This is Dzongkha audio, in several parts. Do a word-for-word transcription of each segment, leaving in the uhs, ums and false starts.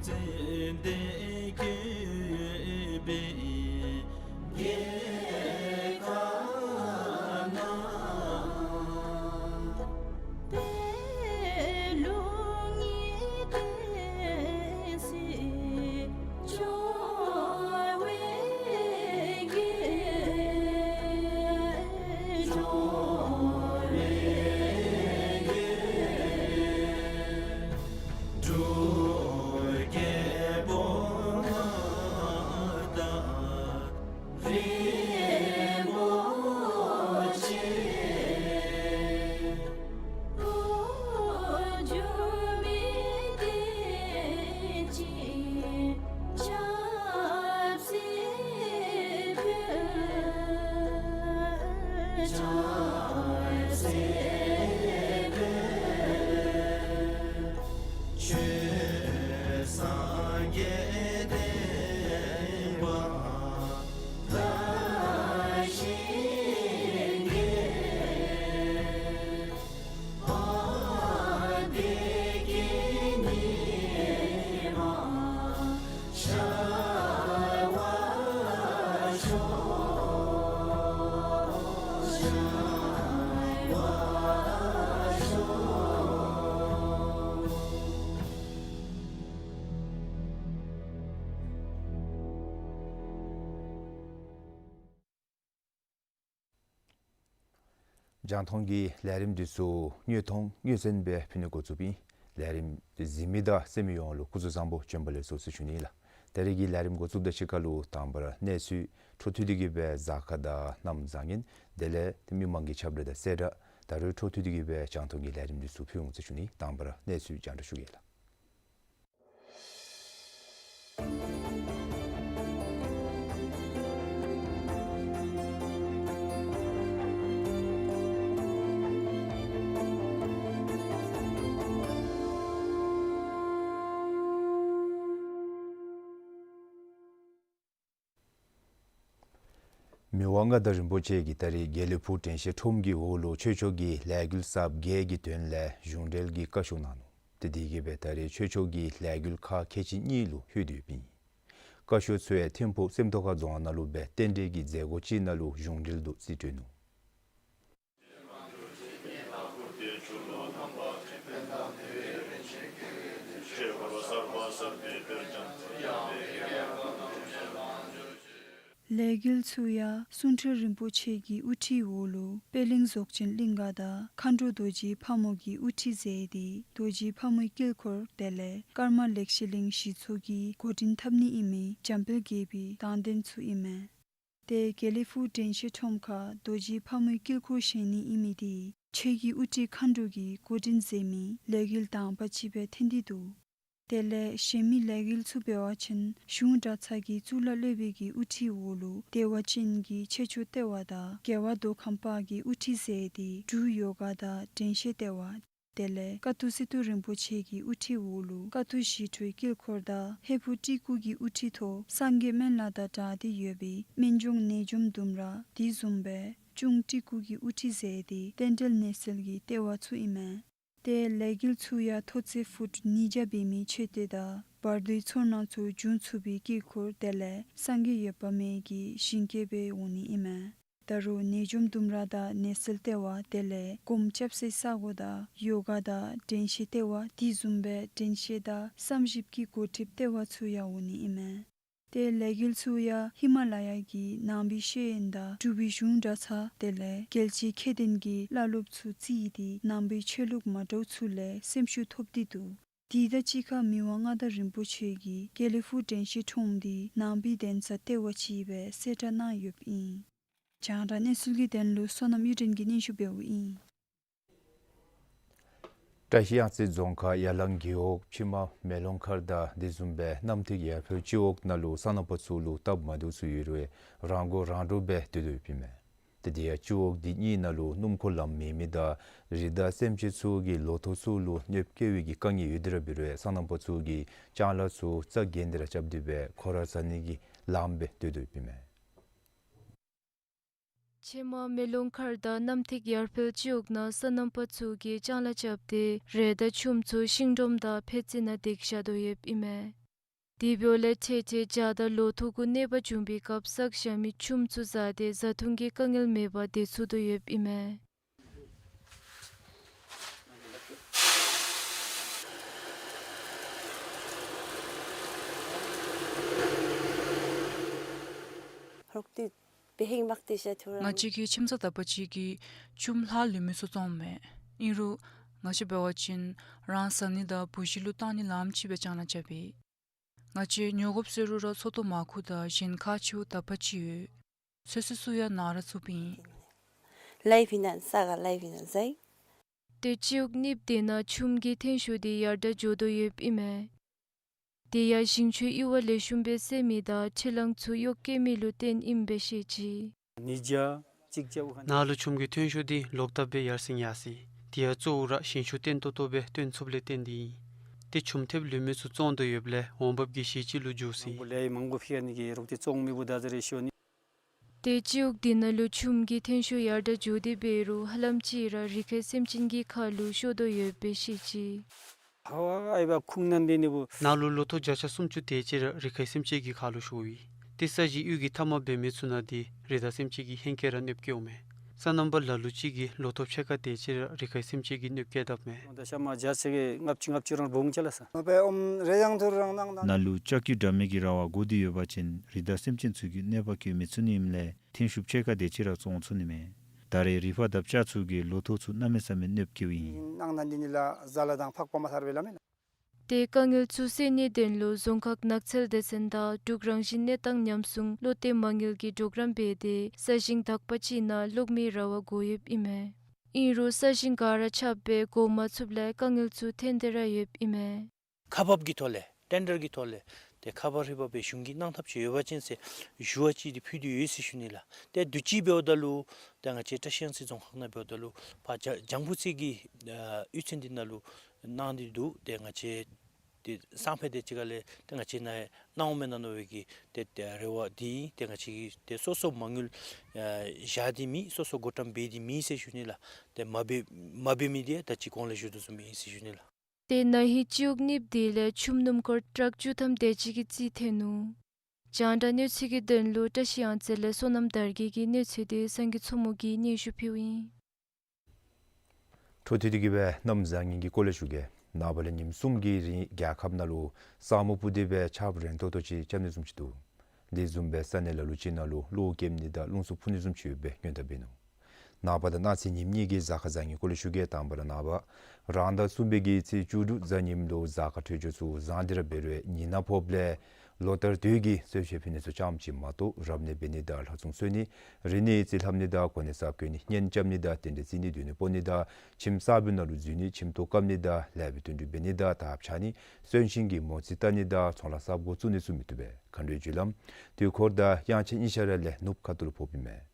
ཙན་དན་བཀོད་པའི་རྒྱལ་ཁབ་ན། པད་ལུང་གི་བསྟན་སྲིད་འབྱུང་བའི་རྒྱལ། འབྱུང་བའི་རྒྱལ། འབྲུག་རྒྱལ་པོ་མངའ་བདག་རིན་པོ་ཆེ། འགྲོ་མིའི་བདེ་སྐྱིད་ཆབ་སྲིད་འཕེལ། ཆབ་སྲིད་འཕེལ། ཆོས་སངས་རྒྱས་བསྟན་པ་དར་ཞིང་རྒྱས། བདེ་སྐྱིད་ཉི་མ་ཤར་བར་ཤོག། ཤར་བར་ཤོག། རྒྱང་མཐོང་གི་ལས་རིམ་འདི་ཚུ་དངོས་མཐོང་དངོས་གསན་སྦེ་ཕུལ་ནི་འགོ་བཙུགསཔ་ཨིན། ལས་རིམ་གཟིགས་མི་དང་གསན་མི་ཡོངས་ལུ་སྐུ་གཟུགས་བཟང་པོ་བྱོན་པ་ལེགས་སོ་ཟེར་ཞུ་ནི་ལགས། ད་རིས་ཀྱི་ལས་རིམ་འགོ་བཙུགསཔ་དང་གཅིག་ཁར་ལུ་དང་པ་ར་གནས་ཚུལ་འཕྲོ་མཐུད་དེ་གིས་སྦེ་གཟའ་སྐར་དང་གནམ་བཟང་ངན་དེ་ལས་མི་མང་གི་ཁྱབ་བསྒྲགས་དང་གསལ་བསྒྲགས། ད་རུང་འཕྲོ་མཐུད་དེ་གིས་སྦེ་རྒྱང་མཐོང་གི་ལས་རིམ་འདི་ཚུ་ཕུལ་འོང་ཟེར་ཞུ་ནི། དང་པ་ར་གནས་ཚུལ་རྒྱང་བསྒྲགས་ཞུ་གེ་ལགས། མི་དབང་མངའ་བདག་རིན་པོ་ཆེ་གིས་ད་རིས་དགེ་ལེགས་ཕུག་དྲན་ཤེས་ཁྲོམ་གྱི་འོག་ལུ་ཆོས་ཕྱོགས་ཀྱི་ལས་འགུལ་གསརཔ་བརྒྱད་ཀྱི་དོན་ལས་གཞུང་འབྲེལ་གྱི་བཀའ་ཤོག་གནང་ནུག། དེ་དེ་གིས་སྦེ་ད་རིས་ཆོས་ཕྱོགས་ཀྱི་ལས་འགུལ་ཁག་ཁལ་གཅིག་གཉིས་ལུ་ལྷོད་དེ་ཡོདཔ་ཨིན། བཀའ་ཤོག་ཚུ་ཡང་ཐིམ་ཕུག་སེམས་རྟོགས་ཁ་རྫོང་ནང་ལུ་སྦེ་རྟེན་འབྲེལ་གྱི་མཛད་སྒོ་ཅིག་ནང་ལུ་གཞུང་འབྲེལ་དུ་རྩིས་སྤྲོད་ནུག། ལས་འགུལ་ཚུ་ཡང་གསུང་སྤྲུལ་རིན་པོ་ཆེ་གི་དབུ་ཁྲིད་འོག་ལུ་པད་གླིང་རྫོགས་ཆེན་གླིང་ག་དང་མཁའ་འགྲོ་རྡོ་རྗེ་ཕག་མོ་གི་དབུ་ཁྲིད་མཛད་དེ་རྡོ་རྗེ་ཕག་མོའི་དཀྱིལ་འཁོར་དེ་ལས་ཀརྨ་ལེགས་བཤད་གླིང་ཞི་ཚོགས་ཀྱིས་འགོ་འདྲེན་འཐབ་ནི་ཨིན་མི་འཇམ་དཔལ་དགྱེས་པའི་དང་འདོད་ཚུ་ཨིན་མས། ཏེ་དགེ་ལེགས་ཕུག་དྲན་ཤེས་ཁྲོམ་ཁར་རྡོ་རྗེ་ཕག་མོའི་དཀྱིལ་འཁོར་བཞེངས་ནི་ཨིན་མི་དེ་ཆོས་ཀྱི་དབུ་ཁྲིད་མཁའ་འགྲོ་གིས་འགོ་འདྲེན་མཛད་མི་ལས་འགུལ་དང་པ་ཅིག་སྦེ་ཐོན་ཏེ་འདུག། དེ་ལས་གཞན་མི་ལས་འགུལ་ཚུ་འབད་བ་ཅིན་གཞུང་གྲྭ་ཚང་གི་གཙུག་ལག་སློབ་དཔོན་གྱི་དབུ་ཁྲིད་འོག་ལུ་བདེ་བ་ཅན་གྱི་ཆོས་ཕྱོགས་ལྟེ་བ་དང་རྒྱལ་བ་མདོ་ཁམས་པ་གིས་དབུ་ཁྲིད་མཛད་དེ་འབྲུག་ཡོ་ག་དང་དྲན་ཤེས་ལྟེ་བ། དེ་ལས་ཀ་ཐུག་སི་ཏུ་རིན་པོ་ཆེ་གི་དབུ་ཁྲིད་འོག་ལུ་ཀ་ཐུག་ཞི་ཁྲོའི་དཀྱིལ་འཁོར་དང་ཧས་པོ་སྤྲུལ་སྐུ་གི་དབུ་ཁྲིད་ཐོག་སངས་རྒྱས་སྨན་བླ་དང་སྦྲགས་ཏེ་ཡོད་པའི་སྨན་ལྗོངས་ནད་འཇོམས་ལྡུམ་ར་དེ་བཟུམ་སྦེ་གཅུང་སྤྲུལ་སྐུ་གི་དབུ་ཁྲིད་མཛད་དེ་རྟེན་འབྲེལ་ནད་སེལ་གྱི་ལྟེ་བ་ཚུ་ཨིན་མས། ཏེ་ལས་འགུལ་ཚུ་ཡང་མཐོ་ཚད་ཕུཊ་ཉིས་བརྒྱ་འབད་མི་མཆོད་རྟེན་དང་བར་དོའི་ཚོར་སྣང་ཚུ་འབྱུང་ཚུགས་པའི་དཀྱིལ་འཁོར་དེ་ལས་སངས་རྒྱས་འོད་དཔག་མེད་ཀྱི་ཞིང་སྐྱེས་སྦེ་འོང་ནི་ཨིན་མས། ད་རུང་ནད་འཇོམས་ལྡུམ་ར་དང་ནད་སེལ་ལྟེ་བ་དེ་ལས་སྒོམ་རྐྱབ་སའི་ས་གོ་དང་ཡོ་ག་དང་དྲན་ཤེས་ལྟེ་བ་དེ་བཟུམ་སྦེ་དྲན་ཤེས་དང་བསམ་ཞིབ་ཀྱི་འགོ་ཁྲིད་ལྟེ་བ་ཚུ་ཡང་འོང་ནི་ཨིན་མས། ཏེ་ལས་འགུལ་ཚུ་ཡང་ཧི་མ་ལ་ཡ་གི་ནང་པའི་ཤེས་ཡོན་དང་འབྲུག་པའི་གཞུང་གྲྭ་ཚང་དེ་ལས་རྒྱལ་སྤྱིའི་མཁས་ལྡན་གྱི་བླ་སློབ་ཚུ་བརྩིས་ཏེ་ནང་པའི་ཆོས་ལུགས་མ་འདྲཝ་ཚུ་ལས་སེམས་ཤུགས་ཐོབ་སྟེ་འདུག། དེ་དང་གཅིག་ཁར་མི་དབང་མངའ་བདག་རིན་པོ་ཆེ་གིས་དགེ་ལེགས་ཕུག་དྲན་ཤེས་ཁྲོམ་འདི་ནང་པའི་གདན་ས་ལྟེ་བ་ཅིག་སྦེ་གསལ་བསྒྲགས་གནང་ཡོདཔ་ཨིན། རྒྱང་བསྒྲགས་གནས་ཚུལ་གྱི་དོན་ལུ་བསོད་ནམས་གཡུ་སྒྲོན་གྱིས་སྙན་ཞུ་འབདཝ་ཨིན། བཀྲ་ཤིས་གཡང་རྩེ་རྫོང་ཁག་ཡ་ལང་རྒེད་འོག་ཕྱི་མ་མེ་ལོང་མཁར་དང་དེ་བཟུམ་སྦེ་གནམ་ཐིག་ཡར་འཕེལ་སྤྱི་འོག་ནང་ལུ་སོ་ནམ་པ་ཚུ་ལུ་སྟབས་མ་བདེཝ་ཚུ་ཡོད་རུང་རང་མགོ་རང་འདྲོངས་སྦེ་སྡོད་དོ་ཡོདཔ་ཨིན་མས། ཏེ་དེ་ཡང་སྤྱི་འོག་འདི་གཉིས་ནང་ལུ་སྣུམ་འཁོར་ལམ་མེད་མི་དང་རི་དྭགས་སེམས་ཅན་ཚུ་གིས་ལོ་ཐོག་ཚུ་ལུ་གནོདཔ་བཀལ་བའི་གི་དཀའ་ངལ་ཡོད་དེ་ར་འབད་རུང་སོ་ནམ་པ་ཚུ་གིས་ལྕང་ལཱ་ཚུ་རྩ་འགེངས་ཏེ་ར་རྐྱབ་སྟེ་སྦེ་ཁོ་ར་ཟ་ནི་གི་ལངམ་སྦེ་སྡོད་དོ་ཡོདཔ་ཨིན་མས། ཕྱི་མ་མེ་ལོང་མཁར་དང་གནམ་ཐིག་ཡར་འཕེལ་སྤྱི་འོག་ནང་སོ་ནམ་པ་ཚུ་གིས་ལྕང་ལཱ་རྐྱབ་སྟེ་རས་དང་ཆུམ་ཚུ་ཤིང་སྒྲོམ་དང་ཕད་ཙི་ནང་བཏེགས་བཞག་དོ་ཡོདཔ་ཨིན་མས། དེ་འབདཝ་ལས་ཐེངས་ཐེངས་བྱཱར་དང་ལོ་ཐོག་གུ་གནོད་པ་བྱུང་པའི་སྐབས་བསགས་བཞག་མི་ཆུམ་ཚུ་བཟའ་སྟེ་བཟའ་འཐུང་གི་དཀའ་ངལ་མེད་པར་སྡོད་ཚུགས་དོ་ཡོདཔ་ཨིན་མས། ང་བཅས་ཀྱི་ཁྱིམ་ཚང་དག་པ་ཅིག་གིས་ཆུམ་ལྷག་ལུས་མི་ཚུ་བཙོངམ་མས། ཨིན་རུང་ང་བཅས་འབད་བ་ཅིན་རང་བཟའ་ནི་དང་བུ་གཞི་ལུ་བཏང་ནི་ལམ་ཅིག་སྦེ་བཅངས་ལ་བཅའ་བས། ང་བཅས་ཉོ་དགོཔ་ཟེར་རུང་ར་ཚོགས་འདུ་མར་ཁུ་དང་གཞན་ཁག་ཆེཝ་དག་པ་ཅིག་ཡོད། ཚོད་བསྲེ་ཚུ་ཡང་ནང་ར་བཙུགསཔ་ཨིན། ལའིབ་ཨིན་ན་ས་ག་ལའིབ་ཨིན་ན་ཟེར། ཏེ་སྤྱི་འོག་གནོདཔ་དེ་ནང་ཆུམ་གྱི་ཐོན་ཤུགས་དེ་ཡར་དྲག་འགྱོ་དོ་ཡོདཔ་ཨིན་མས། དེ་ཡང་ཞིང་ཆུ་གཡུར་བ་ལེགས་ཤོམ་སྦེ་སེལ་མི་དང་འཕྲུལ་གླང་ཚུ་གཡོག་བཀོལ་མི་ལུ་བརྟེན་ཨིནམ་སྦེ་བཤད་ཅི། ནང་ལུ་ཆུམ་གྱི་ཐོན་ཤུགས་འདི་ལོག་ལྟབ་སྦེ་ཡར་སེང་ཡར་སེང་། དེ་ཡང་གཙོ་བོ་ར་ཞིང་ཆུ་བརྟན་ཏོག་ཏོ་སྦེ་བཏོན་ཚུགསཔ་ལས་བརྟེན་ཏེ་ཨིན། ཏེ་ཆུམ་ཐེབས་ལུས་མི་ཚུ་བཙོང་དོ་ཡོདཔ་ལས་འོང་འབབ་ཀྱི་གཞི་ཅིག་ལུ་འགྱུར་སྲིད། ཏེ་སྤྱི་འོག་དེ་ནང་ལུ་ཆུམ་གྱི་ཐོན་ཤུགས་ཡར་དྲག་འགྱོ་སྟེ་འབད་རུང་ཧ་ལམ་ཅིག་ར་རི་ཁའི་སེམས་ཅན་གྱི་ཁ་ལུ་ཤོར་དོ་ཡོདཔ་སྦེ་བཤད་ཅི། ནང་ལུ་ལོ་ཐོག་བརྒྱ་ཆ་སུམ་ཅུ་དེ་ཅིག་ར་རི་ཁའི་སེམས་ཅན་གྱི་ཁ་ལུ་ཤོརཝ་ཨིན། ཏེ་ས་གཞི་གཡུས་ཀྱི་མཐའ་མར་འབད་མི་ཚུ་ནང་འདི་རི་དྭགས་སེམས་ཅན་གྱིས་ཧེང་སྐལ་ར་གནོདཔ་བཀལཝ་མས། སོ་ནམ་པ་ལ་ལུ་ཅིག་གིས་ལོ་ཐོག་ཕྱེད་ཀ་དེ་ཅིག་ར་རི་ཁའི་སེམས་ཅན་གྱིས་གནོདཔ་བཀལ་དཔ་མས། ནང་ལུ་ལྕགས་ཀྱུ་དྲ་མིག་གི་ར་བ་བསྒོར་ཏེ་ཡོད་པ་ཅིན་རི་དྭགས་སེམས་ཅན་ཚུ་གིས་གནོད་པ་བཀལ་མི་ཚུགས་ནི་ཨིནམ་ལས་ཐོན་ཤུགས་ཕྱེད་ཀ་དེ་ཅིག་ར་བཙོང་ཚུགས་ནི་མས། ད་རེས་རི་ཕག་དང་ལྕགས་ཚུ་གིས་ལོ་ཐོག་ཚུ་གནམ་མེད་ས་མེད་གནོདཔ་བཀལཝ་ཨིན། ཏེ་དཀའ་ངལ་ཚུ་སེལ་ནིའི་དོན་ལུ་རྫོང་ཁག་ནགས་ཚལ་སྡེ་ཚན་དང་འབྲུག་རང་བཞིན་གནས་སྟངས་ཉམས་སྲུང་བློ་གཏད་མ་དངུལ་གྱིས་གྲོགས་རམ་འབད་དེ་ས་ཞིང་དག་པ་ཅིག་ནང་གློག་མེའི་ར་བ་བསྒོར་ཡོདཔ་ཨིན་མས། ཨིན་རུང་ས་ཞིང་ག་ར་ཆགཔ་སྦེ་བསྒོར་མ་ཚུགསཔ་ལས་དཀའ་ངལ་ཚུ་ཐོན་ཏེ་ར་ཡོདཔ་ཨིན་མས། ཁག་འབག་གི་ཐོག་ལས་ཊེན་ཌར་གྱི་ཐོག་ལས་ཏེ་ཁག་འབག་རི་བ་སྦེ་གཞུང་གིས་གནང་ཐབས་ཅིག་ཡོད་པ་ཅིན་ཟེར་ཞུ་བ་ཅིག་འདི་ཕུལ་ཏེ་ཡོད་ཟེར་ཞུ་ནི་ལགས། ཏེ་དུས་ཅི་འབདཝ་ད་ལུ་ཏེ་ང་བཅས་བཀྲ་ཤིས་གཡང་རྩེ་རྫོང་ཁག་ནང་འབདཝ་ད་ལུ་ཕར་ལྗང་ལྗང་བུ་རྩེ་གི་ཨ་གཡུས་ཚན་འདི་ནང་ལུ་གནང་སྟེ་འདུག། ཏེ་ང་བཅས་ཏེ་སང་ཕོད་དེ་ཅིག་ཁ་ལས་ཏེ་ང་བཅས་ནང་གནང་འོང་མེན་ན་མནོ་བའི་གི་ཏེ་ཏེ་རེ་བ་འདི་ཨིན། ཏེ་ང་བཅས་ཀྱིས་ཏེ་སོ་སོ་མ་དངུལ་ཨ་བཞག་སྟེ་མེད། སོ་སོ་བགོ་བཀྲམ་འབད་དེ་མེད་ཟེར་ཞུ་ནི་ལགས། ཏེ་མ་འབད་མ་འབད་མི་འདི་ད་ཅི་གོང་ལས་ཞུ་དོ་བཟུམ་ཨིན་ཟེར་ཞུ་ནི་ལགས། ཏེ་ན་ཧིང་སྤྱི་འོག་གནོདཔ་དེ་ལས་ཆུམ་སྣུམ་འཁོར་ཊཱག་བཅུ་ཐམ་དེ་ཅིག་གི་རྩིས་ཐོན་ནུག། རྒྱང་བསྒྲགས་གནས་ཚུལ་གྱི་དོན་ལུ་བཀྲ་ཤིས་གཡང་རྩེ་ལས་བསོད་ནམས་དར་རྒྱས་ཀྱི་གནས་ཚུལ་དེ་སངས་རྒྱས་མཚོ་མོ་གིས་སྙན་ཞུ་ཕུལཝ་ཨིན། འཕྲོ་མཐུད་དེ་གི་སྦེ་གནམ་བཟང་ངན་གྱི་སྐོར་ལས་ཞུ་གེ། ནངས་པ་ལས་ཉིནམ་གསུམ་གྱི་རིང་རྒྱལ་ཁབ་ནང་ལུ་ས་སྨུག་སྤུབས་ཏེ་སྦེ་ཆརཔ་རན་ཏོག་ཏོ་ཅིག་རྐྱབ་ནི་བཟུམ་ཅིག་འདུག། དེ་བཟུམ་སྦེ་ས་གནས་ལ་ལུ་ཅིག་ནང་ལུ་གློག་འཁྱུག་ནི་དང་རླུང་འཚུབ་འཕུ་ནི་བཟུམ་ཅིག་ཡོད་པའི་སྔོན་བརྡ་འབད་ནུག། ནངས་པ་དང་གནངས་ཚེ་ཉིནམ་གཉིས་ཀྱི་གཟའ་སྐར་བཟང་ངན་སྐོར་ལས་ཞུ་གེ། དང་པ་ར་ནངས་པ་རང་ཟླ་གསུམ་པའི་གི་ཚེས་བཅུ་དྲུག་གཟའ་ཉིམ་ལུ་གཟའ་སྐར་འཕྲོད་སྦྱོར་ཚུ་བཟང་སྟེ་ར་འབད་རུང་ཉི་ནག་ཕོགཔ་ལས་ལོ་ལྟར་དུས་ཀྱི་གསོལ་མཆོད་ཕུལ་ནི་ཚུ་ཙམ་ཅིག་མ་གཏོགས་རབ་གནས་འབད་ནི་དང་ལྷ་སྲུང་གསོལ་ནི་རིག་གནས་རྩིས་ལྷབ་ནི་དང་གོ་གནས་གསརཔ་བསྐོ་ནི་གཉེན་རྐྱབ་ནི་དང་རྟེན་འབྲེལ་བརྩི་ནི་སྡོད་གནས་སྤོ་ནི་དང་ཁྱིམ་གསར་པའི་ནང་ལུ་འཛུལ་ནི་ཁྱིམ་ཐོག་བཀབ་ནི་དང་ལེགས་པའི་བརྩོན་འགྲུས་འབད་ནི་དང་དར་ཁྱབ་ནི་གསོན་གཤིན་གྱི་མོ་རྩིས་བལྟ་ནི་དང་ཚོང་ལཱ་གསརཔ་འགོ་བཙུགས་ནི་ཚུ་མི་བཏུབ་པས། མཁའ་འགྲོའི་རྒྱུ་ལམ་དུས་འཁོར་དང་དབྱངས་འཆར་གཉིས་ཆ་ར་ལས་ནུབ་ཁ་ཐུག་ལུ་ཕོགཔ་ཨིན་མས།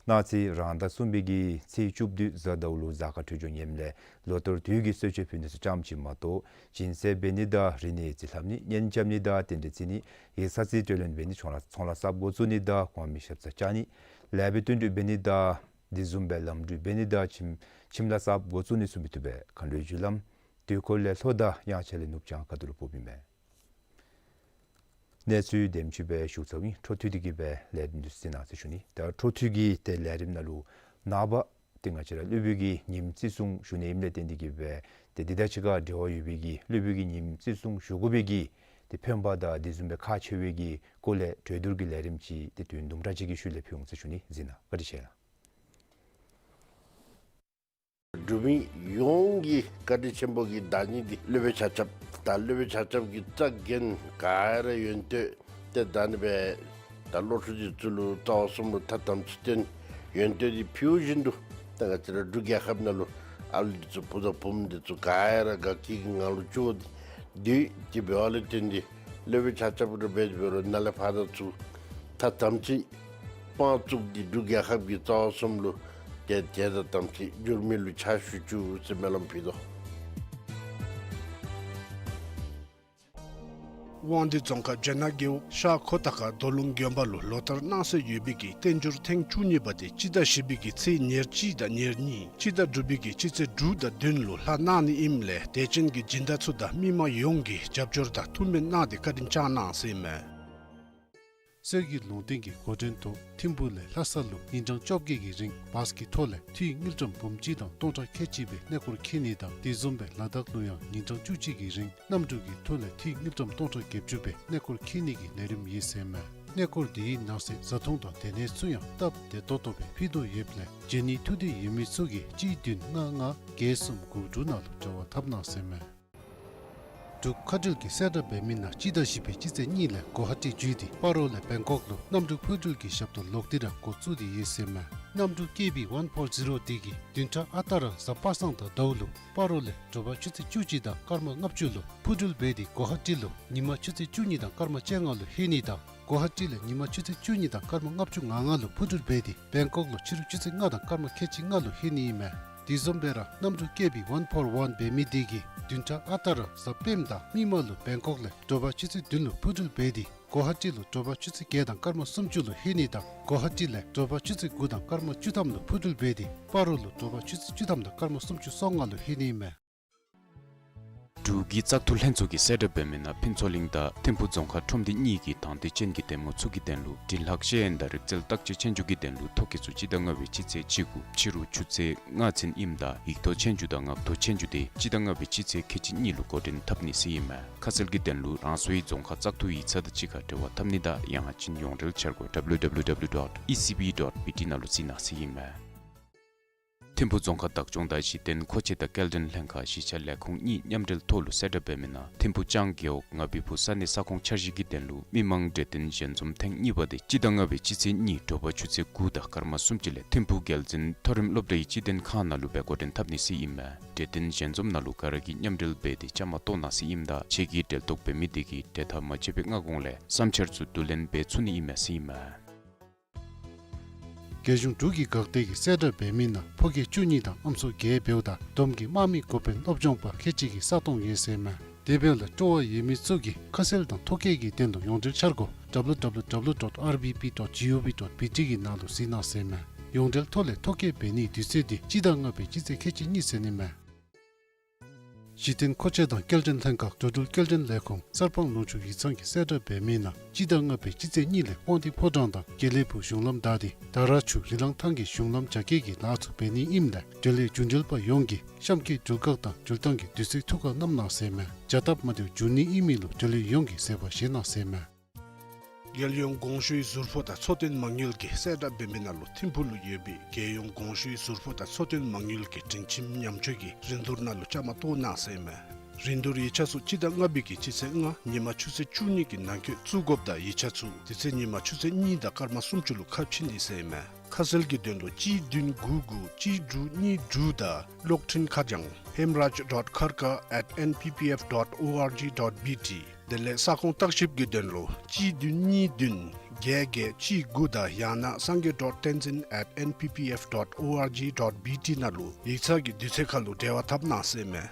གནངས་ཚེ་རང་ཟླ་གསུམ་པའི་གི་ཚེས་བཅུ་བདུན་གཟའ་ཟླཝ་ལུ་གཟའ་སྐར་འཕྲོད་སྦྱོར་ངནམ་ལས་ལོ་ལྟར་དུས་ཀྱི་གསོལ་མཆོད་ཕུལ་ནི་ཚུ་ཙམ་ཅིག་མ་གཏོགས་སྦྱིན་སྲེག་འབད་ནི་དང་རིག་གནས་རྩིས་ལྷབ་ནི་གཉེན་རྐྱབ་ནི་དང་རྟེན་འབྲེལ་བརྩི་ནི་ཡིག་ཚང་རྩིས་སྤྲོད་ལེན་འབད་ནི་ཚོང་ལཱ་ཚོང་ལཱ་གསརཔ་འགོ་བཙུགས་ནི་དང་གོང་མའི་ཞབས་སར་བཅར་ནི་ལེགས་པའི་བརྩོན་འགྲུས་འབད་ནི་དང་དེ་བཟུམ་སྦེ་ལམ་འགྲུལ་འབད་ནི་དང་ཁྱིམ་ཁྱིམ་ལཱ་གསརཔ་འགོ་བཙུགས་ནི་ཚུ་མི་བཏུབ་པས། མཁའ་འགྲོའི་རྒྱུ་ལམ་དུས་འཁོར་ལས་ལྷོ་དང་དབྱངས་འཆར་ལས་ནུབ་བྱང་ཁ་ཐུག་ལུ་ཕོགཔ་ཨིན་མས། གནས་ཚུལ་དེམ་ཅིག་སྦེ་ཞུ་ཚརཝ་ཨིན། འཕྲོ་མཐུད་དེ་གི་སྦེ་ལས་རིམ་འདི་ཚུ་གཟིགས་གནང་ཟེར་ཞུ་ནི། ད་འཕྲོ་མཐུད་ཀྱི་ཏེ་ལས་རིམ་ནང་ལུ་ནངས་པ་ཏེ་ང་བཅས་ར་སློབ་དཔོན་གྱི་ཉིནམ་བརྩི་སྲུང་ཞུ་ནི་ཨིནམ་ལས་བརྟེན་ཏེ་གི་སྦེ་ཏེ་འདི་དང་གཅིག་ཁར་འབྲེལ་བ་ཡོད་པའི་གི་སློབ་དཔོན་གྱི་ཉིནམ་བརྩི་སྲུང་ཞུ་དགོ་པའི་གི་ཏེ་ཕན་པ་དང་དེ་བཟུམ་སྦེ་ཁག་ཆེ་བའི་གི་སྐོར་ལས་གྲོས་བསྡུར་གྱི་ལས་རིམ་ཅིག་ཏེ་དུས་ཡུན་དུམ་གྲ་ཅིག་གི་ཤུལ་ལས་ཕུལ་འོང་ཟེར་ཞུ་ནི། གཟིགས་གནང་། བཀའ་དྲིན་ཆེ་ལགས། འབྲུག་མི་ཡོངས་ཀྱི་བཀའ་དྲིན་ཆེན་པོ་གི་བདག་ཉིད་འདི་སློབ་དཔོན་ཆ་ཁྱབ་ད་སློབ་དཔོན་ཆ་ཁྱབ་ཀྱི་རྩ་འགེངས་ག་ར་ཡོན་ཏན་ཏེ་ད་ནི་སྦེ་ད་བློ་གྲོས་འདི་ཚུ་ལུ་རྩ་བ་གསུམ་ལུ་ཐ་དམ་ཚིག་བསྟན་ཡོན་ཏན་འདི་ཕུལ་བཞིན་དུ་ད་ང་བཅས་ར་འབྲུག་རྒྱལ་ཁབ་ནང་ལུ་ཨ་ལུ་འདི་ཚུ་བུ་དང་བུམོ་འདི་ཚུ་ག་ར་དགའ་སྐྱིད་ཀྱི་ངང་ལུ་བཅུག་སྟེ་འདི་འབདཝ་ལས་བརྟེན་ཏེ་སློབ་དཔོན་ཆ་ཁྱབ་ར་འབད་འབད་རུང་ནཱ་ལས་ཕར་ད་ཚུ་ཐ་དམ་ཚིག་དཔང་བཙུགས་ཏེ་འབྲུག་རྒྱལ་ཁབ་ཀྱི་རྩ་བ་གསུམ་ལུ་ཏེ་དད་དང་དམ་ཚིག་འགྱུར་མེད་ལུ་ཕྱག་ཞུ་བཅུག་ཟེར་སྨོན་ལམ་ཕུལ་དོ། དབང་འདུས་རྫོང་ཁག་ཇོ་ནང་རྒེད་འོག་ཤར་ཁོ་ཐང་ཁ་རྡོ་ལུང་དགོན་པ་ལུ་ལོ་ལྟར་གནང་སྲོལ་ཡོད་པའི་གི་བསྟན་འགྱུར་ཐེངས་བཅུ་གཉིས་པ་དེ་སྤྱི་ཟླ་བཞི་པའི་གི་ཚེས་ཉེར་གཅིག་དང་ཉེར་གཉིས་སྤྱི་ཟླ་དྲུག་པའི་གི་སྤྱི་ཚེས་དྲུག་དང་བདུན་ལུ་ལྷག་གནང་ནི་ཨིནམ་ལས་དད་ཅན་གྱི་སྦྱིན་བདག་ཚུ་དང་མི་མང་ཡོངས་ཀྱིས་རྒྱབ་སྐྱོར་དང་ཐུགས་སྨོན་གནང་སྟེ་བཀའ་དྲིན་བསྐྱང་གནང་ཟེར་ཨིན་མས། གསེར་གྱི་ལུང་བསྟན་གྱི་འགོ་འདྲེན་ཐོག་ཐིམ་ཕུག་ལས་ལྷ་ས་ལུ་ཉིན་གྲངས་བཅོ་བརྒྱད་ཀྱི་རིང་བཱས་ཀྱི་ཐོག་ལས་འཐུས་དངུལ་ཀྲམ་འབུམ་གཅིག་དང་སྟོང་ཕྲག་ཁལ་གཅིག་སྦེ་གནས་སྐོར་འཁྱིད་ནི་དང་དེ་བཟུམ་སྦེ་ལ་དྭགས་ལུ་ཡང་ཉིན་གྲངས་བཅུ་གཅིག་གི་རིང་གནམ་གྲུ་གི་ཐོག་ལས་འཐུས་དངུལ་ཀྲམ་སྟོང་ཕྲག་བརྒྱད་ཅུ་སྦེ་གནས་སྐོར་འཁྱིད་ནི་གི་ལས་རིམ་ཡོད་ཟེར་ཨིན་མས། གནས་སྐོར་དེའི་ནང་གསེས་བཟའ་འཐུང་དང་སྡོད་གནས་ཚུ་ཡང་སྟབས་བདེ་ཏོག་ཏོ་སྦེ་ཕུལ་དོ་ཡོདཔ་ལས་འབྱོན་ནིའི་ཐུགས་འདོད་ཡོད་མི་ཚུ་གིས་གཅིག་བདུན་ལྔ་ལྔ་བརྒྱད་གསུམ་དགུ་དྲུག་ནང་ལུ་འབྲེལ་བ་འཐབ་གནང་ཟེར་ཨིན་མས། འབྲུག་མཁའ་འགྲུལ་གྱི་གསལ་བསྒྲགས་འབད་མི་ནང་སྤྱི་ཟླ་བཞི་པའི་སྤྱི་ཚེས་གཉིས་ལས་གོ་ཧ་ཊི་བརྒྱུད་དེ་སྤ་རོ་ལས་བེང་ཀོག་ལུ་གནམ་གྲུ་འཕུར་འགྲུལ་གྱི་ཞབས་ཏོག་ལོག་སྟེ་ར་འགོ་བཙུགས་ཏེ་ཡོད་ཟེར་ཨིན་མས། གནམ་གྲུ་ཀེ་བི་ཝན་ཕོར་ཛི་རོ་དེ་གིས་བདུན་ཕྲག་ཨ་རྟག་ར་གཟའ་པ་སངས་དང་ཟླཝ་ལུ་སྤ་རོ་ལས་དྲོ་པ་ཆུ་ཚོད་བཅུ་གཅིག་དང་སྐར་མ་ལྔ་བཅུ་ལུ་འཕུར་འགྲུལ་འབད་དེ་གོ་ཧ་ཊི་ལུ་ཉིན་མ་ཆུ་ཚོད་བཅུ་གཉིས་དང་སྐར་མ་བཅོ་ལྔ་ལུ་ལྷོད་ནི་དང་གོ་ཧ་ཊི་ལས་ཉིན་མ་ཆུ་ཚོད་བཅུ་གཉིས་དང་སྐར་མ་ལྔ་བཅུ་ང་ལྔ་ལུ་འཕུར་འགྲུལ་འབད་དེ་བེང་ཀོག་ལུ་ཕྱི་རུ་ཆུ་ཚོད་ལྔ་དང་སྐར་མ་ཁལ་གཅིག་ལྔ་ལུ་ལྷོད་ནི་ཨིན་མས། དེ་བཟུམ་སྦེ་ར་གནམ་གྲུ་ཀེ་བི་ཝན་ཕོར་ཝན་འབད་མི་དེ་གིས་བདུན་ཕྲག་ཨ་རྟག་ར་གཟའ་སྤེནམ་དང་མིག་དམར་ལུ་བེང་ཀོག་ལས་དྲོ་པ་ཆུ་ཚོད་བདུན་ལུ་འཕུར་འགྲུལ་འབད་དེ་གོ་ཧ་ཊི་ལུ་དྲོ་པ་ཆུ་ཚོད་བརྒྱད་དང་སྐར་མ་སུམ་ཅུ་ལུ་ལྷོད་ནི་དང་གོ་ཧ་ཊི་ལས་དྲོ་པ་ཆུ་ཚོད་དགུ་དང་སྐར་མ་བཅུ་ཐམ་ལུ་འཕུར་འགྲུལ་འབད་དེ་སྤ་རོ་ལུ་དྲོ་པ་ཆུ་ཚོད་བཅུ་ཐམ་དང་སྐར་མ་སུམ་ཅུ་སོ་ལྔ་ལུ་ལྷོད་ནི་ཨིན་མས། འབྲུག་གི་བཙག་འཐུ་ལྷན་ཚོགས་ཀྱི་གསལ་བསྒྲགས་འབད་མི་ནང་ཕུན་ཚོགས་གླིང་དང་ཐིམ་ཕུ་རྫོང་ཁག་ཁྲོམ་སྡེ་གཉིས་ཀྱི་དང་འདོད་ཅན་གྱི་འདེམས་ངོ་ཚུ་གི་དོན་ལུ་དྲིན་ལྷག་ཤེས་ཡོན་དང་རིག་རྩལ་བརྟག་དཔྱད་ཆོས་རྒྱུགས་ཀྱི་དོན་ལུ་ཐོ་བཀོད་ཚུ་སྤྱི་ཟླ་ལྔ་པའི་སྤྱི་ཚེས་བཅུ་དགུ་ཕྱི་རུ་ཆུ་ཚོད་ལྔ་ཚུན་ཨིནམ་ད་ཡིག་ཐོག་ཆོས་རྒྱུགས་དང་ངག་ཐོག་ཆོས་རྒྱུགས་དེ་སྤྱི་ཟླ་ལྔ་པའི་སྤྱི་ཚེས་ཁལ་གཅིག་གཉིས་ལུ་འགོ་འདྲེན་འཐབ་ནི་ཟེར་ཨིན་མས། ཁ་གསལ་གྱི་དོན་ལུ་རང་སོའི་རྫོང་ཁག་བཙག་འཐུ་ཡིག་ཚང་དང་གཅིག་ཁར་འབྲེལ་བ་འཐབ་ནི་དང་ཡང་ཅིན་ཡོངས་འབྲེལ་འཆར་སྒོ་ཌབ་ལུ་ཌབ་ལུ་ཌབ་ལུ་ཌོཊ་ཨི་སི་བི་ཌོཊ་བི་ཊི་ནང་ལུ་གཟིགས་གནང་ཟེར་ཨིན་མས། ཐིམ་ཕུ་རྫོང་ཁག་བདག་སྐྱོང་དང་གཞི་རྟེན་མཁོ་ཆས་དང་སྐྱེལ་འདྲེན་ལྷན་ཁག་གཞིས་ཆགས་ལས་ཁུངས་གཉིས་མཉམ་འབྲེལ་ཐོག་ལུ་གསལ་བསྒྲགས་འབད་མི་ནང་ཐིམ་ཕུ་ལྕང་རྒེད་འོག་ང་བི་ཕུ་ས་གནས་ས་ཁོངས་འཆར་གཞི་གི་དོན་ལུ་མི་མང་གྲོས་བསྟུན་ཞལ་འཛོམས་ཐེངས་གཉིས་པ་དེ་སྤྱི་ཟླ་ལྔ་པའི་སྤྱི་ཚེས་གཉིས་དྲོ་པ་ཆུ་ཚོད་དགུ་དང་སྐར་མ་སུམ་ཅུ་ལས་ཐིམ་ཕུ་རྒྱལ་འཛིན་མཐོ་རིམ་སློབ་གྲྭའི་སྤྱི་དོན་ཁང་ནང་ལུ་སྦེ་འགོ་འདྲེན་འཐབ་ནི་ཟེར་ཨིན་མས། གྲོས་བསྟུན་ཞལ་འཛོམས་ནང་ལུ་ག་ར་གིས་མཉམ་འབྲེལ་འབད་དེ་བཅའ་མར་གཏོགས་གནང་ཟེར་ཨིནམ་ད་ཁྱེད་ཀྱིས་འབྲེལ་གཏོགས་འབད་མི་དེ་གིས་གྲོས་ཐག་མ་བཅད་པའི་སྔ་གོང་ལས་བསམ་འཆར་ཚུ་བསྡུ་ལེན་འབད་ཚུགས་ནི་ཨིན་མས་ཟེར་ཨིན་མས། རྒྱལ་གཞུང་འབྲུག་གི་འགག་སྡེ་གིས་གསལ་བསྒྲགས་འབད་མི་ནང་ཕོ་སྐྱེས་བཅུ་གཉིས་དང་ཨམ་སྲུ་བརྒྱད་འབདཝ་ད་བསྡོམས་ཀྱིས་དམག་མི་འགོ་དཔོན་སློབ་སྦྱོང་པ་ཁལ་གཅིག་གི་ས་སྟོང་ཡོད་ཟེར་ཨིན་མས། དེ་འབདཝ་ལས་སྤྲོ་བ་ཡོད་མི་ཚུ་གིས་ཁ་གསལ་དང་ཐོ་བཀོད་ཀྱི་དོན་ལུ་ཡོངས་འབྲེལ་འཆར་སྒོ་ཌབ་ལུ་ཌབ་ལུ་ཌབ་ལུ་ཌོཊ་ཨར་བི་པི་ཌོཊ་ཇི་ཨོ་ཝི་ཌོཊ་བི་ཊི་གི་ནང་ལུ་གཟིགས་གནང་ཟེར་ཨིན་མས། ཡོངས་འབྲེལ་ཐོག་ལས་ཐོ་བཀོད་འབད་ནིའི་དུས་ཚོད་དེ་སྤྱི་ཟླ་ལྔ་པའི་སྤྱི་ཚེས་ཁལ་གཅིག་གཉིས་ཚུན་ཨིན་མས། གཞི་རྟེན་མཁོ་ཆས་དང་སྐྱེལ་འདྲེན་ལྷན་ཁག་འགྲོ་འགྲུལ་སྐྱེལ་འདྲེན་ལས་ཁུངས་གསར་སྤང་ལུང་ཕྱོགས་ཡིག་ཚང་གིས་གསལ་བསྒྲགས་འབད་མི་ནང་སྤྱི་ཟླ་ལྔ་པའི་སྤྱི་ཚེས་གཉིས་ལས་དབང་འདུས་ཕོ་བྲང་དང་དགེ་ལེགས་ཕུག་གཞུང་ལམ་བདའ་སྟེ་དར་ཆུ་རི་ལང་ཐང་གི་གཞུང་ལམ་རྒྱ་སྐྱེད་ཀྱི་ལཱ་ཚུ་འབད་ནི་ཨིནམ་ལས་འབྲེལ་ཡོད་རྒྱུ་འབྲེལ་པ་ཡོངས་ཀྱིས་གཤམ་གྱི་འགྲུལ་བཀག་དང་འགྲུལ་བཏང་གི་དུས་ཚོད་ཐུགས་ཁར་བསྣམ་གནང་ཟེར་ཨིན་མས། བྱ་སྟབས་མ་བདེཝ་འབྱུང་ནི་ཨིན་མི་ལུ་འབྲེལ་ཡོད་ཡོངས་ཀྱིས་གཟིགས་པར་བཞེས་གནང་ཟེར་ཨིན་མས། རྒྱལ་ཡོངས་གོང་ཞུའི་ཟུར་ཕོགས་དང་འཚོ་རྟེན་མ་དངུལ་གྱིས་གསལ་བསྒྲགས་འབད་མི་ནང་ལུ་ཐིམ་ཕུག་ལུ་ཡོད་པའི་རྒྱལ་ཡོངས་གོང་ཞུའི་ཟུར་ཕོགས་དང་འཚོ་རྟེན་མ་དངུལ་གྱི་སྒྲིང་ཁྱིམ་ཉམས་བཅོས་ཀྱི་རིན་བསྡུར་ནང་ལུ་བཅའ་མར་གཏོགས་གནང་ཟེར་ཨིན་མས། རིན་བསྡུར་ཡིག་ཆ་ཚུ་སྤྱི་ཟླ་ལྔ་པའི་གི་སྤྱི་ཚེས་ལྔ་ཉིན་མ་ཆུ་ཚོད་བཅུ་གཉིས་ཀྱི་ནང་འཁོད་བཙུགས་དགོཔ་དང་ཡིག་ཆ་ཚུ་དེ་ཚེ་ཉིན་མ་ཆུ་ཚོད་གཉིས་དང་སྐར་མ་སུམ་ཅུ་ལུ་ཁ་ཕྱེ་ནི་ཟེར་ཨིན་མས། ཁ་གསལ་གྱི་དོན་ལུ་གཅིག་བདུན་དགུ་དགུ་གཅིག་དྲུག་གཉིས་དྲུག་དང་གློག་འཕྲིན་ཁ་བྱང་hemraj dot kharka at N P P F dot O R G dot B T དེ་ལས་ས་ཁོངས་བརྟག་ཞིབ་ཀྱི་དོན་ལུ་གཅིག་བདུན་གཉིས་བདུན་བརྒྱད་བརྒྱད་གཅིག་དགུ་དང་ཡང་ན་sangay dot tenzin at N P P F dot O R G dot B T ནང་ལུ་ཡིག་ཚང་གི་དུས་ཚོད་ཁར་ལུ་འབྲེལ་བ་འཐབ་གནང་ཟེར་ཨིན་མས།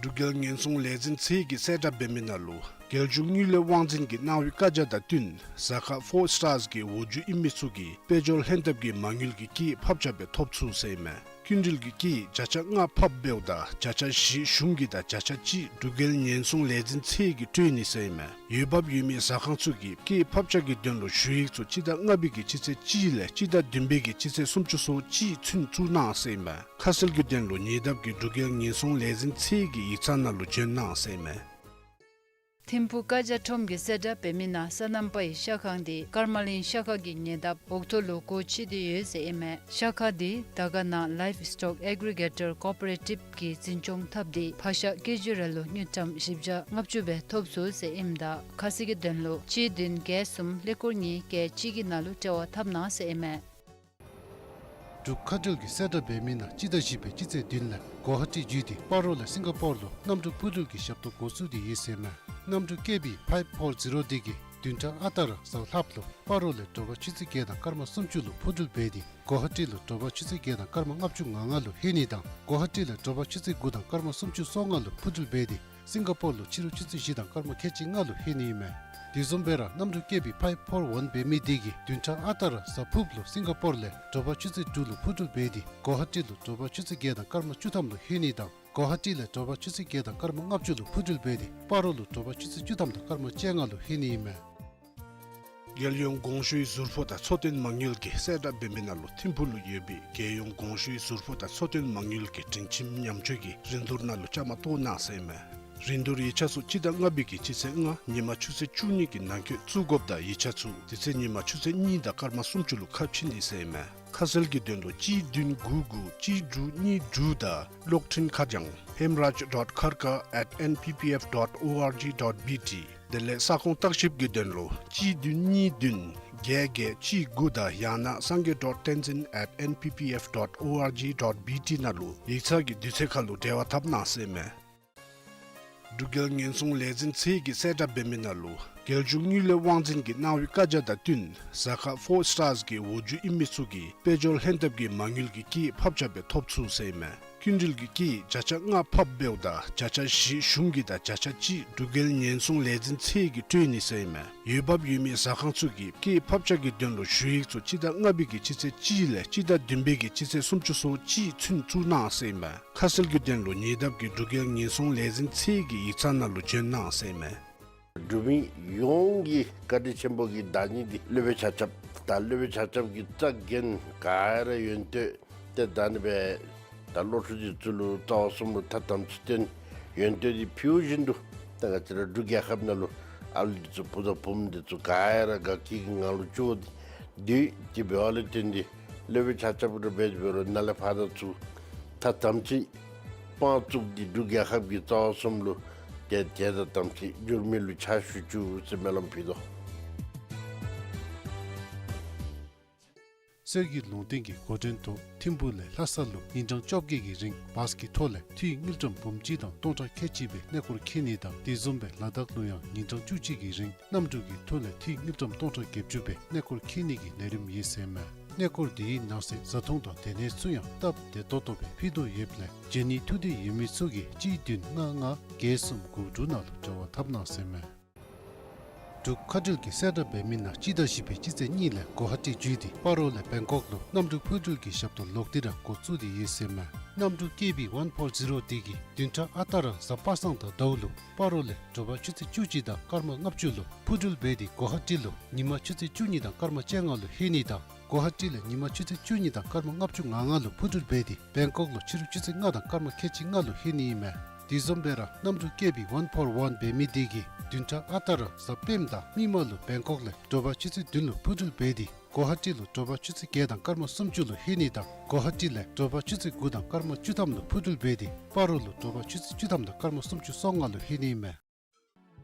འབྲུག་རྒྱལ་ཉེན་སྲུང་ལས་འཛིན་ཚད་ཀྱིས་གསལ་བསྒྲགས་འབད་མི་ནང་ལུ་རྒྱལ་གཞུང་དངུལ་ལས་དབང་འཛིན་གྱིས་གནང་བའི་བཀའ་རྒྱ་དང་བསྟུན་ཟ་ཁང་ཕོར་སི་ཊར་གྱི་འོག་འཇུག་ཨིན་མི་ཚུ་གིས་དཔལ་འབྱོར་ལྷན་ཐབས་ཀྱི་མ་དངུལ་གྱི་སྐྱེད་ཕབ་ཆ་སྦེ་ཐོབ་ཚུགས་ཟེར་ཨིན་མས། སྐྱིན་འགྲུལ་གྱི་སྐྱེད་བརྒྱ་ཆ་ལྔ་ཕབ་འབདཝ་ད་བརྒྱ་ཆ་བཞི་གཞུང་གི་དང་བརྒྱ་ཆ་གཅིག་འབྲུག་རྒྱལ་ཉེན་སྲུང་ལས་འཛིན་ཚད་ཀྱིས་སྤྲོད་ནི་ཟེར་ཨིན་མས། འོས་འབབ་ཡོད་མི་ཟ་ཁང་ཚུ་གིས་སྐྱེད་ཕབ་ཆ་གི་དོན་ལུ་ཞུ་ཡིག་ཚུ་སྤྱི་ཟླ་ལྔ་པའི་གི་སྤྱི་ཚེས་གཅིག་ལས་སྤྱི་ཟླ་བདུན་པའི་གི་སྤྱི་ཚེས་སུམ་ཅུ་སོ་གཅིག་ཚུན་བཙུགས་གནང་ཟེར་ཨིན་མས། ཁ་གསལ་གྱི་དོན་ལུ་ཉེ་འདབས་ཀྱི་འབྲུག་རྒྱལ་ཉེན་སྲུང་ལས་འཛིན་ཚད་ཀྱི་ཡིག་ཚང་ནང་ལུ་བྱོན་གནང་ཟེར་ཨིན་མས། ཐིམ་ཕུག་ཀ་ཇ་ཁྲོམ་གྱིས་གསལ་བསྒྲགས་འབད་མི་ནང་སོ་ནམ་པའི་ཤ་ཁང་དེ་ཀརྨ་གླིང་ཤ་ཁང་གི་ཉེ་འདབས་འོག་ཐོག་ལུ་སྒོ་ཕྱེ་སྟེ་ཡོད་ཟེར་ཨིན་མས། ཤ་ཁང་དེ་དར་དཀར་ནང་Livestock Aggregator Cooperative གིས་འཛིན་སྐྱོང་འཐབ་སྟེ་ཕག་ཤ་ཀེ་ཇི་རེ་ལུ་དངུལ་ཀྲམ་བཞི་བརྒྱ་ལྔ་བཅུ་སྦེ་ཐོབ་ཚུགས་ཟེར་ཨིནམ་ད་ཁ་གསལ་གྱི་དོན་ལུ་གཅིག་བདུན་བརྒྱད་གསུམ་ཀླད་ཀོར་གཉིས་བརྒྱད་གཅིག་གི་ནང་ལུ་འབྲེལ་བ་འཐབ་གནང་ཟེར་ཨིན་མས། འབྲུག་མཁའ་འགྲུལ་གྱིས་གསལ་བསྒྲགས་འབད་མི་ནང་སྤྱི་ཟླ་བཞི་པའི་སྤྱི་ཚེས་བདུན་ལས་གོ་ཧ་ཊི་བརྒྱུད་དེ་སྤ་རོ་ལས་སིང་ག་པོར་ལུ་གནམ་གྲུ་འཕུར་འགྲུལ་གྱི་ཞབས་ཏོག་འགོ་བཙུགས་ཏེ་ཡོད་ཟེར་ཨིན་མས། གནམ་གྲུ་ཀེ་བི་ཕའིབ་ཕོར་ཛི་རོ་དེ་གིས་བདུན་ཕྲག་ཨ་རྟག་ར་གཟའ་ལྷགཔ་ལུ་སྤ་རོ་ལས་དྲོ་པ་ཆུ་ཚོད་བརྒྱད་དང་སྐར་མ་སུམ་ཅུ་ལུ་འཕུར་འགྲུལ་འབད་དེ་གོ་ཧ་ཊི་ལུ་དྲོ་པ་ཆུ་ཚོད་བརྒྱད་དང་སྐར་མ་ལྔ་བཅུ་ང་ལྔ་ལུ་ལྷོད་ནི་དང་གོ་ཧ་ཊི་ལས་དྲོ་པ་ཆུ་ཚོད་དགུ་དང་སྐར་མ་སུམ་ཅུ་སོ་ལྔ་ལུ་འཕུར་འགྲུལ་འབད་དེ་ སིང་ག་པོར་ལུ་ཕྱི་རུ་ཆུ་ཚོད་བཞི་དང་སྐར་མ་ཁལ་གཅིག་ལྔ་ལུ་ལྷོད་ནི་ཨིན་མས། དེ་བཟུམ་སྦེ་ར་གནམ་གྲུ་ཀེ་བི་ཕའིབ་ཕོར་ཝན་འབད་མི་དེ་གིས་བདུན་ཕྲག་ཨ་རྟག་ར་གཟའ་ཕུརཔ་ལུ་སིང་ག་པོར་ལས་དྲོ་པ་ཆུ་ཚོད་དྲུག་ལུ་འཕུར་འགྲུལ་འབད་དེ་གོ་ཧ་ཊི་ལུ་དྲོ་པ་ཆུ་ཚོད་བརྒྱད་དང་སྐར་མ་བཅུ་ཐམ་ལུ་ལྷོད་ནི་དང་གོ་ཧ་ཊི་ལས་དྲོ་པ་ཆུ་ཚོད་བརྒྱད་དང་སྐར་མ་ལྔ་བཅུ་ལུ་འཕུར་འགྲུལ་འབད་དེ་སྤ་རོ་ལུ་དྲོ་པ་ཆུ་ཚོད་བཅུ་ཐམ་དང་སྐར་མ་བཅོ་ལྔ་ལུ་ལྷོད་ནི་ཨིན་མས། རྒྱལ་ཡོངས་གོང་ཞུའི་ཟུར་ཕོགས་དང་འཚོ་རྟེན་མ་དངུལ་གྱི་གསལ་བསྒྲགས་འབད་མི་ནང་ལུ་ཐིམ་ཕུག་ལུ་ཡོད་པའི་རྒྱལ་ཡོངས་གོང་ཞུའི་ཟུར་ཕོགས་དང་འཚོ་རྟེན་མ་དངུལ་གྱི་སྒྲིང་ཁྱིམ་ཉམས་བཅོས་ཀྱི་རིན་བསྡུར་ནང་ལུ་བཅའ་མར་གཏོགས་གནང་ཟེར་ཨིན་མས། རིན་བསྡུར་ཡིག་ཆ་ཚུ་སྤྱི་ཟླ་ལྔ་པའི་གི་སྤྱི་ཚེས་ལྔ་ཉིན་མ་ཆུ་ཚོད་བཅུ་གཉིས་ཀྱི་ནང་འཁོད་བཙུགས་དགོཔ་དང་ཡིག་ཆ་ཚུ་དེ་ཚེ་ཉིན་མ་ཆུ་ཚོད་གཉིས་དང་སྐར་མ་སུམ་ཅུ་ལུ་ཁ་ཕྱེ་ནི་ཟེར་ཨིན་མས། ཁ་གསལ་གྱི་དོན་ལུ་གཅིག་བདུན་དགུ་དགུ་གཅིག་དྲུག་གཉིས་དྲུག་དང་གློག་འཕྲིན་ཁ་བྱང་hemraj dot kharka at N P P F dot O R G dot B T། དེ་ལས་ས་ཁོངས་བརྟག་ཞིབ་ཀྱི་དོན་ལུ་གཅིག་བདུན་གཉིས་བདུན་བརྒྱད་བརྒྱད་གཅིག་དགུ་དང་ཡང་ན་སངས་རྒྱས་dot tenzin at N P P F dot O R G dot B T ནང་ལུ་ཡིག་ཚང་གི་དུས་ཚོད་ཁར་ལུ་འབྲེལ་བ་འཐབ་གནང་ཟེར་ཨིན་མས། འབྲུག་རྒྱལ་ཉེན་སྲུང་ལས་འཛིན་ཚད་ཀྱི་གསལ་བསྒྲགས་འབད་མི་ནང་ལུ་རྒྱལ་གཞུང་དངུལ་ལས་དབང་འཛིན་གྱིས་གནང་བའི་བཀའ་རྒྱ་དང་བསྟུན་ཟ་ཁང་ཕོར་སི་ཊར་གྱི་འོག་འཇུག་ཨིན་མི་ཚུ་གིས་དཔལ་འབྱོར་ལྷན་ཐབས་ཀྱི་མ་དངུལ་གྱི་སྐྱེད་ཕབ་ཆ་སྦེ་ཐོབ་ཚུགས་ཟེར་ཨིན་མས། སྐྱིན་འགྲུལ་གྱི་སྐྱེད་བརྒྱ་ཆ་ལྔ་ཕབ་འབདཝ་ད་བརྒྱ་ཆ་བཞི་གཞུང་གི་དང་བརྒྱ་ཆ་གཅིག་འབྲུག་རྒྱལ་ཉེན་སྲུང་ལས་འཛིན་ཚད་ཀྱིས་སྤྲོད་ནི་ཟེར་ཨིན་མས། འོས་འབབ་ཡོད་མི་ཟ་ཁང་ཚུ་གིས་སྐྱེད་ཕབ་ཆ་གི་དོན་ལུ་ཞུ་ཡིག་ཚུ་སྤྱི་ཟླ་ལྔ་པའི་གི་སྤྱི་ཚེས་གཅིག་ལས་སྤྱི་ཟླ་བདུན་པའི་གི་སྤྱི་ཚེས་སུམ་ཅུ་སོ་གཅིག་ཚུན་བཙུགས་གནང་ཟེར་ཨིན་མས། ཁ་གསལ་གྱི་དོན་ལུ་ཉེ་འདབས་ཀྱི་འབྲུག་རྒྱལ་ཉེན་སྲུང་ལས་འཛིན་ཚད་ཀྱི་ཡིག་ཚང་ནང་ལུ་བྱོན་གནང་ཟེར་ཨིན་མས། འབྲུག་མི་ཡོངས་ཀྱི་བཀའ་དྲིན་ཆེན་པོ་གི་བདག་ཉིད་འདི་སློབ་དཔོན་ཆ་ཁྱབ་དང་སློབ་དཔོན་ཆ་ཁྱབ་ཀྱི་རྩ་འགེངས་ག་ར་ཡོན་ཏན་ཏེ་ད་ནི་སྦེ་ད་སློབ་ཕྲུག་འདི་ཚུ་ལུ་རྩ་བ་གསུམ་ལུ་ཐ་དམ་ཚིག་བསྟེན་ཡོན་ཏན་འདི་ཕུལ་བཞིན་དུ་ད་ང་བཅས་ར་འབྲུག་རྒྱལ་ཁབ་ནང་ལུ་ཨ་ལུ་འདི་ཚུ་བུ་དང་བུམོ་འདི་ཚུ་ག་ར་དགའ་སྐྱིད་ཀྱི་ངང་ལུ་སྐྱིད་སྡོད་དེ་འབད་བ་ལུ་བརྟེན་ཏེ་སློབ་དཔོན་ཆ་ཁྱབ་ར་འབད་དེ་འབད་རུང་ནཱ་ལས་ཕར་ད་ཚུ་ཐ་དམ་ཚིག་དཔང་བཙུགས་ཏེ་འབྲུག་རྒྱལ་ཁབ་ཀྱི་རྩ་བ་གསུམ་ལུ་ཏེ་དད་དང་དམ་ཚིག་འགྱུར་མེད་ལུ་ཕྱག་ཞུ་བཅུག་ཟེར་སྨོན་ལམ་ཕུལ་དོ། གསེར་གྱི་ལུང་བསྟན་གྱི་འགོ་འདྲེན་ཐོག་ཐིམ་ཕུག་ལས་ལྷ་ས་ལུ་ཉིན་གྲངས་བཅོ་བརྒྱད་ཀྱི་རིང་བཱས་ཀྱི་ཐོག་ལས་འཐུས་དངུལ་ཀྲམ་འབུམ་གཅིག་དང་སྟོང་ཕྲག་ཁལ་གཅིག་སྦེ་གནས་སྐོར་འཁྱིད་ནི་དང་དེ་བཟུམ་སྦེ་ལ་དྭགས་ལུ་ཡང་ཉིན་གྲངས་བཅུ་གཅིག་གི་རིང་གནམ་གྲུ་གི་ཐོག་ལས་འཐུས་དངུལ་ཀྲམ་སྟོང་ཕྲག་བརྒྱད་ཅུ་སྦེ་གནས་སྐོར་འཁྱིད་ནི་གི་ལས་རིམ་ཡོད་ཟེར་མས། གནས་སྐོར་དེའི་ནང་གསེས་བཟའ་འཐུང་དང་སྡོད་གནས་ཚུ་ཡང་སྟབས་བདེ་ཏོག་ཏོ་སྦེ་ཕུལ་དོ་ཡོདཔ་ལས་བྱོན་ནིའི་ཐུགས་འདོད་ཡོད་མི་ཚུ་གིས་གཅིག་བདུན་ལྔ་ལྔ་བརྒྱད་གསུམ་དགུ་དྲུག་ནང་ལུ་འབྲེལ་བ་འཐབ་གནང་ཟེར་མས། འབྲུག་མཁའ་འགྲུལ་གྱི་གསལ་བསྒྲགས་འབད་མི་ནང་སྤྱི་ཟླ་བཞི་པའི་སྤྱི་ཚེས་གཉིས་ལས་གོ་ཧ་ཊི་བརྒྱུད་དེ་སྤ་རོ་ལས་བེང་ཀོག་ལུ་གནམ་གྲུ་འཕུར་འགྲུལ་གྱི་ཞབས་ཏོག་ལོག་སྟེ་ར་འགོ་བཙུགས་ཏེ་ཡོད་ཟེར་མས། གནམ་གྲུ་ཀེ་བི་ཝན་ཕོར་ཛི་རོ་དེ་གིས་བདུན་ཕྲག་ཨ་རྟག་ར་གཟའ་པ་སངས་དང་ཟླཝ་ལུ་སྤ་རོ་ལས་དྲོ་པ་ཆུ་ཚོད་བཅུ་གཅིག་དང་སྐར་མ་ལྔ་བཅུ་ལུ་འཕུར་འགྲུལ་འབད་དེ་གོ་ཧ་ཊི་ལུ་ཉིན་མ་ཆུ་ཚོད་བཅུ་གཉིས་དང་སྐར་མ་བཅོ་ལྔ་ལུ་ལྷོད་ནི་དང་གོ་ཧ་ཊི་ལས་ཉིན་མ་ཆུ་ཚོད་བཅུ་གཉིས་དང་སྐར་མ་ལྔ་བཅུ་ང་ལྔ་ལུ་འཕུར་འགྲུལ་འབད་དེ་བེང་ཀོག་ལུ་ཕྱི་རུ་ཆུ་ཚོད་ལྔ་དང་སྐར་མ་ཁལ་གཅིག་ལྔ་ལུ་ལྷོད་ནི་ཨིན་མས། དེ་བཟུམ་སྦེ་ར་གནམ་གྲུ་ཀེ་བི་ཝན་ཕོར་ཝན་འབད་མི་དེ་གིས་བདུན་ཕྲག་ཨ་རྟག་ར་གཟའ་སྤེནམ་དང་མིག་དམར་ལུ་བེང་ཀོག་ལས་དྲོ་པ་ཆུ་ཚོད་བདུན་ལུ་འཕུར་འགྲུལ་འབད་དེ་གོ་ཧ་ཊི་ལུ་དྲོ་པ་ཆུ་ཚོད་བརྒྱད་དང་སྐར་མ་སུམ་ཅུ་ལུ་ལྷོད་ནི་དང་གོ་ཧ་ཊི་ལས་དྲོ་པ་ཆུ་ཚོད་དགུ་དང་སྐར་མ་བཅུ་ཐམ་ལུ་འཕུར་འགྲུལ་འབད་དེ་སྤ་རོ་ལུ་དྲོ་པ་ཆུ་ཚོད་བཅུ་ཐམ་དང་སྐར་མ་སུམ་ཅུ་སོ་ལྔ་ལུ་ལྷོད་ནི་ཨིན་མས།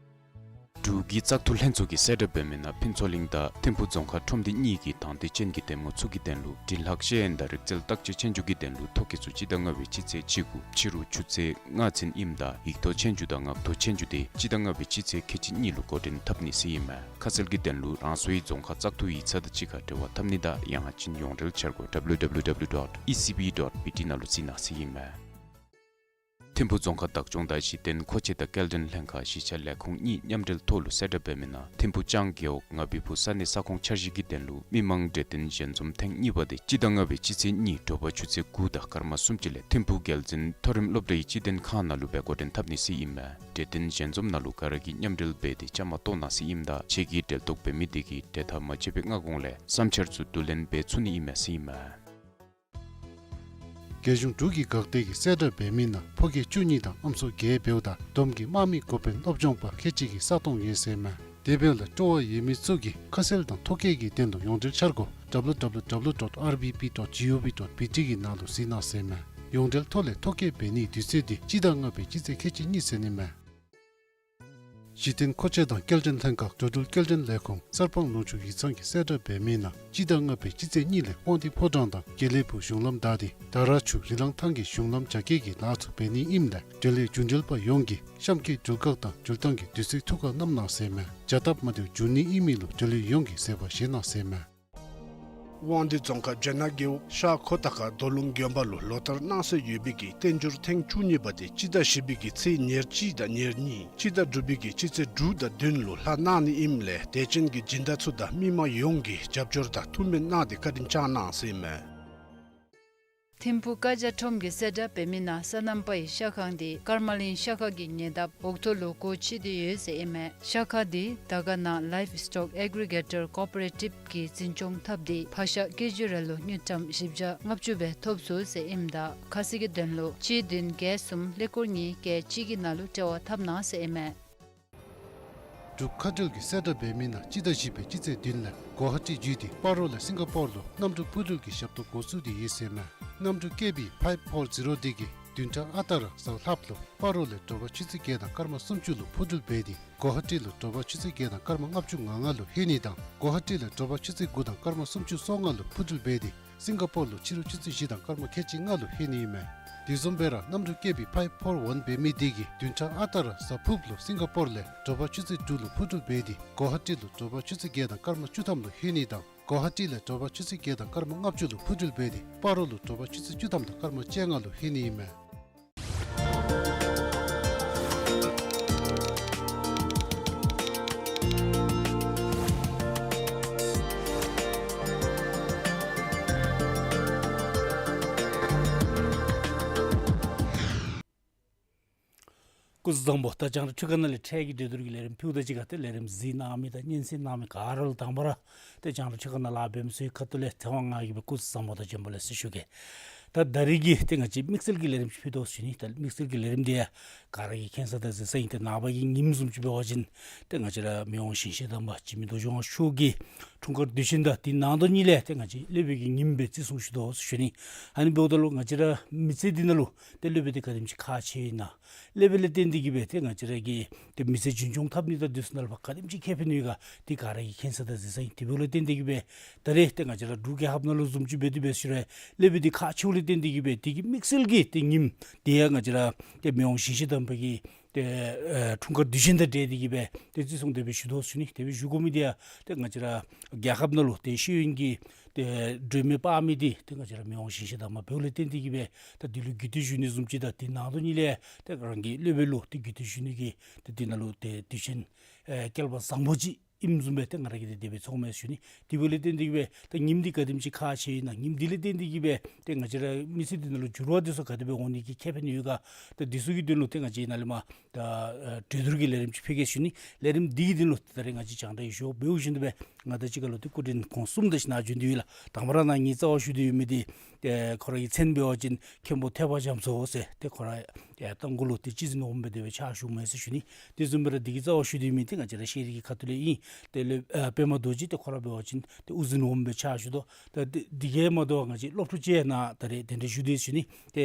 འབྲུག་གི་བཙག་འཐུ་ལྷན་ཚོགས་ཀྱི་གསལ་བསྒྲགས་འབད་མི་ནང་ཕུན་ཚོགས་གླིང་དང་ཐིམ་ཕུ་རྫོང་ཁག་ཁྲོམ་སྡེ་གཉིས་ཀྱི་དང་འདོད་ཅན་གྱི་འདེམས་ངོ་ཚུ་གི་དོན་ལུ་འབྲི་ལྷག་ཤེས་ཡོན་དང་རིག་རྩལ་བརྟག་དཔྱད་ཆོས་རྒྱུགས་ཀྱི་དོན་ལུ་ཐོ་བཀོད་ཚུ་སྤྱི་ཟླ་ལྔ་པའི་སྤྱི་ཚེས་གཅིག་དགུ་ཕྱི་རུ་ཆུ་ཚོད་ལྔ་ཚུན་ཨིནམ་ད་ཡིག་ཐོག་ཆོས་རྒྱུགས་དང་ངག་ཐོག་ཆོས་རྒྱུགས་དེ་སྤྱི་ཟླ་ལྔ་པའི་སྤྱི་ཚེས་ཁལ་གཅིག་གཉིས་ལུ་འགོ་འདྲེན་འཐབ་ནི་ཟེར་ཨིན་མས། ཁ་གསལ་གྱི་དོན་ལུ་རང་སོའི་རྫོང་ཁག་བཙག་འཐུ་ཡིག་ཚང་དང་གཅིག་ཁར་འབྲེལ་བ་འཐབ་ནི་དང་ཡང་ན་ཅིན་ཡོངས་འབྲེལ་འཆར་སྒོ་W W W dot E C B dot B T ནང་ལུ་གཟིགས་གནང་ཟེར་ཨིན་མས། ཐིམ་ཕུ་རྫོང་ཁག་བདག་སྐྱོང་དང་གཞི་རྟེན་མཁོ་ཆས་དང་སྐྱེལ་འདྲེན་ལྷན་ཁག་གཞིས་ཆགས་ལས་ཁུངས་གཉིས་མཉམ་འབྲེལ་ཐོག་ལུ་གསལ་བསྒྲགས་འབད་མི་ནང་ཐིམ་ཕུ་ལྕང་རྒེད་འོག་ང་བི་ཕུ་ས་གནས་ས་ཁོངས་འཆར་གཞི་གི་དོན་ལུ་མི་མང་གྲོས་བསྟུན་ཞལ་འཛོམས་ཐེངས་གཉིས་པ་དེ་སྤྱི་ཟླ་ལྔ་པའི་སྤྱི་ཚེས་གཉིས་དྲོ་པ་ཆུ་ཚོད་དགུ་དང་སྐར་མ་སུམ་ཅུ་ལས་ཐིམ་ཕུ་རྒྱལ་འཛིན་མཐོ་རིམ་སློབ་གྲྭའི་སྤྱི་དོན་ཁང་ནང་ལུ་སྦེ་འགོ་འདྲེན་འཐབ་ནི་ཟེར་ཨིན་མས། གྲོས་བསྟུན་ཞལ་འཛོམས་ནང་ལུ་ག་ར་གིས་མཉམ་འབྲེལ་འབད་དེ་བཅའ་མར་གཏོགས་གནང་ཟེར་ཨིནམ་ད་ཁྱེད་ཀྱིས་འབྲེལ་གཏོགས་འབད་མི་དེ་གིས་གྲོས་ཐག་མ་བཅད་པའི་སྔ་གོང་ལས་བསམ་འཆར་ཚུ་བསྡུ་ལེན་འབད་ཚུགས་ནི་ཨིན་མས་ཟེར་ཨིན་མས། རྒྱལ་གཞུང་འབྲུག་གི་འགག་སྡེ་གི་གསལ་བསྒྲགས་འབད་མི་ནང་ཕོ་སྐྱེས་བཅུ་གཉིས་དང་ཨམ་སྲུ་བརྒྱད་འབདཝ་ད་བསྡོམས་ཀྱིས་དམག་མི་འགོ་དཔོན་སློབ་སྦྱོང་པ་ཁལ་གཅིག་གི་ས་སྟོང་ཡོད་ཟེར་མས། དེ་འབདཝ་ལས་སྤྲོ་བ་ཡོད་མི་ཚུ་གིས་ཁ་གསལ་དང་ཐོ་བཀོད་ཀྱི་དོན་ལུ་ཡོངས་འབྲེལ་འཆར་སྒོ་W W W dot R B P dot G O V dot B T གི་ནང་ལུ་གཟིགས་གནང་ཟེར་མས། ཡོངས་འབྲེལ་ཐོག་ལས་ཐོ་བཀོད་འབད་ནིའི་དུས་ཚོད་དེ་སྤྱི་ཟླ་ལྔ་པའི་སྤྱི་ཚེས་ཁལ་གཅིག་གཉིས་ཚུན་ཨིན་མས། གཞི་རྟེན་མཁོ་ཆས་དང་སྐྱེལ་འདྲེན་ལྷན་ཁག་འགྲོ་འགྲུལ་སྐྱེལ་འདྲེན་ལས་ཁུངས་གསར་སྤང་ལུང་ཕྱོགས་ཡིག་ཚང་གི་གསལ་བསྒྲགས་འབད་མི་ནང་སྤྱི་ཟླ་ལྔ་པའི་སྤྱི་ཚེས་གཉིས་ལས་དབང་འདུས་ཕོ་བྲང་དང་དགེ་ལེགས་ཕུག་གཞུང་ལམ་བདའ་སྟེ་དར་ཆུ་རི་ལང་ཐང་གི་གཞུང་ལམ་རྒྱ་སྐྱེད་ཀྱི་ལཱ་ཚུ་འབད་ནི་ཨིནམ་ལས་འབྲེལ་ཡོད་རྒྱུ་འབྲེལ་པ་ཡོངས་ཀྱིས་གཤམ་གྱི་འགྲུལ་བཀག་དང་འགྲུལ་བཏང་གི་དུས་ཚོད་ཐུགས་ཁར་བསྣམ་གནང་ཟེར་མས། བྱ་སྟབས་མ་བདེཝ་འབྱུང་ནི་ཨིན་མི་ལུ་འབྲེལ་ཡོད་ཡོངས་ཀྱིས་བཟོད་པ་བཞེས་གནང་ཟེར་མས། དབང་འདུས་རྫོང་ཁག་བྱེད་ནག་རྒེད་འོག་ཤར་ཁོ་ཐང་ཁ་རྡོ་ལུང་དགོན་པ་ལུ་ལོ་ལྟར་གནང་སྲོལ་ཡོད་པའི་གི་བསྟན་འགྱུར་ཐེངས་བཅུ་གཉིས་པ་དེ་སྤྱི་ཟླ་བཞི་པའི་གི་ཚེས་ཉེར་གཅིག་དང་ཉེར་གཉིས་སྤྱི་ཟླ་དྲུག་པའི་གི་སྤྱི་ཚེས་དྲུག་དང་བདུན་ལུ་ལྷག་གནང་ནི་ཨིནམ་ལས་དད་ཅན་གྱི་སྦྱིན་བདག་ཚུ་དང་མི་མང་ཡོངས་ཀྱིས་རྒྱབ་སྐྱོར་དང་ཐུགས་སྨོན་གནང་སྟེ་བཀའ་དྲིན་བསྐྱངས་གནང་ཟེར་ཨིན་མས། ཐིམ་ཕུག་ཀ་ཇ་ཁྲོམ་གྱི་གསལ་བསྒྲགས་འབད་མི་ནང་སོ་ནམ་པའི་ཤ་ཁང་དེ་ཀརྨ་གླིང་ཤ་ཁ་གི་ཉེ་འདབས་འོག་ཐོག་ལུ་སྒོ་ཕྱེ་སྟེ་ཡོད་ཟེར་ཨིན་མས། ཤ་ཁ་དེ་དར་དཀར་ན་Livestock Aggregator Cooperative གིས་འཛིན་སྐྱོང་འཐབ་སྟེ་ཕག་ཤ་ཀེ་ཇི་རེ་ལུ་དངུལ་ཀྲམ་བཞི་བརྒྱ་ལྔ་བཅུ་སྦེ་ཐོབ་ཚུགས་ཟེར་ཨིནམ་ད་ཁ་གསལ་གྱི་དོན་ལུ་གཅིག་བདུན་བརྒྱད་གསུམ་ཀླད་ཀོར་གཉིས་བརྒྱད་གཅིག་གི་ནང་ལུ་འབྲེལ་བ་འཐབ་གནང་ཟེར་ཨིན་མས། འབྲུག་མཁའ་འགྲུལ་གྱི་གསལ་བསྒྲགས་འབད་མི་ནང་སྤྱི་ཟླ་བཞི་པའི་སྤྱི་ཚེས་བདུན་ལས་གོ་ཧ་ཊི་བརྒྱུད་དེ་སྤ་རོ་ལས་སིང་ག་པོར་ལུ་གནམ་གྲུ་འཕུར་འགྲུལ་གྱི་ཞབས་ཏོག་འགོ་བཙུགས་ཏེ་ཡོད་ཟེར་མས། གནམ་གྲུ་ཀེ་བི་ཕའིབ་ཕོར་ཛི་རོ་དེ་གིས་བདུན་ཕྲག་ཨ་རྟག་ར་གཟའ་ལྷགཔ་ལུ་སྤ་རོ་ལས་དྲོ་པ་ཆུ་ཚོད་བརྒྱད་དང་སྐར་མ་སུམ་ཅུ་ལུ་འཕུར་འགྲུལ་འབད་དེ་གོ་ཧ་ཊི་ལུ་དྲོ་པ་ཆུ་ཚོད་བརྒྱད་དང་སྐར་མ་ལྔ་བཅུ་ང་ལྔ་ལུ་ལྷོད་ནི་དང་གོ་ཧ་ཊི་ལས་དྲོ་པ་ཆུ་ཚོད་དགུ་དང་སྐར་མ་སུམ་ཅུ་སོ་ལྔ་ལུ་འཕུར་འགྲུལ་འབད་དེ་སིང་ག་པོར་ལུ་ཕྱི་རུ་ཆུ་ཚོད་བཞི་དང་སྐར་མ་ཁལ་གཅིག་ལྔ་ལུ་ལྷོད་ནི་ཨིན་མས། དེ་བཟུམ་སྦེ་ར་གནམ་གྲུ་ཀེ་བི་ཕའིབ་ཕོར་ཝན་འབད་མི་དེ་གིས་བདུན་ཕྲག་ཨ་རྟག་ར་གཟའ་ཕུརཔ་ལུ་སིང་ག་པོར་ལས་དྲོ་པ་ཆུ་ཚོད་དྲུག་ལུ་འཕུར་འགྲུལ་འབད་དེ་གོ་ཧ་ཊི་ལུ་དྲོ་པ་ཆུ་ཚོད་བརྒྱད་དང་སྐར་མ་བཅུ་ཐམ་ལུ་ལྷོད་ནི་དང་གོ་ཧ་ཊི་ལས་དྲོ་པ་ཆུ་ཚོད་བརྒྱད་དང་སྐར་མ་ལྔ་བཅུ་ལུ་འཕུར་འགྲུལ་འབད་དེ་སྤ་རོ་ལུ་དྲོ་པ་ཆུ་ཚོད་བཅུ་ཐམ་དང་སྐར་མ་བཅོ་ལྔ་ལུ་ལྷོད་ནི་ཨིན་མས། སྐུ་གཟུགས་བཟང་པོ། ད་རྒྱང་བསྒྲགས་འཕྲུལ་ཁང་ནང་ལས་འཕྲལ་གྱི་འགྲན་བསྡུར་གྱི་ལས་རིམ་ཕུལཝ་ད་གཅིག་ཁར་ཏེ་ལས་རིམ་གཟིགས་གནང་མི་དང་སྙན་གསན་གནང་མི་ག་ར་ལུ་དང་པ་ར་ཏེ་རྒྱང་བསྒྲགས་འཕྲུལ་ཁང་ནང་ལཱ་འབད་མི་ཚུ་གི་ཁ་ཐུག་ལས་དེ་བ་ང་གིས་སྦེ་སྐུ་གཟུགས་བཟང་པོ་དང་བྱོན་པ་ལེགས་སོ་ཞུ་གེ། ད་ད་རིས་ཀྱི་ཏེ་ང་བཅས་དམིགས་བསལ་གྱི་ལས་རིམ་ཅིག་ཕུལ་དོ་ཟེར་ཞུ་ནི། ད་དམིགས་བསལ་གྱི་ལས་རིམ་འདི་ཡང་ག་ར་གིས་མཁྱེན་ས་དང་གཟིགས་ས་ཨིན། ཏེ་ནངས་པ་གི་ཉིནམ་བཟུམ་ཅིག་འབད་བ་ཅིན་ཏེ་ང་བཅས་ར་མི་དབང་ཞིང་གཤེགས་དམ་པ་འཇིགས་མེད་རྡོ་རྗེ་དབང་ཕྱུག་གི་འཁྲུངས་སྐར་དུས་ཆེན་དང་དེ་ནང་དོན་གཉིས་ལས་ཏེ་ང་བཅས་སློབ་དཔོན་གྱི་ཉིནམ་སྦེ་བརྩི་སྲུང་ཞུ་དོ་ཟེར་ཞུ་ནི། ཨ་ནི་འབདཝ་ད་ལུ་ང་བཅས་ར་མི་ཚེ་འདི་ནང་ལུ་ཏེ་སློབ་དཔོན་འདི་ག་དེམ་ཅིག་ཁག་ཆེ་ཨིན་ན། སློབ་དཔོན་ལས་བརྟེན་ཏེ་གིས་སྦེ་ཏེ་ང་བཅས་ར་གི་ཏེ་མི་ཚེ་རྒྱུན་སྐྱོང་འཐབ་ནི་དང་འདི་ཚུ་ནང་ལུ་ཕར་ག་དེམ་ཅིག་ཁེ་ཕན་ཡོད་ག་འདི་ག་ར་གིས་མཁྱེན་ས་དང་གཟིགས་ས་ཨིན། དེ་འབདཝ་ལས་བརྟེན་ཏེ་གིས་སྦེ་ད་རེས་ཏེ་ང་བཅས་ར་འབྲུག་རྒྱལ་ཁབ་ནང་ལུ་བཟུམ་ཅིག་འབད་དེ་འབད་ཞུ་རུང་སློབ་དཔོན་འདི་ཁག་ཆེཝ་ལས་བརྟེན་ཏེ་གིས་སྦེ་དེ་གི་དམིགས་བསལ་གྱི་ཏེ་ཉིནམ་དེ་ཡང་ང་བཅས་ར་ཏེ་མི་དབང་ཞིང་གཤེགས་དམ་པ་གི་ཏེ་ཨེ་འཁྲུངས་སྐར་དུས་ཆེན་དང་འབྲེལ་ཏེ་གིས་སྦེ་ཏེ་བརྩི་སྲུང་དེ་སྦེ་ཞུ་དོ་ཟེར་ཞུ་ནི། དེ་སྦེ་ཞུ་དགོ་མི་འདི་ཡང་ཏེ་ང་བཅས་ར་རྒྱལ་ཁབ་ནང་ལུ་ཏེ་ཤེས་ཡོན་གྱི་ཏེ་སྒྲོན་མེ་སྤར་མི་འདི་ཏེ་ང་བཅས་ར་མི་དབང་ཞིང་གཤེགས་དམ་པ་འབདཝ་ལས་བརྟེན་ཏེ་གིས་སྦེ་ད་འདི་ལུ་གུས་བཏུད་ཞུ་ནི་བཟུམ་ཅིག་དང་དེ་ནང་དོན་གཉིས་ལས་ཏེ་རང་གི་སློབ་དཔོན་ལུ་ཏེ་གུས་བཏུད་ཞུ་ནི་གི་ཏེ་འདི་ནང་ལུ་ཏེ་དུས་ཆེན་ཨེ་བསྐལ་པ་བཟང་པོ་ཅིག་ཨིནམ་བཟུམ་སྦེ་ཏེ་ང་ར་གིས་ཏེ་དེ་སྦེ་ཚོརཝ་མས་ཟེར་ཞུ་ནི། དེ་འབདཝ་ལས་བརྟེན་ཏེ་གིས་སྦེ་ད་ཉིནམ་འདི་ག་དེམ་ཅིག་ཁག་ཆེ་ཨིན་ན་ཉིནམ་འདི་ལས་བརྟེན་ཏེ་གིས་སྦེ་ཏེ་ང་བཅས་ར་མི་ཚེ་འདི་ནང་ལུ་འགྱུར་བ་འདི་ཚུ་ག་དེ་སྦེ་འོང་ནི་གི་ཁེ་ཕན་ཡོད་ག་ད་འདི་ཚུ་གི་དོན་ལུ་ཏེ་ང་བཅས་ནཱ་ལས་མར་ད་ཨེ་གྲོས་བསྡུར་གྱི་ལས་རིམ་ཅིག་ཕུལ་གེ་ཟེར་ཞུ་ནི། ལས་རིམ་འདི་གི་དོན་ལུ་ད་རེས་ང་བཅས་རྒྱང་བསྒྲགས་ཡོད་ཞུ་འབདཝ་བཞིན་དུ་སྦེ་ང་ད་ཅི་ཁ་ལུ་ཏེ་སྐུ་མགྲོན་ཁོང་གསུམ་དང་ཞིནམ་ལས་བྱོན་ཏེ་ཡོད་ལགས། དང་པ་ར་ནཱ་ངེའི་རྩ་བར་ཞུ་སྟེ་ཡོད་མི་འདི་ཏེ་ཁོ་རའི་གི་མཚན་འབད་བ་ཅིན་མཁན་པོ་ཐེག་པ་རྒྱ་མཚོ་ཟེར་ཏེ་ཁོ་ར་ཡང་རྟ་མགོ་ལུ་ཏེ་སྤྱི་འཛིན་འོགམ་སྦེ་དེ་སྦེ་ཕྱག་ཞུཝ་མས་ཟེར་ཞུ་ནི། དེ་བཟུམ་སྦེ་ར་འདི་གི་རྩ་བར་ཞུ་སྟེ་ཡོད་མི་འདི་ང་བཅས་ར་ཤེས་རིག་གི་ཁ་ཐུག་ལས་ཨིན། ཏེ་སློབ་ཨ་པདྨ་རྡོ་རྗེ་ཏེ་ཁོ་ར་འབད་བ་ཅིན་ཏེ་དབུ་འཛིན་འོགམ་སྦེ་ཕྱག་ཞུ་དོ། ད་འདི་འདི་གིས་མ་དོ་བར་ང་བཅས་སློབ་ཕྲུག་ཅིག་ནཱ་ད་རེས་གདན་འདྲེན་ཞུ་སྟེ་ཟེར་ཞུ་ནི། ཏེ་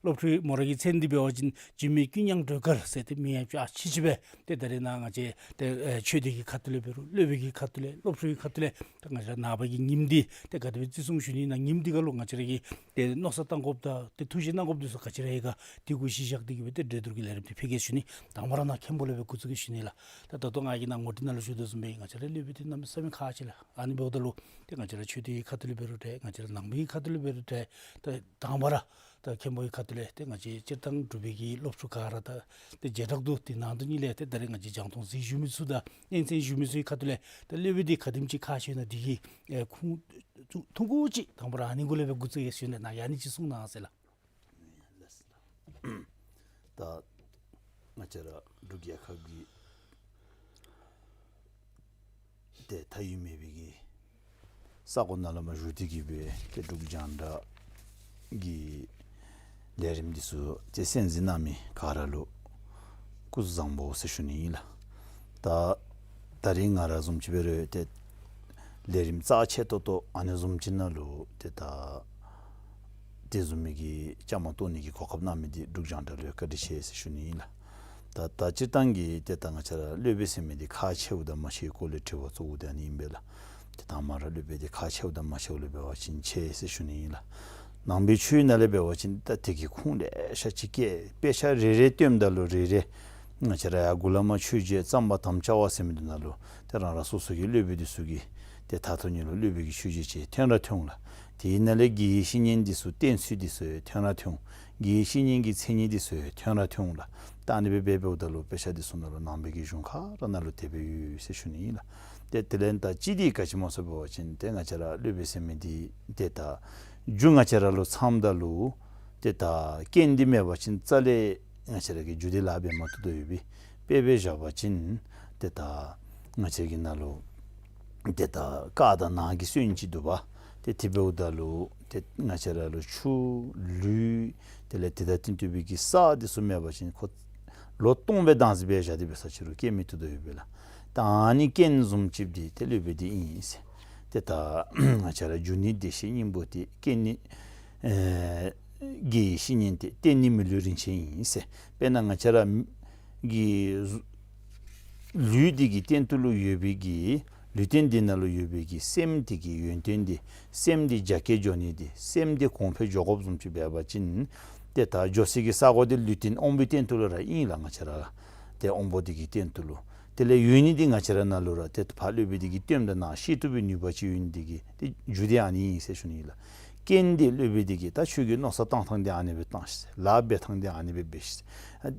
སློབ་ཕྲུག་མོ་ར་གི་མཚན་འདི་འབད་བ་ཅིན་འཇིགས་མེད་ཀུན་མྱང་སྒྲོལ་དཀར་ཟེར་ཏེ་མིང་ཡང་ཅིག་ཨ་ཆི་ཆི་སྦེ་ཏེ་ད་རེས་ནཱ་ང་བཅས་ཏེ་ཨེ་ཆོས་སྡེ་གི་ཁ་ཐུག་ལས་འབད་རུང་སློབ་དཔོན་གྱི་ཁ་ཐུག་ལས་སློབ་ཕྲུག་གི་ཁ་ཐུག་ལས་ད་ང་བཅས་ར་ནངས་པ་གི་ཉིནམ་འདི་ཏེ་ག་དེ་སྦེ་བརྩི་སྲུང་ཞུ་ནི་ཨིན་ན་ཉིནམ་འདི་ཁ་ལུ་ང་བཅས་ར་གིས་ཏེ་མནོ་བསམ་བཏང་དགོཔ་དང་ཏེ་ཐུགས་བཞེད་གནང་དགོཔ་འདི་ཚུ་ག་ཅི་ར་ཡོད་ག་འདི་གུ་གཞི་བཞག་སྟེ་གིས་སྦེ་ཏེ་གྲོས་བསྡུར་གྱི་ལས་རིམ་འདི་ཕུལ་གེ་ཟེར་ཞུ་ནི། དང་པ་ར་ནཱ་མཁན་པོ་ལས་སྦེ་འགོ་བཙུགས་གེ་ཟེར་ཞུ་ནི་ལགས། ད་ད་ལྟོ་ང་གིས་ནཱ་ངོ་སྤྲོད་ནང་ལུ་ཞུ་དོ་བཟུམ་སྦེ་ང་བཅས་ར་སློབ་དཔོན་འདི་གནམ་མེད་ས་མེད་ཁག་ཆེ་ལགས། ཨ་ནི་འབདཝ་ད་ལུ་ཏེ་ང་བཅས་ར་ཆོས་སྡེ་གི་ཁ་ཐུག་ལས་འབད་རུང་ཏེ་ང་བཅས་ར་ནང་པའི་གི་ཁ་ཐུག་ལས་འབད་རུང་ཏེ་ད་དང་པ་ར་ད་མཁན་པོའི་ཁ་ཐུག་ལས་ཏེ་ང་བཅས་སྤྱིར་བཏང་འབྲུག་པའི་གི་སློབ་ཕྲུག་ག་ར་ད་ཏེ་བྱེ་བྲག་ཏུ་ཏེ་ནང་དོན་གཉིས་ལས་ཏེ་ད་རེས་ང་བཅས་རྒྱང་མཐོང་གཟིགས་བཞུགས་མི་ཚུ་དང་སྙན་གསན་ཞུ་མི་ཚུ་གི་ཁ་ཐུག་ལས་ཏེ་སློབ་དཔོན་འདི་ག་དེམ་ཅིག་ཁག་ཆེ་ན་འདི་གི་ཨེ་ཁུངས་ཐུང་ཀུ་ཅིག་དང་པ་ར་ཨ་ནི་གུ་ལས་སྦེ་འགོ་བཙུགས་ཡི་ཟེར་ཞུ་ནི། ནཱ་ཡང་ཨ་ནི་ཅིག་གསུང་གནང་ཟེར་ལགས། ད་ང་བཅས་ར་འབྲུག་རྒྱལ་ཁབ་ཀྱི་ཏེ་མཐའ་དབུས་མེད་པའི་གི་ས་གོ་ནང་ལུ་མར་བཞུགས་ཏེ་གིས་སྦེ་ཏེ་འབྲུག་རྒྱང་བསྒྲགས་ཀྱི་ལས་རིམ་འདི་ཚུ་ཏེ་གསན་གཟིགས་གནང་མི་ག་ར་ལུ་སྐུ་གཟུགས་བཟང་པོ་ཟེར་ཞུ་ནི་ཨིན་ལགས། ད་ད་རིས་ང་ར་བཟུམ་ཅིག་འབད་རུང་ཏེ་ལས་རིམ་རྩ་ཆེ་ཏོག་ཏོ་ཨ་ནི་བཟུམ་ཅིག་ནང་ལུ་ཏེ་ད་དེ་བཟུམ་མའི་གི་བཅའ་མར་གཏོགས་ནི་གི་གོ་སྐབས་གནང་མི་འདི་འབྲུག་རྒྱང་བསྒྲགས་ལུ་བཀའ་དྲིན་ཆེ་ཟེར་ཞུ་ནི་ཨིན་ལགས། ད་ད་སྤྱིར་བཏང་གི་ཏེ་ད་ང་བཅས་ར་སློབ་དཔོན་ཟེར་མི་འདི་ཁག་ཆེཝ་དང་མ་ཆེ་བའི་སྐོར་ལས་དྲི་བ་གཙོ་བོ་འདི་ཨ་ནི་ཨིན་པས་ལགས། ཏེ་དང་པ་ར་སློབ་དཔོན་འདི་ཁག་ཆེཝ་དང་མ་ཆེཝ་ལུ་འབད་བ་ཅིན་ཆེ་ཟེར་ཞུ་ནི་ཨིན་ལགས། ནང་པའི་ཆོས་ནང་ལས་འབད་བ་ཅིན་ད་དེ་གི་ཁུངས་ལེ་ཤ་ཅིག་བཀལ། དཔེ་ཆ་རེ་རེ་བཏོནམ་ད་ལུ་རེ་རེ་ང་བཅས་ར་ཡར་གུ་ལས་མར་ཆོས་རྗེ་གཙང་པ་དམ་བཅའ་བ་ཟེར་མི་འདི་ནང་ལུ་ཏེ་རང་རང་སོ་སོ་གི་སློབ་དཔོན་འདི་ཚུ་གིས་ ཏེ་ད་ལྟོ་ཉིད་ལུ་སློབ་དཔོན་གྱི་ཆོས་སྤྱོད་ཅིག་ཐོན་ར་ཐོན་འོང་ལགས། དེ་ནང་ལས་དགེ་བའི་བཤེས་གཉེན་འདི་ཚུ་བསྟེན་ཚུལ་འདི་ཚུ་ཐོན་ར་ཐོན་འོང་། དགེ་བའི་བཤེས་གཉེན་གྱི་མཚན་ཉིད་འདི་ཚུ་ཐོན་ར་ཐོན་འོང་ལགས། ད་ཨ་ནི་སྦེ་འབད་འབདཝ་ད་ལུ་དཔེ་ཆ་འདི་ཚུ་ནང་ལུ་ནང་པའི་གི་གཞུང་ག་ར་ནང་ལུ་དེ་སྦེ་ཡོད་ཟེར་ཞུ་ནི་ཨིན་ལགས། ཏེ་དེ་ལས་ད་ཅི་འདི་ག་ཅི་སྨོ་ཟེར་བ་ཅིན་ཏེ་ང་བཅས་ར་སློབ་དཔོན་ཟེར་མི་འདི་ཏེ་ད་རྒྱུ་ང་བཅས་ར་ལུ་འཚམ་ད་ལུ་ཏེ་ད་རྐྱེན་འདི་མེད་པ་ཅིན་རྩ་ལས་ང་བཅས་ར་གིས་རྒྱུ་འདི་ལཱ་འབད་མ་བཏུབ་དོ་ཡོད་པས། དཔེ་སྦེ་བཞག་པ་ཅིན་ཏེ་ད་ང་བཅས་ཀྱི་ནང་ལུ་ཏེ་ད་ཀ་དང་ནང་གི་སོན་ཅིག་འདུག་པ། ཏེ་དེ་འབདཝ་ད་ལུ་ཏེ་ང་བཅས་ར་ལུ་ཆུ་ལུད་དེ་ལས་དེ་དང་བསྟུན་ཏེ་སྦེ་གི་ས་འདི་ཚུ་མེད་པ་ཅིན་ཁོ་ལོ་སྟོང་སྦེ་བདག་འཛིན་འབད་བཞག་སྟེ་འབད་ས་ཅིག་རུང་རྐྱེན་མི་བཏུབ་དོ་ཡོད་པས་ལགས། ད་ཨ་ནི་རྐྱེན་བཟུམ་ཅིག་འདི་ཏེ་སློབ་དཔོན་འདི་ཨིན་ཟེར། ཏེ་ད་ང་བཅས་ར་རྒྱུ་ནི་བདེ་གཤེགས་སྙིང་པོ་སྟེ། རྐྱེན་ནི་ཨེ་དགེ་བའི་བཤེས་གཉེན་ཏེ། རྟེན་ནི་མི་ལུས་རིན་ཆེན་ཡིན་ཟེར། དཔེར་ན་ང་བཅས་ར་གི་ལུས་འདི་གི་སྟེང་དུ་ལུ་ཡོད་པའི་གི་ལུས་རྟེན་འདི་ནང་ལུ་ཡོད་པའི་གི་སེམས་འདི་གི་ཡོན་ཏན་འདི་སེམས་འདི་རྒྱ་སྐྱེད་འགྱོ་ནི་འདི་སེམས་འདི་གོང་འཕེལ་འགྱོ་དགོཔ་བཟུམ་ཅིག་འབད་བ་ཅིན་ཏེ་ད་འགྱོ་སའི་གི་ས་གོ་འདི་ལུས་རྟེན་དབང་པོའི་སྟེང་དུ་ལུ་ར་ཨིན་ལགས། ང་བཅས་ར་ཏེ་དབང་པོ་འདི་གི་སྟེང་དུ་ལུ། དེ་ལས་ཡོད་ནི་འདི་ང་བཅས་ར་ནང་ལུ་ར་ཏེ་ཕར་སློབ་དཔོན་འདི་གིས་སྟོནམ་ད་ནཱ་ཤེས་བཏུབ་པའི་ནུས་པ་ཅིག་ཡོད་ནི་འདི་གིས་ཏེ་རྒྱུ་འདི་ཨ་ནི་ཨིན་ཟེར་ཞུ་ནི་ཨིན་ལགས། རྐྱེན་འདི་སློབ་དཔོན་འདི་གིས་ད་ཁྱོད་ཀྱི་མནོ་བསམ་བཏང་ཐངས་འདི་ཨ་ནི་སྦེ་བཏང་ཤིག་ཟེར། ལཱ་འབད་ཐངས་འདི་ཨ་ནི་སྦེ་འབད་ཤིག་ཟེར།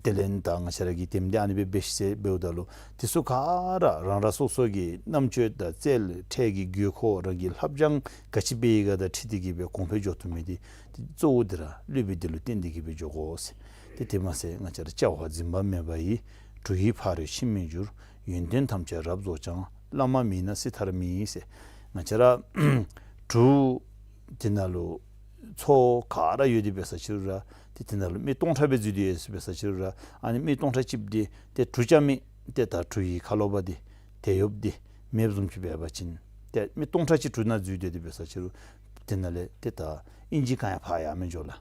དེ་ལས་ད་ང་བཅས་ར་གིས་དེམ་འདི་ཨ་ནི་སྦེ་འབད་ཤིག་ཟེར་འབདཝ་ད་ལུ་དེ་ཚུ་ག་ར་རང་རང་སོ་སོ་གི་རྣམ་དཔྱོད་དང་རྩལ་འཕྲལ་གྱི་དགོས་མཁོ་རང་གི་བསླབ་སྦྱང་ག་ཅི་འབད་ཡི་ག་དང་འཁྲིལ་ཏེ་གི་སྦེ་གོང་འཕེལ་འགྱོ་བཏུབ་མི་འདི་ཏེ་གཙོ་བོ་འདི་ར་སློབ་དཔོན་འདི་ལུ་བརྟེན་ཏེ་གི་སྦེ་འགྱོ་དགོ་ཟེར། ཏེ་དེ་མ་ཚད་ང་བཅས་ར་བྱ་བ་འཛིན་པ་མེད་པ་ཡི། གྲུ་ཡི་ཕ་རོལ་ཕྱིན་མི་འགྱུར། ཡོན་ཏན་ཐམས་ཅད་རབ་རྫོགས་ཀྱང་། བླ་མ་མེད་ན་སྲིད་མཐར་མི་ཟེར། ང་བཅས་ར་གྲུ་འདི་ནང་ལུ་མཚོ་ག་ར་ཡོད་དེ་འབད་ས་ཅིག་རུང་ར་ཏེ་དེ་ནང་ལུ་མི་སྟོང་ཕྲག་སྦེ་འཛུལ་ཏེ་ཡོད་ཟེར་འབད་ས་ཅིག་རུང་ར་ཨ་ནི་མི་སྟོང་ཕྲག་གཅིག་འདི་ཏེ་གྲུ་རྐྱབ་མི་ཏེ་ད་གྲུ་ཡི་ཁ་ལོ་པ་འདི་དེད་གཡོགཔ་འདི་མེདཔ་བཟུམ་ཅིག་འབད་བ་ཅིན་ཏེ་མི་སྟོང་ཕྲག་གཅིག་གྲུ་ནང་འཛུལ་ཏེ་འདི་འབད་ས་ཅིག་རུང་དེ་ནང་ལས་ཏེ་ད་ཨིན་ཅི་གང་ཡང་ཕར་ཡང་མི་འགྱོ་ལགས།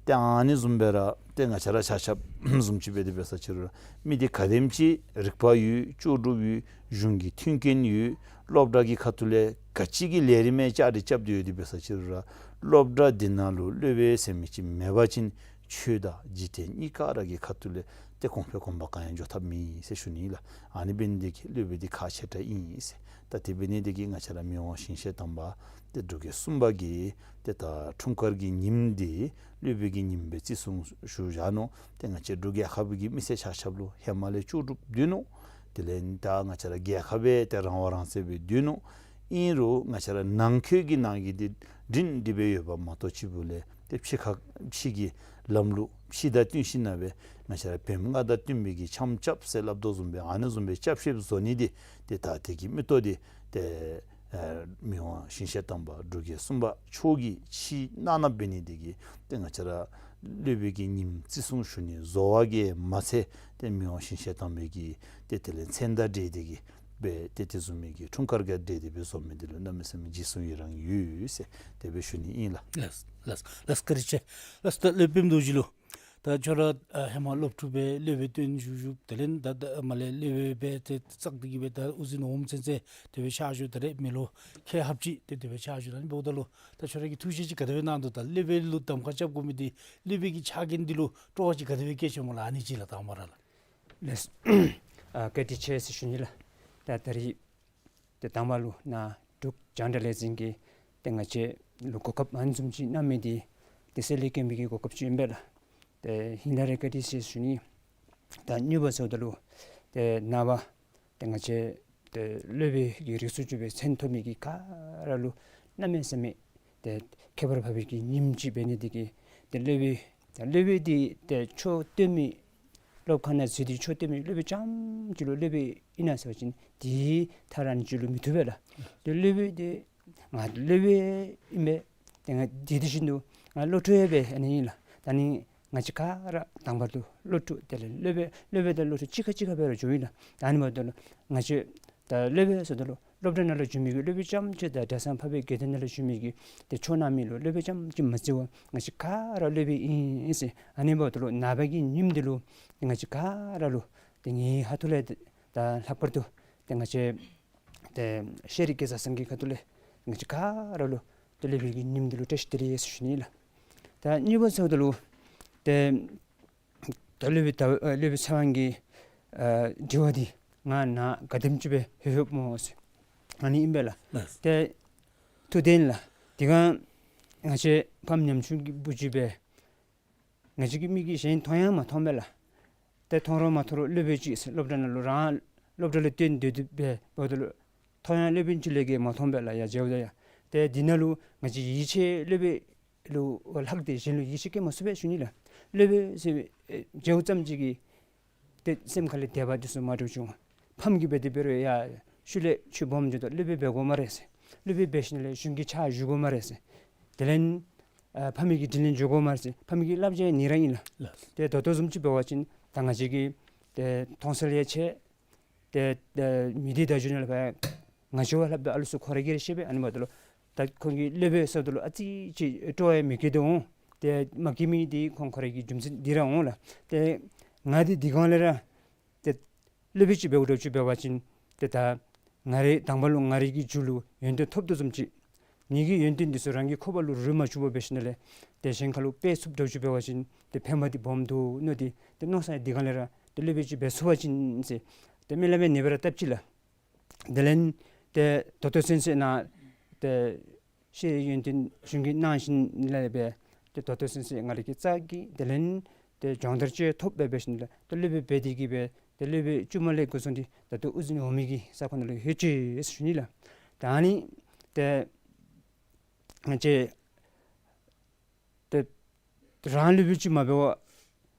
ཏེ་ཨ་ནི་བཟུམ་སྦེ་ར་ཏེ་ང་བཅས་ར་ཆ་ཁྱབ་བཟུམ་ཅིག་འབད་དེ་འབད་ས་ཅིག་རུང་ར་མི་འདི་ག་དེམ་ཅིག་རིག་པ་ཡོད། ལྕོགས་གྲུབ་ཡོད། གཞུང་གི་མཐུན་རྐྱེན་ཡོད། སློབ་གྲྭ་གི་ཁ་ཐུག་ལས་ག་ཅི་གི་ལས་རིམ་ཡང་བཅའ་སྟེ་རྐྱབ་སྟེ་ཡོད་དེ་འབད་ས་ཅིག་རུང་ར་སློབ་གྲྭ་འདི་ནང་ལུ་སློབ་དཔོན་ཟེར་མི་ཅིག་མེད་པ་ཅིན་ཆོས་དང་འཇིག་རྟེན་གཉིས་ཀ་ར་གི་ཁ་ཐུག་ལས་ཏེ་གོང་འཕེལ་གོམ་པ་གང་ཡང་འགྱོ་ཐབས་མེད་ཟེར་ཞུ་ནི་ལགས། ཨ་ནི་འབད་ནི་འདི་གིས་སློབ་དཔོན་འདི་ཁག་ཆེ་དྲགས་ཨིན་ཟེར། ད་དེ་འབད་ནི་འདི་གིས་ང་བཅས་ར་མི་དབང་ཞིང་གཤེགས་དམ་པ་ཏེ་འབྲུག་རྒྱལ་གསུམ་པ་གིས་ཏེ་ད་འཁྲུངས་སྐར་གྱི་ཉིནམ་འདི་སློབ་དཔོན་གྱི་ཉིནམ་སྦེ་བརྩི་སྲུང་ཞུ་བཞག་ནུག། ཏེ་ང་བཅས་འབྲུག་རྒྱལ་ཁབ་ཀྱི་མི་སེར་ཆ་ཁྱབ་ལུ་ཧེ་མ་ལས་ལྕོགས་གྲུབ་སྡོད་ནུག། དེ་ལས་ད་ང་བཅས་ར་རྒྱལ་ཁབ་སྦེ་ཏེ་རང་དབང་རང་བཙན་སྦེ་སྡོད་ནུག། ཨིན་རུང་ང་བཅས་ར་ནང་འཁོད་ཀྱི་ནང་གི་འདི་སྒྲིང་སྒྲི་སྦེ་ཡོདཔ་མ་གཏོགས་ཕྱི་ཕུ་ལས་ཏེ་ཕྱི་ཁ་ཕྱི་གི་ལམ་ལུགས་ཕྱི་དང་བསྟུན་ཞིན་ན་སྦེ་ང་བཅས་ར་བོདམ་ལྔ་དང་བསྟུན་པའི་གི་འཆམ་རྐྱབ་ཟེར་སླབ་དོ་བཟུམ་སྦེ་ཨ་ནི་བཟུམ་སྦེ་རྐྱབ་ཤེསཔ་བཟོ་ནི་འདི་ཏེ་ད་དེ་གི་མིག་ཏོ་འདི་ཏེ་ཨེ་མི་དབང་ཞིང་གཤེགས་དམ་པ་འབྲུག་རྒྱལ་གསུམ་པ་མཆོག་གིས་ཕྱེ་གནང་གནངམ་འབད་ནི་འདི་གིས་ཏེ་ང་བཅས་ར་སློབ་དཔོན་གྱི་ཉིནམ་བརྩི་སྲུང་ཞུ་ནི་བཟོ་བ་གིས་མ་ཚད་ཏེ་མི་དབང་ཞིང་གཤེགས་དམ་པའི་གི་ཏེ་དེ་ལས་མཚན་དང་འབྲེལ་ཏེ་གི་སྦེ་ཏེ་དེ་བཟུམ་མའི་གི་འཁྲུངས་སྐར་ག་འབྲེལ་ཏེ་སྦེ་བཟོ་མི་འདི་ལུ་གནམ་མེད་ས་མེད་རྗེས་སུ་ཡི་རང་ཡོད་ཟེར་དེ་སྦེ་ཞུ་ནི་ཨིན་ལགས། ལགས་ལགས་ལགས། བཀའ་དྲིན་ཆེ། ལགས། ད་སློབ་དཔོན་རྡོ་རྗེ་ལུ་ད་ཁྱོད་ར་ཨ་ཧེ་མ་སློབ་ཕྲུག་སྦེ་སློབ་དཔོན་བསྟེན་བཞུགས་བཞུགས། དེ་ལས་ད་ད་མར་ལས་སློབ་དཔོན་སྦེ་ཏེ་བཙག་སྟེ་གི་སྦེ་ད་དབུ་འཛིན་འོགམ་ཚུན་ཚོད་དེ་སྦེ་ཕྱག་ཞུ། ད་རེས་མི་ལོ་ཁལ་ལྷགཔ་ཅིག་ཏེ་དེ་སྦེ་ཕྱག་ཞུ། ད་ཨ་ནི་འབདཝ་ད་ལུ་ད་ཁྱོད་ར་གིས་ཐུགས་བཞེད་ཅིག་ག་དེ་སྦེ་གནང་དོ། ད་སློབ་དཔོན་ལུ་གདམ་ཁ་རྐྱབ་དགོ་མི་འདི་སློབ་དཔོན་གྱི་ཕྱག་འགན་འདི་ལུ་སྤྲོ་བ་ཅིག་ག་དེ་སྦེ་སྐྱེས་ཅི་སྨོ་ལགས། ཨ་ནི་ཅིག་ལགས་དང་པ་ར་ལགས། ལགས། ཨ་བཀའ་དྲིན་ཆེ་ཟེར་ཞུ་ནི་ལགས། ད་ད་རིས་ཏེ་དང་པ་ལུ་ནཱ་འབྲུག་རྒྱང་བསྒྲགས་ལས་འཛིན་གྱིས་ཏེ་ང་བཅས་ལུ་གོ་སྐབས་ཨ་ནི་བཟུམ་ཅིག་གནང་མི་འདི་ཏེ་སེམས་ལས་སྐྱོ་མི་གི་གོ་སྐབས་ཅིག་ཨིན་པས་ལགས། ཏེ་ཧིང་ལས་ར་བཀའ་དྲིན་ཆེ་ཟེར་ཞུ་ནི། ད་གཉིས་པ་ཟེརཝ་ད་ལུ་ཏེ་ནངས་པ་ཏེ་ང་བཅས་ཏེ་སློབ་དཔོན་གྱི་རིགས་སུ་གྱུར་པའི་མཚན་ཐོབ་མི་གི་ག་ར་ལུ་གནམ་མེད་ས་མེད་ཏེ་ཁྱད་པར་འཕགས་པའི་གི་ཉིནམ་ཅིག་འབད་ནི་འདི་གིས་ཏེ་སློབ་དཔོན་ད་སློབ་དཔོན་འདི་ཏེ་ཆོས་སྟོན་མི་སློབ་ཁང་ནང་འཛུལ་ཏེ་ཆོས་སྟོན་མི་སློབ་དཔོན་རྐྱངམ་ཅིག་ལུ་སློབ་དཔོན་ཨིན་ན་ཟེར་བ་ཅིན་དེ་ཐ་རང་ཅིག་ལུ་མི་བཏུབ་པས་ལགས། ཏེ་སློབ་དཔོན་འདི་ང་སློབ་དཔོན་ཨིན་པས། ཏེ་ང་དེ་དེ་བཞིན་དུ་ང་བློ་གྲོས་ཡང་འབད་ཨ་ནི་ཨིན་ལགས། ད་ནི་ང་བཅས་ག་ར་དང་པ་ལུ་བློ་གྲོས་དེ་ལས་སློབ་དཔོན་སློབ་དཔོན་དང་བློ་གྲོས་གཅིག་ཁར་གཅིག་ཁར་འབད་རུང་འགྱོཝ་ཨིན་ལགས། ད་ཨ་ནི་འབདཝ་ད་ལུ་ང་བཅས་ད་སློབ་དཔོན་ཟེརཝ་ད་ལུ་སློབ་གྲྭ་ནང་ལུ་བྱོན་མི་གི་སློབ་དཔོན་རྐྱངམ་ཅིག་དང་གྲྭ་ཚང་འཕགས་པའི་དགེ་འདུན་ནང་ལུ་བྱོན་མི་གི་ཏེ་ཆོས་གནང་མི་ལུ་སློབ་དཔོན་རྐྱངམ་ཅིག་མ་བརྩི་བར་ང་བཅས་ག་ར་སློབ་དཔོན་ཨིན་ཟེར། ཨ་ནི་འབདཝ་ད་ལུ་ནངས་པ་གི་ཉིནམ་འདི་ལུ་ཏེ་ང་བཅས་ག་ར་ལུ་ཏེ་ངེའི་ཁ་ཐུག་ལས་ད་ལྷག་པར་དུ་ཏེ་ང་བཅས་ཏེ་ཤེས་རིག་སྐལ་བཟང་ཚང་གི་ཁ་ཐུག་ལས་ང་བཅས་ག་ར་ལུ་ཏེ་སློབ་དཔོན་གྱི་ཉིནམ་འདི་ལུ་བཀྲ་ཤིས་བདེ་ལེགས་ཟེར་ཞུ་ནི་ལགས། ད་གཉིས་པ་ཟེརཝ་ད་ལུ་ཏེ་ད་སློབ་དཔོན་ད་ཨ་སློབ་དཔོན་ཚེ་དབང་གི་ཨ་དྲི་བ་འདི་ང་ནཱ་ག་དེམ་ཅིག་སྦེ་ལྷོད་ལྷོདཔ་སྨོ་ཟེར། ཨ་ནི་ཨིན་པས་ལགས། ལགས། ཏེ་ཐུགས་བདེན་ལགས། དེ་སྒང་ང་བཅས་ཕམ་ཉམ་ཆུང་གི་བུ་གཅིག་སྦེ་ང་བཅས་ཀྱི་མིག་གིས་གཞན་མཐོང་ཡང་མ་མཐོང་པས་ལགས། ཏེ་མཐོང་རུང་མ་མཐོང་རུང་སློབ་དཔོན་ཅིག་ཟེར་སློབ་གྲྭ་ནང་ལུ་རང་སློབ་གྲྭ་ལུ་བཏོན་སྡོད་དེ་སྦེ་འབདཝ་ད་ལུ་མཐོང་ཡང་སློབ་དཔོན་ཅིག་ལས་བརྒལ་མ་མཐོང་པས་ལགས། ཡ་མཇལཝ་ད་ཡ། ཏེ་འདི་ནང་ལུ་ང་བཅས་ཡིད་ཆེས་སློབ་དཔོན་ལུ་ལྷག་སྟེ་གཞན་ལུ་ཡིད་ཆེས་བསྐྱེད་མ་ཚུགས་པས་ཞུ་ནི་ལགས། སློབ་དཔོན་ཟེར་མཇལཝ་ཙམ་ཅིག་གིས་ཏེ་སེམས་ཁ་ལས་དད་པ་འདི་ཚུ་མ་འདྲཝ་བྱུང་། ཕམ་གྱིས་འབད་དེ་འབད་རུང་ཡ་ཤུལ་ལས་ཁྱོད་སྦོམ་འགྱོཝ་ད་སློབ་དཔོན་འབད་དགོ་སྨ་རེ་ཟེར། སློབ་དཔོན་འབད་ཞིནམ་ལས་གཞུང་གི་ཕྱག་ཞུ་དགོ་སྨ་རེ་ཟེར། དེ་ལས་ཨ་ཕ་མའི་གི་དྲིན་ལན་འཇལ་དགོ་སྨ་རེ་ཟེར། ཕ་མའི་གི་བསླབ་བྱ་ཡང་ནི་ར་ཨིན་ལགས། ལགས། ཏེ་ད་ལྟོ་བཟུམ་ཅིག་འབད་བ་ཅིན་ད་ང་བཅས་ཀྱི་ཏེ་མཐོང་གསལ་ཡང་ཆེ། ཏེ་ཏེ་མི་སྡེ་བརྡ་བརྒྱུད་ནང་ལས་ཕར་ང་བཅས་བ་ལྷག་པའི་ཨ་ལུ་ཚུ་ཁོ་ར་གིས་ར་ཤེས་པས། ཨ་ནི་འབདཝ་ད་ལུ་ད་ཁོང་གིས་སློབ་དཔོན་ཟེརཝ་ད་ལུ་ཨ་ཙི་ཅིག་སྤྲོ་བ་མི་སྐྱེ་དོ་འོང་། ཏེ་མ་སྐྱེ་མི་འདི་ཁོང་ཁོ་ར་གི་རྒྱུ་མཚན་འདི་ར་འོང་ལགས། ཏེ་ང་འདི་འདི་སྒང་ལས་ར་ཏེ་སློབ་དཔོན་ཅིག་འབདཝ་འདྲཝ་ཅིག་འབད་བ་ཅིན་ཏེ་ད་ང་རའི་དང་པ་ལུ་ང་རའི་གི་རྒྱུད་ལུ་ཡོན་ཏན་ཐོབ་དོ་བཟུམ་ཅིག་ངེ་གི་ཡོན་ཏན་འདི་ཚུ་རང་གི་ཁོག་པ་ལུ་རུལ་མ་བཅུག་པར་འབད་ཞིནམ་ལས་ཏེ་གཞན་ཁ་ལུ་སྤེལ་ཚུགསཔ་འདྲཝ་ཅིག་འབད་བ་ཅིན་ཏེ་ཕན་པ་འདི་སྦོམ་འདུག་མནོ་སྟེ་ཏེ་མནོ་བསམ་འདི་སྒང་ལས་ར་ཏེ་སློབ་དཔོན་ཅིག་འབད་ཚུགས་པ་ཅིན་ཟེར་ཏེ་སྨོན་ལམ་ཡང་ནེ་སྦེ་ར་བཏབ་ཅི་ལགས། དེ་ལས་ཏེ་ད་ལྟོ་ཚུན་ཚོད་ནཱ་ཏེ་ཤེས་ཡོན་ཏན་གཞུང་གིས་གནང་ཞིནམ་ལས་སྦེ་ཏེ་ད་ལྟོ་ཚུན་ཚོད་ང་རའི་གི་རྩ་གི་དེ་ལས་ཏེ་སྦྱོང་བརྡར་ཅིག་ཐོབ་སྦེ་འབད་ཞིནམ་ལས་ཏེ་སློབ་དཔོན་འབད་དེ་གི་སྦེ་ཏེ་སློབ་དཔོན་བཅུ་མ་ལས་འགོ་བཟུང་སྟེ་ད་ལྟོ་དབུ་འཛིན་འོག་མའི་གི་ས་ཁོངས་ནང་ལུ་ལྷོད་ཅི་ཟེར་ཞུ་ནི་ལགས། ད་ཨ་ནི་ཏེ་ང་བཅས་ཏེ་རང་སློབ་དཔོན་ཅིག་མ་འབད་བར་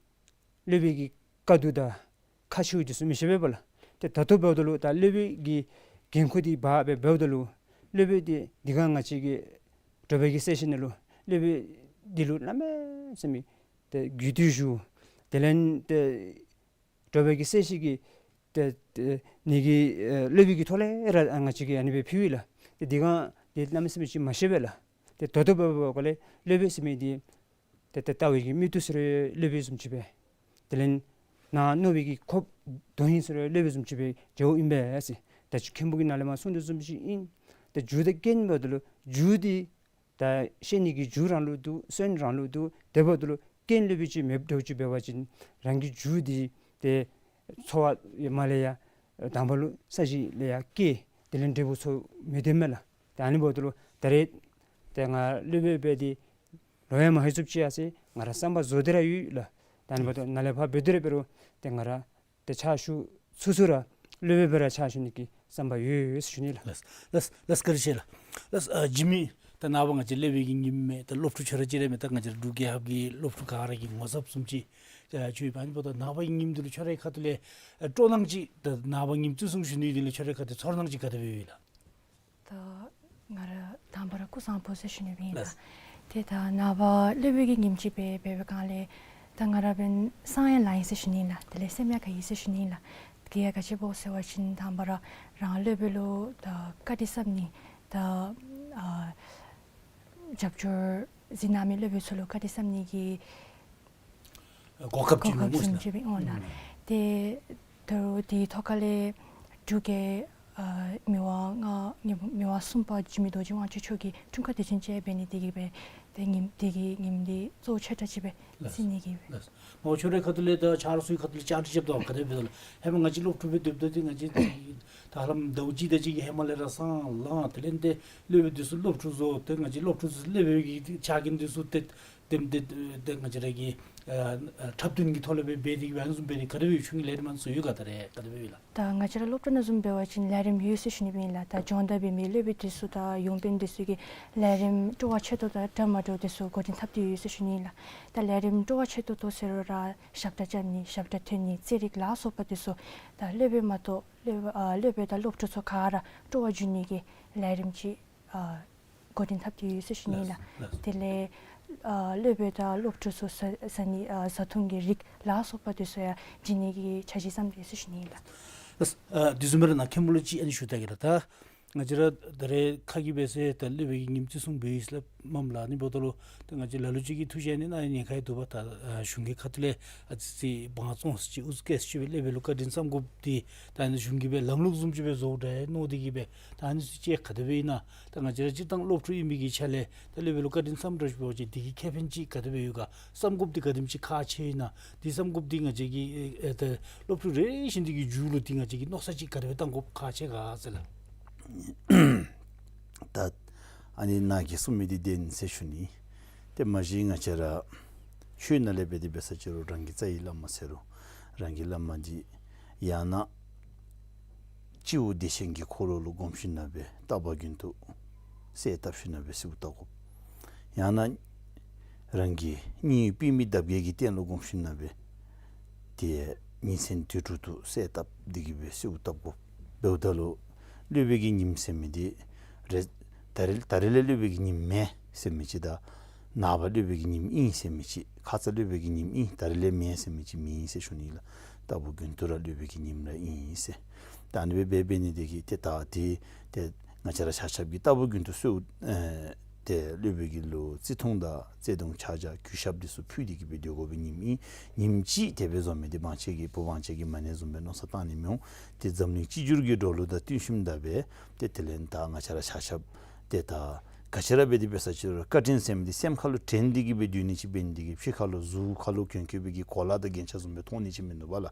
སློབ་དཔོན་གྱི་དཀའ་སྡུག་དང་ཁག་ཆེཝ་འདི་ཚུ་མི་ཤེས་པས་པ་ལགས། ཏེ་ད་ལྟོ་འབདཝ་ད་ལུ་ད་སློབ་དཔོན་གྱི་འགན་ཁུར་འདི་འབག་སྦེ་འབདཝ་ད་ལུ་སློབ་དཔོན་འདི་འདི་སྒང་ང་བཅས་ཀྱི་དྲོ་པའི་གི་སེ་ཤན་ནང་ལུ་སློབ་དཔོན་འདི་ལུ་གནམ་མེད་ས་མེད་ཏེ་གུས་བཏུད་ཞུ། དེ་ལས་ཏེ་དྲོ་པའི་གི་སེ་ཤན་གྱི་ཏེ་ཏེ་ནི་གི་ཨེ་སློབ་དཔོན་གྱི་ཐོག་ལས་ར་ང་བཅས་ཀྱིས་ཨ་ནི་སྦེ་ཕུལཝ་ཨིན་ལགས། ཏེ་འདི་སྒང་འདི་གནམ་མེད་ས་མེད་ཅིག་མ་ཤེས་པས་ལགས། ཏེ་ད་ལྟོ་འབདཝ་འབདཝ་ལས་སློབ་དཔོན་ཟེར་མི་འདི་ཏེ་ཏེ་ལྟ་བའི་གི་མིག་ཏོ་ཟེར་རུང་སློབ་དཔོན་བཟུམ་ཅིག་སྦེ། དེ་ལས་ནཱ་མནོ་བའི་གི་ཁོགཔ་དོན་ཧིང་ཟེར་རུང་སློབ་དཔོན་བཟུམ་ཅིག་སྦེ་མཇལཝ་ཨིན་པས་ཟེར། ད་ཅི་མཁན་པོ་གིས་ནཱ་ལས་མར་གསུངས་དོ་བཟུམ་ཅིག་ཨིན། ཏེ་རྒྱུ་དང་རྐྱེན་འབདཝ་ད་ལུ་རྒྱུ་འདི་ད་བཤད་ནི་གི་རྒྱུ་རང་ལུགས་འདུག། སོན་རང་ལུགས་འདུག། དེ་འབདཝ་ད་ལུ་རྐྱེན་སློབ་དཔོན་ཅིག་མེདཔ་འདྲཝ་ཅིག་འབད་བ་ཅིན་རང་གི་རྒྱུ་འདི་ཏེ་འཚོ་བ་ཡོད་མ་ལས་ཡ་དང་པ་ལུ་ས་གཞི་ལས་ཡར་སྐྱེ། དེ་ལས་འབྲས་བུ་ཚུ་མི་ཐོན་མས་ལགས། ཏེ་ཨ་ནི་འབདཝ་ད་ལུ་ད་རེས་ཏེ་ང་སློབ་དཔོན་འབད་དེ་ལོ་ཡང་མ་ལྷོད་ཚུགསཔ་ཅིག་ཡར་སོང་ཡི། ང་ར་བསམ་པ་རྫོགས་ཏེ་ར་ཡོད་ལགས། ད་ཨ་ནི་འབདཝ་ད་ནཱ་ལས་ཕར་འབད་དེ་ར་འབད་རུང་ཏེ་ང་ར་ཏེ་ཕྱག་ཞུ་ཚུགས་ཚུགས་ར་སློབ་དཔོན་སྦེ་ར་ཕྱག་ཞུ་ནི་གི་བསམ་པ་ཡོད་ཟེར་ཞུ་ནི་ལགས། ལགས་ལགས་ལགས། བཀའ་དྲིན་ཆེ་ལགས། ལགས། ཨ་འཇིགས་མེད་ད་ནངས་པ་ང་བཅས་སློབ་དཔོན་གྱི་ཉིནམ་མས། ད་སློབ་ཕྲུག་ཁྱོད་ར་གཅིག་ར་མེན། ད་ང་བཅས་ར་འབྲུག་རྒྱལ་ཁབ་ཀྱི་སློབ་ཕྲུག་ག་ར་གི་ངོ་ཚབ་བཟུམ་ཅིག་ཨ་ཅིག་ཡོད་པ། ཨ་ནི་འབདཝ་ད་ནངས་པ་གི་ཉིནམ་འདི་ལུ་ཁྱོད་རའི་ཁ་ཐུག་ལས་ཨ་སྤྲོ་སྣང་ཅིག་ད་ནངས་པ་ཉིནམ་བརྩི་སྲུང་ཞུ་ནི་འདི་ལུ་ཁྱོད་རའི་ཁ་ཐུག་ཚོར་སྣང་ཅིག་ག་དེ་སྦེ་ཡོད་ལགས། ད་ང་ར་དང་པ་ར་སྐུ་གཟུགས་བཟང་པོ་ཟེར་ཞུ་ནི་ཨིན་ལགས། ལགས། ཏེ་ད་ནངས་པ་སློབ་དཔོན་གྱི་ཉིནམ་ཅིག་སྦེ་འབད་བའི་སྒང་ལས་ད་ང་ར་འབདན་སང་ཡང་ལངམ་ཨིན་ཟེར་ཞུ་ནི་ལགས། དེ་ལས་སེམས་ཡང་དགའ་ཡི་ཟེར་ཞུ་ནི་ལགས། དེ་ཡང་ག་ཅི་སྦེ་ཟེར་བ་ཅིན་དང་པ་ར་རང་སློབ་དཔོན་ལུ་ད་བཀའ་དྲིན་བསམ་ནི་ད་ཨ་རྒྱབ་སྐྱོར་གཟིགས་གནང་མི་སློབ་དཔོན་ཚུ་ལུ་བཀའ་དྲིན་བསམ་ནི་གི་གོ་སྐབས་ཅིག་གོ་སྐབས་ཨིནམ་བཟུམ་ཅིག་སྦེ་འོང་ལགས། ཨུམ། ཏེ་ད་རུང་དེའི་ཐོག་ཁ་ལས་འབྲུག་རྒྱལ་ཨ་མི་དབང་ལྔ་མི་དབང་གསུམ་པ་འཇིགས་མེད་རྡོ་རྗེ་དབང་ཕྱུག་མཆོག་གི་འཁྲུངས་སྐར་དུས་ཆེན་ཅིག་འབད་ནི་དེ་གིས་སྦེ་ཏེ་ཉིནམ་དེ་གི་ཉིནམ་འདི་གཙོ་བོ་ཆེ་དྲགས་ཅིག་སྦེ་ལགས། བརྩི་ནི་གི་སྦེ། ལགས། མོ་ཁྱོད་རའི་ཁ་ཐུག་ལས་ད་ཆ་རོགས་ཚུའི་ཁ་ཐུག་ལས་བཅར་འདྲི་རྐྱབ་ད་ག་དེ་སྦེ་འབད་དོ་ལགས། ཧེ་མ་ང་བཅས་སློབ་ཕྲུག་སྦེ་སྡོདཔ་ད་ཏེ་ང་བཅས་ད་ཧ་ལམ་ཟླཝ་གཅིག་དེ་ཅིག་གི་ཧེ་མ་ལས་ར་སང་ལངས། དེ་ལས་ཏེ་སློབ་དཔོན་འདི་ཚུ་སློབ་ཕྲུག་བཟོ། ཏེ་ང་བཅས་སློབ་ཕྲུག་ཚུ་སློབ་དཔོན་གྱི་ཕྱག་འགན་འདི་ཚུ་ཏེ་དེམ་ཏེ་ཏེ་ང་བཅས་ར་གི་ཨ་ཨ་འཁྲབ་སྟོན་གྱི་ཐོག་ལས་སྦེ་འབད་དེ་གི་སྦེ་ཨ་ནི་བཟུམ་འབད་དེ་ག་དེ་སྦེ་ཡོད། ཁྱོད་ཀྱི་ལས་རིམ་ཨ་ནི་ཚུ་ཡོད་ག། ད་རེས་ག་དེ་སྦེ་ཡོད་ལགས། ད་ང་བཅས་ར་སློབ་གྲྭ་ནང་བཟུམ་འབད་བ་ཅིན་ལས་རིམ་ཡོད་ཟེར་ཞུ་ནི་ཨིན་ལགས། ད་སྦྱོང་བརྡར་འབད་མི་སློབ་དཔོན་འདི་ཚུ་དང་ཡོངས་དཔོན་འདི་ཚུ་གི་ལས་རིམ་སྤྲོ་བ་ཆེ་ཏོག་ཏོ་དང་འདྲ་མ་འདྲཝ་འདི་ཚུ་འགོ་འདྲེན་འཐབ་སྟེ་ཡོད་ཟེར་ཞུ་ནི་ཨིན་ལགས། ད་ལས་རིམ་སྤྲོ་བ་ཆེ་ཏོག་ཏོ་ཟེར་རུང་ར་ཞབས་ཁྲ་རྐྱབ་ནི་ཞབས་ཁྲ་འཐེན་ནི་རྩེད་རིགས་ལ་སོགས་པ་འདི་ཚུ་ད་སློབ་དཔོན་མ་གཏོགས་སློབ་ཨ་སློབ་དཔོན་དང་སློབ་ཕྲུག་ཚུ་ག་ར་སྤྲོ་བ་འཇུག་ནི་གི་ལས་རིམ་ཅིག་ཨ་འགོ་འདྲེན་འཐབ་སྟེ་ཡོད་ཟེར་ཞུ་ནི་ཨིན་ལགས། ལགས། དེ་ལས་ཨ་སློབ་དཔོན་དང་སློབ་ཕྲུག་ཚུ་བཟའ་བཟའ་ནི་ཨ་བཟའ་འཐུང་གི་རིགས་ལ་སོགས་པ་འདི་ཚུ་ཡང་བྱིན་ནི་གི་འཆར་གཞི་བརྩམས་ཏེ་ཡོད་ཟེར་ཞུ་ནི་ཨིན་ལགས། ལགས། ཨ་དེ་བཟུམ་སྦེ་ར་ནཱ་མཁན་པོ་ལུ་ཅིག་ཨ་ནི་ཞུ་ད་གེ་ལགས། ད་ང་བཅས་ར་ད་རེས་ཁ་གིས་འབད་ཟེར་ད་སློབ་དཔོན་གྱི་ཉིནམ་བརྩི་སྲུང་འབད་ཡི་ཟེར་སླབ་མས་ལགས། ཨ་ནི་འབདཝ་ད་ལུ་ད་ང་བཅས་ལ་ལུ་ཅིག་གིས་ཐུགས་བཞེས་ནི་གནང་ནི་ཁ་ཡང་འདུག་པ། ད་ཨ་གཞུང་གི་ཁ་ཐུག་ལས་ཨ་ཙི་ཙི་བང་བཙོང་ཅིག་ཨུ་ཚུགས་ཅིག་སྦེ་སློབ་དཔོན་ལུ་བཀའ་དྲིན་བསམ་དགོཔ་འདི་ད་ཨ་ནི་གཞུང་གིས་སྦེ་ལམ་ལུགས་བཟུམ་ཅིག་སྦེ་བཟོཝ་འདྲ་མནོ་སྟེ་གི་སྦེ་ད་ཨ་ནི་ཚུ་ཅིག་ག་དེ་སྦེ་ཨིན་ན། ད་ང་བཅས་ར་སྤྱིར་བཏང་སློབ་ཕྲུག་ཨིན་པའི་གི་ཆ་ལས་ད་སློབ་དཔོན་ལུ་བཀའ་དྲིན་བསམ་དྲགས་ཅིག་འབད་བ་ཅིན་དེ་གི་ཁེ་ཕན་ཅིག་ག་དེ་སྦེ་ཡོད་ག། བསམ་དགོཔ་འདི་ག་དེམ་ཅིག་ཁག་ཆེ་ཨིན་ན། དེ་བསམ་དགོཔ་འདི་ང་བཅས་ཀྱི་ཨེ་ཨེ་ད་སློབ་ཕྲུག་རེ་བཞིན་དེ་གི་རྒྱུད་ལུ་དེ་ང་བཅས་ཀྱིས་མནོ་བསམ་ཅིག་ག་དེ་སྦེ་བཏང་དགོཔ་ཁག་ཆེ་ག་ཟེར་ལགས། ད་ཨ་ནི་ནཱ་གིས་གསུངས་མི་འདི་བདེན་ཟེར་ཞུ་ནི། ཏེ་མ་གཞི་ང་བཅས་ར་ཆོས་ནང་ལས་འབད་དེ་འབད་ས་ཅིག་རུང་རང་གི་རྩ་བའི་བླ་མ་ཟེར་རུང་རང་གི་བླ་མ་འདི་ཡང་ན་སྤྱི་བོ་བདེ་ཆེན་གྱི་འཁོར་ལོ་ལུ་བསྒོམ་ཞིན་ན་སྦེ་རྟག་པ་རྒྱུན་དུ་གསལ་བཏབ་ཞིན་ན་སྦེ་གསོལཝ་བཏབ་དགོ། ཡང་ན་རང་གི་སྙིང་པུས་མོ་འདབ་བརྒྱད་ཀྱི་སྟེང་ལུ་བསྒོམ་ཞིན་ན་སྦེ་ཏེ་ཉིན་མཚན་དུས་དྲུག་ཏུ་གསལ་བཏབ་སྟེ་གི་སྦེ་གསོལཝ་བཏབ་དགོ། འབདཝ་ད་ལུ་སློབ་དཔོན་གྱི་ཉིམ་ཟེར་མི་འདི་རེ་ད་རེས་ད་རེས་ལས་སློབ་དཔོན་གྱི་ཉིམ་མེན་ཟེར་མི་ཅིག་དང་ནངས་པ་སློབ་དཔོན་གྱི་ཉིམ་ཨིན་ཟེར་མི་ཅིག་ཁ་ཙ་སློབ་དཔོན་གྱི་ཉིམ་ཨིན་ད་རེས་ལས་མེན་ཟེར་མི་ཅིག་མེད་ཟེར་ཞུ་ནི་ལགས། རྟག་པ་རྒྱུན་དུ་ར་སློབ་དཔོན་གྱི་ཉིམ་ར་ཨིན་ཟེར། ད་ཨ་ནི་སྦེ་འབད་འབད་ནི་དེ་གིས་ཏེ་ད་ཏེ་ཏེ་ང་བཅས་ར་ཆ་ཁྱབ་ཀྱིས་རྟག་པ་རྒྱུན་དུ་གསོལཝ་ཨེ་ཏེ་སློབ་དཔོན་གྱི་ལུ་བརྩི་མཐོང་དང་བརྩེ་གདུང་ཕྱག་རྒྱ་གུས་ཞབས་འདི་ཚུ་ཕུལ་ཏེ་གི་སྦེ་སྡོད་དགོ་པའི་ཉིམ་ཨིན། ཉིམ་ཅིག་དེ་སྦེ་བཟོ་མི་འདི་བང་ཆེན་གྱི་བུ་བང་ཆེན་གྱི་མ་ཎི་བཟུམ་སྦེ་མནོ་བསམ་བཏང་ནི་མི་འོང་། ཏེ་འཛམ་གླིང་གཅིག་གྱུར་གྱི་འགྲོ་ལུགས་དང་བསྟུན་ཞིནམ་ད་སྦེ་ཏེ་དེ་ལས་ད་ང་བཅས་ར་ཆ་ཁྱབ་ཏེ་ད་ག་ཅི་ར་འབད་དེ་འབད་ས་ཅིག་རུང་བཀའ་དྲིན་ཟེར་མི་འདི་སེམས་ཁ་ལུ་དྲན་ཏེ་གི་སྦེ་སྡོད་ནི་ཅིག་འབད་ནི་དེ་གིས་ཕྱི་ཁ་ལུ་གཟུགས་ཁ་ལུ་གྱོན་གྱོན་པའི་གི་གོ་ལ་དང་རྒྱན་ཆ་བཟུམ་སྦེ་མཐོང་ནི་ཅིག་མིན་འདུག་པ་ལགས།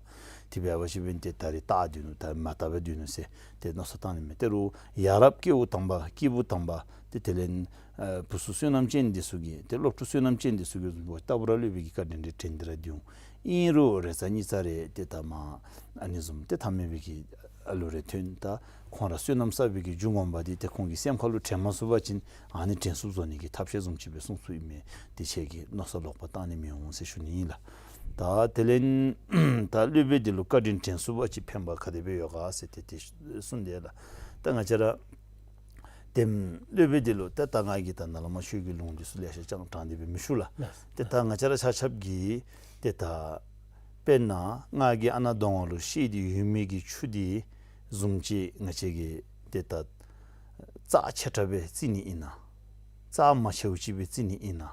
དེ་འབད་བ་ཅིན་འབདན་ཏེ་ད་རེས་བལྟ་སྡོད་ནུག་ད་མ་བལྟ་བར་སྡོད་ནུག་ཟེར་ཏེ་མནོ་བསམ་བཏང་ནི་མེད། ཏེ་རུང་ཡ་རབས་སྐྱེ་བོ་དམ་པ་སྐྱེས་བུ་དམ་པ་ཏེ་དེ་ལས་ཨ་བུ་ཚུ་བསོད་ནམས་ཅན་འདི་ཚུ་གིས་ཏེ་སློབ་ཕྲུག་བསོད་ནམས་ཅན་འདི་ཚུ་གིས་ལྟ་བུ་ར་སློབ་དཔོན་གྱི་བཀའ་དྲིན་རེ་དྲན་ཏེ་ར་སྡོད་འོང་། ཨིན་རུང་རེ་ཚ་གཉིས་ཚ་རེ་ཏེ་ད་མ་ཨ་ནི་བཟུམ་ཏེ་ཐ་མལ་པའི་གི་ཨ་ལུ་རེ་ཐོན། ད་ཁོང་ར་བསོད་ནམས་བསགས་པའི་གི་རྒྱུ་ངོ་མ་འདི་ཏེ་ཁོང་གི་སེམས་ཁ་ལུ་དྲན་མ་ཚུགས་པ་ཅིན་ཨ་ནི་དྲན་ཚུགསཔ་བཟོ་ནི་གི་ཐབས་ཤེས་བཟུམ་ཅིག་སྦེ་གསུངས་གསུངསམ་ཨིན་མས། དེ་ཁྱེད་ཀྱིས་མནོ་བསམ་ལོག་པ་བཏང་ནི་མི་འོང་ཟེར་ཞུ་ནི་ཨིན་ལགས། ད་དེ་ལས་ད་སློབ་དཔོན་འདི་ལུ་བཀའ་དྲིན་དྲན་ཚུགསཔ་ཅིག་ཕན་པ་ག་དེ་སྦེ་ཡོད་ག་ཟེར་ཏེ་དེ་གསུངས་དེས་ལགས། ད་ང་བཅས་ར་ཏེ་སློབ་དཔོན་འདི་ལུ་ད་ད་ང་གིས་ད་ནཱ་ལས་མར་ཆོས་ཀྱི་ལུང་འདི་ཚུ་ལེ་ཤ་ཅིག་དྲངས་ཏེ་སྦེ་མི་ཞུ་ལགས། ལགས། ཏེ་ད་ང་བཅས་ར་ཆ་ཁྱབ་ཀྱིས་ཏེ་ད་དཔེར་ན་ང་གིས་ཨ་ནཱ་གདོང་ཁ་ལུ་བཤལ་ཏེ་ཡོད་མི་གི་ཆུ་འདི་བཟུམ་ཅིག་ང་བཅས་ཀྱིས་ཏེ་ད་རྩ་ཆེ་དྲགས་སྦེ་བརྩི་ནི་ཨིན་ན་རྩ་མ་ཆེཝ་ཅིག་སྦེ་བརྩི་ནི་ཨིན་ན་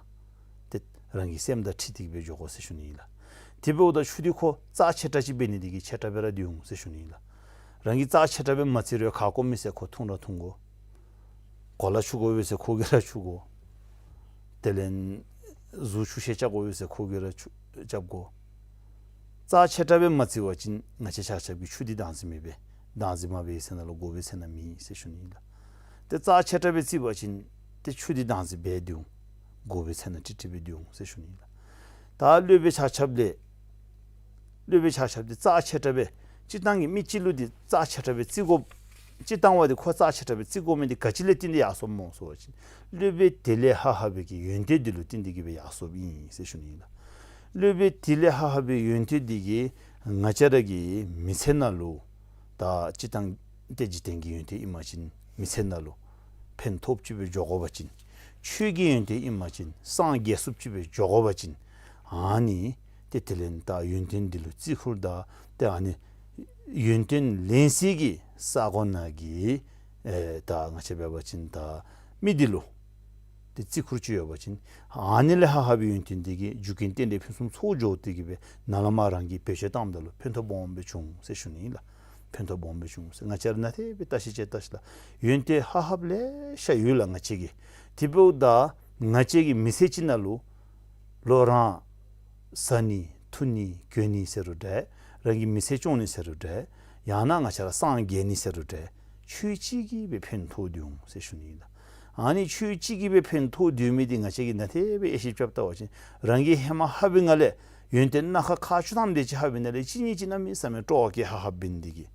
ཏེ་རང་གི་སེམས་དང་འཁྲིལ་ཏེ་སྦེ་འགྱོ་དགོ་ཟེར་ཞུ་ནི་ཨིན་ལགས། དེ་འབདཝ་ད་ཆུ་འདི་ཁོ་རྩ་ཆེ་དྲགས་ཅིག་འབད་ནི་དེ་གིས་ཆེ་དྲགས་སྦེ་ར་སྡོད་འོང་ཟེར་ཞུ་ནི་ཨིན་ལགས། རང་གིས་རྩ་ཆེ་དྲགས་སྦེ་མ་བརྩི་རུང་ཁ་སྐོམ་མི་ཟེར་ཁོ་འཐུང་ར་འཐུང་དགོ། གོ་ལ་འཁྱུ་དགོ་པས་ཟེར་ཁོ་གིས་ར་འཁྱུ་དགོ། དེ་ལས་གཟུགས་འཁྱུ་ཤེས་རྐྱབ་དགོ་པས་ཟེར་ཁོ་གིས་ར་འཁྱུ་རྐྱབ་དགོ། རྩ་ཆེ་དྲགས་སྦེ་མ་བརྩི་བ་ཅིན་ང་བཅས་ཆ་ཁྱབ་ཀྱིས་ཆུ་འདི་བདག་འཛིན་མི་འབད། བདག་འཛིན་མ་འབད་བའི་ཚེ་ན་ལུ་དགོ་པའི་ཚེ་ན་མེད་ཟེར་ཞུ་ནི་ཨིན་ལགས། ཏེ་རྩ་ཆེ་དྲགས་སྦེ་བརྩི་བ་ཅིན་ཏེ་ཆུ་འདི་བདག་འཛིན་འབད་སྡོད་འོང་། དགོ་པའི་ཚེ་ན་ཀྲིག་ཀྲི་སྦེ་སྡོད་འོང་ཟེར་ཞུ་ནི་ཨིན་ལགས། ད་སློབ་དཔོན་ཆ་ཁྱབ་ལས་སློབ་དཔོན་ཆ་ཁྱབ་འདི་རྩ་ཆེ་དྲགས་སྦེ་སྤྱིར་བཏང་གི་མི་གཅིག་ལུ་འདི་རྩ་ཆེ་དྲགས་སྦེ་བརྩི་དགོ། སྤྱིར་བཏང་བ་འདི་ཁོ་རྩ་ཆེ་དྲགས་སྦེ་བརྩི་དགོ་མི་འདི་ག་ཅི་ལས་བརྟེན་ཏེ་ཡར་སོངམ་སྨོ་ཟེར་བ་ཅིན་སློབ་དཔོན་དེ་ལས་ཧ་ཧ་པའི་གི་ཡོན་ཏན་འདི་ལུ་བརྟེན་ཏེ་གི་སྦེ་ཡར་སོངམ་ཨིན་ཟེར་ཞུ་ནི་ཨིན་ལགས། སློབ་དཔོན་དེ་ལས་ཧ་ཧ་པའི་ཡོན་ཏན་འདི་གིས་ང་བཅས་ར་གི་མི་ཚེ་ནང་ལུ་ད་སྤྱིར་བཏང་ཏེ་འཇིག་རྟེན་གྱི་ཡོན་ཏན་ཨིན་པ་ཅིན་མི་ཚེ་ནང་ལུ་ཕན་ཐོགསཔ་ཅིག་སྦེ་འགྱོ་དགོ་པ་ཅིན་ཆོས་ཀྱི་ཡོན་ཏན་ཨིན་པ་ཅིན་སངས་རྒྱས་ཚུགསཔ་ཅིག་སྦེ་འགྱོ་དགོ་པ་ཅིན་ཨ་ནི་ཏེ་དེ་ལས་ད་ཡོན་ཏན་འདི་ལུ་བརྩི་བཀུར་དང་ཏེ་ཨ་ནི་ཡོན་ཏན་ལེན་སའི་གི་ས་གོ་ནང་གི་ཨེ་ད་ང་བཅས་འབད་བ་ཅིན་ད་མི་འདི་ལུ་ཏེ་བརྩི་བཀུར་ཅིག་ཡོད་པ་ཅིན་ཨ་ནི་ལས་ཧ་ཧ་པའི་ཡོན་ཏན་འདི་གིས་རྒྱུ་རྐྱེན་རྟེན་འབྲེལ་ཕུན་སུམ་ཚོགས་འགྱོ་སྟེ་གི་སྦེ་ནཱ་ལས་མར་རང་གིས་བེད་སྤྱོད་བཏངམ་ད་ལུ་ཕན་ཐོགས་སྦོམ་སྦེ་འབྱུང་ཟེར་ཞུ་ནི་ཨིན་ལགས། ཕན་ཐོགས་སྦོམ་སྦེ་འབྱུང་ཟེར། ང་བཅས་ར་ནཱ་དེ་སྦེ་བལྟ་ཤིག་ཅིག་བལྟ་ཤིག་ལགས། ཡོན་ཏན་ཧ་ཧ་པ་ལེ་ཤ་ཡོད་ལགས་ང་བཅས་ཀྱི། དེ་འབདཝ་ད་ང་བཅས་ཀྱི་མི་ཚེ་གཅིག་ནང་ལུ་ལོག་རང་བཟའ་ནི་འཐུང་ནི་གྱོན་ནི་ཟེར་རུང་འདྲ། རང་གི་མི་ཚེ་སྐྱོང་ནི་ཟེར་རུང་འདྲ། ཡང་ན་ང་བཅས་ར་སངས་རྒྱས་ནི་ཟེར་རུང་འདྲ། ཆོས་གཅིག་གིས་སྦེ་ཕན་ཐོགས་སྡོད་འོང་ཟེར་ཞུ་ནི་ཨིན་ལགས། ཨ་ནི་ཆོས་གཅིག་གིས་སྦེ་ཕན་ཐོགས་སྡོད་མི་འདི་ང་བཅས་ཀྱིས་ནཱ་དེ་སྦེ་དབྱེ་ཞིབ་རྐྱབ་བལྟ་བ་ཅིན་རང་གིས་ཧེ་མ་ཧ་པའི་ངང་ལས་ཡོན་ཏན་སྣ་ཁ་ཁག་བཅུ་ཐམ་དེ་ཅིག་ཧ་པའི་ནང་ལས་གཅིག་གཉིས་ཅིག་གནམ་མེད་ས་མེད་སྤྲོ་བ་སྐྱེ་ཧ་ཧ་འབད་ནི་དེ་གིས།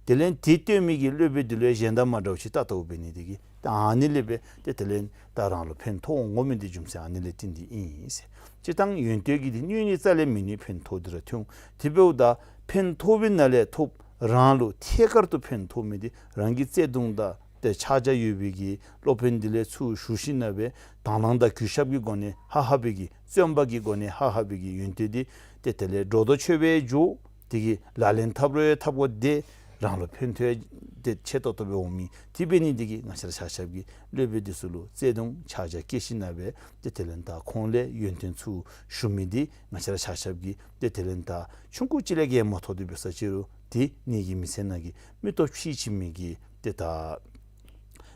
དེ་ལས་དེ་སྟོན་མི་གི་སློབ་དཔོན་འདི་ལུ་གཞན་དང་མ་འདྲཝ་ཅིག་བལྟ་བལྟཝ་འབད་ནི་དེ་གིས། ད་ཨ་ནི་ལས་འབད་དེ་དེ་ལས་ད་རང་ལུ་ཕན་ཐོགས་འོང་མི་འདི་རྒྱུ་མཚན་ཨ་ནི་ལས་བརྟེན་ཏེ་ཨིན་ཟེར། སྤྱིར་བཏང་ཡོན་ཏན་གྱི་འདི་སྣོད་ནི་རྩ་ལས་མེད་ནི་ཕན་ཐོགས་འདི་ར་ཐོན། དེ་འབདཝ་ད་ཕན་ཐོགས་པའི་ནང་ལས་ཐོབ་རང་ལུ་ཐད་ཀར་དུ་ཕན་ཐོགས་མི་འདི་རང་གི་བརྩེ་གདུང་དང་ཏེ་ཕྱག་རྒྱ་ཡོད་པའི་གི་སློབ་དཔོན་འདི་ལས་ཚུར་ཞུ་ཞིན་ན་སྦེ་དང་བླངས་དང་གུས་ཞབས་ཀྱི་སྒོ་ནས་ཧ་ཧ་པའི་གི་བརྩོན་པ་གི་སྒོ་ནས་ཧ་ཧ་པའི་གི་ཡོན་ཏན་འདི་ཏེ་དེ་ལས་སྒྲོ་འདོགས་ཆོད་པའི་འཇུག་དེ་གི་ལག་ལེན་འཐབ་རུང་འཐབ་དགོ། ཏེ་རང་ལུ་ཕན་ཐོགས་ཏེ་ཆེ་ཏོག་ཏོ་སྦེ་འོང་མི་དེ་འབད་ནི་དེ་གིས་ང་བཅས་ར་ཆ་ཁྱབ་ཀྱིས་སློབ་དཔོན་འདི་ཚུ་ལུ་བརྩེ་གདུང་ཕྱག་རྒྱ་བསྐྱེད་ཞིན་ན་སྦེ་ཏེ་དེ་ལས་ད་ཁོང་ལས་ཡོན་ཏན་ཚུར་ཞུ་མི་འདི་ང་བཅས་ར་ཆ་ཁྱབ་ཀྱིས་ཏེ་དེ་ལས་ད་ཆུང་ཀུ་ཅིག་ལས་བརྒལ་མ་ཐོབ་སྟེ་འབད་ས་ཅིག་རུང་ཏེ་ངེ་གི་མི་ཚེ་ནང་གི་མིག་ཏོ་ཕྱེ་ཕྱེ་མི་གི་ཏེ་ད་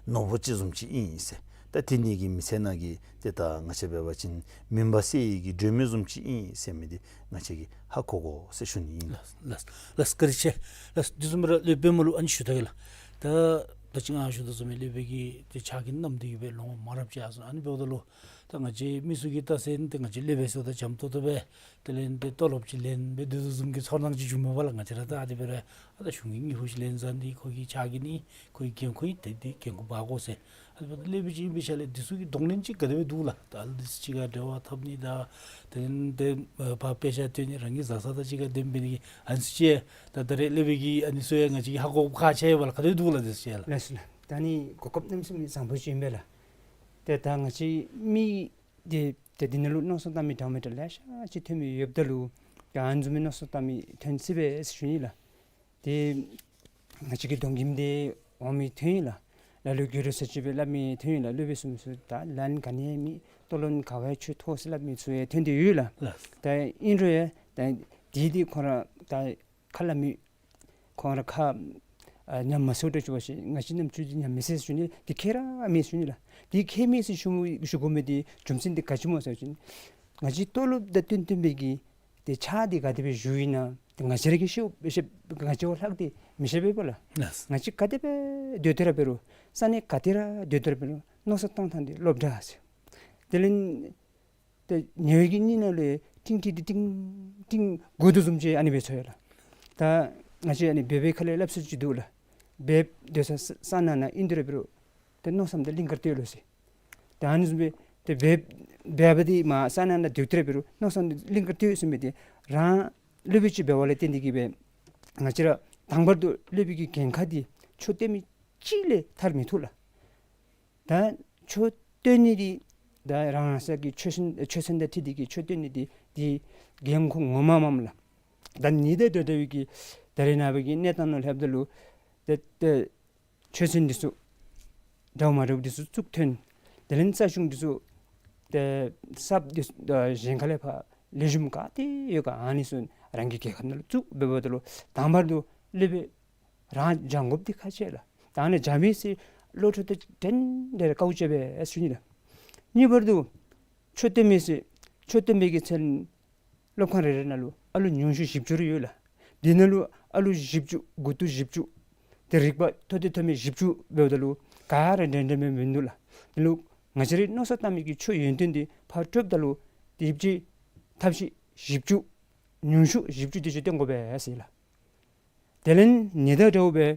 ནོར་བུ་ཅིག་བཟུམ་ཅིག་ཨིན་ཟེར། ད་དེ་ངེ་གི་མི་ཚེ་ནང་གི་ཏེ་ད་ང་བཅས་འབད་བ་ཅིན་མུན་པ་སེལ་ནི་གི་སྒྲོན་མེ་བཟུམ་ཅིག་ཨིན་ཟེར་མི་འདི་ང་བཅས་ཀྱིས་ཧ་གོ་དགོ་ཟེར་ཞུ་ནི་ཨིན། ལགས་ལགས་ལགས། བཀའ་དྲིན་ཆེ་ལགས། དེ་བཟུམ་ར་སློབ་དཔོན་མོ་ལུ་ཨ་ནི་ཞུ་ད་གེ་ལགས། ད་ ད་ཅི་ང་ཞུ་དོ་བཟུམ་སྦེ་སློབ་དཔོན་གྱིས་ཏེ་ཕྱག་གི་རྣམ་འདི་གིས་སྦེ་ལོང་མ་རབས་ཅིག་ཨ་ཟེར། ཨ་ནི་འབདཝ་ད་ལུ་ད་ང་བཅས་མི་ཚུ་གིས་ད་ཟེར་ཏེ་ང་བཅས་སློབ་དཔོན་ཟེརཝ་ད་འཇམ་ཏོང་ཏོ་སྦེ་དེ་ལས་ཏེ་ཏོ་ལོབ་ཅིག་ལེན་སྦེ་སྡོད་དོ་བཟུམ་གྱི་ཚོར་སྣང་ཅིག་བྱུངམ་མས་པ་ལགས། ང་བཅས་ར་ད་ཨ་ནི་སྦེ་ར་ཨ་ད་གཞུང་གི་དངུལ་ཕོགས་ཅིག་ལེན་ཟ་ནི་ཁོ་གི་ཕྱག་གི་ནི་ཁོ་གི་འགན་ཁུར་ཨིན། ཏེ་འདི་འགན་ཁུར་འབག་དགོ་ཟེར། ཨ་ནི་འབདཝ་ད་སློབ་དཔོན་ཅིག་ཨིན་པའི་ཤུལ་ལས་འདི་ཚུ་གི་གདོང་ལེན་ཅིག་ག་དེ་སྦེ་འདུག་ལགས། ད་ཨ་ནི་འདི་ཚུ་ཅིག་ཁར་འབྲེལ་བ་འཐབ་ནི་དང་དེ་ལས་ཏེ་ཨ་ཕར་དཔེ་ཆ་སྟོན་ནི་རང་གི་བཟའ་ཚང་དང་གཅིག་ཁར་ལྡན་འབད་ནི་གི་ཨ་ནི་ཚུ་ཅིག་ད་ད་རེས་སློབ་དཔོན་གྱིས་ཨ་ནི་ཚུ་ཡང་ང་བཅས་ཀྱིས་ཧ་གོ་ཁག་ཆེ་བས་ལགས། ག་དེ་སྦེ་འདུག་ལགས་འདི་ཚུ་ཅིག་ལགས། ལགས་སོ་ལགས། ད་ཨ་ནི་གོ་སྐབས་གནམ་མེད་ས་མེད་བཟང་པོ་ཅིག་ཨིན་པས་ལགས། ཏེ་ད་ང་བཅས་མི་འདི་ཏེ་འདི་ནང་ལུ་མནོ་བསམ་བཏང་མི་འདྲ་མི་འདྲ་ལེ་ཤ་ཅིག་ཐོན་མི་ཡོདཔ་ད་ལུ་ཡང་ཨ་ནི་བཟུམ་མའི་མནོ་བསམ་བཏང་མི་ཐོན་སྲིད་པས་ཟེར་ཞུ་ནི་ལགས། ཏེ་ང་བཅས་ཀྱི་གདོང་ཁྱིམ་འདི་འོང་མི་ཐོན་ཡི་ལགས། ལ་ལུ་གུ་རུ་ས་ཅིག་སྦེ་སླབ་མི་ཐོན་ཡི་ལགས། སློབ་དཔོན་ཟེར་མི་ཚུ་ད་ལན་ག་ནི་མེད། ལྟོ་ལོན་ག་བ་ཡང་ཆོག་ཐོག་ཟེར་སླབ་མི་ཚུ་ཡང་ཐོན་ཏེ་ཡོད་ལགས། ལགས། ད་ཨིན་རུང་ཡང་ད་འདི་འདི་ཁོང་ར་ད་ཁ་སླབ་མི་ཁོང་ར་ཁ་ཨ་ཉམས་མ་སོང་འདྲཝ་ཅིག་འབད་ཞིན་ང་བཅས་རྣམ་ཅོ་འདི་ཉམས་མི་སོང་ཟེར་ཞུ་ནི། འདི་ཁྱད་ར་མེད་ཟེར་ཞུ་ནི་ལགས། འདི་ཁྱད་མེད་ཟེར་ཞུ་ཞུ་དགོ་མི་འདི་རྒྱུ་མཚན་འདི་ག་ཅི་སྨོ་ཟེར་བ་ཅིན་ང་བཅས་ཏོ་ལོབ་དང་བསྟུན་བསྟུན་པའི་གི་ཏེ་ཕྱག་འདི་ག་དེ་སྦེ་ཞུཝ་ཨིན་ན་ཏེ་ང་བཅས་ར་གིས་ཤེས་ཤེས་ང་བཅས་བ་ལྷག་སྟེ་མི་ཤེས་པས་པ་ལགས། ལགས། ང་བཅས་ག་དེ་སྦེ་སྡོད་དེ་ར་འབད་རུང་ས་གནས་ག་ཏེ་ར་སྡོད་དེ་ར་འབད་རུང་མནོ་བསམ་བཏང་ཐངས་འདི་སློབ་གྲྭ་ཟེར། དེ་ལས་ཏེ་ཉེ་བའི་གི་གཉིས་ནང་ལས་ཏིང་ཏིང་ཏིང་ཏིང་ཏིང་དགོ་དོ་བཟུམ་ཅིག་ཨ་ནི་སྦེ་ཚོར་ཡི་ལགས། ད་ང་བཅས་ཨ་ནི་སྦས་པའི་ཁ་ལས་སླབ་སྲོལ་ཅིག་འདུག་ལགས། སྦས་སྡོད་ས་ས་ནང་ན་ཨིན་དེ་ར་འབད་རུང་ཏེ་མནོ་བསམ་འདི་གླིང་དཀར་སྟོད་ལུ་ཟེར། ཏེ་ཨ་ནི་བཟུམ་སྦེ་ཏེ་སྦས་སྦས་པ་འདི་མར་ས་ནང་ན་སྡོད་དེ་ར་འབད་རུང་མནོ་བསམ་འདི་གླིང་དཀར་སྟོད་ཟེར་མི་འདི་རང་སློབ་དཔོན་ཅིག་འབདཝ་ལས་བརྟེན་ཏེ་གིས་སྦེ་ང་བཅས་ར་དང་པར་དུ་སློབ་དཔོན་གྱི་འགན་ཁག་འདི་ཆོས་སྟོན་མི་གཅིག་ལས་ཐར་མི་བཏུབ་ལགས། ད་ཆོས་སྟོན་ནི་འདི་ད་རང་རང་སོ་གི་ཆོས་སེམས་ཆོས་སེམས་དང་འཁྲིལ་ཏེ་གིས་ཆོས་སྟོན་ནི་འདི་འདི་འགན་ཁུར་ངོ་མ་མས་ལགས། ད་ནི་ད་ད་ལྟ་བའི་གི་ད་རེས་ནངས་པ་གི་གནས་སྟངས་ནང་ལྷོདཔ་ད་ལུ་ཏེ་ཏེ་ཆོས་སེམས་འདི་ཚུ་འདྲཝ་མ་འདྲཝ་འདི་ཚུ་བཙུགས་ཐོན། དེ་ལས་རྩ་གཞུང་འདི་ཚུ་ཏེ་གསརཔ་འདི་ཚུ་ད་གཞན་ཁ་ལས་ཕར་ལེགས་ཤོམ་ག་ཏེ་ཡོད་ག་ཨ་ནི་ཚུ་རང་གི་རྒྱལ་ཁབ་ནང་ལུ་བཙུགས་འབདཝ་ད་ལུ་དང་པར་དུ་སློབ་དཔོན་རང་སྦྱང་དགོཔ་འདི་ཁག་ཆེ་ལགས། ད་ཨ་ནི་སྦྱང་མི་ཚུ་བློ་གྲོས་དང་འགྲན་བསྡུར་དཀའཝ་སྤྱད་པས་ཟེར་ཞུ་ནི་ལགས། གཉིས་པར་དུ་ཆོས་སྟོན་མི་ཚུ་ཆོས་སྟོན་པའི་གི་མཚན་སློབ་ཁང་རེ་རེ་ནང་ལུ་ཨ་ལུ་ཉུང་ཤོས་བཞི་བཅུ་རེ་ཡོད་ལགས། འདི་ནང་ལུ་ཨ་ལུ་བཞི་བཅུ་མགུ་ཏོ་བཞི་བཅུ་ཏེ་རིག་པ་མཐོ་ཏེ་མཐོ་མི་བཞི་བཅུ་འབདཝ་ད་ལུ་ག་ར་འགྲན་འགྲན་མི་མིན་འདུག་ལགས། འདི་ལུ་ང་བཅས་རའི་མནོ་བསམ་བཏང་མི་གི་ཆོས་ཡོན་ཏན་འདི་ཕར་སྤྲོདཔ་ད་ལུ་དེ་ཅིག་ཐབས་ཤེས་བཞི་བཅུ་ཉུང་ཤོས་བཞི་བཅུ་དེ་ཅིག་སྟོན་དགོ་པས་ཟེར་ལགས། དེ་ལས་ནི་ད་འདྲཝ་སྦེ་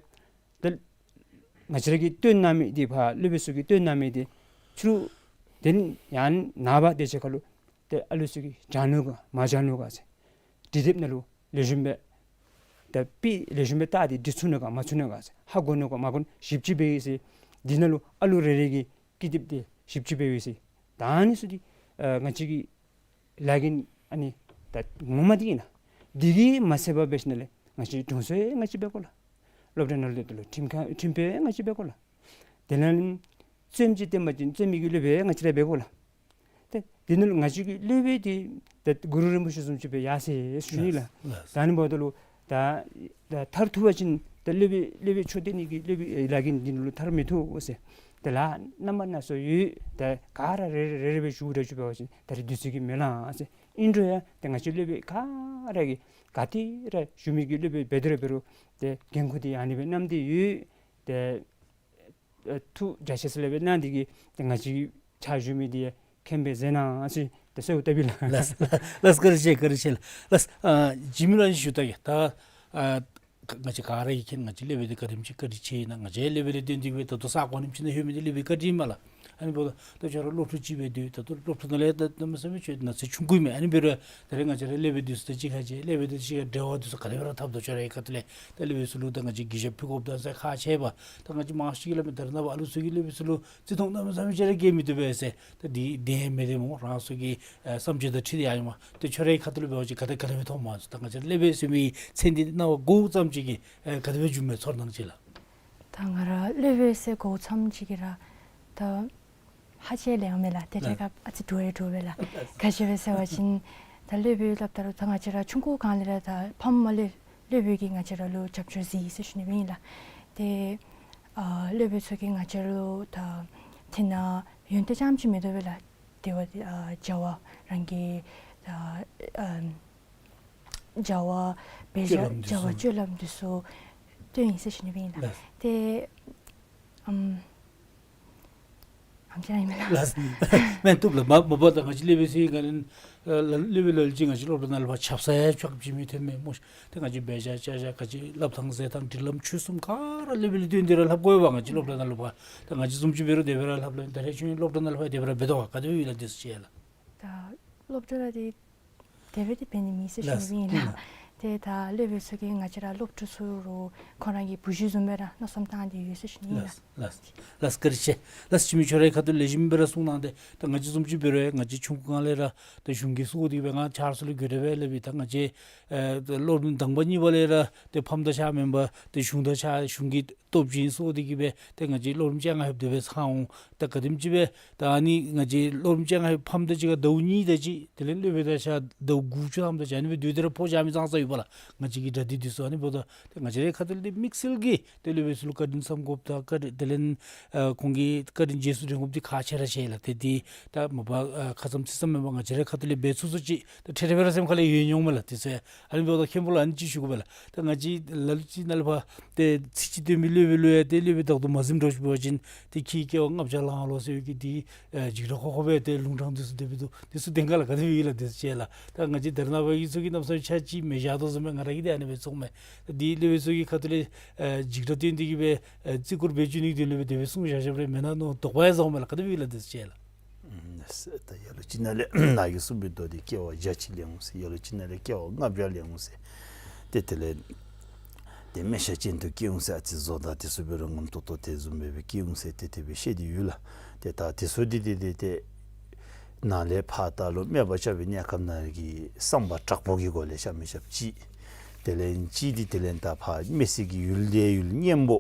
ཏེ་ང་བཅས་ར་གིས་སྟོན་གནང་མི་འདི་ཕར་སློབ་དཔོན་ཚུ་གིས་སྟོན་གནང་མི་འདི་ཕྱི་རུ་ཏེ་ཡང་ནངས་པ་དེ་ཅིག་ཁར་ལུ་ཏེ་ཨ་ལུ་ཚུ་གིས་སྦྱང་ནུག་ག་མ་སྦྱང་ནུག་ག་ཟེར། འབྲི་དེབ་ནང་ལུ་ལེགས་ཤོམ་སྦེ་ཏེ་དཔེ་ལེགས་ཤོམ་སྦེ་བལྟ་སྟེ་འབྲི་ཚུགས་ནུག་ག་མ་ཚུགས་ནུག་ག་ཟེར་ཧ་གོ་ནུག་ག་མ་གོ་ནུག་ཞིབ་དཔྱད་འབད་ཡི་ཟེར། འདི་ནང་ལུ་ཨ་ལུ་རེ་རེ་གིས་ཀི་དེབ་འདི་ཞིབ་དཔྱད་འབད་ཡི་ཟེར། ད་ཨ་ནི་ཚུ་འདི་ཨ་ང་བཅས་ཀྱི་ལཱ་འགན་ཨ་ནི་ད་ངོ་མ་འདི་ཨིན་ལགས། འདི་གིས་མ་ཚད་པར་འབད་ཞིནམ་ལས་ང་བཅས་དྲུང་འཚོ་ཡང་ང་བཅས་འབད་དགོ་ལགས། སློབ་གྲྭ་ནང་ལུ་ཏེ་ལུ་ཁྲིམས་ཁང་ཁྲིམས་དཔོན་ཡང་ང་བཅས་འབད་དགོ་ལགས། དེ་ལས་བཙུནམོ་ཅིག་བསྟེན་པ་ཅིན་བཙུནམོ་གི་སློབ་དཔོན་ཡང་ང་བཅས་ར་འབད་དགོ་ལགས། ཏེ་འདི་ནང་ལུ་ང་བཅས་ཀྱི་སློབ་དཔོན་འདི་ཏེ་གུ་རུ་རིན་པོ་ཆེ་བཟུམ་ཅིག་སྦེ་ཡར་སོ་ཡི་ཟེར་ཞུ་ནི་ལགས། ལགས། ད་ཨ་ནི་འབདཝ་ད་ལུ་ད་ད་མཐར་ཐུག་པ་ཅིན་ད་སློབ་དཔོན་སློབ་དཔོན་ཆོས་སྟོན་ནི་གི་སློབ་དཔོན་ལཱ་འགན་འདི་ནང་ལུ་ཐར་མི་ཐུབ་ཟེར། ཏེ་ལཱ་རྣམ་པ་སྣ་ཚོགས་ཡོད། ཏེ་ག་ར་རེ་རེ་རེ་རེ་སྦེ་ཞུ་ར་ཞུ་འབད་བ་ཅིན་ད་རེས་དུས་ཚོད་ཀྱིས་མི་ལང་ཟེར། ཨིན་རུང་ཡང་ཏེ་ང་བཅས་སློབ་དཔོན་ག་ར་གིས་ག་ཏེ་ར་ཞུ་མི་གི་སློབ་དཔོན་འབད་དེ་ར་འབད་རུང་ཏེ་འགན་ཁུར་འདི་ཨ་ནི་སྦེ་བསྣམས་ཏེ་ཡོད། ཏེ་ཨ་ཐུགས་རྒྱ་ཆེ་ས་ལས་སྦེ་གནང་སྟེ་གིས་ཏེ་ང་བཅས་ཕྱག་ཞུ་མི་འདི་མཁྱེན་པས་མཛད་གནང་ཟེར་ཏེ་གསོལཝ་བཏབ་ཨིན་ལགས། ལགས་ལགས་ལགས། བཀའ་དྲིན་ཆེ་བཀའ་དྲིན་ཆེ་ལགས། ལགས། ཨ་འཇིགས་མེད་ལགས་ཞུ་ད་གེ་ད་ཨ་ང་བཅས་ག་ར་གིས་མཁྱེན། ང་བཅས་སློབ་དཔོན་འདི་ག་དེམ་ཅིག་བཀའ་དྲིན་ཆེ་ཨིན་ན། ང་བཅས་སློབ་དཔོན་འདི་དོན་འདི་གིས་སྦེ་ད་ལྟོ་ས་གོ་རིམ་ཅིག་ནང་ལྷོད་མི་འདི་སློབ་དཔོན་བཀའ་དྲིན་ཨིན་མས་ལགས། ཨ་ནི་འབདཝ་ད་ད་ཁྱོད་ར་སློབ་ཕྲུག་ཅིག་སྦེ་སྡོད། ད་ལྟོ་སློབ་ཕྲུག་ནང་ལས་ད་གནམ་མེད་ས་མེད་ཁྱོད་ན་ཚ་ཆུང་ཀུ་ཨིན་མས། ཨ་ནི་འབད་རུང་ད་རེས་ང་བཅས་ར་སློབ་དཔོན་འདི་ཚུ་དང་གཅིག་ཁར་མཇལ། སློབ་དཔོན་འདི་ཚུ་གཅིག་ཁར་འབྲེལ་བ་འདི་ཚུ་ག་དེ་སྦེ་ར་འཐབ་དོ་ཁྱོད་རའི་ཁ་ཐུག་ལས། ད་སློབ་དཔོན་ཚུ་ལུ་ད་ང་བཅས་གུས་ཞབས་ཕུལ་དགོཔ་ད་ཟེར་ཁག་ཆེ་བས། ད་ང་བཅས་མང་ཤོས་ཀྱིས་སླབ་མི་ད་རེས་ནངས་པ་ཨ་ལུ་ཚུ་གིས་སློབ་དཔོན་ཚུ་ལུ་བརྩི་མཐོང་གནམ་མེད་ས་མེད་ཅིག་ར་བསྐྱེད་མི་བཏུབ་པས་ཟེར། ད་འདི་བདེན་མས་ཏེ་སྨོ། རང་སོ་གི་ཨ་བསམ་སྤྱོད་དང་འཁྲིལ་ཏེ་ཡང་ཨིན་མས། ཏེ་ཁྱོད་རའི་ཁ་ཐུག་ལུ་འབད་བ་ཅིན་ག་དེ་ག་དེ་སྦེ་མཐོངམ་སྨོ། ད་ང་བཅས་སློབ་དཔོན་ཟེར་མི་མཚན་འདི་རྣ་བར་གོཝ་ཙམ་ཅིག་གིས་ཨ་ག་དེ་སྦེ་བྱུངམ་མས་ཚོར་སྣང་ཅིག་ལགས། ད་ང་ར་སློབ་དཔོན་ཟེར་གོཝ་ཙམ་ཅིག་གིས་ར་ད་ཧ་ཅང་ལེགས་མས་ལགས། ཏེ་ལགས། དེ་སྐབས་ཨ་ཙི་དྲོ་ཡང་དྲོ་བས་ལགས། ལགས། ག་ཅི་སྦེ་ཟེར་བ་ཅིན་ད་སློབ་དཔོན་སླབ་ད་རུང་ད་ང་བཅས་ར་ཆུང་ཀུ་སྒང་ལས་ར་ད་ཕམ་མ་ལས་སློབ་དཔོན་གྱིས་ང་བཅས་ར་ལུ་རྒྱབ་སྐྱོར་གཟིགས་ཟེར་ཞུ་ནི་ཨིན་ལགས། ཏེ་ཨ་སློབ་དཔོན་ཚུ་གིས་ང་བཅས་ལུ་ད་དེ་ནང་ཡོན་ཏན་རྐྱངམ་ཅིག་མེན་དོ་བས་ལགས། དེ་བ་ཨ་བྱ་བ་རང་གི་ཨ་ཨ་བྱ་བ་འབད་བྱ་སྤྱོད་ལམ་འདི་བྱ་བ་ཚུ་སྤྱོད་ལམ་འདི་ཚུ་སྟོན་ཡི་ཟེར་ཞུ་ནི་ཨིན་ལགས། ལགས། ཏེ་ ཨམ། ཨམ་ཅི་ཨིན་མས་ལགས། ལགས། མེན་བཏུབ་ལགས། མ་མ་པ་ད་ང་བཅས་སློབ་དཔོན་ཚུ་གིས་ག་ནི་ཨ་ལ་སློབ་དཔོན་ལ་ལུ་ཅིག་ང་བཅས་སློབ་གྲྭ་ནང་ལུ་ཕར་ཆབ་གསང་ཡང་ཆོག་ཅིག་མི་ཐོན་མས་སྨོ། ཏེ་ང་བཅས་འབད་བཞག་བཅའ་བཞག་ག་ཅི་སླབ་ཐངས་ཟེར་ཐངས་སྒྲིག་ལམ་ཆོས་གསུམ་ག་ར་སློབ་དཔོན་ལུ་བསྟུན་ཏེ་ར་ལྷབ་དགོ་པས། ང་བཅས་སློབ་གྲྭ་ནང་ལུ་ཕར་ད་ང་བཅས་བཟུམ་ཅིག་འབད་རུང་དེ་སྦེ་ར་ལྷབ་ལོ། ད་རེས་ཁྱོད་སློབ་གྲྭ་ནང་ལུ་ཕར་དེ་སྦེ་ར་འབད་དོ་ག། ག་དེ་སྦེ་ཡོད་ལགས། དེ་ཚུ་ཅིག་ལགས། ད་སློབ་གྲྭ་ལུ་དེ་དེ་སྦེ་དེ་འབད་ནི་མེད་ཟེར་ཞུ་ནི་ཨིན་ལགས། ལགས། ཏེ་ད་སློབ་དཔོན་ཚུ་གིས་ང་བཅས་ར་སློབ་ཕྲུག་ཚུ་ལུ་ཁོང་ར་གི་བུ་གཞི་བཟུམ་སྦེ་ར་མནོ་བསམ་བཏང་སྟེ་ཡོད་ཟེར་ཞུ་ནི་ཨིན་ལགས། ལགས། ལགས། བཀའ་དྲིན་ཆེ། ལགས། འཆི་མེད་ཁྱོད་རའི་ཁ་ཐུག་ལས་ཞིམ་སྦེ་ར་གསུངས་གནང་སྟེ། ད་ང་བཅས་བཟུམ་ཅིག་འབད་རུང་ང་བཅས་ཆུང་ཀུ་སྒང་ལས་ར་ད་གཞུང་གི་སོ་འདི་སྦེ་ང་ཆ་རོགས་ཚུ་ལུ་གུ་ར་སྦེ་སླབ་ཨིན། ད་ང་བཅས་ཨེ་ད་སློབ་རིམ་དང་པ་གཉིས་པ་ལས་ར་ཏེ་ཕམ་དང་ཆ་མེན་པར་ཏེ་གཞུང་དང་ཆ་གཞུང་གི་སྟོབས་ཅིག་སོ་འདི་གིས་སྦེ་ཏེ་ང་བཅས་སློབ་རིམ་བཅོ་ལྔ་ལྷོདཔ་དེ་སྦེ་ཚང་འོང་། ད་ག་དེམ་ཅིག་སྦེ་ད་ཨ་ནི་ང་བཅས་སློབ་རིམ་བཅོ་ལྔ་ལྷོདཔ་ཕམ་དང་གཅིག་ཁར་ཟླཝ་གཉིས་དང་གཅིག། དེ་ལས་སློབ་དཔོན་དང་ཆ་ཟླཝ་དགུ་བཅུ་ཐམ་དང་གཅིག། ཨ་ནི་སྦེ་སྡོད་དེ་ར་ཕོགས་ཆ་མི་ཙང་ཙ་ཡོད་པས་ལགས། ང་བཅས་ཀྱི་གྲ་སྒྲིག་འདི་ཚུ་ཨ་ནི་འབདཝ་ད་ཏེ་ང་བཅས་རའི་ཁ་ཐུག་ལས་དམིགས་བསལ་གྱིས་ཏེ་སློབ་དཔོན་ཚུ་ལུ་བཀའ་དྲིན་བསམ་དགོཔ་དང་བཀའ་དྲིན་དེ་ལས་ཨ་ཁོང་གི་བཀའ་དྲིན་རྗེས་སུ་དྲན་དགོཔ་འདི་ཁག་ཆེ་ར་ཆེ་ལགས། ཏེ་འདི་ད་མ་པ་ཨ་ཁ་ཙ་ཚིག་ཙམ་མེན་པར་ང་བཅས་རའི་ཁ་ཐུག་ལས་འབད་ཚུགས་ཚུགས་ཅིག་ད་ཁྲེ་ཁྲེ་སྦེ་ར་སེམས་ཁ་ལས་ཡོད་མྱོང་མས་ལགས། དེ་ཚུ་ཨ་ནི་འབདཝ་ད་མཁན་པོ་ལུ་ཨ་ནི་ཅིག་ཞུ་དགོ་པས་ལགས། ད་ང་བཅས་ལ་ལུ་ཅིག་ནང་ལུ་ཕར་ཏེ་ཚིག་ཅིག་སྟོན་མི་སློབ་དཔོན་ལུ་ཡང་ཏེ་སློབ་དཔོན་དང་དུ་མ་གཟིམ་འགྱོ་བ་ཅིན་ཏེ་ཁྱོད་ཀྱིས་སྐྱེ་བ་ལྔ་བརྒྱ་བླང་ལོ་ཟེར་བའི་གི་འདི་ཨེ་འཇིགས་སྐྲག་ཁོག་ཁོག་སྦེ་ཏེ་ལུང་དྲངས་འདི་ཚུ་དེ་སྦེ་འདུག། འདི་ཚུ་བདེན་ག་ལགས། ག་དེ་སྦེ་ཡོད་ལགས། དེ་ཚུ་ཅིག་ལགས། ད་ང་བཅས་ད་རེས་ནངས་པ་གི་ཚུ་གི་གནམ་ས་ཆ་ཅིག་མི་བཞག་དོ་བཟུམ་སྦེ་ང་ར་གིས་ཏེ་ཨ་ནི་སྦེ་ཚོརཝ་མས། ད་འདི་སློབ་དཔོན་ཚུ་གི་ཁ་ཐུག་ལས་ཨེ་འཇིགས་སྐྲག་སྟོན་ཏེ་གིས་སྦེ་ཨེ་བརྩི་བཀུར་འབད་བཅུག་ནི་འདི་སློབ་དཔོན་དེ་སྦེ་གསུངས་བཞག་བཞགཔ་རེ་མེན་ན་མནོ་དོགས་པ་ཡང་ཟཝ་མས་ལགས། ག་དེ་སྦེ་ཡོད་ལགས། དེ་ཚུ་ཅིག་ལགས། ཨུམ། ད་ཡ་ལ་ལུ་ཅིག་ནང་ལས་ནཱ་གིས་གསུངས་པའི་མདོ་འདི་སྐྱེ་བ་བརྒྱ་གཅིག་ལེན་འོང་ཟེར། ཡ་ལ་ལུ་ཅིག་ནང་ལས་སྐྱེ་བ་ལྔ་བརྒྱ་ལེན་འོང་ཟེར། ཏེ་དེ་ལས་ཏེ་སྨེ་ཤ་ཅན་དུ་སྐྱེ་འོང་ཟེར། ཨ་ཙི་བཟོ་ལྟ་དེ་ཚུ་འབད་རུང་ངམ་ཏོག་ཏོ་དེ་བཟུམ་སྦེ་སྦེ་སྐྱེ་འོང་ཟེར་ཏེ་དེ་སྦེ་བཤད་དེ་ཡོད་ལགས། ཏེ་ད་དེ་ཚུ་འདི་ཏེ་ཏེ་ཏེ་ནཱ་ལས་ཕར་ད་ལུ་སྨད་པ་རྐྱབ་པའི་གནས་སྐབས་ནང་གི་བསམ་པ་དྲག་པོ་གི་སྒོ་ལས་བཤད་མི་བཤདཔ་ཅིག། དེ་ལས་གཅིག་འདི་དེ་ལས་ད་ཕར་སྨེ་བསྲེགས་ཀྱི་ཡུལ་དེ་ཡུལ་གཉན་པོ་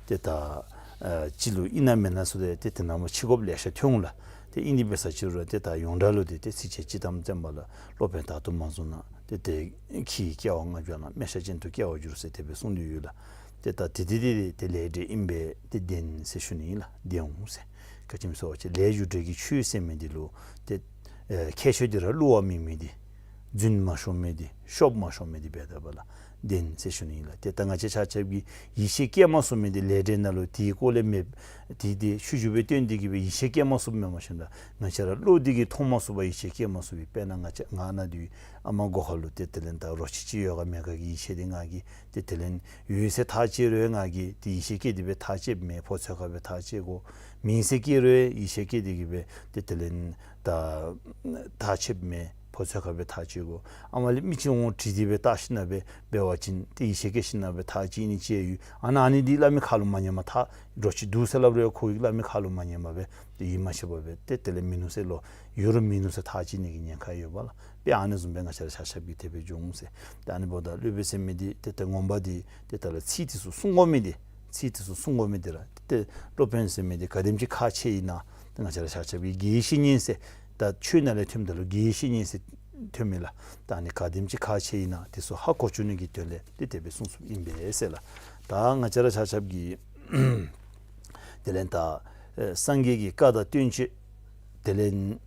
ཏེ་ད་ཨ་ཅིག་ལུ་ཨིན་ན་མེན་ན་ཚུ་ཏེ་ཏེ་དེ་ནང་མ་ཕྱི་དགོཔ་ལེ་ཤ་ཐོན་འོང་ལགས། ཏེ་ཨིན་དེ་འབད་ས་ཅིག་རུང་ཏེ་ད་ཡོངས་གྲགས་ལུ་ཏེ་ཏེ་ཚིགས་བཅད་སྤྱིར་བཏང་བསྟན་པ་ལགས། སློབ་དཔོན་དང་དུ་མ་བཟུང་ན་ཏེ་ཏེ་ཁྱོད་ཀྱིས་སྐྱེ་བ་ལྔ་བརྒྱ་བླངས། སྨེ་ཤ་ཅན་དུ་སྐྱེ་བར་འགྱུར་ཟེར་དེ་སྦེ་གསུངས་ཏེ་ཡོད་ལགས། ཏེ་ད་དེ་དེ་དེ་དེ་ལས་འབྲས་ཨིན་པས། ཏེ་བདེན་ཟེར་ཞུ་ནི་ཨིན་ལགས། བདེན་འོང་ཟེར། ག་ཅི་སྨོ་ཟེར་བ་ཅིན་ལས་རྒྱུ་འབྲས་ཀྱི་ཆོས་ཟེར་མི་འདི་ལུ་ཏེ་ཨེ་ཁྱད་ཆོས་འདི་ར་བསླུ་བ་མེད་མི་འདི་རྫུན་མ་ཤོང་མི་འདི་ཤོབ་མ་ཤོང་མི་འདི་འབད་དེ་འབདཝ་ལགས། བདེན་ཟེར་ཞུ་ནི་ཨིན་ལགས། ཏེ་ད་ང་བཅས་ཆ་ཁྱབ་ཀྱིས་ཡིད་ཆེས་བསྐྱེད་མ་ཚུགས་མི་འདི་ལས་འབྲས་ནང་ལུ་དེའི་སྐོར་ལས་མེད། དེ་དེ་ཆོས་བཞིན་སྦེ་སྟོན་ཏེ་གིས་སྦེ་ཡིད་ཆེས་བསྐྱེད་མ་ཚུགསཔ་མེན་པར་ཞིནམ་ད་ང་བཅས་ར་བློ་འདི་གིས་མཐོང་མ་ཚུགས་པར་ཡིད་ཆེས་བསྐྱེད་མ་ཚུགས་པའི། དཔེར་ན་ང་བཅས་ང་ནཱ་འདི་ཨ་མ་མགོ་ཁ་ལུ་ཏེ་དེ་ལས་ད་རོ་ཁྱི་ཅིག་ཡོད་ག་མེད་ག་གི་ཡིད་ཆེས་འདི་ང་གིས་ཏེ་དེ་ལས་ཡོད་ཟེར་ཐག་བཅད་རུང་ང་གིས་ཏེ་ཡིད་ཆེས་བསྐྱེད་དེ་སྦེ་ཐག་བཅདཔ་མས། ཕོ་ཚོད་ཁར་སྦེ་ཐག་བཅད་དགོ། མེད་ཟེར་སྐྱེས་རུང་ཡིད་ཆེས་བསྐྱེད་དེ་གིས་སྦེ་ཏེ་དེ་ལས་ད་ཐག་བཅདཔ་མས། ཕོ་ཚོད་ཁར་སྦེ་ཐག་བཅད་དགོ། ཨ་མ་ལས་མི་ཅིག་འོང་དྲིས་ཏེ་སྦེ་བལྟ་ཞིནམ་ན་སྦེ་འབད་བ་ཅིན་ཏེ་ཡིད་ཆེས་བསྐྱེད་ཞིནམ་ན་སྦེ་ཐག་བཅད་ནི་བཅད་ཡོད། ཨ་ནཱ་ཨ་ནི་འདི་སླབ་མི་ཁ་ལུ་མ་ཉན་པར་ཐག་རོ་ཁྱི་འདུག་ཟེར་སླབ་རུང་ཁོ་གིས་སླབ་མི་ཁ་ལུ་མ་ཉན་པར་སྦེ་ཏེ་ཡིད་མ་ཆེས་པར་སྦེ་ཏེ་དེ་ལས་མིན་ནུག་ཟེར་ལོ། ཡོད་རུང་མིན་ནུག་ཟེར་ཐག་བཅད་ནི་གི་ཉེན་ཁ་ཡོདཔ་ལགས། དཔེ་ཨ་ནི་བཟུམ་སྦེ་ང་བཅས་ར་ཆ་ཁྱབ་ཀྱིས་དེ་སྦེ་འགྱོ་འོང་ཟེར། ཏེ་ཨ་ནི་འབདཝ་ད་སློབ་དཔོན་ཟེར་མི་འདི་ཏེ་ད་ངོ་མ་འདི་ཏེ་ད་ལགས་ཚིག་འདི་ཚུ་གསུང་དགོ་མི་འདི་ཚིག་འདི་ཚུ་གསུང་དགོ་མི་འདི་ར་ཏེ་སློབ་དཔོན་ཟེར་མི་འདི་ག་དེམ་ཅིག་ཁག་ཆེ་ཨིན་ན་ཏེ་ང་བཅས་ར་ཆ་ཁྱབ་ཀྱིས་དགེ་བའི་བཤེས་གཉེན་ཟེར་ད་ཆོས་ནང་ལས་ཐོནམ་ད་ལུ་དགེ་བའི་བཤེས་གཉེན་ཟེར་ཐོན་མི་ལགས། ད་ཨ་ནི་ག་དེམ་ཅིག་ཁག་ཆེ་ཨིན་ན་དེ་ཚུ་ཧ་གོ་བཅུག་ནི་གི་དོན་ལས་ཏེ་དེ་སྦེ་གསུངས་གསུངསམ་ཨིན་པས་ཟེར་ལགས། ད་ང་བཅས་ར་ཆ་ཁྱབ་ཀྱིས་དེ་ལས་ད་ཨེ་སངས་རྒྱས་ཀྱི་བཀའ་དང་བསྟན་བཅོས་དེ་ལས་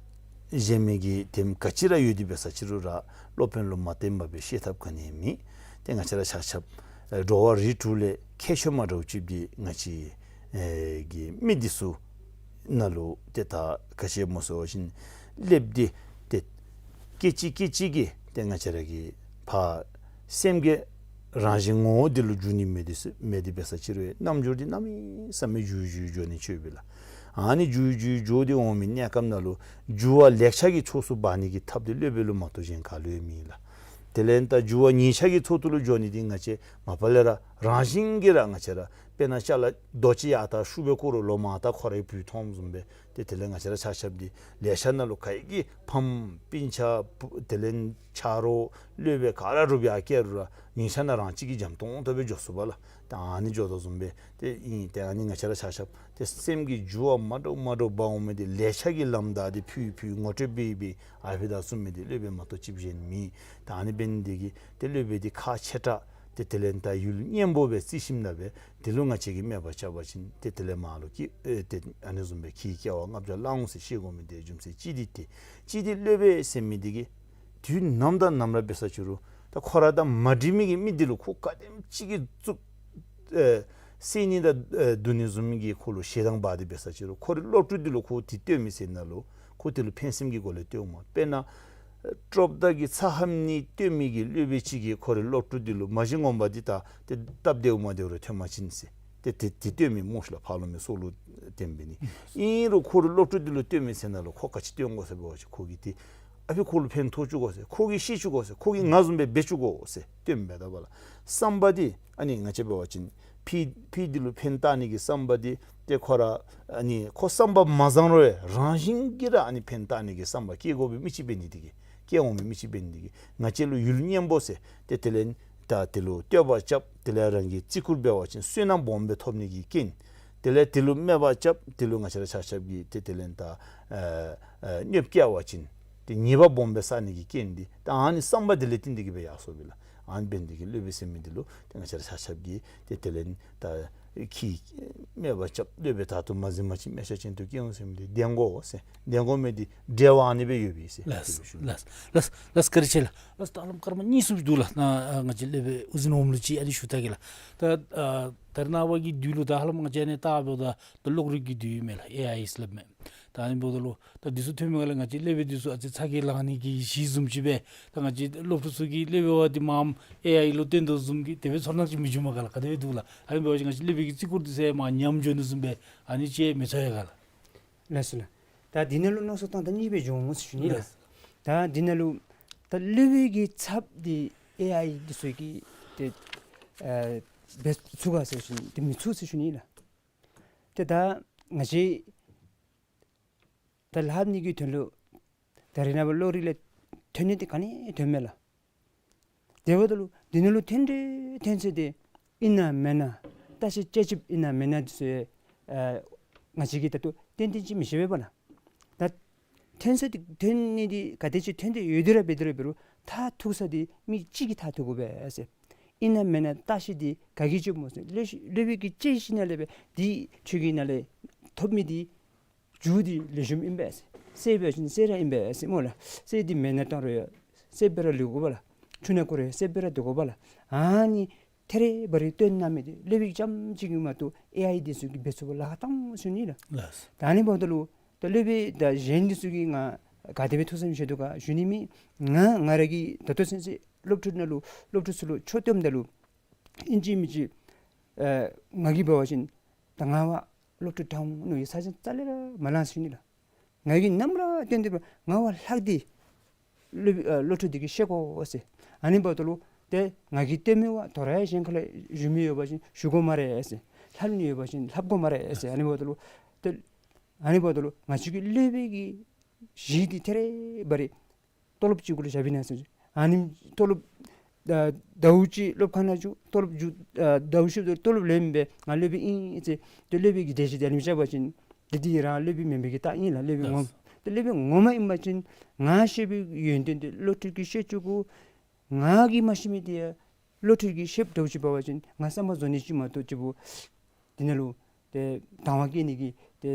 གཞན་མི་གི་དེམ་ག་ཅི་ར་ཡོད་དེ་འབད་ས་ཅིག་རུང་ར་སློབ་དཔོན་ལུ་མ་བརྟེན་པར་སྦེ་ཤེས་ཐབས་ག་ནི་ཡང་མེད། ཏེ་ང་བཅས་ར་ཆ་ཁྱབ་ཨེ་འགྲོ་བ་རིགས་དྲུག་ལས་ཁྱད་ཆོས་མ་འདྲཝ་ཅིག་འདི་ང་བཅས་ཨེ་གི་མི་འདི་ཚུ་ནང་ལུ་ཏེ་ད་ག་ཅི་སྨོ་ཟེར་བ་ཅིན་སླབ་སྟེ་ཏེ་སྐད་ཅིག་སྐད་ཅིག་གིས་ཏེ་ང་བཅས་ར་གི་ཕར་སེམས་ཀྱི་རང་བཞིན་ངོ་བོ་འདི་ལུ་འགྱུར་ནི་མེད་དེ་མེད་དེ་འབད་ས་ཅིག་རུང་རྣམ་འགྱུར་འདི་གནམ་མེད་ས་མེད་འགྱུར་འགྱུར་འགྱོ་ནི་ཅིག་ཡོདཔ་ལགས། ཨ་ནི་འགྱུར་འགྱུར་འགྱོ་སྟེ་འོང་མི་གནས་སྐབས་ནང་ལུ་འགྱུར་བ་ལེགས་ཆ་གི་ཕྱོགས་སུ་འབག་ནི་གི་ཐབས་འདི་སློབ་དཔོན་ལུ་མ་གཏོགས་གཞན་ག་ལུ་ཡང་མེད་ལགས། དེ་ལས་ད་འགྱུར་བ་ཉེས་ཆ་གི་ཕྱོགས་ལུ་འགྱོ་ནི་འདི་ང་བཅས་མ་པ་ལས་ར་རང་བཞིན་གྱིས་ར་ང་བཅས་ར་དཔེར་ན་ཅ་ལ་རྡོ་ཅིག་ཡར་ལྟ་ཤུགས་སྦེ་བཀོ་རུང་ལོག་མར་ལྟ་ཁོ་རའི་བུ་མཐོངམ་བཟུམ་སྦེ་ཏེ་དེ་ལས་ང་བཅས་ར་ཆ་ཁྱབ་འདི་ལེ་ཤ་ནང་ལུ་ག་ཡི་གི་ཕམ་སྤུན་ཆ་བུ་དེ་ལས་ཆ་རོགས་སློབ་དཔོན་ག་ར་རུབ་ཡར་བསྐྱལ་རུང་ར་ཉིན་ཤར་ནང་རང་གཅིག་གིས་འཇམ་ཏོང་ཏོ་སྦེ་འགྱོ་ཚུགས་པས་ལགས། ད་ཨ་ནི་འགྱོ་དོ་བཟུམ་སྦེ་ཏེ་ཨིན། ཏེ་ཨ་ནི་ང་བཅས་ར་ཆ་ཁྱབ་ཏེ་སེམས་ཀྱི་འགྱུར་བ་མ་འདྲཝ་མ་འདྲཝ་འབག་འོང་མི་འདི་ལེ་ཤ་གི་ལམ་བདའ་སྟེ་ཕུལ་ཕུལ་ངོ་སྤྲོད་འབད་འབད་ཨ་ཕི་ད་གསུངས་མི་འདི་སློབ་དཔོན་མ་གཏོགས་ཅིག་གཞན་མེད། ད་ཨ་ནི་འབད་ནི་འདི་གིས་ཏེ་སློབ་དཔོན་འདི་ཁག་ཆེ་དྲགས། ཏེ་དེ་ལས་ད་ཡུལ་གཉན་པོ་སྦེ་བརྩི་ཞིནམ་ན་སྦེ་དེ་ལུ་ང་བཅས་ཀྱིས་སྨད་པ་རྐྱབ་པ་ཅིན་ཏེ་དེ་ལས་མར་ལུ་ཀྱི་ཨེ་ཏེ་ཨ་ནི་བཟུམ་སྦེ་ཁྱོད་ཀྱིས་སྐྱེ་བ་ལྔ་བརྒྱ་བླངས་འོང་ཟེར་བཤད་དགོ་མི་འདི་རྒྱུ་མཚན་ཅིག་འདི་ཏེ་ཅིག་འདི་སློབ་དཔོན་ཟེར་མི་འདི་གིས་དུས་ནམ་དང་ནམ་ར་འབད་ས་ཅིག་རུང་ད་ཁོ་ར་དང་མ་འགྲིག་མི་གི་མི་འདི་ལུ་ཁོ་ག་དེམ་ཅིག་གིས་རྩུབ་ཨེ་ སེར་སྣ་དང་ཨེ་འདུག་ནི་བཟུམ་གྱི་ཁོ་ལུ་ཞེ་སྡང་འབག་སྟེ་འབད་ས་ཅིག་རུང་ཁོ་རའི་སློབ་ཕྲུག་འདི་ལུ་ཁོ་འདི་སྟོན་མི་ཟེར་ན་ལུ་ཁོ་དེ་ལུ་ཕན་སེམས་ཀྱི་སྒོ་ལས་སྟོནམ་མས། དཔེར་ན་ཨེ་ཀྲོབ་མདའ་གི་ཚ་ཧམ་ནི་སྟོན་མི་གི་སློབ་དཔོན་ཅིག་གིས་ཁོ་རའི་སློབ་ཕྲུག་འདི་ལུ་མ་གཞི་ངོ་མ་འདི་ད་ཏེ་སྟབས་བདེཝ་མ་བདེཝ་རེ་ཐོན་པ་ཅིན་ཟེར་ཏེ་དེ་དེ་སྟོན་མི་སྨོ་ཤིག་ལགས། ཕར་ལོགས་མའི་སྲོག་ལུ་བརྟེན་འབད་ནི། ཨིན་རུང་ཁོ་རའི་སློབ་ཕྲུག་འདི་ལུ་སྟོན་མི་ཟེར་ན་ལུ་ཁོ་ག་ཅི་སྟོན་དགོ་ཟེར་འབད་བ་ཅིན་ཁོ་གིས་ཏེ་ཨ་ཕི་ཁོ་ལུ་ཕན་ཐོགས་བཅུག་དགོ་ཟེར། ཁོ་གིས་ཤེས་བཅུག་དགོ་ཟེར། ཁོ་གིས་ང་བཟུམ་སྦེ་འབད་བཅུག་དགོ་ཟེར་སྟོནམ་མས། ད་འབདཝ་ལས་བསམ་པ་འདི་ཨ་ནི་ང་བཅས་འབད་བ་ཅིན་ཕི་ཕི་འདི་ལུ་ཕན་བཏགས་ནི་གི་བསམ་པ་འདི་ཏེ་ཁོ་ར་ཨ་ནི་ཁོ་བསམ་པ་མ་བཟང་རུང་རང་བཞིན་གྱིས་ར་ཨ་ནི་ཕན་བཏགས་ནི་གི་བསམ་པ་སྐྱེ་དགོ་པའི་མི་ཅིག་འབད་ནི་འདི་གིས་སྐྱེ་འོང་མི་མི་ཅིག་འབད་ནི་འདི་གིས་ང་བཅས་ལུ་ཡུལ་གཉན་པོ་ཟེར་ཏེ་དེ་ལས་ད་དེ་ལུ་བསྟོད་པ་རྐྱབ། དེ་ལས་རང་གིས་བརྩི་བཀུར་འབད་བ་ཅིན་བསོད་ནམས་སྦོམ་སྦེ་ཐོབ་ནི་གི་རྐྱེན། དེ་ལས་དེ་ལུ་སྨད་པ་རྐྱབ། དེ་ལུ་ང་བཅས་ར་ཆ་ཁྱབ་ཀྱིས་ཏེ་དེ་ལས་ད་ཨ་ཨ་གནོདཔ་བཀལ་བ་ཅིན་ཏེ་ཉེས་པ་སྦོམ་སྦེ་བསགས་ནི་གི་རྐྱེན་འདི་ད་ཨ་ནི་བསམ་པ་འདི་ལས་བརྟེན་ཏེ་གིས་སྦེ་ཡར་སོཔ་ཨིན་ལགས། ཨ་ནི་འབད་ནི་འདི་གིས་སློབ་དཔོན་ཟེར་མི་འདི་ལུ་ཏེ་ང་བཅས་ར་ཆ་ཁྱབ་ཀྱིས་ཏེ་དེ་ལས་ད་ཁྱོད་སྨད་པ་རྐྱབ། སློབ་དཔོན་དག་ཏུ་མ་གཟིགས་པ་ཅིན་སྨད་ཆ་ཅན་དུ་སྐྱེ་འོང་ཟེར་མི་འདི་བདེན་གོ་ཟེར། བདེན་གོ་མི་འདི་འབྲེལ་བ་ཨ་ནི་སྦེ་ཡོདཔ་ཨིན་ཟེར། ལགས་ལགས་ལགས་ལགས། བཀའ་དྲིན་ཆེ་ལགས། ལགས་ད་ཧ་ལམ་སྐར་མ་གཉིས་གསུམ་འདུག་ལགས། ནཱ་ང་བཅས་སློབ་དཔོན་དབུ་འཛིན་འོགམ་ལུ་ཅིག་ཨ་ནི་ཞུ་ད་གེ་ལགས། ད་ཨ་ད་རེས་ནངས་པ་གི་དུས་ལུ་ད་ཧ་ལམ་ང་བཅས་ཨ་ནི་ལྟ་བུ་ད་ད་གློག་རིག་གི་དུས་ཨིན་མས་ལགས། ཨེ་ཨའི་ཟེར་སླབ་མས། ད་ཨ་ནི་འབདཝ་ད་ལུ་ད་འདི་ཚུ་ཐོན་མི་ག་ལས་ང་བཅས་སློབ་དཔོན་འདི་ཚུ་ཨ་ཙི་ཚ་གྱང་ལང་ནི་གི་གཞི་བཟུམ་ཅིག་སྦེ་ད་ང་བཅས་སློབ་ཕྲུག་ཚུ་གིས་སློབ་དཔོན་བ་འདི་མངམ་ཨེ་ཨའི་ལུ་བསྟེན་དོ་བཟུམ་གྱི་དེ་སྦེ་ཚོར་སྣང་ཅིག་མི་འབྱུང་མས་ག་ལགས། ག་དེ་སྦེ་འདུག་ལགས། ཨ་ནི་འབད་བ་ཅིན་ང་བཅས་སློབ་དཔོན་གྱི་བརྩི་བཀུར་འདི་ཚུ་མར་ཉམས་འགྱོ་ནི་བཟུམ་སྦེ་ཨ་ནི་ཅིག་མི་ཚོར་ཡ་ག་ལགས། ལགས་སོ་ལགས། ད་འདི་ནང་ལུ་མནོ་བསམ་བཏང་ད་གཉིས་སྦེ་འགྱོ་འོང་ཟེར་ཞུ་ནི་ལགས། ལགས། ད་འདི་ནང་ལུ་ད་སློབ་དཔོན་གྱི་ཚབ་འདི་ཨེ་ཨའི་འདི་ཚུ་གིས་ཏེ་ཨ་འབད་ཚུགས་ག་ཟེར་ཞུ་ནི། ཏེ་མི་ཚུགས་ཟེར་ཞུ་ནི་ལགས། ཏེ་ད་ང་བཅས་ད་ལྷབ་ནི་གི་དོན་ལུ་ད་རེས་ནངས་པ་གློག་རིག་ལས་ཐོན་ནི་འདི་ག་ནི་ཐོནམ་མས་ལགས། དེ་འབདཝ་ད་ལུ་འདི་ནང་ལུ་ཐོན་འདི་ཐོན་ཚད་འདི་ཨིན་ན་མེན་ན་བརྟག་ཞིབ་དཔྱད་ཞིབ་ཨིན་ན་མེན་ན་འདི་ཚུ་ཨ་ང་བཅས་ཀྱིས་ད་ལྟོ་ཏན་ཏན་ཅིག་མི་ཤེས་པས་ལགས། ད་ཐོན་ཚད་འདི་ཐོན་ནི་འདི་ག་དེ་ཅིག་ཐོན་ཏེ་ཡོད་དེ་ར་འབད་དེ་ར་འབད་རུང་མཐར་ཐུག་ས་འདི་མི་གཅིག་གིས་མཐར་ཐུག་དགོ་པས་ཟེར། ཨིན་ན་མེན་ན་བརྟག་ཞིབ་འདི་ག་གིས་རྐྱབ་སྨོ་ཟེར། སློབ་དཔོན་གྱིས་དཔྱད་ཞིནམ་ལས་འབད་འདི་ཁྱོད་ཀྱི་ནང་ལས་ཐོབ་མི་འདི་རྒྱུ་འདི་ལེགས་ཤོམ་ཨིན་པས་ཟེར། གསེར་འབད་བ་ཅིན་གསེར་ར་ཨིན་པས་ཟེར་སྨོ་ལགས། གསེར་འདི་མེ་ནང་བཏང་རུང་ཡང་གསེར་སྦེ་ར་ལུས་དགོ་པས་ལགས། ཆུ་ནང་བསྐོར་རུང་ཡང་གསེར་སྦེ་ར་སྡོད་དགོ་པས་ལགས། ཨ་ནི་ཐད་རི་བ་རི་སྟོན་གནང་མི་འདི་སློབ་དཔོན་རྐྱངམ་གཅིག་གིས་མ་གཏོགས་ཨེ་ཨའི་འདི་ཚུ་གིས་འབད་ཚུགས་པར་ལཱ་ཁག་བཏང་ཟེར་ཞུ་ནི་ལགས། ལགས། ད་ཨ་ནི་འབདཝ་ད་ལུ་ད་སློབ་དཔོན་དང་གཞན་འདི་ཚུ་གིས་ང་ག་དེ་སྦེ་ཐུགས་བསམ་བཞེས་དོ་ག་ཞུ་ནི་མེད། ང་ང་ར་གིས་ད་ལྟོ་ཚུན་ཚོད་སློབ་ཕྲུག་ནང་ལུ་སློབ་ཕྲུག་ཚུ་ལུ་ཆོས་སྟོནམ་ད་ལུ་ཨིན་ཅི་མིན་ཅི་ཨ་ང་གིས་འབད་བ་ཅིན་ད་ང་བ་སློབ་ཕྲུག་དྲག་འོང་མནོ་བའི་ས་ཅང་རྩ་ལས་ར་མ་ལང་ཟེར་ཞུ་ནི་ལགས། ང་གིས་ནམ་ར་སྟོན་ཏེ་འབད་ང་བ་ལྷག་སྟེ་སློབ་ཨ་སློབ་ཕྲུག་འདི་གིས་ཤེས་དགོ་ཟེར། ཨ་ནི་འབདཝ་ད་ལུ་ཏེ་ང་གིས་སྟོན་མི་བ་དོ་རུང་གཞན་ཁ་ལས་ཞུ་མི་ཡོད་པ་ཅིན་ཞུ་དགོ་སྨ་རེ་ཟེར། ལྷབ་ནི་ཡོད་པ་ཅིན་ལྷབ་དགོ་སྨ་རེ་ཟེར། ཨ་ནི་འབདཝ་ད་ལུ་ཏེ་ཨ་ནི་འབདཝ་ད་ལུ་ང་བཅས་ཀྱི་སློབ་དཔོན་གྱི་གཞི་འདི་ཐད་རི་བ་རི་ཏོ་ལོབ་ཅིག་གུ་ལུ་བཞག་པའི་ནང་ཟེར། ཨ་ནི་ཏོ་ལོབ་ད་ཟླཝ་གཅིག་སློབ་ཁང་ནང་འགྱོ་ཏོ་ལོབ་འགྱོ་ཨ་ཟླཝ་གཅིག་ཏོ་ལོབ་ལེན་སྦེ་ང་སློབ་དཔོན་ཨིན་ཟེར་ཏེ་སློབ་དཔོན་གྱི་སྡེ་བཞི་འདི་ཨ་ནེམ་བཞག་པ་ཅིན་འདི་འདི་རང་སློབ་དཔོན་མེན་པའི་གི་རྟགས་ཨིན་ལགས། སློབ་དཔོན་ངོ་ཏེ་སློབ་དཔོན་ངོ་མ་ཨིན་པ་ཅིན་ང་ཤེས་པའི་ཡོན་ཏན་འདི་སློབ་ཕྲུག་གིས་ཤེས་བཅུག་དགོ། ང་གིས་མ་ཤེས་མི་འདི་ཡང་སློབ་ཕྲུག་གིས་ཤེསཔ་འདྲཝ་ཅིག་འབད་བ་ཅིན་ང་བསམ་པ་རྫོགས་ནི་ཅིག་མ་གཏོགས་ཅིག་པོ་འདི་ནང་ལུ་ཏེ་དང་བ་བསྐྱེད་ནི་གི་ཏེ་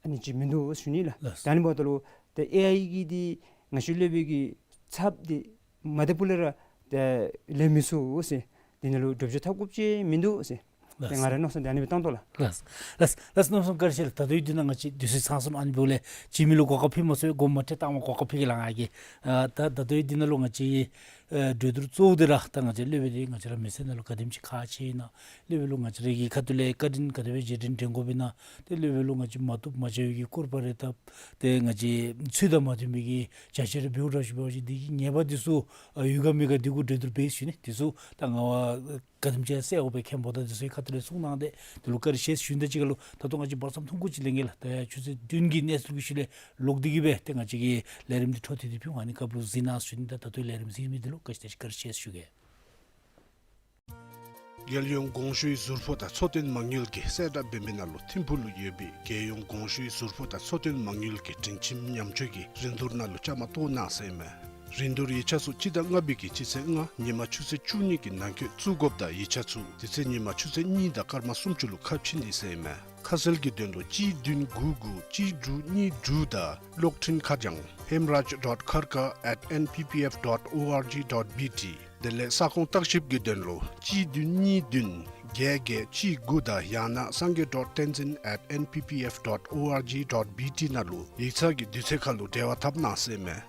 ཨ་ནི་ཅིག་མིན་འདུག་ཟེར་ཞུ་ནི་ལགས། ལགས། ད་ཨ་ནི་འབདཝ་ད་ལུ་ཏེ་ཨེ་ཨའི་གི་འདི་ང་བཅས་སློབ་དཔོན་གྱི་ཚབ་འདི་མ་བཏུབ་ལས་ར་ཏེ་ལེན་མི་ཚུགས་ཟེར། འདི་ནང་ལུ་འདྲོག་བྱེལ་འཐབ་དགོཔ་ཅིག་མིན་འདུག་ཟེར། ལགས། ཏེ་ང་རའི་མནོ་བསམ་འདི་ཨ་ནི་སྦེ་བཏང་དོ་ལགས། ལགས། ལགས། ལགས། མནོ་བསམ་བཀའ་དྲིན་ཆེ་ལགས། ད་ལྟོ་འདི་ནང་ང་བཅས་དུས་ཚོད་ཚང་སོང་ནུག། ཨ་ནི་འབདཝ་ལས་ཅིག་མི་ལུ་གོ་སྐབས་ཕུལ་མ་ཚུགས། དགོངསམ་མ་ཁྲེལ་གཏང་མ་གོ་སྐབས་ཕུལ་གེ་ལགས་ང་གིས། ཨ་ད་ད་ལྟོ་འདི་ནང་ལུ་ང་བཅས་ཨེ་གྲོས་བསྡུར་གཙོ་བོ་འདི་ར་ད་ང་བཅས་སློབ་དཔོན་འདི་ང་བཅས་ར་མི་སེར་ནང་ལུ་ག་དེམ་ཅིག་ཁག་ཆེ་ཨིན་ན། སློབ་དཔོན་ལུ་ང་བཅས་ར་གི་ཁ་ཐུག་ལས་བཀའ་དྲིན་ག་དེ་སྦེ་རྗེས་དྲན་དྲན་དགོཔ་ཨིན་ན། ཏེ་སློབ་དཔོན་ལུ་ང་བཅས་མ་བཏུབ་མ་བྱ་བའི་གི་སྐུར་པ་རེ་བཏབ། ཏེ་ང་བཅས་ཚུལ་དང་མ་མཐུན་པའི་གི་བྱ་སྤྱོད་རེ་འབདཝ་འདྲཝ་ཅིག་འབད་བ་ཅིན་འདི་གི་ཉེས་པ་འདི་ཚུ་ཨ་ཡོད་ག་མེད་ག་འདི་གུ་གྲོས་བསྡུར་འབད་ཞུ་ནི། འདི་ཚུ་ད་ང་བ་ག་དེམ་ཅིག་སེལ་དགོ་པའི་མཁན་པོ་དང་འདི་ཚུ་གི་ཁ་ཐུག་ལས་གསུང་གནང་སྟེ་འདི་ལུ་བཀའ་དྲིན་ཆེ་ཞུ་ནི། ད་ཅི་ག་ལུ་ད་ལྟོ་ང་བཅས་བར་མཚམས་ཐུང་ཀུ་ཅིག་ལེན་གེ་ལགས། ད་ཡར་ཆུ་ཚོད་བདུན་གྱི་གནས་ཚུལ་གྱི་ཤུལ་ལས་ལོག་སྟེ་གི་སྦེ་ཏེ་ང་བཅས་ཀྱི་ལས་རིམ་འདི་འཕྲོ་མཐུད་དེ་ཕུལ། ཨ་ནི་སྐབས་ལུ་གཟིགས་གནང་ཞུ་ནི། ད་ད་ལྟོ་ལས་རིམ་གཟིགས་མི་འདི་ལུ་བཀའ་དྲིན་ཆེ་བཀའ་དྲིན་ཆེ་ཞུ་གེ། རྒྱལ་ཡོངས་གོང་ཞུའི་ཟུར་ཕོགས་དང་འཚོ་རྟེན་མ་དངུལ་གྱི་གསལ་བསྒྲགས་འབད་མི་ནང་ལུ་ཐིམ་ཕུག་ལུ་ཡོད་པའི་རྒྱལ་ཡོངས་གོང་ཞུའི་ཟུར་ཕོགས་དང་འཚོ་རྟེན་མ་དངུལ་གྱི་སྒྲིང་ཁྱིམ་ཉམས་བཅོས་ཀྱི་རིན་བསྡུར་ནང་ལུ་བཅའ་མར་གཏོགས་གནང་ཟེར་ཨིན་མས། རིན་བསྡུར་ཡིག་ཆ་ཚུ་སྤྱི་ཟླ་ལྔ་པའི་གི་སྤྱི་ཚེས་ལྔ་ཉིན་མ་ཆུ་ཚོད་བཅུ་གཉིས་ཀྱི་ནང་འཁོད་བཙུགས་དགོཔ་དང་ཡིག་ཆ་ཚུ་དེ་ཚེ་ཉིན་མ་ཆུ་ཚོད་གཉིས་དང་སྐར་མ་སུམ་ཅུ་ལུ་ཁ་ཕྱེ་ནི་ཟེར་ཨིན་མས། ཁ་གསལ་གྱི་དོན་ལུ་གཅིག་བདུན་དགུ་དགུ་གཅིག་དྲུག་གཉིས་དྲུག་དང་གློག་འཕྲིན་ཁ་བྱང་hemraj dot kharka at N P P F dot org dot B T། དེ་ལས་ས་ཁོངས་བརྟག་ཞིབ་ཀྱི་དོན་ལུ་གཅིག་བདུན་གཉིས་བདུན་བརྒྱད་བརྒྱད་གཅིག་དགུ་དང་ཡང་ན་sangay dot tenzin at N P P F dot O R G dot B T ནང་ལུ་ཡིག་ཚང་གི་དུས་ཚོད་ཁར་ལུ་འབྲེལ་བ་འཐབ་གནང་ཟེར་མས།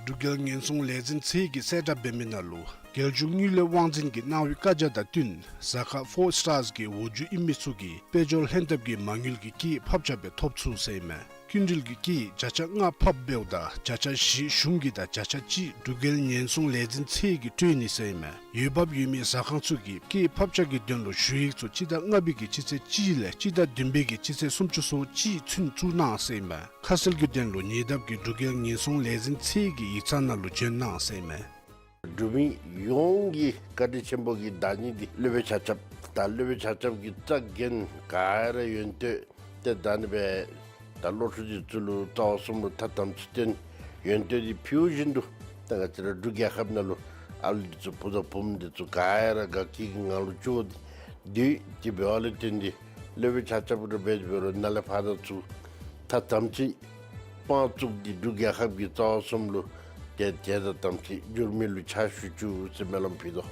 འབྲུག་རྒྱལ་ཉེན་སྲུང་ལས་འཛིན་ཚད་ཀྱིས་གསལ་བསྒྲགས་འབད་མི་ནང་ལུ་རྒྱལ་གཞུང་དངུལ་ལས་དབང་འཛིན་གྱིས་གནང་བའི་བཀའ་རྒྱ་དང་བསྟུན་གཟའ་སྐར་Four Stars གི་འོག་འགྱོ་ཨིན་མི་ཚུ་གིས་དཔལ་འབྱོར་ལྷན་ཐབས་ཀྱི་མ་དངུལ་གྱི་སྐྱེད་ཕབ་ཆ་སྦེ་ཐོབ་ཚུགས་ཟེར་མས། སྐྱིན་འགྲུལ་གྱི་སྐྱེད་བརྒྱ་ཆ་ལྔ་ཕབ་འབདཝ་ད་བརྒྱ་ཆ་བཞི་གཞུང་གི་དང་བརྒྱ་ཆ་གཅིག་འབྲུག་རྒྱལ་ཉེན་སྲུང་ལས་འཛིན་ཚད་ཀྱིས་སྤྲོད་ནི་ཟེར་མས། འོས་འབབ་ཡོད་མི་ཟ་ཁང་ཚུ་གིས་སྐྱེད་ཕབ་ཆ་གི་དོན་ལུ་ཞུ་ཡིག་ཚུ་སྤྱི་ཟླ་ལྔ་པའི་གི་སྤྱི་ཚེས་གཅིག་ལས་སྤྱི་ཟླ་བདུན་པའི་གི་སྤྱི་ཚེས་སུམ་ཅུ་སོ་གཅིག་ཚུན་བཙུགས་གནང་ཟེར་མས། ཁ་གསལ་གྱི་དོན་ལུ་ཉེ་འདབས་ཀྱི་འབྲུག་རྒྱལ་ཉེན་སྲུང་ལས་འཛིན་ཚད་ཀྱི་ཡིག་ཚང་ནང་ལུ་བྱོན་གནང་ཟེར་མས། འབྲུག་མི་ཡོངས་ཀྱི་བཀའ་དྲིན་ཆེན་པོ་གི་བདག་ཉིད་འདི་སློབ་དཔོན་ཆ་ཁྱབ་ད་སློབ་དཔོན་ཆ་ཁྱབ་ཀྱི་རྩ་འགེངས་ག་ར་ཡོན་ཏན་ཏེ་ད་ནི་སྦེ་ད་སློབ་ཕྲུག་འདི་ཚུ་ལུ་རྩ་བ་གསུམ་ལུ་ཐ་དམ་ཚིག་བསྟེན་ཡོན་ཏན་འདི་ཕུལ་བཞིན་དུ་ད་ང་བཅས་ར་འབྲུག་རྒྱལ་ཁབ་ནང་ལུ་ཨ་ལུ་འདི་ཚུ་བུ་དང་བུམོ་འདི་ཚུ་ག་ར་དགའ་སྐྱིད་ཀྱི་ངང་ལུ་བཅུག་སྟེ་སྡོད་དེ་འབདཝ་ལས་བརྟེན་ཏེ་སློབ་དཔོན་ཆ་ཁྱབ་ར་འབད་དེ་འབད་རུང་ནཱ་ལས་ཕར་ད་ཚུ་ཐ་དམ་ཚིག་དཔང་བཙུགས་ཏེ་འབྲུག་རྒྱལ་ཁབ་ཀྱི་རྩ་བ་གསུམ་ལུ་ཏེ་ཏེ་ཐ་དམ་ཚིག་འགྱུར་མེད་ལུ་ཕྱག་ཞུ་བཅུག་ཟེར་སྨོན་ལམ་ཕུལ་དོ།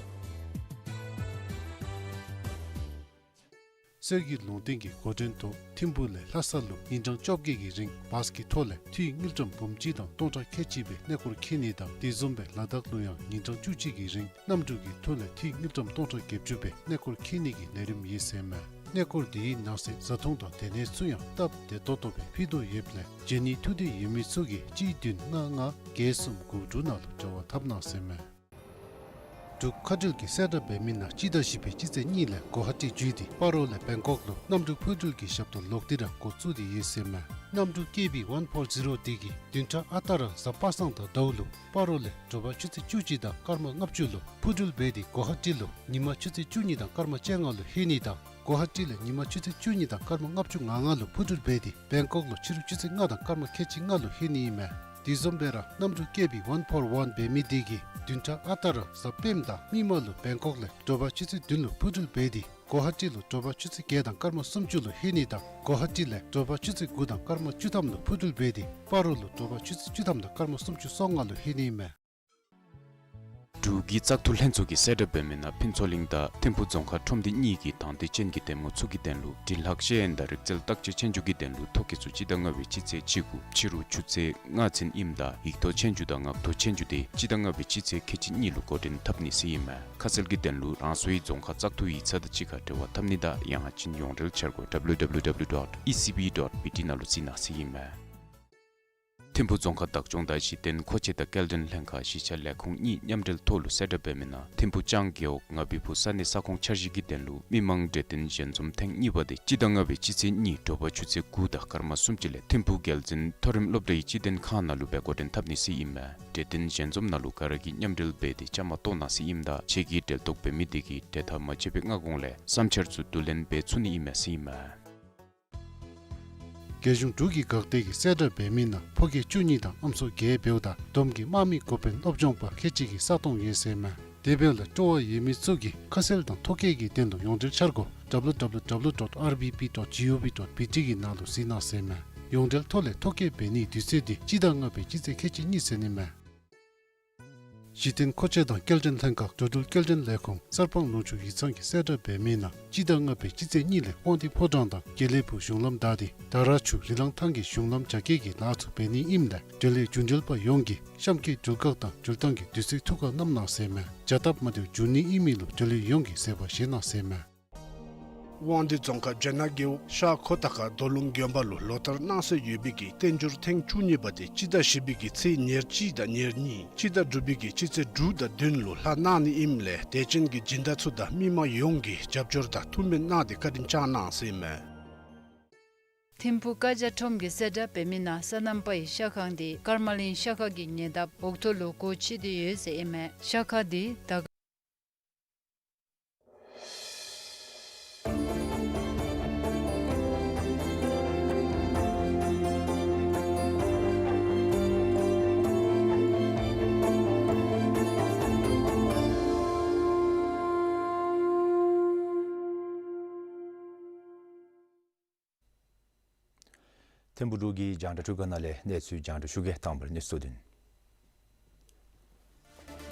གསེར་གྱི་ལུང་བསྟན་གྱི་འགོ་འདྲེན་ཐོག་ཐིམ་ཕུག་ལས་ལྷ་ས་ལུ་ཉིན་གྲངས་བཅོ་བརྒྱད་ཀྱི་རིང་བཱས་ཀྱི་ཐོག་ལས་འཐུས་དངུལ་ཀྲམ་འབུམ་གཅིག་དང་སྟོང་ཕྲག་ཁལ་གཅིག་སྦེ་གནས་སྐོར་འཁྱིད་ནི་དང་དེ་བཟུམ་སྦེ་ལ་དྭགས་ལུ་ཡང་ཉིན་གྲངས་བཅུ་གཅིག་གི་རིང་གནམ་གྲུ་གི་ཐོག་ལས་འཐུས་དངུལ་ཀྲམ་སྟོང་ཕྲག་བརྒྱད་ཅུ་སྦེ་གནས་སྐོར་འཁྱིད་ནི་གི་ལས་རིམ་ཡོད་ཟེར་མས། གནས་སྐོར་དེའི་ནང་གསེས་བཟའ་འཐུང་དང་སྡོད་གནས་ཚུ་ཡང་སྟབས་བདེ་ཏོག་ཏོ་སྦེ་ཕུལ་དོ་ཡོདཔ་ལས་བྱོན་ནི་ཐུགས་འདོད་ཡོད་མི་ཚུ་གིས་གཅིག་བདུན་ལྔ་ལྔ་བརྒྱད་གསུམ་དགུ་དྲུག་ནང་ལུ་འབྲེལ་བ་འཐབ་གནང་ཟེར་མས། འབྲུག་མཁའ་འགྲུལ་གྱིས་གསལ་བསྒྲགས་འབད་མི་ནང་སྤྱི་ཟླ་བཞི་པའི་སྤྱི་ཚེས་གཉིས་ལས་གོ་ཧ་ཊི་བརྒྱུད་དེ་སྤ་རོ་ལས་བེང་ཀོག་ལུ་གནམ་གྲུ་འཕུར་འགྲུལ་གྱི་ཞབས་ཏོག་ལོག་སྟེ་ར་འགོ་བཙུགས་ཏེ་ཡོད་ཟེར་མས། གནམ་གྲུ་ཀེ་བི་ཝན་ཕོར་ཟི་རོ་དེ་གིས་བདུན་ཕྲག་ཨ་རྟག་ར་གཟའ་པ་སངས་དང་ཟླཝ་ལུ་སྤ་རོ་ལས་དྲོ་པ་ཆུ་ཚོད་བཅུ་གཅིག་དང་སྐར་མ་ལྔ་བཅུ་ལུ་འཕུར་འགྲུལ་འབད་དེ་གོ་ཧ་ཊི་ལུ་ཉིན་མ་ཆུ་ཚོད་བཅུ་གཉིས་དང་སྐར་མ་བཅོ་ལྔ་ལུ་ལྷོད་ནི་དང་གོ་ཧ་ཊི་ལས་ཉིན་མ་ཆུ་ཚོད་བཅུ་གཉིས་དང་སྐར་མ་ལྔ་བཅུ་ང་ལྔ་ལུ་འཕུར་འགྲུལ་འབད་དེ་བེང་ཀོག་ལུ་ཕྱི་རུ་ཆུ་ཚོད་ལྔ་དང་སྐར་མ་ཁལ་གཅིག་ལྔ་ལུ་ལྷོད་ནི་ཨིན་མས། དེ་བཟུམ་སྦེ་ར་གནམ་གྲུ་ཀེ་བི་ཝན་ཕོར་ཝན་འབད་མི་དེ་གིས་བདུན་ཕྲག་ཨ་རྟག་ར་གཟའ་སྤེནམ་དང་མིག་དམར་ལུ་བེང་ཀོག་ལས་དྲོ་པ་ཆུ་ཚོད་བདུན་ལུ་འཕུར་འགྲུལ་འབད་དེ་གོ་ཧ་ཊི་ལུ་དྲོ་པ་ཆུ་ཚོད་བརྒྱད་དང་སྐར་མ་སུམ་ཅུ་ལུ་ལྷོད་ནི་དང་གོ་ཧ་ཊི་ལས་དྲོ་པ་ཆུ་ཚོད་དགུ་དང་སྐར་མ་བཅུ་ཐམ་ལུ་འཕུར་འགྲུལ་འབད་དེ་སྤ་རོ་ལུ་དྲོ་པ་ཆུ་ཚོད་བཅུ་ཐམ་དང་སྐར་མ་སུམ་ཅུ་སོ་ལྔ་ལུ་ལྷོད་ནི་ཨིན་མས། འབྲུག་གི་བཙག་འཐུ་ལྷན་ཚོགས་ཀྱིས་གསལ་བསྒྲགས་འབད་མི་ནང་ཕུན་ཚོགས་གླིང་དང་ཐིམ་ཕུག་རྫོང་ཁག་ཁྲོམ་སྡེ་གཉིས་ཀྱི་དང་འདོད་ཅན་གྱི་གདམ་ངོ་ཚུ་གི་དོན་ལུ་དྲིལ་ལྷག་ཤེས་ཡོན་དང་རིག་རྩལ་བརྟག་དཔྱད་ཆོས་རྒྱུགས་ཀྱི་དོན་ལུ་ཐོ་བཀོད་ཚུ་སྤྱི་ཟླ་ལྔ་པའི་སྤྱི་ཚེས་གཅིག་དགུ་ཕྱི་རུ་ཆུ་ཚོད་ལྔ་ཚུན་ཨིནམ་ད་ཡིག་ཐོག་ཆོས་རྒྱུགས་དང་ངག་ཐོག་ཆོས་རྒྱུགས་དེ་སྤྱི་ཟླ་ལྔ་པའི་སྤྱི་ཚེས་ཁལ་གཅིག་གཉིས་ལུ་འགོ་འདྲེན་འཐབ་ནི་ཟེར་ཨིན་མས། ཁ་གསལ་གྱི་དོན་ལུ་རང་སོའི་རྫོང་ཁག་བཙག་འཐུ་ཡིག་ཚང་དང་གཅིག་ཁར་འབྲེལ་བ་འཐབ་ནི་དང་ཡང་ཅིན་ཡོངས་འབྲེལ་འཆར་སྒོ་W W W dot E C B dot B T ནང་ལུ་གཟིགས་གནང་ཟེར་ཨིན་མས། ཐིམ་ཕུག་རྫོང་ཁག་བདག་སྐྱོང་དང་གཞི་རྟེན་མཁོ་ཆས་དང་སྐྱེལ་འདྲེན་ལྷན་ཁག་གཞིས་ཆགས་ལས་ཁུངས་གཉིས་མཉམ་འབྲེལ་ཐོག་ལུ་གསལ་བསྒྲགས་འབད་མི་ནང་ཐིམ་ཕུག་ལྕང་རྒེད་འོག་ང་བི་ཕུ་ས་གནས་ས་ཁོངས་འཆར་གཞི་གི་དོན་ལུ་མི་མང་གྲོས་བསྟུན་ཞལ་འཛོམས་ཐེངས་གཉིས་པ་དེ་སྤྱི་ཟླ་ལྔ་པའི་སྤྱི་ཚེས་གཉིས་དྲོ་པ་ཆུ་ཚོད་དགུ་དང་སྐར་མ་སུམ་ཅུ་ལས་ཐིམ་ཕུག་རྒྱལ་འཛིན་མཐོ་རིམ་སློབ་གྲྭའི་སྤྱི་དོན་ཁང་ནང་ལུ་སྦེ་འགོ་འདྲེན་འཐབ་ནི་ཟེར་ཨིན་མས། གྲོས་བསྟུན་ཞལ་འཛོམས་ནང་ལུ་ག་ར་གིས་མཉམ་འབྲེལ་འབད་དེ་བཅའ་མར་གཏོགས་གནང་ཟེར་ཨིནམ་ད་ཁྱེད་ཀྱིས་འབྲེལ་གཏོགས་འབད་མི་དེ་གིས་གྲོས་ཐག་མ་ཆོད་པའི་སྔ་གོང་ལས་བསམ་འཆར་ཚུ་བསྡུ་ལེན་འབད་ཚུགས་ནི་ཨིན་མས་ཟེར་ཨིན་མས། རྒྱལ་གཞུང་འབྲུག་གི་འགག་སྡེ་གིས་གསལ་བསྒྲགས་འབད་མི་ནང་ཕོ་སྐྱེས་བཅུ་གཉིས་དང་ཨམ་སྲུ་བརྒྱད་འབདཝ་ད་བསྡོམས་ཀྱིས་དམག་མི་འགོ་དཔོན་སློབ་སྦྱོང་པ་ཁལ་གཅིག་གི་ས་སྟོང་ཡོད་ཟེར་མས། དེ་འབདཝ་ལས་སྤྲོ་བ་ཡོད་མི་ཚུ་གིས་ཁ་གསལ་དང་ཐོ་བཀོད་ཀྱི་དོན་ལུ་ཡོངས་འབྲེལ་འཆར་སྒོ་W W W dot R B P dot G O V dot B T གི་ནང་ལུ་གཟིགས་གནང་ཟེར་མས། ཡོངས་འབྲེལ་ཐོག་ལས་ཐོ་བཀོད་འབད་ནིའི་དུས་ཚོད་འདི་སྤྱི་ཟླ་ལྔ་པའི་སྤྱི་ཚེས་ཁལ་གཅིག་གཉིས་ཚུན་ཨིན་མས། གཞི་རྟེན་མཁོ་ཆས་དང་སྐྱེལ་འདྲེན་ལྷན་ཁག་འགྲོ་འགྲུལ་སྐྱེལ་འདྲེན་ལས་ཁུངས་གསར་སྤང་ལུང་ཕྱོགས་ཡིག་ཚང་གིས་གསལ་བསྒྲགས་འབད་མི་ནང་སྤྱི་ཟླ་ལྔ་པའི་སྤྱི་ཚེས་གཉིས་ལས་དབང་འདུས་ཕོ་བྲང་དང་དགེ་ལེགས་ཕུག་གཞུང་ལམ་བདའ་སྟེ་དར་ཆུ་རི་ལང་ཐང་གི་གཞུང་ལམ་རྒྱ་སྐྱེད་ཀྱི་ལཱ་ཚུ་འབད་ནི་ཨིནམ་ལས་འབྲེལ་ཡོད་རྒྱུན་འབྲེལ་པ་ཡོངས་ཀྱིས་གཤམ་གྱི་དྲུལ་ཁག་དང་འགྲུལ་ཐང་གི་དུས་ཚོད་ཐུགས་ཁར་བསྣམ་གནང་ཟེར་མས། བྱ་སྟབས་མ་བདེཝ་འབྱུང་ནི་ཨིན་མི་ལུ་འབྲེལ་ཡོད་ཡོངས་ཀྱིས་བཟོད་པ་བཞེས་གནང་ཟེར་མས། དབང་འདུས་རྫོང་ཁག་ཇོ་ནང་རྒེད་འོག་ཤར་ཁོ་ཐང་ཁ་རྡོ་ལུང་དགོན་པ་ལུ་ལོ་ལྟར་གནང་སྲོལ་ཡོད་པའི་གི་བསྟན་འགྱུར་ཐེངས་བཅུ་གཉིས་པ་དེ་སྤྱི་ཟླ་བཞི་པའི་གི་ཚེས་ཉེར་གཅིག་དང་ཉེར་གཉིས་སྤྱི་ཟླ་དྲུག་པའི་གི་སྤྱི་ཚེས་དྲུག་དང་བདུན་ལུ་ལྷག་གནང་ནི་ཨིནམ་ལས་དད་ཅན་གྱི་སྦྱིན་བདག་ཚུ་དང་མི་མང་ཡོངས་ཀྱིས་རྒྱབ་སྐྱོར་དང་ཐུགས་སྨོན་གནང་སྟེ་བཀའ་དྲིན་བསྐྱང་གནང་ཟེར་མས། ཐིམ་ཕུག་ཀ་ཇ་ཁྲོམ་གྱིས་གསལ་བསྒྲགས་འབད་མི་ནང་སོ་ནམ་པའི་ཤ་ཁང་དེ་ཀརྨ་གླིང་ཤ་ཁང་གི་ཉེ་འདབས་འོག་ཐོག་ལུ་སྒོ་ཕྱེ་སྟེ་ཡོད་ཟེར་ཨིན་མས། ཤ་ཁང་དེ་ད་ཐིམ་ཕུག་འབྲུག་གི་རྒྱང་བསྒྲགས་འཕྲུལ་ཁང་ནང་ལས་གནས་ཚུལ་རྒྱང་བསྒྲགས་ཞུ་གེ། དང་པ་ར་གནས་ཚུལ་དོན།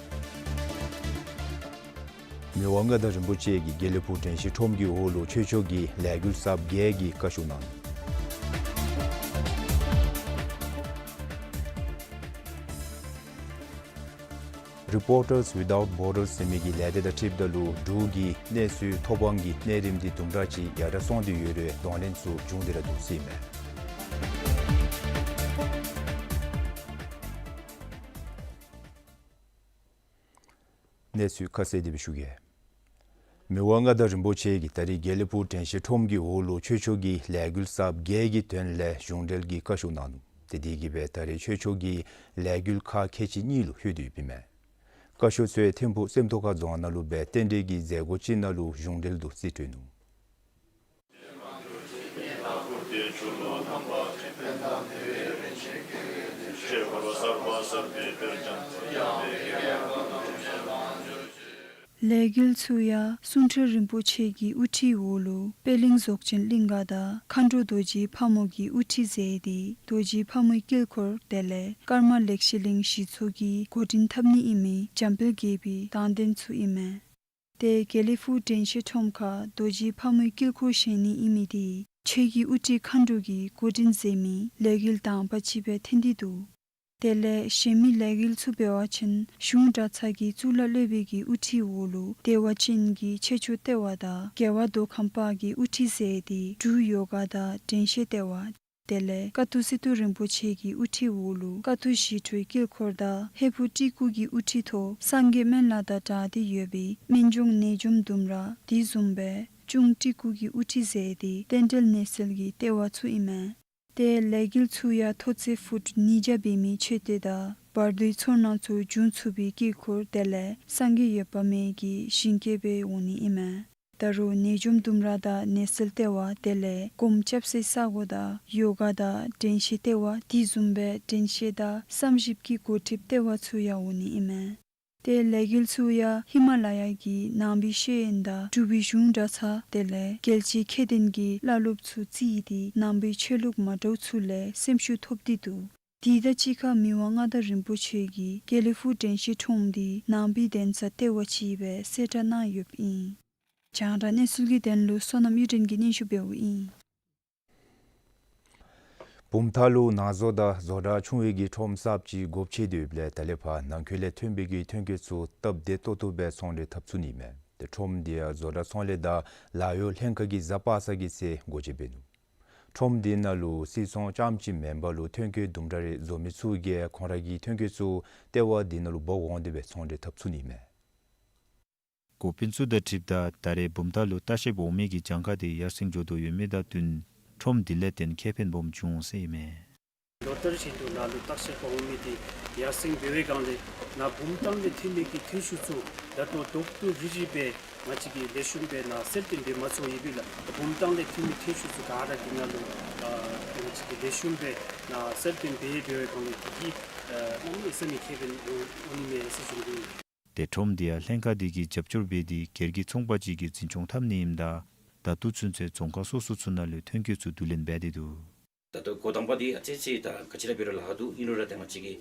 མི་དབང་མངའ་བདག་རིན་པོ་ཆེ་གིས་དགེ་ལེགས་ཕུག་དྲན་ཤེས་ཁྲོམ་གྱི་འོག་ལུ་ཆོས་ཕྱོགས་ཀྱི་ལས་འགུལ་གསརཔ་བརྒྱད་ཀྱི་བཀའ་ཤོག་གནང་ནུག། Reporters Without Borders ཟེར་མི་གི་ལས་སྡེ་དང་འཁྲིལཝ་ད་ལུ་འབྲུག་གི་གནས་ཚུལ་ཐོབ་དབང་གི་གནས་རིམ་འདི་དུམ་གྲ་ཅིག་ཡར་དྲག་སོང་སྟེ་ཡོད་རུང་གདོང་ལེན་ཚུ་བྱུང་སྟེ་ར་འདུག་ཟེར་ཨིན་མས། གནས་ཚུལ་ཁ་གསལ་དེ་སྦེ་ཞུ་གེ། མི་དབང་མངའ་བདག་རིན་པོ་ཆེ་གིས་ད་རིས་དགེ་ལེགས་ཕུག་དྲན་ཤེས་ཁྲོམ་གྱི་འོག་ལུ་ཆོས་ཕྱོགས་ཀྱི་ལས་འགུལ་གསརཔ་བརྒྱད་ཀྱི་དོན་ལས་གཞུང་འབྲེལ་གྱི་བཀའ་ཤོག་གནང་ནུག། དེ་དེ་གིས་སྦེ་ད་རིས་ཆོས་ཕྱོགས་ཀྱི་ལས་འགུལ་ཁག་ཁལ་གཅིག་གཉིས་ལུ་ལྷོད་དེ་ཡོདཔ་ཨིན་མས། བཀའ་ཤོག་ཚུ་ཐིམ་ཕུག་སེམས་རྟོགས་ཁ་རྫོང་ནང་ལུ་སྦེ་རྟེན་འབྲེལ་གྱི་མཛད་སྒོ་ཅིག་ནང་ལུ་གཞུང་འབྲེལ་དུ་རྩིས་སྤྲོད་ནུག། ལས་འགུལ་ཚུ་ཡང་གསུང་སྤྲུལ་རིན་པོ་ཆེ་གི་དབུ་ཁྲིད་འོག་ལུ་པད་གླིང་རྫོགས་ཆེན་གླིང་ག་དང་མཁའ་འགྲོ་རྡོ་རྗེ་ཕག་མོ་གིས་དབུ་ཁྲིད་མཛད་དེ་རྡོ་རྗེ་ཕག་མོའི་དཀྱིལ་འཁོར་དེ་ལས་ཀརྨ་ལེགས་བཤད་གླིང་གཞི་ཚོགས་ཀྱིས་འགོ་འདྲེན་འཐབ་ནི་ཨིན་མི་འཇམ་དཔལ་དགྱེས་པའི་དང་འདོན་ཚུ་ཨིན་མས། ཏེ་དགེ་ལེགས་ཕུག་དྲན་ཤེས་ཁྲོམ་ཁར་རྡོ་རྗེ་ཕག་མོའི་དཀྱིལ་འཁོར་བཞེངས་ནི་ཨིན་མི་དེ་ཆོས་ཀྱི་དབུ་ཁྲིད་མཁའ་འགྲོ་གིས་འགོ་འདྲེན་མཛད་མི་ལས་འགུལ་དང་པ་ཅིག་སྦེ་ཐོན་ཏེ་འདུག། དེ་ལས་གཞན་མི་ལས་འགུལ་ཚུ་འབད་བ་ཅིན་གཞུང་གྲྭ་ཚང་གི་གཙུག་ལག་སློབ་དཔོན་གྱི་དབུ་ཁྲིད་འོག་ལུ་བདེ་བ་ཅན་གྱི་ཆོས་ཕྱོགས་ལྟེ་བ་དང་རྒྱལ་བ་མདོ་ཁམས་པ་གིས་དབུ་ཁྲིད་མཛད་དེ་འབྲུག་ཡོ་ག་དང་དྲན་ཤེས་ལྟེ་བ་དེ་ལས་ཀ་ཐུག་སི་ཏུ་རིན་པོ་ཆེ་གི་དབུ་ཁྲིད་འོག་ལུ་ཀ་ཐུག་ཞི་ཁྲོའི་དཀྱིལ་འཁོར་དང་ཧས་པོ་ཏི་ཀུ་གི་དབུ་ཁྲིད་ཐོག་སངས་རྒྱས་སྨན་བླ་དང་སྦྲགས་ཏེ་ཡོད་པའི་སྨན་ལྗོངས་ནད་འཇོམས་ལྡུམ་ར་དེ་བཟུམ་སྦེ་ཅུང་ཏི་ཀུ་གི་དབུ་ཁྲིད་མཛད་དེ་རྟེན་འབྲེལ་ནད་སེལ་གྱི་ལྟེ་བ་ཚུ་ཨིན་མས། ཏེ་ལས་འགུལ་ཚུ་ཡང་མཐོ་ཚད་ཕུཊ་ཉིས་བརྒྱ་འབད་མི་མཆོད་རྟེན་དང་བར་དོའི་ཚོར་སྣང་ཚུ་བྱུང་ཚུགས་པའི་དཀྱིལ་འཁོར་དེ་ལས་སངས་རྒྱས་འོད་དཔག་མེད་ཀྱི་ཞིང་སྐྱེས་སྦེ་འོང་ནི་ཨིན་མས། ད་རུང་ནད་འཇོམས་ལྡུམ་ར་དང་ནད་སེལ་ལྟེ་བ་དེ་ལས་སྒོམ་རྐྱབ་སའི་ས་གོ་དང་ཡོ་ག་དང་དྲན་ཤེས་ལྟེ་བ་དེ་བཟུམ་སྦེ་དྲན་ཤེས་དང་བསམ་ཞིབ་ཀྱི་འགོ་ཁྲིདཔ་ལྟེ་བ་ཚུ་ཡང་འོང་ནི་ཨིན་མས། ཏེ་ལས་འགུལ་ཚུ་ཡང་ཧི་མ་ལ་ཡ་གི་ནང་པའི་ཤེས་ཡོན་དང་འབྲུག་པའི་གཞུང་གྲྭ་ཚང་དེ་ལས་རྒྱལ་སྤྱིའི་མཁས་ལྡན་གྱི་བླ་སློབ་ཚུ་བརྩིས་ཏེ་ནང་པའི་ཆོས་ལུགས་མ་འདྲཝ་ཚུ་ལས་སེམས་ཤུགས་ཐོབ་སྟེ་འདུག། དེ་དང་གཅིག་ཁར་མི་དབང་མངའ་བདག་རིན་པོ་ཆེ་གིས་དགེ་ལེགས་ཕུག་དྲན་ཤེས་ཁྲོམ་འདི་ནང་པའི་གདན་ས་ལྟེ་བ་ཅིག་སྦེ་གསལ་བསྒྲགས་གནང་ཡོདཔ་ཨིན། རྒྱང་བསྒྲགས་གནས་ཚུལ་གྱི་དོན་ལུ་བསོད་ནམས་གཡུ་སྒྲོན་གྱིས་སྙན་ཞུ་འབདཝ་ཨིན། བུམ་ཐང་ལུ་ནང་བཟོ་དང་བཟོ་གྲྭ་ཆུང་བའི་གི་ཁྲོམ་གསརཔ་ཅིག་སྒོ་ཕྱེ་སྟེ་ཡོདཔ་ལས་ད་ལས་ཕར་ནང་འཁོད་ལས་ཐོན་པའི་གི་ཐོན་སྐྱེད་ཚུ་སྟབས་བདེ་ཏོག་ཏོ་སྦེ་ཚོང་འབྲེལ་འཐབ་ཚུགས་ནི་མས། ཏེ་ཁྲོམ་འདི་ཡང་བཟོ་གྲྭ་ཚོང་ལས་དང་ལཱ་གཡོག་ལྷན་ཁག་གིས་གཟའ་པ་སངས་ཀྱི་ཚེ་སྒོ་ཕྱེ་འབད་ནུག། ཁྲོམ་འདི་ནང་ལུ་སིལ་ཚོང་རྐྱངམ་ཅིག་མེན་པར་ལུ་ཐོན་སྐྱེད་དུམ་གྲ་རེ་བཟོ་མི་ཚུ་གིས་ཁོང་ར་གི་ཐོན་སྐྱེད་ཚུ་ལྟེ་བ་འདི་ནང་ལུ་འབག་འོང་སྟེ་སྦེ་ཚོང་འབྲེལ་འཐབ་ཚུགས་ནི་མས། འགོ་དཔོན་ཚུ་དང་འཁྲིལཝ་ད་ད་རེས་བུམ་ཐང་ལུ་ལྟ་བཤལཔ་འོང་མི་གི་གྱངས་ཁ་དེ་ཡར་སེང་འགྱོ་དོ་ཡོད་མི་དང་བསྟུན་ཁྲོམ་འདི་ལས་བརྟེན་ཁེ་ཕན་སྦོམ་བྱུང་ཟེར་ཨིན་མས། ལོ་ལྟར་བཞིན་དུ་ནཱ་ལུ་ལྟ་བཤལཔ་འོང་མི་དེ་ཡར་སེང་འབད་བའི་སྒང་ལས་ནཱ་བུམ་ཐང་ལས་ཐོན་མི་གི་ཐོན་ཤུགས་ཚུ་ད་ལྟོ་རྡོག་ཏོ་རིལ་རི་སྦེ་ང་བཅས་ཀྱིས་ལེགས་ཤོམ་སྦེ་ནཱ་གསལ་སྟོན་འབད་མ་ཚུགས་ཡོདཔ་ལས་བུམ་ཐང་ལས་ཐོན་མི་ཐོན་ཤུགས་ཚུ་ག་ར་འདི་ནང་ལུ་ཨ་ང་བཅས་ཀྱིས་ལེགས་ཤོམ་སྦེ་ནཱ་གསལ་སྟོན་འབད་འབད་བའི་སྒང་ལས་དེ་གིས་ཨ་གནམ་མེད་ས་མེད་ཁེ་ཕན་འོང་ནི་མས་ཟེར་ཞུ་ནི། ཏེ་ཁྲོམ་འདི་ཡང་ལྷན་ཁག་འདི་གིས་རྒྱབ་སྐྱོར་འབད་དེ་སྒེར་གྱི་ཚོང་པ་ཅིག་གིས་འཛིན་སྐྱོང་འཐབ་ནི་ཨིནམ་ད་ད་ལྟོ་ཚུན་ཚོད་རྫོང་ཁག་སོ་སོ་ཚུ་ནང་ལུ་ཐོན་སྐྱེད་ཚུ་བསྡུ་ལེན་འབད་དེ་འདུག། ད་ལྟོ་འགོ་དང་པ་འདི་ཨ་ཙི་ཅིག་ད་ག་ཅི་ར་འབད་རུང་ལཱ་ཁག་འདུག། ཨིན་རུང་ར་ཏེ་ང་བཅས་ཀྱིས་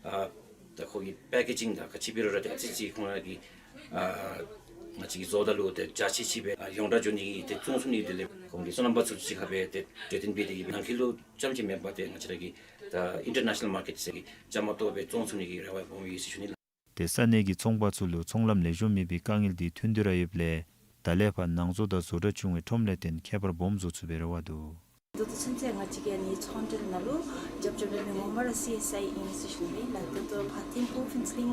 ཨ་ད་ཁོ་གི་པེ་ཀེ་ཇིང་དང་ག་ཅི་འབད་རུང་ར་ཏེ་ཨ་ཙི་ཅིག་ཁོང་ར་གི་ཨ་ང་བཅས་ཀྱིས་བཟོཝ་ད་ལུ་ཏེ་འཇའ་ཆི་ཆི་སྦེ་ཨ་ཡོངས་གྲགས་འགྱོ་ནི་གི་ཏེ་བཙོང་ཚུགས་ནི་དེ་ལས་ཁོང་གི་སོ་ནམ་པ་ཚུ་གཅིག་ཁར་སྦེ་ཏེ་གྲོས་བསྟུན་འབད་དེ་གིས་ནང་འཁོད་ལུ་རྐྱངམ་ཅིག་མེན་པར་ཏེ་ང་བཅས་ར་གི་ད་ཨིན་ཊར་ནེ་ཤ་ནཱལ་མར་ཀེཊ་ཟེར་གྱི་བཅའ་མར་གཏོགས་སྦེ་བཙོང་ཚུགས་ནི་གི་རེ་བ་སྦོམ་ཡོད་ཟེར་ཞུ་ནི་ལགས། ཏེ་ས་གནས་ཀྱི་ཚོང་པ་ཚུ་ལུ་ཚོང་ལམ་ལེགས་ཤོམ་མེད་པའི་དཀའ་ངལ་འདི་ཐོན་ཏེ་ར་ཡོདཔ་ལས་ད་ལས་ཕར་ནང་བཟོ་དང་བཟོ་གྲྭ་ཆུང་བའི་ཁྲོམ་ལས་བརྟེན་ཁྱད་པར་སྦོམ་བཟོ་ཚུགས་པའི་རེ་བ་འདུག། ད་ལྟོ་ཚུན་ཚོད་ང་བཅས་ཀྱི་ཨ་ནི་ཚོང་འབྲེལ་ནང་ལུ་རྒྱབ་སྐྱོར་འབད་མི་ངོ་མ་ར་སི་ཨེསི་ཨའི་ཨིན་ཟེར་ཞུ་ནི་ལགས། ད་ལྟོ་ཕར་ཐིམ་ཕུག་ཕུན་ཚོགས་གླིང་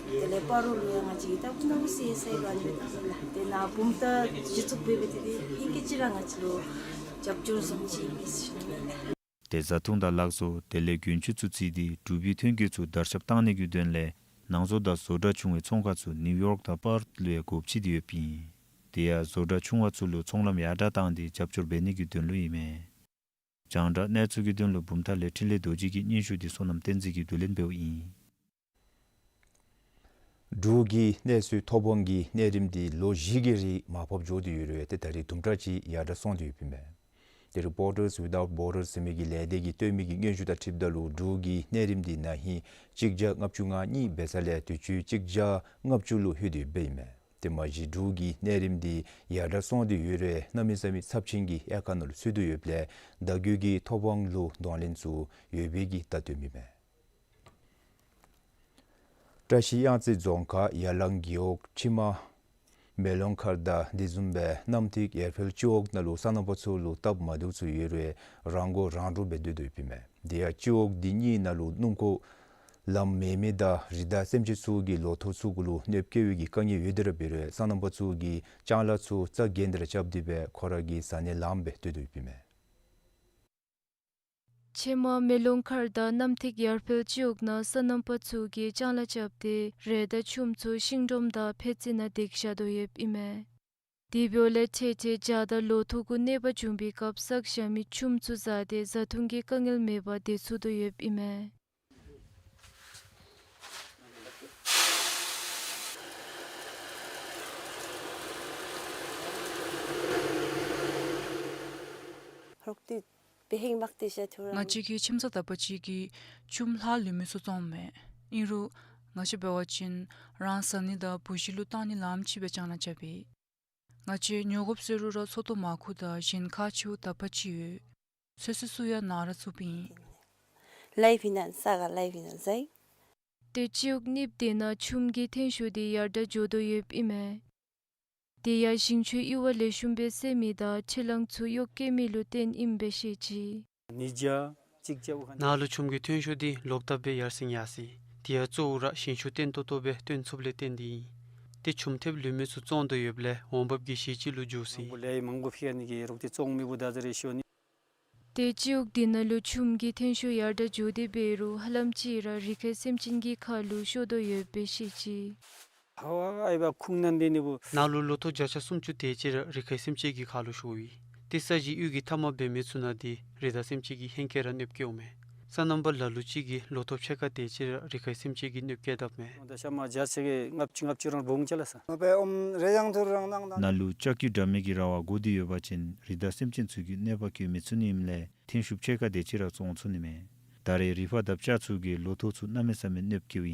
དེ་ལས་སྤ་རོ་ལུ་ཡང་ང་བཅས་ཀྱིས་ད་ཁོང་ལུ་སི་ཨེསི་ཨའི་འབག་ནི་ཡོད་ལགས། ཏེ་ནཱ་བུམ་ཐང་གཞི་བཙུགས་འབད་འབད་དེ་ཏེ་ཧེང་སྐལ་ཅིག་ར་ང་བཅས་ལུ་རྒྱབ་སྐྱོར་བཟུམ་ཅིག་ཨིན་ཟེར་ཞུ་ནི་ལགས། ཏེ་བཟའ་འཐུང་དང་ལག་བཟོ་དེ་ལས་གྱོན་ཆས་ཚུ་བརྩིས་ཏེ་འབྲུག་པའི་ཐོན་སྐྱེད་ཚུ་དར་ཁྱབ་བཏང་ནི་གི་དོན་ལས་ནང་བཟོ་དང་བཟོ་གྲྭ་ཆུང་བའི་ཚོང་ཁང་ཚུ་ནིའུ་ཡོརཀ་དང་པཱརཐ་ལུ་ཡང་སྒོ་ཕྱེ་སྟེ་ཡོདཔ་ཨིན། དེ་ཡང་བཟོ་གྲྭ་ཆུང་བ་ཚུ་ལུ་ཚོང་ལམ་ཡར་དྲག་བཏང་སྟེ་རྒྱབ་སྐྱོར་འབད་ནི་གི་དོན་ལུ་ཨིན་མས། རྒྱང་བསྒྲགས་གནས་ཚུལ་གྱི་དོན་ལུ་བུམ་ཐང་ལས་འཕྲིན་ལས་རྡོ་རྗེ་གི་སྙན་ཞུ་འདི་བསོད་ནམས་བསྟན་འཛིན་གྱིས་བསྡུ་ལེན་འབདཝ་ཨིན། འབྲུག་གི་གནས་ཚུལ་ཐོབ་དབང་གི་གནས་རིམ་འདི་ལོ་བཞི་གི་རིང་མར་ཕབ་འགྱོ་སྟེ་ཡོད་རུང་ཏེ་ད་རིས་དུམ་གྲ་ཅིག་ཡར་དྲག་སོང་སྟེ་ཡོདཔ་ཨིན་མས། ཏེ་Reporters Without Borders ཟེར་མི་གི་ལས་སྡེ་གིས་བཏོན་མི་གི་སྙན་ཞུ་དང་འཁྲིལཝ་ད་ལུ་འབྲུག་གི་གནས་རིམ་འདི་ན་ཧིང་གཅིག་བརྒྱ་ལྔ་བཅུ་ང་གཉིས་འབད་ས་ལས་དུས་ཅི་གཅིག་བརྒྱ་ལྔ་བཅུ་ལུ་ལྷོད་དེ་ཡོདཔ་ཨིན་མས། ཏེ་མ་གཞི་འབྲུག་གི་གནས་རིམ་འདི་ཡར་དྲག་སོང་སྟེ་ཡོད་རུང་གནམ་མེད་ས་མེད་ཚབས་ཆེན་གྱི་དབྱེ་ཁག་ནང་ལུ་ཚུད་དེ་ཡོདཔ་ལས་བརྡ་བརྒྱུད་ཀྱི་ཐོབ་དབང་ལུ་གདོང་ལེན་ཚུ་ཡོད་པའི་གི་བརྡ་སྟོནམ་ཨིན་མས། བཀྲ་ཤིས་གཡང་རྩེ་རྫོང་ཁག་ཡར་ལང་རྒེད་འོག་ཕྱི་མ་མེ་ལོང་མཁར་དང་དེ་བཟུམ་སྦེ་གནམ་ཐིག་ཡར་འཕེལ་སྤྱི་འོག་ནང་ལུ་སོ་ནམ་པ་ཚུ་ལུ་སྟབས་མ་བདེཝ་ཚུ་ཡོད་རུང་རང་མགོ་རང་འདྲོངས་སྦེ་སྡོད་དོ་ཡོདཔ་ཨིན་མས། དེ་ཡང་སྤྱི་འོག་འདི་གཉིས་ནང་ལུ་སྣུམ་འཁོར་ལམ་མེད་མི་དང་རི་དྭགས་སེམས་ཅན་ཚུ་གིས་ལོ་ཐོག་ཚུ་གུ་ལུ་གནོདཔ་བཀལ་བའི་གི་དཀའ་ངལ་ཡོད་དེ་ར་འབད་རུང་སོ་ནམ་པ་ཚུ་གིས་ལྕང་ལཱ་ཚུ་རྩ་འགེངས་ཏེ་ར་རྐྱབ་སྟེ་སྦེ་ཁོང་ར་གི་བཟའ་ནི་ལངམ་སྦེ་སྡོད་དོ་ཡོདཔ་ཨིན་མས། ཕྱི་མ་མེ་ལོང་མཁར་དང་གནམ་ཐིག་ཡར་འཕེལ་སྤྱི་འོག་ནང་སོ་ནམ་པ་ཚུ་གིས་ལྕང་ལཱ་རྐྱབ་སྟེ་རས་དང་ཆུམ་ཚུ་ཤིང་སྒྲོམ་དང་ཕད་ཙི་ནང་བཏེགས་བཞག་དོ་ཡོདཔ་ཨིན་མས། དེ་འབདཝ་ལས་ཐེངས་ཐེངས་བྱཱར་དང་ལོ་ཐོག་གུ་གནོད་པ་འབྱུང་པའི་སྐབས་བསགས་བཞག་མི་ཆུམ་ཚུ་བཟའ་སྟེ་བཟའ་འཐུང་གི་དཀའ་ངལ་མེད་པར་སྡོད་ཚུགས་དོ་ཡོདཔ་ཨིན་མས། ང་བཅས་ཀྱིས་ཁྱིམ་ཚང་དག་པ་ཅིག་གི་ཆུམ་ལྷག་ལུས་མི་ཚུ་བཙོངམ་མས། ཨིན་རུང་ང་བཅས་འབད་བ་ཅིན་རང་བཟའ་ནི་དང་བུ་གཞི་ལུ་བཏང་ནི་ལངམ་ཅིག་སྦེ་ལྕང་ལཱ་རྐྱབ་ཨིན། ང་བཅས་ཉོ་དགོཔ་ཟེར་རུང་ར་ཚོགས་འདུ་མང་ཀུ་དང་གཞན་ཁག་ཆེཝ་དག་པ་ཅིག་ཡོད། ཚོད་བསྲེ་ཚུ་ཡང་ནཱ་ར་བཙུགསཔ་ཨིན། ལཱའི་ཕི་ནཱན་ས་ག་ལཱའི་ཕི་ནཱན་ས་ཨིན། ཏེ་སྤྱི་འོག་གཉིས་པོ་དེ་ནང་ཆུམ་གྱི་ཐོན་ཤུགས་དེ་ཡར་དྲག་འགྱོ་དོ་ཡོདཔ་ཨིན་མས། དེ་ཡང་ཞིང་ཆུའི་གཡུར་བ་ལེགས་ཤོམ་སྦེ་སེལ་མི་དང་ཕྱེ་གླང་ཚུ་གཡོག་བཀོལ་མི་ལུ་བརྟེན་ཨིནམ་སྦེ་བཤད་ཅི། ནཱ་ལུ་ཆུམ་གྱི་ཐོན་ཤུགས་དེ་ལོག་ལྟབ་སྦེ་ཡར་སེང་ཡར་སེང་། དེ་ཡང་གཙོ་བོ་ར་ཞིང་ཆུ་བརྟན་ཏོག་ཏོ་སྦེ་བཏོན་ཚུགསཔ་ལས་བརྟེན་ཏེ་ཨིན། ཏེ་ཆུམ་ཐེབས་ལུས་མི་ཚུ་བཙོང་དོ་ཡོདཔ་ལས་འོང་འབབ་ཀྱི་གཞི་ཅིག་ལུ་འགྱུར་སོ་ཡི། ཏེ་སྤྱི་འོག་དེ་ནང་ལུ་ཆུམ་གྱི་ཐོན་ཤུགས་ཡར་དྲག་འགྱོ་སྟེ་འབད་རུང་ཧ་ལམ་ཅིག་ར་རི་ཁའི་སེམས་ཅན་གྱི་ཁ་ལུ་ཤོར་དོ་ཡོདཔ་སྦེ་བཤད་ཅི། ནཱ་ལུ་ལོ་ཐོག་བརྒྱ་ཆ་སུམ་ཅུ་དེ་ཅིག་ར་རི་ཁའི་སེམས་ཅན་གྱི་ཁ་ལུ་ཤོར་ཡི། ཏེ་ས་གཞི་གཡུས་ཀྱི་མཐའ་མར་འབད་མི་ཚུ་ནང་འདི་རི་དྭགས་སེམས་ཅན་གྱིས་ཧེང་སྐལ་ར་གནོདཔ་བཀལཝ་མས། སོ་ནམ་པ་ལ་ལུ་ཅིག་གིས་ལོ་ཐོག་ཕྱེད་ཀ་དེ་ཅིག་ར་རི་ཁའི་སེམས་ཅན་གྱིས་གནོདཔ་བཀལ་དཔ་མས། ནཱ་ལུ་ལྕགས་ཀྱུ་འདྲ་མི་གི་ར་བ་དགོ་སྟེ་ཡོད་པ་ཅིན་རི་དྭགས་སེམས་ཅན་ཚུ་གིས་གནོད་པ་བཀལ་མི་ཚུགས་ནི་ཨིནམ་ལས་ཐོན་ཤུགས་ཕྱེད་ཀ་དེ་ཅིག་ར་བཙོང་ཚུགས་ནི་མས། ད་རེས་རི་ཕག་དང་བྱ་ཚུ་གིས་ལོ་ཐོག་ཚུ་གནམ་མེད་ས་མེད་གནོདཔ་བཀལཝ་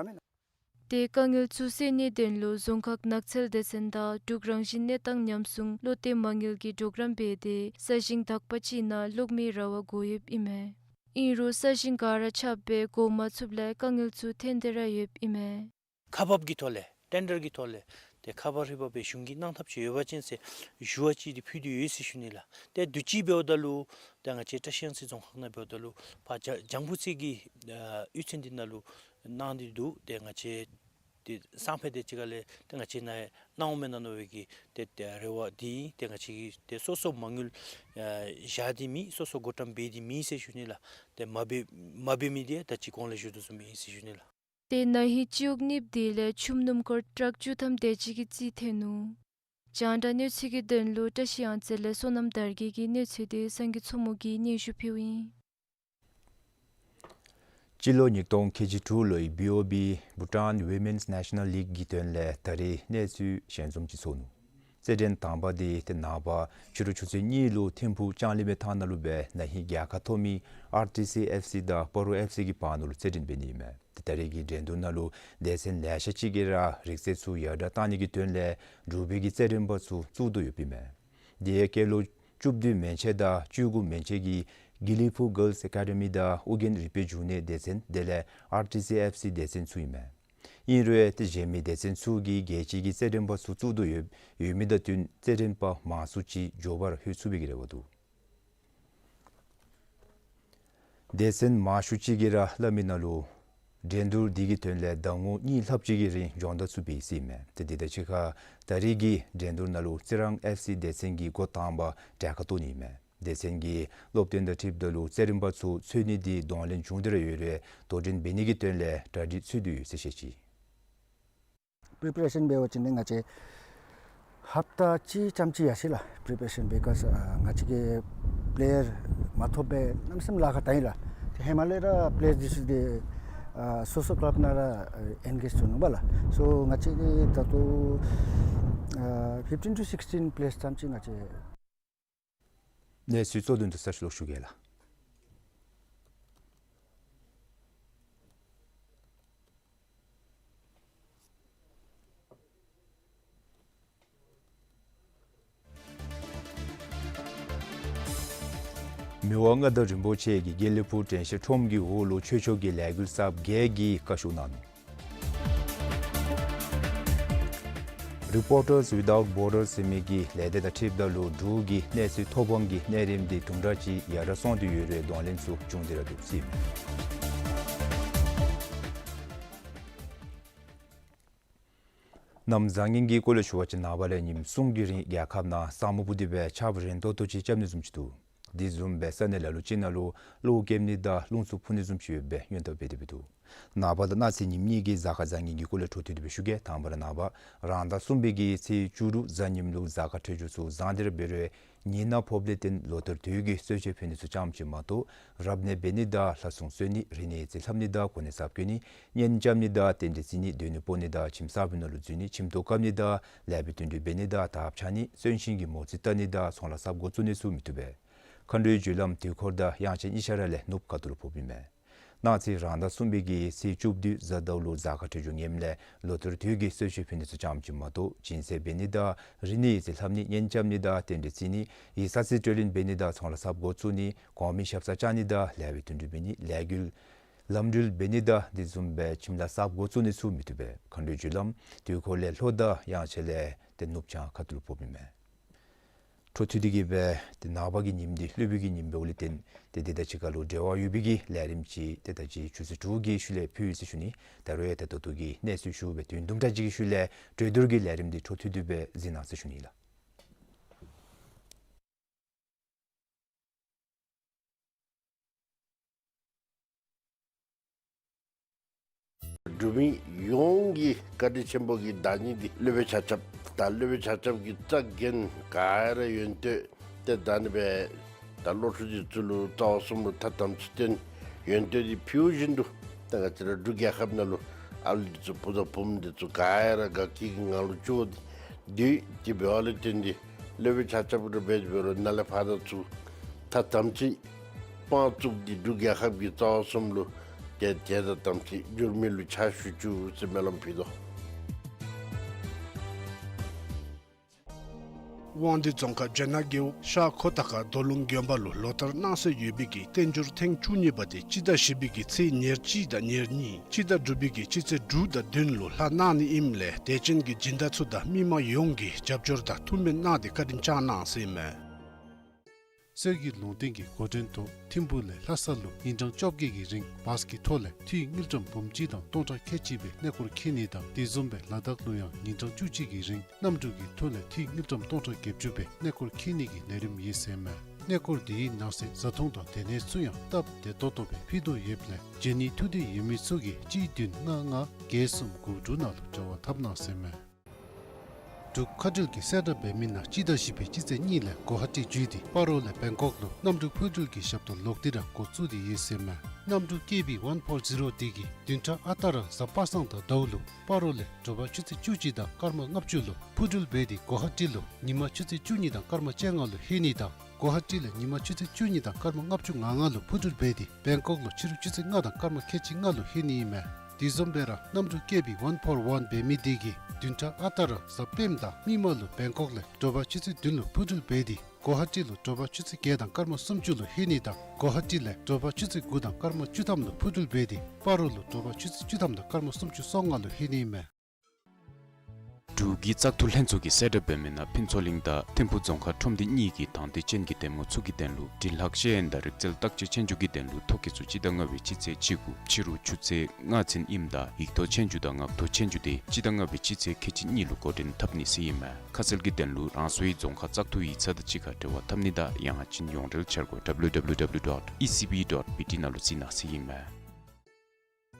ཨིན། ཏེ་དཀའ་ངལ་ཚུ་སེལ་ནིའི་དོན་ལུ་རྫོང་ཁག་ནགས་ཚལ་སྡེ་ཚན་དང་འབྲུག་རང་བཞིན་གནས་སྟངས་ཉམས་སྲུང་བློ་གཏད་མ་དངུལ་གྱིས་གྲོགས་རམ་འབད་དེ་ས་ཞིང་དག་པ་ཅིག་ནང་ལོག་མི་ར་བ་དགོ་ཡོདཔ་ཨིན་མས། ཨིན་རུང་ས་ཞིང་ག་ར་ཁྱབ་སྦེ་བགོ་མ་ཚུགསཔ་ལས་དཀའ་ངལ་ཚུ་ཐོན་ཏེ་ར་ཡོདཔ་ཨིན་མས། ཁག་འབག་གི་ཐོག་ལས་ཊེན་ཌར་གྱི་ཐོག་ལས་ཏེ་ཁག་འབག་ཧྲིལ་བུ་སྦེ་གཞུང་གིས་གནང་ཐབས་ཅིག་ཡོད་པ་ཅིན་ཟེར་ཞུ་བ་ཅིག་འདི་ཕུལ་ཏེ་ཡོད་ཟེར་ཞུ་ནི་ལགས། ཏེ་དུས་ཅི་འབདཝ་ད་ལུ་ཏེ་ང་བཅས་བཀྲ་ཤིས་གཡང་རྩེ་རྫོང་ཁག་ནང་འབདཝ་ད་ལུ་ཕར་ལྗང་བུ་རྩེ་གི་ཨ་གཡུས་ཚན་འདི་ནང་ལུ་གནང་སྟེ་འདུག། ཏེ་ང་བཅས་ཏེ་སང་ཕོད་དེ་ཅིག་ཁ་ལས་ཏེ་ང་བཅས་ནང་གནང་འོང་མེན་ན་མནོ་བའི་གི་ཏེ་ཏེ་རེ་བ་འདི་ཨིན། ཏེ་ང་བཅས་ཀྱིས་ཏེ་སོ་སོ་མ་དངུལ་ཨ་བཞག་སྟེ་མེད། སོ་སོ་བགོ་བཀྲམ་འབད་དེ་མེད་ཟེར་ཞུ་ནི་ལགས། ཏེ་མ་འབད་མ་འབད་མི་འདི་ད་ཅི་གོང་ལས་ཞུ་དོ་བཟུམ་ཨིན་ཟེར་ཞུ་ནི་ལགས། ཏེ་ན་ཧིང་སྤྱི་འོག་གཉིས་པོ་དེ་ལས་ཆུམ་སྣུམ་འཁོར་ཊཱག་བཅུ་ཐམ་དེ་ཅིག་གི་རྩིས་ཐོན་ནུག། རྒྱང་བསྒྲགས་གནས་ཚུལ་གྱི་དོན་ལུ་བཀྲ་ཤིས་གཡང་རྩེ་ལས་བསོད་ནམས་དར་རྒྱས་ཀྱི་གནས་ཚུལ་དེ་སངས་རྒྱས་མཚོ་མོ་གིས་སྙན་ཞུ་ཕུལཝ་ཨིན། སྤྱི་ལོ་ཉིས་སྟོང་ཁལ་གཅིག་དྲུག་ལོའི་བི་ཨོ་བི་Bhutan Women's National League གི་དོན་ལས་ད་རིས་གནས་ཚུལ་ཞལ་འཛོམས་ཅིག་ཚོགས་ནུག། རྩེད་འགྲན་དང་པ་དེ་ཏེ་ནངས་པ་ཕྱི་རུ་ཆུ་ཚོད་གཉིས་ལུ་ཐིམ་ཕུག་ལྕང་གླིང་མའི་ཐང་ནང་ལུ་སྦེ་ན་ཧིང་རྒྱལ་ཁ་ཐོབ་མི་ཨར་ཊི་སི་ཨེཕ་སི་དང་སྤ་རོ་ཨེཕ་སི་གི་བར་ན་ལུ་རྩེད་འགྲན་འབད་ནི་ཨིན་མས། ཏེ་ད་རིས་ཀྱི་འགྲན་བསྡུར་ནང་ལུ་སྡེ་ཚན་ལེ་ཤ་ཅིག་གིས་ར་རིག་རྩལ་ཚུ་ཡར་དྲག་བཏང་ནི་གི་དོན་ལས་འབྲུག་པའི་གི་རྩེད་འགྲན་པ་ཚུ་བཙུགས་དོ་ཡོདཔ་ཨིན་མས། དེ་ཡང་སྐྱེས་ལོ་བཅུ་བདུན་མན་ཆད་དང་བཅུ་དགུ་མན་ཆད་ཀྱི་དགེ་ལེགས་ཕུག་གཱརལསི་ཨེ་ཀ་ཌི་མི་དང་ཨོ་རྒྱན་རིག་པའི་འབྱུང་གནས་སྡེ་ཚན་དེ་ལས་ཨར་ཊི་སི་ཨེཕ་སི་སྡེ་ཚན་ཚུ་ཨིན་མས། ཨིན་རུང་ཏེ་གཞན་མི་སྡེ་ཚན་ཚུ་གིས་རྒྱལ་སྤྱི་གི་རྩེད་འགྲན་པ་ཚུ་བཙུགས་དོ་ཡོད་ཡོད་མི་དང་བསྟུན་རྩེད་འགྲན་པ་མང་སུ་ཅིག་མགྱོགས་པར་ལྷོད་ཚུགས་པའི་གི་རེ་བ་འདུག། སྡེ་ཚན་མང་ཤོས་ཅིག་གིས་ར་སླབ་མི་ནང་ལུ་འགྲན་བསྡུར་འདི་གི་དོན་ལས་ཟླ་ངོ་གཉིས་ལྷགཔ་ཅིག་གི་རིང་སྦྱོང་བརྡར་ཚུ་འབད་ཡི་ཟེར་ཨིན་མས། ཏེ་འདི་དང་གཅིག་ཁར་ད་རིས་ཀྱི་འགྲན་བསྡུར་ནང་ལུ་རྩི་རང་ཨེཕ་སི་སྡེ་ཚན་གྱིས་འགོ་དང་པ་གྲལ་ཁར་གཏོགས་ནི་ཨིན་མས། སྡེ་ཚན་གྱི་སློབ་སྟོན་དང་འཁྲིལཝ་ད་ལུ་རྩེད་འགྲན་པ་ཚུ་འཚོལ་ནི་འདི་གདོང་ལེན་བྱུང་སྟེ་ར་ཡོད་རུང་དོ་འགྲན་འབད་ནི་གི་དོན་ལས་གྲ་སྒྲིག་ཚུད་དེ་ཡོད་ཟེར་བཤད་ཅི། པི་རི་པེ་རེ་ཤཱན་འབད་བ་ཅིན་ང་བཅས་ཧབ་ཏ་གཅིག་ཙམ་ཅིག་ཡར་སོང་ཡི་ལགས། པི་རི་པེ་རེ་ཤཱན་འབད་སྐབས་ཨ་ང་བཅས་ཀྱིས་པེ་ལེ་ཡར་མ་ཐོབ་པར་གནམ་མེད་ས་མེད་ལཱ་ཁག་བཏང་ཡི་ལགས། ཏེ་ཧེ་མ་ལས་ར་པེ་ལེ་ཡར་འདི་ཚུ་ཏེ་ཨ་སོ་སོ་ཀ་ལབ་ནང་ར་ཨེན་གེཇ་བཟོ་ནུག་པ་ལགས། སོ་ང་བཅས་ཀྱིས་ད་ལྟོ་ཨ་ཕིཕ་ཊིན་ཊུ་སིགས་ཊིན་པེ་ལེསི་ཙམ་ཅིག་ང་བཅས། གནས་ཚུལ་གཙོ་དོན་དུ་ས་ཤུལ་ལུ་ཞུ་གེ་ལགས། མི་དབང་མངའ་བདག་རིན་པོ་ཆེ་གིས་དགེ་ལེགས་ཕུག་དྲན་ཤེས་ཁྲོམ་གྱི་འོག་ལུ་ཆོས་ཕྱོགས་ཀྱི་ལས་འགུལ་གསརཔ་བརྒྱད་ཀྱི་བཀའ་ཤོག་གནང་ནུག། Reporters Without Borders ཟེར་མི་གི་ལས་སྡེ་དང་འཁྲིལཝ་ད་ལུ་འབྲུག་གི་གནས་ཚུལ་ཐོབ་དབང་གི་གནས་རིམ་འདི་དུམ་གྲ་ཅིག་ཡར་སོང་སྟེ་ཡོད་རུང་གདོང་ལེན་ཚུ་བྱུང་སྟེ་ར་འདུག་ཟེར་ཨིན་མས། གནམ་བཟང་ངན་གྱི་སྐོར་ལས་ཞུ་བ་ཅིན་ནངས་པ་ལས་ཉིནམ་གསུམ་གྱི་རིང་རྒྱལ་ཁབ་ནང་ས་སྨུག་སྤུབས་ཏེ་སྦེ་ཆརཔ་རན་ཏོག་ཏོ་ཅིག་རྐྱབ་ནི་བཟུམ་ཅིག་འདུག། དེ་བཟུམ་སྦེ་ས་གནས་ལ་ལུ་ཅིག་ནང་ལུ་གློག་ཀེམ་ནི་དང་རླུང་འཚུབ་འཕུ་ནི་བཟུམ་ཅིག་ཡོདཔ་སྦེ་སྔོན་བརྡ་འབད་དེ་སྦེ་འདུག། ནངས་པ་དང་གནངས་ཚེ་ཉིནམ་གཉིས་ཀྱི་གཟའ་སྐར་བཟང་ངན་གྱི་སྐོར་ལས་འཕྲོ་མཐུད་དེ་སྦེ་ཞུ་གེ། དང་པ་ར་ནངས་པ་རང་ཟླ་གསུམ་པའི་གི་ཚེས་བཅུ་དྲུག་གཟའ་ཉིམ་ལུ་གཟའ་སྐར་འཕྲོད་སྦྱོར་ཚུ་བཟང་སྟེ་ར་འབད་རུང་ཉིན་ནག་ཕོགཔ་ལས་བརྟེན་ལོ་ལྟར་དུས་ཀྱི་གསོལ་མཆོད་ཕུལ་ནི་ཚུ་ཙམ་ཅིག་མ་གཏོགས་རབ་གནས་འབད་ནི་དང་ལྷ་སྲུང་གསོལ་ནི་རིག་གནས་ཡིག་རྩིས་ལྷབ་ནི་དང་གོ་གནས་གསརཔ་བསྐོ་ནི་གཉེན་རྐྱབ་ནི་དང་རྟེན་འབྲེལ་བརྩི་ནི་སྡོད་གནས་སྤོ་ནི་དང་ཁྱིམ་གསར་པའི་ནང་ལུ་འཛུལ་ནི་ཁྱིམ་ཐོག་བཀབ་ནི་དང་ལེགས་པའི་དོན་འགྲུབ་འབད་ནི་དང་དར་ཕྱར་ནི་གསོན་གཤིན་གྱི་མོ་རྩིས་བལྟ་ནི་དང་ཚོང་ལཱ་གསརཔ་འགོ་བཙུགས་ནི་ཚུ་མི་བཏུབ་པས། མཁའ་འགྲོའི་རྒྱུ་ལམ་དུས་འཁོར་དང་དབྱངས་ཅན་གཉིས་ཆ་ར་ལས་ནུབ་ཁ་ཐུག་ལུ་ཕོགཔ་ཨིན་མས། གནངས་ཚེ་རང་ཟླ་གསུམ་པའི་གི་ཚེས་བཅུ་བདུན་གཟའ་ཟླ་བ་ལུ་གཟའ་སྐར་འཕྲོད་སྦྱོར་ངནམ་ལས་ལོ་ལྟར་དུས་ཀྱི་གསོལ་མཆོད་ཕུལ་ནི་ཚུ་ཙམ་ཅིག་མ་གཏོགས་སྦྱིན་སྲེག་འབད་ནི་དང་རིག་གནས་ཡིག་རྩིས་ལྷབ་ནི་གཉེན་རྐྱབ་ནི་དང་རྟེན་འབྲེལ་བརྩི་ནི་ཡིག་ཚང་རྩིས་སྤྲོད་ལེན་འབད་ནི་དང་ཚོང་ལཱ་གསརཔ་འགོ་བཙུགས་ནི་གོང་མའི་ཞབས་སར་བཅར་ནི་དང་ལེགས་པའི་དོན་འགྲུབ་འབད་ནི་ལས་འགུལ་ལམ་འགྲུལ་འབད་ནི་དང་དེ་བཟུམ་སྦེ་ཁྱིམ་ལཱ་གསརཔ་འགོ་བཙུགས་ནི་ཚུ་མི་བཏུབ་པས། མཁའ་འགྲོའི་རྒྱུ་ལམ་དུས་འཁོར་ལས་ལྷོ་དང་དབྱངས་ཅན་ལས་ཏེ་ནུབ་བྱང་ཁ་ཐུག་ལུ་ཕོགཔ་ཨིན་མས། འཕྲོ་མཐུད་དེ་གིས་སྦེ་ཏེ་ནངས་པ་གི་ཉིནམ་འདི་སློབ་དཔོན་གྱི་ཉིནམ་འབདཝ་ལས་བརྟེན་ཏེ་འདི་དང་གཅིག་ཁར་ལུ་འབྲེལ་བ་ཡོད་པའི་གི་ལས་རིམ་ཅིག་ཏེ་ད་ཅི་ཆུ་ཚོད་དྲུག་གི་ཤུལ་ལས་ཕུལ་ཡི་ཟེར་ཞུ་ནི། ད་རུང་ཡང་ཏེ་ད་ལྟོ་གི་གནས་ཚུལ་ཞུ་བའི་དུས་དུམ་གྲ་ཅིག་གི་ཤུལ་ལས་གྲོས་བསྡུར་གྱི་ལས་རིམ་འདི་འཕྲོ་མཐུད་དེ་སྦེ་གཟིགས་གནང་ཟེར་ཞུ་ནི་ལགས། འབྲུག་མི་ཡོངས་ཀྱི་བཀའ་དྲིན་ཆེན་པོ་གི་བདག་ཉིད་འདི་སློབ་དཔོན་ཆ་ཁྱབ་དང་སློབ་དཔོན་ཆ་ཁྱབ་ཀྱི་རྩ་འགེངས་ག་ར་ཡོན་ཏན་ཏེ་ད་ནི་སྦེ་ད་སློབ་ཕྲུག་འདི་ཚུ་ལུ་རྩ་བ་གསུམ་ལུ་ཐ་དམ་ཚིག་བསྟེན་ཡོན་ཏན་འདི་ཕུལ་བཞིན་དུ་ད་ང་བཅས་ར་འབྲུག་རྒྱལ་ཁབ་ནང་ལུ་ཨ་ལུ་འདི་ཚུ་བུ་དང་བུམོ་འདི་ཚུ་ག་ར་དགའ་སྐྱིད་ཀྱི་ངང་ལུ་བཅུག་སྟེ་སྡོད་ཅི་འབད་བ་ལས་བརྟེན་ཏེ་སློབ་དཔོན་ཆ་ཁྱབ་ར་འབད་འབད་རུང་ནཱ་ལས་ཕར་དང་ཚུར་ཐ་དམ་ཚིག་དཔང་བཙུགས་ཏེ་འབྲུག་རྒྱལ་ཁབ་ཀྱི་རྩ་བ་གསུམ་ལུ་ཏེ་ཐ་དམ་ཚིག་འགྱུར་མེད་ལུ་ཕྱག་ཞུ་བཅུག་ཟེར་སྨོན་ལམ་ཕུལ་དོ། དབང་འདུས་རྫོང་ཁག་ཇོ་ནང་རྒེད་འོག་ཤར་ཁོ་ཐང་ཁ་རྡོ་ལུང་དགོན་པ་ལུ་ལོ་ལྟར་གནང་སྲོལ་ཡོད་པའི་གི་བསྟན་འགྱུར་ཐེངས་བཅུ་གཉིས་པ་དེ་སྤྱི་ཟླ་བཞི་པའི་གི་ཚེས་ཉེར་གཅིག་དང་ཉེར་གཉིས་སྤྱི་ཟླ་དྲུག་པའི་གི་སྤྱི་ཚེས་དྲུག་དང་བདུན་ལུ་ལྷག་གནང་ནི་ཨིནམ་ལས་དད་ཅན་གྱི་སྦྱིན་བདག་ཚུ་དང་མི་མང་ཡོངས་ཀྱིས་རྒྱབ་སྐྱོར་དང་ཐུགས་སྨོན་གནང་སྟེ་བཀའ་དྲིན་བསྐྱངས་གནང་ཟེར་ཨིན་མས། གསེར་གྱི་ལུང་བསྟན་གྱི་འགོ་འདྲེན་ཐོག་ཐིམ་ཕུག་ལས་ལྷ་ས་ལུ་ཉིན་གྲངས་བཅོ་བརྒྱད་ཀྱི་རིང་བཱས་ཀྱི་ཐོག་ལས་འཐུས་དངུལ་ཀྲམ་འབུམ་གཅིག་དང་སྟོང་ཕྲག་ཁལ་གཅིག་སྦེ་གནས་སྐོར་འཁྱིད་ནི་དང་དེ་བཟུམ་སྦེ་ལ་དྭགས་ལུ་ཡང་ཉིན་གྲངས་བཅུ་གཅིག་གི་རིང་གནམ་གྲུ་གི་ཐོག་ལས་འཐུས་དངུལ་ཀྲམ་སྟོང་ཕྲག་བརྒྱད་ཅུ་སྦེ་གནས་སྐོར་འཁྱིད་ནི་གི་ལས་རིམ་ཡོད་ཟེར་མས། གནས་སྐོར་འདི་ཡི་ནང་གསེས་བཟའ་འཐུང་དང་སྡོད་གནས་ཚུ་ཡང་སྟབས་བདེ་ཏོག་ཏོ་སྦེ་ཕུལ་དོ་ཡོདཔ་ལས་བྱོན་ནི་ཐུགས་འདོད་ཡོད་མི་ཚུ་གིས་གཅིག་བདུན་ལྔ་ལྔ་བརྒྱད་གསུམ་དགུ་དྲུག་ནང་ལུ་འབྲེལ་བ་འཐབ་གནང་ཟེར་མས། འབྲུག་མཁའ་འགྲུལ་གྱི་གསལ་བསྒྲགས་འབད་མི་ནང་སྤྱི་ཟླ་བཞི་པའི་སྤྱི་ཚེས་གཉིས་ལས་གོ་ཧ་ཊི་བརྒྱུད་དེ་སྤ་རོ་ལས་བེང་ཀོག་ལུ་གནམ་གྲུ་འཕུར་འགྲུལ་གྱི་ཞབས་ཏོག་ལོག་སྟེ་ར་འགོ་བཙུགས་ཏེ་ཡོད་ཟེར་མས། གནམ་གྲུ་ཀེ་བི་ཝན་ཕོར་ཟི་རོ་འདི་གིས་བདུན་ཕྲག་ཨ་རྟག་ར་གཟའ་པ་སངས་དང་ཟླཝ་ལུ་སྤ་རོ་ལས་དྲོ་པ་ཆུ་ཚོད་བཅུ་གཅིག་དང་སྐར་མ་ལྔ་བཅུ་ལུ་འཕུར་འགྲུལ་འབད་དེ་གོ་ཧ་ཊི་ལུ་ཉིན་མ་ཆུ་ཚོད་བཅུ་གཉིས་དང་སྐར་མ་བཅོ་ལྔ་ལུ་ལྷོད་ནི་དང་གོ་ཧ་ཊི་ལས་ཉིན་མ་ཆུ་ཚོད་བཅུ་གཉིས་དང་སྐར་མ་ལྔ་བཅུ་ང་ལྔ་ལུ་འཕུར་འགྲུལ་འབད་དེ་བེང་ཀོག་ལུ་ཕྱི་རུ་ཆུ་ཚོད་ལྔ་དང་སྐར་མ་ཁལ་གཅིག་ལྔ་ལུ་ལྷོད་ནི་ཨིན་མས། དེ་བཟུམ་སྦེ་ར་གནམ་གྲུ་ཀེ་བི་ཝན་ཕོར་ཝན་འབད་མི་འདི་གིས་བདུན་ཕྲག་ཨ་རྟག་ར་གཟའ་སྤེནམ་དང་མིག་དམར་ལུ་བེང་ཀོག་ལས་དྲོ་པ་ཆུ་ཚོད་བདུན་ལུ་འཕུར་འགྲུལ་འབད་དེ་གོ་ཧ་ཊི་ལུ་དྲོ་པ་ཆུ་ཚོད་བརྒྱད་དང་སྐར་མ་སུམ་ཅུ་ལུ་ལྷོད་ནི་དང་གོ་ཧ་ཊི་ལས་དྲོ་པ་ཆུ་ཚོད་དགུ་དང་སྐར་མ་བཅུ་ཐམ་ལུ་འཕུར་འགྲུལ་འབད་དེ་སྤ་རོ་ལུ་དྲོ་པ་ཆུ་ཚོད་བཅུ་ཐམ་དང་སྐར་མ་སུམ་ཅུ་སོ་ལྔ་ལུ་ལྷོད་ནི་ཨིན་མས། འབྲུག་གི་བཙག་འཐུ་ལྷན་ཚོགས་ཀྱིས་གསལ་བསྒྲགས་འབད་མི་ནང་ཕུན་ཚོགས་གླིང་དང་ཐིམ་ཕུ་རྫོང་ཁག་ཁྲོམ་སྡེ་གཉིས་ཀྱི་དང་འདོད་ཅན་གྱི་འདེམས་ངོ་ཚུ་གི་དོན་ལུ་དྲིན་ལྷག་ཤེས་ཡོན་དང་རིག་རྩལ་བརྟག་དཔྱད་ཆོས་རྒྱུགས་ཀྱི་དོན་ལུ་ཐོ་བཀོད་ཚུ་སྤྱི་ཟླ་ལྔ་པའི་སྤྱི་ཚེས་བཅུ་དགུ་ཕྱི་རུ་ཆུ་ཚོད་ལྔ་ཚུན་ཨིནམ་ད་ཡིག་ཐོག་ཆོས་རྒྱུགས་དང་ངག་ཐོག་ཆོས་རྒྱུགས་དེ་སྤྱི་ཟླ་ལྔ་པའི་སྤྱི་ཚེས་ཁལ་གཅིག་གཉིས་ལུ་འགོ་འདྲེན་འཐབ་ནི་ཟེར་ཨིན་མས། ཁ་གསལ་གྱི་དོན་ལུ་རང་སོའི་རྫོང་ཁག་བཙག་འཐུ་ཡིག་ཚང་དང་གཅིག་ཁར་འབྲེལ་བ་འཐབ་ནི་དང་ཡང་ཅིན་ཡོངས་འབྲེལ་འཆར་སྒོ་W W W dot E C B dot B T ནང་ལུ་གཟིགས་གནང་ཟེར་ཨིན་མས།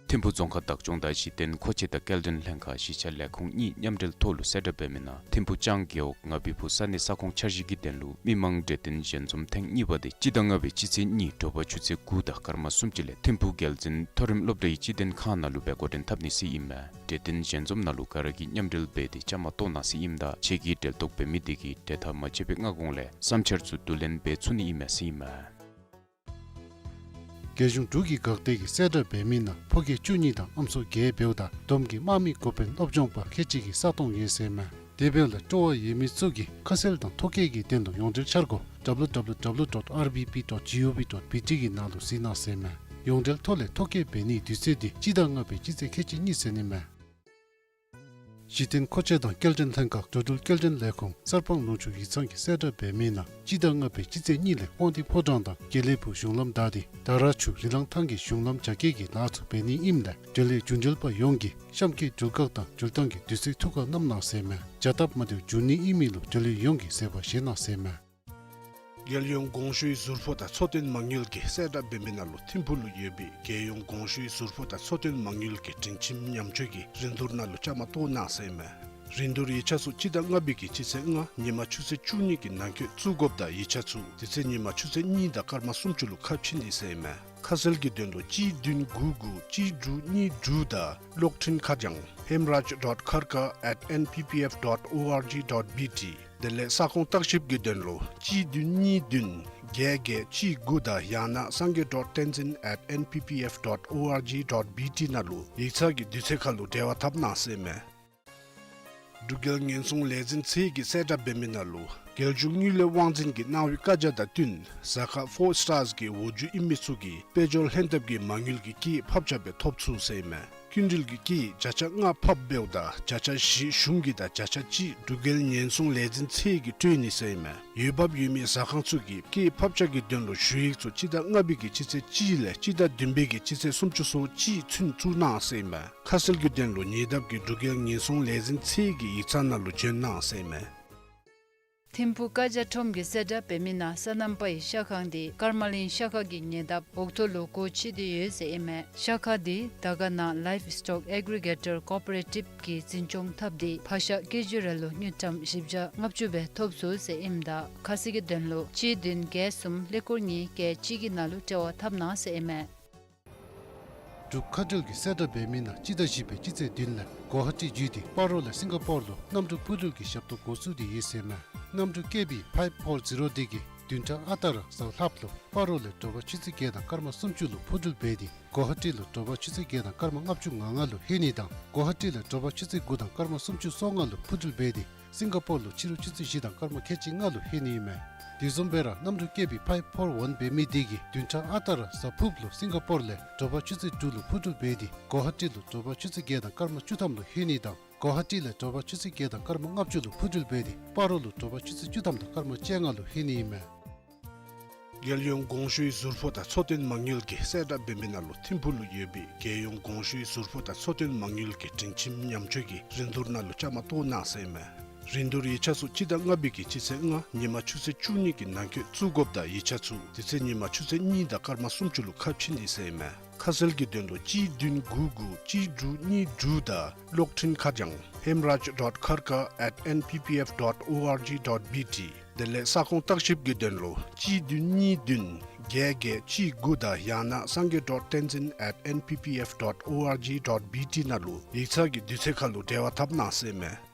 ཐིམ་ཕུ་རྫོང་ཁག་བདག་སྐྱོང་དང་གཞི་རྟེན་མཁོ་ཆས་དང་སྐྱེལ་འདྲེན་ལྷན་ཁག་གཞིས་ཆགས་ལས་ཁུངས་གཉིས་མཉམ་འབྲེལ་ཐོག་ལུ་གསལ་བསྒྲགས་འབད་མི་ནང་ཐིམ་ཕུ་ལྕང་རྒེད་འོག་ང་བི་ཕུ་ས་གནས་ས་ཁོངས་འཆར་གཞི་གི་དོན་ལུ་མི་མང་གྲོས་བསྟུན་ཞལ་འཛོམས་ཐེངས་གཉིས་པ་དེ་སྤྱི་ཟླ་ལྔ་པའི་སྤྱི་ཚེས་གཉིས་དྲོ་པ་ཆུ་ཚོད་དགུ་དང་སྐར་མ་སུམ་ཅུ་ལས་ཐིམ་ཕུ་རྒྱལ་འཛིན་མཐོ་རིམ་སློབ་གྲྭའི་སྤྱི་དོན་ཁང་ནང་ལུ་སྦེ་འགོ་འདྲེན་འཐབ་ནི་ཟེར་ཨིན་མས། གྲོས་བསྟུན་ཞལ་འཛོམས་ནང་ལུ་ག་ར་གིས་མཉམ་འབྲེལ་འབད་དེ་བཅའ་མར་གཏོགས་གནང་ཟེར་ཨིནམ་ད་ཆེད་ཀྱི་འབྲེལ་གཏོགས་འབད་མི་དེ་གིས་གྲོས་ཐག་མ་བཅད་པའི་སྔ་གོང་ལས་བསམ་འཆར་ཚུ་བསྡུ་ལེན་འབད་ཚུགས་ནི་ཨིན་མས་ཟེར་ཨིན་མས། རྒྱལ་གཞུང་འབྲུག་གི་འགག་སྡེ་གིས་གསལ་བསྒྲགས་འབད་མི་ནང་ཕོ་སྐྱེས་བཅུ་གཉིས་དང་ཨམ་སྲུ་བརྒྱད་འབདཝ་ད་བསྡོམས་ཀྱིས་དམག་མི་འགོ་དཔོན་སློབ་སྦྱོང་པ་ཁལ་གཅིག་གི་ས་སྟོང་ཡོད་ཟེར་མས། དེ་འབདཝ་ལས་སྤྲོ་བ་ཡོད་མི་ཚུ་གིས་ཁ་གསལ་དང་ཐོ་བཀོད་ཀྱི་དོན་ལུ་ཡོངས་འབྲེལ་འཆར་སྒོ་W W W dot R B P dot G O V dot B T གི་ནང་ལུ་གཟིགས་གནང་ཟེར་མས། ཡོངས་འབྲེལ་ཐོག་ལས་ཐོ་བཀོད་འབད་ནིའི་དུས་ཚོད་འདི་སྤྱི་ཟླ་ལྔ་པའི་སྤྱི་ཚེས་ཁལ་གཅིག་གཉིས་ཚུན་ཨིན་མས། གཞི་རྟེན་མཁོ་ཆས་དང་སྐྱེལ་འདྲེན་ལྷན་ཁག་འགྲོ་འགྲུལ་སྐྱེལ་འདྲེན་ལས་ཁུངས་གསར་སྤང་ལུང་ཕྱོགས་ཡིག་ཚང་གིས་གསལ་བསྒྲགས་འབད་མི་ནང་སྤྱི་ཟླ་ལྔ་པའི་སྤྱི་ཚེས་གཉིས་ལས་དབང་འདུས་ཕོ་བྲང་དང་དགེ་ལེགས་ཕུག་གཞུང་ལམ་བདའ་སྟེ་དར་ར་ཆུ་རི་ལང་ཐང་གི་གཞུང་ལམ་རྒྱ་སྐྱེད་ཀྱི་ལཱ་ཚུ་འབད་ནི་ཨིནམ་ལས་འབྲེལ་ཡོད་རྒྱུ་འབྲེལ་པ་ཡོངས་ཀྱིས་གཤམ་གྱི་འགྲུལ་བཀག་དང་འགྲུལ་བཏང་གི་དུས་ཚོད་ཐུགས་ཁར་བསྣམ་གནང་ཟེར་མས། བྱ་སྟབས་མ་བདེཝ་འབྱུང་ནི་ཨིན་མི་ལུ་འབྲེལ་ཡོད་ཡོངས་ཀྱིས་བཟོད་པ་བཞེས་གནང་ཟེར་མས། རྒྱལ་ཡོངས་གོང་ཞུའི་ཟུར་ཕོགས་དང་འཚོ་རྟེན་མ་དངུལ་གྱིས་གསལ་བསྒྲགས་འབད་མི་ནང་ལུ་ཐིམ་ཕུག་ལུ་ཡོད་པའི་རྒྱལ་ཡོངས་གོང་ཞུའི་ཟུར་ཕོགས་དང་འཚོ་རྟེན་མ་དངུལ་གྱི་སྒྲིང་ཁྱིམ་ཉམས་བཅོས་ཀྱི་རིན་བསྡུར་ནང་ལུ་བཅའ་མར་གཏོགས་གནང་ཟེར་མས། རིན་བསྡུར་ཡིག་ཆ་ཚུ་སྤྱི་ཟླ་ལྔ་པའི་གི་སྤྱི་ཚེས་ལྔ་ཉིན་མ་ཆུ་ཚོད་བཅུ་གཉིས་ཀྱི་ནང་འཁོད་བཙུགས་དགོཔ་དང་ཡིག་ཆ་ཚུ་དེ་ཚེ་ཉིན་མ་ཆུ་ཚོད་གཉིས་དང་སྐར་མ་སུམ་ཅུ་ལུ་ཁ་ཕྱེ་ནི་ཟེར་མས། ཁ་གསལ་གྱི་དོན་ལུ་གཅིག་བདུན་དགུ་དགུ་གཅིག་དྲུག་གཉིས་དྲུག་དང་གློག་འཕྲིན་ཁ་བྱང་hemraj dot karka at N P P F dot O R G dot B T དེ་ལས་ས་ཁོངས་བརྟག་ཞིབ་ཀྱི་དོན་ལུ་གཅིག་བདུན་གཉིས་བདུན་བརྒྱད་བརྒྱད་གཅིག་དགུ་དང་ཡང་ན་sangay dot tenzin at N P P F dot O R G dot B T ནང་ལུ་ཡིག་ཚང་གི་དུས་ཚོད་ཁར་ལུ་འབྲེལ་བ་འཐབ་གནང་ཟེར་མས། འབྲུག་རྒྱལ་ཉེན་སྲུང་ལས་འཛིན་ཚད་ཀྱིས་གསལ་བསྒྲགས་འབད་མི་ནང་ལུ་རྒྱལ་གཞུང་དངུལ་ལས་དབང་འཛིན་གྱིས་གནང་བའི་བཀའ་རྒྱ་དང་བསྟུན་གཟའ་སྐར་ཕོར་སི་ཊར་གྱི་འོག་འཇུག་ཨིན་མི་ཚུ་གིས་དཔལ་འབྱོར་ལྷན་ཐབས་ཀྱི་མ་དངུལ་གྱི་སྐྱེད་ཕབ་ཆ་སྦེ་ཐོབ་ཚུགས་ཟེར་མས། སྐྱིན་འགྲུལ་གྱི་སྐྱེད་བརྒྱ་ཆ་ལྔ་ཕབ་འབདཝ་ད་བརྒྱ་ཆ་བཞི་གཞུང་གི་དང་བརྒྱ་ཆ་གཅིག་འབྲུག་རྒྱལ་ཉེན་སྲུང་ལས་འཛིན་ཚད་ཀྱིས་སྤྲོད་ནི་ཟེར་མས། འོས་འབབ་ཡོད་མི་ཟ་ཁང་ཚུ་གིས་སྐྱེད་ཕབ་ཆ་གི་དོན་ལུ་ཞུ་ཡིག་ཚུ་སྤྱི་ཟླ་ལྔ་པའི་གི་སྤྱི་ཚེས་གཅིག་ལས་སྤྱི་ཟླ་བདུན་པའི་གི་སྤྱི་ཚེས་སུམ་ཅུ་སོ་གཅིག་ཚུན་བཙུགས་གནང་ཟེར་མས། ཁ་གསལ་གྱི་དོན་ལུ་ཉེ་འདབས་ཀྱི་འབྲུག་རྒྱལ་ཉེན་སྲུང་ལས་འཛིན་ཚད་ཀྱི་ཡིག་ཚང་ནང་ལུ་བྱོན་གནང་ཟེར་མས། ཐིམ་ཕུག་བཀའ་རྒྱ་ཁྲོམ་གྱིས་གསལ་བསྒྲགས་འབད་མི་ནང་སོ་ནམ་པའི་ཤ་ཁང་འདི་ཀརྨ་གླིང་ཤ་ཁང་གི་ཉེ་འདབས་འོག་ཐོག་ལུ་སྒོ་ཕྱེ་སྟེ་ཡོད་ཟེར་ཨིན་མས། ཤ་ཁང་འདི་དར་དཀར་ནང་Livestock Aggregator Cooperative གིས་འཛིན་སྐྱོང་འཐབ་སྟེ་ཕག་ཤ་ཀེ་ཇི་རེ་ལུ་དངུལ་ཀྲམ་བཞི་བརྒྱ་ལྔ་བཅུ་སྦེ་ཐོབ་ཚུགས་ཟེར་ཨིནམ་ད་ཁ་གསལ་གྱི་དོན་ལུ་གཅིག་བདུན་བརྒྱད་གསུམ་ཀླད་ཀོར་གཉིས་བརྒྱད་གཅིག་གི་ནང་ལུ་འབྲེལ་བ་འཐབ་གནང་ཟེར་ཨིན་མས། འབྲུག་མཁའ་འགྲུལ་གྱིས་གསལ་བསྒྲགས་འབད་མི་ནང་སྤྱི་ཟླ་བཞི་པའི་སྤྱི་ཚེས་བདུན་ལས་གོ་ཧ་ཊི་བརྒྱུད་དེ་སྤ་རོ་ལས་སིང་ག་པོར་ལུ་གནམ་གྲུ་འཕུར་འགྲུལ་གྱི་ཞབས་ཏོག་འགོ་བཙུགས་ཏེ་ཡོད་ཟེར་མས། གནམ་གྲུ་ཀེ་བི་ཕའིབ་ཕོར་ཛི་རོ་འདི་གིས་བདུན་ཕྲག་ཨ་རྟག་ར་གཟའ་ལྷགཔ་ལུ་སྤ་རོ་ལས་དྲོ་པ་ཆུ་ཚོད་བརྒྱད་དང་སྐར་མ་སུམ་ཅུ་ལུ་འཕུར་འགྲུལ་འབད་དེ་གོ་ཧ་ཊི་ལུ་དྲོ་པ་ཆུ་ཚོད་བརྒྱད་དང་སྐར་མ་ལྔ་བཅུ་ང་ལྔ་ལུ་ལྷོད་ནི་དང་གོ་ཧ་ཊི་ལས་དྲོ་པ་ཆུ་ཚོད་དགུ་དང་སྐར་མ་སུམ་ཅུ་སོ་ལྔ་ལུ་འཕུར་འགྲུལ་འབད་དེ་སིང་ག་པོར་ལུ་ཕྱི་རུ་ཆུ་ཚོད་བཞི་དང་སྐར་མ་ཁལ་གཅིག་ལྔ་ལུ་ལྷོད་ནི་ཨིན་མས། དེ་བཟུམ་སྦེ་ར་གནམ་གྲུ་ཀེ་བི་ཕའིབ་ཕོར་ཝན་འབད་མི་འདི་གིས་བདུན་ཕྲག་ཨ་རྟག་ར་གཟའ་ཕུརཔ་ལུ་སིང་ག་པོར་ལས་དྲོ་པ་ཆུ་ཚོད་དྲུག་ལུ་འཕུར་འགྲུལ་འབད་དེ་གོ་ཧ་ཊི་ལུ་དྲོ་པ་ཆུ་ཚོད་བརྒྱད་དང་སྐར་མ་བཅུ་ཐམ་ལུ་ལྷོད་ནི་དང་གོ་ཧ་ཊི་ལས་དྲོ་པ་ཆུ་ཚོད་བརྒྱད་དང་སྐར་མ་ལྔ་བཅུ་ལུ་འཕུར་འགྲུལ་འབད་དེ་སྤ་རོ་ལུ་དྲོ་པ་ཆུ་ཚོད་བཅུ་ཐམ་དང་སྐར་མ་བཅོ་ལྔ་ལུ་ལྷོད་ནི་ཨིན་མས། རྒྱལ་ཡོངས་གོང་ཞུའི་ཟུར་ཕོགས་དང་འཚོ་རྟེན་མ་དངུལ་གྱིས་གསལ་བསྒྲགས་འབད་མི་ནང་ལུ་ཐིམ་ཕུག་ལུ་ཡོད་པའི་རྒྱལ་ཡོངས་གོང་ཞུའི་ཟུར་ཕོགས་དང་འཚོ་རྟེན་མ་དངུལ་གྱི་སྒྲིང་ཁྱིམ་ཉམས་བཅོས་ཀྱི་རིན་བསྡུར་ནང་ལུ་བཅའ་མར་གཏོགས་གནང་ཟེར་མས། རིན་བསྡུར་ཡིག་ཆ་ཚུ་སྤྱི་ཟླ་ལྔ་པའི་གི་སྤྱི་ཚེས་ལྔ་ཉིན་མ་ཆུ་ཚོད་བཅུ་གཉིས་ཀྱི་ནང་འཁོད་བཙུགས་དགོཔ་དང་ཡིག་ཆ་ཚུ་དེ་ཚེ་ཉིན་མ་ཆུ་ཚོད་གཉིས་དང་སྐར་མ་སུམ་ཅུ་ལུ་ཁ་ཕྱེ་ནི་ཟེར་མས། ཁ་གསལ་གྱི་དོན་ལུ་གཅིག་བདུན་དགུ་དགུ་གཅིག་དྲུག་གཉིས་དྲུག་དང་གློག་འཕྲིན་ཁ་བྱང་hemraj dot karka at N P P F dot O R G dot B T དེ་ལས་ས་ཁོངས་བརྟག་ཞིབ་ཀྱི་དོན་ལུ་གཅིག་བདུན་གཉིས་བདུན་བརྒྱད་བརྒྱད་གཅིག་དགུ་དང་ཡང་ན་sangay dot tenzin at N P P F dot O R G dot B T ནང་ལུ་ཡིག་ཚང་གི་དུས་ཚོད་ཁར་ལུ་འབྲེལ་བ་འཐབ་གནང་ཟེར་མས།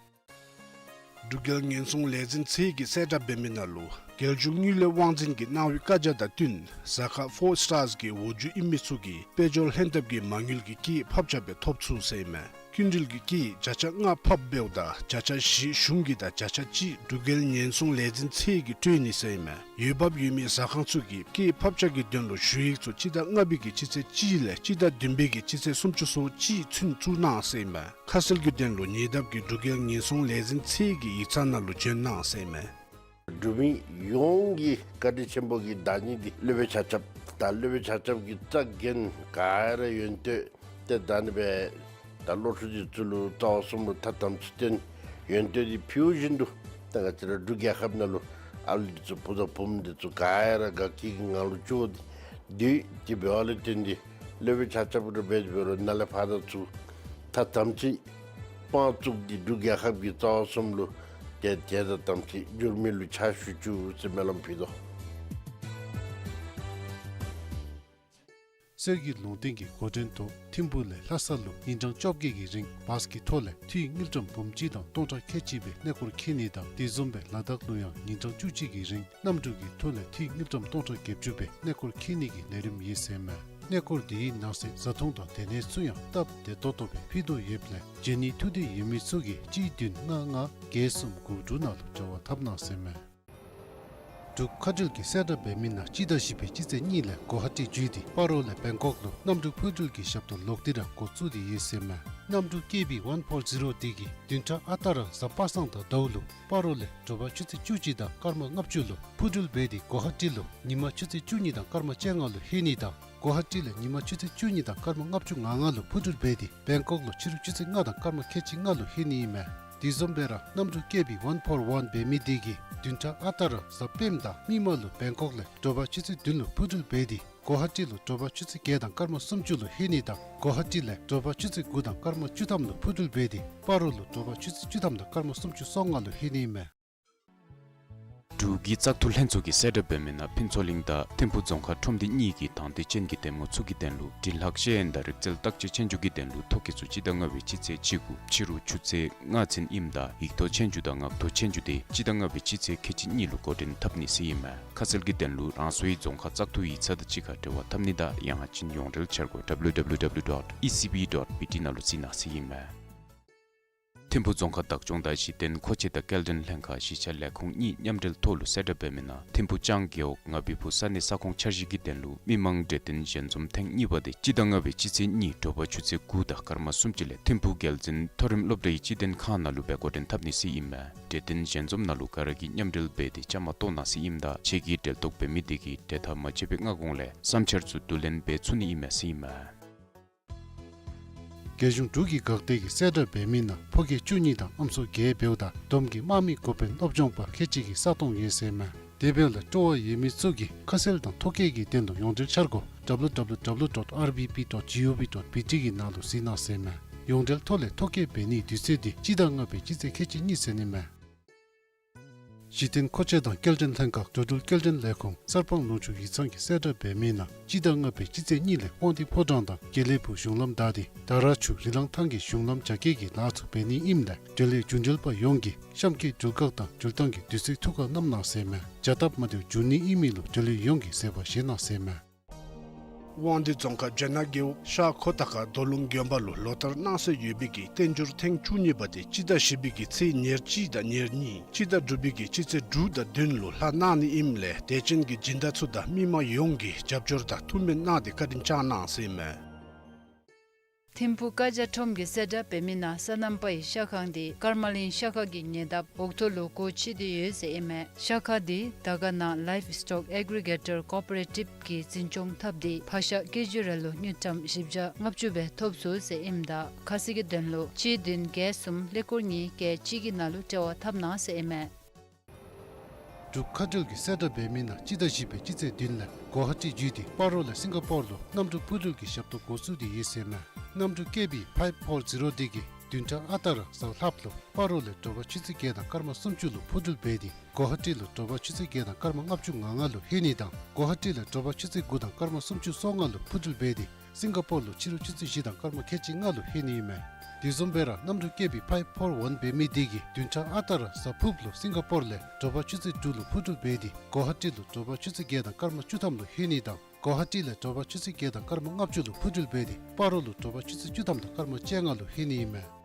འབྲུག་རྒྱལ་ཉེན་སྲུང་ལས་འཛིན་ཚད་ཀྱིས་གསལ་བསྒྲགས་འབད་མི་ནང་ལུ་རྒྱལ་གཞུང་དངུལ་ལས་དབང་འཛིན་གྱིས་གནང་བའི་བཀའ་རྒྱ་དང་བསྟུན་གཟའ་སྐར་ཕོར་སི་ཊར་གྱི་འོག་འཇུག་ཨིན་མི་ཚུ་གིས་དཔལ་འབྱོར་ལྷན་ཐབས་ཀྱི་མ་དངུལ་གྱི་སྐྱེད་ཕབ་ཆ་སྦེ་ཐོབ་ཚུགས་ཟེར་ཨིན་མས། སྐྱིན་འགྲུལ་གྱི་སྐྱེད་བརྒྱ་ཆ་ལྔ་ཕབ་འབདཝ་ད་བརྒྱ་ཆ་བཞི་གཞུང་གི་དང་བརྒྱ་ཆ་གཅིག་འབྲུག་རྒྱལ་ཉེན་སྲུང་ལས་འཛིན་ཚད་ཀྱིས་སྤྲོད་ནི་ཟེར་ཨིན་མས། འོས་འབབ་ཡོད་མི་ཟ་ཁང་ཚུ་གིས་སྐྱེད་ཕབ་ཆ་གི་དོན་ལུ་ཞུ་ཡིག་ཚུ་སྤྱི་ཟླ་ལྔ་པའི་གི་སྤྱི་ཚེས་གཅིག་ལས་སྤྱི་ཟླ་བདུན་པའི་གི་སྤྱི་ཚེས་སུམ་ཅུ་སོ་གཅིག་ཚུན་བཙུགས་གནང་ཟེར་ཨིན་མས། ཁ་གསལ་གྱི་དོན་ལུ་ཉེ་འདབས་ཀྱི་འབྲུག་རྒྱལ་ཉེན་སྲུང་ལས་འཛིན་ཚད་ཀྱི་ཡིག་ཚང་ནང་ལུ་བྱོན་གནང་ཟེར་ཨིན་མས། འབྲུག་མི་ཡོངས་ཀྱི་བཀའ་དྲིན་ཆེན་པོ་གི་བདག་ཉིད་འདི་སློབ་དཔོན་ཆ་ཁྱབ་དང་སློབ་དཔོན་ཆ་ཁྱབ་ཀྱི་རྩ་འགེངས་ག་ར་ཡོན་ཏན་ཏེ་ད་ནི་སྦེ་ད་སློབ་ཕྲུག་འདི་ཚུ་ལུ་རྩ་བ་གསུམ་ལུ་ཐ་དམ་ཚིག་བསྟེན་ཡོན་ཏན་འདི་ཕུལ་བཞིན་དུ་ད་ང་བཅས་ར་འབྲུག་རྒྱལ་ཁབ་ནང་ལུ་ཨ་ལུ་འདི་ཚུ་བུ་དང་བུམོ་འདི་ཚུ་ག་ར་དགའ་སྐྱིད་ཀྱི་ངང་ལུ་བཅུག་སྟེ་སྡོད་དེ་འབདཝ་ལས་བརྟེན་ཏེ་སློབ་དཔོན་ཆ་ཁྱབ་ར་འབད་དེ་འབད་རུང་ནཱ་ལས་ཕར་ད་ཚུ་ཐ་དམ་ཚིག་དཔང་བཙུགས་ཏེ་འབྲུག་རྒྱལ་ཁབ་ཀྱི་རྩ་བ་གསུམ་ལུ་ཏེ་ཏེ་ཐ་དམ་ཚིག་འགྱུར་མེད་ལུ་ཕྱག་ཞུ་བཅུག་ཟེར་སྨོན་ལམ་ཕུལ་དོ། གསེར་གྱི་ལུང་བསྟན་གྱི་འགོ་འདྲེན་ཐོག་ཐིམ་ཕུག་ལས་ལྷ་ས་ལུ་ཉིན་གྲངས་བཅོ་བརྒྱད་ཀྱི་རིང་བཱས་ཀྱི་ཐོག་ལས་འཐུས་དངུལ་ཀྲམ་འབུམ་གཅིག་དང་སྟོང་ཕྲག་ཁལ་གཅིག་སྦེ་གནས་སྐོར་འཁྱིད་ནི་དང་དེ་བཟུམ་སྦེ་ལ་དྭགས་ལུ་ཡང་ཉིན་གྲངས་བཅུ་གཅིག་གི་རིང་གནམ་གྲུ་གི་ཐོག་ལས་འཐུས་དངུལ་ཀྲམ་སྟོང་ཕྲག་བརྒྱད་ཅུ་སྦེ་གནས་སྐོར་འཁྱིད་ནི་གི་ལས་རིམ་ཡོད་ཟེར་མས། གནས་སྐོར་དེའི་ནང་གསེས་བཟའ་འཐུང་དང་སྡོད་གནས་ཚུ་ཡང་སྟབས་བདེ་ཏོག་ཏོ་སྦེ་ཕུལ་དོ་ཡོདཔ་ལས་བྱོན་ནི་ཐུགས་འདོད་ཡོད་མི་ཚུ་གིས་གཅིག་བདུན་ལྔ་ལྔ་བརྒྱད་གསུམ་དགུ་དྲུག་ནང་ལུ་འབྲེལ་བ་འཐབ་གནང་ཟེར་ཨིན་མས། འབྲུག་མཁའ་འགྲུལ་གྱིས་གསལ་བསྒྲགས་འབད་མི་ནང་སྤྱི་ཟླ་བཞི་པའི་སྤྱི་ཚེས་གཉིས་ལས་གོ་ཧ་ཊི་བརྒྱུད་དེ་སྤ་རོ་ལས་བེང་ཀོག་ལུ་གནམ་གྲུ་འཕུར་འགྲུལ་གྱི་ཞབས་ཏོག་ལོག་སྟེ་ར་འགོ་བཙུགས་ཏེ་ཡོད་ཟེར་ཨིན་མས། གནམ་གྲུ་ཀེ་བི་ཝན་ཕོར་ཛི་རོ་དེ་གིས་བདུན་ཕྲག་ཨ་རྟག་ར་གཟའ་པ་སངས་དང་ཟླཝ་ལུ་སྤ་རོ་ལས་དྲོ་པ་ཆུ་ཚོད་བཅུ་གཅིག་དང་སྐར་མ་ལྔ་བཅུ་ལུ་འཕུར་འགྲུལ་འབད་དེ་གོ་ཧ་ཊི་ལུ་ཉིན་མ་ཆུ་ཚོད་བཅུ་གཉིས་དང་སྐར་མ་བཅོ་ལྔ་ལུ་ལྷོད་ནི་དང་། གོ་ཧ་ཊི་ལས་ཉིན་མ་ཆུ་ཚོད་བཅུ་གཉིས་དང་སྐར་མ་ལྔ་བཅུ་ང་ལྔ་ལུ་འཕུར་འགྲུལ་འབད་དེ་བེང་ཀོག་ལུ་ཕྱི་རུ་ཆུ་ཚོད་ལྔ་དང་སྐར་མ་ཁལ་གཅིག་ལྔ་ལུ་ལྷོད་ནི་ཨིན་མས། དེ་བཟུམ་སྦེ་ར་གནམ་གྲུ་ཀེ་བི་ཝན་ཕོར་ཝན་འབད་མི་དེ་གིས་བདུན་ཕྲག་ཨ་རྟག་ར་གཟའ་སྤེནམ་དང་མིག་དམར་ལུ་བེང་ཀོག་ལས་དྲོ་པ་ཆུ་ཚོད་བདུན་ལུ་འཕུར་འགྲུལ་འབད་དེ་གོ་ཧ་ཊི་ལུ་དྲོ་པ་ཆུ་ཚོད་བརྒྱད་དང་སྐར་མ་སུམ་ཅུ་ལུ་ལྷོད་ནི་དང་། གོ་ཧ་ཊི་ལས་དྲོ་པ་ཆུ་ཚོད་དགུ་དང་སྐར་མ་བཅུ་ཐམ་ལུ་འཕུར་འགྲུལ་འབད་དེ་སྤ་རོ་ལུ་དྲོ་པ་ཆུ་ཚོད་བཅུ་ཐམ་དང་སྐར་མ་སུམ་ཅུ་སོ་ལྔ་ལུ་ལྷོད་ནི་ཨིན་མས། འབྲུག་གི་བཙག་འཐུ་ལྷན་ཚོགས་ཀྱིས་གསལ་བསྒྲགས་འབད་མི་ནང་ཕུན་ཚོགས་གླིང་དང་ཐིམ་ཕུ་རྫོང་ཁག་ཁྲོམ་སྡེ་གཉིས་ཀྱི་དང་འདོད་ཅན་གྱི་གདམ་ངོ་ཚུ་གི་དོན་ལུ་འབྲི་ལྷག་ཤེས་ཡོན་དང་རིག་རྩལ་བརྟག་དཔྱད་ཆོས་རྒྱུགས་ཀྱི་དོན་ལུ་ཐོ་བཀོད་ཚུ་སྤྱི་ཟླ་ལྔ་པའི་སྤྱི་ཚེས་གཅིག་དགུ་ཕྱི་རུ་ཆུ་ཚོད་ལྔ་ཚུན་ཨིནམ་ད་ཡིག་ཐོག་ཆོས་རྒྱུགས་དང་ངག་ཐོག་ཆོས་རྒྱུགས་དེ་སྤྱི་ཟླ་ལྔ་པའི་སྤྱི་ཚེས་ཁལ་གཅིག་གཉིས་ལུ་འགོ་འདྲེན་འཐབ་ནི་ཟེར་ཨིན་མས། ཁ་གསལ་གྱི་དོན་ལུ་རང་སོའི་རྫོང་ཁག་བཙག་འཐུ་ཡིག་ཚང་དང་གཅིག་ཁར་འབྲེལ་བ་འཐབ་ནི་དང་ཡང་ཅིན་ཡོངས་འབྲེལ་འཆར་སྒོ་W W W dot E C B dot B T ནང་ལུ་གཟིགས་གནང་ཟེར་ཨིན་མས། ཐིམ་ཕུ་རྫོང་ཁག་བདག་སྐྱོང་དང་གཞི་རྟེན་མཁོ་ཆས་དང་སྐྱེལ་འདྲེན་ལྷན་ཁག་གཞིས་ཆགས་ལས་ཁུངས་གཉིས་མཉམ་འབྲེལ་ཐོག་ལུ་གསལ་བསྒྲགས་འབད་མི་ནང་ཐིམ་ཕུ་ལྕང་རྒེད་འོག་ང་བི་ཕུ་ས་གནས་ས་ཁོངས་འཆར་གཞི་གི་དོན་ལུ་མི་མང་གྲོས་བསྟུན་ཞལ་འཛོམས་ཐེངས་གཉིས་པ་དེ་སྤྱི་ཟླ་ལྔ་པའི་སྤྱི་ཚེས་གཉིས་དྲོ་པ་ཆུ་ཚོད་དགུ་དང་སྐར་མ་སུམ་ཅུ་ལས་ཐིམ་ཕུ་རྒྱལ་འཛིན་མཐོ་རིམ་སློབ་གྲྭའི་སྤྱི་དོན་ཁང་ནང་ལུ་སྦེ་འགོ་འདྲེན་འཐབ་ནི་ཟེར་ཨིན་མས། གྲོས་བསྟུན་ཞལ་འཛོམས་ནང་ལུ་ག་ར་གིས་མཉམ་འབྲེལ་འབད་དེ་བཅའ་མར་གཏོགས་གནང་ཟེར་ཨིནམ་ད་ཆེད་ཀྱི་འབྲེལ་གཏོགས་འབད་མི་དེ་གིས་གྲོས་ཐག་མ་བཅད་པའི་སྔ་གོང་ལས་བསམ་འཆར་ཚུ་བསྡུ་ལེན་འབད་ཚུགས་ནི་ཨིན་མས་ཟེར་ཨིན་མས། རྒྱལ་གཞུང་འབྲུག་གི་འགག་སྡེ་གིས་གསལ་བསྒྲགས་འབད་མི་ནང་ཕོ་སྐྱེས་བཅུ་གཉིས་དང་ཨམ་སྲུ་བརྒྱད་འབདཝ་ད་བསྡོམས་ཀྱིས་དམག་མི་འགོ་དཔོན་སློབ་སྦྱོང་པ་ཁལ་གཅིག་གི་ས་སྟོང་ཡོད་ཟེར་ཨིན་མས། དེ་འབདཝ་ལས་སྤྲོ་བ་ཡོད་མི་ཚུ་གིས་ཁ་གསལ་དང་ཐོ་བཀོད་ཀྱི་དོན་ལུ་ཡོངས་འབྲེལ་འཆར་སྒོ་W W W dot R B P dot G O V dot B T གི་ནང་ལུ་གཟིགས་གནང་ཟེར་ཨིན་མས། ཡོངས་འབྲེལ་ཐོག་ལས་ཐོ་བཀོད་འབད་ནིའི་དུས་ཚོད་དེ་སྤྱི་ཟླ་ལྔ་པའི་སྤྱི་ཚེས་ཁལ་གཅིག་གཉིས་ཚུན་ཨིན་མས། གཞི་རྟེན་མཁོ་ཆས་དང་སྐྱེལ་འདྲེན་ལྷན་ཁག་འགྲོ་འགྲུལ་སྐྱེལ་འདྲེན་ལས་ཁུངས་གསར་སྤང་ལུང་ཕྱོགས་ཡིག་ཚང་གིས་གསལ་བསྒྲགས་འབད་མི་ནང་སྤྱི་ཟླ་ལྔ་པའི་སྤྱི་ཚེས་གཉིས་ལས་དབང་འདུས་ཕོ་བྲང་དང་དགེ་ལེགས་ཕུག་གཞུང་ལམ་བདའ་སྟེ་དར་ར་ཆུ་རི་ལང་ཐང་གི་གཞུང་ལམ་རྒྱ་སྐྱེད་ཀྱི་ལཱ་ཚུ་འབད་ནི་ཨིནམ་ད་འབྲེལ་ཡོད་རྒྱུ་འབྲེལ་པ་ཡོངས་ཀྱིས་གཤམ་གྱི་འགྲུལ་བཀག་དང་འགྲུལ་བཏང་གི་དུས་ཚོད་ཐུགས་ཁར་བསྣམ་གནང་ཟེར་ཨིན་མས། བྱ་སྟབས་མ་བདེཝ་འབྱུང་ནི་ཨིན་མི་ལུ་འབྲེལ་ཡོད་ཡོངས་ཀྱིས་བཟོད་པ་བཞེས་གནང་ཟེར་ཨིན་མས། དབང་འདུས་རྫོང་ཁག་ཇོ་ནང་རྒེད་འོག་ཤར་ཁོ་ཐང་ཁ་རྡོ་ལུང་དགོན་པ་ལུ་ལོ་ལྟར་གནང་སྲོལ་ཡོད་པའི་གི་བསྟན་འགྱུར་ཐེངས་བཅུ་གཉིས་པ་དེ་སྤྱི་ཟླ་བཞི་པའི་གི་ཚེས་ཉེར་གཅིག་དང་ཉེར་གཉིས་སྤྱི་ཟླ་དྲུག་པའི་གི་སྤྱི་ཚེས་དྲུག་དང་བདུན་ལུ་ལྷག་གནང་ནི་ཨིནམ་ལས་དད་ཅན་གྱི་སྦྱིན་བདག་ཚུ་དང་མི་མང་ཡོངས་ཀྱིས་རྒྱབ་སྐྱོར་དང་ཐུགས་སྨོན་གནང་སྟེ་བཀའ་དྲིན་བསྐྱང་གནང་ཟེར་ཨིན་མས། ཐིམ་ཕུ་ཀ་ཇ་ཁྲོམ་གྱིས་གསལ་བསྒྲགས་འབད་མི་ནང་སོ་ནམ་པའི་ཤ་ཁང་དེ་ཀརྨ་གླིང་ཤ་ཁ་གི་ཉེ་འདབས་འོག་ཐོག་ལུ་སྒོ་ཕྱེ་སྟེ་ཡོད་ཟེར་ཨིན་མས། ཤ་ཁ་དེ་དར་དཀར་ནང་Livestock Aggregator Cooperative གིས་འཛིན་སྐྱོང་འཐབ་སྟེ་ཕག་ཤ་ཀེ་ཇི་རེ་ལུ་དངུལ་ཀྲམ་བཞི་བརྒྱ་ལྔ་བཅུ་སྦེ་ཐོབ་ཚུགས་ཟེར་ཨིནམ་ད་ཁ་གསལ་གྱི་དོན་ལུ་གཅིག་བདུན་བརྒྱད་གསུམ་ཀླད་ཀོར་གཉིས་བརྒྱད་གཅིག་གི་ནང་ལུ་འབྲེལ་བ་འཐབ་གནང་ཟེར་ཨིན་མས། འབྲུག་མཁའ་འགྲུལ་གྱིས་གསལ་བསྒྲགས་འབད་མི་ནང་སྤྱི་ཟླ་བཞི་པའི་སྤྱི་ཚེས་བདུན་ལས་གོ་ཧ་ཊི་བརྒྱུད་དེ་སྤ་རོ་ལས་སིང་ག་པོར་ལུ་གནམ་གྲུ་འཕུར་འགྲུལ་གྱི་ཞབས་ཏོག་འགོ་བཙུགས་ཏེ་ཡོད་ཟེར་ཨིན་མས། གནམ་གྲུ་ཀེ་བི་ཕའིབ་ཕོར་ཛི་རོ་དེ་གིས་བདུན་ཕྲག་ཨ་རྟག་ར་གཟའ་ལྷགཔ་ལུ་སྤ་རོ་ལས་དྲོ་པ་ཆུ་ཚོད་བརྒྱད་དང་སྐར་མ་སུམ་ཅུ་ལུ་འཕུར་འགྲུལ་འབད་དེ་གོ་ཧ་ཊི་ལུ་དྲོ་པ་ཆུ་ཚོད་བརྒྱད་དང་སྐར་མ་ལྔ་བཅུ་ང་ལྔ་ལུ་ལྷོད་ནི་དང་གོ་ཧ་ཊི་ལས་དྲོ་པ་ཆུ་ཚོད་དགུ་དང་སྐར་མ་སུམ་ཅུ་སོ་ལྔ་ལུ་འཕུར་འགྲུལ་འབད་དེ་སིང་ག་པོར་ལུ་ཕྱི་རུ་ཆུ་ཚོད་བཞི་དང་སྐར་མ་ཁལ་གཅིག་ལྔ་ལུ་ལྷོད་ནི་ཨིན་མས། དེ་བཟུམ་སྦེ་ར་གནམ་གྲུ་ཀེ་བི་ཕའིབ་ཕོར་ཝན་འབད་མི་དེ་གིས་བདུན་ཕྲག་ཨ་རྟག་ར་གཟའ་ཕུརཔ་ལུ་སིང་ག་པོར་ལས་དྲོ་པ་ཆུ་ཚོད་དྲུག་ལུ་འཕུར་འགྲུལ་འབད་དེ་གོ་ཧ་ཊི་ལུ་དྲོ་པ་ཆུ་ཚོད་བརྒྱད་དང་སྐར་མ་བཅུ་ཐམ་ལུ་ལྷོད་ནི་དང་གོ་ཧ་ཊི་ལས་དྲོ་པ་ཆུ་ཚོད་བརྒྱད་དང་སྐར་མ་ལྔ་བཅུ་ལུ་འཕུར་འགྲུལ་འབད་དེ་སྤ་རོ་ལུ་དྲོ་པ་ཆུ་ཚོད་བཅུ་ཐམ་དང་སྐར་མ་བཅོ་ལྔ་ལུ་ལྷོད་ནི་ཨིན་མས།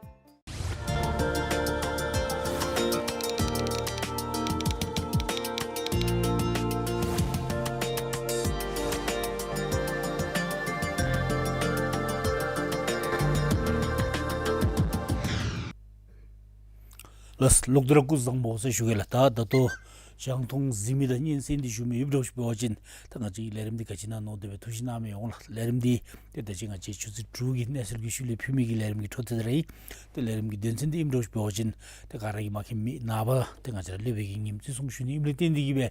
ལགས་ལོག་སྟེ་ར་སྐུ་གཟུགས་བཟང་པོ་ཟེར་ཞུ་གེ་ལགས། ད་ད་ལྟོ་རྒྱང་མཐོང་གཟིགས་མི་དང་སྙན་གསན་ཏེ་བཞུགས་མི་ཡོདཔ་འདྲཝ་ཅིག་འབད་བ་ཅིན་ད་ང་བཅས་ཀྱི་ལས་རིམ་འདི་ག་ཅི་ཨིན་ན་མནོ་སྟེ་སྦེ་ཐུགས་ཞིབ་གནང་མི་ཡོང་ལགས། ལས་རིམ་འདི་ཏེ་ད་ཅི་ང་བཅས་ཆུ་ཚོད་དྲུག་གི་གནས་ཚུལ་གྱི་ཤུལ་ལས་ཕུལ་མི་གི་ལས་རིམ་གྱི་འཕྲོ་མཐུད་ར་ཨིན། ཏེ་ལས་རིམ་གྱི་དོན་ཚན་འདི་ཨིནམ་འདྲཝ་ཅིག་འབད་བ་ཅིན་ཏེ་ག་ར་གིས་མཁྱེན་མི་ནངས་པ་ཏེ་ང་བཅས་ར་སློབ་དཔོན་གྱི་ཉིནམ་བརྩི་སྲུང་ཞུ་ནི་ཨིནམ་ལས་བརྟེན་ཏེ་གིས་སྦེ་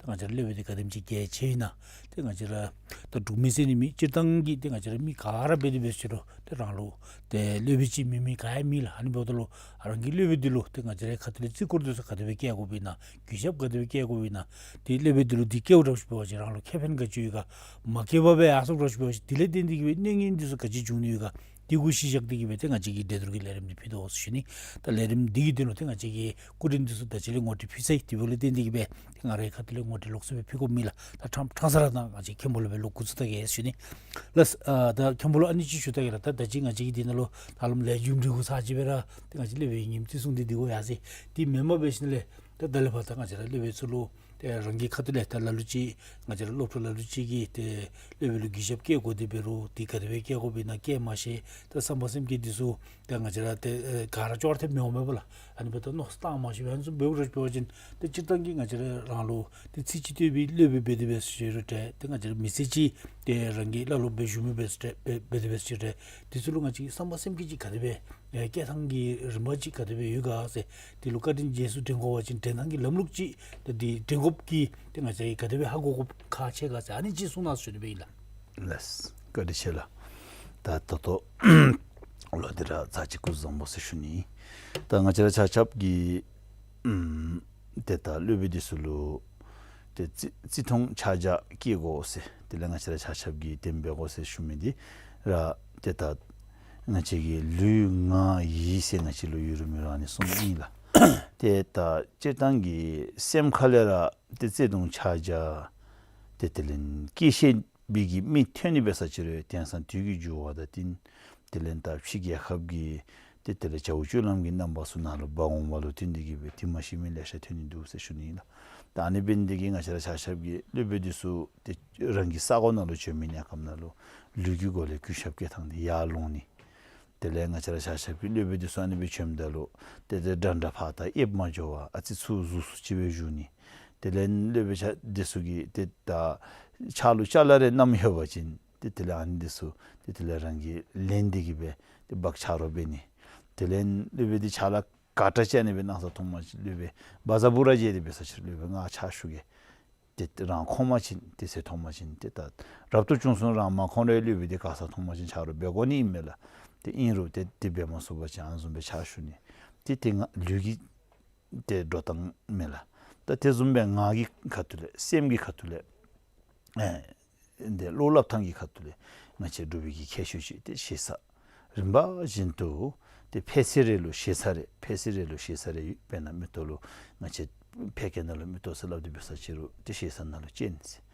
ཏེ་ང་བཅས་ར་སློབ་དཔོན་འདི་ག་དེམ་ཅིག་གལ་ཆེ་ཨིན་ན་ཏེ་ང་བཅས་ར་ད་འབྲུག་མི་ཟེར་ནི་མེད། སྤྱིར་བཏང་གི་ཏེ་ང་བཅས་ར་མི་ག་ར་འབད་དེ་འབད་ཟེར་རུང་ཏེ་རང་ལུ་ཏེ་སློབ་དཔོན་ཅིག་མེད་མི་ག་ཡང་མེད་ལགས། ཨ་ནི་འབདཝ་ད་ལུ་ཨ་རང་གི་སློབ་དཔོན་འདི་ལུ་ཏེ་ང་བཅས་ར་ཁ་ཐུག་ལས་རྩིས་སྐོར་འདི་ཚུ་ག་དེ་སྦེ་བཀལ་དགོཔ་ཨིན་ན། གུས་ཞབས་ག་དེ་སྦེ་བསྐྱེད་དགོཔ་ཨིན་ན། ཏེ་སློབ་དཔོན་འདི་ལུ་འདི་བསྐྱེདཔ་འདྲཝ་ཅིག་འབད་བ་ཅིན་རང་ལུ་ཁེ་ཕན་ག་ཅི་ཡོད་ག། མ་བསྐྱེད་པར་སྦེ་ཡར་སོངམ་འདྲཝ་ཅིག་འབད་བ་ཅིན་དེ་ལས་བརྟེན་ཏེ་གིས་སྦེ་གནོད་ངན་འདི་ཚུ་ག་ཅི་འབྱུང་ནི་ཡོད་ག། འདི་གུ་གཞི་བཞག་སྟེ་གི་སྦེ་ཏེ་ང་བཅས་ཀྱིས་འགྲན་བསྡུར་གྱི་ལས་རིམ་འདི་ཕུལ་དོ་ཟེར་ཞུ་ནི། ད་ལས་རིམ་འདི་གི་དོན་ལུ་ཏེ་ང་བཅས་ཀྱིས་སྐུ་མགྲོན་འདི་ཚུ་ད་ཅི་ལས་ངོ་སྤྲོད་ཕུལ་ཚར་ཡི། དེ་འབདཝ་ལས་བརྟེན་ཏེ་གི་སྦེ་ཏེ་ང་རའི་ཁ་ཐུག་ལས་ངོ་སྤྲོད་ལོགས་སུ་སྦེ་ཕུལ་དགོཔ་མེད་ལགས། ད་ཕྲང་ཕྲང་ས་ར་ད་ང་བཅས་མཁན་པོ་ལུ་སྦེ་ལོག་འགོ་བཙུགས་ད་གེ་ཟེར་ཞུ་ནི་ལགས། ཨ་ད་མཁན་པོ་ལུ་ཨ་ནི་ཅིག་ཞུ་ད་གེ་ལགས། ད་ད་ཅི་ང་བཅས་ཀྱིས་འདི་ནང་ལུ་ད་ལམ་ལས་རྒྱུ་འབྲས་གུ་ཚར་ཅིག་སྦེ་ར་ཏེ་ང་བཅས་སློབ་དཔོན་ཉིནམ་བརྩི་སྲུང་འདི་འདི་གུ་ཡར་སོ་ཡི། དེ་མེན་པར་འབད་ཞིནམ་ལས་ད་ད་ལས་ཕར་ད་ང་བཅས་ར་སློབ་དཔོན་ཚུ་ལུ་ཏེ་རང་གི་ཁ་ཐུག་ལས་ད་ལ་ལུ་ཅིག་ང་བཅས་ར་སློབ་ཕྲུག་ལ་ལུ་ཅིག་གིས་ཏེ་སློབ་དཔོན་ལུ་གུས་ཞབས་བསྐྱེད་དགོ་དེ་འབད་རུང་དེ་ག་དེ་སྦེ་བསྐྱེད་དགོཔ་ཨིན་ན་བསྐྱེད་མ་ཤེས། ད་བསམ་པ་སེམས་བསྐྱེད་འདི་ཚུ་ད་ང་བཅས་ར་ཏེ་ཨེ་ག་ར་ཅོག་ར་འཐདཔ་མི་འོང་མས་པ་ལགས། ཨ་ནི་འབདཝ་ད་མནོ་བསམ་བཏང་མ་ཤེས་པར་ཨ་ནི་ཚུ་འབད་རུང་འབད་བ་ཅིན་ཏེ་སྤྱིར་བཏང་གི་ང་བཅས་ར་རང་ལུ་ཏེ་ཚེ་གཅིག་ལྟོས་པའི་སློབ་དཔོན་འབད་དེ་འབད་ཟེར་རུང་འདྲ། ཏེ་ང་བཅས་ར་མི་ཚེ་གཅིག་ཏེ་རང་གི་བླ་སློབ་སྦེ་བཞུགས་མི་འབད་ཟེར་འདྲ་འབད་འབད་དེ་འབད་ཟེར་རུང་འདྲ། དེ་ཚུ་ལུ་ང་བཅས་ཀྱིས་བསམ་པ་སེམས་བསྐྱེད་ཅིག་ག་དེ་སྦེ་ཨེ་བསྐྱེད་ཐངས་ཀྱི་རིམ་པ་ཅིག་ག་དེ་སྦེ་ཡོད་ག་ཟེར་དེ་ལུ་བཀའ་དྲིན་རྗེས་སུ་དྲན་དགོ་པ་ཅིན་དྲན་ཐངས་ཀྱི་ལམ་ལུགས་ཅིག་ཏེ་དེ་དྲན་དགོཔ་ཀྱི་ཏེ་ང་བཅས་ཀྱིས་ག་དེ་སྦེ་ཧ་གོ་དགོཔ་ཁག་ཆེ་ག་ཟེར་ཨ་ནི་ཅིག་གསུང་གནང་ཟེར་ཞུ་ནི་སྦེ་ཨིན་ལགས། ལགས། བཀའ་དྲིན་ཆེ་ལགས། ད་ད་ལྟོ་ལོག་སྟེ་ར་ཚར་གཅིག་སྐུ་གཟུགས་བཟང་པོ་ཟེར་ཞུ་ནི། ད་ང་བཅས་ར་ཆ་ཁྱབ་ཀྱིས་ཨམ་ཏེ་ད་སློབ་དཔོན་འདི་ཚུ་ལུ་ཏེ་བརྩི་བརྩི་མཐོང་ཕྱག་རྒྱ་བསྐྱེད་དགོ་ཟེར་དེ་ལས་ང་བཅས་ར་ཆ་ཁྱབ་ཀྱིས་དེ་སྦེ་འབད་དགོ་ཟེར་ཞུ་མི་འདི་ར་ཏེ་ད་ང་བཅས་ཀྱི་ལུས་ངག་ཡིད་ཟེར་ང་བཅས་ལུ་ཡོད་རུང་མེད་རུང་ཨ་ནི་གསུམ་ཨིན་ལགས། ཏེ་ད་སྤྱིར་བཏང་གི་སེམས་ཁ་ལས་ར་ཏེ་བརྩེ་གདུང་ཕྱག་རྒྱ་ཏེ་དེ་ལས་བསྐྱེད་ཤེས་པའི་གི་མི་ཐོན་ནི་འབད་ས་ཅིག་རུང་དེང་སང་དུས་ཀྱི་འགྱུར་བ་དང་བསྟུན་དེ་ལས་ད་ཕྱི་རྒྱལ་ཁབ་ཀྱི་ཏེ་དེ་ལས་བྱ་བ་སྤྱོད་ལམ་གྱི་རྣམ་པ་ཚུ་ནང་ལུ་འབག་འོང་བ་ལུ་བསྟུན་ཏེ་གི་སྦེ་དེ་མ་ཤེས་མི་ལེ་ཤ་ཐོན་ནི་འདུག་ཟེར་ཞུ་ནི་ཨིན་ལགས། ད་ཨ་ནི་འབད་ནི་འདི་གིས་ང་བཅས་ར་ཆ་ཁྱབ་ཀྱིས་སློབ་དཔོན་འདི་ཚུ་ཏེ་རང་གི་ས་གོ་ནང་ལུ་བྱོན་མི་གནས་སྐབས་ནང་ལུ་ལུས་ཀྱི་སྒོ་ལས་གུས་ཞབས་བསྐྱེད་ཐངས་འདི་ཡར་ལོང་ནི། དེ་ལས་ང་བཅས་ར་ཆ་ཁྱབ་ཀྱིས་སློབ་དཔོན་འདི་ཚུ་ཨ་ནི་སྦེ་བྱོནམ་ད་ལུ་ཏེ་ཏེ་འདྲ་འདྲ་ཕར་ད་ཨེབ་མ་འགྱོ་བར་ཨ་ཙི་ཚུར་ཟུར་ཚུར་ཅིག་སྦེ་བཞུགས་ནི། དེ་ལས་སློབ་དཔོན་ཆ་འདི་ཚུ་གིས་ཏེ་ད་ཕྱག་ལུ་ཅ་ལ་རེ་བསྣམས་ཡོད་པ་ཅིན་ཏེ་དེ་ལས་ཨ་ནི་འདི་ཚུ་ཏེ་དེ་ལས་རང་གིས་ལེན་ཏེ་གི་སྦེ་ཏེ་འབག་ཆ་རོགས་འབད་ནི། དེ་ལས་སློབ་དཔོན་འདི་ཕྱག་ལཱ་ག་དྲག་ཅིག་ཨ་ནི་སྦེ་གནང་ས་མཐོང་པ་ཅིན་སློབ་དཔོན་བཛྲ་པུ་ར་མཇལ་ཏེ་འབད་ས་ཅིག་རུང་སློབ་དཔོན་ང་ཕྱག་ཞུ་གེ། ཏེ་རང་ཁོམ་པ་ཅིན་ཏེ་ཟེར་མཐོང་པ་ཅིན་ཏེ་ད་རབ་ཏུ་བྱུང་སོང་རང་མ་ཁོམ་རུང་སློབ་དཔོན་འདི་ག་ས་མཐོང་པ་ཅིན་ཆ་རོགས་འབད་དགོ་ནི་ཨིན་མས་ལགས། ཏེ་ཨིན་རུང་ཏེ་དེ་འབད་མ་ཚུགས་པ་ཅིན་ཨ་ནི་བཟུམ་སྦེ་ཕྱག་ཞུ་ནི། ཏེ་ཏེ་ང་ལུས་ཀྱི་ཏེ་འགྲོ་སྟངས་མས་ལགས། ད་དེ་བཟུམ་སྦེ་ངག་གི་ཁ་ཐུག་ལས་སེམས་ཀྱི་ཁ་ཐུག་ལས་ཨེ་འདི་བློ་སླབ་ཐངས་ཀྱི་ཁ་ཐུག་ལས་ང་བཅས་འབྲུག་པའི་གི་ཁྱད་ཆོས་ཅིག་ཏེ་ཞེ་ས་རིམ་པ་བཞིན་དུ་ཏེ་ཕལ་ཆེར་རེ་ལུ་ཞེ་ས་རེ་ཕལ་ཆེར་རེ་ལུ་ཞེ་ས་རེ་ཡོད། དཔེར་ན་མིག་ཏོ་ལུ་ང་བཅས་ཕལ་སྐད་ནང་ལུ་མིག་ཏོ་ཟེར་སླབ་སྟེ་འབད་ས་ཅིག་རུང་ཏེ་ཞེ་ས་ནང་ལུ་སྤྱན་ཟེར།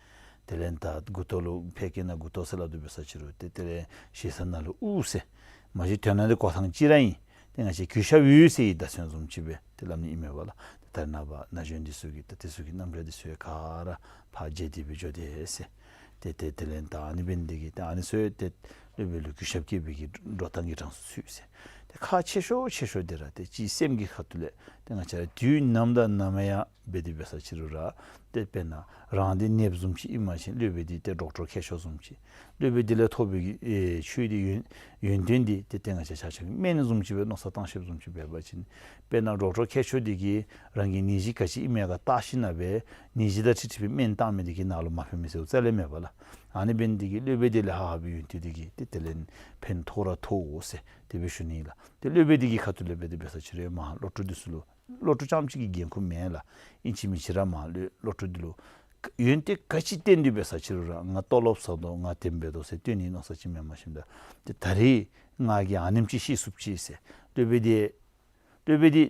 དེ་ལས་ད་མགུ་ཏོ་ལུ་ཕལ་སྐད་ནང་མགུ་ཏོ་ཟེར་སླབ་སྟེ་འབད་ས་ཅིག་རུང་ཏེ་དེ་ལས་ཞེ་ས་ནང་ལུ་དབུ་ཟེར། མ་གཞི་དོན་དག་འདི་གོ་ཐངས་གཅིག་ར་ཨིན། ཏེ་ང་བཅས་གུས་ཞབས་ཡོད་ཟེར་བའི་བརྡ་མཚོན་བཟུམ་ཅིག་སྦེ་ཏེ་སླབ་ནི་ཨིན་མས་པ་ལགས། ཏེ་ད་རེས་ནངས་པ་ན་གཞོན་འདི་ཚུ་གིས་ཏེ་དེ་ཚུ་གི་རྣམ་གཞག་འདི་ཚུ་ཡང་ག་ར་ཕར་བརྗེད་དེ་སྦེ་འགྱོ་དེས་ཟེར། ཏེ་ཏེ་དེ་ལས་ད་ཨ་ནི་འབད་ནི་འདི་གིས་ཏེ་ཨ་ནི་ཚུ་ཡང་ཏེ་སློབ་དཔོན་ལུ་གུས་ཞབས་བསྐྱེད་པའི་གི་འགྲོ་སྟངས་ཀྱི་གྲངས་སུ་ཚུད་ཟེར། ཏེ་ཁག་ཆེ་ཤོས་ཆེ་ཤོས་འདི་ར་ཏེ་གཅིག་སེམས་ཀྱི་ཁ་ཐུག་ལས་ཏེ་ང་བཅས་ར་དུས་ནམ་དང་ནམ་ཡང་འབད་དེ་འབད་ས་ཅིག་རུང་ར་ཏེ་དཔེར་ན་རང་འདི་ནདཔ་བཟུམ་ཅིག་ཨིན་པ་ཅིན་སློབ་དཔོན་འདི་ཏེ་ཌོག་ཊར་མཁས་མཆོག་བཟུམ་ཅིག། སློབ་དཔོན་འདི་ལས་ཐོབ་པའི་གི་ཨེ་ཆོས་འདི་ཡོན་ཡོན་ཏན་འདི་ཏེ་ཏེ་ང་བཅས་ཆ་ཁྱབ་ཀྱིས་སྨན་བཟུམ་ཅིག་སྦེ་མནོ་བསམ་བཏང་ཤེསཔ་བཟུམ་ཅིག་འབད་བ་ཅིན་དཔེར་ན་ཌོག་ཊར་མཁས་མཆོག་འདི་གིས་རང་གི་ནད་གཞི་ག་ཅི་ཨིན་མས་ག་བལྟ་ཞིནམ་ལས་ནད་གཞི་དང་འཁྲིལ་འཁྲིལ་བའི་སྨན་བཏང་མི་འདི་གིས་ནང་ལུ་མ་ཕན་མི་ཟེརཝ་རྩ་ལས་མེད་པ་ལགས། ཨ་ནི་འབད་ནི་འདི་གིས་སློབ་དཔོན་འདི་ལས་ཧ་ཧ་པའི་ཡོན་ཏན་འདི་གིས་ཏེ་དེ་ལས་ཕན་ཐོགས་ར་ཐོགས་འོང་ཟེར་དེ་སྦེ་ཞུ་ནི་ལགས། ཏེ་སློབ་དཔོན་འདི་གི་ཁ་ཐུག་ལས་འབད་དེ་འབད་ས་ཅིག་རུང་མ་སློབ་ཕྲུག་འདི་ཚུ་ལུ་སློབ་ཕྲུག་རྐྱངམ་གཅིག་གི་འགན་ཁུར་མེན་ལགས། ཨིན་ཅི་མིན་ཅི་ར་མ་སློབ་སློབ་ཕྲུག་འདི་ལུ་ཡོན་ཏན་ག་ཅི་བསྟན་ཏེ་འབད་ས་ཅིག་རུང་ར་ང་ཏོ་ལོབ་ཟ་དོ་ང་དེམ་འབད་དོ་ཟེར་སྟོན་ནི་མནོ་བསམ་ཅིག་མེན། མ་གཞི་ད་ཏེ་ད་རེས་ང་གིས་ཨ་ནེམ་ཅིག་ཤེས་ཚུགསཔ་ཅིག་ཟེར་སློབ་དཔོན་འདི་སློབ་དཔོན་འདི་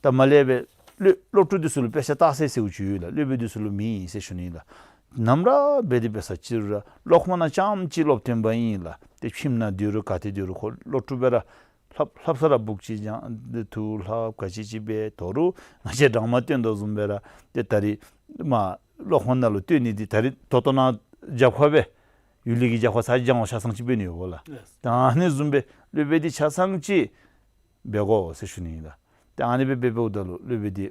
ད་མ་ལས་སྦེ་སློབ་སློབ་ཕྲུག་འདི་ཚུ་ལུ་དཔེ་ཆ་བལྟ་ས་ཟེརཝ་ཅིག་ཡོད་ལགས། སློབ་དཔོན་འདི་ཚུ་ལུ་མེད་ཟེར་ཞུ་ནི་ལགས། ནམ་ར་འབད་དེ་འབད་ས་ཅིག་རུང་ར་སློབ་ཁང་ནང་རྐྱངམ་གཅིག་སློབ་སྟོན་པ་ཨིན་ལགས། ཏེ་ཁྱིམ་ནང་སྡོད་རུང་ག་ཏེ་སྡོད་རུང་ཁོ་སློབ་ཕྲུག་སྦེ་ར་ལྷབ་ལྷབ་ས་ར་སྦུག་ཅིག་བརྐྱང་ཐུགས་ལྷབ་ག་ཅི་ཅིག་འབད་དོ་རུང་ང་བཅས་ཌ་ར་མ་སྟོན་དོ་བཟུམ་སྦེ་ར་ཏེ་ད་རེས་མ་སློབ་ཁང་ནང་ལུ་སྟོན་ནི་འདི་ད་རེས་ད་ལྟོ་ནཱ་རྒྱབ་ཁར་སྦེ་ཡུལ་ལི་གི་རྒྱབ་ཁར་ཚར་བརྐྱང་བ་ཆ་ཚང་ཅིག་འབད་ནི་ཡོད་གོ་ལགས། ལགས། ད་ཨ་ནི་བཟུམ་སྦེ་སློབ་དཔོན་འདི་ཆ་ཚང་ཅིག་འབད་དགོ་ཟེར་ཞུ་ནི་ཨིན་ལགས། ཏེ་ཨ་ནི་སྦེ་འབད་འབདཝ་ད་ལུ་སློབ་དཔོན་འདི་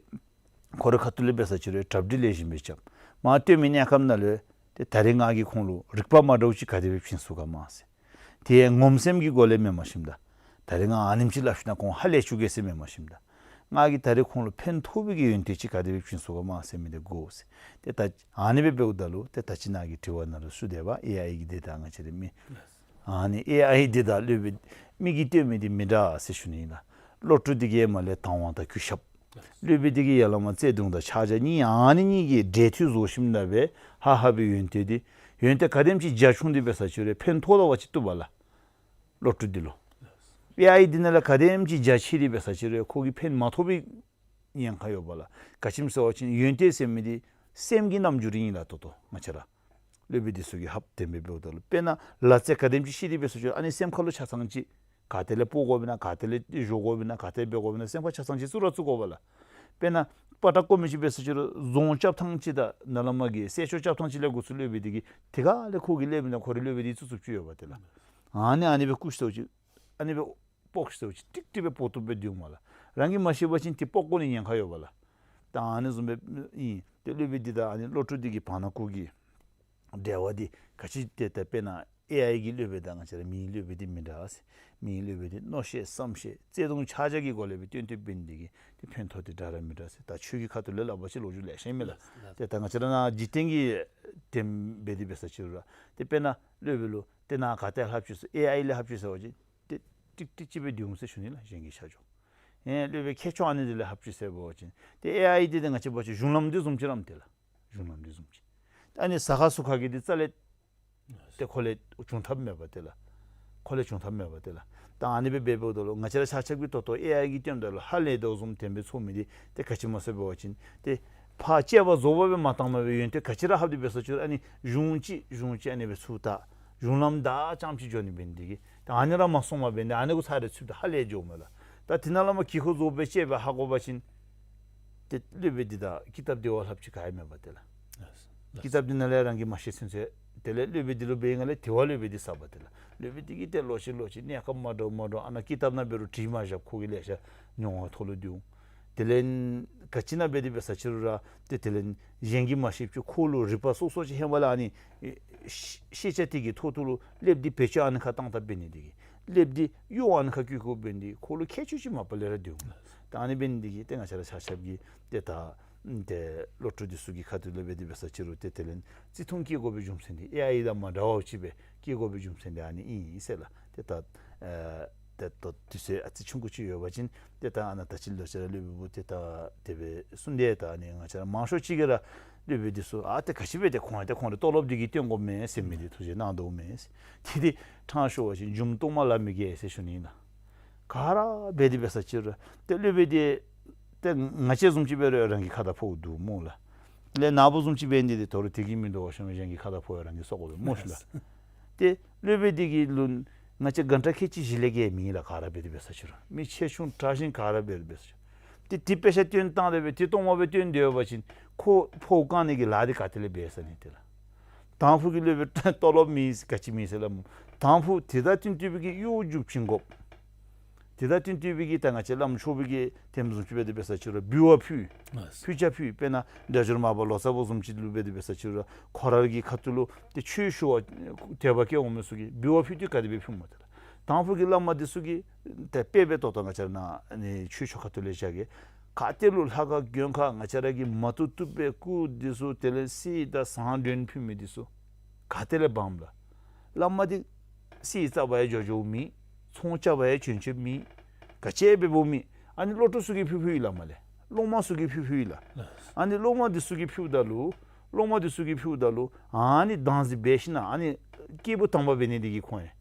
ཁོ་རའི་ཁ་ཐུག་ལས་འབད་ས་ཅིག་རུང་གྲ་སྒྲིག་ལེགས་ཤོམ་སྦེ་རྐྱབ། མ་སྟོན་མི་གནས་སྐབས་ནང་ལུ་ཏེ་ད་རེས་ང་གིས་ཁོང་ལུ་རིག་པ་མ་འདྲཝ་ཅིག་ག་དེ་སྦེ་བྱིན་ཚུགས་ག་མས་ཟེར། དེ་ཡང་ངོམས་སེམས་ཀྱི་སྒོ་ལས་མེན། མ་གཞི་ད་ད་རེས་ང་ཨ་ནེམ་ཅིག་སླབ་ཞིན་ན་ཁོང་ཧ་ལས་བཅུག་གེ་ཟེར་མེན། མ་གཞི་ད་ང་གིས་ད་རེས་ཁོང་ལུ་ཕན་ཐོགས་པའི་གི་ཡོན་ཏན་ཅིག་ག་དེ་སྦེ་བྱིན་ཚུགས་ག་མས་ཟེར་མི་འདི་དགོ་ཟེར། ཏེ་ད་ཨ་ནི་སྦེ་འབདཝ་ད་ལུ་ཏེ་ད་ཅི་ནཱ་གི་དྲི་བ་ནང་ལུ་ཞུ་དེས་པ། ཨེ་ཨའི་གི་འདི་དང་ང་བཅས་རའི་མི་ཨ་ནི་ཨེ་ཨའི་འདི་དང་སློབ་དཔོན་མི་གིས་སྟོན་མི་འདི་མི་འདྲ་ཟེར་ཞུ་ནི་ཨིན་ལགས། སློབ་ཕྲུག་འདི་གིས་མ་ལས་དང་བ་དང་གུས་ཞབས། སློབ་དཔོན་འདི་གིས་ཡར་ལས་མར་བརྩེ་གདུང་དང་ཕྱག་རྒྱ་གཉིས་ཨ་ནི་གཉིས་ཀྱིས་འབྲེལ་མཐུད་བཟོ་ཞིནམ་ལས་སྦེ་ཧ་ཧ་པའི་ཡོན་ཏན་འདི་ཡོན་ཏན་ག་དེམ་ཅིག་རྒྱ་ཆུང་སྟེ་འབད་ས་ཅིག་རུང་ཕན་ཐོགས་ད་བ་ཅིན་བཏུབ་པས་ལགས། སློབ་ཕྲུག་འདི་ལུ་ དཔེ་ཨའི་འདི་ནང་ལས་ག་དེམ་ཅིག་རྒྱ་ཆེ་སྟེ་འབད་ས་ཅིག་རུང་ཁོ་གིས་ཕན་མ་ཐོགས་པའི་ཉེན་ཁ་ཡོད་པ་ལགས། ག་ཅི་སྨོ་ཟེར་བ་ཅིན་ཡོན་ཏན་ཟེར་མི་འདི་སེམས་ཀྱི་རྣམ་འགྱུར་ཨིན་ལགས། ད་ལྟོ་ང་བཅས་ར་སློབ་དཔོན་འདི་ཚུ་གིས་ཧབ་དེམ་སྦེ་འབདཝ་ད་ལུ་དཔེར་ན་ལག་རྩལ་ག་དེམ་ཅིག་ཤེས་ཏེ་འབད་ས་ཅིག་རུང་ཨ་ནི་སེམས་ཁ་ལུ་ཆ་ཚང་ཅིག་ག་ཏེ་ལས་སྤོ་དགོཔ་ཨིན་ན་ག་ཏེ་ལས་བཞོ་དགོཔ་ཨིན་ན་ག་ཏེ་འབད་དགོཔ་ཨིན་ན་སེམས་ཁར་ཆ་ཚང་ཅིག་བཙུགས་ར་བཙུགས་དགོ་པས་ལགས། དཔེར་ན་པ་ཏྲ་བརྐོ་མི་ཅིག་འབད་ས་ཅིག་རུང་རྫོང་རྐྱབ་ཐངས་ཅིག་དང་ནཱ་ལས་མར་གྱི་གསེར་ཅོག་རྐྱབ་ཐངས་ཅིག་ལས་འགོ་བཙུགས་སློབ་དཔོན་འདི་གིས་དེ་ཁ་ལས་ཁོ་གིས་སླབ་ཨིན་ན་ཁོ་རའི་སློབ་དཔོན་འདི་བཙུགས་བཙུགསཔ་ཅིག་ཡོད་པ་དེ་ལགས། ཨ་ནི་ཨ་ནི་སྦེ་བརྐུ་ཤོག་ཅིག་ཨ་ནི་སྦེ་སྤོ་ཤོག་ཅིག་ཏིག་ཏིག་སྦེ་སྤོ་བཏུབ་སྦེ་སྡོདཔ་མས་ལགས། རང་གིས་མ་ཤེས་པ་ཅིན་དེ་སྤོ་བཀོ་ནི་ཉེན་ཁ་ཡོད་པ་ལགས། ད་ཨ་ནི་བཟུམ་སྦེ་ཨིན། ཏེ་སློབ་དཔོན་འདི་དང་ཨ་ནི་བློ་གྲོས་འདི་གི་བར་ན་ཁོ་གི་འབྲེལ་བ་འདི་ག་ཅི་ཏེ་ད་དཔེར་ན་ཨེ་ཨའི་གི་སློབ་དཔོན་དང་ང་བཅས་ར་མིའི་སློབ་དཔོན་འདི་མི་འདྲ་ཟེར། མིའི་སློབ་དཔོན་འདི་མནོ་ཤེས་བསམ་ཤེས་བརྩེ་གདུང་ཆ་བཞག་གི་སྒོ་ལས་སྦེ་སྟོན་སྟོནམ་འབད་ནི་འདི་གིས་ཏེ་ཕན་ཐོགས་འདི་འདྲ་ར་མི་འདྲ་ཟེར། ད་ཆོས་ཀྱི་ཁ་ཐུག་ལས་སླབ་པ་ཅིན་ལོ་རྒྱུས་ལེ་ཤ་ཨིན་མས་ལགས། ལགས། ཏེ་ད་ང་བཅས་ར་ནཱ་འཇིག་རྟེན་གྱི་དེམ་འབད་དེ་འབད་ས་ཅིག་རུང་ར་ཏེ་དཔེར་ན་སློབ་དཔོན་ལུ་ཏེ་ནཱ་ག་ཏེ་ལྷབ་བཅུག་ཟེར་ཨེ་ཨའི་ལས་ལྷབ་བཅུག་ཟེར་བ་ཅིན་ཏེ་ཏིག་ཏིག་ཅིག་སྦེ་སྡོད་འོང་ཟེར་ཞུ་ནི་ལགས། གཞན་གྱི་ཆ་འཇོག་ཨེ་སློབ་དཔོན་ཁྱེད་ཆོ་ཨ་ནི་འདི་ལས་ལྷབ་བཅུག་ཟེར་བ་ཅིན་ཏེ་ཨེ་ཨའི་འདི་ཏེ་ང་བཅས་འབད་བ་ཅིན་གཞུང་ལམ་འདི་བཟུམ་ཅིག་ར་མས་ཏེ་ལགས། གཞུང་ལམ་འདི་བཟུམ་ཅིག། ཨ་ནི་ཟ་ཁང་ཟུར་ཁ་གི་འདི་རྩ་ལས་ཏེ་ཁོ་ལས་བྱུང་ཐབས་མེད་པ་ཏེ་ལགས། ཁོ་ལས་བྱུང་ཐབས་མེད་པ་ཏེ་ལགས། ད་ཨ་ནི་སྦེ་འབདཝ་ད་ལུ་ང་བཅས་ར་ཆ་ཁྱབ་ཀྱིས་ད་ལྟོ་ཨེ་ཨའི་གིས་སྟོནམ་ད་ལུ་ཧ་ལས་དོ་བཟུམ་དེམ་སྦེ་ཚོར་མི་འདི་ཏེ་ག་ཅི་སྨོ་ཟེར་བ་ཅིན་ཏེ་ཕར་དཔྱད་པ་རྫོགསཔ་སྦེ་མ་བཏངམ་སྦེ་ཡོན་ཏན་ག་ཅི་ར་ལྷབ་སྟེ་འབད་ས་ཅིག་རུང་ཨ་ནི་གཞུང་ཅིག་གཞུང་ཅིག་ཨ་ནི་སྦེ་ཚུར་ད་གཞུང་ལམ་བདའ་རྐྱངམ་ཅིག་འགྱོ་ནི་འབད་ནི་འདི་གིས་ད་ཨ་ནི་ར་མ་སོང་བར་འབད་ནི་ཨ་ནི་གུ་ཚར་རེ་ཚུདཔ་ད་ཧ་ལས་འགྱོཝ་མས་ལགས། ད་དེ་ནང་ལས་མར་དཀྱིལ་འཁོར་རྫོགསཔ་སྦེ་དཔྱད་སྦེ་ཧ་གོ་བ་ཅིན་ཏེ་སློབ་དཔོན་འདི་དང་ཀི་ཏབ་འདི་བ་ལྷགཔ་ཅིག་ག་ཡང་མེད་པ་ཏེ་ལགས། ཀི་ཏབ་འདི་ནང་ལས་རང་གིས་མ་ཤེས་ཚུན་ཚོད་དེ་ལས་སློབ་དཔོན་འདི་ལུ་འབད་ང་ལས་དེ་བ་སློབ་དཔོན་འདི་ཟ་བ་ཏེ་ལགས། སློབ་དཔོན་འདི་གིས་ཏེ་ལོག་ཅི་ལོག་ཅི་གནས་སྐབས་མ་འདྲཝ་མ་འདྲཝ་ཨ་ནཱ་ཀི་ཏབ་ནང་འབད་རུང་བྲིས་མ་བཞགཔ་ཁོ་གིས་ལེ་ཤ་མྱོང་བ་ཐོག་ལུ་འདུག། དེ་ལས་ག་ཅི་ནང་འབད་དེ་འབད་ས་ཅིག་རུང་ར་ཏེ་དེ་ལས་གཞན་གྱིས་མ་ཤེསཔ་ཅིག་ཁོ་ལུ་རིག་པ་སོ་སོ་ཅིག་ཧེ་མ་ལས་ཨ་ནི་ཤེས་བྱ་དེ་གི་ཐོག་ཐོག་ལུ་སློབ་དཔོན་འདི་བེད་སྤྱོད་ཨ་ནི་ཁར་བཏང་བཏངམ་འབད་ནི་འདི་གིས་སློབ་དཔོན་འདི་གཡོ་ཨ་ནི་ཁར་བཀོལ་བཀོལཝ་འབད་ནི་འདི་གིས་ཁོ་ལུ་ཁྱད་ཆོས་ཅིག་མ་པ་ལས་ར་འདུག། ད་ཨ་ནི་འབད་ནི་འདི་གིས་ཏེ་ང་བཅས་ར་ཆ་ཁྱབ་ཀྱིས་ཏེ་ད་ཏེ་བློ་གྲོས་འདི་ཚུ་གི་ཁ་ཐུག་ལས་འབད་དེ་འབད་ས་ཅིག་རུང་ཏེ་དེ་ལས་བརྩི་མཐོང་བསྐྱེད་དགོ་པའི་རྒྱུ་མཚན་འདི་ཨེ་ཨའི་དང་མ་འདྲཝ་ཅིག་སྦེ་བསྐྱེད་དགོ་པའི་རྒྱུ་མཚན་འདི་ཨ་ནི་ཨིན་ཟེར་ལགས། ཏེ་ད་ཨེ་ཏེ་ད་དུས་ཚོད་ཨ་ཙི་ཆུང་ཀུ་ཅིག་ཡོད་པ་ཅིན་ཏེ་ད་ཨ་ནཱ་ད་ཅི་ལོ་ཅིག་ར་སློབ་དཔོན་འདི་ཏེ་ད་དེ་སྦེ་གསུངས་ཏེ་ད་ཨ་ནི་ང་བཅས་ར་མང་ཤོས་ཅིག་གིས་ར་སློབ་དཔོན་འདི་ཚུ་ཨ་ཏེ་ག་ཅི་འབད་དེ་ཁོང་ཨ་ཏེ་ཁོང་རའི་ཏོ་ལོབ་འདི་གིས་སྟོན་དགོ་མས་ཟེར་མི་འདི་ཐུགས་རྗེ་གནང་དོ་མས་ཟེར། ཏེ་འདི་ཕྲང་ཤོས་པ་ཅིན་མཇུག་སྟོང་པ་ལ་མི་དགའ་ཟེར་ཞུ་ནི་ཨིན་ལགས། ག་ར་འབད་དེ་འབད་ས་ཅིག་རུང་ཏེ་སློབ་དཔོན་འདི་ཏེ་ང་བཅས་བཟུམ་ཅིག་འབད་རུང་རང་གི་ཁ་དར་ཕོག་འདུག་སྨོ་ལགས། ལས་ནཱ་བུ་བཟུམ་ཅིག་འབད་ནི་འདི་ཏེ་དོ་རུང་དེ་གིས་མི་དོ་བ་ཤོང་གཞན་གྱི་ཁ་དར་ཕོག་རང་གི་སྲོག་གོ་བས་སྨོ་ཤིག་ལགས། ཏེ་སློབ་དཔོན་འདི་གི་ལུ་ང་བཅས་གྷན་ཊ་ཁལ་གཅིག་བཞི་ལས་བརྒལ་མེད་ལགས། ག་ར་འབད་དེ་འབད་ས་ཅིག་རུང་མི་ཆེ་ཆུང་དྲག་ཞན་ག་ར་འབད་དེ་འབད་ས་ཅིག་རུང་ཏེ་དེ་དཔེ་ཆ་སྟོན་བཏང་སྟེ་སྦེ་ཏེ་སྟོངམ་སྦེ་སྟོན་སྡོད་པ་ཅིན་ཁོ་ཕོཝ་བཀང་ནི་གི་ལཱ་འདི་ག་ཏེ་ལས་འབད་ས་ནི་ཏེ་ལགས། དང་ཕུ་གི་སློབ་དཔོན་ཏོ་ལོབ་མེད་ག་ཅི་མེད་ཟེར་སླབ་མས། དང་ཕུ་དེ་དང་བསྟུན་བསྟུན་པའི་གི་གཡོག་རྒྱུག་བྱིན་དགོཔ། དེ་དང་བསྟུན་བསྟུན་པའི་གི་ད་ང་བཅས་བླམ་ཆོས་པའི་གི་དེམ་བཟུམ་ཅིག་འབད་དེ་འབད་ས་ཅིག་རུང་འབུལ་བ་ཕུལ། ཕུལ་ཆ་ཕུལ། དཔེར་ན་སྒྲ་སྒྱུར་མར་པ་ལོ་ཙཱ་བ་བཟུམ་ཅིག་ལུ་འབད་དེ་འབད་ས་ཅིག་རུང་ཁོ་རའི་གི་ཁ་ཐུག་ལུ་ཏེ་ཆོས་ཞུ་བར་དད་པ་སྐྱེ་འོང་མི་ཚུ་གིས་འབུལ་བ་ཕུལ་ཏེ་ག་དེ་སྦེ་ཕུལཝ་སྨོ་ཏེ་ལགས། དང་ཕུ་གི་བླ་མ་འདི་ཚུ་གིས་ཏེ་དཔེ་སྦེ་ཏོག་ཏོ་ང་བཅས་ར་ནཱ་ནི་ཆོས་ཕྱོགས་ཁ་ཐུག་ལས་བཞག་གེ། ག་ཏེ་ལུ་ལྷ་ཁང་མགོན་ཁང་ང་བཅས་ར་གིས་མ་བཏུབ་བཏུབ་སྦེ་སྐུ་འདི་ཚུ་དེ་ལས་གསེར་དང་ཟངས་སྒྲོན་ཕུལ་མི་འདི་ཚུ་ག་ཏེ་ལས་འབག་འམ་ལགས། བླ་མ་འདི་གསེར་བཙག་པར་ཡང་འགྱོ་འགྱོཝ་མེད། ཚོང་རྐྱབ་པར་ཡང་འགྱོ་འགྱོཝ་མེད། ག་ཅི་འབདཝ་མེད། ཨ་ནི་བློ་གྲོས་ཚུ་གིས་ཕུལ་ཕུལཝ་ཨིན་ལགས་མ་ལས། སློབ་མ་ཚུ་གིས་ཕུལ་ཕུལཝ་ཨིན་ལགས། ཨ་ནི་སློབ་མ་འདི་ཚུ་གིས་ཕུལཝ་ད་ལུ་སློབ་མ་འདི་ཚུ་གིས་ཕུལཝ་ད་ལུ་ཨ་ནི་བདག་འཛིན་འབད་ཞིན་ན་ཨ་ནི་སྐྱེས་བུ་དམ་པ་འབད་ནི་འདི་གིས་ཁོང་ཡང་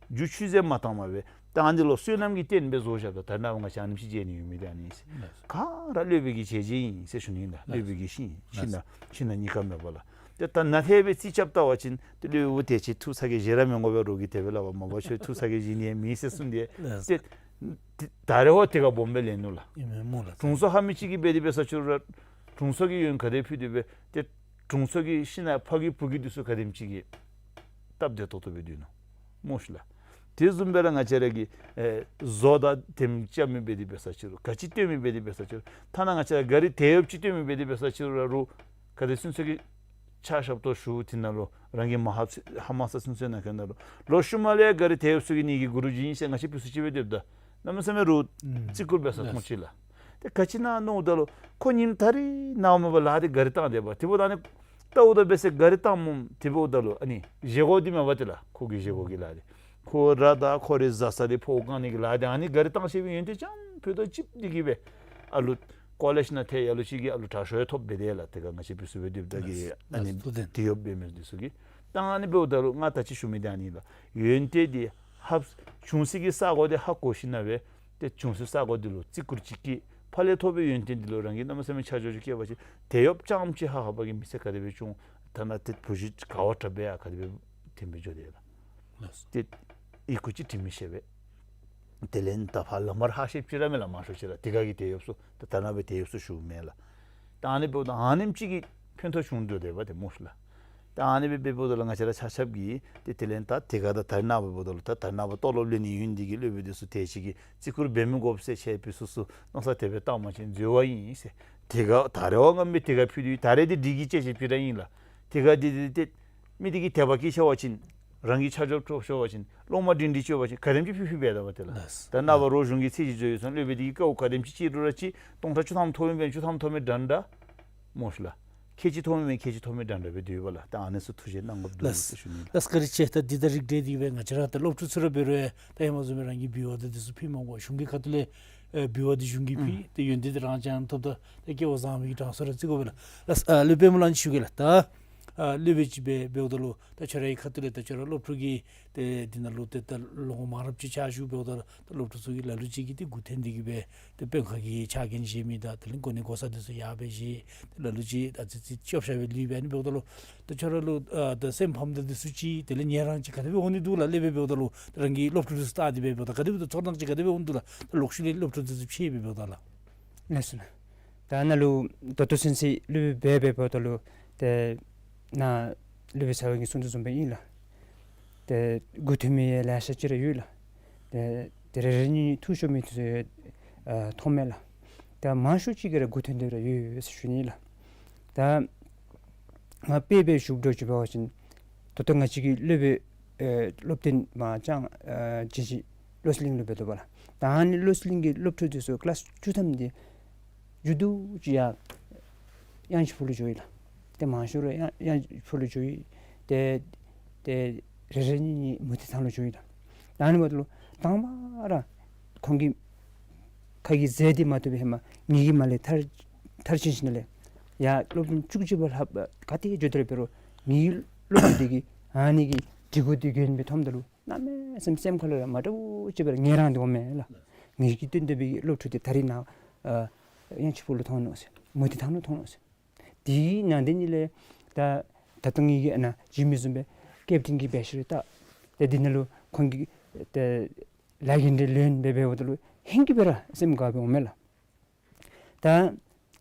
རྒྱུ་ཆུད་ཟོས་མ་བཏངམ་སྦེ་ད་ཨ་ནི་ལུ་བསོད་ནམས་ཀྱི་རྟེན་སྦེ་བཟོ་བཞགཔ་ད་ད་རེས་ནངས་པ་ང་བཅས་ཨ་ནེམ་ཅིག་མཇལ་ནི་ཡོད་མི་འདི་ཨ་ནི་ཨིན་ཟེར། ག་ར་སློབ་དཔོན་གྱི་བྱས་རྗེས་ཨིན་ཟེར་ཞུ་ནི་ཨིན་ལགས། སློབ་དཔོན་གྱི་ཤིང་ཤིང་ནགས་ཤིང་ནགས་གཉིས་ཀ་མེད་པ་ལགས། ཏེ་ད་ནཱ་ཏེ་སྦེ་རྩིས་རྐྱབ་བལྟ་བ་ཅིན་ཏེ་སློབ་དཔོན་དེ་ཅིག་ཐུགས་ཚ་གྱང་བཞེས་ར་མི་དགོ་པས་རོགས་ཀྱིས་དེ་སྦེ་སླབ་པ་མ་པ་ཁྱོད་ཐུགས་ཚ་གྱང་བཞེས་ནི་ཡང་མེད་ཟེར་གསུངས་ཏེ། ཏེ་ད་རེས་ཧོ་དེ་ཁར་སྦོམ་སྦེ་ལེན་ནུག་ལགས། ཨིན་མས་སྨོ་ལགས། དྲུང་འཚོ་ཧ་མི་ཅིག་གིས་འབད་དེ་འབད་ས་ཅིག་རུང་དྲུང་འཚོ་གིས་ཡོན་ག་དེ་ཕུལ་དེ་སྦེ་ཏེ་དྲུང་འཚོ་གི་ཤིང་ནགས་ཕ་གི་བུ་གི་འདི་ཚུ་ག་དེམ་ཅིག་གིས་སྟབས་བདེ་ཏོག་ཏོ་སྦེ་སྡོད་ནུག་སྨོ་ཤིག་ལགས། དེ་བཟུམ་སྦེ་ར་ང་བཅས་ར་གི་ཨེ་བཟོ་དང་དེམ་རྐྱབ་མི་འབད་དེ་འབད་ས་ཅིག་རུང་ག་ཅི་སྟོན་མི་འབད་དེ་འབད་ས་ཅིག་རུང་ཐ་ན་ང་བཅས་ར་གཱ་རི་དེད་ཡོདཔ་ཅིག་སྟོན་མི་འབད་དེ་འབད་ས་ཅིག་རུང་ར་རུང་ག་དེ་ཚུན་ཚོད་ཀྱི་ཕྱག་ཞབས་ཏོག་ཞུ་དེ་ནང་ལུ་རང་གིས་མ་ཧབ་ཧ་མ་ས་ཚུན་ཚོད་ནང་ཁེ་ནང་ལུ་ལོག་ཤུལ་མ་ལས་གཱ་རི་དེད་ཡོདཔ་ཚུ་གིས་ངེ་གི་གུ་རུ་ཨིན་ཟེར་ང་བཅས་ཕུལ་སུ་ཅིག་འབད་དེ་འབདཝ་ད་གནམ་མེད་ས་མེད་རུང་ཨུམ་བརྩི་བཀུར་འབད་ས་ལགས་མཐོང་ཅི་ལགས། ཏེ་ག་ཅི་ཨིན་ན་མནོཝ་ད་ལུ་ཁོ་ཉིནམ་ད་རིས་ནངས་པ་མ་པ་ལཱ་འདི་གཱ་རི་བཏང་སྡོདཔ་དེ་འབདཝ་ད་ཨ་ནི་ལྟཝ་ད་འབད་ས་གཱ་རི་བཏངམ་དེ་འབདཝ་ད་ལུ་ཨ་ནི་བཞེས་སྒོ་འདི་མ་པ་ཏེ་ལགས་ཁོ་གི་བཞེས་སྒོ་གི་ལཱ་འདི་ཁོ་ར་དང་ཁོ་རའི་བཟའ་ཚང་འདི་ཕོཝ་བཀང་ནི་གི་ལཱ་འདི་ཨ་ནི་གཱ་རི་བཏང་ཤེས་པའི་ཡོན་ཏན་རྐྱངམ་ཕུད་རྡོག་གཅིག་འདི་གིས་སྦེ་ཨ་ལུ་ཀོ་ལེཇ་ནང་ཐལ་ཡར་ལུ་ཅིག་གི་ཨ་ལུ་དྲག་ཤོས་ཡང་ཐོབ་སྦེ་དེ་ལགས། ཏེ་ག་ང་བཅས་ཕུལ་སུ་སྦེ་སྡོདཔ་ད་གི་ལགས་ཨ་ནི་ལགས་སོ་ཏེ་དེ་ཡོདཔ་འབད་མི་འདི་ཚུ་གིས་ད་ཨ་ནི་འབདཝ་ད་ལུ་ང་ད་ཅི་ཞུ་མི་འདི་ཨ་ནི་ལགས། ཡོན་ཏན་འདི་ ཧབ་བྱུང་སའི་གི་ས་གོ་འདི་ཧ་གོ་ཞིནམ་ལས་ཏེ་བྱུང་སའི་ས་གོ་འདི་ལུ་བརྩི་བཀུར་ཅིག་བསྐྱེད། ཕར་ལས་ཐོབ་པའི་ཡོན་ཏན་འདི་ལུ་རང་གིས་གནམ་མེད་ས་མེད་ཆ་འཇོག་ཅིག་བསྐྱེད་པ་ཅིན་དེད་གཡོགཔ་རྐྱངམ་གཅིག་ཧ་ཧ་པ་གིས་མི་ཚེ་ག་དེ་སྦེ་སྐྱོང་། ཐ་ན་ཏེ་བུ་གཞི་ག་བ་དྲག་སྦེ་ཡང་ག་དེ་སྦེ་དེ་སྦེ་འགྱོ་དེས་ལགས། ལགས་སོ། ཏེ་ཨི་ཁུ་ཅིག་དྲི་མི་ཤེས་པས། དེ་ལས་ད་ཕར་ལམ་བར་ཧ་ཤེས་ཅིག་ར་མེད་ལགས། མང་ཤོས་ཅིག་ར་དེ་ག་གི་དེད་གཡོགཔ་ཚུ་ད་ད་ནཱ་སྦེ་དེད་གཡོགཔ་ཚུ་ཞུཝ་མེན་ལགས། ད་ཨ་ནི་འབདཝ་ད་ཨ་ནེམ་ཅིག་གིས་ཕན་ཐོགས་བྱུང་སྡོད་དེས་པ་ཏེ་སྨོ་ཤིག་ལགས། ད་ཨ་ནི་སྦེ་འབདཝ་ད་ལུ་ང་བཅས་ར་ཆ་ཁྱབ་ཀྱིས་ཏེ་དེ་ལས་ད་དེ་ག་ད་ད་རེས་ནངས་པ་འབདཝ་ད་ལུ་ད་ད་རེས་ནངས་པ་ཏོ་ལོབ་ལེན་ནི་ཡོད་ནི་དེ་གིས་སློབ་དཔོན་འདི་ཚུ་དེ་ཅིག་གི་བརྩི་བཀུར་འབད་མི་དགོ་ཟེར་ཆ་ཁྱབ་སོ་སོ་མནོ་བསམ་དེ་སྦེ་བཏང་པ་ཅིན་འཛོལ་བ་ཨིན་ཟེར། དེ་ག་ད་རེས་བ་ང་མི་དེ་ག་ཕུལ་དོ་ཡོད། ད་རེས་འདི་སྒྲིག་གི་ཅེས་ཅིག་ཕུལ་ར་ཨིན་ལགས། དེ་ག་འདི་འདི་ཏེ་མི་དེ་གིས་དད་པ་སྐྱེས་ཆ་བ་ཅིན་རང་གིས་ཆ་འཇོག་འཕྲོ་ཤོར་བ་ཅིན་སློབ་མ་སྒྲིང་སྒྲིང་ཅིག་ཡོད་པ་ཅིན་ག་དེམ་ཅིག་ཕུལ་ཕུལ་འབད་དོ་བ་ཏེ་ལགས། ལགས། ད་ནངས་པ་རོགས་གཞུང་གི་ཚེས་གཅིག་འགྱོ་ཡི་སོང་། སློབ་དཔོན་འདི་གིས་དཀའཝ་ག་དེམ་ཅིག་སྤྱད་རུང་ར་ཅིག་སྟོང་ཕྲག་བཅུ་ཐམ་ཐོབ་མི་འབད་བཅུ་ཐམ་ཐོབ་མི་འདྲན་འདྲ་སྨོ་ཤིག་ལགས། ཁལ་གཅིག་ཐོབ་མི་འབད་ཁལ་གཅིག་ཐོབ་མི་འདྲན་འདྲ་སྦེ་སྡོད་པས་ལགས། ད་ཨ་ནི་ཚུ་ཐུགས་རྗེ་གནང་དགོཔ་འདུག་ཟེར་ཞུ་ནི་ལགས། ལགས་བཀའ་དྲིན་ཆེ། ད་འདི་ད་རིགས་འགྲེ་འདི་སྦེ་ང་བཅས་ར་ད་སློབ་ཕྲུག་ཚུ་ར་འབད་རུང་ད་ཧེ་མ་བཟུམ་སྦེ་རང་གིས་འབུལ་བ་ད་འདི་ཚུ་ཕུལ་མ་དགོ། གཞུང་གི་ཁ་ཐུག་ལས་ཨེ་འབུལ་བ་འདི་གཞུང་གིས་ཕུལ། ཨུམ། ཏེ་ཡོན་ཏན་འདི་རང་རྐྱང་ཐོབ། ད་ད་སྐལ་བ་བཟང་པོའི་གི་གྲངས་སུ་ར་བརྩི་དགོ་པས་ལགས། ལགས་ཨ་སློབ་དཔོན་སྨོན་ལམ་ཅིག་ཞུ་གེ་ལགས། ད་ཨ་སློབ་དཔོན་ཅིག་སྦེ་འབདཝ་ད་ལུ་ད་ཁྱོད་རའི་ཁ་ཐུག་ལས་ད་ཁྱོད་ར་སློབ་ཕྲུག་གི་ཏེ་འདི་ནང་ལུ་ཏེ་ད་ལོ་ངོ་མང་རབས་ཅིག་ཕྱག་ཞུ་འབདཝ་ད་ད་སློབ་ཕྲུག་ཚུ་གིས་ལ་ལུ་ཅིག་གིས་ཏེ་མགུ་འཐོམ་སྟེ་གིས་སྦེ་ཏེ་དཔོན་ཁག་གི་ཕྱག་འགན་བཞེས་མི་དང་དེ་ལས་གོ་གནས་གོ་ས་འདི་ཚུ་ཡར་སྦེ་བཞེས། ཏེ་ལ་ལུ་ཅིག་ད་ཙི་ཙི་སྐྱོབ་ཤ་སྦེ་ལུས་སྦེ་ཨ་ནི་འབདཝ་ད་ལུ་ད་ཁྱོད་ར་ལུ་ཨ་ད་སེམས་ཕམ་ད་འདི་ཚུ་ཅིག་དེ་ལས་ངལ་རངས་ཅིག་ག་དེ་སྦེ་འོང་ནི་འདུག་ལགས། སློབ་དཔོན་འབདཝ་ད་ལུ་ད་རང་གི་སློབ་ཕྲུག་འདི་ཚུ་བལྟ་སྟེ་སྦེ་འབདཝ་ད་ག་དེ་སྦེ་འདུག། ཚོར་སྣང་ཅིག་ག་དེ་སྦེ་འོང་འདུག་ལགས། ད་ལོག་ཤུལ་ལས་སློབ་ཕྲུག་འདི་ཚུ་ཕྱད་སྦེ་འབདཝ་ད་ལགས། ལགས་སོ་ལགས། ད་ནཱ་ལུ་ད་ལྟོ་ཚུན་ཚོད་སློབ་དཔོན་འབད་འབདཝ་ད་ལུ་ཏེ་ནཱ་སློབ་དཔོན་ཚ་བ་གིས་གསུང་དོ་བཟུམ་སྦེ་ཨིན་ལགས། ཏེ་མགུ་འཐོམ་མི་ལེ་ཤ་ཅིག་ར་ཡོད་ལགས། ཏེ་ཏེ་རེ་རེ་གཉིས་གཉིས་ཐུགས་ཤོར་མི་ཚུ་ཨ་མཐོང་མས་ལགས། ད་མང་ཤོས་ཅིག་གིས་ར་མགུ་འཐོམ་སྟེ་ར་ཡོད་ཟེར་ཞུ་ནི་ལགས། ད་ང་དཔེ་སྦེ་ཞུ་དགོཔ་ཅིག་འབད་བ་ཅིན་ད་ལྟོ་ང་བཅས་ཀྱི་སློབ་དཔོན་ཨེ་སློབ་སྟོན་མ་ལྕང་ཨ་རྗེ་བཞི་བློ་གསལ་གླིང་ལུ་འབད་དོ་བ་ལགས། ད་ཨ་ནི་བློ་གསལ་གླིང་གི་སློབ་ཕྲུག་འདི་ཚུ་ཀི་ལཱསི་བཅུ་ཐམ་འདི་མཇུག་བསྡུ་ཅིག་ཡར་གཡང་ཆེན་ཕུག་ལུ་འགྱོ་ཡི་ལགས། ཏེ་མང་ཤོས་ར་གཡང་གཡང་ཆེན་ཕུག་ལུ་འགྱོ་ཡི། ཏེ་ཏེ་རེ་རེ་གཉིས་གཉིས་མུ་ཏིག་ཐང་ལུ་འགྱོ་ཡི་ལགས། ད་ཨ་ནི་འབདཝ་ད་ལུ་དང་པ་ར་ཁོང་གི་ཁ་གི་ཟས་འདི་མ་ཐོབ་པའི་ཧེ་མ་ངེ་གི་མ་ལས་མཐར་མཐར་ཕྱིན་ཞིནམ་ལས་ཡར་སློབ་སྦྱོང་བཅུ་གཅིག་པ་ལྷབ་ག་ཏེ་འགྱོ་དེ་ར་འབད་རུང་ངེ་གི་སློབ་ཕྲུག་འདི་གིས་ཨ་ནི་གི་སྒྲིག་གོ་འདི་གྱོན་སྦེ་འཐོནམ་ད་ལུ་གནམ་མེད་ས་མེད་སེམས་ཁ་ལུ་ར་མ་འདྲཝ་ཅིག་སྦེ་ར་ངལ་རངས་ཏེ་འོང་མས་ལགས། ངེ་གི་བསྟེན་ཏེ་འབད་བའི་སློབ་ཕྲུག་འདི་ད་རིས་ནཱ་ཨ་གཡང་ཆེན་ཕུག་ལུ་མཐོང་ནུག་ཟེར། མུ་ཏིག་ཐང་ལུ་མཐོང་ནུག་ཟེར། དེའི་ནང་དེ་ཉིད་ལས་ད་ད་ལྟོ་ངེ་གི་ཨ་ནཱ་བྱིན་མི་བཟུམ་སྦེ་ཀེབ་ཊིན་གྱི་སྦེ་ཤིར་བཏགས། ཏེ་འདི་ནང་ལུ་ཁོང་གི་ཏེ་ལཱ་གི་འདི་ལེན་སྦེ་འབདཝ་ད་ལུ་ཧིང་གིས་སྦེ་ར་སེམས་དགའ་སྦེ་འོང་མས་ལགས། ད་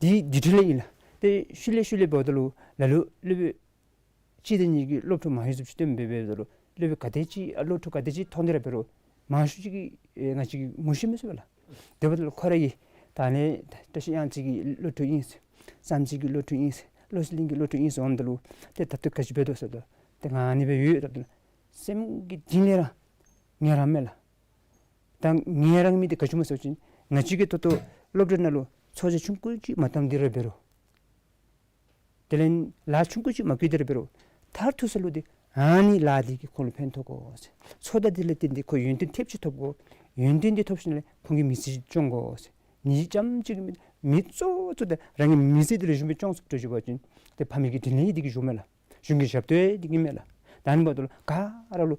འདི་འདི་འདྲ་ལས་ཨིན་ལགས། ཏེ་ཤུལ་ལས་ཤུལ་ལས་འབདཝ་ད་ལུ་ལ་ལུ་སློབ་དཔོན་གཅིག་དང་གཉིས་ཀྱིས་སློབ་ཕྲུག་མང་ཤོས་ཚུ་ཅིག་བསྟེན་སྦེ་འབདཝ་ད་ལུ་སློབ་དཔོན་ག་དེ་ཅིག་ཨ་སློབ་ཕྲུག་ག་དེ་ཅིག་མཐོང་དེ་ར་འབད་རུང་མང་ཤོས་ཅིག་གིས་ཨེ་ང་བཅས་ཀྱིས་ངོ་ཤེས་མི་ཚུགས་པས་ལགས། དེ་འབདཝ་ད་ལུ་ཁོ་ར་གིས་ད་ཨ་ནི་བཀྲ་ཤིས་གཡང་རྩེ་གི་སློབ་ཕྲུག་ཨིན་ཟེར། བསམ་རྩེ་གི་སློབ་ཕྲུག་ཨིན་ཟེར། བློ་གསལ་གླིང་གི་སློབ་ཕྲུག་ཨིན་ཟེར་འོངམ་ད་ལུ་ཏེ་ད་ལྟོ་ག་ཅི་འབད་དོ་ཟེརཝ་ད་ཏེ་ང་ཨ་ནི་སྦེ་ཡོད་ཟེརཝ་ད་སེམས་ཀྱི་གཏིང་ལས་ར་ངལ་རངས་མས་ལགས། ད་ངལ་རངས་མི་འདི་ག་ཅི་སྨོ་ཟེར་བ་ཅིན་ང་བཅས་ཀྱིས་ད་ལྟོ་སློབ་གྲྭ་ནང་ལུ་ཚོགས་བཅར་ཆུང་ཀུ་ཅིག་མ་བཏངམ་དེ་ར་འབད་རུང་དེ་ལས་ལཱ་ཆུང་ཀུ་ཅིག་མ་བཀོལ་དེ་ར་འབད་རུང་མཐར་ཐུག་ས་ལུ་འདི་ཨ་ནི་ལཱ་འདི་གིས་ཁོང་ལུ་ཕན་ཐོགས་དགོ་ཟེར། ཚོགས་བཅར་འདི་ལས་བརྟེན་ཏེ་ཁོ་ཡོན་ཏན་ཐེབས་ཅིག་ཐོབ་དགོ། ཡོན་ཏན་འདི་ཐོབ་ཞིནམ་ལས་ཁོང་གི་མི་ཚེ་སྐྱོང་དགོ་ཟེར། མི་ཙམ་ཅིག་གི་མི་མི་གཙོ་བོ་གཙོ་བོ་འདི་རང་གི་མི་ཚེ་འདི་ལེགས་ཤོམ་སྦེ་སྐྱོང་ཚུགསཔ་འདྲཝ་ཅིག་འབད་བ་ཅིན་ཏེ་ཕ་མའི་གི་དྲིན་ལན་འདི་གིས་འགྱོཝ་མས་ལགས། གཞུང་གི་ཞབས་ཏོག་འདི་གིས་མས་ལགས། ད་ཨ་ནི་འབདཝ་ད་ལུ་ག་ར་ལུ་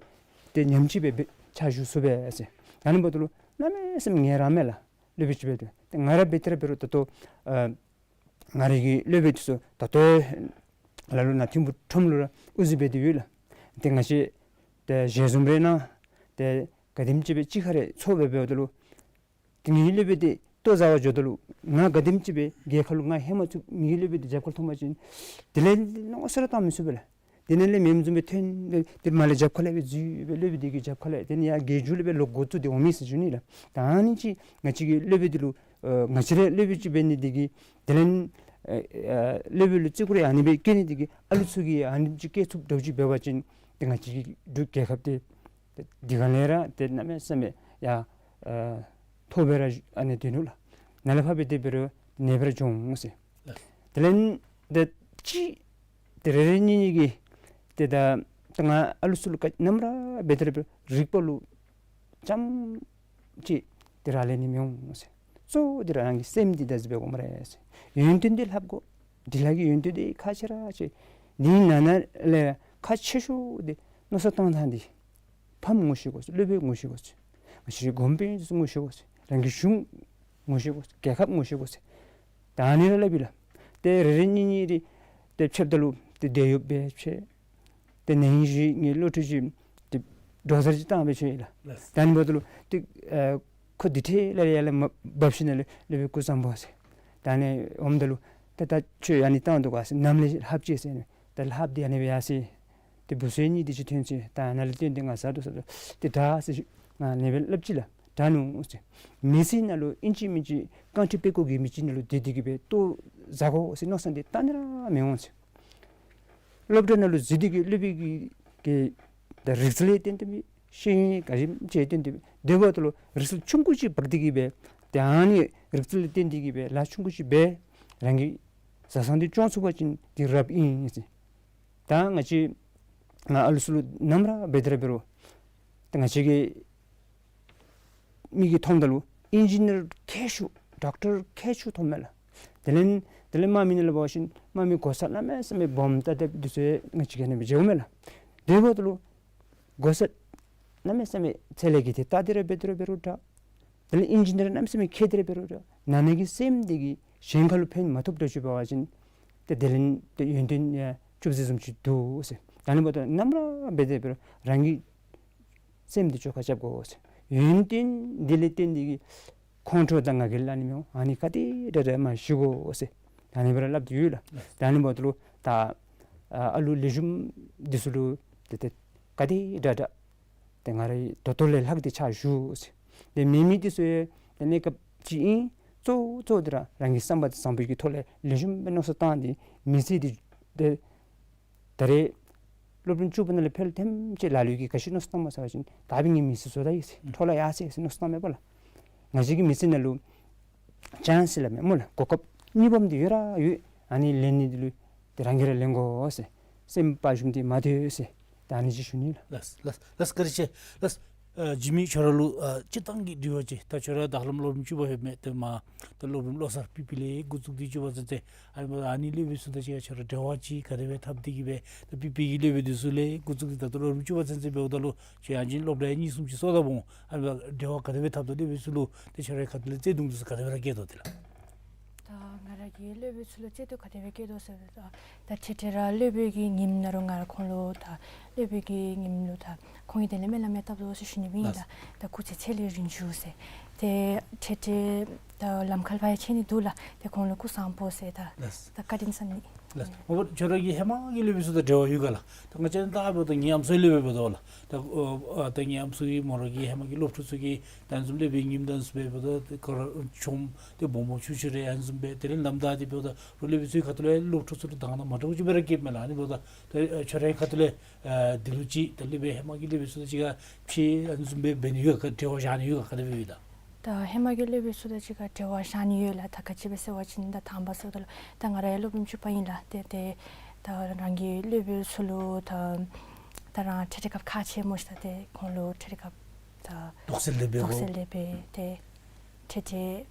ཏེ་ཉམས་ཅིག་སྦེ་སྦེ་ཕྱག་ཞུ་ཚུགས་པས་ཟེར། ད་ཨ་ནི་འབདཝ་ད་ལུ་གནམ་མེད་ས་མེད་ངལ་རངས་མས་ལགས། སློབ་དཔོན་ཅིག་འབད་དེ་ཏེ་ང་ར་འབད་དེ་ར་འབད་རུང་ད་ལྟོ་ཨ་ང་རའི་གི་སློབ་དཔོན་འདི་ཚུ་ད་ལྟོ་ལ་ལུ་ནཱ་ཐིམ་ཕུག་ཁྲོམ་ལུ་ར་དབུ་འཛིན་འབད་དེ་ཡོད་ལགས། ཏེ་ང་བཅས་ཏེ་ཞལ་འཛོམས་རེ་གནང་ཏེ་ག་དེམ་ཅིག་སྦེ་གཅིག་ཁར་ར་ཚོགས་སྦེ་འབདཝ་ད་ལུ་ཏེ་ངེའི་སློབ་དཔོན་འདི་ལྟོ་བཟའ་བར་འགྱོཝ་ད་ལུ་ང་ག་དེམ་ཅིག་སྦེ་རྒྱལ་ཁ་ལུ་ང་ཧེ་མ་ཚུད་ངེའི་སློབ་དཔོན་འདི་རྒྱབ་ཁར་མཐོང་པ་ཅིན་དེ་ལས་མནོ་བསམ་ར་བཏང་མི་ཚུགས་པས་ལགས། དེ་ནང་ལས་མེནམ་བཟུམ་སྦེ་ཐོན་ཏེ་མར་ལས་རྒྱབ་ཁ་ལས་སྦེ་འཛུལ་སྦེ་སློབ་དཔོན་འདི་གི་རྒྱབ་ཁ་ལས་དེ་ནས་ཡར་རྒྱལ་མཇུག་ལས་སྦེ་ལོག་འགོ་བཙུགས་ཏེ་འོང་མི་ཟེར་ཞུ་ནི་ལགས། ད་ཨ་ནི་ཅིག་ང་བཅས་ཀྱི་སློབ་དཔོན་འདི་ལུ་ཨ་ང་བཅས་ར་སློབ་དཔོན་ཅིག་འབད་ནི་འདི་གིས་དེ་ལས་ཨ་ཨ་སློབ་དཔོན་ལུ་བརྩི་བཀུར་ཨ་ནི་སྦེ་བསྐྱེད་ནི་འདི་གིས་ཨ་ལུ་ཚུ་གིས་ཨ་ནི་ཅིག་བསྐྱེད་ཚུགསཔ་འདྲཝ་ཅིག་འབད་བ་ཅིན་ཏེ་ང་བཅས་ཀྱི་འབྲུག་རྒྱལ་ཁབ་འདི་ཏེ་དེ་གང་ལས་ར་ཏེ་གནམ་མེད་ས་མེད་ཡར་ཨ་མཐོ་སྦེ་ར་ཨ་ནི་སྡོད་ནུག་ལགས། ནཱ་ལས་ཕར་འབད་དེ་འབད་རུང་ཏེ་ནེམ་སྦེ་ར་འགྱོ་འོང་ཟེར། དེ་ལས་ཏེ་ཅིག་ཏེ་རེ་རེ་གཉིས་གཉིས་ཀྱིས་ཏེ་ད་ད་ང་ཨ་ལུ་ཚུ་ལུ་ག་ནམ་ར་འབད་དེ་ར་འབད་རིག་པ་ལུ་ཙམ་ཅིག་ཏེ་རག་ལས་ནི་མི་འོང་ཟེར། གཙོ་བོ་འདི་ར་རང་གི་སེམས་འདི་བདག་འཛིན་འབད་དགོ་སྨ་རེ་ཟེར། ཡོན་ཏན་འདི་ལྷབ་དགོ། འབྲི་ལྷག་གི་ཡོན་ཏན་འདི་ཁག་ཆེ་ར་ཆེ། འདི་ནང་ན་ལས་ཁག་ཆེ་ཤོས་འདི་མནོ་བསམ་བཏང་ཐངས་འདི། ཕམ་ངོ་ཤེས་དགོ་ཟེར། སློབ་དཔོན་ངོ་ཤེས་དགོ་ཟེར། ང་བཅས་གོང་འཕེལ་ངོ་ཤེས་དགོ་ཟེར། རང་གི་གཞུང་ངོ་ཤེས་དགོ་ཟེར། རྒྱལ་ཁབ་ངོ་ཤེས་དགོ་ཟེར། ད་ཨ་ནི་ར་སླབ་ཨིན་ལགས། ཏེ་རེ་རེ་གཉིས་གཉིས་རེ་ཏེ་ཕྱདཔ་ད་ལུ་ཏེ་དེ་ཡོདཔ་སྦེ་ཕྱད། ཏེ་ནཱ་ཧིང་གཞེས་ནིང་གི་སློབ་ཕྲུག་ཅིག་ཏེ་ཌོ་ཟར་ཅིག་བཏང་སྦེ་ཕྱད་ཡི་ལགས། ལགས། ད་ཨ་ནི་འབདཝ་ད་ལུ་ཏེ་ཨ་ཁོ་འདི་འཕྲལ་ལས་ཡར་ལས་མར་འབབ་ཞིནམ་ལས་སློབ་དཔོན་སྐུ་གཟུགས་བཟང་པོ་ཟེར། ད་ཨ་ནི་འོངམ་ད་ལུ་ད་ད་ཁྱོད་ཨ་ནི་བཏང་དོ་ག་ཟེར། ནམ་ལས་ལྷབ་ཅི་ཟེར་ནི། ད་ལྷབ་སྟེ་ཨ་ནི་སྦེ་ཡར་སོ་ཡི། ཏེ་བུ་ཚུ་གཉིས་དེ་ཅིག་ཐོན་ཅི། ད་ནཱ་ལས་བཏོན་ཏེ་ང་ཟ་དོ་ཟ་དོ། ཏེ་དྲག་ཟེར་ཞུ། ང་ཨ་ནི་སྦེ་སླབ་ཅི་ལགས། དྲག་ནུག་ཟེར། མི་ཚེ་ནང་ལུ་ཨིན་ཅི་མིན་ཅི་རྐང་ཁྲི་པད་ཀོ་གི་མི་ཅིག་ནང་ལུ་སྡོད་དེ་གི་སྦེ་ལྟོ་ཟ་དགོ་ཟེར་མནོ་བསམ་འདི་གཏན་ནས་ར་མི་འོང་ཟེར། སློབ་གྲྭ་ནང་ལུ་འཛུལ་ཏེ་གི་སློབ་དཔོན་གྱི་གི་ད་རིག་རྩལ་ལས་བརྟེན་ཏེ་སྦེ་ཤེས་ཡོན་ག་ཅི་ཅིག་བརྟེན་ཏེ་སྦེ་སྡོདཔ་ད་ལུ་རིག་རྩལ་ཆུང་ཀུ་ཅིག་འབག་སྟེ་གི་སྦེ་ད་ཨ་ནི་རིག་རྩལ་ལས་བརྟེན་ཏེ་གི་སྦེ་ལཱ་ཆུང་ཀུ་ཅིག་འབད་རང་གི་བཟའ་ཚང་འདི་སྐྱོང་ཚུགས་པ་ཅིན་འདི་རབ་ཨིན་ཟེར། ད་ང་བཅས་ང་ཨ་ལུ་ཚུ་ལུ་ནམ་ར་འབད་དེ་ར་འབད་རུང་ད་ང་བཅས་ཀྱི་མིག་གིས་མཐོངམ་ད་ལུ་ཨིན་ཇི་ནིར་མཁས་ཤོས་ཌོག་ཊར་མཁས་ཤོས་མཐོངམ་མས་ལགས། དེ་ལས་དེ་ལས་དམག་མི་ནང་ལུ་འབད་བ་ཅིན་དམག་མི་གོ་ས་གནམ་མེད་ས་མེད་སྦོམ་ཏ་ཏེ་འདི་ཚུ་ང་བཅས་ཀྱིས་ཨ་ནི་སྦེ་མཇལཝ་མས་ལགས། དེ་འབདཝ་ད་ལུ་གོ་ས་གནམ་མེད་ས་མེད་ཚད་ལས་བརྒལ་ཏེ་ལྟ་སྟེ་ར་འབད་དེ་ར་འབད་རུང་འདྲ། དེ་ལས་ཨིན་ཇི་ནིར་གནམ་མེད་ས་མེད་མཁས་ཏེ་ར་འབད་རུང་འདྲ། ནང་ན་གི་སེམས་འདི་གིས་གཞན་ཁ་ལུ་ཕན་མ་ཐོགས་དོ་ཅིག་འབད་བ་ཅིན་ཏེ་དེ་ལས་ཏེ་ཡོན་ཏན་ཡང་བཅུད་ཟད་བཟུམ་ཅིག་འདུག་ཟེར། ད་ཨ་ནི་འབདཝ་ད་ནམ་ར་འབད་དེ་འབད་རུང་རང་གི་སེམས་འདི་བཅོས་ཁ་རྐྱབ་དགོ་ཟེར། ཡོན་ཏན་འདི་ལས་བརྟེན་ཏེ་གི་ཁོང་ཁྲོ་དང་ང་རྒྱལ་ཨ་ནི་མི་འོང་། ཨ་ནི་ག་དེ་དྲག་དྲག་མར་ཞི་དགོ་ཟེར། ད་ཨ་ནི་སྦེ་ར་སླབ་སྟེ་ཡོད་ལགས། ད་ཨ་ནི་འབདཝ་ད་ལུ་ད་ཨ་ཨ་ལུ་ལེགས་ཤོམ་འདི་ཚུ་ལུ་ཏེ་ཏེ་ག་དེ་དྲག་དྲག་ཏེ་ང་རའི་ད་ལྟོ་ལས་ལྷག་སྟེ་ཕྱག་ཞུ་ཟེར། ཏེ་མེད་མི་འདི་ཚུ་ཡང་ཏེ་གནས་སྐབས་ཅིག་ཨིན། གཙོ་བོ་གཙོ་བོ་འདི་ར་རང་གི་བསམ་པ་བཟང་པོའི་གི་ཐོག་ལས་ལེགས་ཤོམ་སྦེ་མནོ་བསམ་བཏང་སྟེ་མི་ཚེ་འདི་ཏེ་ད་རེས་སློབ་རིམ་བཅུ་པ་ནང་ལས་ཕར་ལས་ཐེངས་ཅིག་ལ་ལུ་གིས་ག་ཅི་མནོ་བསམ་བཏངམ་མས་ཟེར་བ་ཅིན་ད་འབདན་ངེའི་མི་ཚེ་བཟོ་ད་ཡི་ཟེར། འཕྲོ་བརླག་ཡར་སོ་ཡི་ཟེར་མནོ་བསམ་བཏངམ་མས་པ་ལགས། ང་བཅས་ཀྱི་མི་ཚེ་ནང་ལུ་ཅན་སི་སླབ་མས་སྨོ་ལགས། གོ་སྐབས་གཉིས་པམ་འདི་ཡོད་ར་ཡོད། ཨ་ནི་ལེན་ནི་འདི་ལུ་ཏེ་རང་གིས་ར་ལེན་དགོ་ཟེར། སེམས་དཔའ་ཞུམ་སྟེ་མ་སྡོད་ཟེར། ད་ཨ་ནི་ཅིག་ཞུ་ནི་ལགས། ལགས་ལགས་ལགས། བཀའ་དྲིན་ཆེ་ལགས། ཨ་འཇིགས་མེད་ཁྱོད་ར་ལུ་ཨ་སྤྱིར་བཏང་གི་དྲི་བ་ཅིག། ད་ཁྱོད་ར་ད་ཧ་ལམ་སློབ་རིམ་བཅུ་པ་ལྷོདཔ་མས། ཏེ་མ་ད་སློབ་རིམ་བློ་གསར་པི་པི་ལས་འགོ་བཙུགས་ཏེ་བཅུ་པ་ཚུན་ཚོད་ཨ་ནི་ཨ་ནི་སློབ་དཔོན་ཚུ་དང་གཅིག་ཁར་ཁྱོད་ར་འབྲེལ་བ་ཅིག་ག་དེ་སྦེ་འཐབ་སྟེ་གི་སྦེ་ད་པི་པི་གི་སློབ་དཔོན་འདི་ཚུ་ལས་འགོ་བཙུགས་ཏེ་ད་ལྟོ་སློབ་རིམ་བཅུ་པ་ཚུན་ཚོད་འབདཝ་ད་ལུ་ཁྱོད་ཡང་ཅིན་སློབ་གྲྭ་ཡང་གཉིས་གསུམ་ཅིག་སོར་ད་འོང་། ཨ་ནི་འབྲེལ་བ་ག་དེ་སྦེ་འཐབ་དོ། སློབ་དཔོན་ཚུ་ལུ་ཏེ་ཁྱོད་རའི་ཁ་ཐུག་ལས་བརྩེ་གདུང་འདི་ཚུ་ག་དེ་སྦེ་ར་བསྐྱེད་དོ་དེ་ལགས། ད་ང་ར་གིས་སློབ་དཔོན་ཚུ་ལུ་བརྩེ་གདུང་ག་དེ་སྦེ་བསྐྱེད་དོ་ཟེར་བ་ཅིན་ད་འཕྲལ་འཕྲལ་ར་སློབ་དཔོན་གྱི་ཉིནམ་ནང་ལུ་ང་ར་ཁོང་ལུ་ད་སློབ་དཔོན་གྱི་ཉིནམ་ལུ་ད་ཁོང་གི་དེ་ལས་སྨོན་ལམ་ཡང་བཏབ་དོ་ཟེར་ཞུ་ནི་ཨིན་ལགས། ད་སྐུ་ཚེ་ཚད་ལས་རིང་བཅུག་ཟེར། ཏེ་འཕྲལ་འཕྲལ་ད་ལམ་ཁར་ཕར་ཡང་ཕྱད་ནི་འདུག་ལགས། ཏེ་ཁོང་ལུ་སྐུ་གཟུགས་བཟང་པོ་ཟེར་ད་ལགས། ད་བཀའ་དྲིན་བསམ་ནི། ལགས། འོ་ཁྱོད་ར་གི་ཧེ་མ་གི་སློབ་དཔོན་ཚུ་དང་འབྲེལ་བ་ཡོད་ག་ལགས། ད་ང་བཅས་ད་འབདཝ་ད་ངེའི་ཨམ་སྲུའི་སློབ་དཔོན་འབདཝ་ད་ལགས། ད་ཨ་ད་ངེའི་ཨམ་སྲུ་གི་མོ་ར་གི་ཧེ་མ་གི་སློབ་ཕྲུག་ཚུ་གིས་ད་ཨ་ནི་བཟུམ་སློབ་དཔོན་ཉིནམ་ད་ཨ་ནི་བཟུམ་སྦེ་འབདཝ་ད་ཏེ་ཁོ་ར་ཆུང་ཏེ་སྦོམ་སྦོམ་ཆུང་ཆུང་རེ་ཨ་ནི་བཟུམ་སྦེ་དེ་ལས་ནམ་ད་དེ་འབདཝ་ད་རུང་སློབ་དཔོན་ཚུ་གི་ཁ་ཐུག་ལས་སློབ་ཕྲུག་ཚུ་ལུ་དང་ནང་མ་འདྲཝ་ཅིག་སྦེ་ར་སྐྱེཝ་མས་ལགས། ཨ་ནི་འབདཝ་ད་ཏེ་ཁྱོད་རའི་ཁ་ཐུག་ལས་ཨ་འདི་ལུ་ཅིག་ད་སློབ་དཔོན་ཧེ་མ་གི་སློབ་དཔོན་ཚུ་དང་གཅིག་ཁར་ཕྱད་ཨ་ནི་བཟུམ་སྦེ་འབད་ནི་ཡོད་ག། འབྲེལ་བ་བཞག་ནི་ཡོད་ག། ག་དེ་སྦེ་ཡོད་ད། ད་ཧེ་མ་གི་སློབ་དཔོན་ཚུ་དང་གཅིག་ཁར་འབྲེལ་བ་བཞག་ནི་ཡོད་ལགས། ད་ག་ཅི་སྦེ་ཟེར་བ་ཅིན་ད་དང་པ་ཟེརཝ་ད་ལུ་ད་ང་ར་ཡང་སློབ་རིམ་བཅུ་པ་ཨིན་ལགས། ཏེ་ཏེ་ད་རང་གི་སློབ་དཔོན་ཚུ་ལུ་ད་ད་རང་འཕྲལ་འཕྲལ་སྐབས་ཁག་ཆེ་སྨོ་ཤིག། ད་ཏེ་ཁོང་ལུ་འཕྲལ་འཕྲལ་སྐབས་ད་དོགས་སེལ་ལས་འབད་དོགས་སེལ་ལས་འབད་ཏེ་འཕྲལ་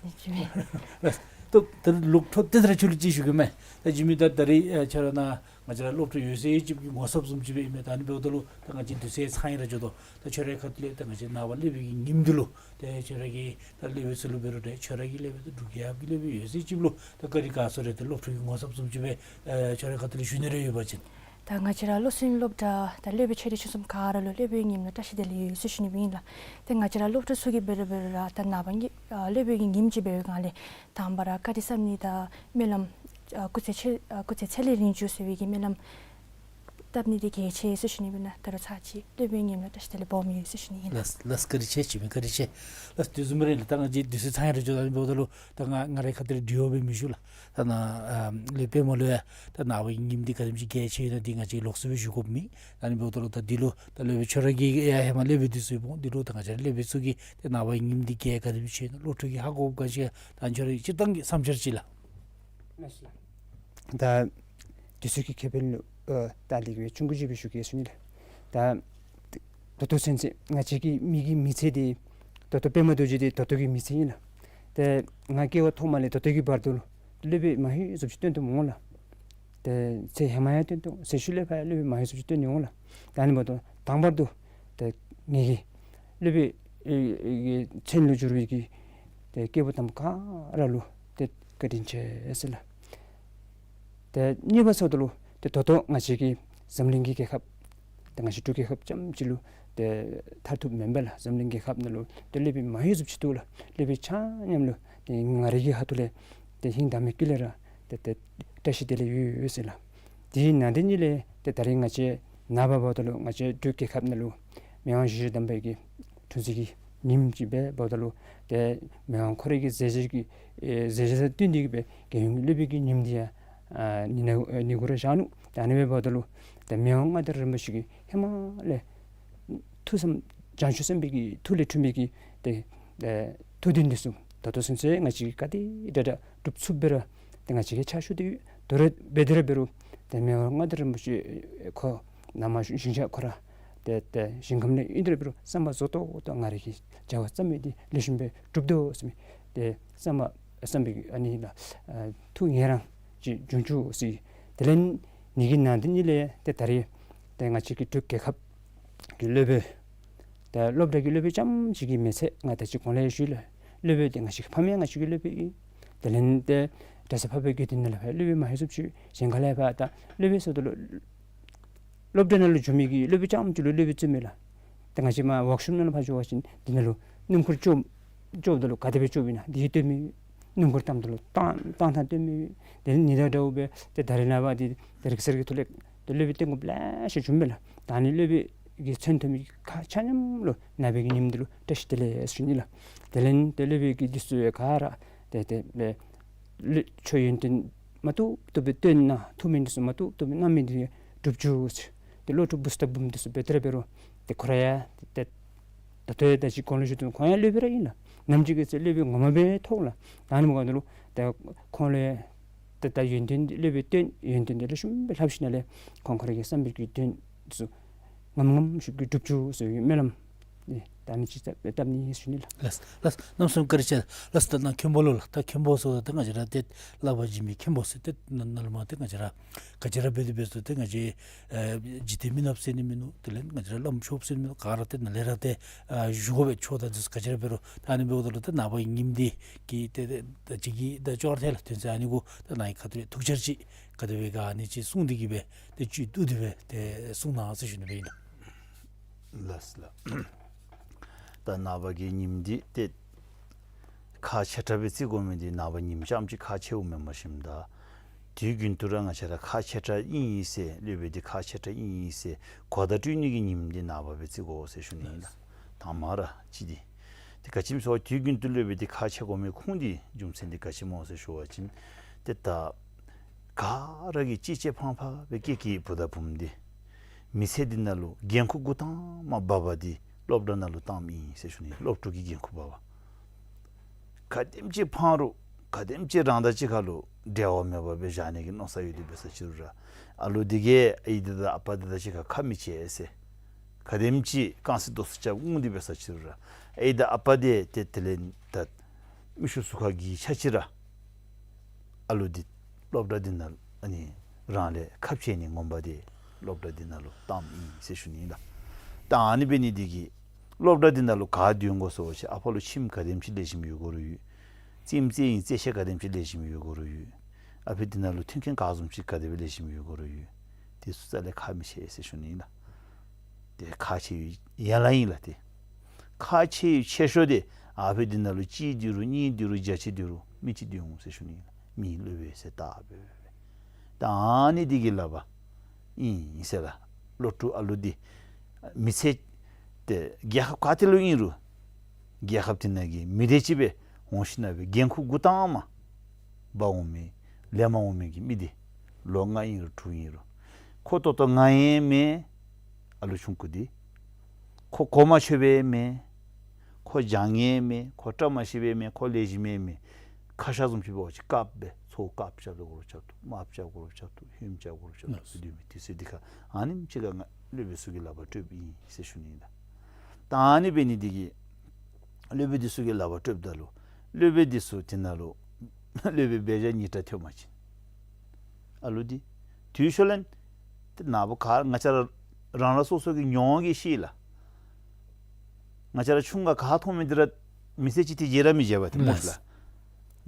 འཕྲལ་ད་ད་ད་ལོག་འཕྲོ་ཏེ་ད་ར་ཁྱོད་ལུ་ཅིག་ཞུ་གེ་མས། ད་འཇིགས་མེད་ད་ད་རིས་ཨ་ཁྱོད་ར་ནཱ་ང་བཅས་ར་སློབ་ཕྲུག་ཡོད་ཚད་ཅིག་གི་ངོ་ཚབ་བཟུམ་ཅིག་སྦེ་ཨིན་མས། ད་ཨ་ནི་འབདཝ་ད་ལུ་ད་ང་བཅས་དུས་ཚོད་ཚང་ཡི་ར་འགྱོ་དོ། ད་ཁྱོད་རའི་ཁ་ཐུག་ལས་ད་ང་བཅས་ནངས་པ་སློབ་དཔོན་གྱི་ཉིནམ་འདི་ལུ་ད་ཁྱོད་ར་གིས་ད་སློབ་དཔོན་ཚུ་ལུ་འབད་རུང་ཏེ་ཁྱོད་ར་གི་སློབ་དཔོན་ད་འབྲུག་རྒྱལ་ཁབ་ཀྱི་སློབ་དཔོན་ཡོད་ཚད་ཅིག་ལུ་ད་བཀའ་དྲིན་དགའ་ཚོར་རེ་ད་སློབ་ཕྲུག་གི་ངོ་ཚབ་བཟུམ་ཅིག་སྦེ་ཨ་ཁྱོད་རའི་ཁ་ཐུག་ལས་ཞུ་ནི་རེ་ཡོད་པ་ཅིན། ད་ང་བཅས་ར་བློ་སེམས་སློབ་གྲྭ་ད་སློབ་དཔོན་ཆེ་འབྲིང་ཆུང་གསུམ་ག་ར་ལུ་སློབ་དཔོན་ཉིནམ་ལུ་བཀྲ་ཤིས་བདེ་ལེགས་ཡོད་ཟེར་ཞུ་ནི་ཨིན་ལགས། ཏེ་ང་བཅས་ར་སློབ་ཕྲུག་ཚུ་གིས་འབད་རུང་འབད་རུང་ར་ད་ནངས་པ་གི་ཨ་སློབ་དཔོན་གྱི་ཉིནམ་ཅིག་འབད་བའི་སྒང་ལས་དང་པ་ར་བཀའ་དྲིན་བསམ་ནི་དང་སྨོན་ལམ་ཨ་སྐུ་ཚེ་ཆེ་ཨ་སྐུ་ཚེ་ཚད་ལས་རིང་བཅུག་ཟེར་བའི་གི་སྨོན་ལམ་བཏབ་ནི་འདི་གལ་ཆེ་ཟེར་ཞུ་ནི་ཨིན་ལགས། ད་རུང་ཚར་གཅིག་སློབ་དཔོན་ཉིནམ་ལུ་བཀྲ་ཤིས་བདེ་ལེགས་སྦོམ་ཡོད་ཟེར་ཞུ་ནི་ཨིན་ལགས། ལགས་ལགས། བཀའ་དྲིན་ཆེ། འཇིགས་མེད་བཀའ་དྲིན་ཆེ། ལགས་དེ་བཟུམ་རེ་ལགས། ད་ང་བཅས་དུས་ཚོད་ཚང་ཡི་ར་འགྱོ་དོ། ཨ་ནི་འབདཝ་ད་ལུ་ད་ང་ང་རའི་ཁ་ཐུག་ལས་དྲི་བ་སྦེ་མི་ཞུ་ལགས། ད་ནཱ་ཨ་སློབ་དཔོན་མོ་ལུ་ཡང་ད་ནངས་པ་གི་ཉིནམ་འདི་ག་དེམ་ཅིག་གལ་ཆེ་ཡོད་ན་འདི་ང་བཅས་ལོགས་སུ་སྦེ་ཞུ་དགོཔ་མེད། ཨ་ནི་འབདཝ་ད་ལུ་ད་འདི་ལུ་ད་སློབ་དཔོན་ཁྱོད་ར་གིས་ཡང་ཧེ་མ་སློབ་དཔོན་འདི་ཚུ་ཡོདཔ་འོང་། འདི་ལུ་ད་ང་བཅས་སློབ་དཔོན་ཚུ་གིས་ད་ནངས་པ་གི་ཉིནམ་འདི་གལ་ག་དེམ་ཅིག་ཆེ་ཡོད་ན་སློབ་ཕྲུག་གིས་ཧ་གོ་དགོཔ་ག་ཅི་ད་ཁྱོད་རའི་སྤྱིར་བཏང་གི་བསམ་འཆར་ཅིག་ལགས། ད་དུས་ཚོད་ཀྱི་ཁེ་ཕན་ལུ་ཨ་ད་ལེགས་སྦེ་ཆུང་ཀུ་ཅིག་སྦེ་ཞུ་གེ་ཟེར་ཞུ་ནི་ལགས། ད་ད་ལྟོ་ཚུན་ཚོད་ང་བཅས་ཀྱི་མི་གི་མི་ཚེ་འདི་ད་ལྟོ་པདྨ་རྡོ་རྗེ་འདི་ད་ལྟོ་གི་མི་ཚེ་ཨིན་ལགས། ཏེ་ང་སྐྱེ་བ་ཐོག་མ་ལས་ད་ལྟོ་གི་བར་དུ་ལུ་སློབ་དཔོན་མ་ཧེ་བཟུམ་ཅིག་བསྟེན་དོ་མི་འོང་ལགས། ཏེ་ཚེ་ཧེ་མ་ཡང་བཏོན་ཏེ་ཚེ་ཤུལ་ལས་ཕར་ཡང་སློབ་དཔོན་མ་ཧེ་སུ་ཅིག་བཏོན་ནི་འོང་ལགས། ད་ཨ་ནི་འབདཝ་ད་དང་པར་དུ་ཏེ་ངེ་གི་སློབ་དཔོན་ཨེ་ཨེ་མཚན་ལུ་གྱུར་པའི་གི་ཏེ་སྐྱེས་བུ་དམ་པ་ག་ར་ལུ་ཏེ་བཀའ་དྲིན་ཆེ་ཟེར་ལགས། ཏེ་གཉིས་པ་ཟེརཝ་ད་ལུ་ཏེ་ད་ལྟོ་ང་བཅས་ཀྱི་འཛམ་གླིང་གི་རྒྱལ་ཁབ་ཏེ་ང་བཅས་འབྲུག་རྒྱལ་ཁབ་རྐྱངམ་ཅིག་ལུ་ཏེ་མཐར་ཐུག་མེན་པས་ལགས། འཛམ་གླིང་རྒྱལ་ཁབ་ནང་ལུ་ཏེ་སློབ་དཔོན་མ་ཧེ་སུ་ཅིག་འདུག་ལགས། སློབ་དཔོན་ཆ་མཉམ་ལུ་ཏེ་ང་རའི་གི་ཁ་ཐུག་ལས་ཏེ་ཧིང་དྭངས་མའི་དཀྱིལ་ལས་ར་ཏེ་ཏེ་བཀྲ་ཤིས་བདེ་ལེགས་ཡོད་ཟེར་ལགས། དེའི་ནང་དེ་ཉིད་ལས་ཏེ་ད་རིས་ང་བཅས་ནངས་པ་འབདཝ་ད་ལུ་ང་བཅས་འབྲུག་རྒྱལ་ཁབ་ནང་ལུ་མི་དབང་ཞི་བདེ་དམ་པའི་གི་འཁྲུངས་ཚེས་ཀྱི་ཉིནམ་ཅིག་སྦེ་འབདཝ་ད་ལུ་ཏེ་མི་དབང་ཁོ་རའི་གི་མཛད་རྗེས་ཀྱི་ཨེ་མཛད་རྗེས་དང་བསྟུན་ཏེ་གི་སྦེ་རྒྱལ་ཡོངས་ཀྱི་སློབ་དཔོན་གྱི་ཉིནམ་འདི་ཡང་ཨ་ནི་ནང་ཨེ་ནི་གུ་ར་བཞག་ནུག། ད་ཨ་ནི་སྦེ་འབདཝ་ད་ལུ་ཏེ་མི་དབང་མངའ་བདག་རིན་པོ་ཆེ་གིས་ཧེ་མ་ལས་ཐུགས་བསམ་བྱང་ཆུབ་སེམས་དཔའི་གི་ཐུགས་ལས་འཁྲུངས་པའི་གི་ཏེ་ཨེ་ཐུགས་འདུན་འདི་ཚུ་ད་ལྟོ་ཚུན་ཚོད་ང་བཅས་ཀྱིས་ག་དེ་དྲག་དྲག་སྒྲུབ་ཚུགསཔ་སྦེ་ར་ཏེ་ང་བཅས་ཀྱིས་ཕྱག་ཞུ་སྟེ་ཡོད། དོ་རུང་འབད་དེ་ར་འབད་རུང་ཏེ་མི་དབང་མངའ་བདག་རིན་པོ་ཆེ་ཁོ་ནང་མ་ཞིང་ཞིང་ཆགས་ཁོ་ར་ཏེ་ཏེ་ཞིང་ཁམས་ལས་ཨིན་དེ་ར་འབད་རུང་བསམ་པ་རྫོགས་ཏོག་ཏོ་ང་རའི་གི་བྱ་བ་བརྩམས་མི་འདི་ལེགས་ཤོམ་སྦེ་འགྲུབ་དོ་ཟེར་མི་ཏེ་བསམ་པ་བསམ་པའི་ཨ་ནི་ལགས་ཨ་ཐུགས་ངེས་རང་ཅིག་འབྱུང་བཅུག་ཟེར། དེ་ལས་ཨ་ནི་གི་ནང་དེ་ཉིད་ལས་ཏེ་ད་རིས་ཏེ་ང་བཅས་ཀྱི་འབྲུག་རྒྱལ་ཁབ་ཀྱི་སློབ་དཔོན་ཏེ་སློབ་གྲྭ་གི་སློབ་དཔོན་རྐྱངམ་ཅིག་གིས་མི་ཚད། ང་ད་ཅི་གོང་ལས་ཞུ་ཡི་ལགས། སློབ་དཔོན་འདི་ང་བཅས་ཀྱི་ཕ་མ་ཡང་ང་བཅས་ཀྱི་སློབ་དཔོན་ཨིན། དེ་ལས་ཏེ་གྲྭ་ས་འཕགས་པའི་དགེ་འདུན་ནང་ལས་ཕར་སློབ་དཔོན་མ་ཧེ་སུ་ཅིག་གཞན་ཁ་ལས་ཕར་ད་སློབ་དཔོན་ཟེརཝ་ད་ལུ་སློབ་གྲྭ་ནང་ལུ་འགྱོ་མི་གི་སློབ་དཔོན་རྐྱངམ་ཅིག་ལུ་སློབ་དཔོན་བརྩི་མི་ལགས། ཏེ་ང་བཅས་མར་ཝརཀ་ཤོབ་ནང་ལུ་ཕར་འགྱོ་བ་ཅིན་དེ་ནང་ལུ་སྣུམ་འཁོར་བཅོ་བཅོཝ་ད་ལུ་ག་དེ་སྦེ་བཅོཝ་ཨིན་ན་འདི་སྟོན་མི། སྣུམ་འཁོར་བཏངམ་ད་ལུ་བཏང་བཏང་ཐངས་སྟོན་མི། དེ་ནི་ད་འདྲཝ་སྦེ་ཏེ་ད་རིས་ནངས་པ་འདི་ཏེ་རིག་གསར་གྱི་ཐོག་ལས་ཏེ་སློབ་དཔོན་བསྟེན་དགོཔ་ལེ་ཤ་བྱུང་མས་ལགས། ད་ཨ་ནི་སློབ་དཔོན་གྱི་མཚན་ཐོབ་མི་ག་ཆ་མཉམ་ལུ་ནངས་པའི་གི་ཉིནམ་འདི་ལུ་བཀྲ་ཤིས་བདེ་ལེགས་ཟེར་ཞུ་ནི་ལགས། དེ་ལས་ཏེ་སློབ་དཔོན་གྱི་འདི་ཚུ་ཡང་ག་ར་ཏེ་ཏེ་ལས་ལུ་ཆོས་ཡོན་ཏན་མ་བཏུབ་བཏུབ་སྦེ་སྟོན་གནང་ཐུབ་མི་འདི་ཚུ་མ་བཏུབ་བཏུབ་སྦེ་གནང་མི་འདི་སྒྲུབ་བཅུག་ཟེར། ཏེ་བློ་གྲོས་བུ་སྟེ་བུམོ་འདི་ཚུ་འབད་དེ་ར་འབད་རུང་ཏེ་ཁོ་ར་ཡང་ཏེ་ད་ལྟོ་ཡང་ད་ཅི་གོང་ལུ་ཞུ་དོ་ཁོང་ཡང་སློབ་དཔོན་ར་ཨིན་ལགས། ནམ་ཅིག་གི་ཚེ་སློབ་དཔོན་ངོ་མ་སྦེ་ཐོབ་ལགས། ད་ཨ་ནི་འབདཝ་ད་ལུ་ད་ཁོང་ལུ་ཡང་ཏེ་ད་ཡོན་ཏན་འདི་སློབ་དཔོན་བསྟེན་ཡོན་ཏན་འདི་ལེགས་ཤོམ་སྦེ་ལྷབ་ཞིནམ་ལས་ཁོང་ཁོ་ར་གི་བསམ་པའི་གི་དོན་འདི་ཚུ་ངམ་ངམ་ཤུགས་ཀྱིས་འགྲུབ་བཅུག་ཟེར་བའི་སྨོན་ལམ་ཨེ་ད་ཨ་ནི་ཅིག་བཏབ་བཏབ་ནི་ཟེར་ཞུ་ནི་ལགས། ལགས་ལགས། གནམ་མེད་ས་མེད་བཀའ་དྲིན་ཆེ་ལགས། ད་ནཱ་མཁན་པོ་ལུ་ལགས། ད་མཁན་པོ་ཟེརཝ་ད་ང་བཅས་ར་ཏེ་ལྷབ་པར་བྱོན་མི་མཁན་པོ་ཟེར་ཏེ་ནཱ་ནཱ་ལུ་མ་ཏེ་ང་བཅས་ར་ག་ཅི་ར་འབད་དེ་འབད་ཟེར་ཏེ་ང་བཅས་ཨེ་འཇིག་རྟེན་མི་ནགཔ་ཟེར་ནི་མིན་ནུག། དེ་ལས་ང་བཅས་ར་བླམ་ཆོསཔ་ཟེར་ནི་མིན་ནུག། ག་ར་ཏེ་ནཱ་ལས་ར་ཏེ་ཨ་བཞུགས་དགོ་པས། ཆོས་དང་འདི་ཚུ་ག་ཅི་ར་འབད་རུང་ད་ཨ་ནི་འབདཝ་ད་ལུ་ཏེ་ནངས་པ་ཉིནམ་འདི་གི་ཏེ་ཏེ་ད་ཅི་གི་ད་ཅོག་ར་འཐད་ལགས། དོན་ཚན་ཨ་ནི་གུ་ད་ནཱ་གི་ཁ་ཐུག་ལས་ཐུགས་འཆར་ཅིག་ག་དེ་སྦེ་ག་ཨ་ནི་ཅིག་གསུངས་ཏེ་གི་སྦེ་ཏེ་བཅུད་བསྡུ་སྟེ་སྦེ་ཏེ་གསུང་གནང་ཟེར་ཞུ་ནི་སྦེ་ཨིན་ལགས། ལགས་ལགས། ད་ནངས་པ་གི་ཉིནམ་འདི་ཏེ་ཁག་ཆེ་དྲགས་སྦེ་བརྩི་དགོ་མི་འདི་ནངས་པ་ཉིནམ་རྐྱངམ་ཅིག་ཁག་ཆེཝ་མེན་པར་ཞིནམ་ད་དུས་རྒྱུན་དུ་ར་ང་བཅས་ར་ཁག་ཆེ་དྲགས་ཨིན་ཟེར་སློབ་དཔོན་འདི་ཁག་ཆེ་དྲགས་ཨིན་ཟེར་གོ་བརྡ་སྤྲོད་ནི་གི་ཉིནམ་འདི་ནངས་པ་སྦེ་བརྩི་དགོ་ཟེར་ཞུ་ནི་ཨིན་ལགས། དང་པ་ར་གཅིག་འདི། ཏེ་ག་ཅི་སྨོ་ཟེར་བ་དུས་རྒྱུན་དུ་སློབ་དཔོན་འདི་ཁག་ཆེ་དགོ་མི་ཁུངས་འདི་རྒྱུ་མཚན་འདི་ག་ཅི་སྨོ་ཟེར་ཞུ་བ་ཅིན་ཏེ་ད་ག་ར་གིས་གཅེས་གཅེས་ཕངས་ཕངས་སྦེ་སྐྱེས་སྐྱེས་བུ་དང་བུམོ་འདི་མི་ཚེ་འདི་ནང་ལུ་འགན་ཁུར་འགོ་དང་པ་འབག་པ་འདི་སློབ་གྲྭ་ནང་ལུ་བཏངམ་ཨིན་ཟེར་ཞུ་ནི། སློབ་ཕྲུག་གི་འགན་ཁུར་འབག་པ། ག་དེམ་ཅིག་ཕངས་རུང་ག་དེམ་ཅིག་རང་དང་གཅིག་ཁར་ལུ་འབྲེལ་བ་མེད་པར་སྦེ་བཞག་ནི་གི་མནོ་བསམ་ཡོད་དེ་འབད་ས་ཅི་རུང་ར་ཨ་ལུ་འདི་གིས་ཨའི་འདི་དང་ཨ་པ་འདི་དང་གཅིག་ཁར་ཁ་མི་འབྱལ་ཟེར། ག་དེམ་ཅིག་རྐང་སེན་རྡོག་སེན་རྐྱབ་འོང་དེ་འབད་ས་ཅི་རུང་ར་ཨའི་དང་ཨ་པ་འདི་ཏེ་དེ་ལས་ད་མིག་ཆུ་གཟུགས་ཁར་གྱི་ཆ་ཅིག་ར་ཨ་ལུ་འདི་སློབ་གྲྭ་འདི་ནང་ཨ་ནི་རང་ལས་ཁ་འབྱལ་ནི་ངོ་མ་འདི་སློབ་གྲྭ་འདི་ནང་ལུ་བཏངམ་ཨིན་ཟེར་ཞུ་ནི་ཨིན་ལགས། ད་ཨ་ནི་འབད་ནི་འདི་གིས་སློབ་གྲྭ་འདི་ནང་ལུ་ག་སྡོད་དགོ་ཟེར་བ་ཅིན་ཨ་ཕ་ལུ་ཁྱིམ་ག་དེམ་ཅིག་ལེགས་ཤོམ་ཡོད་དགོ་རུང་ཡོད། རྩེདམོ་རྩེ་ནིའི་རྩེད་ཆས་ག་དེམ་ཅིག་ལེགས་ཤོམ་ཡོད་དགོ་རུང་ཡོད། ཨ་ཕི་འདི་ནང་ལུ་མཐུན་རྐྱེན་ག་བཟུམ་ཅིག་ག་དེ་སྦེ་ལེགས་ཤོམ་ཡོད་དགོ་རུང་ཡོད། དེ་ཚུ་རྩ་ལས་ཁ་མི་འབྱལ་ཟེར་ཞུ་ནི་ཨིན་ལགས། ཏེ་ཁག་ཆེ་བའི་ཡན་ལག་ཨིན་ལགས། ཏེ་ཁག་ཆེ་བའི་ཆེ་ཤོས་འདི་ཨ་ཕི་འདི་ནང་ལུ་གཅིག་སྡོད་རུང་གཉིས་སྡོད་རུང་བརྒྱ་ཅིག་སྡོད་རུང་མི་གཅིག་སྡོད་འོང་ཟེར་ཞུ་ནི་ཨིན་ལགས། མི་སློབ་དཔོན་ཟེར་བཏགས་སྦེ་སྦེ་སྦེ། ད་ཨ་ནི་འདི་གི་ལག་པར་ཨིན་ཟེར་ལགས། སློབ་ཕྲུག་ཨ་ལུ་འདི་མི་ཚེ་ཏེ་རྒྱལ་ཁབ་ག་ཏེ་ལུ་ཨིན་རུང་རྒྱལ་ཁབ་འདི་ནང་གི་མི་སྡེ་ཅིག་སྦེ་འོང་ཞིནམ་སྦེ་འགན་ཁུར་འགོ་དང་པ་འབག་འོང་མི་ལས་མར་འོང་མི་གི་མི་འདི་ལོ་ལྔ་ཨིན་རུང་དྲུག་ཨིན་རུང་ཁོ་ཏོག་ཏོ་ང་ཡང་མེན། ཨ་ལུ་ཆུང་ཀུ་འདི་ཁོ་གོ་མ་ཆོདཔ་ཡང་མེན། ཁོ་སྦྱང་ནི་ཡང་མེན། ཁོ་བཀྲ་མ་ཤིསཔ་ཡང་མེན། ཁོ་ལེགས་ཤོམ་ཡང་མེན། ཁ་ཤ་བཟུམ་ཅིག་འབད་བ་ཅིན་དཀརཔོ་སྦེ་ཚུར་དཀརཔོ་རྐྱབ་ད་དགོ་རུང་རྐྱབ་བཏུབ། དམརཔོ་རྐྱབ་དགོ་རུང་རྐྱབ་བཏུབ། ཧོནམོ་རྐྱབ་དགོ་རུང་རྐྱབ་བཏུབ་ཟེར་སྡོད་མི་དེ་ཚུ་འདི་ཁར་ཨ་ནེམ་ཅིག་ཁར་ང་སློབ་དཔོན་ཚུ་གིས་ལག་པར་སྤྲོདཔ་ཨིན་ཟེར་ཞུ་ནི་ཨིན་ལགས། ད་ཨ་ནི་འབད་ནི་འདི་གིས་སློབ་དཔོན་འདི་ཚུ་གིས་ལག་པར་སྤྲོདཔ་ད་ལུ་སློབ་དཔོན་འདི་ཚུ་འདི་ནང་ལུ་སློབ་དཔོན་འབད་བཞག་ཉིས་ཀྲ་ཐོན་པ་ཅིན་ཨ་ལུ་འདི་ དེའི་ཤུལ་ལས་ཏེ་ནངས་པ་ག་ར་ང་བཅས་ར་རང་རང་སོ་སོ་གི་མྱོང་བ་གིས་ཤེས་ལགས། ང་བཅས་ར་ཆུང་ཀ་ག་མཐོང་མི་འདི་ར་མི་ཚེ་གཅིག་ཏེ་བརྗེད་ར་མི་བརྗེད་པས་ཏེ་སྨོ་ལགས།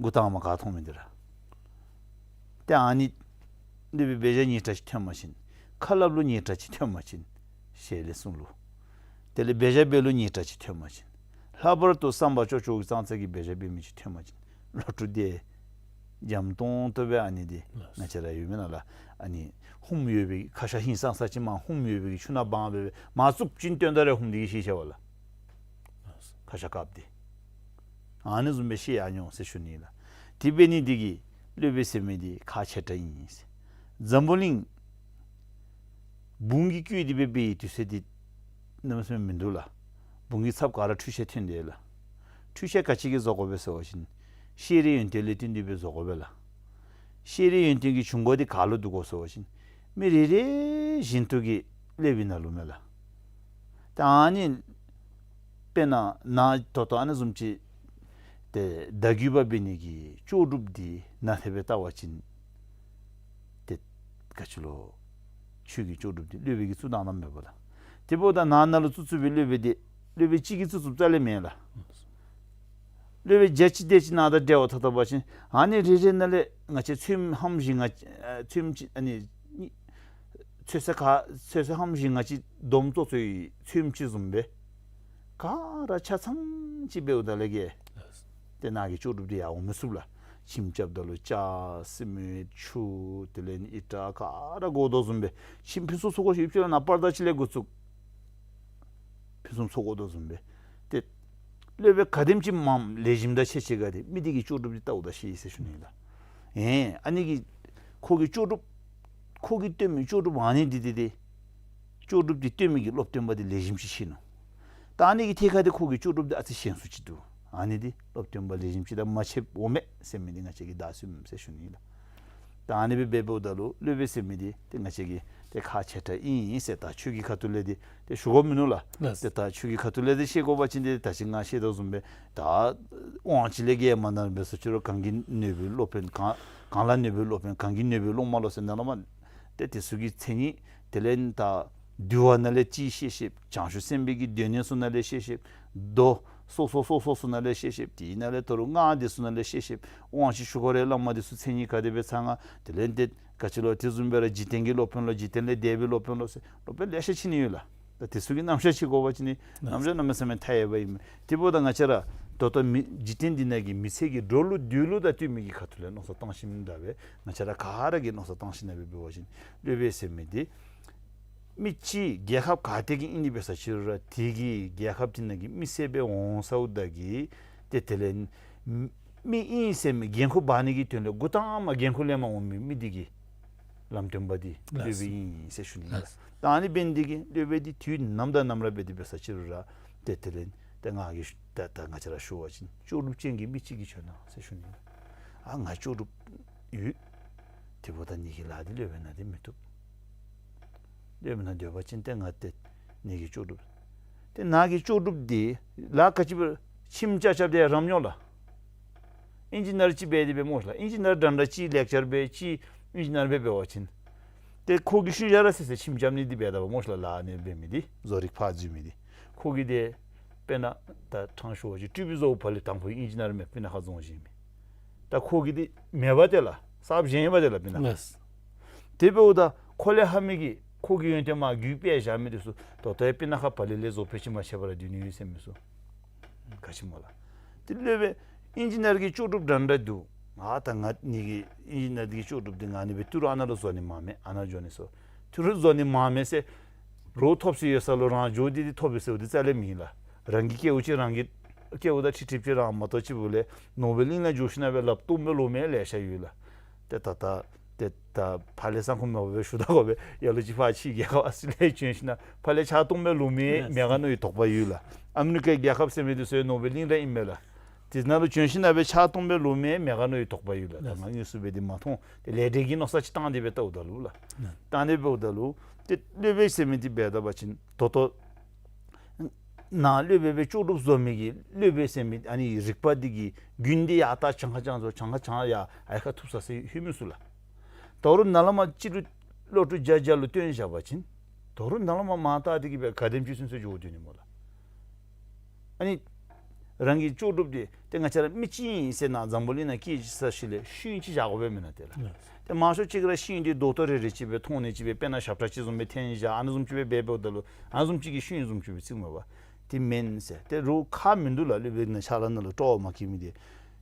འགོ་དང་པ་ག་མཐོང་མི་འདི་ར། ཏེ་ཨ་ནི་སློབ་དཔོན་འབད་བཞག་ཉེས་ཁྲ་ཅིག་ཐོན་པ་ཅིན། ཁ་སླབ་ལུ་ཉེས་ཁྲ་ཅིག་ཐོན་པ་ཅིན། ཞལ་ལས་གསུངས་ལོ། དེ་ལས་འབད་བཞག་འབད་ལུ་ཉེས་ཁྲ་ཅིག་ཐོན་པ་ཅིན། ལྷག་པར་དུ་བསམ་པ་ཅོག་ཅོག་གི་ཙང་ཙ་གི་འབད་བཞག་འབད་མི་ཅིག་ཐོན་པ་ཅིན། ལོ་དྲུག་དེ་འཇམ་ཏོང་ཏོ་སྦེ་ཨ་ནི་འདི་ང་བཅས་ར་ཡོད་མེན་ན་ལགས། ཨ་ནི་ཧུམ་ཡོད་པའི་ཁ་ཤ་ཧིང་སངས་ས་ཅིག་མར་ཧུམ་ཡོད་པའི་ཆུ་ནང་སྦང་སྦེ་མར་བཙུགས་ཅིན་བཏོན་ད་རེ་ཧུམ་འདི་གིས་ཤེས་ཤེས་པས་ལགས། ཁ་ཤ་དཀརཔོ་འདི། ཨ་ནི་བཟུམ་སྦེ་ཤེས་ཡར་འོང་ཟེར་ཞུ་ནི་ལགས། དེ་འབད་ནི་འདི་གིས་སློབ་དཔོན་ཟེར་མི་འདི་ཁག་ཆེ་དྲགས་ཨིན་ཟེར། འཛམ་བུ་གླིང་བུང་གི་སྐུད་འདི་སྦེ་འབད་བའི་དུས་ཚོད་འདི་གནམ་མེད་ས་མེད་མིན་འདུག་ལགས། བུང་གི་ཚབ་ག་ར་འཕྲུལ་ཆས་ཐོན་དེས་ལགས། འཕྲུལ་ཆས་ག་ཅི་གིས་བཟོ་དགོ་པས་ཟེར་བ་ཅིན། ཤེས་རིག་ཡོན་ཏན་ལས་བརྟེན་ཏེ་སྦེ་བཟོ་དགོ་པས་ལགས། ཤེས་རིག་ཡོན་ཏན་གྱི་བྱུང་སྒོ་འདི་ག་ལུ་འདུག་གོ་ཟེར་བ་ཅིན། མི་རེ་རེ་བཞིན་དུ་གི་སློབ་དཔོན་ནང་ལུ་མས་ལགས། ད་ཨ་ནི་དཔེར་ན་ནཱ་ད་ལྟོ་ཨ་ནི་བཟུམ་ཅིག་ཏེ་བརྡ་བརྒྱུད་པ་འབད་ནི་གི་ལྕོགས་གྲུབ་འདི་ནཱ་དེ་སྦེ་བལྟ་བ་ཅིན། ཏེ་ག་ཅི་ལོ། ཆོས་ཀྱི་ལྕོགས་གྲུབ་འདི་སློབ་དཔོན་གྱིས་བཙུགས་བཏང་ད་མེན་པ་ལགས། དེ་འབདཝ་ད་ནཱ་ནཱ་ལུ་བཙུགས་བཙུགས་པའི་སློབ་དཔོན་འདི་སློབ་དཔོན་གཅིག་གིས་བཙུགས་བཙུགསཔ་རྩ་ལས་མེན་ལགས། སློབ་དཔོན་བརྒྱ་ཅིག་དེ་ཅིག་ནཱ་དང་འབྲེལ་བ་འཐབ་འཐབ་པ་ཅིན་ཨ་ནི་རེ་རེ་ནང་ལས་ང་བཅས་ཚོདམ་ཧམ་བཞི་ལྔ་ཨ་ཚོདམ་ཅིག་ཨ་ནི་ཚོད་བསྲེ་ག་ཚོད་བསྲེ་ཧམ་བཞི་ལྔ་ཅིག་སྡོམ་ཙོག་ཙོའི་ཚོདམ་ཅིག་བཟུམ་སྦེ་ག་ར་ཆ་ཚང་ཅིག་འབདཝ་ད་ལས་ཀྱི་ཏེ་ནཱ་གི་ལྕོགས་གྲུབ་འདི་ཡར་འོང་མི་ཚུགས་ལགས། ཁྱིམ་རྐྱབ་ད་ལུ་ལྕགས་སི་མེནཊ་ཆུ་དེ་ལས་ཨི་ཊ་ག་ར་དགོ་དོ་བཟུམ་སྦེ་ཁྱིམ་ཕུན་སུམ་ཚོགས་དགོ་ཤེས་ཡོདཔ་ཅིག་ལགས། ནཱ་པར་དཱ་ཅིག་ལས་འགོ་བཙུགས་ཕུན་སུམ་ཚོགས་དགོ་དོ་བཟུམ་སྦེ་ཏེ་སློབ་དཔོན་ག་དེམ་ཅིག་མངམ་ལེགས་ཤོམ་དང་ཆེ་ཆེ་ག་དེ་མི་དེ་གི་ལྕོགས་གྲུབ་འདི་བལྟཝ་ད་ཤེས་ཟེར་ཞུ་ནི་ལགས། ཨེ་ཨ་ནི་གི་ཁོ་གི་ལྕོགས་གྲུབ་ཁོ་གིས་སྟོན་མི་ལྕོགས་གྲུབ་ཨ་ནི་འདི་འདི་འདི་ལྕོགས་གྲུབ་འདི་སྟོན་མི་གི་སློབ་སྟོན་པ་འདི་ལེགས་ཤོམ་ཅིག་ཤེས་ནུག། ད་ཨ་ནི་གི་ཐད་ཁར་འདི་ཁོ་གི་ལྕོགས་གྲུབ་འདི་ཨ་ཙི་ཞན་སུ་ཅིག་འདུག། ཨ་ནི་འདི་སློབ་སྟོན་པ་ལེགས་ཤོམ་ཅིག་དང་མ་ཕྱདཔ་འོང་མས་ཟེར་མི་འདི་ང་བཅས་ཀྱིས་བདའ་ཟུན་ཟེར་ཞུ་ནི་ལགས། ད་ཨ་ནི་སྦེ་འབདཝ་ད་ལུ་སློབ་དཔོན་ཟེར་མི་འདི་ཏེ་ང་བཅས་ཀྱིས་ཏེ་ཁག་ཆེ་དྲགས་ཨིན་ཟེར་ད་ཆོས་ཀྱི་ཁ་ཐུག་ལས་འདི་ཏེ་ཞུ་དགོཔ་མིན་ནུག་ལགས། ལགས། ཏེ་ད་ཆོས་ཀྱི་ཁ་ཐུག་ལས་འདི་ཤེས་དགོ་པ་ཅིན་འདི་ད་ཅི་ང་བཤད་དོ་བཟུམ་སྦེ་ད་དབང་ཅིག་ལས་ཀྱི་མ་ནར་འབད་སོ་ཅི་རུང་གང་གིས་ནོར་བུའི་སློབ་དཔོན་གང་གང་ལ་ནོར་བུའི་སློབ་དཔོན་གང་གིས་ནོར་བུའི་སློབ་མ་ལོ་ཟེར་ནཱ་ལས་མར་ཏེ་དེ་ཚུ་གི་མཚན་ཉིད་དེ་ལས་ད་འདུལ་བ་ནང་ལས་ཅིག་བཤད་བཤདཔ། བྱང་ཆུབ་སེམས་དཔའི་གི་སྡེ་སྣོད་ཚུ་ནང་ལས་བཤད་བཤདཔ། མདོ་སོ་སོ་སོ་སོ་ཚུ་ནང་ལས་བཤད་བཤདཔ། དེ་ནང་ལས་ད་རུང་སྔགས་དེ་ཚུ་ནང་ལས་བཤད་བཤདཔ། དབང་ཕྱུག་ཆོས་འཁོར་རའི་བླ་མ་དེ་ཚུ་མཚན་ཉིད་ག་དེ་སྦེ་ཚང་ང་། དེ་ལས་ཏེ་ག་ཅི་ལོ་དེ་བཟུམ་སྦེ་ར་འཇིག་རྟེན་གྱི་སློབ་དཔོན་ལོ་འཇིག་རྟེན་ལས་འདས་པའི་སློབ་དཔོན་ལོ་ཟེར་སློབ་དཔོན་ལེ་ཤ་ཅིག་ནི་ཡོད་ལགས། ད་དེ་ཚུ་གི་རྣམ་གཞག་ཅིག་དགོ་པ་ཅིན་ནི་རྣམ་གཞག་གནམ་མེད་ས་མེད་མཐའ་ཡས་པ་ཨིན་མས། དེ་འབདཝ་ད་ང་བཅས་ར་ད་ལྟོ་མི་འཇིག་རྟེན་འདི་ནང་གི་མི་ཚེ་གི་འགྲོ་ལུགས་སྡོད་ལུགས་དང་བསྟུན་མི་གི་ཁ་ཐུག་ལས་མནོ་བསམ་བཏང་ཞིནམ་ད་སྦེ་ང་བཅས་ར་ག་ར་གིས་མནོ་བསམ་བཏང་ཞིནམ་ད་སྦེ་འབད་བ་ཅིན་སློབ་དཔོན་ཟེར་མི་འདི་མི་གཅིག་རྒྱལ་ཁབ་ག་ཏེ་གི་ཨིན་ནི་འབད་ས་ཅི་རུང་ར་དེ་གི་རྒྱལ་ཁབ་དེ་ནང་གི་མི་སེར་སྦེ་འོང་ཚརཝ་ད་གི་ཏེ་དེ་ལས་མི་ཨིན་ཟེར་མི་འགན་ཁུར་འབག་ནི་གི་དོན་ལས་འགོ་དང་པ་འགན་ཁུར་ལེན་པར་འོང་མི་མི་དེ་གི་ལམ་སྟོན་པ་འདི་ལགས། སློབ་དཔོན་ཨིན་ཟེར་ཞུ་ནི་ལགས། ལགས། ད་ཨ་ནི་འབད་ནི་དེ་གིས་སློབ་དཔོན་འདི་དུས་ནམ་དང་ནམ་ར་འབད་དེ་འབད་ས་ཅི་རུང་ར་ཏེ་དེ་ལས་ཏེ་ང་གིས་ད་ད་ང་བཅས་ར་ཞུ་བ་ཅིན་ལྕོགས་གྲུབ་ཅན་གྱི་མི་གཅིག་གིས་བྱོན་གནང་ཟེར་ཞུ་ནི་ལགས། ཨ་ང་ལྕོགས་གྲུབ་ཡོད། དེ་འབདཝ་ད་ངེ་གི་ལཱ་འདི་སློབ་དཔོན་ནང་འདི་མི་བཏུབ། སློབ་དཔོན་ནང་སྡོད་པ་ཅིན་ཏེ་ང་ཏེ་ངེ་གི་ལྕོགས་གྲུབ། ཏེ་ནཱ་གི་ལྕོགས་གྲུབ་འདི་ལཱ་ག་ཅི་འབད་ཁྱིམ་རྐྱབ་རྐྱབ་སྟེ་རམ་འོང་ལགས། ཨིན་ཇི་ནར་ཅིག་འབད་དེ་འབད་སྨོ་ལགས། ཨིན་ཇི་ནར་འདྲན་འདྲ་གཅིག་ལེགས་ཆར་འབད་གཅིག་ཨིན་ཇི་ནར་འབད་འབད་བ་ཅིན་ཏེ་ཁོ་གིས་ཤུལ་བཞག་ར་ཟེར་ཟེར་ཁྱིམ་རྐྱབ་ནི་འདི་འབད་དོ་སྨོ་ལགས། ལཱ་ཨ་ནི་འབད་མི་འདི་བཟོ་རིག་ཕར་འཛུལ་མི་འདི་ཁོ་གིས་ཏེ་དཔེར་ན་ད་ཕྲང་ཞུ་བ་ཅིན་སྤྲུལ་པའི་བཟོ་བོ་ཕར་ལས་དང་ཕུ་ཨིན་ཇི་ནར་མས། སྤུ་ན་ཁ་རྫོང་གཞིས་མི་ད་ཁོ་གིས་འདི་མེད་པ་ཏེ་ལགས། གསརཔ་གཞན་ཨིན་པ་ཏེ་ལགས་སྤུ་ན་ཁ། ལགས། དེ་འབདཝ་ད་ཁོ་ལས་ལྷག་མི་གིས་ཁོ་གི་ཡོན་ཏན་མར་བརྒྱུད་སྤེལ་བཞག་མི་འདི་ཚུ་ད་ལྟོ་ཡང་སྤུ་ན་ཁ་ཕར་ལས་ལས་བཟོ་ཕལ་ཆེར་མ་ཆད་པར་སྡོད་ནི་ཡོད་ཟེར་མི་ཚུ་ག་ཅི་སྨོ་ལགས། དེ་སློབ་དཔོན་ཨིན་ཇི་ནར་གྱི་ལྕོགས་གྲུབ་འདྲན་འདྲ་འདུག། ང་ད་ང་ངེ་གི་ཨིན་ཇི་ནར་གྱི་ལྕོགས་གྲུབ་འདི་ང་ཨ་ནི་སྦེ་ཏི་རུ་ཨ་ནཱ་ལུ་བཟོ་ནི་མང་མས། ཨ་ནཱ་འགྱོ་ནི་ཚུ་ཏི་རུ་བཟོ་ནི་མང་མས་ཟེར་རོགས་ཐོབ་ས་ཡོད་ས་ལུ་རང་འགྱོ་སྟེ་འདི་ཐོབ་པས་ཟེར་བ་འདི་རྩ་ལས་མེད་ལགས། རང་གི་སྐལཝ་ཅིག་རང་གི་སྐལཝ་དང་ཁྲིག་ཁྲིགཔ་ཅིག་རང་མ་གཏོགས་ཅིག་འབདཝ་ལས་ནོར་བུའི་གླིང་ལུ་འགྱོ་ཞིནམ་སྦེ་ལགཔ་སྟོངམ་སྦེ་ལོག་མི་ལེ་ཤ་ཡོད་ལགས། ཏེ་ད་ད་ཏེ་ད་ཕར་ལས་ས་ཁོངས་མ་འབད་བར་ཞུ་ད་དགོ་པས། ལ་ལུ་ཅིག་ཕར་ཕྱི་རྒྱལ་ཁབ་ཨོསི་ཊྲེ་ལི་ཡ་བྱོན་ཞིནམ་ཕར་ལས་ཕྱག་སྟོངམ་སྦེ་ལོག་མི་ཡེ་མེད་ག་མནོ་བའི་དོགས་པ་ཡོད་ལགས། ཨ་མི་རི་ཀའི་རྒྱལ་ཁབ་ཟེར་མི་འདི་ཚུ་ཡང་ནོར་བུའི་གླིང་ར་ཨིན་མས་ལགས། དེ་ནང་ལུ་བྱོན་ཞིནམ་སྦེ་ཕྱག་སྟོངམ་སྦེ་ལོག་མི་ཡེ་མེད་ག་མནོ་བའི་དོགས་པ་ཡོད་ལགས། ད་ང་དངོས་སུ་འབད་དེ་མ་མཐོང་། ཏེ་ལས་འབྲས་ཀྱི་མནོ་བསམ་ཅིག་བཏང་སྟེ་སྦེ་བལྟཝ་ད་ལུ་ལགས། ད་ཨ་ནི་འབདཝ་ད་ལུ་ཏེ་སློབ་དཔོན་ཟེར་མི་འདི་འབད་ད་པ་ཅིན་ད་ལྟོ་ནཱ་སློབ་དཔོན་སྦེ་ལྕོགས་གྲུབ་བཟོ་མི་གི་སློབ་དཔོན་ཟེར་མི་ཨ་ནི་རིག་པ་འདི་གི་རྒྱུན་འདི་ཡར་ད་གྱངས་ཁ་གྱངས་ཚུ་གྱངས་ཁ་གྱངས་ཡར་ཨའི་ཁ་ཐུག་ས་ཟེར་ལྷོད་མི་ཚུགས་ལགས། ད་རུང་ནཱ་ལས་མར་སྤྱི་ལུ་ བློ་གྲོས་བརྒྱ་བརྒྱ་ལུ་བཏོན་བཞག་པ་ཅིན་ད་རུང་ནཱ་ལས་མར་མར་བལྟ་སྟེ་གི་སྦེ་ག་དེམ་ཅིག་ཚུན་ཚོད་འགྱོ་དོ་ནི་སྨོ་ལགས། ཨ་ནི་རང་གི་ལྕོགས་གྲུབ་འདི་ཏེ་ང་བཅས་ར་མི་གཅིག་ཨིན་ཟེར་ན་འཛམ་བུ་གླིང་ནང་སྐྱེས་ས་ཅིག་ལས་ཤུན་ཅིག་བཞག་དགོ་པས་མེན་ན་ཏེ་ལགས། ཏེ་མང་ཤོས་ཅིག་ར་ཤུན་འདི་རྡོག་ཏོ་རེ་རེ་ཅིག་སྦེ་མཐོང་ནི་ཅིག་སྦེ་དཔེར་ན་ཞབས་ཁྲ་ཅིག་བཟུམ་སྦེ་འཐེན་བཞག། ཨ་ནི་བཟུམ་ཅིག་སྦེ་འབད་འབདཝ་ད་ལུ་ཨ་ནི་བཟུམ་ཅིག་གིས་ཤུན་བཟུམ་ཅིག་སྦེ་བརྩིཝ་མས་པ། དེ་མེན་ཟེར། ཏེ་རོགས་ཁག་མིན་འདུག་ལགས། སློབ་དཔོན་གྱི་ཕྱག་ལཱ་ནང་ལུ་སྤྲོ་བ་མ་སྐྱེ་མི་དེ།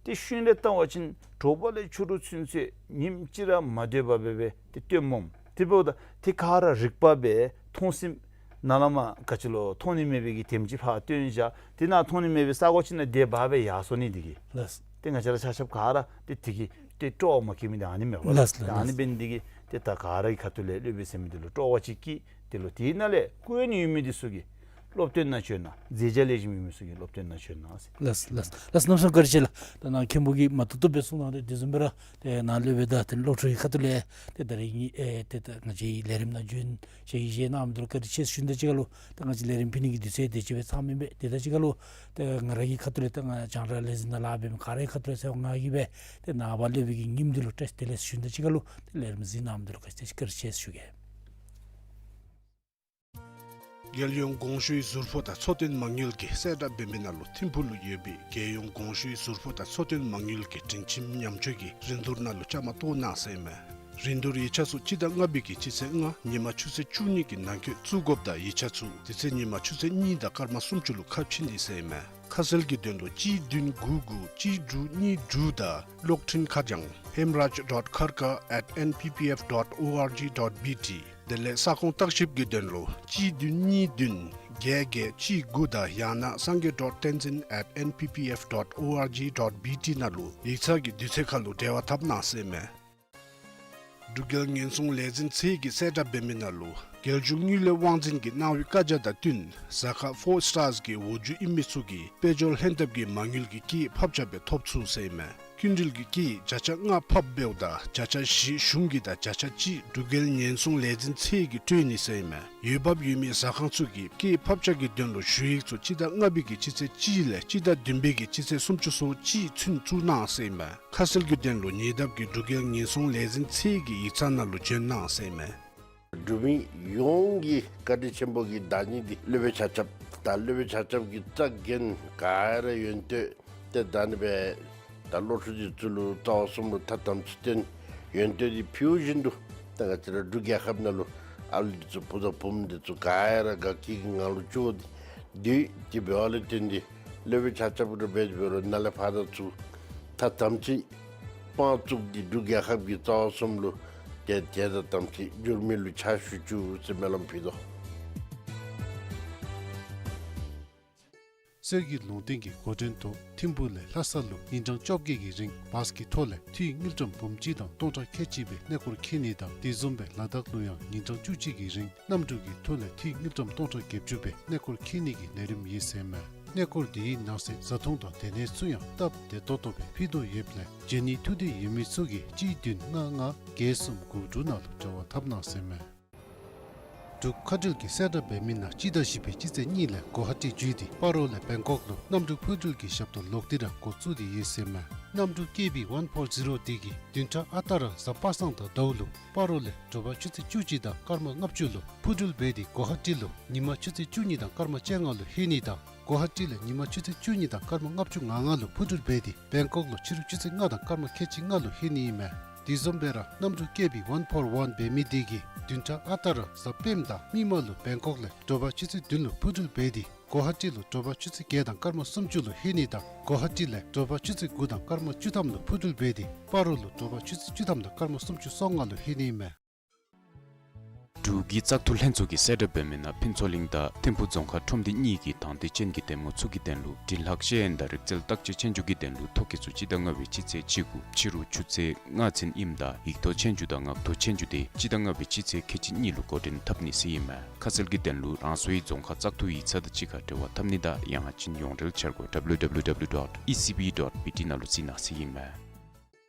ཏེ་ཤུན་ལས་བལྟ་བ་ཅིན་གྲོགས་པོ་ལས་ཆོས་གྲོགས་ཚུན་ཚོད་ཉིནམ་གཅིག་ར་མ་སྡོད་པར་སྦེ་སྦེ་ཏེ་སྟོནམ་སྨོ། དེ་འབདཝ་ད་དེ་ག་ར་རིག་པ་སྦེ་མཐོང་སེམས་ནཱ་ལས་མར་ག་ཅི་ལོ་མཐོང་ནི་མེད་པའི་གི་དེམ་ཅིག་ཕར་བཏོན་བཞག། དེ་ནང་མཐོང་ནི་མེད་པའི་ས་གོ་ཅིག་ནང་དེ་སྦེ་སྦེ་ཡར་སོང་ནི་དེ་གིས། ལགས། ཏེ་ང་བཅས་ར་ཆ་ཁྱབ་ག་ར་ཏེ་དེ་གིས་ཏེ་སྤྲོ་བ་མ་སྐྱེ་མི་དེ་ཨ་ནི་མས་པ་ལགས། ལགས་ལགས། ཏེ་ཨ་ནི་འབད་ནི་དེ་གིས་ཏེ་ད་ག་ར་གི་ཁ་ཐུག་ལས་སློབ་དཔོན་ཟེར་མི་དེ་ལུ་སྤྲོ་བ་ཅིག་སྐྱེས། དེ་ལུ་དེ་ནང་ལས་སྐུ་ཡོན་ཡོད་མི་དེ་ཚུ་གིས་སློབ་སྟོན་ནང་བྱོན་གནང་། མཛད་བྱ་ལེགས་ཤོམ་ཡོད་མི་ཚུ་གིས་སློབ་སྟོན་ནང་བྱོན་གནང་ཟེར། ལགས་ལགས་ལགས། གནམ་མེད་ས་མེད་བཀའ་དྲིན་ཆེ་ལགས། ད་ནཱ་མཁན་པོ་གིས་མ་ཏོག་ཏོ་སྦེ་གསུངས་གནང་སྟེ་དེ་བཟུམ་སྦེ་ར་ཏེ་ནཱ་སློབ་དཔོན་དང་ཏེ་བློ་གྲོས་ཁ་ཐུག་ལས་ཏེ་ད་ང་བཅས་ཨེ་ཏེ་ད་ང་བཅས་ལས་རིམ་ནང་བྱོན་ཞལ་བཞེས་གནང་མི་དེ་ལུ་བཀའ་དྲིན་ཆེ་ཞུ་ནི་དང་གཅིག་ཁར་ལུ་ད་ང་བཅས་ལས་རིམ་ཕུལ་ནི་གི་དུས་ཚོད་དེ་ཅིག་སྦེ་ཚང་མེན་པས། དེ་དང་གཅིག་ཁར་ལུ་ད་ང་ར་གི་ཁ་ཐུག་ལས་ད་ང་རྒྱང་བསྒྲགས་ལས་འཛིན་ནང་ལཱ་འབད་མི་ག་ར་གི་ཁ་ཐུག་ལས་ཟེར་བ་ང་གིས་སྦེ་ཏེ་ནངས་པ་སློབ་དཔོན་གྱི་ཉིནམ་དེ་ལུ་བཀྲིས་བདེ་ལེགས་ཞུ་ནི་དང་གཅིག་ཁར་ལུ་ཏེ་ལས་རིམ་གཟིགས་གནང་མི་དེ་ལུ་བཀའ་དྲིན་ཆེ་ཞུ་གེ། རྒྱལ་ཡོངས་གོང་ཞུའི་ཟུར་པོ་དང་འཚོ་རྟེན་མ་དངུལ་གྱིས་གསལ་བསྒྲགས་འབད་མི་ནང་ལུ་ཐིམ་ཕུག་ལུ་ཡོད་པའི་རྒྱལ་ཡོངས་གོང་ཞུའི་ཟུར་པོ་དང་འཚོ་རྟེན་མ་དངུལ་གྱི་སྒྲིང་ཁྱིམ་ཉམས་བཅོས་ཀྱི་རིན་བསྡུར་ནང་ལུ་བཅའ་མར་གཏོགས་གནང་ཟེར་ཨིན་མས། རིན་བསྡུར་ཡིག་ཆ་ཚུ་སྤྱི་ཟླ་ལྔ་པའི་གི་སྤྱི་ཚེས་ལྔ་ཉིན་མ་ཆུ་ཚོད་བཅུ་གཉིས་ཀྱི་ནང་འཁོད་བཙུགས་དགོཔ་དང་ཡིག་ཆ་ཚུ་དེ་ཚེ་ཉིན་མ་ཆུ་ཚོད་གཉིས་དང་སྐར་མ་སུམ་ཅུ་ལུ་ཁ་ཕྱེ་ནི་ཟེར་ཨིན་མས། ཁ་གསལ་གྱི་དོན་ལུ་གཅིག་བདུན་དགུ་དགུ་གཅིག་དྲུག་གཉིས་དྲུག་དང་གློག་འཕྲིན་ཁ་བྱང་hemraj dot kharka at N P P F dot O R G dot B T། དེ་ལས་ས་ཁོངས་བརྟག་ཞིབ་ཀྱི་དོན་ལུ་གཅིག་བདུན་གཉིས་བདུན་བརྒྱད་བརྒྱད་གཅིག་དགུ་དང་ཡང་ན་sangay dot tenzin at N P P F dot O R G dot B T ནང་ལུ་ཡིག་ཚང་གི་དུས་ཚོད་ཁར་ལུ་འབྲེལ་བ་འཐབ་གནང་ཟེར་ཨིན་མས། འབྲུག་རྒྱལ་ཉེན་སྲུང་ལས་འཛིན་ཚད་ཀྱིས་གསལ་བསྒྲགས་འབད་མི་ནང་ལུ་རྒྱལ་གཞུང་དངུལ་ལས་དབང་འཛིན་གྱིས་གནང་བའི་བཀའ་རྒྱ་དང་བསྟུན་གཟའ་སྐར་ཕོར་སི་ཊར་སི་གི་འོག་འཇུག་ཨིན་མི་ཚུ་གིས་དཔལ་འབྱོར་ལྷན་ཐབས་ཀྱི་མ་དངུལ་གྱི་སྐྱེད་ཕབ་ཆ་སྦེ་ཐོབ་ཚུགས་ཟེར་ཨིན་མས། སྐྱིན་འགྲུལ་གྱི་སྐྱེད་བརྒྱ་ཆ་ལྔ་ཕབ་འབདཝ་ད་བརྒྱ་ཆ་བཞི་གཞུང་གི་དང་བརྒྱ་ཆ་གཅིག་འབྲུག་རྒྱལ་ཉེན་སྲུང་ལས་འཛིན་ཚད་ཀྱིས་སྤྲོད་ནི་ཟེར་ཨིན་མས། འོས་འབབ་ཡོད་མི་ཟ་ཁང་ཚུ་གིས་སྐྱེད་ཕབ་ཆ་གི་དོན་ལུ་ཞུ་ཡིག་ཚུ་སྤྱི་ཟླ་ལྔ་པའི་གི་སྤྱི་ཚེས་གཅིག་ལས་སྤྱི་ཟླ་བདུན་པའི་གི་སྤྱི་ཚེས་སུམ་ཅུ་སོ་གཅིག་ཚུན་བཙུགས་གནང་ཟེར་ཨིན་མས། ཁ་གསལ་གྱི་དོན་ལུ་ཉེ་འདབས་ཀྱི་འབྲུག་རྒྱལ་ཉེན་སྲུང་ལས་འཛིན་ཚད་ཀྱི་ཡིག་ཚང་ནང་ལུ་བྱོན་གནང་ཟེར་ཨིན་མས། འབྲུག་མི་ཡོངས་ཀྱི་བཀའ་དྲིན་ཆེན་པོ་གི་བདག་ཉིད་འདི་སློབ་དཔོན་ཆ་ཁྱབ་དང་སློབ་དཔོན་ཆ་ཁྱབ་ཀྱི་རྩ་འགེངས་ག་ར་ཡོན་ཏན་ཏེ་ད་ནི་སྦེ་ད་བློ་གྲོས་འདི་ཚུ་ལུ་རྩ་བ་གསུམ་ལུ་ཐ་དམ་ཚིག་བསྟེན་ཡོན་ཏན་འདི་ཕུལཝ་བཞིན་དུ་ད་ང་བཅས་ར་འབྲུག་རྒྱལ་ཁབ་ནང་ལུ་ཨ་ལུ་འདི་ཚུ་བུ་དང་བུམོ་འདི་ཚུ་ག་ར་དགའ་སྐྱིད་ཀྱི་ངང་ལུ་བཅུག་སྟེ་སྡོད་ཅི་འབད་བ་ལས་བརྟེན་ཏེ་སློབ་དཔོན་ཆ་ཁྱབ་ར་འབད་འབད་རུང་ནཱ་ལས་ཕར་ད་ཚུ་ཐ་དམ་ཚིག་དཔང་བཙུགས་ཏེ་འབྲུག་རྒྱལ་ཁབ་ཀྱི་རྩ་བ་གསུམ་ལུ་ཏེ་དད་དང་དམ་ཚིག་འགྱུར་མེད་ལུ་ཕྱག་ཞུ་བཅུག་ཟེར་སྨོན་ལམ་ཕུལ་དོ། གསེར་གྱི་ལུང་བསྟན་གྱི་འགོ་འདྲེན་ཐོག་ཐིམ་ཕུག་ལས་ལྷ་ས་ལུ་ཉིན་གྲངས་བཅོ་བརྒྱད་ཀྱི་རིང་བཱས་ཀྱི་ཐོག་ལས་འཐུས་དངུལ་ཀྲམ་འབུམ་གཅིག་དང་སྟོང་ཕྲག་ཁལ་གཅིག་སྦེ་གནས་སྐོར་འཁྱིད་ནི་དང་དེ་བཟུམ་སྦེ་ལ་དྭགས་ལུ་ཡང་ཉིན་གྲངས་བཅུ་གཅིག་གི་རིང་གནམ་གྲུ་གི་ཐོག་ལས་འཐུས་དངུལ་ཀྲམ་སྟོང་ཕྲག་བརྒྱད་ཅུ་སྦེ་གནས་སྐོར་འཁྱིད་ནི་གི་ལས་རིམ་ཨིན་ཟེར་ཨིན་མས། གནས་སྐོར་དེའི་ནང་གསེས་བཟའ་འཐུང་དང་སྡོད་གནས་ཚུ་ཡང་སྟབས་བདེ་ཏོག་ཏོ་སྦེ་ཕུལ་དོ་ཡོདཔ་ལས་བྱོན་ནི་ཐུགས་འདོད་ཡོད་མི་ཚུ་གིས་གཅིག་བདུན་ལྔ་ལྔ་བརྒྱད་གསུམ་དགུ་དྲུག་ནང་ལུ་འབྲེལ་བ་འཐབ་གནང་ཟེར་ཨིན་མས། འབྲུག་མཁའ་འགྲུལ་གྱིས་གསལ་བསྒྲགས་འབད་མི་ནང་སྤྱི་ཟླ་བཞི་པའི་སྤྱི་ཚེས་གཉིས་ལས་གོ་ཧ་ཊི་བརྒྱུད་དེ་སྤ་རོ་ལས་བེང་ཀོག་ལུ་གནམ་གྲུ་འཕུར་འགྲུལ་གྱི་ཞབས་ཏོག་ལོག་སྟེ་ར་འགོ་བཙུགས་ཏེ་ཡོད་ཟེར་ཨིན་མས། གནམ་གྲུ་ཀེ་བི་ཝན་ཕོར་ཟི་རོ་དེ་གིས་བདུན་ཕྲག་ཨ་རྟག་ར་གཟའ་པ་སངས་དང་ཟླཝ་ལུ་སྤ་རོ་ལས་དྲོ་པ་ཆུ་ཚོད་བཅུ་གཅིག་དང་སྐར་མ་ལྔ་བཅུ་ལུ་འཕུར་འགྲུལ་འབད་དེ་གོ་ཧ་ཊི་ལུ་ཉིན་མ་ཆུ་ཚོད་བཅུ་གཉིས་དང་སྐར་མ་བཅོ་ལྔ་ལུ་ལྷོད་ནི་དང་གོ་ཧ་ཊི་ལས་ཉིན་མ་ཆུ་ཚོད་བཅུ་གཉིས་དང་སྐར་མ་ལྔ་བཅུ་ང་ལྔ་ལུ་འཕུར་འགྲུལ་འབད་དེ་བེང་ཀོག་ལུ་ཕྱི་རུ་ཆུ་ཚོད་ལྔ་དང་སྐར་མ་ཁལ་གཅིག་ལྔ་ལུ་ལྷོད་ནི་ཨིན་མས། དེ་བཟུམ་སྦེ་ར་གནམ་གྲུ་ཀེ་བི་ཝན་ཕོར་ཝན་འབད་མི་དེ་གིས་བདུན་ཕྲག་ཨ་རྟག་ར་གཟའ་སྤེནམ་དང་མིག་དམར་ལུ་བེང་ཀོག་ལས་དྲོ་པ་ཆུ་ཚོད་བདུན་ལུ་འཕུར་འགྲུལ་འབད་དེ་གོ་ཧ་ཊི་ལུ་དྲོ་པ་ཆུ་ཚོད་བརྒྱད་དང་སྐར་མ་སུམ་ཅུ་ལུ་ལྷོད་ནི་དང་གོ་ཧ་ཊི་ལས་དྲོ་པ་ཆུ་ཚོད་དགུ་དང་སྐར་མ་བཅུ་ཐམ་ལུ་འཕུར་འགྲུལ་འབད་དེ་སྤ་རོ་ལུ་དྲོ་པ་ཆུ་ཚོད་བཅུ་ཐམ་དང་སྐར་མ་སུམ་ཅུ་སོ་ལྔ་ལུ་ལྷོད་ནི་ཨིན་མས། འབྲུག་གི་བཙག་འཐུ་ལྷན་ཚོགས་ཀྱིས་གསལ་བསྒྲགས་འབད་མི་ནང་ཕུན་ཚོགས་གླིང་དང་ཐིམ་ཕུག་རྫོང་ཁག་ཁྲོམ་སྡེ་གཉིས་ཀྱི་དང་འདོད་ཅན་གྱི་འདེམས་ངོ་ཚུ་གི་དོན་ལུ་དྲིན་ལྷག་ཤེས་ཡོན་དང་རིག་རྩལ་བརྟག་དཔྱད་ཆོས་རྒྱུགས་ཀྱི་དོན་ལུ་ཐོ་བཀོད་ཚུ་སྤྱི་ཟླ་ལྔ་པའི་སྤྱི་ཚེས་བཅུ་དགུ་ཕྱི་རུ་ཆུ་ཚོད་ལྔ་ཚུན་ཨིནམ་ད་ཡིག་ཐོག་ཆོས་རྒྱུགས་དང་ངག་ཐོག་ཆོས་རྒྱུགས་དེ་སྤྱི་ཟླ་ལྔ་པའི་སྤྱི་ཚེས་ཁལ་གཅིག་གཉིས་ལུ་འགོ་འདྲེན་འཐབ་ནི་ཟེར་ཨིན་མས། ཁ་གསལ་གྱི་དོན་ལུ་རང་སོའི་རྫོང་ཁག་བཙག་འཐུ་ཡིག་ཚང་དང་གཅིག་ཁར་འབྲེལ་བ་འཐབ་ནི་དང་ཡང་ཅིན་ཡོངས་འབྲེལ་འཆར་སྒོ་W W W dot E C B dot B T ནང་ལུ་གཟིགས་གནང་ཟེར་ཨིན་མས།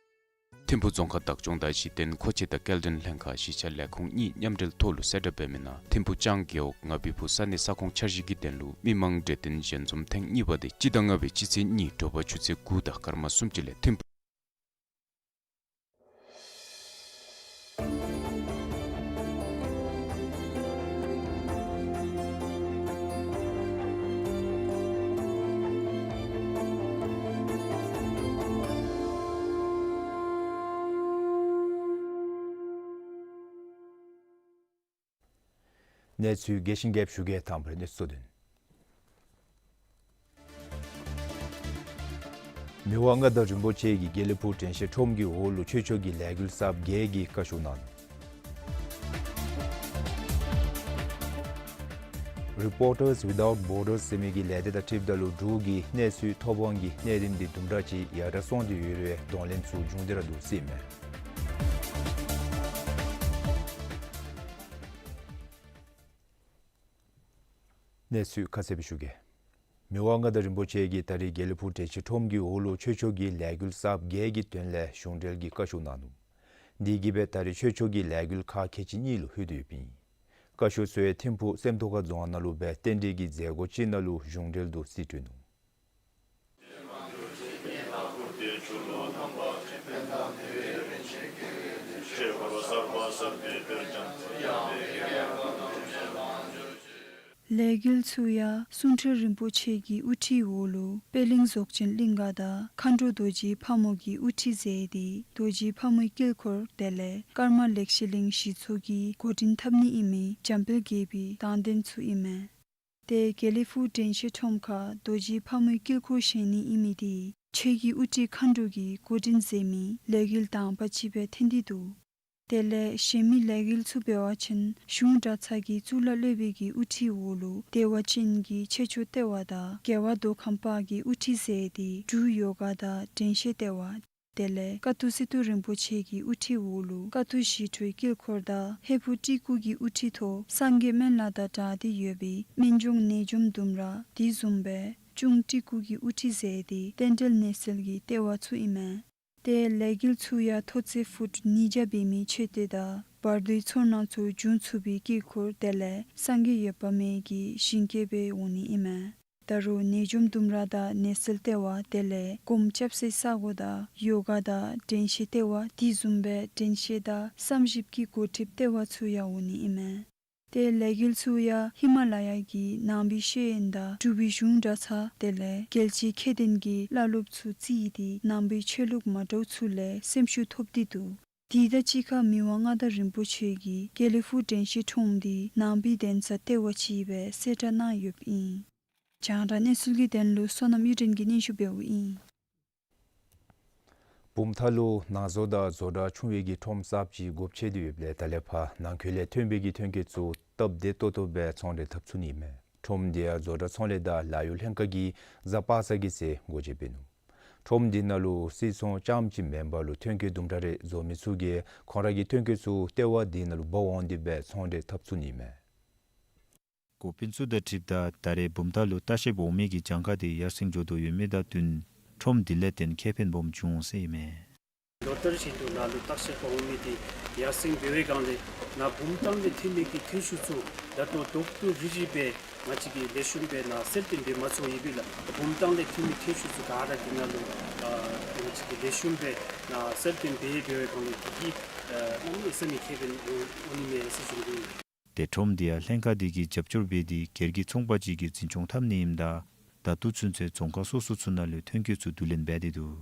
ཐིམ་ཕུག་རྫོང་ཁག་བདག་སྐྱོང་དང་གཞི་རྟེན་མཁོ་ཆས་དང་སྐྱེལ་འདྲེན་ལྷན་ཁག་གཞིས་ཆགས་ལས་ཁུངས་གཉིས་མཉམ་འབྲེལ་ཐོག་ལུ་གསལ་བསྒྲགས་འབད་མི་ནང་ཐིམ་ཕུག་ལྕང་རྒེད་འོག་ང་བི་ཕུ་ས་གནས་ས་ཁོངས་འཆར་གཞི་གི་དོན་ལུ་མི་མང་གྲོས་བསྟུན་ཞལ་འཛོམས་ཐེངས་གཉིས་པ་དེ་སྤྱི་ཟླ་ལྔ་པའི་སྤྱི་ཚེས་གཉིས་དྲོ་པ་ཆུ་ཚོད་དགུ་དང་སྐར་མ་སུམ་ཅུ་ལས་ཐིམ་ཕུག་གནས་ཚུལ་རྒྱས་ཤིང་རྒྱསཔ་ཞུ་གེ། དང་པ་ར་གནས་ཚུལ་གཙོ་དོན། མི་དབང་མངའ་བདག་རིན་པོ་ཆེ་གིས་དགེ་ལེགས་ཕུག་དྲན་ཤེས་ཁྲོམ་གྱི་འོག་ལུ་ཆོས་ཕྱོགས་ཀྱི་ལས་འགུལ་གསརཔ་བརྒྱད་ཀྱི་བཀའ་ཤོག་གནང་ནུག། Reporters Without Borders ཟེར་མི་གི་ལས་སྡེ་དང་འཁྲིལཝ་ད་ལུ་འབྲུག་གི་གནས་ཚུལ་ཐོབ་དབང་གི་གནས་རིམ་འདི་དུམ་གྲ་ཅིག་ཡར་དྲག་སོང་སྟེ་ཡོད་རུང་གདོང་ལེན་ཚུ་འབྱུང་སྟེ་ར་འདུག་ཟེར་ཨིན་མས། གནས་ཚུལ་ཁ་གསལ་སྦེ་ཞུ་གེ། མི་དབང་མངའ་བདག་རིན་པོ་ཆེ་གིས་ད་རིས་དགེ་ལེགས་ཕུག་དྲན་ཤེས་ཁྲོམ་གྱི་འོག་ལུ་ཆོས་ཕྱོགས་ཀྱི་ལས་འགུལ་གསརཔ་བརྒྱད་ཀྱི་དོན་ལས་གཞུང་འབྲེལ་གྱི་བཀའ་ཤོག་གནང་ནུག། དེ་གིས་སྦེ་ད་རིས་ཆོས་ཕྱོགས་ཀྱི་ལས་འགུལ་ཁག་ཁལ་གཅིག་གཉིས་ལུ་ལྷོད་དེ་ཡོདཔ་ཨིན། བཀའ་ཤོག་ཚུ་ཡང་ཐིམ་ཕུག་སེམས་རྟོགས་ཁ་རྫོང་ནང་ལུ་སྦེ་རྟེན་འབྲེལ་གྱི་མཛད་སྒོ་ཅིག་ནང་ལུ་གཞུང་འབྲེལ་དུ་རྩིས་སྤྲོད་ནུག། ལས་འགུལ་ཚུ་ཡང་གསུང་ཐོས་རིན་པོ་ཆེ་གི་དབུ་ཁྲིད་འོག་ལུ་པད་གླིང་རྫོགས་ཆེན་གླིང་ག་དང་མཁའ་འགྲོ་རྡོ་རྗེ་ཕག་མོ་གིས་དབུ་ཁྲིད་མཛད་དེ་རྡོ་རྗེ་ཕག་མོའི་དཀྱིལ་འཁོར་དེ་ལས་ཀརྨ་ལེགས་བཤད་གླིང་གཞི་ཚོགས་ཀྱིས་འགོ་འདྲེན་འཐབ་ནི་ཨིན་མི་འཇམ་དཔལ་དགྱེས་པའི་དང་འདོན་ཚུ་ཨིན་མས། ཏེ་དགེ་ལེགས་ཕུག་དྲན་ཤེས་ཁྲོམ་ཁར་རྡོ་རྗེ་ཕག་མོའི་དཀྱིལ་འཁོར་བཞེངས་ནི་ཨིན་མི་དེ་ཆོས་ཀྱི་དབུ་ཁྲིད་མཁའ་འགྲོ་གིས་འགོ་འདྲེན་མཛད་མི་ལས་འགུལ་དང་པ་ཅིག་སྦེ་ཐོན་ཏེ་འདུག། དེ་ལས་གཞན་མི་ལས་འགུལ་ཚུ་འབད་བ་ཅིན་གཞུང་གྲྭ་ཚང་གི་གཙུག་ལག་སློབ་དཔོན་གྱི་དབུ་ཁྲིད་འོག་ལུ་བདེ་བ་ཅན་གྱི་ཆོས་ཕྱོགས་ལྟེ་བ་དང་རྒྱལ་བ་མདོ་ཁམས་པ་གིས་དབུ་ཁྲིད་མཛད་དེ་འབྲུག་ཡོ་ག་དང་དྲན་ཤེས་ལྟེ་བ་དེ་ལས་ཀ་ཐུག་སི་ཏུ་རིན་པོ་ཆེ་གི་དབུ་ཁྲིད་འོག་ལུ་ཀ་ཐུག་ཞི་ཁྲོའི་དཀྱིལ་འཁོར་དང་ཧས་པོ་ཏི་ཀུ་གི་དབུ་ཁྲིད་ཐོག་སངས་རྒྱས་སྨན་བླ་དང་སྦྲགས་ཏེ་ཡོད་པའི་སྨན་ལྗོངས་ནད་འཇོམས་ལྡུམ་ར་དེ་བཟུམ་སྦེ་གཅུང་ཏི་ཀུ་གི་དབུ་ཁྲིད་མཛད་དེ་རྟེན་འབྲེལ་ནད་སེལ་གྱི་ལྟེ་བ་ཚུ་ཨིན་མས། ཏེ་ལས་འགུལ་ཚུ་ཡང་མཐོ་ཚད་ཕུཊ་ཉིས་བརྒྱ་འབད་མི་མཆོད་རྟེན་དང་བར་དོའི་ཚོར་སྣང་ཚུ་འབྱུང་ཚུགས་པའི་དཀྱིལ་འཁོར་དེ་ལས་སངས་རྒྱས་འོད་དཔག་མེད་ཀྱི་ཞིང་སྐྱེས་སྦེ་འོང་ནི་ཨིན་མས། ད་རུང་ནད་འཇོམས་ལྡུམ་ར་དང་ནད་སེལ་ལྟེ་བ་དེ་ལས་སྒོམ་རྐྱབ་སའི་ས་སྒོ་དང་ཡོ་ག་དང་དྲན་ཤེས་ལྟེ་བ་དེ་བཟུམ་སྦེ་དྲན་ཤེས་དང་བསམ་ཞིབ་ཀྱི་འགོ་ཁྲིདཔ་ལྟེ་བ་ཚུ་ཡང་འོང་ནི་ཨིན་མས། ཏེ་ལས་འགུལ་ཚུ་ཡང་ཧི་མ་ལ་ཡ་གི་ནང་པའི་ཤེས་ཡོན་དང་འབྲུག་པའི་གཞུང་གྲྭ་ཚང་དེ་ལས་རྒྱལ་སྤྱིའི་མཁས་ལྡན་གྱི་བླ་སློབ་ཚུ་བརྩིས་ཏེ་ནང་པའི་ཆོས་ལུགས་མ་འདྲཝ་ཚུ་ལས་སེམས་ཤུགས་ཐོབ་སྟེ་འདུག། དེ་དང་གཅིག་ཁར་མི་དབང་མངའ་བདག་རིན་པོ་ཆེ་གིས་དགེ་ལེགས་ཕུག་དྲན་ཤེས་ཁྲོམ་འདི་ནང་པའི་གདན་ས་ལྟེ་བ་ཅིག་སྦེ་གསལ་བསྒྲགས་གནང་ཡོདཔ་ཨིན། རྒྱང་བསྒྲགས་གནས་ཚུལ་གྱི་དོན་ལུ་བསོད་ནམས་གཡུ་སྒྲོན་གྱིས་སྙན་ཞུ་འབདཝ་ཨིན། བུམ་ཐང་ལུ་ནང་བཟོ་དང་བཟོ་གྲྭ་ཆུང་བའི་གི་ཁྲོམ་གསརཔ་ཅིག་སྒོ་ཕྱེ་སྟེ་ཡོདཔ་ལས་ད་ལས་ཕར་ནང་འཁོད་ལས་ཐོན་པའི་གི་ཐོན་སྐྱེད་ཚུ་སྟབས་བདེ་ཏོག་ཏོ་སྦེ་ཚོང་འབྲེལ་འཐབ་ཚུགས་ནི་མས། ཁྲོམ་འདི་ཡང་བཟོ་གྲྭ་ཚོང་ལས་དང་ལཱ་གཡོག་ལྷན་ཁག་གིས་གཟའ་པ་སངས་ཀྱི་ཚེ་སྒོ་འབྱེད་འབད་ནུག། ཁྲོམ་འདི་ནང་ལུ་སིལ་ཚོང་རྐྱངམ་ཅིག་མེན་པར་ལུ་ཐོན་སྐྱེད་དུམ་གྲ་རེ་བཟོ་མི་ཚུ་གིས་ཁོང་ར་གི་ཐོན་སྐྱེད་ཚུ་ལྟེ་བ་འདི་ནང་ལུ་འབག་འོང་སྟེ་སྦེ་ཚོང་འབྲེལ་འཐབ་ཚུགས་ནི་མས། འགོ་དཔོན་ཚུ་དང་འཁྲིལཝ་ད་ད་རེས་བུམ་ཐང་ལུ་ལྟ་བཤལཔ་འོང་མི་གི་གྱངས་ཁ་དེ་ཡར་སེང་འགྱོ་དོ་ཡོད་མི་དང་བསྟུན་ཁྲོམ་འདི་ལས་བརྟེན་ཁེ་ཕན་སྦོམ་བྱུང་འོང་ཟེར་ཨིན་མས། ལོ་ལྟར་བཞིན་དུ་ནཱ་ལུ་ལྟ་བཤལཔ་འོང་མི་དེ་ཡར་སེང་འབད་བའི་སྒང་ལས་ནཱ་བུམ་ཐང་ལས་ཐོན་མི་གི་ཐོན་ཤུགས་ཚུ་ད་ལྟོ་རྡོག་ཏོ་རིལ་རི་སྦེ་ང་བཅས་ཀྱིས་ལེགས་ཤོམ་སྦེ་ནཱ་གསལ་སྟོན་འབད་མ་ཚུགས་ཡོདཔ་ལས་བུམ་ཐང་ལས་ཐོན་མི་ཐོན་ཤུགས་ཚུ་ག་ར་འདི་ནང་ལུ་ཨ་ང་བཅས་ཀྱིས་ལེགས་ཤོམ་སྦེ་ནཱ་གསལ་སྟོན་འབད་འབད་བའི་སྒང་ལས་དེ་གིས་ཨ་གནམ་མེད་ས་མེད་ཁེ་ཕན་འོང་ནི་མས་ཟེར་ཞུ་ནི། ཏེ་ཁྲོམ་འདི་ཡང་ལྷན་ཁག་འདི་གིས་རྒྱབ་སྐྱོར་འབད་དེ་སྒེར་གྱི་ཚོང་པ་ཅིག་གིས་འཛིན་སྐྱོང་འཐབ་ནི་ཨིནམ་ད་ད་ལྟོ་ཚུན་ཚོད་རྫོང་ཁག་སོ་སོ་ཚུ་ནང་ལུ་ཐོན་སྐྱེད་ཚུ་བསྡུ་ལེན་འབད་དེ་འདུག།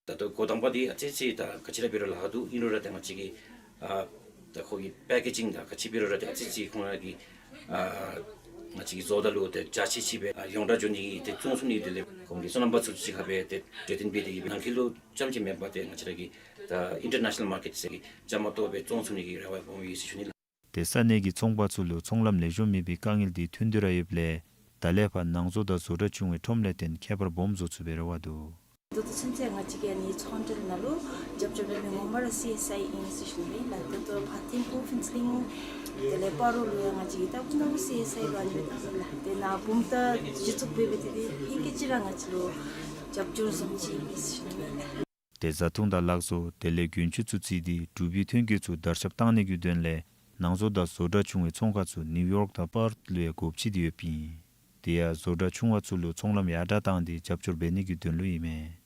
ད་ལྟོ་འགོ་དང་པ་འདི་ཨ་ཙི་ཅིག་ད་ག་ཅི་ར་འབད་རུང་ལཱ་འདུག། ཨིན་རུང་ར་ཏེ་ང་བཅས་ཀྱིས་ཨ་ད་ཁོ་གི་པེ་ཀེ་ཇིང་དང་ག་ཅི་འབད་རུང་ར་ཏེ་ཨ་ཙི་ཅིག་ཁོང་ར་གི་ཨ་ང་བཅས་ཀྱིས་བཟོ་ད་ལུ་ཏེ་འཇའ་ཆི་ཆི་སྦེ་ཨ་ཡོངས་གྲགས་འགྱོ་ནི་གི་ཏེ་བཙོང་ཚུགས་ནི་དེ་ལས་ཁོང་གི་བསོད་ནམས་པ་ཚུ་གཅིག་ཁར་སྦེ་ཏེ་གྲོས་བསྟུན་འབད་དེ་གིས་ནང་འཁོད་ལུ་རྐྱངམ་ཅིག་མེན་པར་ཏེ་ང་བཅས་ར་གི་ད་ཨིན་ཊར་ནེ་ཤ་ནཱལ་མར་ཀེཊ་ཟེར་གྱི་བཅའ་མར་གཏོགས་སྦེ་བཙོང་ཚུགས་ནི་གི་རེ་བ་སྦོམ་ཡོད་ཟེར་ཞུ་ནི་ལགས། ཏེ་ས་གནས་ཀྱི་ཚོང་པ་ཚུ་ལུ་ཚོང་ལམ་ལེགས་ཤོམ་མེད་པའི་དཀའ་ངལ་འདི་ཐོན་ཏེ་ར་ཡོདཔ་ལས་ད་ལས་ཕར་ནང་བཟོ་དང་བཟོ་གྲྭ་ཆུང་བའི་ཁྲོམ་ལས་བརྟེན་ཁྱད་པར་སྦོམ་བཟོ་ཚུགས་པའི་རེ་བ་འདུག། ད་ལྟོ་ཚུན་ཚོད་ང་བཅས་ཀྱིས་ཨ་ནི་ཚོང་འབྲེལ་ནང་ལུ་རྒྱབ་སྐྱོར་འབད་མི་ངོ་མ་ར་སི་ཨེསི་ཨའི་ཨིན་ཟེར་ཞུ་ནི་ལགས། ད་ལྟོ་ཕར་ཐིམ་ཕུག་ཕུན་ཚོགས་གླིང་དེ་ལས་སྤ་རོ་ལུ་ཡང་ང་བཅས་ཀྱིས་ད་ལྟོ་ནང་ལུ་སི་ཨེསི་ཨའི་ལུ་ཨ་ནི་སྦེ་བཏང་ནི་ལགས། ཏེ་ནཱ་བུམ་ཐང་གཞི་བཙུགས་འབད་འབད་དེ་ཏེ་ཧེང་སྐལ་ཅིག་ར་ང་བཅས་ལུ་རྒྱབ་སྐྱོར་བཟུམ་ཅིག་ཨིན་ཟེར་ཞུ་ནི་ལགས། ཏེ་བཟའ་འཐུང་དང་ལག་བཟོ་དེ་ལས་གྱོན་ཆས་ཚུ་བརྩིས་ཏེ་འབྲུག་པའི་ཐོན་སྐྱེད་ཚུ་དར་ཁྱབ་བཏང་ནི་གི་དོན་ལས་ནང་བཟོ་དང་བཟོ་གྲྭ་ཆུང་བའི་ཚོང་ཁང་ཚུ་ནིའུ་ཡོརཀ་དང་པརཐ་ལུ་ཡང་སྒོ་ཕྱེ་སྟེ་ཡོདཔ་ཨིན། དེ་ཡང་བཟོ་གྲྭ་ཆུང་བ་ཚུ་ལུ་ཚོང་ལམ་ཡར་དྲག་བཏང་སྟེ་རྒྱབ་སྐྱོར་འབད་ནི་གི་དོན་ལུ་ཨིན་མས།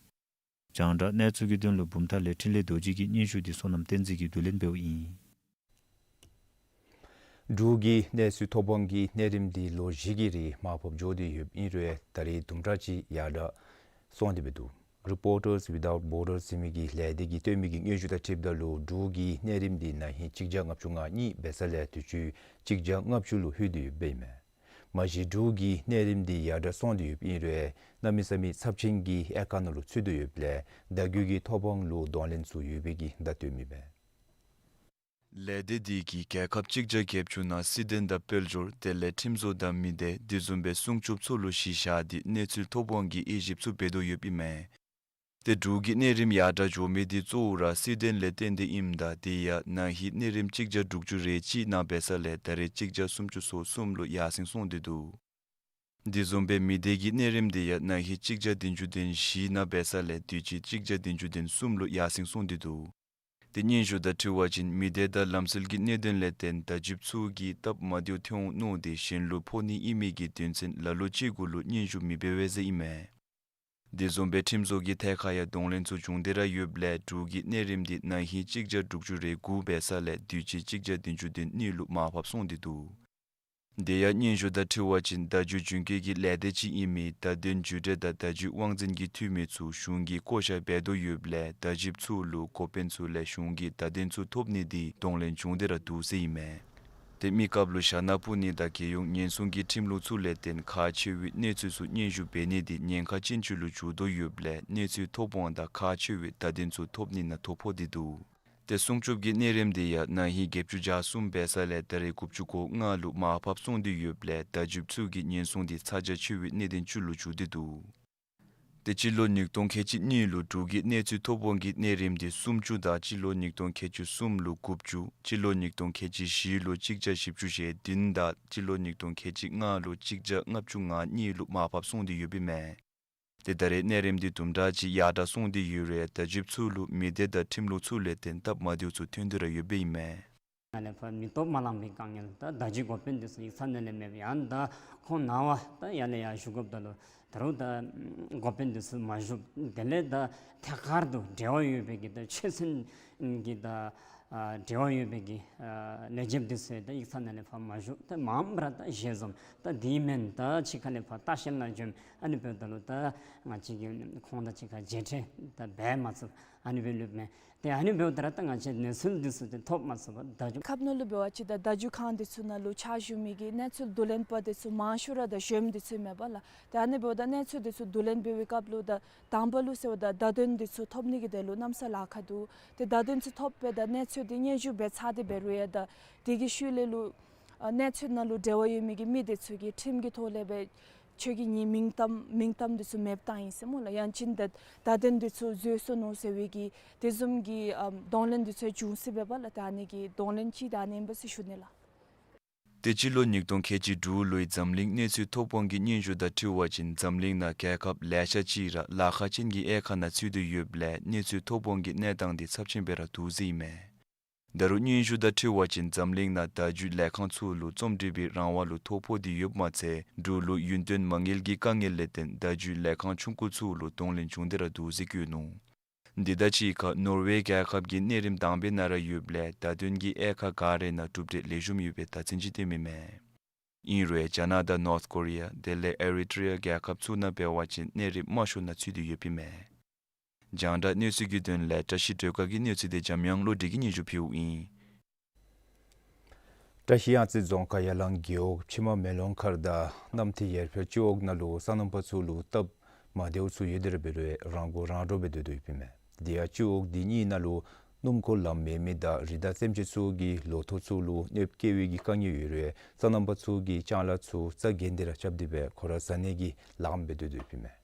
རྒྱང་བསྒྲགས་གནས་ཚུལ་གྱི་དོན་ལུ་བུམ་ཐང་ལས་འཕྲིན་ལས་རྡོ་རྗེ་གི་སྙན་ཞུ་འདི་བསོད་ནམས་བསྟན་འཛིན་གྱིས་བསྡུ་ལེན་འབདཝ་ཨིན། འབྲུག་གི་གནས་ཚུལ་ཐོབ་དབང་གི་གནས་རིམ་འདི་ལོ་བཞི་གི་རིང་མར་ཕབ་འགྱོ་སྟེ་ཡོདཔ་ཨིན་རུང་ད་རེས་དུམ་གྲ་ཅིག་ཡར་དྲག་སོང་སྟེ་འབད་འདུག། Reporters Without Borders ཟེར་མི་གི་ལས་སྡེ་གིས་བཏོན་མི་གི་སྙན་ཞུ་དང་འཁྲིལཝ་ད་ལུ་འབྲུག་གི་གནས་རིམ་འདི་ན་ཧིང་གཅིག་བརྒྱ་ལྔ་བཅུ་ང་གཉིས་འབད་ས་ལས་དུས་ཅི་གཅིག་བརྒྱ་ལྔ་བཅུ་ལུ་ལྷོད་དེ་ཡོདཔ་ཨིན་མས། མ་གཞི་འབྲུག་གི་གནས་རིམ་འདི་ཡར་དྲག་སོང་སྟེ་ཡོདཔ་ཨིན་རུང་གནམ་མེད་ས་མེད་ཚབས་ཆེན་གྱི་དབྱེ་ཁག་ནང་ལུ་ཚུད་དེ་ཡོདཔ་ལས་བརྡ་བརྒྱུད་ཀྱི་ཐོབ་དབང་ལུ་གདོང་ལེན་ཚུ་ཡོད་པའི་གི་བརྡ་སྟོནམ་ཨིན་མས། ལས་སྡེ་འདི་གིས་རྒྱལ་ཁབ་གཅིག་བརྒྱ་བརྒྱད་ཅུ་ནང་སྲིད་དོན་དང་དཔལ་འབྱོར་དེ་ལས་ཁྲིམས་བཟོ་དང་མི་སྡེ་དེ་བཟུམ་སྦེ་སྲུང་སྐྱོབ་ཚུ་ལུ་གཞི་བཞག་སྟེ་གནས་ཚུལ་ཐོབ་དབང་གི་དབྱེ་ཞིབ་ཚུ་འབད་དོ་ཡོདཔ་ཨིན་མས། ཏེ་འབྲུག་གི་གནས་རིམ་ཡར་དྲག་འགྱོ་མི་འདི་གཙོ་བོ་ར་སྲིད་དོན་ལས་བརྟེན་ཏེ་ཨིནམ་ད་དེ་ཡང་ན་ཧིང་གནས་རིམ་གཅིག་བརྒྱ་དྲུག་ཅུ་རེ་གཅིག་ནང་འབད་ས་ལས་ད་རེས་གཅིག་བརྒྱ་སུམ་ཅུ་སོ་གསུམ་ལུ་ཡར་སེང་སོང་སྟེ་འདུག། དེ་བཟུམ་སྦེ་མི་སྡེ་གི་གནས་རིམ་དེ་ཡང་ན་ཧིང་གཅིག་བརྒྱ་བདུན་ཅུ་དོན་བཞི་ནང་འབད་ས་ལས་དུས་ཅི་གཅིག་བརྒྱ་བདུན་ཅུ་དོན་གསུམ་ལུ་ཡར་སེང་སོང་སྟེ་འདུག། ཏེ་སྙན་ཞུ་དང་འཁྲིལ་བ་ཅིན་མི་སྡེ་དང་ལམ་སྲོལ་གྱི་གནད་དོན་ལས་བརྟེན་བརྡ་བརྒྱུདཔ་ཚུ་གིས་སྟབས་མ་བདེཝ་ཐོན་འོང་མནོ་སྟེ་གཞན་ལུ་ཕོག་ནི་ཨིན་མི་གི་དོན་ཚན་ལ་ལུ་ཅིག་གུ་ལུ་སྙན་ཞུ་མི་འབད་བས་ཟེར་ཨིན་མས། དེ་བཟུམ་སྦེ་ཁྲིམས་བཟོ་གི་ཐད་ཁར་ཡང་གདོང་ལེན་ཚུ་བྱུང་སྟེ་ར་ཡོདཔ་ལས་འབྲུག་གི་གནས་རིམ་འདི་ན་ཧིང་གཅིག་བརྒྱ་དྲུག་ཅུ་རེ་དགུ་འབད་ས་ལས་དུས་ཅི་གཅིག་བརྒྱ་བདུན་ཅུ་དོན་གཉིས་ལུ་མར་ཕབ་སོང་སྟེ་འདུག། དེ་ཡང་སྙན་ཞུ་དང་འཁྲིལ་བ་ཅིན་བརྡ་བརྒྱུད་རྒྱུན་སྐྱོང་གི་ལས་སྡེ་ཅིག་ཨིན་མི་བརྡ་དོན་བརྒྱུད་འབྲེལ་དང་བརྡ་བརྒྱུད་དབང་འཛིན་གྱི་འཐུས་མི་ཚུ་གཞུང་གིས་བསྐོ་བཞག་འབད་དོ་ཡོདཔ་ལས་བརྡ་བརྒྱུདཔ་ཚུ་ལུ་འགོ་དཔོན་ཚུ་ལས་གཞུང་གི་བརྡ་དོན་ཚུ་ཐོབ་ནི་འདི་གདོང་ལེན་བྱུང་སྟེ་ར་འདུག་ཟེར་ཨིན་མས། ཏེ་མི་རྐྱབ་ལུ་ཞ་ནག་ཕུ་ནི་དང་རྒྱལ་ཡོངས་ཉེན་སྲུང་གི་ཁྲིམས་ལུགས་ཚུ་ལས་བརྟེན་ཁག་ཆེ་བའི་གནས་ཚུལ་ཚུ་སྙན་ཞུ་འབད་ནི་འདི་ཉེན་ཁ་ཅན་ཅིག་ལུ་གྱུར་དོ་ཡོདཔ་ལས་གནས་ཚུལ་ཐོབ་དབང་དང་ཁག་ཆེ་བའི་བརྡ་དོན་ཚུ་ཐོབ་ནི་ནང་ཐོ་ཕོག་སྟེ་འདུག། ཏེ་སྲུང་སྐྱོབ་ཀྱི་གནས་རིམ་འདི་ཡང་ན་ཧིང་བརྒྱད་ཅུ་གྱ་གསུམ་འབད་ས་ལས་ད་རེས་དགུ་བཅུ་གོ་ལྔ་ལུ་མར་ཕབ་སོང་སྟེ་ཡོདཔ་ལས་བརྡ་བརྒྱུདཔ་ཚུ་གི་ཉེན་སྲུང་འདི་ཚ་གྱང་ཆེ་བའི་གནད་དོན་ཅིག་ལུ་གྱུར་ཏེ་འདུག། ཏེ་སྤྱི་ལོ་ཉིས་སྟོང་ཁལ་གཅིག་གཉིས་ལུ་འབྲུག་གི་གནས་ཚུལ་ཐོབ་དབང་གི་གནས་རིམ་འདི་སུམ་ཅུ་དང་སྤྱི་ལོ་ཉིས་སྟོང་ཁལ་གཅིག་གསུམ་ལུ་དགུ་བཅུ་སྤྱི་ལོ་ཉིས་སྟོང་ཁལ་གཅིག་བཞི་ལུ་གཅིག་བརྒྱ་བཞི་བཅུ་ཞེ་བདུན་དང་སྤྱི་ལོ་ཉིས་སྟོང་ཁལ་གཅིག་ལྔ་ལུ་གཅིག་བརྒྱ་ལྔ་བཅུ་ང་གཉིས་ལུ་མར་ཕབ་སོང་སྟེ་ཡོདཔ་ཨིན་མས། ཏེ་ད་རེས་གནས་རིམ་འདི་དུམ་གྲ་ཅིག་ཡར་དྲག་སོང་སྟེ་ཡོད་རུང་བརྡ་བརྒྱུདཔ་ཚུ་ལུ་མི་སྡེ་དང་ཁྲིམས་ལུགས་ཚུ་ལས་བརྟེན་སྟབས་མ་བདེཝ་ཚུ་ཐོན་ཏེ་ར་ཡོདཔ་ཨིན་མས། ནང་ལས་ཕར་མི་སྟོབས་མ་ལང་པའི་དཀའ་ངལ་ད་བརྡ་བརྒྱུད་འགོ་དཔོན་འདི་ཚུ་ཡིག་ཚང་ནང་ལས་མེདཔ་ཡང་ད་ཁོང་ནང་པ་ད་ཡར་ལས་ཡར་ཞུ་དགོཔ་ད་ལུ་ད་རུང་ད་འགོ་དཔོན་འདི་ཚུ་མ་བཞུགས། དེ་ལས་ད་ཐད་ཀར་དུ་འབྲེལ་བ་ཡོད་པའི་གི་ད་ཆོས་སྲིད་ཀྱི་ད་ཨ་འབྲེལ་བ་ཡོད་པའི་གི་ཨ་ལས་བྱེདཔ་འདི་ཚུ་ད་ཡིག་ཚང་ནང་ལས་ཕར་མ་བཞུགས། ད་མངམ་ར་ད་ཞལ་འཛོམས་ད་དེ་མེན་ད་ཕྱི་ཁ་ལས་ཕར་ལྟ་བཤལ་ནང་འབྱོནམ། ཨ་ནི་འབདཝ་ད་ལུ་ད་ང་བཅས་ཀྱིས་ཁོང་དང་གཅིག་ཁར་མཇལ་འཕྲད་ད་འབད་མ་ཚུགས། ཨ་ནི་སྦེ་ལུསཔ་མས། ཏེ་ཨ་ནི་འབདཝ་ད་ར་ད་ང་བཅས་གནས་ཚུལ་འདི་ཚུ་ཏེ་ཐོབ་མ་ཚུགས་པར་བརྡ་བརྒྱུད་ཁབ་ནང་ལུ་འབད་བ་ཅིན་ད་བརྡ་བརྒྱུད་ཁང་འདི་ཚུ་ནང་ལུ་ཕྱག་ཞུ་མི་གི་གནས་ཚུལ་བསྡུ་ལེན་པ་འདི་ཚུ་མང་ཤོས་ར་ད་གཞོནམ་འདི་ཚུ་མས་པ་ལགས། ཏེ་ཨ་ནི་འབདཝ་ད་གནས་ཚུལ་འདི་ཚུ་བསྡུ་ལེན་འབད་བའི་སྐབས་ལུ་ད་དང་པ་ལུ་ཟེརཝ་ད་བརྡ་དོན་འདི་ཚུ་ཐོབ་ནི་གི་དོན་ལུ་གནམ་ས་ལཱ་ཁག་འདུག། ཏེ་བརྡ་དོན་ཚུ་ཐོབ་སྦེ་ད་གནས་ཚུལ་འདི་སྙན་ཞུ་འབད་ཚར་ཏེ་འབད་རུང་ཡང་ད་དེ་གི་ཤུལ་ལས་ལུ་ཨ་གནས་ཚུལ་ནང་ལུ་འབྲེལ་བ་ཡོད་མི་གི་མི་འདི་ཚུ་གིས་ཁྲིམས་ཀྱི་ཐོག་ལས་སྦེ་ཁྱོད་ཀྱི་ངེའི་མིང་གཏམ་མིང་གཏམ་འདི་ཚུ་མེདཔ་བཏང་ཡི་ཟེར་སྨོ་ལགས། ཡང་ཅིན་ད་བརྡ་དོན་འདི་ཚུ་འཛོལ་སོ་ནུག་ཟེར་བའི་གི་དེ་བཟུམ་གྱི་ཨམ་གདོང་ལེན་འདི་ཚུ་བྱུང་སྲིད་པས་པ་ལགས། ད་ཨ་ནི་གི་གདོང་ལེན་ཅིག་ད་ཨ་ནི་ཨིན་པས་ཟེར་ཞུ་ནི་ལགས། ཏེ་སྤྱི་ལོ་ཉིས་སྟོང་ཁལ་གཅིག་དྲུག་ལོའི་འཛམ་གླིང་གནས་ཚུལ་ཐོབ་དབང་གི་སྙན་ཞུ་དང་འཁྲིལ་བ་ཅིན་འཛམ་གླིང་ནང་རྒྱལ་ཁབ་ལེ་ཤ་ཅིག་ར་ལཱ་ཁག་ཅན་གྱི་དབྱེ་ཁག་ནང་ཚུད་དེ་ཡོདཔ་ལས་གནས་ཚུལ་ཐོབ་དབང་གི་གནས་སྟངས་འདི་ཚབས་ཆེན་སྦེ་ར་འདུག་ཟེར་ཨིན་མས། ད་རུང་སྙན་ཞུ་དང་འཁྲིལ་བ་ཅིན་འཛམ་གླིང་ནང་བརྡ་བརྒྱུད་ལས་ཁང་ཚུ་ལུ་རྩོམ་སྒྲིག་པའི་རང་དབང་ལུ་ཐོ་ཕོག་སྟེ་ཡོདཔ་མ་ཚད་འབྲུག་ལུ་ཡུན་བརྟན་མ་དངུལ་གྱི་དཀའ་ངལ་ལས་བརྟེན་བརྡ་བརྒྱུད་ལས་ཁང་ཆུང་ཀུ་ཚུ་ལུ་གདོང་ལེན་བྱུང་སྟེ་ར་འདུག་ཟེར་བཀོད་ནུག། འདི་དང་གཅིག་ཁར་ནོར་ཝེ་རྒྱལ་ཁབ་ཀྱི་གནས་རིམ་དང་པའི་ནང་ར་ཡོདཔ་ལས་བརྡ་དོན་གྱི་དབྱེ་ཁག་ག་རའི་ནང་གྲུབ་འབྲས་ལེགས་ཤོམ་ཡོད་པའི་བརྡ་མཚོན་ཅིག་སྟོནམ་ཨིན་མས། ཨིན་རུང་རྒྱ་ནག་དང་ནོརཐ་ཀོ་རི་ཡ་དེ་ལས་ཨེ་རི་ཊི་རི་ཡ་རྒྱལ་ཁབ་ཚུ་ནང་འབད་བ་ཅིན་གནས་རིམ་དམའ་ཤོས་ནང་ཚུད་དེ་ཡོདཔ་ཨིན་མས། རྒྱང་བསྒྲགས་གནས་ཚུལ་གྱི་དོན་ལས་བཀྲ་ཤིས་སྒྲོལ་དཀར་གྱི་གནས་ཚུལ་འདི་འཇམ་དབྱངས་བློ་གྲོས་ཀྱིས་སྙན་ཞུ་ཕུལཝ་ཨིན། བཀྲ་ཤིས་གཡང་རྩེ་རྫོང་ཁག་ཡ་ལང་རྒེད་འོག་ཕྱེ་མ་མེ་ལོང་མཁར་དང་གནམ་ཐིག་ཡར་འཕེལ་སྤྱི་འོག་ནང་ལུ་སོ་ནམ་པ་ཚུ་ལུ་སྟབས་མ་བདེཝ་ཚུ་ཡོད་དེ་ར་འབད་རུང་རང་མགོ་རང་འདྲོངས་སྦེ་སྡོད་དོ་ཡོདཔ་ཨིན་མས། དེ་ཡང་སྤྱི་འོག་འདི་གཉིས་ནང་ལུ་སྣུམ་འཁོར་ལམ་མེད་མི་དང་རི་དྭགས་སེམས་ཅན་ཚུ་གིས་ལོ་ཐོག་ཚུ་ལུ་གནོདཔ་བཀལ་བའི་གི་དཀའ་ངལ་ཡོད་རུང་སོ་ནམ་པ་ཚུ་གིས་ལྕང་ལཱ་ཚུ་རྩ་འགེངས་ཏེ་ར་རྐྱབ་སྟེ་སྦེ་ཁོང་ར་བཟའ་ནི་གི་ལཱ་འབད་དོ་ཡོདཔ་ཨིན་མས།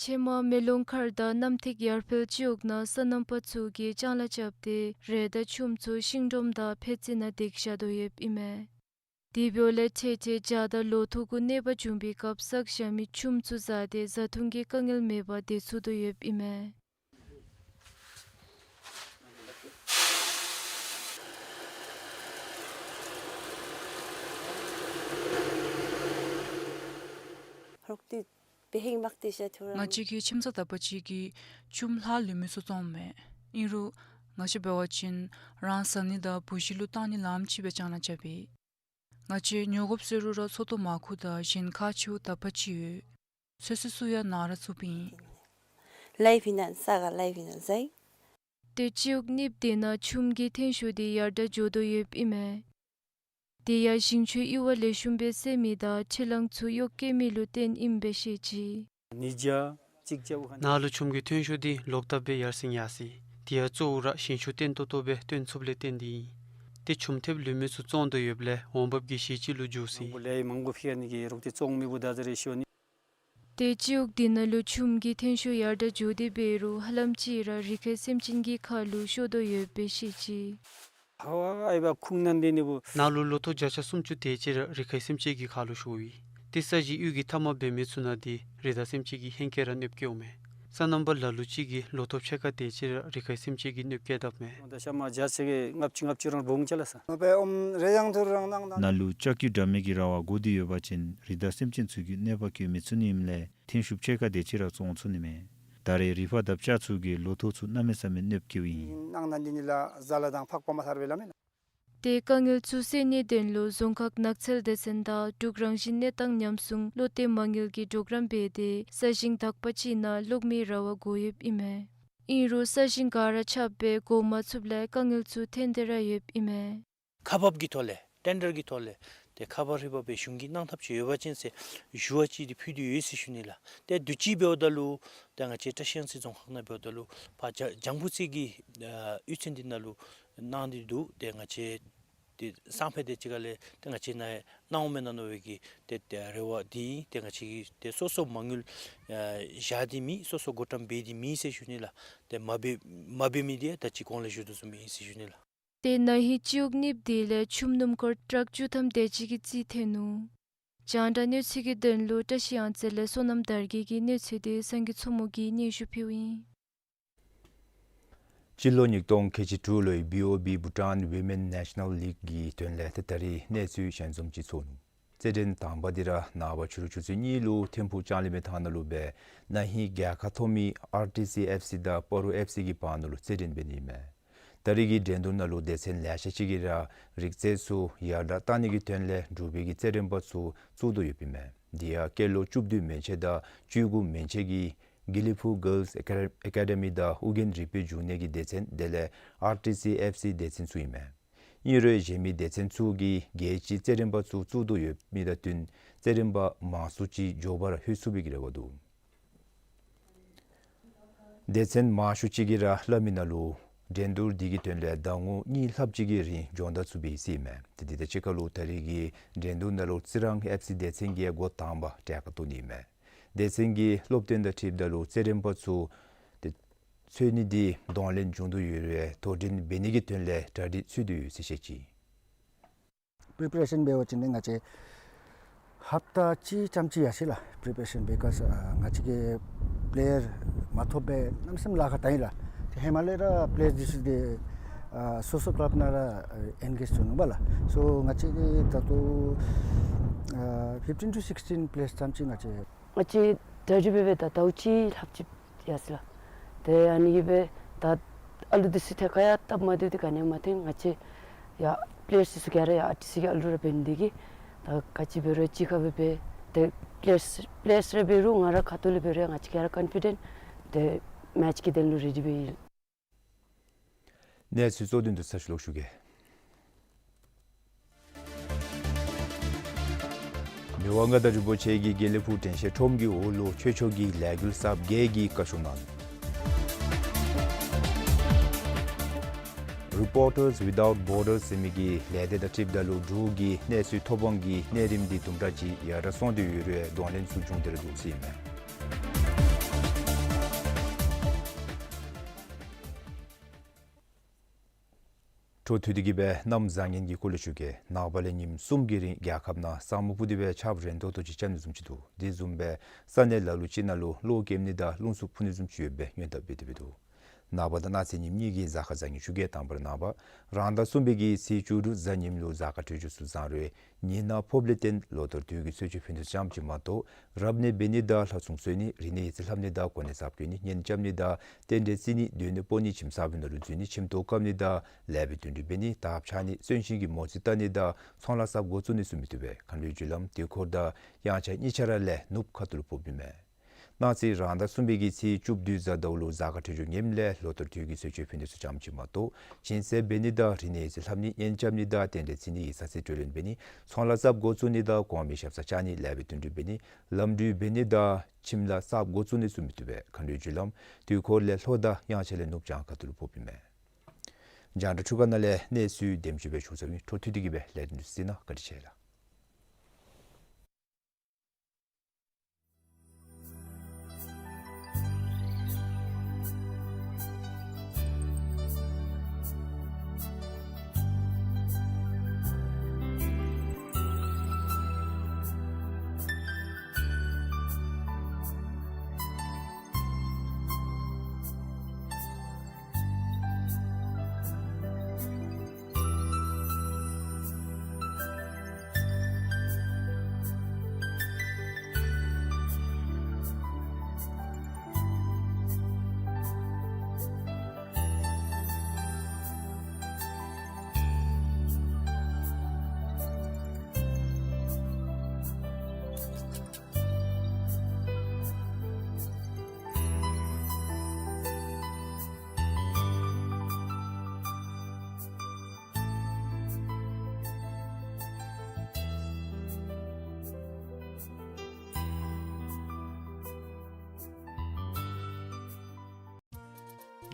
ཕྱེ་མ་མེ་ལོང་མཁར་དང་གནམ་ཐིག་ཡར་འཕེལ་སྤྱི་འོག་ནང་སོ་ནམ་པ་ཚུ་གིས་ལྕང་ལཱ་རྐྱབ་སྟེ་རས་དང་ཆུམ་ཚུ་ཤིང་སྒྲོམ་དང་ཕད་ཙི་ནང་བཏེགས་བཞག་དོ་ཡོདཔ་ཨིན་མས། དེ་འབདཝ་ལས་ཐེངས་ཐེངས་བྱཱར་དང་ལོ་ཐོག་གུ་གནོད་པ་བྱུང་པའི་སྐབས་བསགས་བཞག་མི་ཆུམ་ཚུ་བཟའ་སྟེ་བཟའ་འཐུང་གི་དཀའ་ངལ་མེད་པར་སྡོད་ཚུགས་དོ་ཡོདཔ་ཨིན་མས། ང་བཅས་ཀྱིས་ཁྱིམ་ཚང་དག་པ་ཅིག་གིས་ཆུམ་ལྷག་ལུས་མི་ཚུ་བཙོངམ་མས། ཨིན་རུང་ང་བཅས་འབད་བ་ཅིན་རང་བཟའ་ནི་དང་བུ་གཞི་ལུ་བཏང་ནི་ལམ་ཅིག་སྦེ་ལྕང་ལཱ་རྐྱབ་ཨིན། ང་བཅས་ཉོ་དགོཔ་ཟེར་རུང་ར་མཚོ་ཏོ་མར་ཁུ་དང་གཞན་ཁག་ཆེཝ་དག་པ་ཅིག་ཡོད། ཚོད་བསྲེ་ཚུ་ཡང་ནང་ར་བཙུགསཔ་ཨིན། ལའིབ་ཨིན་ན་ས་ག་ལའིབ་ཨིན་ན་ཟེར། ཏེ་སྤྱི་འོག་གནསཔོ་དེ་ནང་ཆུམ་གྱི་ཐོན་ཤུགས་དེ་ཡར་དྲག་འགྱོ་དོ་ཡོདཔ་ཨིན་མས། དེ་ཡང་ཞིང་ཆུ་གཡུར་བ་ལེགས་ཤོམ་སྦེ་སེལ་མི་དང་ཕྱེ་གླང་ཚུ་གཡོག་བཀོལ་མི་ལུ་བརྟེན་ཨིནམ་སྦེ་བཤད་ཅི། ནང་ལུ་ཆུམ་གྱི་ཐོན་ཤུགས་དེ་ལོག་ལྟབ་སྦེ་ཡར་སེང་ཡར་སོ་ཡི། དེ་ཡང་གཙོ་བོ་ར་ཞིང་ཆུ་བརྟན་ཏོག་ཏོ་སྦེ་བཏོན་ཚུགསཔ་ལས་བརྟེན་ཏེ་ཨིན། ཏེ་ཆུམ་ཐེབས་ལུས་མི་ཚུ་བཙོང་དོ་ཡོདཔ་ལས་འོང་འབབ་ཀྱི་གཞི་ཅིག་ལུ་འགྱུར་སོ་ཡི། ཏེ་སྤྱི་འོག་དེ་ནང་ལུ་ཆུམ་གྱི་ཐོན་ཤུགས་ཡར་དྲག་འགྱོ་སྟེ་འབད་རུང་ཧ་ལམ་ཅིག་ར་རི་ཁའི་སེམས་ཅན་གྱི་ཁ་ལུ་ཤོར་དོ་ཡོདཔ་སྦེ་བཤད་ཅི། ནང་ལུ་ལོ་ཐོག་བརྒྱ་ཆ་སུམ་ཅུ་དེ་ཅིག་ར་རི་ཁའི་སེམས་ཅན་གྱི་ཁ་ལུ་ཤོར་ཡི། ཏེ་ས་གཞི་གཡུས་ཀྱི་མཐའ་མར་འབད་མི་ཚུ་ནང་དེ་རི་དྭགས་སེམས་ཅན་གྱིས་ཧེང་སྐལ་ར་གནོདཔ་བཀལཝ་མས། སོ་ནམ་པ་ལ་ལུ་ཅིག་གིས་ལོ་ཐོག་ཕྱེད་ཀ་དེ་ཅིག་ར་རི་ཁའི་སེམས་ཅན་གྱིས་གནོདཔ་བཀལ་དཔ་མས། ནང་ལུ་ལྕགས་ཀྱུ་འདྲ་མི་གི་ར་བ་བསྒོར་ཏེ་ཡོད་པ་ཅིན་རི་དྭགས་སེམས་ཅན་ཚུ་གིས་གནོད་པ་བཀལ་མི་ཚུགས་ནི་ཨིནམ་ལས་ཐོན་ཤུགས་ཕྱེད་ཀ་དེ་ཅིག་ར་བཙོང་ཚུགས་ནི་མས། ད་རེས་རི་ཕག་དང་བྱ་ཚུ་གིས་ལོ་ཐོག་ཚུ་གནམ་མེད་ས་མེད་གནོདཔ་བཀལཝ་ཨིན། ཏེ་དཀའ་ངལ་ཚུ་སེལ་ནིའི་དོན་ལུ་རྫོང་ཁག་ནགས་ཚལ་སྡེ་ཚན་དང་འབྲུག་རང་བཞིན་གནས་སྟངས་ཉམས་སྲུང་བློ་གཏད་མ་དངུལ་གྱིས་གྲོགས་རམ་འབད་དེ་ས་ཞིང་དག་པ་ཅིག་ནང་གློག་མེའི་ར་བ་བསྒོར་ཡོདཔ་ཨིན་མས། ཨིན་རུང་ས་ཞིང་ག་ར་ཆགཔ་སྦེ་བསྒོར་མ་ཚུགསཔ་ལས་དཀའ་ངལ་ཚུ་ཐོན་ཏེ་ར་ཡོདཔ་ཨིན་མས། ཁག་འབག་གི་ཐོག་ལས་ཊེན་ཌར་གྱི་ཐོག་ལས་ཏེ་ཁག་འབག་ཧྲིལ་བུ་སྦེ་གཞུང་གིས་གནང་ཐབས་ཅིག་ཡོད་པ་ཅིན་ཟེར་ཞུ་བ་ཅིག་འདི་ཕུལ་ཏེ་ཡོད་ཟེར་ཞུ་ནི་ལགས། ཏེ་དུས་ཅི་འབདཝ་ད་ལུ་ཏེ་ང་བཅས་བཀྲིས་སྒང་གསུམ་རྫོང་ཁག་ནང་འབདཝ་ད་ལུ་ཕར་ལྗང་ལྗང་བུ་རྩེ་གི་ཨ་གཡུས་ཚན་འདི་ནང་ལུ་གནང་སྟེ་འདུག། ཏེ་ང་བཅས་ཏེ་སང་ཕོད་དེ་ཅིག་ཁ་ལས་ཏེ་ང་བཅས་ནང་གནང་འོང་མེན་ན་མནོ་བའི་གི་ཏེ་ཏེ་རེ་བ་འདི་ཨིན། ཏེ་ང་བཅས་ཀྱིས་ཏེ་སོ་སོ་མ་དངུལ་ཨ་བཞག་སྟེ་མེད། སོ་སོ་བགོ་བཀྲམ་འབད་དེ་མེད་ཟེར་ཞུ་ནི་ལགས། ཏེ་མ་འབད་མ་འབད་མི་འདི་ད་ཅི་གོང་ལས་ཞུ་དོ་བཟུམ་ཨིན་ཟེར་ཞུ་ནི་ལགས། ཏེ་ན་ཧིང་སྤྱི་འོག་གནསཔོ་དེ་ལས་ཆུམ་སྣུམ་འཁོར་ཊཱག་བཅུ་ཐམ་དེ་ཅིག་གི་རྩིས་ཐོན་ནུག། རྒྱང་བསྒྲགས་གནས་ཚུལ་གྱི་དོན་ལུ་བཀྲིས་སྒང་གསུམ་ལས་བསོད་ནམས་དར་རྒྱས་ཀྱིས་གནས་ཚུལ་དེ་སངས་རྒྱས་མཚོ་མོ་གིས་སྙན་ཞུ་ཕུལཝ་ཨིན། སྤྱི་ལོ་ཉིས་སྟོང་ཁལ་གཅིག་དྲུག་ལོའི་བི་ཨོ་བི་Bhutan Women National League གི་དོན་ལས་ཏེ་ད་རིས་གནས་ཚུལ་ཞལ་འཛོམས་ཅིག་ཚོགས་ནུག། རྩེད་འགྲན་དང་པ་འདི་ར་ནངས་པ་ཕྱི་རུ་ཆུ་ཚོད་གཉིས་ལུ་ཐིམ་ཕུག་ལྕང་གླིང་མའི་ཐང་ནང་ལུ་སྦེ་ན་ཧིང་རྒྱལ་ཁ་ཐོབ་མི་ཨར་ཊི་སི་ཨེཕ་སི་དང་སྤ་རོ་ཨེཕ་སི་གི་བར་ན་ལུ་རྩེད་འགྲན་འབད་ནི་ཨིན་མས། ད་རིས་ཀྱི་འགྲན་བསྡུར་ནང་ལུ་སྡེ་ཚན་ལེ་ཤ་ཅིག་གིས་ར་རིག་རྩལ་ཚུ་ཡར་དྲག་གཏང་ནི་གི་དོན་ལས་འབྲུག་པའི་གི་རྩེད་འགྲན་པ་ཚུ་བཙུགས་དོ་ཡོདཔ་ཨིན་མས། དེ་ཡང་སྐྱེས་ལོ་བཅུ་བདུན་མན་ཆད་དང་བཅུ་དགུ་མན་ཆད་ཀྱི་གི་ལི་ཕུག་གཱརལསི་ཨེ་ཀ་ཨེ་ཀ་ཌི་མི་དང་ཨོ་རྒྱན་རིག་པའི་འབྱུང་གནས་ཀྱི་སྡེ་ཚན་དེ་ལས་ཨར་ཊི་སི་ཨེཕ་སི་སྡེ་ཚན་ཚུ་ཨིན་མས། ཨིན་རུང་གཞན་མི་སྡེ་ཚན་ཚུ་གིས་རྒྱལ་སྤྱིའི་རྩེད་འགྲན་པ་ཚུ་བཙུགས་དོ་ཡོད་མི་དང་བསྟུན་རྩེད་འགྲན་པ་མང་སུ་ཅིག་མགྱོགས་པ་ར་ལྷོད་ཚུགས་པའི་གི་རེ་བ་འདུག། སྡེ་ཚན་མང་ཤོས་ཅིག་གིས་ར་སླབ་མི་ནང་ལུ་འགྲན་བསྡུར་འདི་གི་དོན་ལས་ཟླ་ངོ་གཉིས་ལྷགཔ་ཅིག་གི་རིང་སྦྱོང་བརྡར་ཚུ་འབད་ཡི་ཟེར་ཨིན་མས། ཏེ་འདི་དང་གཅིག་ཁར་ལུ་ད་རིས་ཀྱི་འགྲན་བསྡུར་ནང་ལུ་རྩི་རང་ཨེཕ་སི་སྡེ་ཚན་གྱིས་འགོ་དང་པ་གྲལ་ཁར་གཏོགས་ནི་ཨིན་མས། སྡེ་ཚན་གྱི་སློབ་སྟོན་དང་འཁྲིལཝ་ད་ལུ་རྩེད་འགྲན་པ་ཚུ་ཏེ་འཚོལ་ནི་འདི་གདོང་ལེན་འབྱུང་དོ་ཡོད་རུང་དོ་འགྲན་འབད་ནི་གི་དོན་ལས་གྲ་སྒྲིག་ཚུད་དེ་ཡོད་ཟེར་བཤད་ཅི། པི་རི་པེ་རེ་ཤཱན་འབད་བ་ཅིན་ང་བཅས་ཧབ་ཏ་གཅིག་ཙམ་ཅིག་ཡར་སོ་ཡི་ལགས། པི་རི་པེ་རེ་ཤཱན་འབད་སྒང་ཨ་ང་བཅས་ཀྱིས་པི་ལེ་ཡར་མ་ཐོབ་པར་གནམ་མེད་ས་མེད་ལཱ་ཁག་བཏང་ཡི་ལགས། ཏེ་ཧེ་མ་ལས་ར་པི་ལེ་ཡར་འདི་ཚུ་ཏེ་ཨ་སོ་སོ་ཀ་ལབ་ནང་ར་ཨེན་གེཇ་བཙུགས་ནུག་པ་ལགས། སོ་ང་བཅས་ཀྱིས་ད་ལྟོ་ཨ་ཕིཕ་ཊིན་ཊུ་སིགསི་ཊིན་པི་ལེ་ཡར་ཙམ་ཅིག་ང་བཅས་ང་བཅས་གྲ་སྒྲིག་འབད་འབདཝ་ད་ཟླཝ་གཅིག་ལྷགཔ་ཅིག་ཡར་སོ་ཡི་ལགས། ཏེ་ཨ་ནི་གིས་སྦེ་ད་ཨ་ལུ་འདི་ཚུ་ཐད་ཀར་ཡང་སྟབས་མ་བདེཝ་འདི་ག་ནི་ཡང་མ་ཐོན། ང་བཅས་ཡང་པི་ལེ་ཡར་ཚུ་ག་ར་ཡང་ཨར་ཊིསི་གི་ཨ་ལུ་ར་འབད་ནི་འདི་གིས་ད་ག་ཅི་འབད་རུང་གཅིག་ཁར་སྦེ་འབད་ཏེ་པི་ལེ་ཡར་པི་ལེ་ཡར་ར་འབད་རུང་ང་ར་ཁ་ཐུག་ལས་འབད་རུང་ང་བཅས་ག་ར་ཀོན་ཕི་ཌེནཊ་ཏེ་མེ་ཆི་གི་དོན་ལུ་རེ་ཌི་འབད་ཡི། གནས་ཚུལ་གཙོ་དོན་དུ་ཚར་ཅིག་ལོག་ཞུ་གེ། མི་དབང་མངའ་བདག་རིན་པོ་ཆེ་གིས་དགེ་ལེགས་ཕུག་དྲན་ཤེས་ཁྲོམ་གྱི་འོག་ལུ་ཆོས་ཕྱོགས་ཀྱི་ལས་འགུལ་གསརཔ་བརྒྱད་ཀྱི་བཀའ་ཤོག་གནང་། Reporters Without Borders ཟེར་མི་གི་ལས་སྡེ་དང་འཁྲིལཝ་ད་ལུ་འབྲུག་གི་གནས་ཚུལ་ཐོབ་དབང་གི་གནས་རིམ་འདི་དུམ་གྲ་ཅིག་ཡར་དྲག་སོང་སྟེ་ཡོད་རུང་གདོང་ལེན་ཚུ་འབྱུང་སྟེ་ར་འདུག་ཟེར་ཨིན་མས། འཕྲོ་མཐུད་དེ་གི་སྦེ་གནམ་བཟང་ངན་གྱི་སྐོར་ལས་ཞུ་གེ། ནངས་པ་ལས་ཉིནམ་གསུམ་གྱི་རིང་རྒྱལ་ཁབ་ནང་ས་སྨུག་སྤུབས་ཏེ་སྦེ་ཆརཔ་རན་ཏོག་ཏོ་ཅིག་རྐྱབ་ནི་བཟུམ་ཅིག་འདུག། དེ་བཟུམ་སྦེ་ས་གནས་ལ་ལུ་ཅིག་ནང་ལུ་གློག་ཀེམ་ནི་དང་རླུང་འཚུབ་འཕུ་ནི་བཟུམ་ཅིག་ཡོད་པའི་སྔོན་བརྡ་འབད་དེ་སྦེ་འདུག། ནངས་པ་དང་གནངས་ཚེ་ཉིནམ་གཉིས་ཀྱི་གཟའ་སྐར་བཟང་ངན་ཞུ་གེ། དང་པ་ར་ནངས་པ་རང་ཟླ་གསུམ་པའི་གི་ཚེས་བཅུ་དྲུག་གཟའ་ཉིམ་ལུ་གཟའ་སྐར་འཕྲོད་སྦྱོར་ཚུ་བཟང་རུང་ཉིན་ནག་ཕོགཔ་ལས་བརྟེན་ལོ་ལྟར་དུས་ཀྱི་གསོལ་མཆོད་ཕུལ་ནི་ཙམ་ཅིག་མ་གཏོགས་རབ་གནས་འབད་ནི་དང་ལྷ་སྲུང་གསོལ་ནི་རིག་གནས་ཡིག་རྩིས་ལྷབ་ནི་དང་གོ་གནས་གསརཔ་བསྐོ་ནི་གཉེན་རྐྱབ་ནི་དང་རྟེན་འབྲེལ་བརྩི་ནི་སྡོད་གནས་སྤོ་ནི་ཁྱིམ་གསར་པའི་ནང་ལུ་འཛུལ་ནི་ཁྱིམ་ཐོག་བཀབ་ནི་དང་ལེགས་པའི་དོན་འགྲུབ་འབད་ནི་དར་ཁྱབ་ནི་གསོན་གཤིན་གྱི་མོ་རྩིས་བལྟ་ནི་དང་ཚོང་ལཱ་གསརཔ་འགོ་བཙུགས་ནི་ཚུ་མི་བཏུབ་པས། མཁའ་འགྲོའི་རྒྱུ་ལམ་དུས་འཁོར་དང་དབྱངས་འཆར་གཉིས་ཆ་ར་ལས་ནུབ་ཁ་ཐུག་ལུ་ཕོགཔ་ཨིན་མས། གནངས་ཚེ་རང་ཟླ་གསུམ་པའི་གི་ཚེས་བཅུ་བདུན་གཟའ་ཟླཝ་ལུ་གཟའ་སྐར་འཕྲོད་སྦྱོར་ངནམ་ལས་ལོ་ལྟར་དུས་ཀྱི་གསོལ་མཆོད་ཕུལ་ནི་ཚུ་ཙམ་ཅིག་མ་གཏོགས་སྦྱིན་སྲེག་འབད་ནི་དང་རིག་གནས་ཡིག་ཚད་ལྷབ་ནི་གཉེན་རྐྱབ་ནི་དང་རྟེན་འབྲེལ་བརྩི་ནི་ཡིག་ཚང་རྩིས་སྤྲོད་ལེན་འབད་ནི་ཚོང་ལཱ་གསརཔ་འགོ་བཙུགས་ནི་དང་གོང་མའི་ཞབས་སར་བཅར་ནི་ལེགས་པའི་དོན་སྒྲུབ་འབད་ནི་ལམ་འགྲུལ་འབད་ནི་དང་ཁྱིམ་ལཱ་གསརཔ་འགོ་བཙུགས་ནི་ཚུ་མི་བཏུབ་པས། མཁའ་འགྲོའི་རྒྱུ་ལམ་དུས་འཁོར་ལས་ལྷོ་དང་དབྱངས་འཆར་ལས་ནུབ་བྱང་ཁ་ཐུག་ལུ་ཕོགཔ་ཨིན་མས། རྒྱང་བསྒྲགས་འཕྲུལ་ཁང་ནང་ལས་གནས་ཚུལ་དེམ་ཅིག་སྦེ་ཞུ་ཚར་ཡི། འཕྲོ་མཐུད་དེ་གི་སྦེ་ལས་རིམ་འདི་གཟིགས་གནང་། བཀའ་དྲིན་ཆེ་ལགས།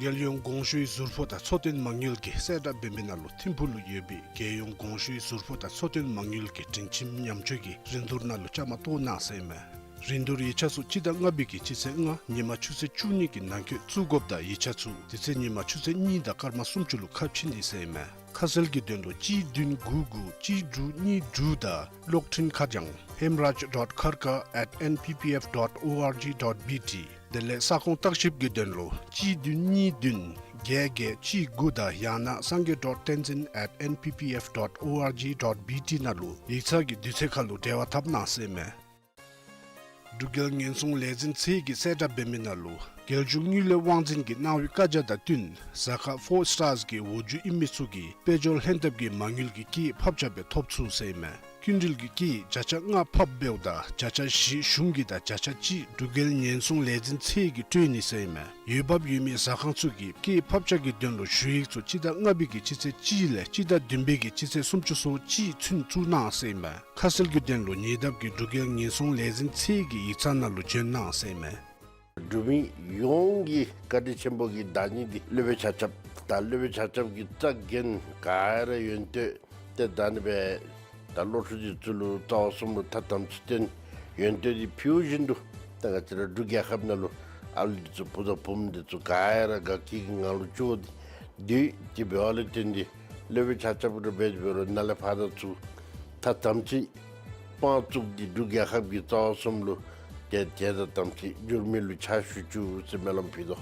རྒྱལ་ཡོངས་གོང་ཞུའི་ཟུར་ཕོགས་དང་འཚོ་རྟེན་མ་དངུལ་གྱི་གསལ་བསྒྲགས་འབད་མི་ནང་ལུ་ཐིམ་ཕུག་ལུ་ཡོད་པའི་རྒྱལ་ཡོངས་གོང་ཞུའི་ཟུར་ཕོགས་དང་འཚོ་རྟེན་མ་དངུལ་གྱི་སྒྲིང་ཁྱིམ་ཉམས་བཅོས་ཀྱི་རིན་བསྡུར་ནང་ལུ་བཅའ་མར་གཏོགས་གནང་ཟེར་ཨིན་མས། རིན་བསྡུར་ཡིག་ཆ་ཚུ་སྤྱི་ཟླ་ལྔ་པའི་གི་སྤྱི་ཚེས་ལྔ་ཉིན་མ་ཆུ་ཚོད་བཅུ་གཉིས་ཀྱི་ནང་འཁོད་བཙུགས་དགོཔ་དང་ཡིག་ཆ་ཚུ་དུས་ཚོད་ཉིན་མ་ཆུ་ཚོད་གཉིས་དང་སྐར་མ་སུམ་ཅུ་ལུ་ཁ་ཕྱེ་ནི་ཟེར་ཨིན་མས། ཁ་གསལ་གྱི་དོན་ལུ་གཅིག་བདུན་དགུ་དགུ་གཅིག་དྲུག་གཉིས་དྲུག་དང་གློག་འཕྲིན་ཁ་བྱང་hemraj dot kharka at N P P F dot O R G dot B T དེ་ལས་ས་ཁོངས་བརྟག་ཞིབ་ཀྱི་དོན་ལུ་གཅིག་བདུན་གཉིས་བདུན་བརྒྱད་བརྒྱད་གཅིག་དགུ་དང་ཡང་ན་sangay dot tenzin at N P P F dot O R G dot B T ནང་ལུ་ཡིག་ཚང་གི་དུས་ཚོད་ཁར་ལུ་འབྲེལ་བ་འཐབ་གནང་ཟེར་ཨིན་མས། འབྲུག་རྒྱལ་ཉེན་སྲུང་ལས་འཛིན་ཚད་ཀྱི་གསལ་བསྒྲགས་འབད་མི་ནང་ལུ་རྒྱལ་གཞུང་དངུལ་ལས་དབང་འཛིན་གྱིས་གནང་བའི་བཀའ་རྒྱ་དང་བསྟུན་གཟའ་སྐར་four stars གི་འོག་འཇུག་ཨིན་མི་ཚུ་གིས་དཔལ་འབྱོར་ལྷན་ཐབས་ཀྱི་མ་དངུལ་གྱི་སྐྱེད་བབ་ཆག་སྦེ་ཐོབ་ཚུགས་ཟེར་ཨིན་མས། སྐྱིན་འགྲུལ་གྱི་སྐྱེད་བརྒྱ་ཆ་ལྔ་ཕབ་འབདཝ་ད་བརྒྱ་ཆ་བཞི་གཞུང་གི་དང་བརྒྱ་ཆ་གཅིག་འབྲུག་རྒྱལ་ཉེན་སྲུང་ལས་འཛིན་ཚད་ཀྱིས་སྤྲོད་ནི་ཟེར་ཨིན་མས། འོས་འབབ་ཡོད་མི་ཟ་ཁང་ཚུ་གིས་སྐྱེད་བབ་ཆག་གི་དོན་ལུ་ཞུ་ཡིག་ཚུ་སྤྱི་ཟླ་ལྔ་པའི་གི་སྤྱི་ཚེས་གཅིག་ལས་སྤྱི་ཟླ་བདུན་པའི་གི་སྤྱི་ཚེས་སུམ་ཅུ་སོ་གཅིག་ཚུན་བཙུགས་གནང་ཟེར་ཨིན་མས། ཁ་གསལ་གྱི་དོན་ལུ་ཉེ་འདབས་ཀྱི་འབྲུག་རྒྱལ་ཉེན་སྲུང་ལས་འཛིན་ཚད་ཀྱི་ཡིག་ཚང་ནང་ལུ་བྱོན་གནང་ཟེར་ཨིན་མས། འབྲུག་མི་ཡོངས་ཀྱི་བཀའ་དྲིན་ཆེན་པོ་གི་བདག་ཉིད་འདི་སློབ་དཔོན་ཆ་ཁྱབ་དང་སློབ་དཔོན་ཆ་ཁྱབ་ཀྱི་རྩ་འགེངས་ག་ར་ཡོན་ཏན་ཏེ་ད་ནི་སྦེ་ད་སློབ་ཕྲུག་འདི་ཚུ་ལུ་རྩ་བ་གསུམ་ལུ་ཐ་དམ་ཚིག་སྟོན། ཡོན་ཏན་འདི་ཕུལ་བཞིན་དུ་ད་ང་བཅས་ར་འབྲུག་རྒྱལ་ཁབ་ནང་ལུ་ཨ་ལུ་འདི་ཚུ་བུ་དང་བུམོ་འདི་ཚུ་ག་ར་དགའ་སྐྱིད་ཀྱི་ངང་ལུ་སྐྱོ་སྟེ་སྡོད་དེ་འབདཝ་ལས་བརྟེན་ཏེ་སློབ་དཔོན་ཆ་ཁྱབ་ར་འབད་དེ་འབད་རུང་ནཱ་ལས་ཕར་ད་ཚུར་ཐ་དམ་ཚིག་དཔང་བཙུགས་ཏེ་འབྲུག་རྒྱལ་ཁབ་ཀྱི་རྩ་བ་གསུམ་ལུ་ཏེ་ཏེ་ད་དམ་ཚིག་འགྱུར་མེད་ལུ་ཕྱག་ཞུ་བཅུག་ཟེར་སྨོན་ལམ་ཕུལ་དོ།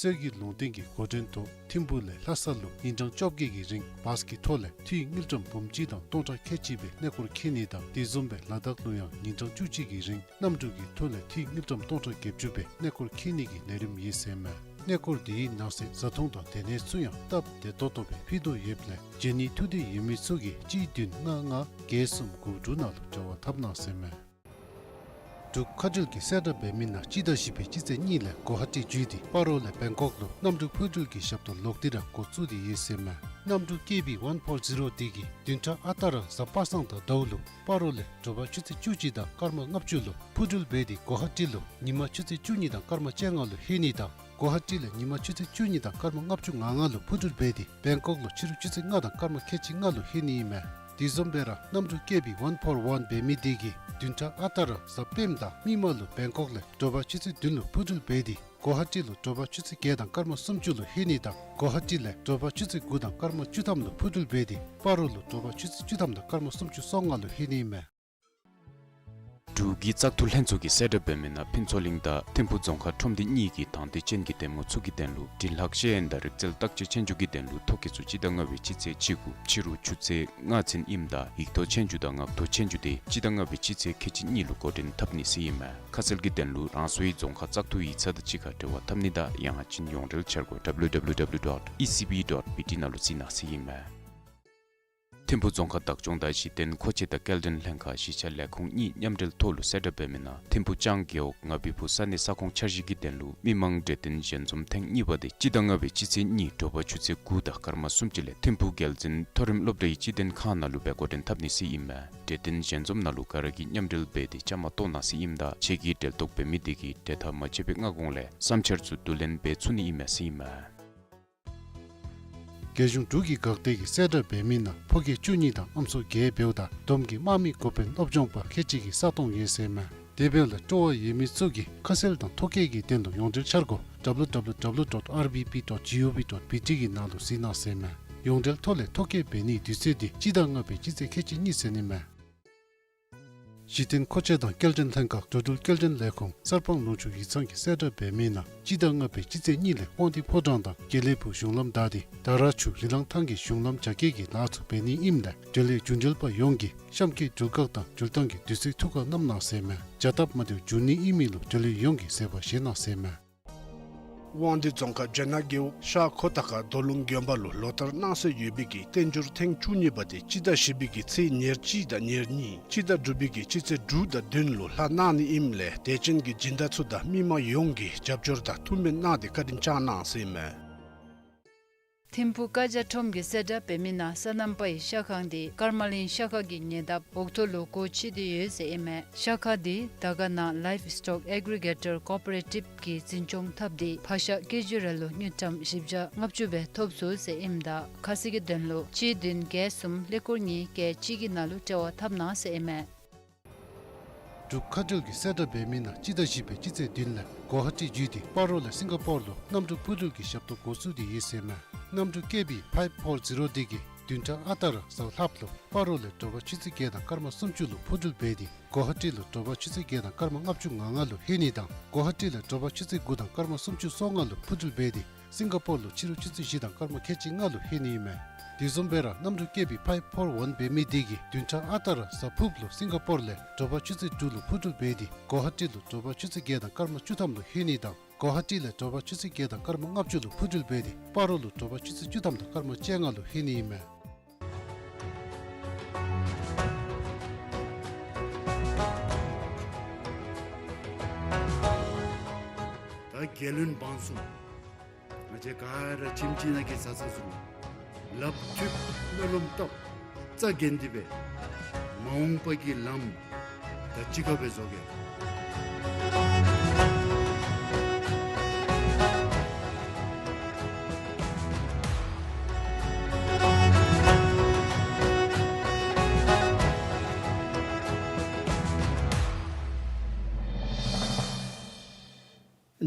སྲོལ་རྒྱུན་ལུང་བསྟན་གྱི་འགོ་འདྲེན་ཐོག་ཐིམ་ཕུག་ལས་ལྷ་ས་ལུ་ཉིན་གྲངས་བཅོ་བརྒྱད་ཀྱི་རིང་བཱས་ཀྱི་ཐོག་ལས་འཐུས་དངུལ་ཀྲམ་འབུམ་གཅིག་དང་སྟོང་ཕྲག་ཁལ་གཅིག་སྦེ་གནས་སྐོར་འཁྱིད་ནི་དང་དེ་བཟུམ་སྦེ་ལ་དྭགས་ལུ་ཡང་ཉིན་གྲངས་བཅུ་གཅིག་གི་རིང་གནམ་གྲུ་གི་ཐོག་ལས་འཐུས་དངུལ་ཀྲམ་སྟོང་ཕྲག་བརྒྱད་ཅུ་སྦེ་གནས་སྐོར་འཁྱིད་ནི་གི་ལས་རིམ་ཡོད་ཟེར་མས། གནས་སྐོར་དེའི་ནང་གསེས་བཟའ་འཐུང་དང་སྡོད་གནས་ཚུ་ཡང་སྟབས་བདེ་ཏོག་ཏོ་སྦེ་ཕུལ་དོ་ཡོདཔ་ལས་འབྱོན་ནི་ཐུགས་འདོད་ཡོད་མི་ཚུ་གིས་གཅིག་བདུན་ལྔ་ལྔ་བརྒྱད་གསུམ་དགུ་དྲུག་ནང་ལུ་འབྲེལ་བ་འཐབ་གནང་ཟེར་མས། འབྲུག་མཁའ་འགྲུལ་གྱི་གསལ་བསྒྲགས་འབད་མི་ནང་སྤྱི་ཟླ་བཞི་པའི་སྤྱི་ཚེས་གཉིས་ལས་གོ་ཧ་ཊི་བརྒྱུད་དེ་སྤ་རོ་ལས་བེང་ཀོག་ལུ་གནམ་གྲུ་འཕུར་འགྲུལ་གྱི་ཞབས་ཏོག་ལོག་སྟེ་ར་འགོ་བཙུགས་ཏེ་ཡོད་ཟེར་མས། གནམ་གྲུ་ཀེ་བི་ཝན་ཕོར་ཛི་རོ་དེ་གིས་བདུན་ཕྲག་ཨ་རྟག་ར་གཟའ་པ་སངས་དང་ཟླཝ་ལུ་སྤ་རོ་ལས་དྲོ་པ་ཆུ་ཚོད་བཅུ་གཅིག་དང་སྐར་མ་ལྔ་བཅུ་ལུ་འཕུར་འགྲུལ་འབད་དེ་གོ་ཧ་ཊི་ལུ་ཉིན་མ་ཆུ་ཚོད་བཅུ་གཉིས་དང་སྐར་མ་བཅོ་ལྔ་ལུ་ལྷོད་ནི་དང་གོ་ཧ་ཊི་ལས་ཉིན་མ་ཆུ་ཚོད་བཅུ་གཉིས་དང་སྐར་མ་ལྔ་བཅུ་ང་ལྔ་ལུ་འཕུར་འགྲུལ་འབད་དེ་བེང་ཀོག་ལུ་ཕྱི་རུ་ཆུ་ཚོད་ལྔ་དང་སྐར་མ་ཁལ་གཅིག་ལྔ་ལུ་ལྷོད་ནི་ཨིན་མས། དེ་བཟུམ་སྦེ་ར་གནམ་གྲུ་ཀེ་བི་ཝན་ཕོར་ཝན་འབད་མི་དེ་གིས་བདུན་ཕྲག་ཨ་རྟག་ར་གཟའ་སྤེནམ་དང་མིག་དམར་ལུ་བེང་ཀོག་ལས་དྲོ་པ་ཆུ་ཚོད་བདུན་ལུ་འཕུར་འགྲུལ་འབད་དེ་གོ་ཧ་ཊི་ལུ་དྲོ་པ་ཆུ་ཚོད་བརྒྱད་དང་སྐར་མ་སུམ་ཅུ་ལུ་ལྷོད་ནི་དང་གོ་ཧ་ཊི་ལས་དྲོ་པ་ཆུ་ཚོད་དགུ་དང་སྐར་མ་བཅུ་ཐམ་ལུ་འཕུར་འགྲུལ་འབད་དེ་སྤ་རོ་ལུ་དྲོ་པ་ཆུ་ཚོད་བཅུ་ཐམ་དང་སྐར་མ་སུམ་ཅུ་སོ་ལྔ་ལུ་ལྷོད་ནི་ཨིན་མས། འབྲུག་གི་བཙག་འཐུ་ལྷན་ཚོགས་ཀྱི་གསལ་བསྒྲགས་འབད་མི་ནང་ཕུན་ཚོགས་གླིང་དང་ཐིམ་ཕུག་རྫོང་ཁག་ཁྲོམ་སྡེ་གཉིས་ཀྱི་དང་འདོད་ཅན་གྱི་འདེམས་ངོ་ཚུ་གི་དོན་ལུ་འབྲི་ལྷག་ཤེས་ཡོན་དང་རིག་རྩལ་བརྟག་དཔྱད་ཆོས་རྒྱུགས་ཀྱི་དོན་ལུ་ཐོ་བཀོད་ཚུ་སྤྱི་ཟླ་ལྔ་པའི་སྤྱི་ཚེས་གཅིག་གུ་ཕྱི་རུ་ཆུ་ཚོད་ལྔ་ཚུན་ཨིནམ་ད་ཡིག་ཐོག་ཆོས་རྒྱུགས་དང་ངག་ཐོག་ཆོས་རྒྱུགས་དེ་སྤྱི་ཟླ་ལྔ་པའི་སྤྱི་ཚེས་ཁལ་གཅིག་གཉིས་ལུ་འགོ་འདྲེན་འཐབ་ནི་ཟེར་ཨིན་མས། ཁ་གསལ་གྱི་དོན་ལུ་རང་སོའི་རྫོང་ཁག་བཙག་འཐུ་ཡིག་ཚང་དང་གཅིག་ཁར་འབྲེལ་བ་འཐབ་ནི་དང་ཡང་ཅིན་ཡོངས་འབྲེལ་འཆར་སྒོ་W W W dot E C B dot B T ནང་ལུ་གཟིགས་གནང་ཟེར་ཨིན་མས། ཐིམ་ཕུ་རྫོང་ཁག་བདག་སྐྱོང་དང་གཞི་རྟེན་མཁོ་ཆས་དང་སྐྱེལ་འདྲེན་ལྷན་ཁག་གཞིས་ཆགས་ལས་ཁུངས་གཉིས་མཉམ་འབྲེལ་ཐོག་ལུ་གསལ་བསྒྲགས་འབད་མི་ནང་ཐིམ་ཕུ་ལྕང་རྒེད་འོག་ང་བི་ཕུ་ས་གནས་ས་ཁོངས་འཆར་གཞི་གི་དོན་ལུ་མི་མང་གྲོས་བསྟུན་ཞལ་འཛོམས་ཐེངས་གཉིས་པ་དེ་སྤྱི་ཟླ་ལྔ་པའི་སྤྱི་ཚེས་གཉིས་དྲོ་པ་ཆུ་ཚོད་དགུ་དང་སྐར་མ་སུམ་ཅུ་ལས་ཐིམ་ཕུ་རྒྱལ་འཛིན་མཐོ་རིམ་སློབ་གྲྭའི་སྤྱི་དོན་ཁང་ནང་ལུ་སྦེ་འགོ་འདྲེན་འཐབ་ནི་ཟེར་ཨིན་མས། གྲོས་བསྟུན་ཞལ་འཛོམས་ནང་ལུ་ག་ར་གིས་མཉམ་འབྲེལ་འབད་དེ་བཅའ་མར་གཏོགས་གནང་ཟེར་ཨིནམ་ད་ཁྱེད་ཀྱིས་འབྲེལ་གཏོགས་འབད་མི་དེ་གིས་གྲོས་ཐག་མ་བཅད་པའི་སྔ་གོང་ལས་བསམ་འཆར་ཚུ་བསྡུ་ལེན་འབད་ཚུགས་ནི་ཨིན་མས་ཟེར་ཨིན་མས། རྒྱལ་གཞུང་འབྲུག་གི་འགག་སྡེ་གིས་གསལ་བསྒྲགས་འབད་མི་ནང་ཕོ་སྐྱེས་བཅུ་གཉིས་དང་ཨམ་སྲུ་བརྒྱད་འབདཝ་ད་བསྡོམས་ཀྱིས་དམག་མི་འགོ་དཔོན་སློབ་སྦྱོང་པ་ཁལ་གཅིག་གི་ས་སྟོང་ཡོད་ཟེར་མས། དེ་འབདཝ་ལས་སྤྲོ་བ་ཡོད་མི་ཚུ་གིས་ཁ་གསལ་དང་ཐོ་བཀོད་ཀྱི་དོན་ལུ་ཡོངས་འབྲེལ་འཆར་སྒོ་www dot rbb dot gov dot bt གི་ནང་ལུ་གཟིགས་གནང་ཟེར་མས། ཡོངས་འབྲེལ་ཐོག་ལས་ཐོ་བཀོད་འབད་ནིའི་དུས་ཚོད་འདི་སྤྱི་ཟླ་ལྔ་པའི་སྤྱི་ཚེས་ཁལ་གཅིག་གཉིས་ཚུན་ཨིན་མས། གཞི་རྟེན་མཁོ་ཆས་དང་སྐྱེལ་འདྲེན་ལྷན་ཁག་འགྲོ་འགྲུལ་སྐྱེལ་འདྲེན་ལས་ཁུངས་གསར་སྤང་ལུང་ཕྱོགས་ཡིག་ཚང་གིས་གསལ་བསྒྲགས་འབད་མི་ནང་སྤྱི་ཟླ་ལྔ་པའི་སྤྱི་ཚེས་གཉིས་ལས་དབང་འདུས་ཕོ་བྲང་དང་དགེ་ལེགས་ཕུག་གཞུང་ལམ་བདའ་སྟེ་ད་ར་ཆུ་རི་ལང་ཐང་གི་གཞུང་ལམ་རྒྱ་སྐྱེད་ཀྱི་ལཱ་ཚུ་འབད་ནི་ཨིནམ་ལས་འབྲེལ་ཡོད་རྒྱུན་འགྲུལ་པ་ཡོངས་ཀྱིས་གཤམ་གྱི་འགྲུལ་བཀག་དང་འགྲུལ་ཐང་གི་དུས་ཚོད་ཐུགས་ཁར་བསྣམ་གནང་ཟེར་མས། བྱ་སྟབས་མ་བདེཝ་འབྱུང་ནི་ཨིན་མི་ལུ་འབྲེལ་ཡོད་ཡོངས་ཀྱིས་བཟོད་པ་བཞེས་གནང་ཟེར་མས། དབང་འདུས་རྫོང་ཁག་སྦྱེད་ནག་རྒེད་འོག་ཤར་ཁོ་ཐང་ཁ་རྡོ་ལུང་དགོན་པ་ལུ་ལོ་ལྟར་གནང་སྲོལ་ཡོད་པའི་གི་བསྟན་འགྱུར་ཐེངས་བཅུ་གཉིས་པ་དེ་སྤྱི་ཟླ་བཞི་པའི་གི་ཚེས་ཉེར་གཅིག་དང་ཉེར་གཉིས་སྤྱི་ཟླ་དྲུག་པའི་གི་སྤྱི་ཚེས་དྲུག་དང་བདུན་ལུ་ལྷག་གནང་ནི་ཨིནམ་ལས་དད་ཅན་གྱི་སྦྱིན་བདག་ཚུ་དང་མི་མང་ཡོངས་ཀྱིས་རྒྱབ་སྐྱོར་དང་ཐུགས་སྨོན་གནང་སྟེ་བཀའ་དྲིན་བསྐྱང་གནང་ཟེར་མས། ཐིམ་ཕུ་ཀ་ཇ་ཁྲོམ་གྱིས་གསལ་བསྒྲགས་འབད་མི་ནང་སོ་ནམ་པ་ཡི་ཤ་ཁང་དེ་ཀརྨ་གླིང་ཤ་ཁང་གི་ཉེ་འདབས་འོག་ཐོག་ལུ་སྒོ་ཕྱེ་སྟེ་ཡོད་ཟེར་ཨིན་མས། ཤ་ཁང་དེ་དར་དཀར་ནང་Livestock Aggregator Cooperative གིས་འཛིན་སྐྱོང་འཐབ་སྟེ་ཕག་ཤ་ཀེ་ཇི་རེ་ལུ་དངུལ་ཀྲམ་བཞི་བརྒྱ་ལྔ་བཅུ་སྦེ་ཐོབ་ཚུགས་ཟེར་ཨིནམ་ད་ཁ་གསལ་གྱི་དོན་ལུ་གཅིག་བདུན་བརྒྱད་གསུམ་ཀླད་ཀོར་གཉིས་བརྒྱད་གཅིག་གི་ནང་ལུ་འབྲེལ་བ་འཐབ་གནང་ཟེར་ཨིན་མས། འབྲུག་མཁའ་འགྲུལ་གྱིས་གསལ་བསྒྲགས་འབད་མི་ནང་སྤྱི་ཟླ་བཞི་པའི་སྤྱི་ཚེས་བདུན་ལས་གོ་ཧ་ཊི་བརྒྱུད་དེ་སྤ་རོ་ལས་སིང་ག་པོར་ལུ་གནམ་གྲུ་འཕུར་འགྲུལ་གྱི་ཞབས་ཏོག་འགོ་བཙུགས་ཏེ་ཡོད་ཟེར་མས། གནམ་གྲུ་ཀེ་བི་ཕའིབ་ཕོར་ཛི་རོ་དེ་གིས་བདུན་ཕྲག་ཨ་རྟག་ར་གཟའ་ལྷགཔ་ལུ་སྤ་རོ་ལས་དྲོ་པ་ཆུ་ཚོད་བརྒྱད་དང་སྐར་མ་སུམ་ཅུ་ལུ་འཕུར་འགྲུལ་འབད་དེ་གོ་ཧ་ཊི་ལུ་དྲོ་པ་ཆུ་ཚོད་བརྒྱད་དང་སྐར་མ་ལྔ་བཅུ་ང་ལྔ་ལུ་ལྷོད་ནི་དང་གོ་ཧ་ཊི་ལས་དྲོ་པ་ཆུ་ཚོད་དགུ་དང་སྐར་མ་སུམ་ཅུ་སོ་ལྔ་ལུ་འཕུར་འགྲུལ་འབད་དེ་སིང་ག་པོར་ལུ་ཕྱི་རུ་ཆུ་ཚོད་བཞི་དང་སྐར་མ་ཁལ་གཅིག་ལྔ་ལུ་ལྷོད་ནི་ཨིན་མས། དེ་བཟུམ་སྦེ་ར་གནམ་གྲུ་ཀེ་བི་ཕའིབ་ཕོར་ཝན་འབད་མི་དེ་གིས་བདུན་ཕྲག་ཨ་རྟག་ར་གཟའ་ཕུརཔ་ལུ་སིང་ག་པོར་ལས་དྲོ་པ་ཆུ་ཚོད་དྲུག་ལུ་འཕུར་འགྲུལ་འབད་དེ་གོ་ཧ་ཊི་ལུ་དྲོ་པ་ཆུ་ཚོད་བརྒྱད་དང་སྐར་མ་བཅུ་ཐམ་ལུ་ལྷོད་ནི་དང་གོ་ཧ་ཊི་ལས་དྲོ་པ་ཆུ་ཚོད་བརྒྱད་དང་སྐར་མ་ལྔ་བཅུ་ལུ་འཕུར་འགྲུལ་འབད་དེ་སྤ་རོ་ལུ་དྲོ་པ་ཆུ་ཚོད་བཅུ་ཐམ་དང་སྐར་མ་བཅོ་ལྔ་ལུ་ལྷོད་ནི་ཨིན་མས། ད་རྒྱལ་བློན་འབངས་གསུམ། ང་བཅས་ག་ར་ཁྱིམ་གཅིག་ནང་གི་བཟའ་ཚང་བཟུམ་ལགཔ་མཐུད་སྨོན་ལམ་བཏབ་རྩ་འགེངས་ཏེ་སྦེ་མ་འོངས་པ་གི་ལམ་ད་གཅིག་ཁར་སྦེ་བཟོ་གེ།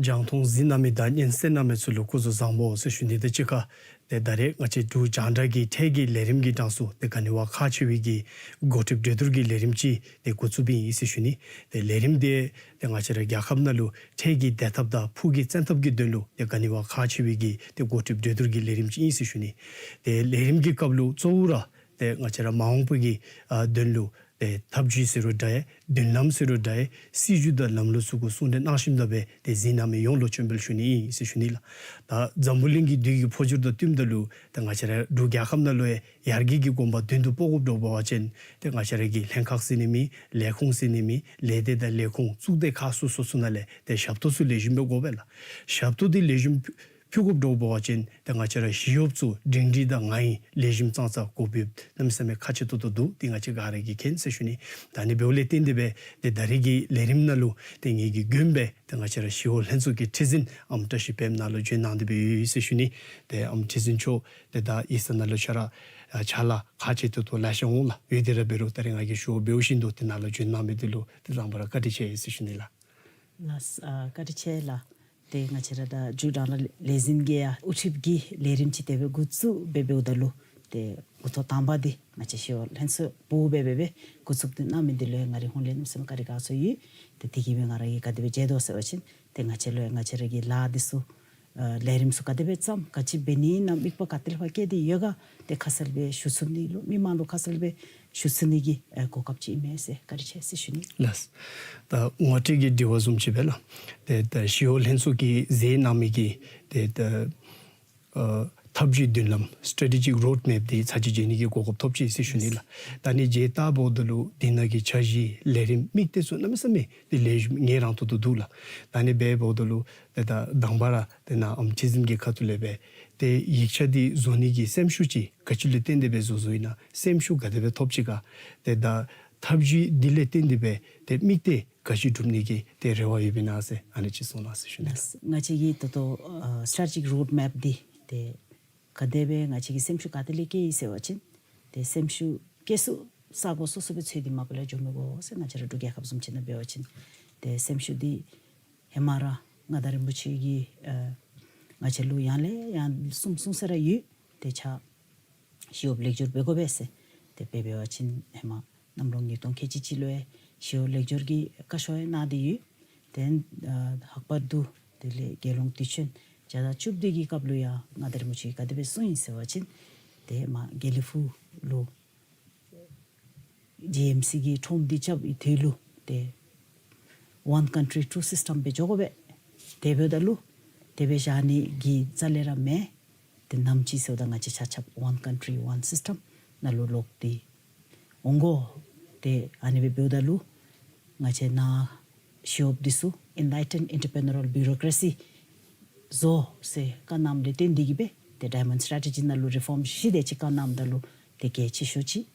རྒྱང་མཐོང་གཟིགས་གནང་མི་དང་སྙན་གསན་གནང་མི་ཚུ་ལུ་སྐུ་གཟུགས་བཟང་པོ་ཟེར་ཞུ་ནི་དང་གཅིག་ཁར་ཏེ་ད་རེས་ང་བཅས་འབྲུག་རྒྱང་བསྒྲགས་ཀྱི་འཕྲལ་གྱི་ལས་རིམ་གྱི་གྲངས་སུ་ཏེ་ག་ནི་བ་ཁག་ཆེ་བའི་གི་འགོ་ཁྲིདཔ་གྲོས་བསྡུར་གྱི་ལས་རིམ་ཅིག་ཏེ་འགོ་བཙུགསཔ་ཨིན་ཟེར་ཞུ་ནི། ཏེ་ལས་རིམ་འདི་ཏེ་ང་བཅས་ར་རྒྱལ་ཁབ་ནང་ལུ་འཕྲལ་གྱི་བདེ་ཐབས་དང་ཕུགས་ཀྱི་བཙན་ཐབས་ཀྱི་དོན་ལུ་ཏེ་ག་ནི་བ་ཁག་ཆེ་བའི་གི་ཏེ་འགོ་ཁྲིདཔ་གྲོས་བསྡུར་གྱི་ལས་རིམ་ཅིག་ཨིན་ཟེར་ཞུ་ནི། ཏེ་ལས་རིམ་གྱི་སྐབས་ལུ་གཙོ་བོ་ར་ཏེ་ང་བཅས་ར་མ་འོངས་པ་གི་ཨ་དོན་ལུ་ཏེ་ཐབས་ཇུས་ཟེར་རུང་འདྲ་ཡི་མདུན་ལམ་ཟེར་རུང་འདྲ་ཡི་སྲིད་བྱུས་དང་ལམ་ལུགས་ཚུ་གུ་གསུང་གྲོས་གནང་ཞིནམ་ད་སྦེ་ཏེ་གཟིགས་གནང་མི་ཡོངས་ལུ་སྤྱན་འབུལ་ཞུ་ནི་ཨིན་ཟེར་ཞུ་ནི་ལགས། ད་འཛམ་བུ་གླིང་གི་དུས་ཀྱི་འཕོ་འགྱུར་དང་བསྟུནམ་ད་ལུ་ཏེ་ང་བཅས་ར་འབྲུག་རྒྱལ་ཁབ་ནང་ལུ་ཡང་ཡར་རྒྱས་ཀྱི་གོམ་པ་མདུན་དུ་སྤོ་དགོཔ་འདྲཝ་འབད་བ་ཅིན་ཏེ་ང་བཅས་ར་གི་ལྷན་ཁག་ཟེར་ནི་མེད། ལས་ཁུངས་ཟེར་ནི་མེད། ལས་སྡེ་དང་ལས་ཁུངས་གཙུག་སྡེ་ཁག་སོ་སོ་ཚུ་ནང་ལས་ཏེ་ཞབས་ཏོག་ཚུ་ལེགས་ཤོམ་སྦེ་དགོ་པས་ལགས། ཞབས་ཏོག་འདི་ལེགས་ཤོམ་ཕུལ་དགོཔ་འདྲཝ་འབད་བ་ཅིན་ཏེ་ང་བཅས་ར་ཞི་གཡོགཔ་ཚུ་སྒྲིང་སྒྲི་དང་ངང་ཡིད་ལེགས་ཤོམ་ཙང་ཙ་དགོཔ་གནམ་མེད་ས་མེད་ཁག་ཆེ་ཏོག་ཏོ་འདུག། འདི་ང་བཅས་ག་ར་གིས་མཁྱེན་ཟེར་ཞུ་ནི། ད་ནི་འབདཝ་ལས་བརྟེན་ཏེ་སྦེ་ཏེ་ད་རེས་ཀྱི་ལས་རིམ་ནང་ལུ་ཏེ་ངེ་གི་མགྱོནམ་སྦེ་ཏེ་ང་བཅས་ར་ཞི་གཡོག་ལྷན་ཚོགས་ཀྱི་ཁྲི་འཛིན་ཨམ་བཀྲ་ཤིས་དཔལམོ་ནཱ་ལུ་བྱོན་གནང་སྟེ་སྦེ་ཡོད་ཟེར་ཞུ་ནི། ཏེ་ཨམ་ཁྲི་འཛིན་མཆོག་ཏེ་ད་ཡིག་ཚང་ནང་ལུ་ཕྱག་ལཱ་ཨ་ཕྱག་ལཱ་ཁག་ཆེ་ཏོག་ཏོ་ལེ་ཤ་འོང་ལགས། ཡོད་དེ་ར་འབད་རུང་ད་རེས་ང་གིས་ཞུ་བ་འབདཝ་བཞིན་དུ་ཏེ་ནཱ་ལུ་བྱོན་གནང་མི་འདི་ལུ་ཏེ་དང་པ་ར་བཀའ་དྲིན་ཆེ་ཟེར་ཞུ་ནི་ལགས། ལགས། ཨ་བཀའ་དྲིན་ཆེ་ལགས། ཏེ་ང་བཅས་ར་ད་འབྲུག་དྲང་ལ་ལས་འཛིན་གྱིས་ཡང་དབུ་ཁྲིདཔ་གི་ལས་རིམ་ཅིག་དེ་སྦེ་འགོ་བཙུགས་འབད་འབདཝ་ད་ལུ་ཏེ་འགོ་ཐོག་དང་པ་འདི་ང་བཅས་ཞི་གཡོག་ལྷན་ཚོགས་པོ་སྦེ་འབད་སྦེ་འགོ་བཙུགས་ཏེ་གནང་མི་འདི་ལུ་ཡང་ང་རའི་ཧོངས་ལས་གནམ་མེད་ས་མེད་བཀའ་དྲིན་དགའ་ཚོར་ཡོད། ཏེ་དེ་གིས་སྦེ་ང་ར་གིས་ག་དེ་སྦེ་མཇལ་དོ་ཟེར་བ་ཅིན་ཏེ་ང་བཅས་ལུ་ཡང་ང་བཅས་ར་གི་ལཱ་འདི་ཚུ་ཨ་ལས་རིམ་ཚུ་ག་དེ་སྦེ་བརྩམ་ག་ཅི་འབད་ནི་ཨིན་ན་དམིགས་པ་ག་ཏེ་ལས་ཕར་བསྐྱེད་དེ་ཡོད་ག་ཏེ་ཁ་གསལ་སྦེ་ཞུ་ཚུགས་ནི་ལུ་མི་མང་ལུ་ཁ་གསལ་སྦེ་ཞུ་ཚུགས་ནི་གི་ཨེ་གོ་སྐབས་ཅིག་ཨིན་མས་ཟེར་བཀའ་དྲིན་ཆེ་ཟེར་ཞུ་ནི། ལགས། ད་ངོ་སྤྲོད་ཀྱི་དྲི་བ་བཟུམ་ཅིག་སྦེ་ལགས། ཏེ་ད་ཞི་གཡོག་ལྷན་ཚོགས་ཀྱིས་མཛད་གནང་མི་གི་ཏེ་ད་ཨ་ ཐབས་བྱུས་མདུན་ལམ་སི་ཊེ་ཊེ་ཇིག་རོཌ་མེཔ་འདི་ཚར་གཅིག་མཇལ་ནི་གི་གོ་སྐབས་ཐོབ་ཅི་ཟེར་ཞུ་ནི་ལགས། ད་ཨ་ནི་མཇལ་བལྟཝ་ད་ལུ་འདི་ནང་གི་འཆར་གཞི་ལས་རིམ་དམིགས་གཏད་ཚུ་གནམ་མེད་ས་མེད་འདི་ལེགས་ཤོམ་ངལ་རངས་ཏོག་ཏོ་འདུག་ལགས། ད་ཨ་ནི་འབདཝ་ད་ལུ་ཏེ་ད་དང་པ་ར་ཏེ་ནཱ་ཨོ་ཊི་ཛིམ་གྱི་ཁ་ཐུག་ལས་སྦེ་ཏེ་ཡིག་ཆ་འདི་བཟོ་ནི་གི་སེམས་ཤུགས་ཅིག་ག་ཅི་ལུ་བརྟེན་ཏེ་སྦེ་བཟོ་བཟོཝ་ཨིན་ན་སེམས་ཤུགས་ག་དེ་སྦེ་ཐོབ་ཅི་ག། ཏེ་ད་ཐབས་བྱུས་འདི་ལས་བརྟེན་ཏེ་སྦེ་ཏེ་དམིགས་གཏད་ག་ཅི་སྒྲུབ་ནི་གི་ཏེ་རེ་བ་ཡོདཔ་ཨིན་ན་ཟེར་ཨ་ནི་ཅིག་གསུང་གནང་ཟེར་ཞུ་ནི་ལགས། ང་བཅས་ཀྱི་ད་ལྟོ་ཨ་སི་ཊེ་ཊེ་ཇིག་རོཌ་མེཔ་འདི་ཏེ་ག་དེ་སྦེ་ང་བཅས་ཀྱིས་སེམས་ཤུགས་ག་ཏེ་ལས་བསྐྱེད་ཡི་ཟེར་བ་ཅིན་ཏེ་སེམས་ཤུགས་བསྐྱེད་ས་ས་གོ་སོ་སོ་སྦེ་འཚོལ་ཏེ་མ་པ་ལས་འགྱོ་མི་དགོ་ཟེར། ང་བཅས་ར་འབྲུག་རྒྱལ་ཁབ་བཟུམ་ཅིག་ནང་འབད་བ་ཅིན་ཏེ་སེམས་ཤུགས་འདི་ཧེ་མ་ར་མངའ་བདག་རིན་པོ་ཆེ་གིས་ཨ་ང་བཅས་ལུ་ཡང་ལས་ཡང་གསུངས་གསུངས་ས་ར་ཡོད། ཏེ་ཕྱག་ཞི་གཡོགཔ་ལེགས་སྒྱུར་འབད་དགོ་པས་ཟེར། ཏེ་དཔེ་འབད་བ་ཅིན་ཧེ་མ་གནམ་ལོ་ཉིས་སྟོང་ཁལ་གཅིག་གཅིག་ལུ་ཡང་ཞི་གཡོགཔ་ལེགས་སྒྱུར་གྱི་བཀའ་ཤོག་ཡང་གནང་སྟེ་ཡོད། ཏེ་ཨ་ལྷག་པར་དུ་དེ་ལས་རྒྱལ་ཡོངས་དུས་ཆེན་བརྒྱ་དང་བཅུ་བདུན་གྱི་སྐབས་ལུ་ཡང་མངའ་བདག་རིན་པོ་ཆེ་གིས་ག་དེ་སྦེ་གསུངས་ཡི་ཟེར་བ་ཅིན་ཏེ་མར་དགེ་ལེགས་ཕུག་ལུ་ཇི་ཨེམ་སི་གི་ཁྲོམ་འདི་རྐྱབ་པའི་དུས་ལུ་ཏེ་One Country Two System སྦེ་འགྱོ་དགོ་པས། དེ་འབདཝ་ད་ལུ་དེ་སྦེ་བཞག་ནི་གི་རྩ་ལས་ར་མེད། ཏེ་ནམ་ཅིག་ཟེརཝ་ད་ང་བཅས་ཆ་ཁྱབ་One Country One System ནང་ལུ་ལོག་སྟེ་འོང་དགོ། ཏེ་ཨ་ནི་སྦེ་འབདཝ་ད་ལུ་ང་བཅས་ནཱ་ཞི་གཡོགཔ་འདི་ཚུ་Enlightened Entrepreneurial Bureaucracy བཟོ་ཟེར་བཀའ་གནངམ་ལས་བརྟེན་འདི་གིས་སྦེ་ཏེ་Diamond Strategy ནང་ལུ་རི་ཕོམ་བཞི་དེ་ཅིག་བཀའ་གནངམ་ད་ལུ་ཏེ་གལ་ཆེ་ཤོས་ཅིག་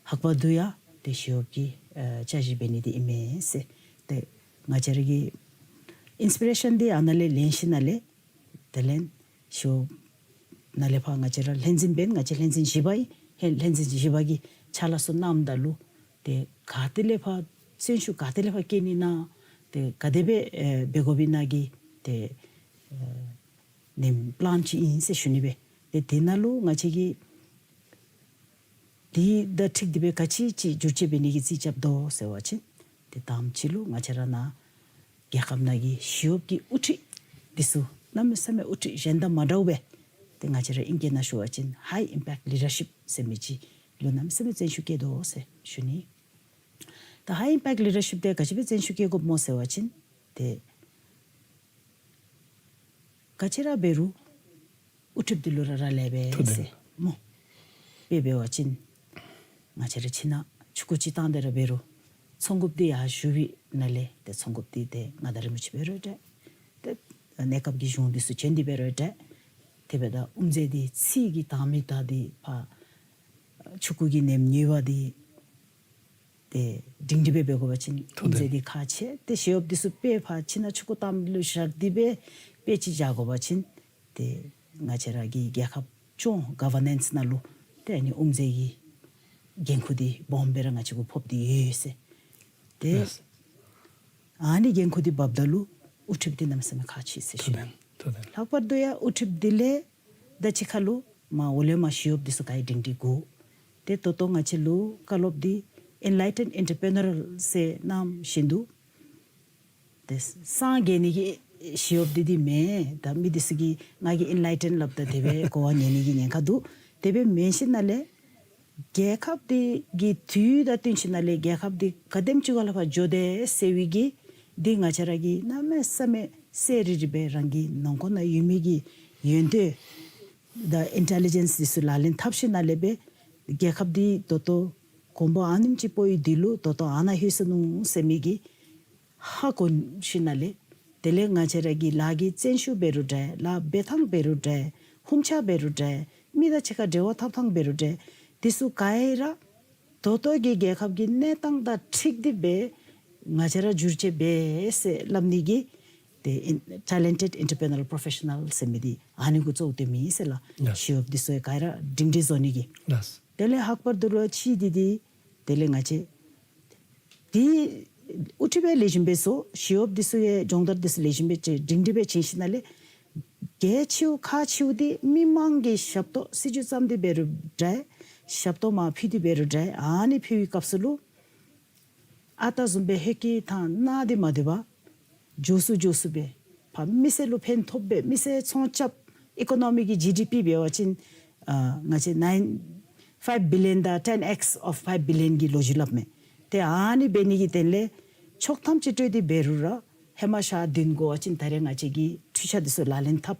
ལྷག་པར་དུ་ཡང་ཏེ་ཞི་གཡོགཔ་གི་ཨ་བཅའ་གཞི་འབད་ནི་འདི་ཨིན་མས་ཟེར། ཏེ་ང་བཅས་ར་གི་ཨིན་སི་པི་རེ་ཤཱན་འདི་ཨ་ནཱ་ལས་ལེན་ཞིནམ་ལས་དེ་ལས་ཞི་གཡོགཔ་ནཱ་ལས་ཕར་ང་བཅས་ར་ལྷན་འཛིན་འབད་ང་བཅས་ལྷན་འཛིན་བཞི་པ་ཨིན། ལྷན་ལྷན་འཛིན་བཞི་པ་གིས་ཕྱག་ལཱ་ཚུ་གནངམ་ད་ལུ་ཏེ་ག་ཏེ་ལས་ཕར་བརྩོན་ཤུགས་ག་ཏེ་ལས་ཕར་བསྐྱེད་ནི་ཨིན་ན་ཏེ་ག་དེ་སྦེ་ཨེ་འབད་དགོཔ་ཨིན་ན་གི་ཏེ་ཨེ་ནེམ་པི་ལཱན་ཅིག་ཨིན་ཟེར་ཞུ་ནི་སྦེ། ཏེ་དེ་ནང་ལུ་ང་བཅས་ཀྱིས་དེ་དང་འཁྲིལ་ཏེ་སྦེ་ག་ཅི་ཅིག་བསྒྱུར་བཅོས་འབད་ནི་གི་རྩིས་རྐྱབ་དོ་ཟེར་བ་ཅིན་ཏེ་དང་པ་ཅིག་ལུ་ང་བཅས་ར་ནཱ་རྒྱལ་ཁབ་ནང་གི་ཞི་གཡོགཔ་གི་དབུ་ཁྲིད་འདི་ཚུ་གནམ་མེད་ས་མེད་དབུ་ཁྲིད་གཞན་དང་མ་འདྲཝ་སྦེ་ཏེ་ང་བཅས་ར་ཨིང་སྐད་ནང་ཞུ་བ་ཅིན་High Impact Leadership ཟེར་མི་ཅིག་ལུ་གནམ་མེད་ས་མེད་བརྩོན་ཤུགས་བསྐྱེད་དོ་ཟེར་ཞུ་ནི། ད་High Impact Leadership དེ་ག་ཅི་སྦེ་བརྩོན་ཤུགས་བསྐྱེད་དགོཔ་སྨོ་ཟེར་བ་ཅིན་ཏེ་ག་ཅི་ར་འབད་རུང་དབུ་ཁྲིདཔ་འདི་ལུ་ར་རག་ལས་པས་ཟེར་སྨོ། དཔེ་འབད་བ་ཅིན་ང་བཅས་ར་ཕྱི་ནང་ཆུ་ཁུ་ཅིག་བཏང་སྟེ་ར་འབད་རུང་ཚོང་འགུགཔ་འདི་ཡར་བཞུགས་པའི་ནང་ལས་ཏེ་ཚོང་འགུགཔ་འདི་ཏེ་མངའ་བདག་རིན་པོ་ཆེ་འབད་རུང་འདྲ། ཏེ་གནས་སྐབས་ཀྱི་གཞུང་འདི་ཚུ་བྱོན་ཏེ་འབད་རུང་འདྲ། དེ་འབདཝ་ད་དབུ་མཛད་འདི་ཚིག་གི་དང་མི་དང་འདི་ཕར་ཆུ་ཁུ་གི་ནེམ་ཉོ་བ་འདི་ཏེ་སྒྲིང་སྒྲི་སྦེ་འབད་དགོ་པ་ཅིན་དབུ་མཛད་འདི་ཁག་ཆེ། ཏེ་ཞི་གཡོགཔ་འདི་ཚུ་དཔེ་ཕར་ཕྱི་ནང་ཆུ་ཁུ་བཏངམ་ལུ་བཞག་སྟེ་སྦེ་དཔེ་ཅིག་བཞག་དགོ་པ་ཅིན་ཏེ་ང་བཅས་ར་གི་རྒྱལ་ཁབ་སྐྱོང་ག་ཝར་ནེནསི་ནང་ལུ་ཏེ་ཨ་ནི་དབུ་མཛད་ཀྱི་འགན་ཁུར་འདི་སྦོམ་སྦེ་ར་ང་བཅས་གུ་ཕོག་སྟེ་ཡོད་ཟེར། ཏེ་ཨ་ནི་འགན་ཁུར་འདི་འབགཔ་ད་ལུ་དབུ་ཁྲིདཔ་འདི་གནམ་མེད་ས་མེད་ཁག་ཆེ་ཟེར་ཞུ་ནི། ལྷག་པར་དུ་ཡང་དབུ་ཁྲིདཔ་འདི་ལས་ད་ཅི་ཁ་ལུ་མར་འོག་ལས་མར་ཞི་གཡོགཔ་འདི་ཚུ་ག་ར་སྒྲིང་སྒྲི་དགོ། ཏེ་ད་ལྟོ་ང་བཅས་ལུ་བཀའ་སློབ་འདི་Enlightened Entrepreneurial ཟེར་གནང་བཞིན་དུ་ཏེ་སངས་རྒྱས་ནི་གི་ཞི་གཡོགཔ་འདི་འདི་མེན། ད་མི་འདི་ཚུ་གིས་ང་གིས་ཨིན་ལའི་ཊེན་སླབ་ད་དེ་སྦེ་གོ་བ་ཉན་ནི་གི་ཉེན་ཁ་འདུག། དེ་སྦེ་མེན་ཞིནམ་ལས་རྒྱལ་ཁབ་འདི་གི་དུས་དང་བསྟུན་ཞིནམ་ལས་རྒྱལ་ཁབ་འདི་ག་དེམ་ཅིག་ག་ལས་ཕར་འགྱོ་དེས་ཟེར་བའི་གི་འདི་ང་བཅས་ར་གིས་གནམ་མེད་ས་མེད་གསལ་རི་རི་སྦེ་རང་གི་ནང་འཁོད་ནང་ཡོད་མི་གི་ཡོན་ཏན་དང་ཨིན་ཊེ་ལི་ཇེནསི་འདི་ཚུ་ལག་ལེན་འཐབ་ཞིནམ་ལས་སྦེ་རྒྱལ་ཁབ་འདི་ད་ལྟོ་གོང་འཕེལ་ཨ་ནེམ་ཅིག་སྤོ་བའི་དུས་ལུ་ད་ལྟོ་ཨ་ནཱ་ལྷོད་སོ་ནུག་ཟེར་མི་གི་ཧ་གོ་ཞིནམ་ལས་དེ་ལས་ང་བཅས་ར་གི་ལཱ་གི་བརྩོན་ཤུགས་འབད་རུང་འདྲ། ལཱ་འབད་ཐངས་འབད་རུང་འདྲ། ཧུམ་ཆ་འབད་རུང་འདྲ། མི་དང་གཅིག་ཁར་འབྲེལ་བ་འཐབ་ཐངས་འབད་རུང་འདྲ། འདི་ཚུ་ག་ར་ད་ལྟོ་གི་རྒྱལ་ཁབ་ཀྱི་གནས་སྟངས་དང་འཁྲིལ་ཏེ་སྦེ་ང་བཅས་ར་བསྒྱུར་བཅོས་འབད་ཟེར་སླབ་ནི་གི་ཏེ་ཨིན་ཊེ་ལེན་ཊེཌ་ཨིན་ཊར་པི་རི་ནར་པོ་རོ་ཕེ་ཤ་ནཱལ་ཟེར་མི་འདི་ཨ་ནི་གུ་གཙོ་བོ་བཏོན་མི་ཨིན་ཟེར་ལགས། ཞི་གཡོགཔ་འདི་ཚུ་ག་ར་སྒྲིང་སྒྲི་བཟོ་ནི་གི། དེ་ལས་ལྷག་པར་དུ་ལོ་ཅིག་འདི་འདི་དེ་ལས་ང་བཅས་འདི་དབུ་ཁྲིདཔ་ལེགས་ཤོམ་སྦེ་བཟོ། ཞི་གཡོགཔ་འདི་ཚུ་ཡང་སྦྱོང་བརྡར་འདི་ཚུ་ལེགས་ཤོམ་སྦེ་བྱིན་སྒྲིང་སྒྲི་སྦེ་བྱིན་ཞིནམ་ལས་གལ་ཆེཝ་ཁག་ཆེཝ་འདི་མི་མང་གི་ཞབས་ཏོག་སྲིད་བྱུས་བརྩམས་ཏེ་འབད་རུང་འདྲ། ཞབས་ཏོག་མར་ཕུལ་ཏེ་འབད་རུང་འདྲ། ཨ་ནི་ཕུལ་བའི་སྐབས་སུ་ལུ་ཨ་རྟག་བཟུམ་སྦེ་ཧེ་ཀི་ཐང་ནང་འདི་མ་སྡོད་པར་མགྱོགས་སུ་མགྱོགས་སུ་སྦེ་ཕར་མི་སེར་ལུ་ཕན་ཐོགས་པའི་མི་སེར་ཚོང་རྐྱབ་ཨི་ཀོ་ནོ་མི་གི་ཇི་ཌི་པི་འབད་བ་ཅིན་ཨ་ང་བཅས་ནའིན་ཕའིབ་བི་ལི་ཡོན་དང་ཊེན་ཨེགསི་ཨོཕ་ཕའིབ་བི་ལི་ཡོན་གྱི་ལོ་རྒྱུས་སླབ་མས། ཏེ་ཨ་ནི་འབད་ནི་གི་དོན་ལས་ཆོག་ཐམ་ཅིག་སྤྲོད་དེ་འབད་རུང་ར་ཧེ་མ་ཞག་བདུན་འགོར་བ་ཅིན་ད་རེས་ང་བཅས་ཀྱིས་འཕྲུལ་ཆས་འདི་ཚུ་ལག་ལེན་འཐབ།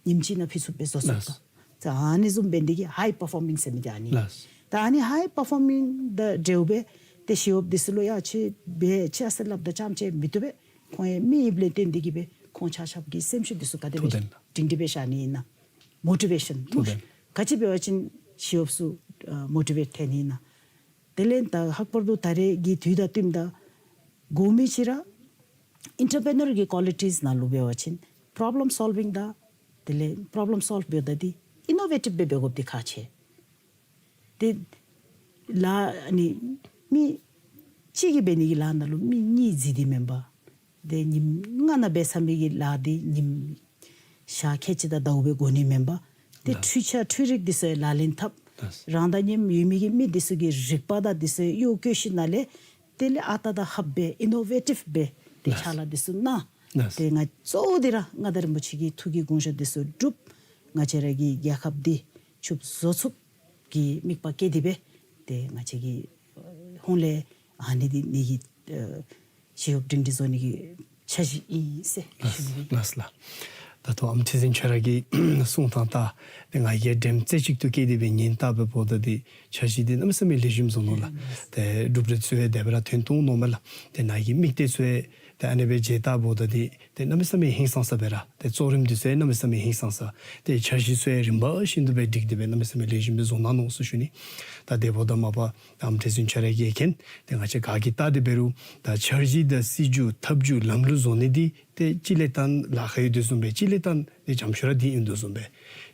ཉིནམ་གཅིག་ནང་ཕུལ་ཚུགསཔ་སྦེ་བཟོ་ཚུགས་ད། ལགས། ད་ཨ་ནི་བཟུམ་འབད་ནི་དེ་གིས་ཧའི་པར་ཕོར་མིང་ཟེར་མི་འདི་ཨ་ནི། ལགས། ད་ཨ་ནི་ཧའི་པར་ཕོར་མིང་དང་འབྲེལཝ་སྦེ་ཏེ་ཞི་གཡོགཔ་འདི་ཚུ་ལུ་ཡ་ཁྱོད་འབད་ཤ་ཟེར་སླབ་ད་རྐྱངམ་ཅིག་མི་བཏུབ་པས། ཁོང་ཡང་མི་ཨིནམ་ལས་བརྟེན་ཏེ་གིས་སྦེ་ཁོང་ཆ་ཁྱབ་ཀྱི་སེམས་ཤུགས་འདི་ཚུ་ག་དེ་སྦེ་ཐུགས་དོན་ལགས། སྒྲིང་སྒྲི་སྦེ་བཞག་ནི་ཨིན་ན། མོ་ཊི་ཝེ་ཤཱན་ཐུགས་དོན། ག་ཅི་འབད་བ་ཅིན་ཞི་གཡོགཔ་ཚུ་ཨ་མོ་ཊི་ཝེཊ་ཐལ་ནི་ཨིན་ན། དེ་ལས་ད་ལྷག་པར་དུ་ད་རེས་ཀྱི་དུས་དང་བསྟུནམ་ད་དགོ་མི་ཅིག་ར་ཨིན་ཊར་པི་རི་ནར་གྱི་ཀོ་ལི་ཊིས་ནང་ལུ་འབད་བ་ཅིན་པོརོབ་ལེམ་སོལ་ཝིང་དང་དེ་ལས་པོརོབ་ལེམ་སོལབ་འབདཝ་ད་འདི་ཨི་ནོ་ཝེ་ཊིབ་སྦེ་འབད་དགོཔ་འདི་ཁག་ཆེ། ཏེ་ལཱ་ཨ་ནི་མི་གཅིག་གིས་འབད་ནི་གི་ལཱ་ནང་ལུ་མི་གཉིས་གཟིགས་ཏེ་མེན་པར། ཏེ་ཉིནམ་ལྔ་ནང་འབད་ཚར་མི་གི་ལཱ་འདི་ཉིནམ་ཞག་ཁལ་གཅིག་དང་ཟླཝ་སྦེ་དགོ་ནི་མེན་པར། ཏེ་ལགས། འཕྲུལ་ཆས་འཕྲུལ་རིག་འདི་ཚུ་ལག་ལེན་འཐབ། ལགས། རང་དང་མཉམ་ཡོད་མི་གི་མི་འདི་ཚུ་གི་རིག་པ་དང་འདི་ཚུ་གཡོག་བཀོལ་ཞིནམ་ལས་དེ་ལས་ཨ་རྟག་དང་ལྷགཔ་སྦེ་ཨི་ནོ་ཝེ་ཊིབ་སྦེ་ཏེ་ལགས། ཕྱག་ལཱ་འདི་ཚུ་གནང་། ལགས། ཏེ་ང་གཙོ་བོ་འདི་ར་མངའ་བདག་རིན་པོ་ཆེ་གི་ཐུགས་ཀྱི་དགོངས་བཞེད་འདི་ཚུ་སྒྲུབ། ང་བཅས་ར་གི་རྒྱལ་ཁབ་འདི་ཕྱུགཔོ་བཟོ་ཚུགསཔ་གི་དམིགས་པ་བསྐྱེད་དེ་སྦེ་ཏེ་ང་བཅས་ཀྱིས་ཧོང་ལས་ཨ་ནི་འདི་ནི་གི་ཨ་ཞི་གཡོགཔ་སྒྲིང་སྒྲི་བཟོ་ནི་གི་འཆར་གཞི་ཨིན་ཟེར་ཞུ་ནི། ལགས་ལགས། ད་ལྟོ་ཨམ་ཁྲི་འཛིན་ཁྱོད་ར་གིས་གསུང་ཐངས་ད་ཏེ་ང་གིས་དྲནམ་རྩེ་གཅིག་ཏུ་བཀལ་ཏེ་སྦེ་ཉན་ད་འབདཝ་ད་འདི་འཆར་གཞི་འདི་གནམ་མེད་ས་མེད་ལེགས་ཤོམ་བཟོ་ནུག་ལགས། ཏེ་གྲུབ་འབྲས་ཚུ་ཡང་དེ་སྦེ་ར་ཐོན་ཐོན་ནུག་མས་ལགས། ཏེ་ནཱ་གི་དམིགས་གཏད་ཚུ་ཡང་ཏེ་ཨ་ནི་སྦེ་མཇལ་ད་འབདཝ་ད་འདི་ཏེ་གནམ་མེད་ས་མེད་ཧིང་སངས་ས་སྦེ་ར་ཏེ་གཙོ་རིམ་འདི་ཚུ་ཡང་གནམ་མེད་ས་མེད་ཧིང་སངས་ས། ཏེ་འཆར་གཞི་ཚུ་ཡང་རིམ་པ་བཞིན་དུ་སྦེ་སྒྲིག་སྟེ་སྦེ་གནམ་མེད་ས་མེད་ལེགས་ཤོམ་སྦེ་བཟོ་གནང་ནུག་ཟེར་ཞུ་ནི། ད་དེ་འབདཝ་ད་མ་པ་ཨམ་ཁྲི་འཛིན་ཁྱོད་ར་གིས་མཁྱེན། ཏེ་ང་བཅས་ག་གིས་བལྟ་སྟེ་འབད་རུང་ད་འཆར་གཞི་དང་སྲིད་བྱུས་ཐབས་བྱུས་ལམ་ལུགས་བཟོ་ནི་འདི་ཏེ་གཅིག་ལས་ད་ལཱ་ཁག་ཡོད་དོ་བཟུམ་སྦེ་གཅིག་ལས་ད་ཏེ་འཇམ་ཤོས་ར་འདི་ཨིན་དོ་བཟུམ་སྦེ།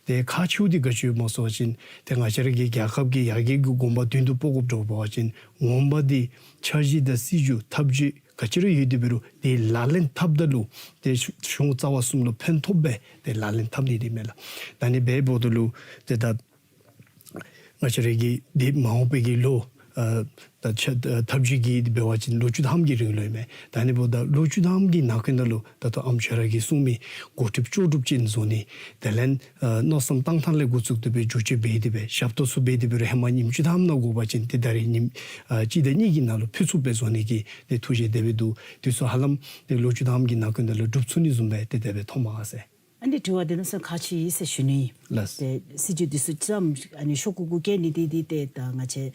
ཏེ་ཁག་ཆེཝ་འདི་ག་ཅི་སྨོ་ཟེར་བ་ཅིན་ཏེ་ང་བཅས་ར་གི་རྒྱལ་ཁབ་ཀྱི་ཡར་རྒྱས་ཀྱི་གོམ་པ་མདུན་དུ་སྤོ་དགོཔ་འདྲཝ་འབད་བ་ཅིན་ངོ་མ་འདི་འཆར་གཞི་དང་སྲིད་བྱུས་ཐབས་བྱུས་ག་ཅི་ར་ཡོད་དེ་འབད་རུང་ཏེ་ལག་ལེན་འཐབ་ད་ལུ་ཏེ་གཞུང་རྩ་བ་གསུམ་ལུ་ཕན་ཐོགས་སྦེ་ཏེ་ལག་ལེན་འཐབ་ནི་འདི་མས་ལགས། ད་ནི་འབདཝ་ད་ལུ་ཏེ་ད་ང་བཅས་ར་གི་འདི་མ་འོངས་པའི་གི་ལོ་ཨ་ད་ཆ་ཐབས་བྱུས་ཀྱི་འདི་འབད་བ་ཅིན་ལོ་བཅུ་ཐམ་གྱི་རིང་ལུ་ཨིན་མས། ད་ནི་འབདཝ་ད་ལོ་བཅུ་ཐམ་གྱི་ནང་འཁོད་ནང་ལུ་ད་ལྟོ་ཨམ་ཁྱོད་ར་གིས་གསུངས་མི་འགོ་ཁྲིདཔ་ལྕོགས་གྲུབ་ཅན་བཟོ་ནི། དེ་ལས་ཨ་མནོ་བསམ་བཏང་ཐངས་ལས་འགོ་བཙུགས་ཏེ་སྦེ་བསྒྱུར་བཅོས་འབད་དེ་སྦེ་ཞབས་ཏོག་ཚུ་འབད་དེ་འབད་རུང་ཧེ་མ་ཉིནམ་བཅུ་ཐམ་ནང་དགོ་པ་ཅིན་ཏེ་ད་རེས་ཉིནམ་ཨ་གཅིག་དང་གཉིས་ཀྱི་ནང་ལུ་ཕུལ་ཚུགསཔ་སྦེ་བཟོ་ནི་གི་ཏེ་ཐུགས་བཞེད་དེ་སྦེ་འདུག། དེ་ཚུ་ཧ་ལམ་ཏེ་ལོ་བཅུ་ཐམ་གྱི་ནང་འཁོད་ནང་ལུ་འགྲུབ་ཚུགས་ནི་བཟུམ་སྦེ་ཏེ་དེ་སྦེ་མཐོངམ་མས་ཟེར། ཨ་ནི་དྲི་བ་འདི་གནམ་མེད་ས་མེད་ཁག་ཆེ་ཟེར་ཞུ་ནི། ལགས། ཏེ་སྲིད་བྱུས་འདི་ཚུ་ཙམ་ཨ་ནི་ཤོག་གུ་གུ་བཀལ་ནི་འདི་འདི་ཏེ་ད་ང་བཅས་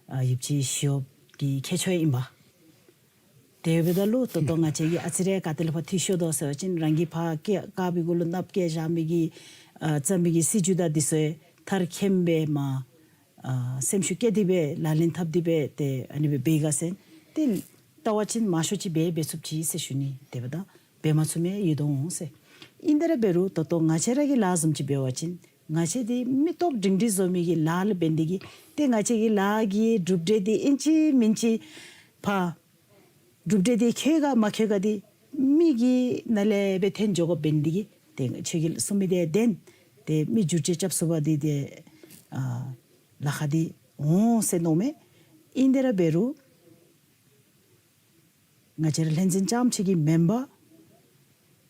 ཨ་ཡིབ་ཅི་ཞི་གཡོགཔ་གི་ཁྱད་ཆོས་ཨིན་པས། དེ་འབདཝ་ད་ལུ་ད་ལྟོ་ང་བཅས་ཀྱིས་ཨ་ཙི་རེ་ག་ཏེ་ལས་ཕར་འཐུས་ཤོར་དོ་ཟེར་བ་ཅིན་རང་གིས་ཕར་བཀལ་བཀལ་བའི་གུ་ལུ་ནཱ་བཀལ་བཞག་མི་གི་ཨ་བརྩམས་མི་གི་སྲིད་བྱུས་དང་འདི་ཚུ་མཐར་འཁྱོལ་སྦེ་མ་ཨ་སེམས་ཤུགས་བསྐྱེད་དེ་སྦེ་ལག་ལེན་འཐབ་སྟེ་སྦེ་ཏེ་ཨ་ནི་སྦེ་འབད་ག་ཟེར་ཏེ་བལྟ་བ་ཅིན་མང་ཤོས་ཅིག་འབད་འབད་ཚུགསཔ་ཅིག་ཟེར་ཞུ་ནི། དེ་འབདཝ་ད་འབད་མ་ཚུགས་མི་ཡོད་དོ་འོང་ཟེར། ཨིན་དེ་ར་འབད་རུང་ད་ལྟོ་ང་བཅས་ར་གི་ལཱ་བཟུམ་ཅིག་འབད་བ་ཅིན་ང་བཅས་འདི་མི་སྟོབས་སྒྲིང་སྒྲི་བཟོ་མི་གི་ལཱ་ལུ་འབད་ནི་འདི་གིས་ཏེ་ང་བཅས་ཀྱི་ལཱ་གི་གྲུབ་འབྲས་འདི་ཨིན་ཅི་མིན་ཅི་ཕར་གྲུབ་འབྲས་འདི་འཁྱོལ་ག་མ་འཁྱོལ་ག་འདི་མི་གི་ནང་ལས་སྦེ་འཐོན་འགྱོ་དགོཔ་འབད་ནི་འདི་གིས་ཏེ་ཁྱོད་ཀྱིས་གསུང་མི་འདི་བདེན། ཏེ་མི་བསྒྱུར་བཅོས་རྐྱབ་ཚུགས་པ་འདི་ཏེ་ཨ་ལཱ་ཁག་འདི་འོང་ཟེར་མནོཝ་མས། ཨིན་དེ་ར་འབད་རུང་ང་བཅས་ར་ལྷན་འཛིན་རྐྱངམ་ཅིག་གིས་མེན་པར་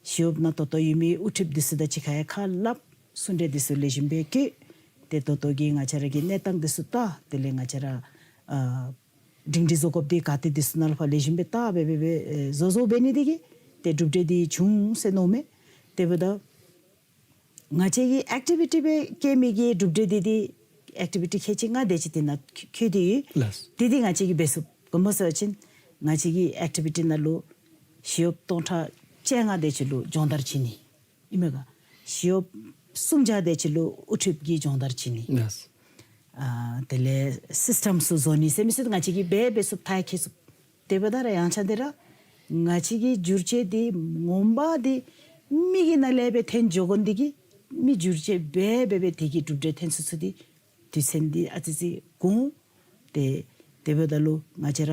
ཞི་གཡོགཔ་ནང་ད་ལྟོ་ཡོད་མི་དབུ་ཁྲིདཔ་འདི་ཚུ་དང་གཅིག་ཁར་ཡང་ཁ་སླབ། གསུང་གྲོས་འདི་ཚུ་ལེགས་ཤོམ་སྦེ་བཀོད། ཏེ་ད་ལྟོ་གི་ང་བཅས་ར་གི་གནས་སྟངས་འདི་ཚུ་བལྟ། དེ་ལས་ང་བཅས་ར་ཨ་སྒྲིང་སྒྲི་བཟོ་དགོཔ་འདི་ག་ཏེ་འདི་ཚུ་ནང་ལུ་ཕར་ལེགས་ཤོམ་སྦེ་བལྟ་སྦེ་སྦེ་སྦེ་བཟོ་བཟོཝ་འབད་ནི་འདི་གིས་ཏེ་གྲུབ་འབྲས་འདི་བྱུང་ཟེར་མནོཝ་མས། དེ་འབདཝ་ད་ང་བཅས་ཀྱིས་ཨེཀ་ཊི་བི་ཊི་སྦེ་བཀལ་མི་གི་གྲུབ་འབྲས་འདི་འདི་ཨེཀ་ཊི་བི་ཊི་ཁལ་གཅིག་ལྔ་དེ་ཅིག་དེ་ནང་འཁོད་དེ་ཡོད། ལགས། དེ་འདི་ང་བཅས་ཀྱིས་འབད་ཚུགས། ག་སྨོ་ཟེར་བ་ཅིན་ང་བཅས་ཀྱི་ཨེཀ་ཊི་བི་ཊི་ནང་ལུ་ཞི་གཡོགཔ་སྟོང་ཕྲག་བཅོ་ལྔ་དེ་ཅིག་ལུ་སྦྱོང་བརྡར་བྱིན་ནི་ཨིན་མས་ག། ཞི་གཡོགཔ་སུམ་བརྒྱ་དེ་ཅིག་ལུ་དབུ་ཁྲིདཔ་གི་སྦྱོང་བརྡར་བྱིན་ནི། ལགས། ཨ་དེ་ལས་སིསི་ཊམ་ཚུ་བཟོ་ནི་ཟེར་མི་ཚུ་ང་བཅས་ཀྱིས་འབད་འབད་ཚུགས། མཐར་འཁྱོལ་ཚུགས། དེ་འབདཝ་ད་ར་ཡང་ཆ་དེ་ར་ང་བཅས་ཀྱི་བསྒྱུར་བཅོས་འདི་ངོ་མ་འདི་མི་གི་ནང་ལས་སྦེ་འཐོན་འགྱོ་དགོ་ནི་འདི་གིས་མི་བསྒྱུར་བཅོས་འབད་འབད་འབད་དེ་གི་གྲུབ་འབྲས་ཐོན་ཚུགས་ཚུགས་འདི་དུས་ཚོད་འདི་ཨ་ཙི་ཅིག་གོང་། ཏེ་དེ་འབདཝ་ད་ལུ་ང་བཅས་ར་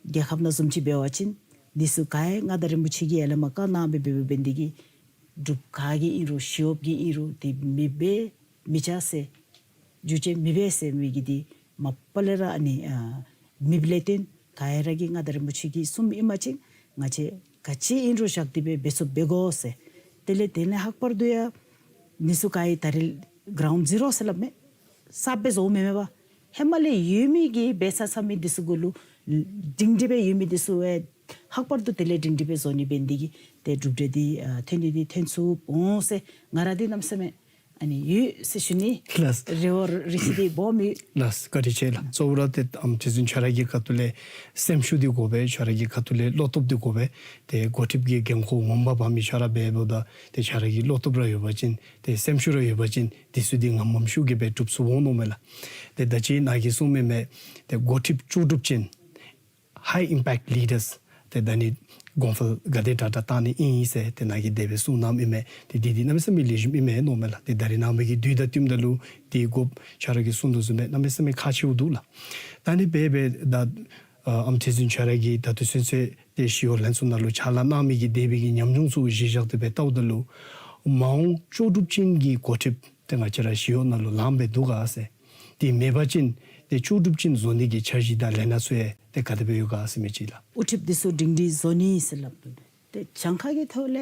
རྒྱལ་ཁབ་ནང་བཟུམ་ཅིག་འབད་བ་ཅིན་འདི་ཚུ་ག་ཡང་མངའ་བདག་རིན་པོ་ཆེ་གིས་ཡར་ལས་མར་བཀའ་གནང་སྦེ་འབད་འབད་འབད་ནི་འདི་གིས་འབྲུག་ག་གི་ཨིན་རུང་ཞི་གཡོགཔ་གི་ཨིན་རུང་འདི་མི་འབད་མི་བྱ་ཟེར་བསྒྱུར་བཅོས་མི་འབད་ཟེར་མི་གི་འདི་མ་པ་ལས་ར་ཨ་ནི་ཨ་མེདཔ་ལས་བརྟེན་ག་ཡང་ར་གིས་མངའ་བདག་རིན་པོ་ཆེ་གིས་གསུངམ་ཨིན་པ་ཅིན་ང་བཅས་ག་ཅི་ཨིན་རུང་བཞག་སྟེ་སྦེ་འབད་ཚུགསཔ་འབད་དགོ་ཟེར། དེ་ལས་དེ་ལས་ལྷག་པར་དུ་ཡང་འདི་ཚུ་ག་ཡང་ད་རེས་གརའུནཌ་ཛི་རོ་ཟེར་སླབ་མས། གསརཔ་སྦེ་བཟོཝ་མེན་མས་པ། ཧེ་མ་ལས་ཡོད་མི་གི་འབད་ཚར་ཚར་མི་འདི་ཚུ་གུ་ལུ་སྒྲིང་སྒྲི་སྦེ་ཡོད་མི་འདི་ཚུ་ཡང་ ལྷག་པར་དུ་དེ་ལས་སྒྲིང་སྒྲི་སྦེ་བཟོ་ནི་འབད་ནི་དེ་གིས་ཏེ་གྲུབ་འབྲས་འདི་ཨ་ཐོན་ནི་འདི་ཐོན་ཚུགས་འོང་ཟེར་ང་ར་འདི་གནམ་མེད་ས་མེད་ཨ་ནི་ཡོད་ཟེར་ཞུ་ནི། ལགས། རེ་བ་རེ་ཆེ་འདི་སྦོམ་ཡོད། ལགས། བཀའ་དྲིན་ཆེ་ལགས། གཙོ་བོ་ར་ཏེ་ཨམ་ཁྲི་འཛིན་ཁྱོད་ར་གི་ཁ་ཐུག་ལས་སེམས་ཤུགས་འདི་དགོ་པས། ཁྱོད་ར་གི་ཁ་ཐུག་ལས་བློ་སྟོབས་འདི་དགོ་པས། ཏེ་འགོ་ཁྲིདཔ་གི་འགན་ཁུར་ངོ་མ་འབག་མི་ཁྱོད་ར་འབདཝ་ད་ཏེ་ཁྱོད་ར་གི་བློ་སྟོབས་ར་ཡོད་པ་ཅིན་ཏེ་སེམས་ཤུགས་ར་ཡོད་པ་ཅིན་འདི་ཚུ་འདི་ངམ་ངམ་ཤུགས་ཀྱིས་སྦེ་འགྲུབ་ཚུགས་འོང་མནོཝ་མས་ལགས། ཏེ་ད་ཅི་ནཱ་གིས་གསུངས་མི་མས། ཏེ་འགོ་ཁྲིདཔ་ལྕོགས་གྲུབ་ཅན། High impact leaders ཏེ་ད་ནི་གོང་འཕེལ་ག་དེ་དྲག་དྲག་བཏང་ནི་ཨིན་ཟེར་ཏེ་ནཱ་གིས་དེ་སྦེ་གསུངས་གནངམ་ཨིན་མས། ཏེ་འདི་འདི་གནམ་མེད་ས་མེད་ལེགས་ཤོམ་ཨིན་མས་མནོཝ་མས་ལགས། ཏེ་ད་རིས་ནངས་པ་གི་དུས་དང་བསྟུནམ་ད་ལུ་འདི་དགོཔ་ཁྱོད་ར་གིས་གསུངས་དོ་བཟུམ་སྦེ་གནམ་མེད་ས་མེད་ཁག་ཆེཝ་འདུག་ལགས། ད་ནི་འབད་འབད་ད་ཨ་ཨམ་ཁྲི་འཛིན་ཁྱོད་ར་གིས་ད་ལྟོ་ཚུན་ཚོད་ཏེ་ཞི་གཡོག་ལྷན་ཚོགས་ནང་ལུ་ཕྱག་ལཱ་གནང་མི་གི་དེ་སྦེ་གི་ཉམས་མྱོང་ཚུ་གཞི་བཞག་སྟེ་སྦེ་བལྟཝ་ད་ལུ་མ་འོངས་ལྕོགས་གྲུབ་ཅན་གྱི་འགོ་ཁྲིདཔ་ཏེ་ང་བཅས་ར་ཞི་གཡོག་ནང་ལུ་ལངམ་སྦེ་འདུག་ག་ཟེར། དེ་མེད་པ་ཅིན་ཏེ་ལྕོགས་གྲུབ་ཅན་བཟོ་ནི་གི་འཆར་གཞི་དང་ལས་སྣ་ཚུ་ཡང་ཏེ་ག་དེ་སྦེ་ཡོད་ག་ཟེར་མི་ཅིག་ལགས། དབུ་ཁྲིདཔ་འདི་ཚུ་སྒྲིང་སྒྲི་བཟོ་ནི་ཟེར་སླབ་དོ། ཏེ་གྱངས་ཁ་གི་ཐོག་ལས་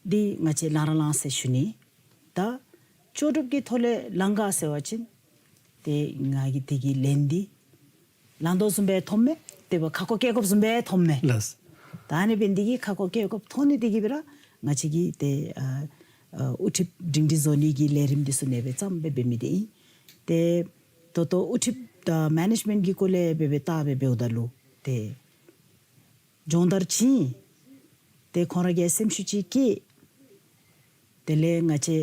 འདི་ང་བཅས་ལང་ར་ལང་ཟེར་ཞུ་ནི། ད་ལྕོགས་གྲུབ་ཀྱི་ཐོག་ལས་ལང་ག་ཟེར་བ་ཅིན་ཏེ་ང་གིས་དེ་གི་ལན་འདི་ལང་དོ་བཟུམ་སྦེ་མཐོངམ་མས། དེ་འབདཝ་ཁ་སྐོར་བཀལ་དགོཔ་བཟུམ་སྦེ་མཐོངམ་མས། ལགས། ད་ཨ་ནི་འབད་ནི་དེ་གིས་ཁ་སྐོར་བཀལ་དགོཔ་མཐོང་ནི་དེ་གིས་འབད་ར་ང་བཅས་ཀྱིས་ཏེ་ཨ་ཨ་དབུ་ཁྲིདཔ་སྒྲིང་སྒྲི་བཟོ་ནི་གི་ལས་རིམ་འདི་ཚུ་ཨ་ནེ་སྦེ་བརྩམས་སྦེ་འབད་མི་འདི་ཨིན། ཏེ་ད་ལྟོ་དབུ་ཁྲིདཔ་དང་མེ་ནེཇ་མེནཊ་གི་སྐོར་ལས་འབད་འབད་བལྟ་སྦེ་འབདཝ་ད་ལུ་ཏེ་སྦྱོང་བརྡར་བྱིན། ཏེ་ཁོང་ར་གིས་སེམས་ཤུགས་ཅིག་བསྐྱེད། དེ་ལས་ང་བཅས་ཞི་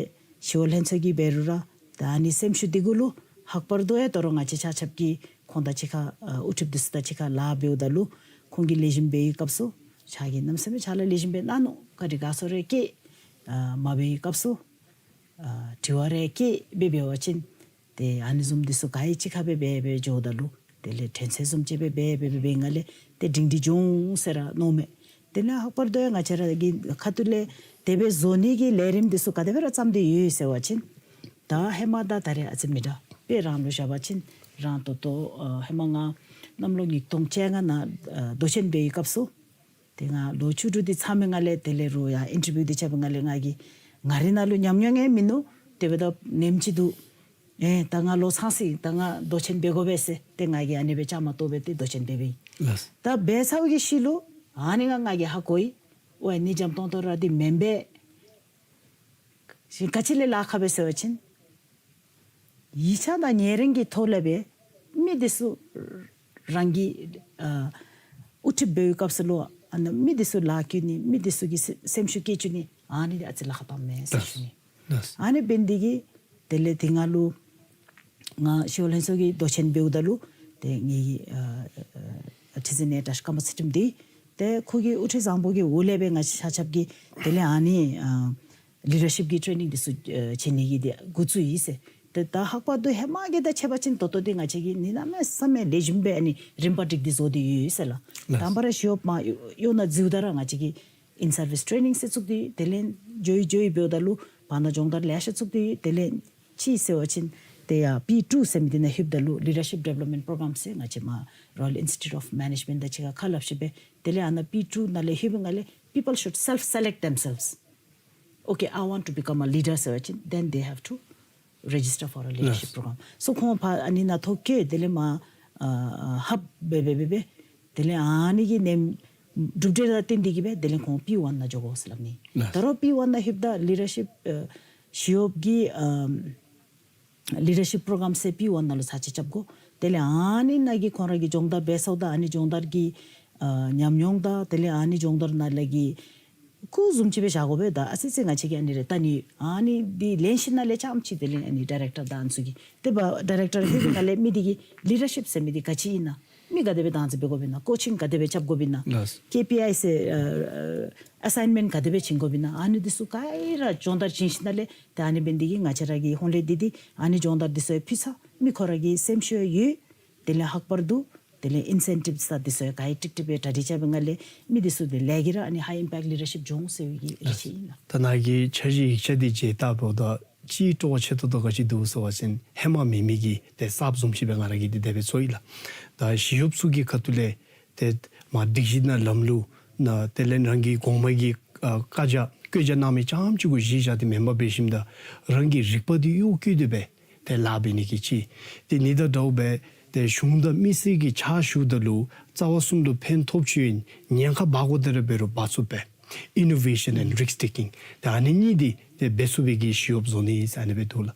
གཡོག་ལྷན་ཚོགས་ཀྱིས་འབད་རུང་ར་ད་ཨ་ནི་སེམས་ཤུགས་འདི་གུ་ལུ་ལྷག་པར་དུ་ཡང་ད་རུང་ང་བཅས་ཆ་ཁྱབ་ཀྱིས་ཁོང་དང་གཅིག་ཁར་ཨ་དབུ་ཁྲིདཔ་འདི་ཚུ་དང་གཅིག་ཁར་ལཱ་འབདཝ་ད་ལུ་ཁོང་གིས་ལེགས་ཤོམ་འབད་བའི་སྐབས་སུ་ཁྱོད་ཀྱིས་གནམ་མེད་ས་མེད་ཕྱག་ལཱ་ལེགས་ཤོམ་སྦེ་གནང་ནུག། བཀའ་དྲིན་དགའ་ཚོར་རེ་བསྐྱེད། ཨ་མ་འབད་བའི་སྐབས་སུ་ཨ་དྲི་བ་རེ་བསྐྱེད་སྦེ་འབད་བ་ཅིན་ཏེ་ཨ་ནི་བཟུམ་འདི་ཚུ་ག་ཡང་གཅིག་ཁར་སྦེ་འབད་འབད་འགྱོཝ་ད་ལུ་དེ་ལས་དྲན་ཚད་བཟུམ་ཅིག་སྦེ་འབད་འབད་འབད་འབད་ནི་ལས་ཏེ་སྒྲིང་སྒྲི་འགྱོ་འོང་ཟེར་ར་མནོཝ་མས། དེ་ལས་ལྷག་པར་དུ་ཡང་ང་བཅས་ར་གི་ཁ་ཐུག་ལས་དེ་སྦེ་བཟོ་ནི་གི་ལས་རིམ་འདི་ཚུ་ག་དེ་སྦེ་ར་བརྩམས་ཏེ་ཡོད་ཟེར་བ་ཅིན་ད་ཧེ་མ་དང་ད་རེས་ཨ་ཙི་མི་འདྲ་སྦེ་རང་ལུ་བཞག་པ་ཅིན་རང་ད་ལྟོ་ཨ་ཧེ་མ་ང་གནམ་ལོ་ཉིས་སྟོང་བཅོ་ལྔ་ནང་ཨ་མདོ་ཆེན་འབད་བའི་སྐབས་སུ་ཏེ་ང་ལོ་བཅུ་དྲུག་འདི་ཚང་པའི་སྒང་ལས་དེ་ལས་རུང་ཡང་ཨིན་ཊར་བིའུ་འདི་རྐྱབ་པའི་སྒང་ལས་ང་གིས་ང་རའི་ནང་ལུ་ཉམས་མྱོང་ཡང་མིན་ནུག། དེ་འབདཝ་ད་ནེམ་ཅིག་འདུག། ཨེ་ད་ང་ལོ་ཚང་སོ་ཡི། ད་ང་མདོ་ཆེན་འབད་དགོ་པས་ཟེར་ཏེ་ང་གིས་ཨ་ནི་སྦེ་བཅའ་མར་གཏོགས་སྦེ་ཏེ་མདོ་ཆེན་འབད་འབདཝ་ཨིན། ལགས། ད་འབད་ཚར་བའི་ཤུལ་ལུ་ཨ་ནི་ང་ང་གིས་ཧ་གོ་ཡི། ཨོ་ཨ་ནི་འཇམ་ཏོང་ཏོ་ར་འདི་མེན་པས། ག་ཅི་ལས་ལཱ་ཁག་པས་ཟེར་བ་ཅིན་ཡིག་ཆ་དང་ཉེ་རིང་གི་ཐོག་ལས་སྦེ་མི་འདི་ཚུ་རང་གི་ཨ་དབུ་ཁྲིདཔ་འབད་བའི་སྐབས་སུ་ལུ་ཨ་ནཱ་མི་འདི་ཚུ་ལཱ་བཀོད་ནི་མི་འདི་ཚུ་གི་སེམས་ཤུགས་བསྐྱེད་བཅུག་ནི་ཨ་ནི་འདི་ཨ་ཙི་ལཱ་ཁག་སྦོམ་མས་ཟེར་ཞུ་ནི། ལགས། ཨ་ནི་འབད་ནི་དེ་གིས་དེ་ལས་དེ་སྒང་ལུ་ང་ཞི་གཡོག་ལྷན་ཚོགས་ཀྱི་མདོ་ཆེན་འབདཝ་ད་ལུ་ཏེ་ངེ་གི་ཨ་ཨ་ཁྲི་འཛིན་ནཱ་བཀྲིས་ཀརྨ་ཚུལ་ཁྲིམས་འདི་ཏེ་ཁོ་གི་དབུ་ཁྲིད་བཟང་པོ་གི་འོག་ལས་སྦེ་ང་བཅས་ཆ་ཁྱབ་ཀྱིས་དེ་ལས་ཨ་ནི་ཨ་ལི་ཌར་ཤིཔ་ཀྱི་ཊེ་ནིང་འདི་ཚུ་ཨ་བྱིན་ནི་གི་འདི་འགོ་བཙུགས་ཡི་ཟེར། ཏེ་ད་ལྷག་པར་དུ་ཧེ་མ་གི་དང་ཕྱད་པ་ཅིན་ད་ལྟོ་འདི་ང་བཅས་ཀྱིས་ནི་གནམ་མེད་ས་མེད་ལེགས་ཤོམ་སྦེ་ཨ་ནི་རིམ་པ་སྒྲིག་སྟེ་བཟོ་སྟེ་ཡོད་ཟེར་ལགས། ལགས། དང་པ་ར་ཞི་གཡོགཔ་མར་གཡོག་ནང་འཛུལཝ་ད་ར་ང་བཅས་ཀྱིས་ཨིན་སར་བིསི་ཊེ་ནིང་ཟེར་བཙུགས་ཏེ་དེ་ལས་འགྱོ་ཡི་འགྱོ་ཡི་འབདཝ་ད་ལུ་བར་ན་སྦྱོང་བརྡར་ལེ་ཤ་བཙུགས་ཏེ་དེ་ལས་ཅིག་ཟེར་བ་ཅིན་ཏེ་ཡར་པི་ཊུ་ཟེར་མི་འདི་ནང་ལྷོདཔ་ད་ལུ་ལི་ཌར་ཤིཔ་ཌི་ཝེ་ལོབ་མེནཊ་པོརོ་གརམ་ཟེར་ང་བཅས་མར་རོ་ཡཱལ་ཨིནསི་ཊི་ཊུཊ་ཨོཕ་མེ་ནེཇ་མེནཊ་དང་གཅིག་ཁར་ཁ་སླབ་ཞིནམ་སྦེ་དེ་ལས་ཨ་ནཱ་པི་ཊུ་ནང་ལས་ལྷོད་པའི་སྒང་ལས་people should self select themselves. Okay, I want to become a leader ཟེར་བ་ཅིན་then they have to register for a leadership program. So ཁོང་ཕར་ཨ་ནི་ནང་ཐོ་བཀོད་དེ་ལས་མར་ཨ་ཨ་ཧབ་འབད་འབད་འབད་འབད་དེ་ལས་ཨ་ནི་གི་ནེམ་གྲུབ་འབྲས་ལུ་བརྟེན་ཏེ་གིས་སྦེ་དེ་ལས་ཁོང་པི་ཝན་ནང་འགྱོ་དགོ་ཟེར་སླབ་ནི། ད་རུང་པི་ཝན་ནང་ལྷོདཔ་ད་ལི་ཌར་ཤིཔ་ཨ་ཞི་གཡོགཔ་གི་ཨམ་ལི་ཌར་ཤིཔ་པོརོ་གརམ་ཟེར་པི་ཝན་ནང་ལུ་ཚར་གཅིག་རྐྱབ་དགོ། དེ་ལས་ཨ་ནི་ནང་གི་ཁོང་ར་གིས་སྦྱོང་བརྡར་འབད་ཚརཝ་ད་ཨ་ནི་སྦྱོང་བརྡར་གྱི་ཨ་ཉམས་མྱོང་དང་དེ་ལས་ཨ་ནི་སྦྱོང་བརྡར་ནང་ལས་ཀྱི་སྐུ་བཟུམ་ཅིག་སྦེ་བཞག་དགོ་པས། ད་ཨ་ཙི་ཙི་ང་བཅས་ཀྱིས་ཨ་ནི་རེ་ལྟ་ནི་ཨ་ནི་འདི་ལེན་ཞིནམ་ལས་རྐྱངམ་ཅིག་དེ་ལས་ཨ་ནི་ཌའི་རེཀ་ཊར་དང་ཨ་ནི་ཚུ་གིས་དེ་འབདཝ་ཌའི་རེཀ་ཊར་ལྷོད་པའི་སྒང་ལས་མི་འདི་གིས་ལི་ཌར་ཤིཔ་ཟེར་མི་འདི་ག་ཅི་ཨིན་ན། མི་ག་དེ་སྦེ་བདག་འཛིན་འབད་དགོཔ་ཨིན་ན། ཀོ་ཆིང་ག་དེ་སྦེ་རྐྱབ་དགོཔ་ཨིན་ན། ལགས། ཀེ་པི་ཨའི་ཟེར་ཨ་ཨ་ཨེ་སའིནམེནཊ་ག་དེ་སྦེ་བྱིན་དགོཔ་ཨིན་ན། ཨ་ནི་འདི་ཚུ་ག་ར་སྦྱོང་བརྡར་བྱིན་ཞིནམ་ལས་ཏེ་ཨ་ནི་འབད་ནི་འདི་གིས་ང་བཅས་ར་གི་ཧོང་ལས་འདི་འདི་ཨ་ནི་སྦྱོང་བརྡར་འདི་ཚུ་ཡང་ཕུལ་ཚར། མི་ཁོ་ར་གི་སེམས་ཤུགས་ཡང་ཡོད། དེ་ལས་ལྷག་པར་དུ་དེ་ལས་ཨིན་སེན་ཊིབས་དང་འདི་ཚུ་ཡང་ག་ཡང་ཀྲིག་ཀྲི་སྦེ་གྲ་སྒྲིག་རྐྱབ་པའི་སྒང་ལས་མི་འདི་ཚུ་དེ་ལས་ཀྱིས་ར་ཨ་ནི་ཧའི་ཨིམ་པེཀཊ་ལི་ཌར་ཤིཔ་སྦྱོང་ཟེར་བའི་གི་རེ་ཆེ་ཨིན་ལགས། ད་ནཱ་གི་འཆར་གཞི་ཡིག་ཆ་འདི་མཇལ་བལྟཝ་ད་ཅིག་སྤྲོ་བ་ཆེ་ཏོག་ཏོ་ག་ཅི་འདུག་ཟེར་བ་ཅིན་ཧེ་མ་མེད་མི་གི་ཏེ་གསརཔ་བཟུམ་ཅིག་སྦེ་ང་ར་གིས་འདི་དེ་སྦེ་ཚོར་ཡི་ལགས། ད་ཞི་གཡོགཔ་ཚུ་གི་ཁ་ཐུག་ལས་ཏེ་མར་སྒྲིག་གཞི་ནང་ལམ་ལུགས་ནང་དེ་ལས་རང་གི་གོང་མ་གི་ཨ་བཀའ་རྒྱ་བཀོད་རྒྱ་གནང་མི་རྐྱངམ་ཅིག་གུ་གཞི་བཞག་སྟེ་མེན་པར་འབད་ཞིནམ་ད་རང་གི་རིག་པ་འདི་གཡོག་བཀོལ་ཏེ་སྦེ་ཏེ་ལཱ་འབད་ནི་གི་ཅིག་ཏེ་ནི་དང་འདྲཝ་སྦེ་ ཏེ་གཞུང་དང་མི་སེར་གྱི་ཕྱག་ཞུཝ་ད་ལུ་རྩ་བ་གསུམ་ལུ་ཕན་ཐོགས་ཅིག་ཡོད་ཉེན་ཁ་འབག་དགོ་དེ་ར་འབད་རུང་འབག་ཚུགསཔ་སྦེ། Innovation and risk taking. ཏེ་ཨ་ནི་གཉིས་འདི་ཏེ་འབད་ཚུགས་པའི་གི་ཞི་གཡོགཔ་བཟོ་ནི་ཨིན་ཟེར་ཨ་ནི་སྦེ་འདུག་ལགས།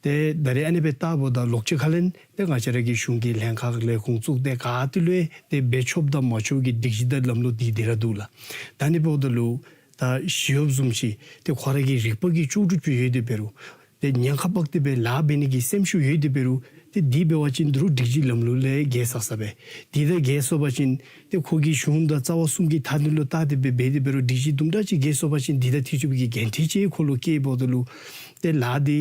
ཏེ་ད་རེས་ཨ་ནི་སྦེ་བལྟཝ་ད་ལོགས་ཅིག་ཁ་ལས་ཏེ་ང་བཅས་ར་གི་གཞུང་གི་ལྷན་ཁག་ལས་ཁུངས་གཙུག་སྡེ་ག་ཏེ་ལུ་ཏེ་འབད་ཆོགཔ་དང་མ་ཆོགཔ་གི་སྒྲིག་གཞི་དང་ལམ་ལུགས་འདི་འདི་ར་འདུག་ལགས། ད་ཨ་ནི་འབདཝ་ད་ལུ་ད་ཞི་གཡོགཔ་བཟུམ་ཅིག་ཏེ་ཁོ་ར་གི་རིག་པ་གིས་ལྕོགས་གྲུབ་ཅིག་ཡོད་དེ་འབད་རུང་ཏེ་ཉེན་ཁ་འབག་སྟེ་སྦེ་ལཱ་འབད་ནི་གི་སེམས་ཤུགས་ཡོད་དེ་འབད་རུང་ཏེ་འདི་འབད་བ་ཅིན་འདི་རུང་སྒྲིག་གཞི་ལམ་ལུགས་ལས་བརྒལ་སོང་ས་སྦེ། འདི་དང་བརྒལ་སོང་པ་ཅིན་ཏེ་ཁོ་གིས་གཞུང་དང་རྩ་བ་གསུམ་གྱི་ཐ་སྣོན་ལུ་བལྟ་སྟེ་སྦེ་འབད་དེ་འབད་རུང་སྒྲིག་གཞི་དུམ་གྲ་ཅིག་བརྒལ་སོང་པ་ཅིན་འདི་དང་འཁྲིལ་ཆོག་པའི་གི་འགན་འཁྲི་ཅིག་ཁོ་ལུ་བཀལཝ་ད་ལུ་ཏེ་ལཱ་འདི་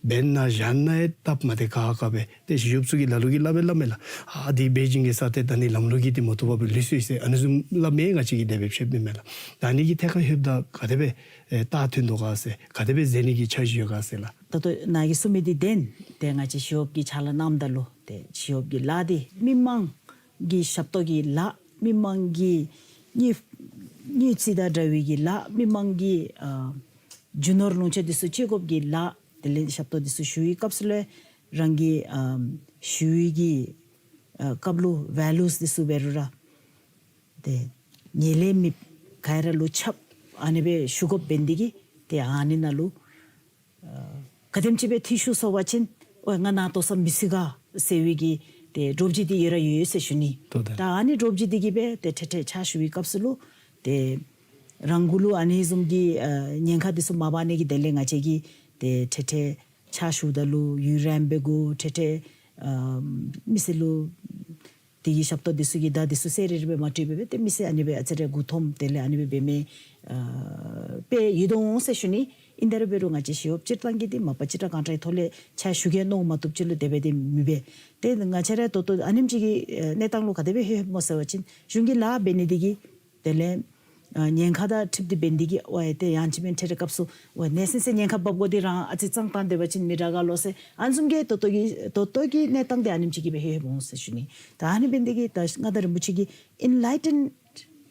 འབད་ན་བཞག་ན་ཡང་སྟབས་མ་བདེ་ཁག་ཁ་སྦེ། ཏེ་ཞི་གཡོགཔ་ཚུ་གིས་ལ་ལུ་གིས་སླབ་སྦེ་སླབ་མས་ལགས། ཨ་འདི་འབད་བྱིན་གེ་ཟེར། ཏེ་ད་ནི་ལམ་ལུགས་ཀྱིས་འདི་མ་བཏུབ་པར་སྦེ་ལུས་སོ་ཡི་ཟེར་ཨ་ནི་བཟུམ་སླབ་མས། ང་བཅས་ཀྱིས་དེ་སྦེ་བཤདཔ་མེན་མས་ལགས། ད་ཨ་ནི་གི་ཐད་ཁར་ལྷོདཔ་ད་ག་དེ་སྦེ་ཨེ་རྟགས་ཐོན་དོ་ག་ཟེར། ག་དེ་སྦེ་མཛད་ནི་གི་འཆར་གཞི་ཡོད་ག་ཟེར་ལགས། ད་ལྟོ་ནཱ་གིས་གསུངས་མི་འདི་བདེན། ཏེ་ང་བཅས་ཞི་གཡོགཔ་ཀྱིས་ཕྱག་ལཱ་གནངམ་ད་ལུ་ཏེ་ཞི་གཡོགཔ་ཀྱི་ལཱ་འདི་མི་མང་གི་ཞབས་ཏོག་གི་ལཱ་མི་མང་གི་དངུལ་དངུལ་རྩིས་དང་འདྲ་བའི་གི་ལཱ་མི་མང་གི་ཨ་རྒྱུ་ནོར་ལོངས་སྤྱོད་འདི་ཚུ་བཅོས་དགོཔ་གི་ལཱ་དེ་ལས་ཞབས་ཏོག་འདི་ཚུ་ཞུ་བའི་སྐབས་སུ་ལས་རང་གི་ཨ་ཞུ་བའི་གི་ཨ་སྐབས་ལུ་ཝེ་ལུས་འདི་ཚུ་འབད་རུང་ར་ཏེ་ཉེས་ལས་མེདཔ་ག་ར་ལུ་ཁྱབ་ཨ་ནི་སྦེ་ཞུ་དགོཔ་འབད་ནི་འདི་གིས་ཏེ་ཨ་ནི་ནང་ལུ་ཨ་ག་དེམ་ཅིག་སྦེ་འཐུས་ཤོར་སོང་པ་ཅིན་ཨོ་ང་ནཱ་ལྟོ་ས་མི་ཚུད་ག་ཟེར་བའི་གི་ཏེ་འདྲོག་བྱེལ་འདི་ཡོད་ར་ཡོད་ཟེར་ཞུ་ནི། ཏོ་ཏེ། ད་ཨ་ནི་འདྲོག་བྱེལ་འདི་གིས་སྦེ་ཏེ་ཏེ་ཏེ་ཕྱག་ཞུ་བའི་སྐབས་སུ་ལུ་ཏེ་རང་གུ་ལུ་ཨ་ནི་བཟུམ་གྱི་ཨ་ཉེན་ཁ་འདི་ཚུ་མ་འབག་ནི་གི་དོན་ལས་ང་བཅས་ཀྱིས་ཏེ་ཏེ་ཏེ་ཕྱག་ཞུཝ་ད་ལུ་ཡུན་རིངམོ་སྦེ་དགོ། ཏེ་ཏེ་ཨ་མི་སེར་ལུ་དེ་གི་ཞབས་ཏོག་འདི་ཚུ་གི་བརྡ་འདི་ཚུ་གསལ་རི་རི་སྦེ་མ་སྤྲོད་པར་སྦེ་ཏེ་མི་སེར་ཨ་ནི་སྦེ་ཨ་ཙི་རེ་མགུ་འཐོམ་དེ་ལས་ཨ་ནི་སྦེ་འབད་མི་ཨ་དཔེ་ཡོད་དོ་འོང་ཟེར་ཞུ་ནི། ཨིན་ཏེ་ར་འབད་རུང་ང་བཅས་ཞི་གཡོགཔ་སྤྱིར་བཏང་གིས་འདི་མ་པ་ཅིག་ཏ་གང་དྲག་ཐོག་ལས་ཕྱག་ཞུ་གེ་མནོ་མ་བཏུབ་ཅིག་ལུ་དེ་སྦེ་འདི་མི་འབད། ཏེ་ང་བཅས་ར་ད་ལྟོ་ཨ་ནེམ་ཅིག་གི་ཨ་གནས་སྟངས་ལུ་ག་དེ་སྦེ་ལྷོདཔ་སྨོ་ཟེར་བ་ཅིན་གཞུང་གི་ལཱ་འབད་ནི་འདི་གིས་དེ་ལས་ཨ་ཉེན་ཁ་དང་འཁྲིལ་ཏེ་འབད་ནི་འདི་གིས་ཝའེ་ཏེ་ཡང་ཅིན་མེན་ཏེ་ར་སྐབས་སུ་ཝའེ་ནེ་སེ་སེ་ཉེན་ཁ་འབབ་དགོ་འདི་རང་ཨ་ཙི་ཙང་ཏང་སྡོད་པ་ཅིན་མི་དྲག་ག་ལོ་ཟེར་ཨ་ནི་བཟུམ་གྱི་ད་ལྟོ་གི་ད་ལྟོ་གི་གནས་སྟངས་འདི་ཨ་ནེམ་ཅིག་གིས་སྦེ་ལྷོདཔ་འོང་ཟེར་ཞུ་ནི། ད་ཨ་ནི་འབད་ནི་འདི་གིས་ད་མངའ་བདག་རིན་པོ་ཆེ་གིས་enlightened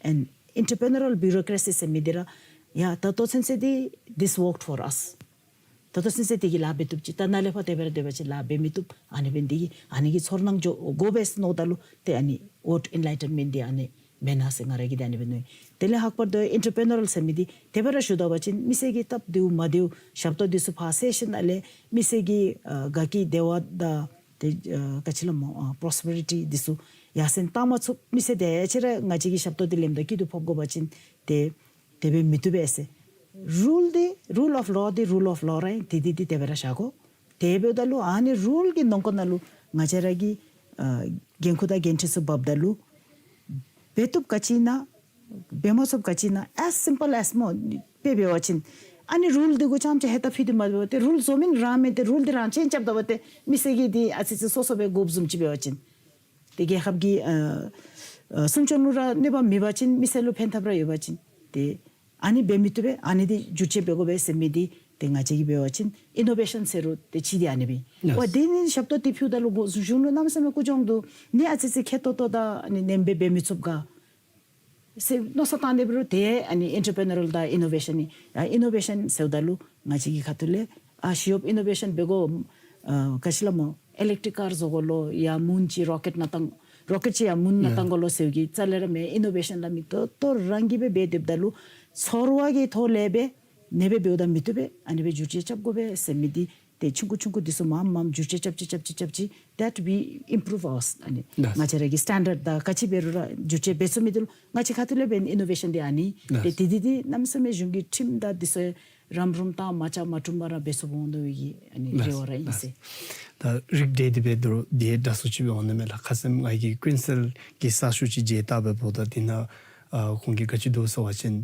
and entrepreneurial bureaucracy ཟེར་མི་འདི་ར་ཡ་ད་ལྟོ་ཚུན་ཚོད་འདི་this worked for us། ད་ལྟོ་ཚུན་ཚོད་འདི་གིས་ལཱ་འབད་བཏུབ་ཅི། ད་ནཱ་ལས་ཕར་དེ་སྦེ་ར་སྡོད་པ་ཅིན་ལཱ་འབད་མི་བཏུབ། ཨ་ནི་འབད་ནི་འདི་གིས་ཨ་ནི་གི་ཚོར་སྣང་འགྱོ་དགོ་པས་མནོཝ་ད་ལུ་ཏེ་ཨ་ནི་ཝོཊ་ཨེན་ལའི་ཊེན་མེནཊ་འདི་ཨ་ནི་མེན་ན་ཟེར་ང་ར་གིས་ཏེ་ཨ་ནི་འབད་ནི། དེ་ལས་ལྷག་པར་དུ་ཨེན་ཊར་པི་རི་ནིའུ་རཱལ་ཟེར་མི་འདི་དེ་སྦེ་ར་ཞུ་ད་པ་ཅིན་མི་སེར་གྱིས་སྟབས་བདེཝ་མ་བདེཝ་ཞབས་ཏོག་འདི་ཚུ་ཕར་སེལ་ཞིནམ་ལས་མི་སེར་གྱི་ཨ་དགའ་སྐྱིད་བདེ་བ་དང་ཏེ་ཨ་ག་ཅི་སླབ་སྨོ་ཨ་པོ་རོ་སི་པེ་རི་ཊི་འདི་ཚུ་ཡར་སེང་བཏང་མ་ཚུགས། མི་སེར་དེ་ཅིག་ར་ང་བཅས་ཀྱི་ཞབས་ཏོག་འདི་ལེནམ་ད་སྐྱིད་སྡུག་ཕོག་དགོ་པ་ཅིན་ཏེ་དེ་སྦེ་མི་བཏུབ་པས་ཟེར། རུལ་འདི་རུལ་ཨོཕ་ལོ་འདི་རུལ་ཨོཕ་ལོ་ར་ཨིན། དེ་འདི་འདི་དེ་སྦེ་ར་བཞག་དགོ། དེ་འབདཝ་ད་ལུ་ཨ་ནི་རུལ་གྱི་ནང་འཁོད་ནང་ལུ་ང་བཅས་ར་གི་ཨ་འགན་ཁུར་དང་འགན་འཁྲི་ཚུ་འབགཔ་ད་ལུ་འབད་བཏུབ་ག་ཅི་ཨིན་ན་འབད་མ་ཚུགསཔ་ག་ཅི་ཨིན་ན་as simple as སྨོ་དཔེ་འབད་བ་ཅིན་ཨ་ནི་རུལ་འདི་གུ་རྐྱངམ་ཅིག་ཧེ་ད་ཕུལ་ཏེ་མ་འབདཝ་ཏེ་རུལ་བཟོ་མི་རང་མེད་དེ་རུལ་འདི་རང་ཅན་རྐྱབ་ད་པ་ཏེ་མི་སེར་གྱིས་འདི་ཨ་ཙི་ཙི་སོ་སོ་སྦེ་དགོཔ་བཟུམ་ཅིག་འབད་བ་ཅིན་ཏེ་རྒྱལ་ཁབ་ཀྱི་ཨ་ཨ་སྲུང་སྐྱོབ་ལུ་ར་གནོད་པ་མེད་པ་ཅིན་མི་སེར་ལུ་ཕན་ཐབས་ར་ཡོད་པ་ཅིན་ཏེ་ཨ་ནི་འབད་མི་བཏུབ་པས། ཨ་ནི་འདི་བསྒྱུར་བཅོས་འབད་དགོ་པས་ཟེར་མི་འདི་ཏེ་ང་བཅས་ཀྱིས་འབད་བ་ཅིན་ཨི་ནོ་ཝེ་ཤཱན་ཟེར་རུང་ཏེ་ཅིག་འདི་ཨ་ནི་སྦེ་ཡེས། ཝའེ་དེ་ནི་ཞབས་ཏོག་འདི་ཕུལཝ་ད་ལུ་གོ་གཞུང་ལུ་གནམ་མེད་ས་མེད་ཀུ་ཅོང་འདུག། ནི་ཨ་ཙི་ཙི་ཁེ་ཏོག་ཏོ་དང་ཨ་ནི་ནེམ་སྦེ་འབད་མི་ཚུགས་ག་ཟེར་མནོ་བསམ་བཏང་སྟེ་འབད་རུང་ཏེ་ཨ་ནི་ཨེན་ཊར་པི་རི་ནིའུ་རཱལ་དང་ཨི་ནོ་ཝེ་ཤཱན་ཨིན། ཨ་ཨི་ནོ་ཝེ་ཤཱན་ཟེརཝ་ད་ལུ་ང་བཅས་ཀྱི་ཁ་ཐུག་ལས་ཨ་ཞི་གཡོགཔ་ཨི་ནོ་ཝེ་ཤཱན་འབད་དགོ། ཨ་ག་ཅི་སླབ་སྨོ་ཨི་ལེག་ཊིག་ཀར་བཟོ་དགོ་ལོ་ཡར་མུན་ཅིག་རོ་ཀེཊ་ནང་བཏང་རོ་ཀེཊ་ཅིག་ཡར་མུན་ནང་བཏང་དགོ་ལོ་ཟེར་གྱི་རྩ་ལས་ར་མེད། ཨི་ནོ་ཝེ་ཤཱན་སླབ་མི་ད་ལྟོ་རང་གིས་སྦེ་འབད་སྡོདཔ་ད་ལུ་ཚོར་བ་གི་ཐོག་ལས་སྦེ་ནེ་སྦེ་འབདཝ་ད་མི་བཏུབ་པས། ཨ་ནི་སྦེ་བསྒྱུར་བཅོས་རྐྱབ་དགོ་པས་ཟེར་མི་འདི་ཏེ་ཆུང་ཀུ་ཆུང་ཀུ་འདི་ཚུ་མངམ་མངམ་བསྒྱུར་བཅོས་རྐྱབ་ཅི་རྐྱབ་ཅི་རྐྱབ་ཅི་that we improve our ཨ་ནི་ལགས། ང་བཅས་ར་གི་སི་ཊེན་ཌརཌ་དང་ག་ཅི་འབད་རུང་ར་བསྒྱུར་བཅོས་འབད་ཚུགས་མི་འདི་ལུ་ང་བཅས་ཁ་ཐུག་ལས་འབད་ནི་ཨི་ནོ་ཝེ་ཤཱན་འདི་ཨ་ནི་ལགས། ཏེ་དེ་འདི་འདི་གནམ་མེད་ས་མེད་གཞུང་གི་ཁྲིམས་དང་འདི་ཚུ་རམ་རུམ་དང་མ་རྐྱབ་མ་བཏུབ་པར་འབད་ཚུགསཔ་འོང་དོ་བའི་གི་ཨ་ནི་ལགས། རེ་བ་ར་ཨིན་ཟེར། ལགས། ད་རིགས་འགྲེ་སྟེ་འབད་དོ་རུང་འདི་དྲག་སུ་ཅིག་འབད་འོང་ནི་མས་ལགས། ཁ་ཙ་ང་གིས་ཀུན་གསལ་གྱི་ས་ཤུགས་ཅིག་མཇལ་བལྟ་འབདཝ་ད་འདི་ནང་ཨ་ཁོང་གིས་ག་ཅི་འདུག་ཟེར་བ་ཅིན་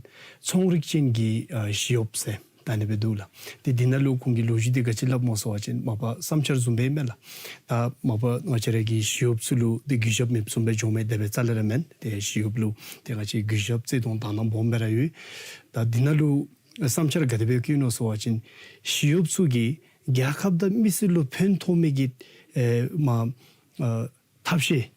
ཚོང་རིག་ཅན་གྱི་ཨ་ཞི་གཡོགཔ་ཟེར་ད་ཨ་ནི་སྦེ་འདུག་ལགས། ཏེ་འདི་ནང་ལུ་ཁོང་གི་ལོ་རྒྱུས་འདི་ག་ཅི་སླབ་སྨོ་ཟེར་བ་ཅིན་མ་པ་བསམ་འཆར་བཟུམ་སྦེ་མས་ལགས། ད་མ་པ་ང་བཅས་ར་གི་ཞི་གཡོགཔ་ཚུ་ལུ་ཏེ་གུས་ཞབས་མེདཔ་བཟུམ་སྦེ་འགྱོ་མི་དེ་སྦེ་རྩ་ལས་ར་མེན། ཏེ་ཞི་གཡོགཔ་ལུ་ཏེ་ང་བཅས་གུས་ཞབས་བརྩི་མཐོང་དག་སྣང་སྦོམ་སྦེ་ར་ཡོད། ད་འདི་ནང་ལུ་བསམ་འཆར་ག་དེ་སྦེ་བསྐྱེད་ནུག་ཟེར་བ་ཅིན་ཞི་གཡོགཔ་ཚུ་གིས་རྒྱལ་ཁབ་དང་མི་སེར་ལུ་ཕན་ཐོགས་མི་གི་ཨེ་མ་ཨ་ཐབས་ཤེས་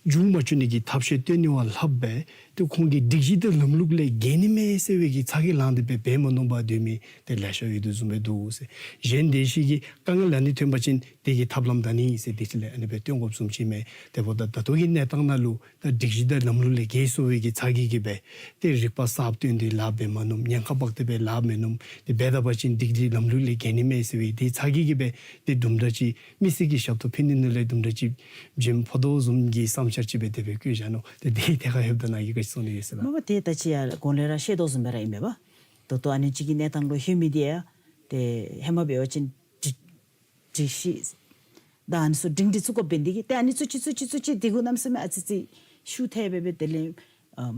མཇུག་མ་བསྐྱོན་ནི་གི་ཐབས་ཤེས་སྟོན་ནི་བ་ལྷག་སྦེ་ ཏེ་ཁོང་གིས་སྒྲིག་གཞི་དང་ལམ་ལུགས་ལས་འགལ་ནི་མས་ཟེར་བའི་གི་ཚ་གྱང་ལངས་ཏེ་སྦེ་འབད་མ་མནོ་བར་སྡོད་མི་ཏེ་ལེ་ཤ་ཡོད་དོ་བཟུམ་སྦེ་འདུག་ཟེར། གཞན་དེ་ཅིག་གིས་དཀའ་ངལ་ཨ་ནི་ཐོན་པ་ཅིན་དེ་གི་ཐབས་ལམ་ད་ནི་ཟེར་དེ་ཅིག་ལས་ཨ་ནི་སྦེ་སྟོན་དགོཔ་བཟུམ་ཅིག་མས། དེ་འབདཝ་ད་ད་ལྟོ་གི་གནས་སྟངས་ནང་ལུ་ད་སྒྲིག་གཞི་དང་ལམ་ལུགས་ལས་འགལ་སོང་བའི་གི་ཚ་གྱང་གིས་སྦེ་ཏེ་རིག་པ་གསརཔ་བཏོན་ཏེ་ལཱ་འབད་མ་མནོཝ། ཉེན་ཁ་འབག་སྟེ་སྦེ་ལཱ་མི་མནོཝ། དེ་འབད་ད་པ་ཅིན་སྒྲིག་གཞི་ལམ་ལུགས་ལས་འགལ་ནི་མས་ཟེར་བའི་དེ་ཚ་གྱང་གིས་སྦེ་ཏེ་དུམ་གྲ་ཅིག་མི་སེར་གྱི་ཞབས་ཏོག་ཕུལ་ནི་ནང་ལས་དུམ་གྲ་ཅིག་བྱིངམ་ཕོག་དོ་བཟུམ་གྱི་བསམ་འཆར་ཅིག་སྦེ་དེ་སྦེ་བཀོད་བཞག་ནུག། ཏེ་དེའི་ཐད་ཁར་ལྷོདཔ་ད་ནཱ་གིས་ག་ཅི་གསུང་ནི་ཡོད་ཟེར་ན། མ་པ་ཏེ་ད་ཅི་ཡར་གོང་ལས་ར་བཤད་དོ་བཟུམ་སྦེ་ར་ཨིན་མས་པ། ད་ལྟོ་ཨ་ནི་ཅིག་གི་གནས་སྟངས་ལུ་ལྷོད་མི་འདི་ཡང་ཏེ་ཧེ་མ་འབད་བ་ཅིན་སྒྲིག་སྒྲིག་གཞི་ད་ཨ་ནི་ཚུ་སྒྲིང་སྒྲི་བཙུགས་དགོཔ་འབད་ནི་འདི་གིས་ཏེ་ཨ་ནི་བཙུགས་ཅི་བཙུགས་ཅི་བཙུགས་ཅི་དེ་གུ་གནམ་མེད་ས་མེད་ཨ་ཙི་ཅིག་ཤུགས་ཐལ་སྦེ་སྦེ་དེ་ལས་ཨམ་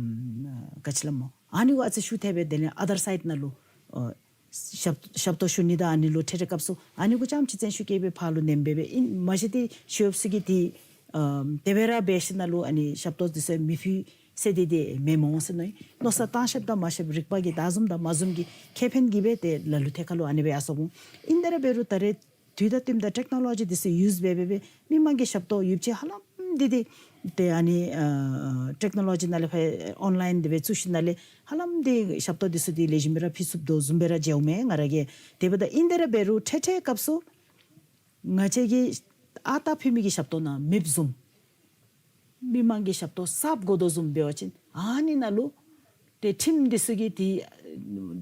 ག་ཅི་སླབ་སྨོ། ཨ་ནི་གུ་ཨ་ཙི་ཤུགས་ཐལ་སྦེ་དེ་ལས་other side ནང་ལུ་ཨ་ཞབས་ཞབས་ཏོག་ཞུ་ནི་དང་ཨ་ནི་ལུ་འཕྲལ་འཕྲལ་སྐབས་སུ་ཨ་ནི་གུ་རྐྱངམ་ཅིག་བརྩོན་ཤུགས་བསྐྱེད་སྦེ་ཕར་ལུ་ནེམ་སྦེ་སྦེ་ཨིན། མ་གཞི་ཏེ་ཞི་གཡོགཔ་ཚུ་གིས་ཏེ་ཨམ་དེ་སྦེ་ར་འབད་ཞིནམ་ལས་ཨ་ནི་ཞབས་ཏོག་འདི་ཚུ་མི་ཕུལ་ཟེར་དེ་དེ་མེན་སྨོ་ཟེར་མནོ་ཡི། མནོ་བསམ་བཏང་ཤེསཔ་དང་མ་ཤེསཔ་རིག་པ་གིས་ད་བཟུམ་དང་མ་བཟུམ་གྱི་ཁེ་ཕན་གྱིས་སྦེ་ཏེ་ལ་ལུ་ཐད་ཁར་ལུ་ཨ་ནི་སྦེ་ཡར་སོང་འོང་། ཨིན་དེ་ར་འབད་རུང་ད་རེས་དུས་དང་བསྟུནམ་ད་ཊེཀ་ནོ་ལོ་ཇི་འདི་ཚུ་ཡུསི་འབད་འབད་སྦེ་མི་མང་གི་ཞབས་ཏོག་ཡོདཔ་ཅིག་ཧ་ལམ་འདི་འདི་ཏེ་ཨ་ནི་ཨ་ཊེཀ་ནོ་ལོ་ཇི་ནང་ལས་ཕར་ཨོན་ལའིན་འདི་སྦེ་བཙུགས་ཞིནམ་ལས་ཧ་ལམ་འདི་ཞབས་ཏོག་འདི་ཚུ་འདི་ལེགས་ཤོམ་སྦེ་ར་ཕུལ་ཚུགསཔ་དོ་བཟུམ་སྦེ་ར་མཇལཝ་མས་ང་ར་གིས། དེ་འབདཝ་ད་ཨིན་དེ་ར་འབད་རུང་འཕྲལ་འཕྲལ་སྐབས་སུ་ང་བཅས་ཀྱིས་ཨ་རྟག་ཕུལ་མི་གི་ཞབས་ཏོག་ནང་མེདཔ་བཟུམ། མི་མང་གི་ཞབས་ཏོག་གསརཔ་དགོ་དོ་བཟུམ་འབད་བ་ཅིན་ཨ་ནི་ནང་ལུ་ཏེ་ཁྲིམས་འདི་ཚུ་གིས་དེ་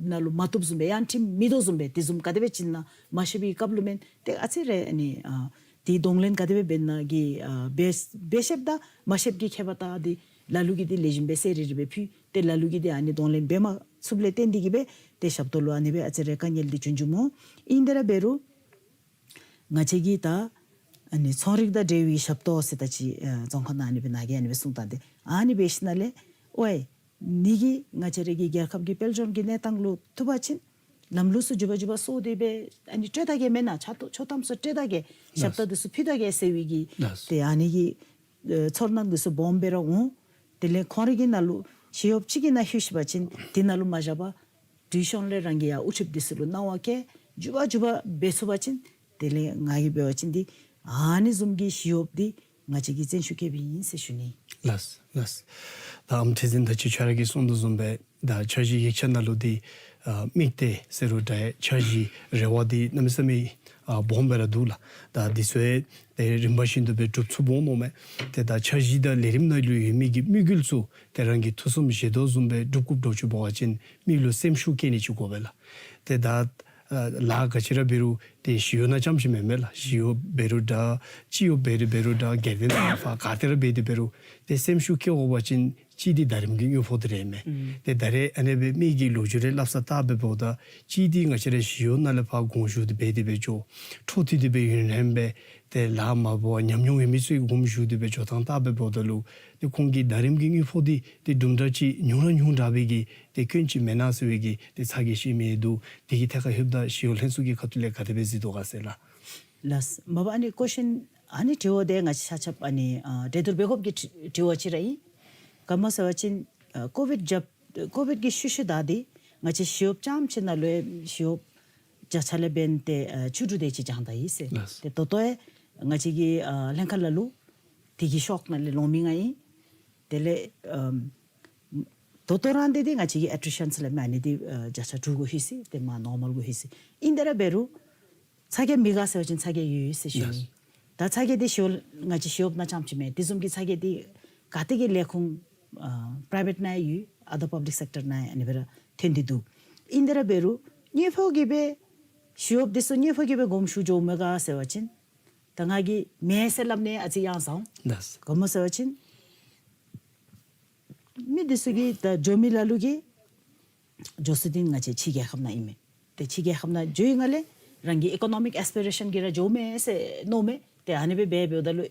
ནང་ལུ་མ་བཏུབ་བཟུམ་སྦེ་ཡང་ཁྲིམས་མེད་དོ་བཟུམ་སྦེ་དེ་བཟུམ་ག་དེ་སྦེ་ཅིག་ཨིན་ན་མ་ཤེས་པའི་སྐབས་ལུ་མེན། ཏེ་ཨ་ཙི་རེ་ཨ་ནི་ཨ་དེ་གདོང་ལེན་ག་དེ་སྦེ་འབད་ན་གི་ཨ་འབད་འབད་ཤེསཔ་དང་མ་ཤེསཔ་གི་ཁྱད་པར་ད་དེ་ལ་ལུ་གིས་དེ་ལེགས་ཤོམ་སྦེ་གསལ་རི་རི་སྦེ་ཕུལ། ཏེ་ལ་ལུ་གིས་དེ་ཨ་ནི་གདོང་ལེན་འབད་མ་ཚུགསཔ་ལས་བརྟེན་ཏེ་གིས་སྦེ་ཏེ་ཞབས་ཏོག་ལུ་ཨ་ནི་སྦེ་ཨ་ཙི་རེ་དཀའ་ངལ་འདི་བྱུང་བྱུངམ་སྨོ། ཨིན་དེ་ར་འབད་རུང་ང་བཅས་ཀྱིས་ད་ཨ་ནི་ཚོང་རིག་དང་འབྲེལ་བའི་ཞབས་ཏོག་ཟེར་ད་ཅི་ཨ་རྫོང་ཁ་ནང་ཨ་ནི་སྦེ་ནཱ་གིས་ཨ་ནི་སྦེ་གསུངས་ད་དེ་ཨ་ནི་འབད་ཞིནམ་ལས་ཝའི་ནི་གི་ང་བཅས་ར་གི་རྒྱལ་ཁབ་ཀྱི་དཔལ་འབྱོར་གྱི་གནས་སྟངས་ལུ་བཏུབ་པ་ཅིན་ལམ་ལུགས་ཚུ་མགྱོགས་པ་མགྱོགས་པ་སོར་ཏེ་སྦེ་ཨ་ནི་སྤྲོད་ད་གེ་མེན་ན་ཆ་ཏོ་ཆོག་ཐམ་ཚུ་སྤྲོད་ད་གེ་ཞབས་ཏོག་འདི་ཚུ་ཕུལ་ད་གེ་ཟེར་བའི་གི་ཏེ་ཨ་ནི་གི་ཨེ་ཚོར་སྣང་འདི་ཚུ་སྦོམ་སྦེ་ར་འོང་། དེ་ལས་ཁོང་རའི་གི་ནང་ལུ་ཞི་གཡོགཔ་ཅིག་གི་ནང་ལྷོད་ཞིནམ་ཅིན་དེ་ནང་ལུ་མ་བཞག་པར་དུས་ཤོང་ལས་རང་གི་ཡང་དབུ་ཁྲིདཔ་འདི་ཚུ་ལུ་གནང་བ་བཀལ་མགྱོགས་པ་མགྱོགས་པ་འབད་ཚུགས་པ་ཅིན་དེ་ལས་ང་གིས་འབད་བ་ཅིན་འདི་ཨ་ནི་བཟུམ་གྱི་ཞི་གཡོགཔ་འདི་ང་བཅས་ཀྱིས་བརྩོན་ཤུགས་བསྐྱེདཔ་ཨིན་ཟེར་ཞུ་ནི། ལགས་ལགས། ད་ཨམ་ཁྲི་འཛིན་ད་ཅི་ཁྱོད་ར་གིས་གསུངས་དོ་བཟུམ་སྦེ་ད་འཆར་གཞི་ཡིག་ཆ་ནང་ལུ་འདི་ཨ་དམིགས་གཏད་ཟེར་རུང་འདྲ་འཆར་གཞི་རེ་བ་འདི་གནམ་མེད་ས་མེད་ཨ་སྦོམ་སྦེ་ར་འདུག་ལགས། ད་འདི་ཚུ་ཏེ་རིམ་པ་བཞིན་དུ་སྦེ་འགྲུབ་ཚུགསཔ་འོང་མནོཝ་མས། ཏེ་ད་འཆར་གཞི་དང་ལས་རིམ་ནང་ལུ་ཡོད་མི་གི་དམིགས་ཡུལ་ཚུ་ཏེ་རང་གིས་ཐུགས་བསམ་བཞེས་དོ་བཟུམ་སྦེ་འགྲུབ་དགོཔ་འདྲཝ་ཅིག་འབད་བ་ཅིན་མིག་ལུ་སེམས་ཤུགས་བསྐྱེད་ནི་ཅིག་དགོ་པས་ལགས། ཏེ་ད་ཨ་ལཱ་ག་ཅི་ར་འབད་རུང་ཏེ་ཞི་གཡོག་ནང་རྐྱངམ་ཅིག་མེན་མས་ལགས། ཞི་གཡོག་འབད་རུང་འདྲ་སྤྱི་གཡོག་འབད་རུང་འབད་རུང་འདྲ་སྒེར་སྡེ་ནང་ཕར་ག་ཏེ་ར་འབད་དེ་འབད་རུང་ཏེ་སེམས་ཤུགས་བསྐྱེད་དགོ་པ་ཅིན་གཅིག་འདི་ཟླ་རིམ་གྱི་དངུལ་ཕོགས་འདི་ར་མས། ཨུམ། ཏེ་ད་རེས་ཨ་ནི་སྦེ་མི་གི་ལོ་རྒྱུས་རེ་སླབ་ས་བལྟ་སྦེ་འབདཝ་ད་གཅིག་འདི་ང་བཅས་ར་ཞི་གཡོག་ནང་ལས་ཕར་དགོངས་ཞུ་སྟེ་འབད་དེ་འབད་འགྱོ། འཕྲོ་མཐུད་དེ་སྦེ་ཡུན་རིངམོ་སྦེ་ཏེ་ལཱ་མ་འབད་བར་ཉམས་མྱོང་ཡོད་མི་ཚུ་གི་དགོངས་ཞུ་སྟེ་སྦེ་འགྱོ་ཐངས་བལྟ་སྦེ་འབདཝ་ད་ལུ་ཏེ་ཁོང་གི་ཟླ་རིམ་གྱི་དངུལ་ཕོགས་འདི་ཏེ་དུམ་གྲ་ཅིག་ཉུང་ར་ཉུང་དྲགས་པའི་གི་ཏེ་སྐྱོན་ཅིག་མེན་ན་ཟེར་བའི་གི་ཏེ་ཚ་གྱང་ཅིག་མི་འདུག། དེ་གི་ཐད་ཁར་ལྷོདཔ་ད་ཞི་གཡོག་ལྷན་ཚོགས་ཀྱི་ཁ་ཐུག་ལས་ག་དེ་སྦེ་གཟིགས་དོ་ག་ཟེར་ལགས། ལགས། མ་པ་ཨ་ནི་ཀོ་ཤཱན་ཨ་ནི་དྲི་བ་འདི་ང་བཅས་ཆ་ཁྱབ་ཨ་ནི་ཨ་གྲོས་བསྡུར་འབད་དགོཔ་གི་དྲི་དྲི་བ་ཅིག་ར་ཨིན། ག་སྨོ་ཟེར་བ་ཅིན་ཨ་ཀོ་བིཌ་རྒྱབ་ཀོ་བིཌ་ཀྱི་ཤུལ་ཤུལ་ད་འདི་ང་བཅས་ཞི་གཡོགཔ་རྐྱངམ་ཅིག་ནང་ལུ་ཡང་ཞི་གཡོགཔ་བརྒྱ་ཆ་ལས་འབདན་ཏེ་ཨ་བཅུ་དྲུག་དེ་ཅིག་བྱུང་ད་ཡི་ཟེར། ལགས། ཏེ་ད་ལྟོ་ཡང་ང་བཅས་ཀྱི་ཨ་ལྷན་ཁག་ལ་ལུ་དེ་གི་ཤོག་ནང་ལས་ལོང་མི་ང་ཨིན། དེ་ལས་ཨམ་ད་ལྟོ་ར་འདི་འདི་ང་བཅས་ཀྱི་ཨེ་ཊི་རི་ཤཱན་ཟེར་སླབ་མི་ཨ་ནི་འདི་ཨ་བརྒྱ་ཆ་དྲུག་གུ་ལྷོད་ཅི། ཏེ་མར་ནོར་མལ་གུ་ལྷོད་ཅི། ཨིན་དེ་ར་འབད་རུང་ཚ་གྱང་མེད་ག་ཟེར་བ་ཅིན་ཚ་གྱང་ཡོད་ཟེར་ཞུ་ནི། ལགས། ད་ཚ་གྱང་འདི་ཞི་གཡོག་ང་བཅས་ཞི་གཡོགཔ་ནང་རྐྱངམ་ཅིག་མེན། དེ་བཟུམ་གྱི་ཚ་གྱང་འདི་ག་ཏེ་གི་ལས་ཁུངས་ཨ་པྲའི་བེཊ་ནང་ཡང་ཡོད། ཨ་དར་པབ་ལིཀ་སེཀ་ཊར་ནང་ཡང་ཨ་ནི་སྦེ་ར་ཐོན་ཏེ་འདུག། ཨིན་དེ་ར་འབད་རུང་དངུལ་ཕོགས་ཀྱིས་སྦེ་ཞི་གཡོགཔ་འདི་ཚུ་དངུལ་ཕོགས་ཀྱིས་སྦེ་དགོངས་ཞུ་འགྱོཝ་མས་ག་ཟེར་བ་ཅིན་ད་ང་གིས་མེན་ཟེར་སླབ་ནི་ཨ་ཙི་ཡང་ཟང་། ལགས། ག་སྨོ་ཟེར་བ་ཅིན་མི་འདི་ཚུ་གིས་ད་འགྱོ་མི་ལ་ལུ་གིས་འགྱོ་ས་འདི་ང་བཅས་ཕྱི་རྒྱལ་ཁབ་ནང་ཨིན་མས། ཏེ་ཕྱི་རྒྱལ་ཁབ་ནང་འགྱོ་བའི་སྒང་ལས་རང་གི་ཨི་ཀོ་ནོ་མིག་ཨེས་པི་རེ་ཤཱན་གྱིས་ར་འགྱོཝ་མས་ཟེར་མནོཝ་མས། ཏེ་ཨ་ནི་སྦེ་འབད་འབདཝ་ད་ལུ་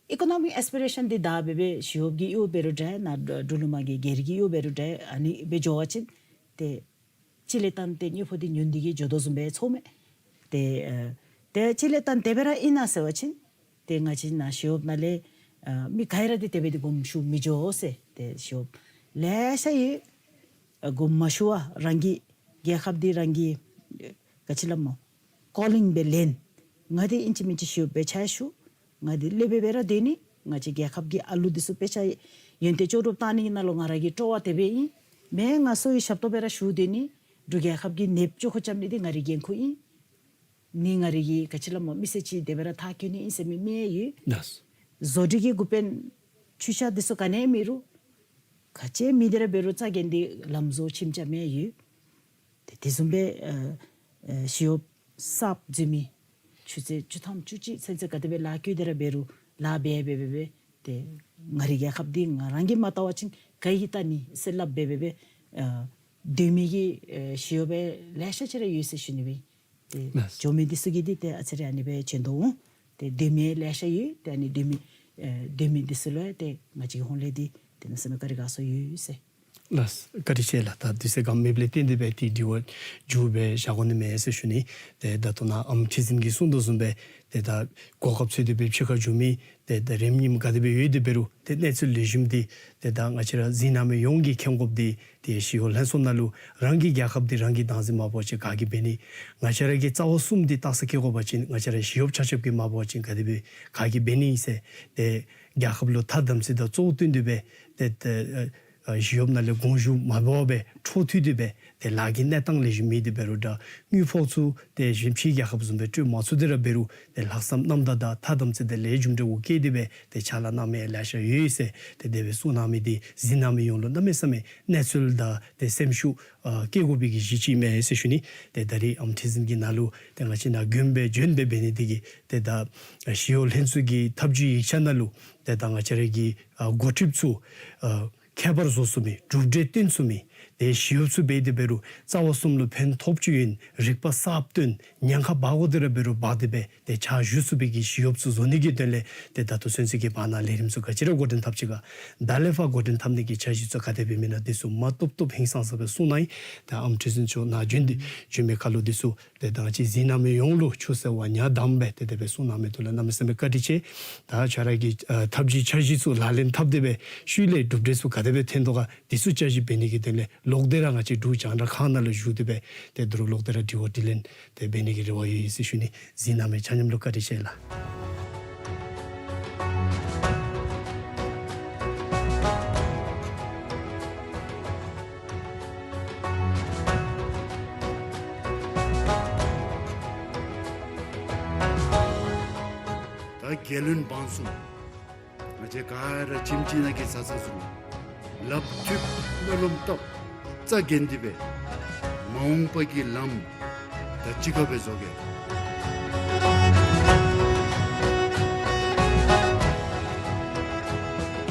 ཨི་ཀོ་ནོ་མིག་ཨེས་པི་རེ་ཤཱན་འདི་ད་འབད་འབད་ཞི་གཡོགཔ་གི་ཡོད་འབད་རུང་འདྲ་ན་འབྲུག་ལུ་མ་གི་སྒེར་གྱི་ཡོད་འབད་རུང་འདྲ་ཨ་ནི་སྦེ་འགྱོ་བ་ཅིན་ཏེ་གཅིག་ལས་བརྟེན་ཏེ་དངུལ་ཕོགས་འདི་ཉུང་སྟེ་གིས་འགྱོ་དོ་བཟུམ་སྦེ་ཚོརཝ་མས། ཏེ་ཨ་ཏེ་གཅིག་ལས་བརྟེན་དེ་སྦེ་ར་ཨིན་ན་ཟེར་བ་ཅིན་ཏེ་ང་བཅས་ནཱ་ཞི་གཡོགཔ་ནང་ལས་ཨ་མི་ག་ར་འདི་དེ་སྦེ་འདི་དགོངས་ཞུ་མི་འགྱོ་ཟེར། ཏེ་ཞི་གཡོགཔ་ལེ་ཤ་ཡོད། ཨ་དགོངས་མ་ཞུ་བར་རང་གི་རྒྱལ་ཁབ་འདི་རང་གི་ཨ་ག་ཅི་སླབ་སྨོ་ཀོ་ལིང་སྦེ་ལེན། ང་འདི་ཨིན་ཅི་མིན་ཅི་ཞི་གཡོགཔ་སྦེ་ཕྱག་ཞུ། ང་འདི་སློབ་དཔོན་སྦེ་ར་སྡོད་ནི། ང་བཅས་རྒྱལ་ཁབ་ཀྱི་ཨ་ལུ་འདི་ཚུ་དཔེ་ཆ་ ཡོན་ཏན་ལྕོགས་གྲུབ་བཏང་ནི་གི་ནང་ལུ་ང་ར་གི་སྤྲོ་བ་དེ་སྦེ་ཨིན། མེན་ང་སོ་གི་ཞབས་ཏོག་སྦེ་ར་ཞུ་སྡོད་ནི། འབྲུག་རྒྱལ་ཁབ་ཀྱི་ནདཔ་ཅོག་ཁ་རྐྱབ་ནི་འདི་ང་རའི་འགན་ཁུར་ཨིན། ནི་ང་རའི་གི་ག་ཅི་སླབ་སྨོ་མི་སེར་ཅིག་དེ་སྦེ་ར་མཐར་འཁྱོལ་ནི་ཨིན་ཟེར་མི་མེད་ཡོད། ལགས། བཟོ་སྒྲིག་གི་འགོ་དཔོན་ཆོས་ཞབས་འདི་ཚུ་ག་ནི་ཡང་མེད་རུང་ག་ཅི་མེད་དེ་ར་འབད་རུང་རྩ་འགེངས་ཏེ་ལམ་བཟོ་ཁྱིམ་རྐྱབ་མི་ཡོད། ཏེ་དེ་བཟུམ་སྦེ་ཨ་ཨ་ཞི་གཡོགཔ་གསརཔ་འཛུལ་མི་ཆུ་ཚོད་བཅུ་ཐམ་བཅུ་གཅིག་ཚུན་ཚོད་ག་དེ་སྦེ་ལཱ་བཀོལ་ཏེ་ར་འབད་རུང་ལཱ་འབད་འབད་འབད་འབད་ཏེ་ང་རའི་རྒྱལ་ཁབ་འདི་ང་རང་གིས་མ་བལྟ་བ་ཅིན་ག་གིས་བལྟ་ནི་ཟེར་སླབ་འབད་འབད་འབད་ཨ་སྡོད་མི་གི་ཨ་ཞི་གཡོགཔ་ལེ་ཤ་ཅིག་ར་ཡོད་ཟེར་ཞུ་ནི་སྦེ། ཏེ་ལགས། འགྱོ་མི་འདི་ཚུ་གིས་འདི་ཏེ་ཨ་ཙི་རེ་ཨ་ནི་སྦེ་བྱོན་དོ་འོང་། ཏེ་སྡོད་མི་ལེ་ཤ་ཡོད། ཏེ་ཨ་ནི་སྡོད་མི་ཨ་སྡོད་མི་འདི་ཚུ་ལུ་ཏེ་ང་བཅས་ཀྱི་ཧོངས་ལས་འདི་ཏེ་གནམ་མེད་ས་མེད་བཀའ་དྲིན་དགའ་ཚོར་ཡོད་ཟེར། ལགས། བཀའ་དྲིན་ཆེ་ལགས། ད་དུས་ཚོད་གནམ་མེད་ས་མེད་བརྟེན་ཏེ་སྦེ་ཏེ་དྲི་བ་མཇུག་སྦེ་བཞག་དགོ་ནི་མས་ཟེར་ཞུ་ནི། ཏེ་ད་ལྟོ་ནཱ་ཨམ་ཁྲི་འཛིན་གྱིས་གསུང་དོ་བཟུམ་སྦེ་ཏེ་ད་གོ་སྐབས་འཚོལ་ཏེ་སྦེ་ཕྱི་ཁར་འགྱོ་མི་ཏེ་ད་རིམ་གཉིསམ་ག་དེ་སྦེ་ཡོད་དེ་འབད་རུང་ཏེ་གནས་ཚུལ་ལེགས་ཤོམ་འདི་ཏེ་ད་ང་བཅས་ར་འཛིན་རྣམ་གཡོག་ཡོངས་ཀྱིས་མཁྱེན་དགོཔ་འདི་ཏེ་ཞི་གཡོག་ལྷན་ཚོགས་ནང་ལུ་རང་གི་རྒྱལ་ཁབ་འདི་རང་གིས་བདག་འཛིན་མ་འབད་བ་ཅིན་ག་གིས་འབད་ནི། ང་བཅས་ར་གི་རྩ་བ་གསུམ་འདི་རྟགས་གསལ་བཀལ་དགོ་པ་ཅིན་ང་བཅས་ར་ཞི་གཡོགཔ་ཆ་ཁྱབ་ཀྱིས་མ་འབད་བ་ཅིན་ག་དེ་སྦེ་ག་གིས་འབད་ནི་ཟེར། ཏེ་རྒྱལ་ཁབ་ལུ་ཐ་དམ་ཚིག་དང་གཙོ་བོ་བསྟེན་ཏེ་སྦེ་ཏེ་ཏེ་ཨ་ཨ་ཞི་གཡོགཔ་ནང་ལས་དགོངས་ཞུ་མ་འབད་བར་སྦེ་འཕྲོ་མཐུད་དེ་སྦེ་ཏེ་ལཱ་གི་གནས་སྟངས་ལེགས་ཤོམ་མེད་དེ་འབད་རུང་འདྲ་དངུལ་ཕོགས་ཚུ་ཏེ་གཞན་ཕྱི་རྒྱལ་ཁབ་བཟུམ་སྦེ་སྤྲོད་མ་ཚུགས་ཏེ་ར་འབད་རུང་ཏེ་ལྷག་བསམ་རྣམ་དག་དང་ཐ་དམ་ཚིག་དང་ལེགས་ཤོམ་འབྲེལ་བ་བཀལ་ཏེ་སྦེ་ཏེ་ཕྱག་ལཱ་གནང་མི་ལེ་ཤ་ཡོད་ཟེར་ཏེ་དེ་སྦེ་གསུང་གནང་མི་འདི་འཛིན་རྣམ་གཡོག་ཡོངས་ལུ་གནམ་མེད་ས་མེད་གནས་ཚུལ་དང་ཏེ་སེམས་ཤུགས་ཨ་བསྐྱེད་དགོ་པའི་གི་གཞི་ཅིག་མས་ཟེར་ཞུ་ནི། ཏེ་ད་རིས་ཨམ་ཁྲི་འཛིན་གྱི་ནང་ལུ་ཏེ་ང་བཅས་ནཱ་དགོན་པའི་འགྱོ་བ་འབད་ནི་འདི་གིས་ཏེ་ད་ཞི་གཡོག་ལྷན་ཚོགས་ཀྱི་ཐབས་བྱུས་ཡིག་ཆ་ནང་ལུ་ཏེ་ད་ང་བཅས་ར་གི་ཨ་འགོ་ཁྲིདཔ་ཚུ་ཨ་ཁྱད་པར་བཟོ་ཚུགས་མི་གྲུབ་འབྲས་སྟོན་ཚུགས་མི་ཏེ་ཞི་གཡོགཔ་ཚུ་འབད་དེ་འབད་རུང་རྩ་བ་གསུམ་ལུ་ཕན་ཐོགས་ཅིག་ཡོད། རིག་པ་གསརཔ་བཏོན། ཉེན་ཁ་འབག་དགོ་དེ་ར་འབད་རུང་འབག་སྟེ་སྦེ་ཏེ་ཕྱག་ཞུ་ཚུགས་པའི་གི་ཞི་གཡོགཔ་ཚུ་བཟོ་ནི་གི་དོན་ལས་ཏེ་ད་ལྟོ་ཚུན་ཚོད་ཀྱི་བར་ན་ལས་རིམ་ཚུ་ག་ཅི་ར་འགོ་འདྲེན་འཐབ་ཅི་ག། ད་ལས་ཕར་འགོ་འདྲེན་འཐབ་ནི་གི་འཆར་གཞི་ཚུ་ག་དེ་སྦེ་མེན་ན་འདི་ཚུ་མ་བཏུབ་བཏུབ་ཧིང་སངས་ས་སྦེ་གསུང་གནང་ཡི། ད་ཨམ་ཁྲི་འཛིན་མཆོག་ནཱ་བྱོན་ཏེ་བྱོན་མི་ཁར་ལུ་འདི་ཚུ་ཏེ་ད་ང་བཅས་འཛིན་རྣམ་གཡོག་ཡོངས་ལུ་ཆུ་ཟེར་བ་ཉ་དམ་སྦེ་ཏེ་དེ་སྦེ་གསུང་གནང་མི་འདི་ལུ་གནམ་མེད་ས་མེད་བཀའ་དྲིན་ཆེ། ད་ཁྱོད་ར་གི་ཨ་ཐབས་བྱུས་འཆར་གཞི་ཚུ་ལག་ལེན་འཐབ་སྟེ་སྦེ་ཤུལ་ལས་གྲུབ་འབྲས་ཚུ་ག་དེ་སྦེ་ཐོན་དོ་ག་འདི་ཚུ་བསྐྱར་ཞིབ་འབད་ནི་གི་དོན་ལས་ལོག་སྟེ་ར་ང་བཅས་འབྲུག་རྒྱང་བསྒྲགས་ཁང་ནང་ལུ་བཞུགས་ཏེ་སྦེ་ཏེ་འབྲུག་ལོག་སྟེ་ར་དྲི་བ་དྲིས་ལན་ཏེ་འབད་ནི་གི་རེ་བ་ཡོད་ཡོད་ཟེར་ཞུ་ནི། འཛིན་རྣམ་གཡོག་ཆ་མཉམ་ལུ་བཀའ་དྲིན་ཆེ་ལགས། ད་རྒྱལ་བློན་འབངས་གསུམ་ང་བཅས་ག་ར་ཁྱིམ་གཅིག་ནང་གི་བཟའ་ཚང་ཚུ་ལུ་ལགཔ་མཐུད་སྨོན་ལམ་བཏབ། རྩ་འགེངས་ཏེ་སྦེ་མ་འོངས་པ་གི་ལམ་ད་གཅིག་ཁར་སྦེ་བཟོ་གེ།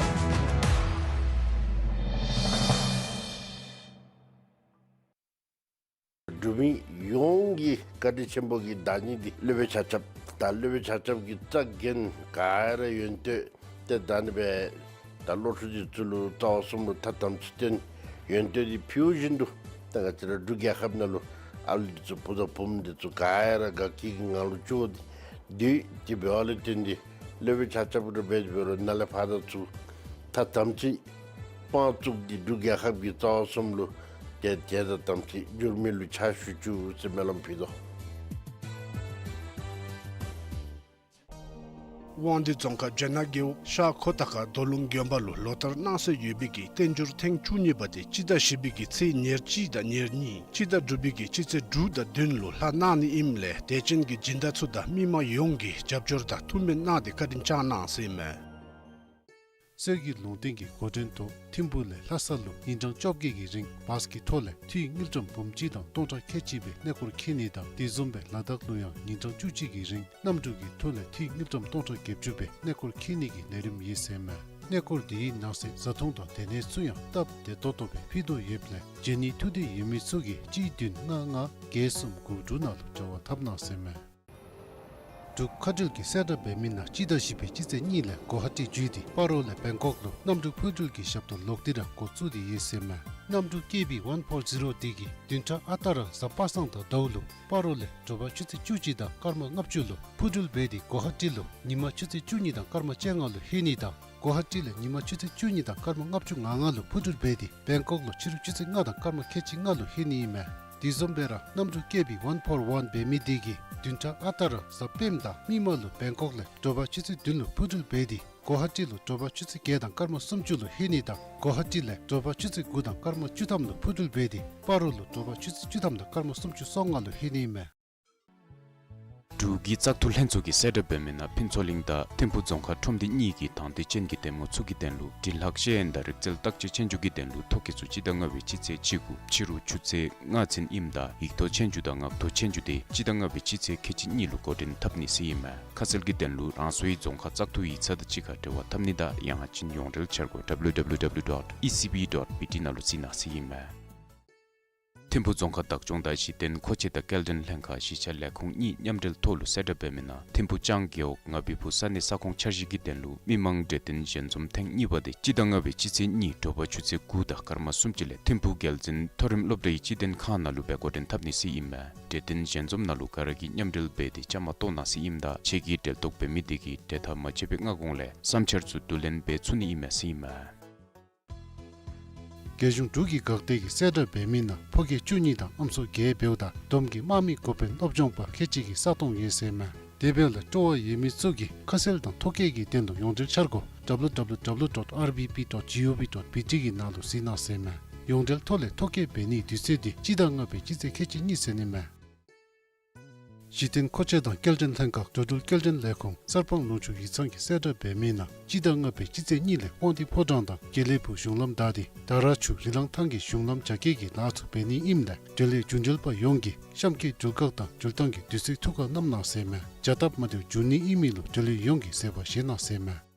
འབྲུག་མི་ཡོངས་ཀྱི་བཀའ་དྲིན་ཆེན་པོ་གི་བདག་ཉིད་འདི་སློབ་དཔོན་ཆ་ཁྱབ་ད་སློབ་དཔོན་ཆ་ཁྱབ་ཀྱི་རྩ་འགེངས་ག་ར་ཡོན་ཏན་ཏེ་ད་ནི་སྦེ་ད་སློབ་ཕྲུག་འདི་ཚུ་ལུ་རྩ་བ་གསུམ་ལུ་ཐ་དམ་ཚིག་སྟོན། ཡོན་ཏན་འདི་ཕུལ་བཞིན་དུ་ད་ང་བཅས་ར་འབྲུག་རྒྱལ་ཁབ་ནང་ལུ་ཨ་ལུ་འདི་ཚུ་བུ་དང་བུམོ་འདི་ཚུ་ག་ར་དགའ་སྐྱིད་ཀྱི་ངང་ལུ་བཅུག་སྟེ་སྡོད་དེ་འབདཝ་ལས་བརྟེན་ཏེ་སློབ་དཔོན་ཆ་ཁྱབ་ར་འབད་དེ་འབད་རུང་ནཱ་ལས་ཕར་ད་ཚུ་ཐ་དམ་ཚིག་དཔང་བཙུགས་ཏེ་འབྲུག་རྒྱལ་ཁབ་ཀྱི་རྩ་བ་གསུམ་ལུ་ཏེ་ཐ་དམ་ཚིག་འགྱུར་མེད་ལུ་ཕྱག་ཞུ་བཅུག་ཟེར་སྨོན་ལམ་ཕུལ་དོ། དབང་འདུས་རྫོང་ཁག་ཇོ་ནང་རྒེད་འོག་ཤར་ཁོ་ཐང་ཁ་རྡོ་ལུང་དགོན་པ་ལུ་ལོ་ལྟར་གནང་སྲོལ་ཡོད་པའི་གི་བསྟན་འགྱུར་ཐེངས་བཅུ་གཉིས་པ་དེ་སྤྱི་ཟླ་བཞི་པའི་གི་ཚེས་ཉེར་གཅིག་དང་ཉེར་གཉིས་སྤྱི་ཟླ་དྲུག་པའི་གི་སྤྱི་ཚེས་དྲུག་དང་བདུན་ལུ་ལྷག་གནང་ནི་ཨིནམ་ལས་དད་ཅན་གྱི་སྦྱིན་བདག་ཚུ་དང་མི་མང་ཡོངས་ཀྱིས་རྒྱབ་སྐྱོར་དང་ཐུགས་སྨོན་གནང་སྟེ་བཀའ་དྲིན་བསྐྱངས་གནང་ཟེར་མས། གསེར་གྱི་ལུང་བསྟན་གྱི་འགོ་འདྲེན་ཐོག་ཐིམ་ཕུག་ལས་ལྷ་ས་ལུ་ཉིན་གྲངས་བཅོ་བརྒྱད་ཀྱི་རིང་བཱས་ཀྱི་ཐོག་ལས་འཐུས་དངུལ་ཀྲམ་འབུམ་གཅིག་དང་སྟོང་ཕྲག་ཁལ་གཅིག་སྦེ་གནས་སྐོར་འཁྱིད་ནི་དང་དེ་བཟུམ་སྦེ་ལ་དྭགས་ལུ་ཡང་ཉིན་གྲངས་བཅུ་གཅིག་གི་རིང་གནམ་གྲུ་གི་ཐོག་ལས་འཐུས་དངུལ་ཀྲམ་སྟོང་ཕྲག་བརྒྱད་ཅུ་སྦེ་གནས་སྐོར་འཁྱིད་ནི་གི་ལས་རིམ་ཡོད་ཟེར་མས། གནས་སྐོར་དེའི་ནང་གསེས་བཟའ་འཐུང་དང་སྡོད་གནས་ཚུ་ཡང་སྟབས་བདེ་ཏོག་ཏོ་སྦེ་ཕུལ་དོ་ཡོདཔ་ལས་འབྱོན་ནི་ཐུགས་འདོད་ཡོད་མི་ཚུ་གིས་གཅིག་བདུན་ལྔ་ལྔ་བརྒྱད་གསུམ་དགུ་དྲུག་ནང་ལུ་འབྲེལ་བ་འཐབ་གནང་ཟེར་མས། འབྲུག་མཁའ་འགྲུལ་གྱི་གསལ་བསྒྲགས་འབད་མི་ནང་སྤྱི་ཟླ་བཞི་པའི་སྤྱི་ཚེས་གཉིས་ལས་གོ་ཧ་ཊི་བརྒྱུད་དེ་སྤ་རོ་ལས་བེང་ཀོག་ལུ་གནམ་གྲུ་འཕུར་འགྲུལ་གྱི་ཞབས་ཏོག་ལོག་སྟེ་ར་འགོ་བཙུགས་ཏེ་ཡོད་ཟེར་མས། གནམ་གྲུ་ཀེ་བི་ཝན་ཕོར་ཛི་རོ་དེ་གིས་བདུན་ཕྲག་ཨ་རྟག་ར་གཟའ་པ་སངས་དང་ཟླཝ་ལུ་སྤ་རོ་ལས་དྲོ་པ་ཆུ་ཚོད་བཅུ་གཅིག་དང་སྐར་མ་ལྔ་བཅུ་ལུ་འཕུར་འགྲུལ་འབད་དེ་གོ་ཧ་ཊི་ལུ་ཉིན་མ་ཆུ་ཚོད་བཅུ་གཉིས་དང་སྐར་མ་བཅོ་ལྔ་ལུ་ལྷོད་ནི་དང་གོ་ཧ་ཊི་ལས་ཉིན་མ་ཆུ་ཚོད་བཅུ་གཉིས་དང་སྐར་མ་ལྔ་བཅུ་ང་ལྔ་ལུ་འཕུར་འགྲུལ་འབད་དེ་བེང་ཀོག་ལུ་ཕྱི་རུ་ཆུ་ཚོད་ལྔ་དང་སྐར་མ་ཁལ་གཅིག་ལྔ་ལུ་ལྷོད་ནི་ཨིན་མས། དེ་བཟུམ་སྦེ་ར་གནམ་གྲུ་ཀེ་བི་ཝན་ཕོར་ཝན་འབད་མི་དེ་གིས་བདུན་ཕྲག་ཨ་རྟག་ར་གཟའ་སྤེནམ་དང་མིག་དམར་ལུ་བེང་ཀོག་ལས་དྲོ་པ་ཆུ་ཚོད་བདུན་ལུ་འཕུར་འགྲུལ་འབད་དེ་ གོ་ཧ་ཊི་ལུ་དྲོ་པ་ཆུ་ཚོད་བརྒྱད་དང་སྐར་མ་སུམ་ཅུ་ལུ་ལྷོད་ནི་དང་གོ་ཧ་ཊི་ལས་དྲོ་པ་ཆུ་ཚོད་དགུ་དང་སྐར་མ་བཅུ་ཐམ་ལུ་འཕུར་འགྲུལ་འབད་དེ་སྤ་རོ་ལུ་དྲོ་པ་ཆུ་ཚོད་བཅུ་ཐམ་དང་སྐར་མ་སུམ་ཅུ་སོ་ལྔ་ལུ་ལྷོད་ནི་ཨིན་མས། འབྲུག་གི་བཙག་འཐུ་ལྷན་ཚོགས་ཀྱིས་གསལ་བསྒྲགས་འབད་མི་ནང་ཕུན་ཚོགས་གླིང་དང་ཐིམ་ཕུ་རྫོང་ཁག་ཁྲོམ་སྡེ་གཉིས་ཀྱི་དང་འདོད་ཅན་གྱི་འདེམས་ངོ་ཚུ་གི་དོན་ལུ་འབྲི་ལྷག་ཤེས་ཡོན་དང་རིག་རྩལ་བརྟག་དཔྱད་ཆོས་རྒྱུགས་ཀྱི་དོན་ལུ་ཐོ་བཀོད་ཚུ་སྤྱི་ཟླ་ལྔ་པའི་སྤྱི་ཚེས་གཅིག་དགུ་ཕྱི་རུ་ཆུ་ཚོད་ལྔ་ཚུན་ཨིནམ་ད་ཡིག་ཐོག་ཆོས་རྒྱུགས་དང་ངག་ཐོག་ཆོས་རྒྱུགས་དེ་སྤྱི་ཟླ་ལྔ་པའི་སྤྱི་ཚེས་ཁལ་གཅིག་གཉིས་ལུ་འགོ་འདྲེན་འཐབ་ནི་ཟེར་ཨིན་མས། ཁ་གསལ་གྱི་དོན་ལུ་རང་སོའི་རྫོང་ཁག་བཙག་འཐུའི་ཡིག་ཚང་དང་གཅིག་ཁར་འབྲེལ་བ་འཐབ་ནི་དང་ཡང་ཅིན་ཡོངས་འབྲེལ་འཆར་སྒོ་W W W dot E C B dot B T ནང་ལུ་གཟིགས་གནང་ཟེར་ཨིན་མས། ཐིམ་ཕུ་རྫོང་ཁག་བདག་སྐྱོང་དང་གཞི་རྟེན་མཁོ་ཆས་དང་སྐྱེལ་འདྲེན་ལྷན་ཁག་གཞིས་ཆགས་ལས་ཁུངས་གཉིས་མཉམ་འབྲེལ་ཐོག་ལུ་གསལ་བསྒྲགས་འབད་མི་ནང་ཐིམ་ཕུ་ལྕང་རྒེད་འོག་ང་བི་ཕུ་ས་གནས་ས་ཁོངས་འཆར་གཞི་གི་དོན་ལུ་མི་མང་གྲོས་བསྟུན་ཞལ་འཛོམས་ཐེངས་གཉིས་པ་དེ་སྤྱི་ཟླ་ལྔ་པའི་སྤྱི་ཚེས་གཉིས་དྲོ་པ་ཆུ་ཚོད་དགུ་དང་སྐར་མ་སུམ་ཅུ་ལས་ཐིམ་ཕུ་རྒྱལ་འཛིན་མཐོ་རིམ་སློབ་གྲྭའི་སྤྱི་དོན་ཁང་ནང་ལུ་སྦེ་འགོ་འདྲེན་འཐབ་ནི་ཟེར་ཨིན་མས། གྲོས་བསྟུན་ཞལ་འཛོམས་ནང་ལུ་ག་ར་གིས་མཉམ་འབྲེལ་འབད་དེ་བཅའ་མར་གཏོགས་གནང་ཟེར་ཨིནམ་ད་ཆེད་ཀྱི་འབྲེལ་གཏོགས་འབད་མི་དེ་གིས་གྲོས་ཐག་མ་བཅད་པའི་སྔ་གོང་ལས་བསམ་འཆར་ཚུ་བསྡུ་ལེན་འབད་ཚུགས་ནི་ཨིན་མས་ཟེར་ཨིན་མས། རྒྱལ་གཞུང་འབྲུག་གི་འགག་སྡེ་གིས་གསལ་བསྒྲགས་འབད་མི་ནང་ཕོ་སྐྱེས་བཅུ་གཉིས་དང་ཨམ་སྲུ་བརྒྱད་འབདཝ་ད་བསྡོམས་ཀྱིས་དམག་མི་འགོ་དཔོན་སློབ་སྦྱོང་པ་ཁལ་གཅིག་གི་ས་སྟོང་ཡོད་ཟེར་མས། དེ་འབདཝ་ལས་སྤྲོ་བ་ཡོད་མི་ཚུ་གིས་ཁ་གསལ་དང་ཐོ་བཀོད་ཀྱི་དོན་ལུ་ཡོངས་འབྲེལ་འཆར་སྒོ་W W W dot R B P dot G O V dot B T གི་ནང་ལུ་གཟིགས་གནང་ཟེར་མས། ཡོངས་འབྲེལ་ཐོག་ལས་ཐོ་བཀོད་འབད་ནིའི་དུས་ཚོད་དེ་སྤྱི་ཟླ་ལྔ་པའི་སྤྱི་ཚེས་ཁལ་གཅིག་གཉིས་ཚུན་ཨིན་མས། གཞི་རྟེན་མཁོ་ཆས་དང་སྐྱེལ་འདྲེན་ལྷན་ཁག་འགྲོ་འགྲུལ་སྐྱེལ་འདྲེན་ལས་ཁུངས་གསར་སྤང་ལུང་ཕྱོགས་ཡིག་ཚང་གིས་གསལ་བསྒྲགས་འབད་མི་ནང་སྤྱི་ཟླ་ལྔ་པའི་སྤྱི་ཚེས་གཉིས་ལས་དབང་འདུས་ཕོ་བྲང་དང་དགེ་ལེགས་ཕུག་གཞུང་ལམ་བདའ་སྟེ་དར་ར་ཆུ་རི་ལང་ཐང་གི་གཞུང་ལམ་རྒྱ་སྐྱེད་ཀྱི་ལཱ་ཚུ་འབད་ནི་ཨིནམ་ལས་འབྲེལ་ཡོད་རྒྱུན་འབྲེལ་པ་ཡོངས་ཀྱིས་གཤམ་གྱི་འགྲུལ་ཁག་དང་འགྲུལ་ཐངས་ཀྱི་དུས་ཚོད་ཐུགས་ཁར་བསྣམ་གནང་ཟེར་མས། བྱ་སྟབས་མ་བདེཝ་འབྱུང་ནི་ཨིན་མི་ལུ་འབྲེལ་ཡོད་ཡོངས་ཀྱིས་བཟོད་པ་བཞེས་གནང་ཟེར་མས།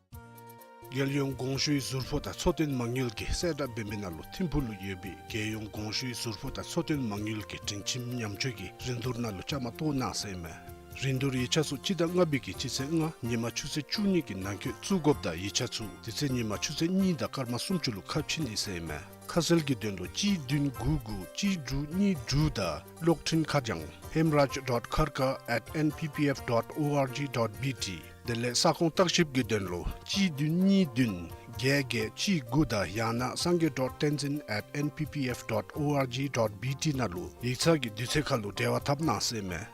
རྒྱལ་ཡོངས་གོང་ཞུའི་ཟུར་ཕོགས་དང་འཚོ་རྟེན་མ་དངུལ་གྱིས་གསལ་བསྒྲགས་འབད་མི་ནང་ལུ་ཐིམ་ཕུག་ལུ་ཡོད་པའི་རྒྱལ་ཡོངས་གོང་ཞུའི་ཟུར་ཕོགས་དང་འཚོ་རྟེན་མ་དངུལ་གྱི་སྒྲིང་ཁྱིམ་ཉམས་བཅོས་ཀྱི་རིན་བསྡུར་ནང་ལུ་བཅའ་མར་གཏོགས་གནང་ཟེར་མས། རིན་བསྡུར་ཡིག་ཆ་ཚུ་སྤྱི་ཟླ་ལྔ་པའི་གི་སྤྱི་ཚེས་ལྔ་ཉིན་མ་ཆུ་ཚོད་བཅུ་གཉིས་ཀྱི་ནང་འཁོད་བཙུགས་དགོཔ་དང་ཡིག་ཆ་ཚུ་དེ་ཚེ་ཉིན་མ་ཆུ་ཚོད་གཉིས་དང་སྐར་མ་སུམ་ཅུ་ལུ་ཁ་ཕྱེ་ནི་ཟེར་མས། ཁ་གསལ་གྱི་དོན་ལུ་གཅིག་བདུན་དགུ་དགུ་གཅིག་དྲུག་གཉིས་དྲུག་དང་གློག་འཕྲིན་ཁ་བྱང་hemraj dot kharkar at N P P F dot org dot B T དེ་ལས་ས་ཁོངས་བརྟག་ཞིབ་ཀྱི་དོན་ལུ་གཅིག་བདུན་གཉིས་བདུན་བརྒྱད་བརྒྱད་གཅིག་དགུ་དང་ཡང་ན་sangay dot tenzin at N P P F dot org dot B T ནང་ལུ་ཡིག་ཚང་གི་དུས་ཚོད་ཁར་ལུ་འབྲེལ་བ་འཐབ་གནང་ཟེར་མས།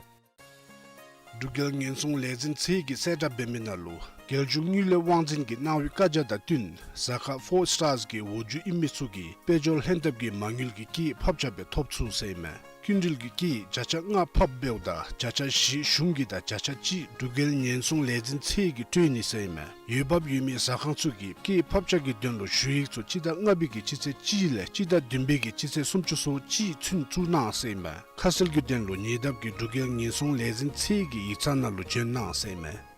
འབྲུག་རྒྱལ་ཉེན་སྲུང་ལས་འཛིན་ཚད་ཀྱིས་གསལ་བསྒྲགས་འབད་མི་ནང་ལུ་རྒྱལ་གཞུང་དངུལ་ལས་དབང་འཛིན་གྱིས་གནང་བའི་བཀའ་རྒྱ་དང་བསྟུན་གཟའ་སྐར་ཕོར་སི་ཊར་སི་གི་འོག་འཇུག་ཨིན་མི་ཚུ་གིས་དཔལ་འབྱོར་ལྷན་ཐབས་ཀྱི་མ་དངུལ་གྱི་སྐྱེད་ཕབ་ཆ་སྦེ་ཐོབ་ཚུགས་ཟེར་མས། སྐྱིན་འགྲུལ་གྱི་སྐྱེད་བརྒྱ་ཆ་ལྔ་ཕབ་འབདཝ་ད་བརྒྱ་ཆ་བཞི་གཞུང་གི་དང་བརྒྱ་ཆ་གཅིག་འབྲུག་རྒྱལ་ཉེན་སྲུང་ལས་འཛིན་ཚད་ཀྱིས་སྤྲོད་ནི་ཟེར་མས། འོས་འབབ་ཡོད་མི་ཟ་ཁང་ཚུ་གིས་སྐྱེད་ཕབ་ཆ་གི་དོན་ལུ་ཞུ་ཡིག་ཚུ་སྤྱི་ཟླ་ལྔ་པའི་གི་སྤྱི་ཚེས་གཅིག་ལས་སྤྱི་ཟླ་བདུན་པའི་གི་སྤྱི་ཚེས་སུམ་ཅུ་སོ་གཅིག་ཚུན་བཙུགས་གནང་ཟེར་མས། ཁ་གསལ་གྱི་དོན་ལུ་ཉེ་འདབས་ཀྱི་འབྲུག་རྒྱལ་ཉེན་སྲུང་ལས་འཛིན་ཚད་ཀྱི་ཡིག་ཚང་ནང་ལུ་བྱོན་གནང་ཟེར་མས།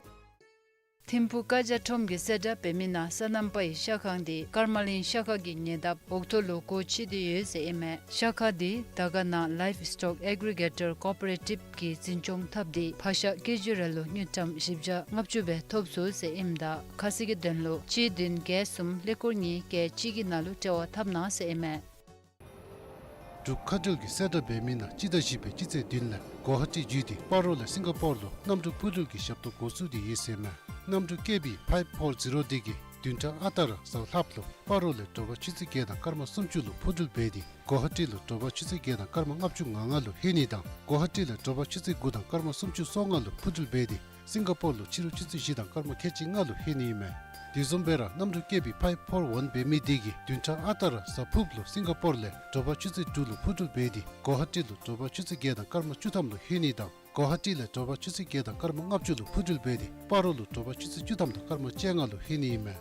ཐིམ་ཕུ་ཀ་ཇ་ཁྲོམ་གྱིས་གསལ་བསྒྲགས་འབད་མི་ནང་སོ་ནམ་པའི་ཤ་ཁང་དེ་ཀརྨ་གླིང་ཤ་ཁང་གི་ཉེ་འདབས་འོག་ཐོག་ལུ་སྒོ་ཕྱེ་སྟེ་ཡོད་ཟེར་ཨིན་མས། ཤ་ཁང་དེ་དར་དཀར་ནང་Livestock Aggregator Cooperative གིས་འཛིན་སྐྱོང་འཐབ་སྟེ་ཕག་ཤ་ཀེ་ཇི་རེ་ལུ་དངུལ་ཀྲམ་བཞི་བརྒྱ་ལྔ་བཅུ་སྦེ་ཐོབ་ཚུགས་ཟེར་ཨིནམ་ད་ཁ་གསལ་གྱི་དོན་ལུ་གཅིག་བདུན་བརྒྱད་གསུམ་ཀླད་ཀོར་གཉིས་བརྒྱད་གཅིག་གི་ནང་ལུ་འབྲེལ་བ་འཐབ་གནང་ཟེར་ཨིན་མས། འབྲུག་མཁའ་འགྲུལ་གྱིས་གསལ་བསྒྲགས་འབད་མི་ནང་སྤྱི་ཟླ་བཞི་པའི་སྤྱི་ཚེས་བདུན་ལས་གོ་ཧ་ཊི་བརྒྱུད་དེ་སྤ་རོ་ལས་སིང་ག་པོར་ལུ་གནམ་གྲུ་འཕུར་འགྲུལ་གྱི་ཞབས་ཏོག་འགོ་བཙུགས་ཏེ་ཡོད་ཟེར་མས། གནམ་གྲུ་བསྐྱོད་པའི་ཕའིབ་ཕོར་ཛི་རོ་དེ་གིས་བདུན་ཕྲག་ཨ་རྟག་ར་གཟའ་ལྷགཔ་ལུ་སྤ་རོ་ལས་དྲོ་པ་ཆུ་ཚོད་བརྒྱད་དང་སྐར་མ་སུམ་ཅུ་ལུ་འཕུར་འགྲུལ་འབད་དེ་གོ་ཧ་ཊི་ལུ་དྲོ་པ་ཆུ་ཚོད་བརྒྱད་དང་སྐར་མ་ལྔ་བཅུ་ང་ལྔ་ལུ་ལྷོད་ནི་དང་གོ་ཧ་ཊི་ལས་དྲོ་པ་ཆུ་ཚོད་དགུ་དང་སྐར་མ་སུམ་ཅུ་སོ་ལྔ་ལུ་འཕུར་འགྲུལ་འབད་དེ་སིང་ག་པོར་ལུ་ཕྱི་རུ་ཆུ་ཚོད་བཞི་དང་སྐར་མ་ཁལ་གཅིག་ལྔ་ལུ་ལྷོད་ནི་ཨིན་མས། དེ་བཟུམ་སྦེ་ར་གནམ་གྲུ་བསྐྱོད་པའི་ཕའིབ་ཕོར་ཝན་འབད་མི་དེ་གིས་བདུན་ཕྲག་ཨ་རྟག་ར་གཟའ་ཕུརཔ་ལུ་སིང་ག་པོར་ལས་དྲོ་པ་ཆུ་ཚོད་དྲུག་ལུ་འཕུར་འགྲུལ་འབད་དེ་གོ་ཧ་ཊི་ལུ་དྲོ་པ་ཆུ་ཚོད་བརྒྱད་དང་སྐར་མ་བཅུ་ཐམ་ལུ་ལྷོད་ནི་དང་གོ་ཧ་ཊི་ལས་དྲོ་པ་ཆུ་ཚོད་བརྒྱད་དང་སྐར་མ་ལྔ་བཅུ་ལུ་འཕུར་འགྲུལ་འབད་དེ་སྤ་རོ་ལུ་དྲོ་པ་ཆུ་ཚོད་བཅུ་ཐམ་དང་སྐར་མ་བཅོ་ལྔ་ལུ་ལྷོད་ནི་ཨིན་མས།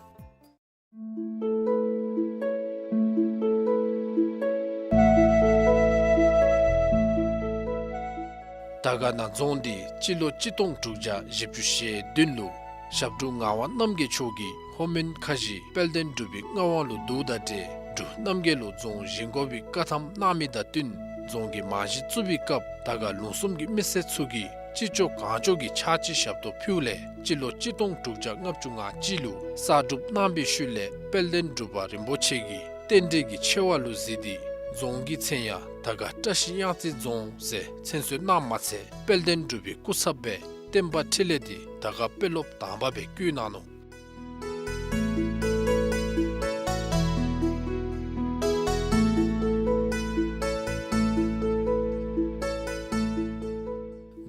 དར་དཀར་ན་རྫོང་འདི་སྤྱི་ལོ་གཅིག་སྟོང་དྲུག་བརྒྱ་བཞི་བཅུ་ཞེ་བདུན་ལུ་ཞབས་དྲུང་ངག་དབང་རྣམ་རྒྱལ་མཆོག་གིས་ལྷོ་མོན་ཁ་བཞི་དཔལ་ལྡན་འབྲུག་པའི་མངའ་དབང་ལུ་བསྡུཝ་དང་འབྲེལ་འབྲུག་རྣམ་རྒྱལ་ལུ་རྫོང་བཞེངས་དགོ་པའི་བཀའ་ཐམ་གནང་མི་དང་བསྟུན་རྫོང་གི་རྨང་གཞི་བཙུགས་པའི་སྐབས་དར་དཀར་ལུང་གསུམ་གྱི་མི་སེར་ཚུ་གིས་ཅི་ལྕོགས་གང་ལྕོགས་ཀྱིས་ཕྱག་ཕྱི་ཞབས་ཏོག་ཕུལཝ་ལས་སྤྱི་ལོ་གཅིག་སྟོང་དྲུག་བརྒྱ་ལྔ་བཅུ་ང་གཅིག་ལུ་གསར་སྒྲུབ་གནང་པའི་ཤུལ་ལས་དཔལ་ལྡན་འབྲུག་པ་རིན་པོ་ཆེ་གིས་རྟེན་འབྲེལ་གྱི་ཆེ་བ་ལུ་གཟིགས་ཏེ་རྫོང་གི་མཚན་ཡང་དར་དཀར་བཀྲ་ཤིས་གཡང་རྩེ་རྫོང་ཟེར་མཚན་གསོལ་གནངམ་མ་ཚད་དཔལ་ལྡན་འབྲུག་པའི་སྐུ་ཚབ་སྦེ་བསྟན་པ་འཕྲིན་ལས་འདི་དར་དཀར་དཔོན་སློབ་དང་པ་སྦེ་བསྐོས་གནང་ནུག།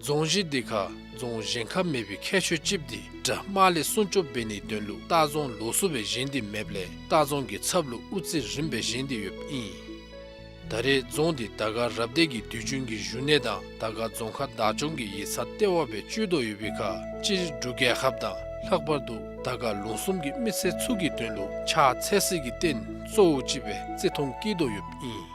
རྫོང་གཞི་འདི་ཁར་ རྫོང་གཞན་ཁར་མེད་པའི་ཁྱད་ཆོས་ཅིག་འདི་དགྲ་དམག་ལས་སྲུང་སྐྱོབ་འབད་ནིའི་དོན་ལུ་ལྟ་རྫོང་ལོགས་སུ་སྦེ་བཞེངས་ཏེ་མེདཔ་ལས་ལྟ་རྫོང་གི་ཚབ་ལུ་དབུ་རྩེ་རིངམ་སྦེ་བཞེངས་ཏེ་ཡོདཔ་ཨིན། ད་རེས་རྫོང་འདི་དར་དཀར་རབ་སྡེ་གི་དུས་རྒྱུན་གྱི་བཞུགས་གནས་དང་དར་དཀར་རྫོང་ཁག་བདག་སྐྱོང་གི་ཡིག་ཚང་ལྟེ་བ་སྦེ་སྤྱོད་དོ་ཡོད་པའི་ཁར་སྤྱིར་འབྲུག་རྒྱལ་ཁབ་དང་ལྷག་པར་དུ་དར་དཀར་ལུང་གསུམ་གྱི་མི་སེར་ཚུ་གི་དོན་ལུ་ཕྱག་འཚལ་སའི་རྟེན་གཙོ་བོ་ཅིག་སྦེ་བརྩི་མཐོང་བསྐྱེད་དོ་ཡོདཔ་ཨིན།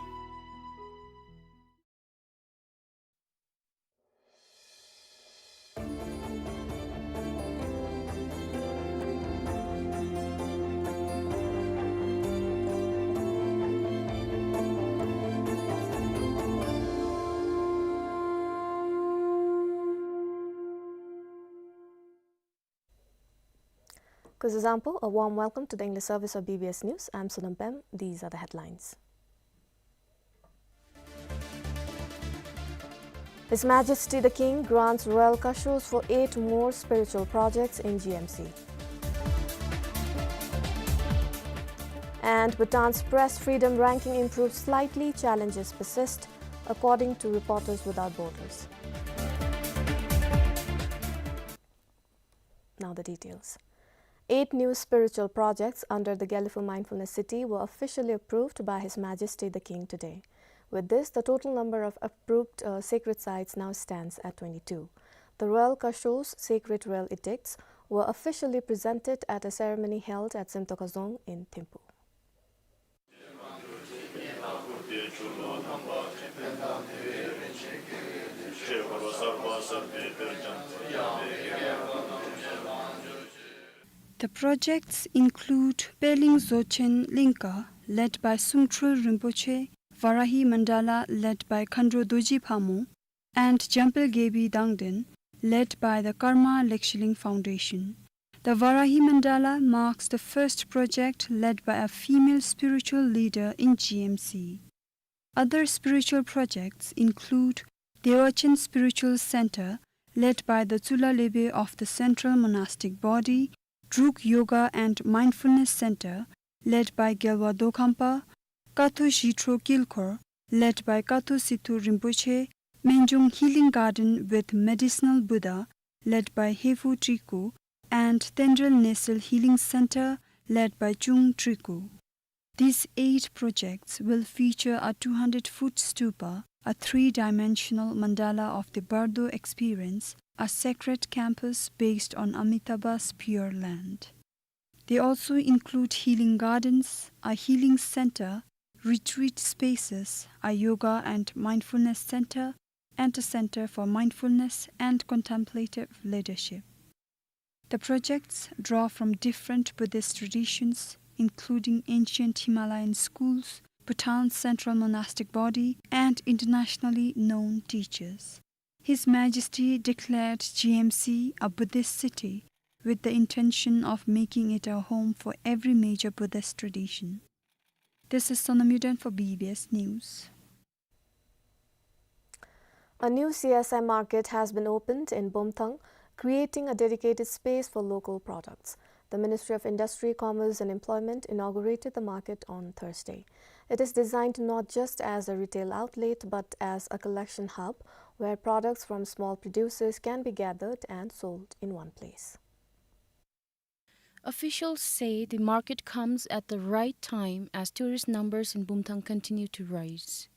Kuzuzangpo, a warm welcome to the English service of B B S News. I'm Sonam Pem. These are the headlines. His Majesty the King grants royal cachos for eight more spiritual projects in G M C. And Bhutan's press freedom ranking improves slightly, challenges persist, according to Reporters Without Borders. Now the details. Eight new spiritual projects under the Gelephu Mindfulness City were officially approved by His Majesty the King today. With this, the total number of approved, uh, sacred sites now stands at twenty-two. The royal cachos, sacred royal edicts, were officially presented at a ceremony held at Semtoka Dzong in Thimphu. The projects include Peling Dzogchen Lingka, led by Sumtrul Rinpoche, Varahi Mandala, led by Khandro Dorji Phamo, and Jampel Gebi Dangden, led by the Karma Lekshiling Foundation. The Varahi Mandala marks the first project led by a female spiritual leader in G M C. Other spiritual projects include Dewachen Spiritual Center, led by the Tsula Lebe of the Central Monastic Body, Druk Yoga and Mindfulness Center, led by Gyalwa Dokhampa, Kathu Zhitro Kilkhor, led by Kathu Sithu Rinpoche, Menjong Healing Garden with Medicinal Buddha, led by Hefu Triku, and Tendril Nesal Healing Center, led by Chung Triku. These eight projects will feature a two hundred foot stupa, a three-dimensional mandala of the Bardo experience, a sacred campus based on Amitabha's Pure Land. They also include healing gardens, a healing center, retreat spaces, a yoga and mindfulness center, and a center for mindfulness and contemplative leadership. The projects draw from different Buddhist traditions, including ancient Himalayan schools, Bhutan's central monastic body, and internationally known teachers. His Majesty declared G M C a Buddhist city with the intention of making it a home for every major Buddhist tradition. This is Sonam Yuden for B B S News. A new C S I market has been opened in Bumthang, creating a dedicated space for local products. The Ministry of Industry, Commerce and Employment inaugurated the market on Thursday. It is designed not just as a retail outlet, but as a collection hub where products from small producers can be gathered and sold in one place. Officials say the market comes at the right time as tourist numbers in Bumthang continue to rise.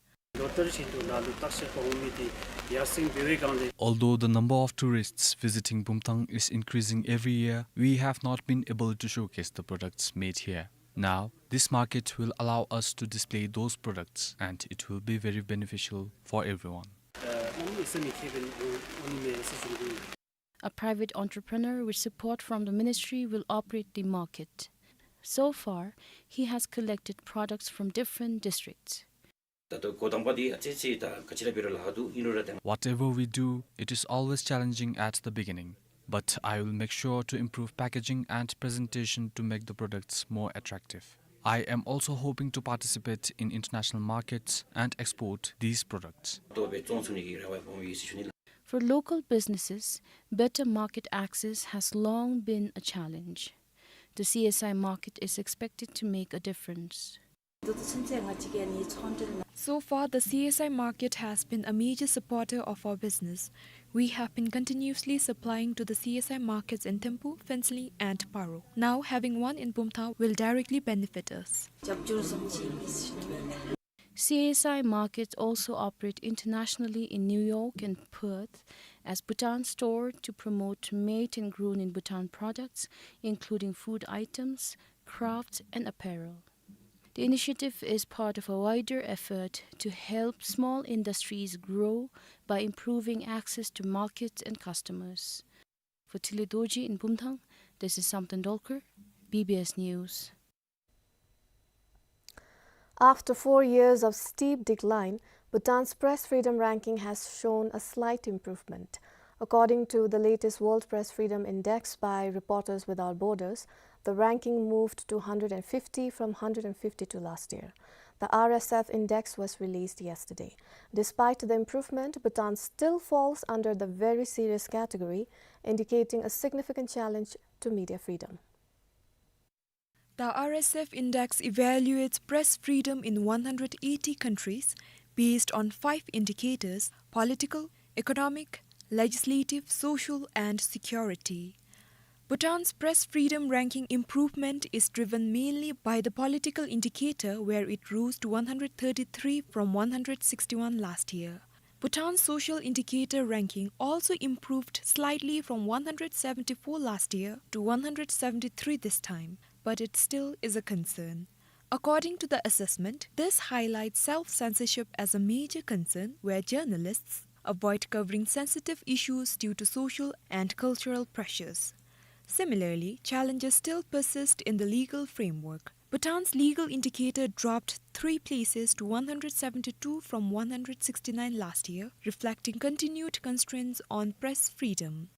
Although the number of tourists visiting Bumthang is increasing every year, we have not been able to showcase the products made here. Now, this market will allow us to display those products, and it will be very beneficial for everyone. A private entrepreneur with support from the ministry will operate the market. So far, he has collected products from different districts. Whatever we do, it is always challenging at the beginning, but I will make sure to improve packaging and presentation to make the products more attractive. I am also hoping to participate in international markets and export these products. For local businesses, better market access has long been a challenge. The C S I market is expected to make a difference. So far, the C S I market has been a major supporter of our business. We have been continuously supplying to the C S I markets in Thimphu, Phuentsholing, and Paro. Now, having one in Bumthang will directly benefit us. C S I markets also operate internationally in New York and Perth as Bhutan store to promote made and grown in Bhutan products, including food items, crafts, and apparel. The initiative is part of a wider effort to help small industries grow by improving access to markets and customers. For Thili Dorji in Bumthang, this is Samten Dolkar, B B S News. After four years of steep decline, Bhutan's press freedom ranking has shown a slight improvement. According to the latest World Press Freedom Index by Reporters Without Borders, the ranking moved to hundred and fifty from hundred and fifty-two last year. The R S F index was released yesterday. Despite the improvement, Bhutan still falls under the very serious category, indicating a significant challenge to media freedom. The R S F Index evaluates press freedom in one hundred eighty countries based on five indicators: political, economic, legislative, social, and security. Bhutan's press freedom ranking improvement is driven mainly by the political indicator, where it rose to one hundred thirty-three from one hundred sixty-one last year. Bhutan's social indicator ranking also improved slightly from one hundred seventy-four last year to one hundred seventy-three this time, but it still is a concern. According to the assessment, this highlights self-censorship as a major concern, where journalists avoid covering sensitive issues due to social and cultural pressures. Similarly, challenges still persist in the legal framework. Bhutan's legal indicator dropped three places to one hundred seventy-two from one hundred sixty-nine last year, reflecting continued constraints on press freedom.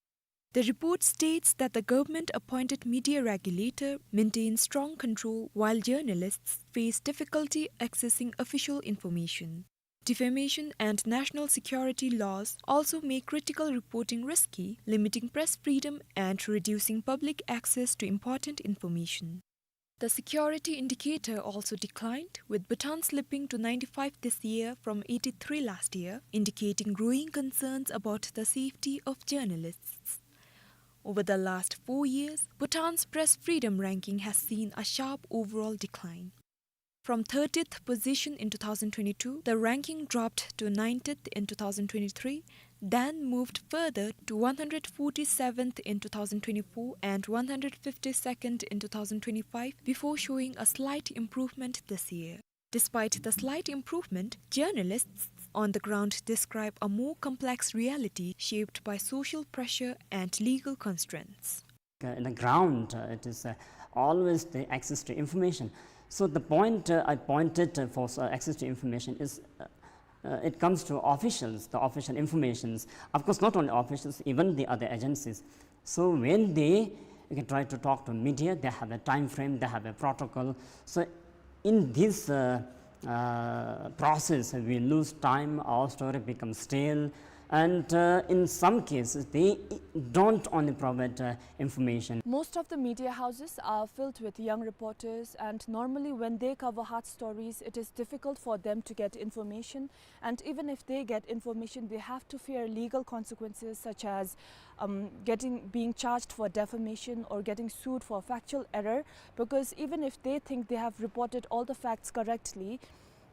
The report states that the government-appointed media regulator maintains strong control, while journalists face difficulty accessing official information. Defamation and national security laws also make critical reporting risky, limiting press freedom and reducing public access to important information. The security indicator also declined, with Bhutan slipping to ninety-five this year from eighty-three last year, indicating growing concerns about the safety of journalists. Over the last four years, Bhutan's press freedom ranking has seen a sharp overall decline. From thirtieth position in two thousand twenty-two, the ranking dropped to ninetieth in two thousand twenty-three, then moved further to one hundred forty-seventh in two thousand twenty-four and one hundred fifty-second in two thousand twenty-five, before showing a slight improvement this year. Despite the slight improvement, journalists on the ground describe a more complex reality shaped by social pressure and legal constraints. Uh, in the ground, uh, it is, uh, always the access to information. So the point, uh, I pointed, uh, for, uh, access to information is, uh, uh, it comes to officials, the official informations. Of course, not only officials, even the other agencies. So when they, you can try to talk to media, they have a time frame, they have a protocol. So in this, uh, uh, process, we lose time, our story becomes stale, and, uh, in some cases, they don't only provide, uh, information. Most of the media houses are filled with young reporters, and normally when they cover hard stories, it is difficult for them to get information. And even if they get information, they have to fear legal consequences, such as, um, getting, being charged for defamation or getting sued for factual error, because even if they think they have reported all the facts correctly,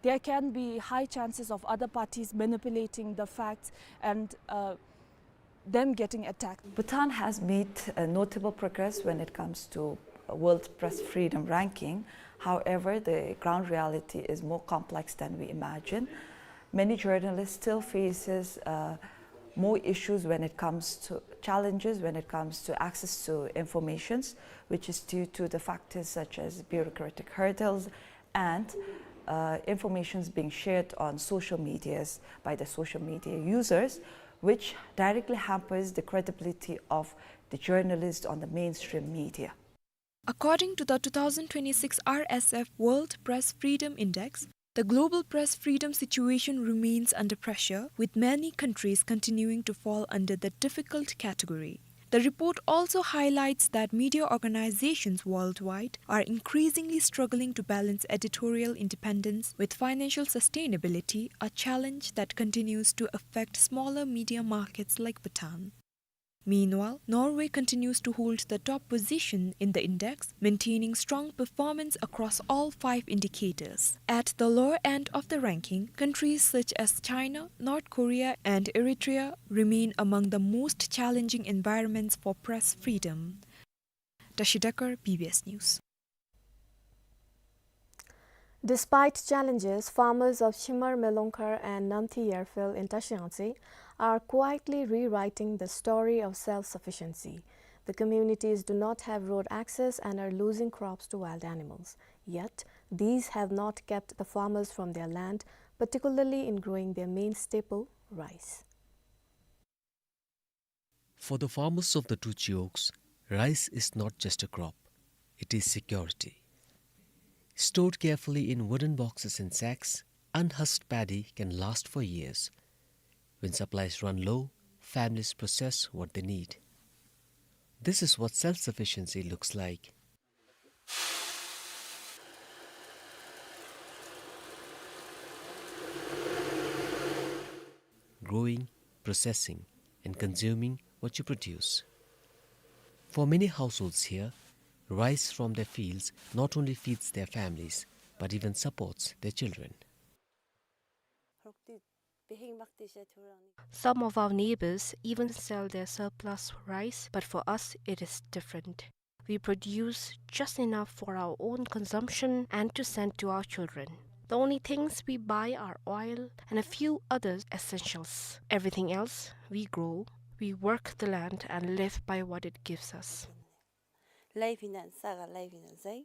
there can be high chances of other parties manipulating the facts and, uh, them getting attacked. Bhutan has made a notable progress when it comes to World Press Freedom Ranking. However, the ground reality is more complex than we imagine. Many journalists still faces, uh, more issues when it comes to challenges when it comes to access to informations, which is due to the factors such as bureaucratic hurdles and, uh, informations being shared on social medias by the social media users, which directly hampers the credibility of the journalist on the mainstream media. According to the two thousand twenty-six R S F World Press Freedom Index, the global press freedom situation remains under pressure, with many countries continuing to fall under the difficult category. The report also highlights that media organizations worldwide are increasingly struggling to balance editorial independence with financial sustainability, a challenge that continues to affect smaller media markets like Bhutan. Meanwhile, Norway continues to hold the top position in the index, maintaining strong performance across all five indicators. At the lower end of the ranking, countries such as China, North Korea, and Eritrea remain among the most challenging environments for press freedom. Tashi Dekar, B B S News. Despite challenges, farmers of Chhemar Melongkhar and Namthi Yerphel in Tashiyangtse are quietly rewriting the story of self-sufficiency. The communities do not have road access and are losing crops to wild animals. Yet, these have not kept the farmers from their land, particularly in growing their main staple, rice. For the farmers of the two Chiyoks, rice is not just a crop, it is security. Stored carefully in wooden boxes and sacks, unhusked paddy can last for years. When supplies run low, families process what they need. This is what self-sufficiency looks like. Growing, processing, and consuming what you produce. For many households here, rice from their fields not only feeds their families, but even supports their children. Some of our neighbors even sell their surplus rice, but for us it is different. We produce just enough for our own consumption and to send to our children. The only things we buy are oil and a few other essentials. Everything else we grow. We work the land and live by what it gives us. Life in an saga, life in an zai.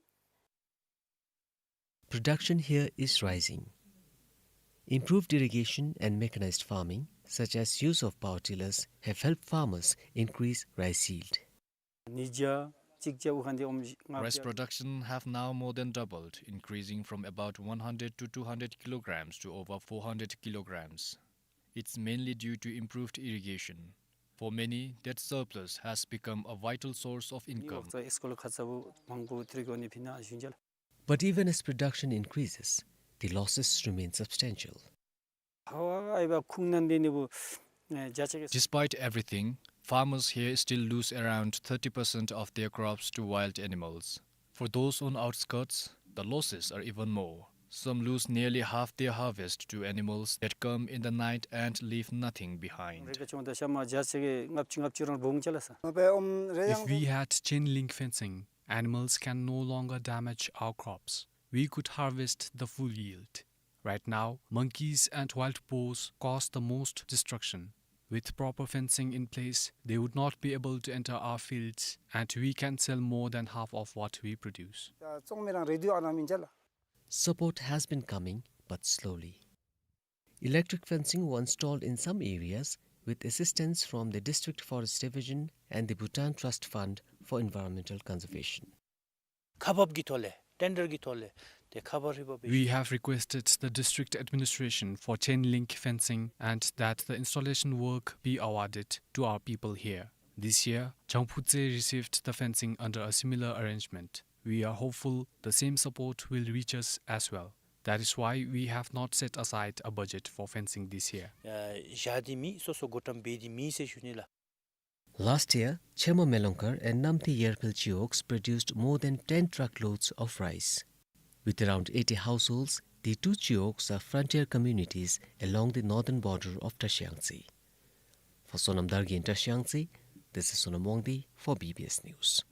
Production here is rising. Improved irrigation and mechanized farming, such as use of power tillers, have helped farmers increase rice yield. Rice production have now more than doubled, increasing from about one hundred to two hundred kilograms to over four hundred kilograms. It's mainly due to improved irrigation. For many, that surplus has become a vital source of income. But even as production increases, the losses remain substantial. Despite everything, farmers here still lose around thirty percent of their crops to wild animals. For those on outskirts, the losses are even more. Some lose nearly half their harvest to animals that come in the night and leave nothing behind. If we had chain link fencing, animals can no longer damage our crops. We could harvest the full yield. Right now, monkeys and wild boars cause the most destruction. With proper fencing in place, they would not be able to enter our fields, and we can sell more than half of what we produce. Support has been coming, but slowly. Electric fencing were installed in some areas with assistance from the District Forest Division and the Bhutan Trust Fund for Environmental Conservation. ཁ་འབབ་ཀྱི་ཐོག་ལས་ཊེན་ཌར་གྱི་ཐོག་ལས་ཏེ་ཁ་འབབ་རི་བབ། We have requested the district administration for chain link fencing and that the installation work be awarded to our people here. This year, Jangputse received the fencing under a similar arrangement. We are hopeful the same support will reach us as well. That is why we have not set aside a budget for fencing this year. ཨ་བཞག་སྟེ་མེད། སོ་སོ་བགོ་བཀྲམ་འབད་དེ་མེད་ཟེར་ཞུ་ནི་ལགས། Last year, Chhemar Melongkhar and Namthi Yerphel Chiyoks produced more than ten truckloads of rice. With around eighty households, the two Chiyoks are frontier communities along the northern border of Tashiyangtse. For Sonam Dargin Tashiyangtse, this is Sonam Wangdi for B B S News.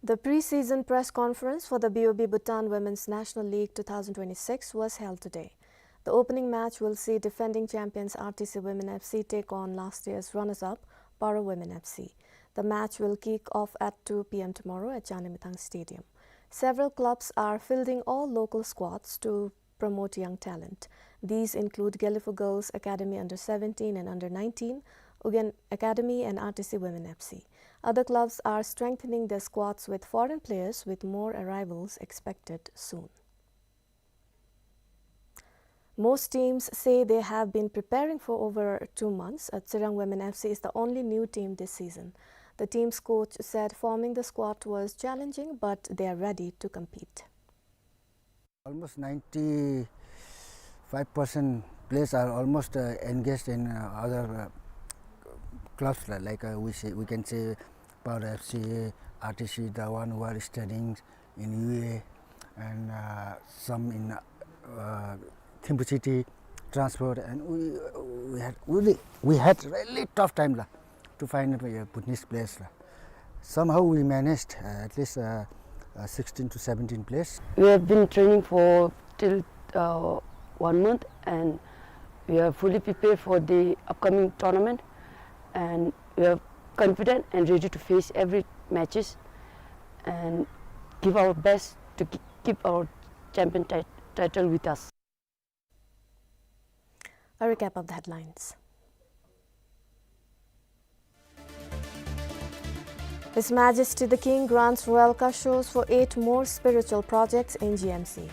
The pre-season press conference for the B O B Bhutan Women's National League two thousand twenty-six was held today. The opening match will see defending champions R T C Women F C take on last year's runners-up, Paro Women F C. The match will kick off at two P M tomorrow at Janimethang Stadium. Several clubs are fielding all local squads to promote young talent. These include Gelephu Girls Academy under seventeen and under nineteen, Ugyen Academy and R T C Women F C. Other clubs are strengthening their squads with foreign players, with more arrivals expected soon. Most teams say they have been preparing for over two months. Uh, Tsirang Women F C is the only new team this season. The team's coach said forming the squad was challenging, but they are ready to compete. Almost ninety-five percent players are almost, uh, engaged in, uh, other, uh, clubs, li-, like, uh, we say, we can say Powder F C, R T C, the one who are studying in U A, and, uh, some in, uh, Thimphu City, transfer, and we, we had really, we had really tough time la, to find, uh, Bhutanese players la. Somehow we managed, uh, at least, uh, uh, sixteen to seventeen players. We have been training for till, uh, one month, and we are fully prepared for the upcoming tournament, and we are confident and ready to face every matches and give our best to ki-, keep our champion ti-, title with us. A recap of the headlines. His Majesty the King grants royal cachets for eight more spiritual projects in G M C.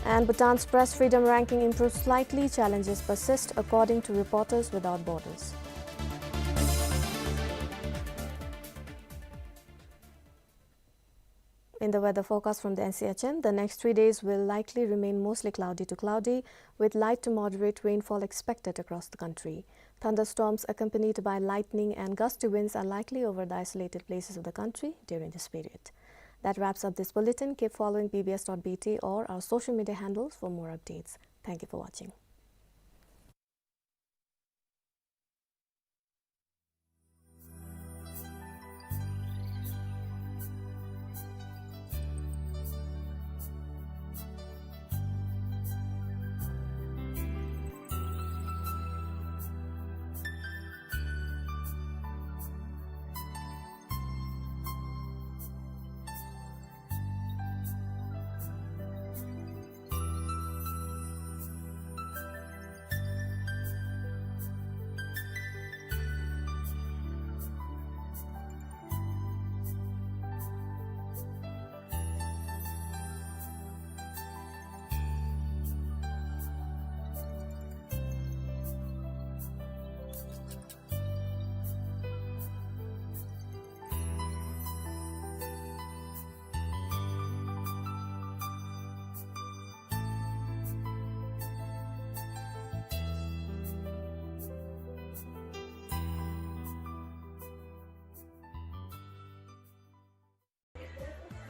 And Bhutan's press freedom ranking improves slightly, challenges persist, according to Reporters Without Borders. In the weather forecast from the N C H M, the next three days will likely remain mostly cloudy to cloudy, with light to moderate rainfall expected across the country. Thunderstorms accompanied by lightning and gusty winds are likely over the isolated places of the country during this period. That wraps up this bulletin. Keep following B B S dot B T or our social media handles for more updates. Thank you for watching.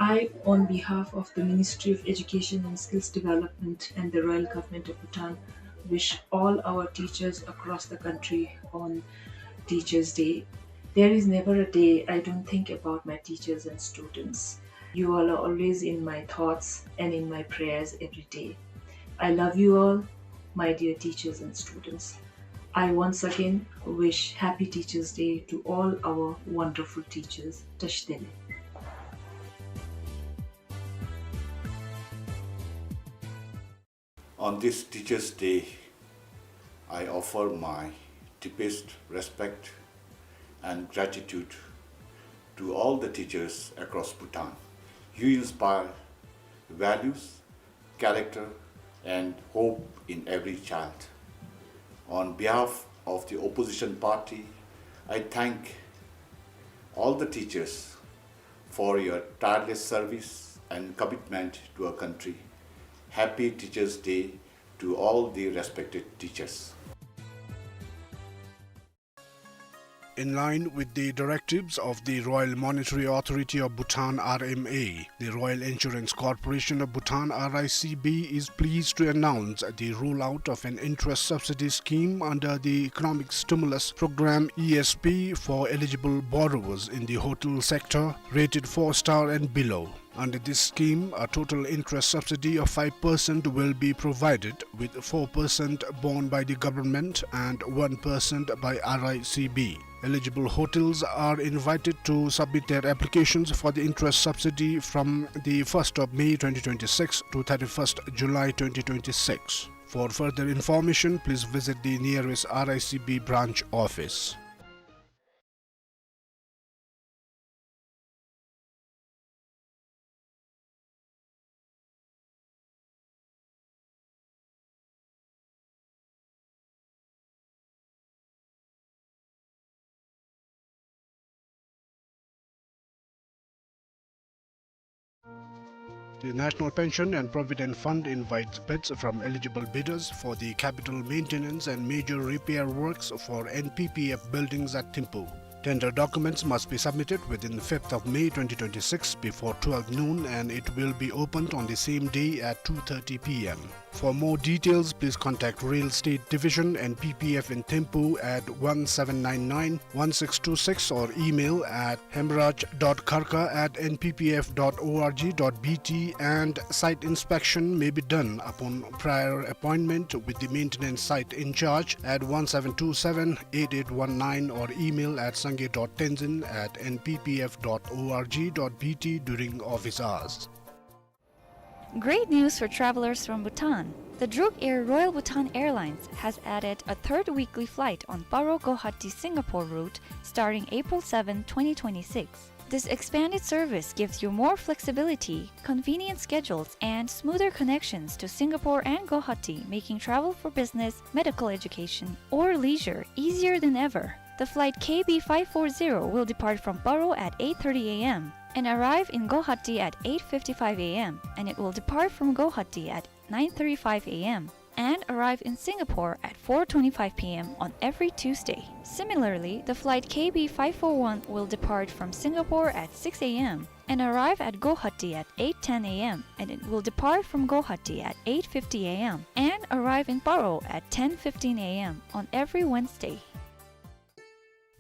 I, on behalf of the Ministry of Education and Skills Development and the Royal Government of Bhutan, wish all our teachers across the country on Teachers' Day. There is never a day I don't think about my teachers and students. You all are always in my thoughts and in my prayers every day. I love you all, my dear teachers and students. I once again wish Happy Teachers' Day to all our wonderful teachers. Tashi delek. On this Teachers' Day, I offer my deepest respect and gratitude to all the teachers across Bhutan. You inspire values, character, and hope in every child. On behalf of the opposition party, I thank all the teachers for your tireless service and commitment to our country. Happy Teachers' Day to all the respected teachers. In line with the directives of the Royal Monetary Authority of Bhutan, R M A, the Royal Insurance Corporation of Bhutan, R I C B, is pleased to announce the rollout of an interest subsidy scheme under the Economic Stimulus Program, E S P, for eligible borrowers in the hotel sector rated four star and below. Under this scheme, a total interest subsidy of five percent will be provided, with four percent borne by the government and one percent by R I C B. Eligible hotels are invited to submit their applications for the interest subsidy from the first of May twenty twenty-six to thirty-first July twenty twenty-six. For further information, please visit the nearest R I C B branch office. The National Pension and Provident Fund invites bids from eligible bidders for the capital maintenance and major repair works for N P P F buildings at Thimphu. Tender documents must be submitted within fifth of May twenty twenty-six before twelve noon, and it will be opened on the same day at two thirty P M. For more details, please contact Real Estate Division, N P P F in Thimphu at one seven nine nine one six two six or email at hemraj dot kharka at N P P F dot org dot B T, and site inspection may be done upon prior appointment with the maintenance site in charge at one seven two seven eight eight one nine or email at sangay dot tenzin at N P P F dot org dot B T during office hours. Great news for travelers from Bhutan. The Druk Air Royal Bhutan Airlines has added a third weekly flight on Paro Guwahati Singapore route starting April seven, twenty twenty-six. This expanded service gives you more flexibility, convenient schedules, and smoother connections to Singapore and Guwahati, making travel for business, medical education, or leisure easier than ever. The flight K B five four zero will depart from Paro at eight thirty A M and arrive in Guwahati at eight fifty-five A M, and it will depart from Guwahati at nine thirty-five A M and arrive in Singapore at four twenty-five P M on every Tuesday. Similarly, the flight K B five four one will depart from Singapore at six A M and arrive at Guwahati at eight ten A M, and it will depart from Guwahati at eight fifty A M and arrive in Paro at ten fifteen A M on every Wednesday.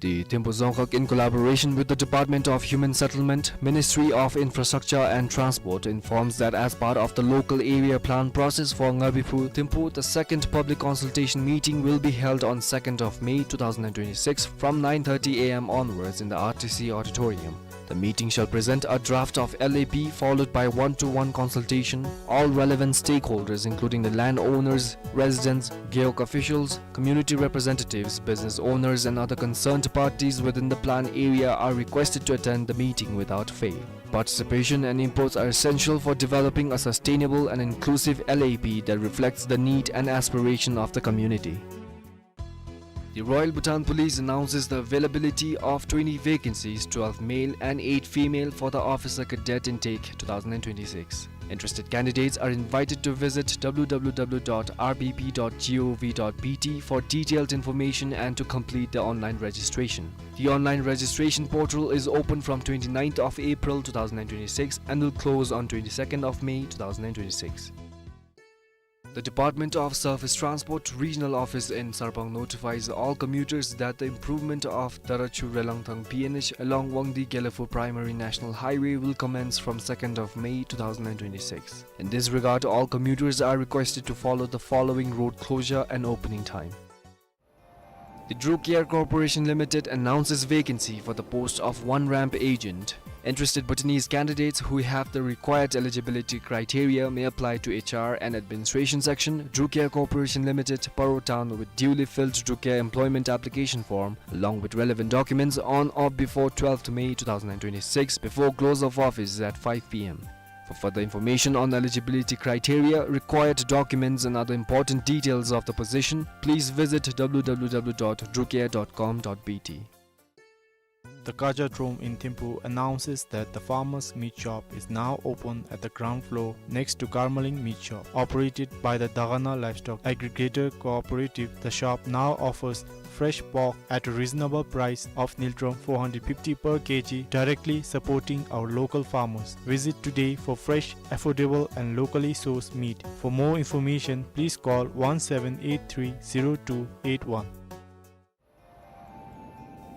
The Thimphu Dzongkhag, in collaboration with the Department of Human Settlement, Ministry of Infrastructure and Transport, informs that as part of the local area plan process for Ngabiphu Thimphu, the second public consultation meeting will be held on second of May two thousand and twenty-six from nine thirty A M onwards in the R T C auditorium. The meeting shall present a draft of L A P, followed by one-to-one consultation. All relevant stakeholders, including the landowners, residents, Gewog officials, community representatives, business owners, and other concerned parties within the plan area, are requested to attend the meeting without fail. Participation and inputs are essential for developing a sustainable and inclusive L A P that reflects the need and aspiration of the community. The Royal Bhutan Police announces the availability of twenty vacancies, twelve male and eight female, for the Officer Cadet Intake two thousand and twenty-six. Interested candidates are invited to visit W W W dot R B P dot gov dot B T for detailed information and to complete the online registration. The online registration portal is open from twenty-ninth of April two thousand and twenty-six and will close on twenty-second of May two thousand and twenty-six. The Department of Surface Transport Regional Office in Sarpang notifies all commuters that the improvement of Darachu Relangthang P N H along Wangdi Gelephu Primary National Highway will commence from second of May two thousand and twenty-six. In this regard, all commuters are requested to follow the following road closure and opening time. The Druk Air Corporation Limited announces vacancy for the post of one ramp agent. Interested Bhutanese candidates who have the required eligibility criteria may apply to H R and Administration Section, Druk Air Corporation Limited, Paro Town, with duly filled Druk Air employment application form along with relevant documents on or before twelfth May two thousand and twenty-six, before close of office at five P M. For further information on eligibility criteria, required documents, and other important details of the position, please visit W W W dot drukair dot com dot B T. The Kajadrome in Thimphu announces that the Farmers Meat Shop is now open at the ground floor next to Karmaling Meat Shop, operated by the Dagana Livestock Aggregator Cooperative. The shop now offers fresh pork at a reasonable price of Ngultrum four hundred fifty per K G, directly supporting our local farmers. Visit today for fresh, affordable and locally sourced meat. For more information, please call one seven eight three zero two eight one.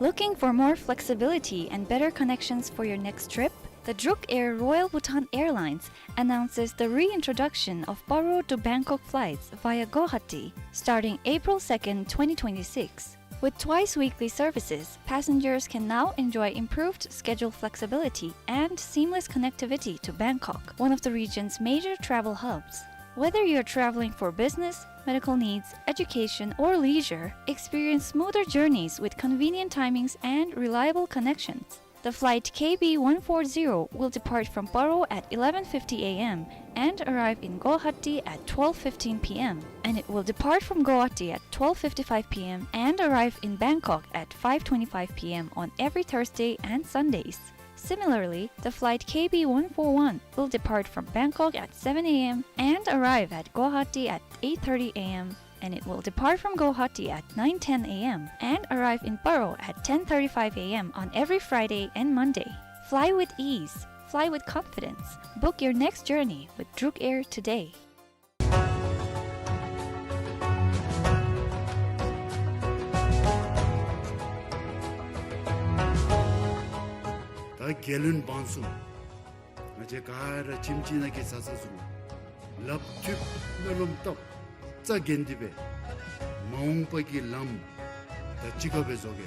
Looking for more flexibility and better connections for your next trip? The Druk Air Royal Bhutan Airlines announces the reintroduction of Paro to Bangkok flights via Guwahati starting April second, twenty twenty-six. With twice weekly services, passengers can now enjoy improved schedule flexibility and seamless connectivity to Bangkok, one of the region's major travel hubs. Whether you're traveling for business, medical needs, education, or leisure, experience smoother journeys with convenient timings and reliable connections. The flight K B one four zero will depart from Paro at eleven fifty A M and arrive in Guwahati at twelve fifteen P M, and it will depart from Guwahati at twelve fifty-five P M and arrive in Bangkok at five twenty-five P M on every Thursday and Sundays. Similarly, the flight K B one four one will depart from Bangkok at seven a m and arrive at Guwahati at eight thirty a m, and it will depart from Guwahati at nine ten a m and arrive in Paro at ten thirty-five a m on every Friday and Monday. Fly with ease. Fly with confidence. Book your next journey with Druk Air today. ད་རྒྱལ་བློན་འབངས་ཚུ། ང་བཅས་ག་ར་ཁྱིམ་གཅིག་ནང་གི་བཟའ་ཚང་ཚུ་ལུ་ལགཔ་མཐུད་སྨོན་ལམ་བཏབ། རྩ་འགེངས་ཏེ་སྦེ་མ་འོངས་པ་གི་ལམ་ད་གཅིག་ཁར་སྦེ་བཟོ་གེ།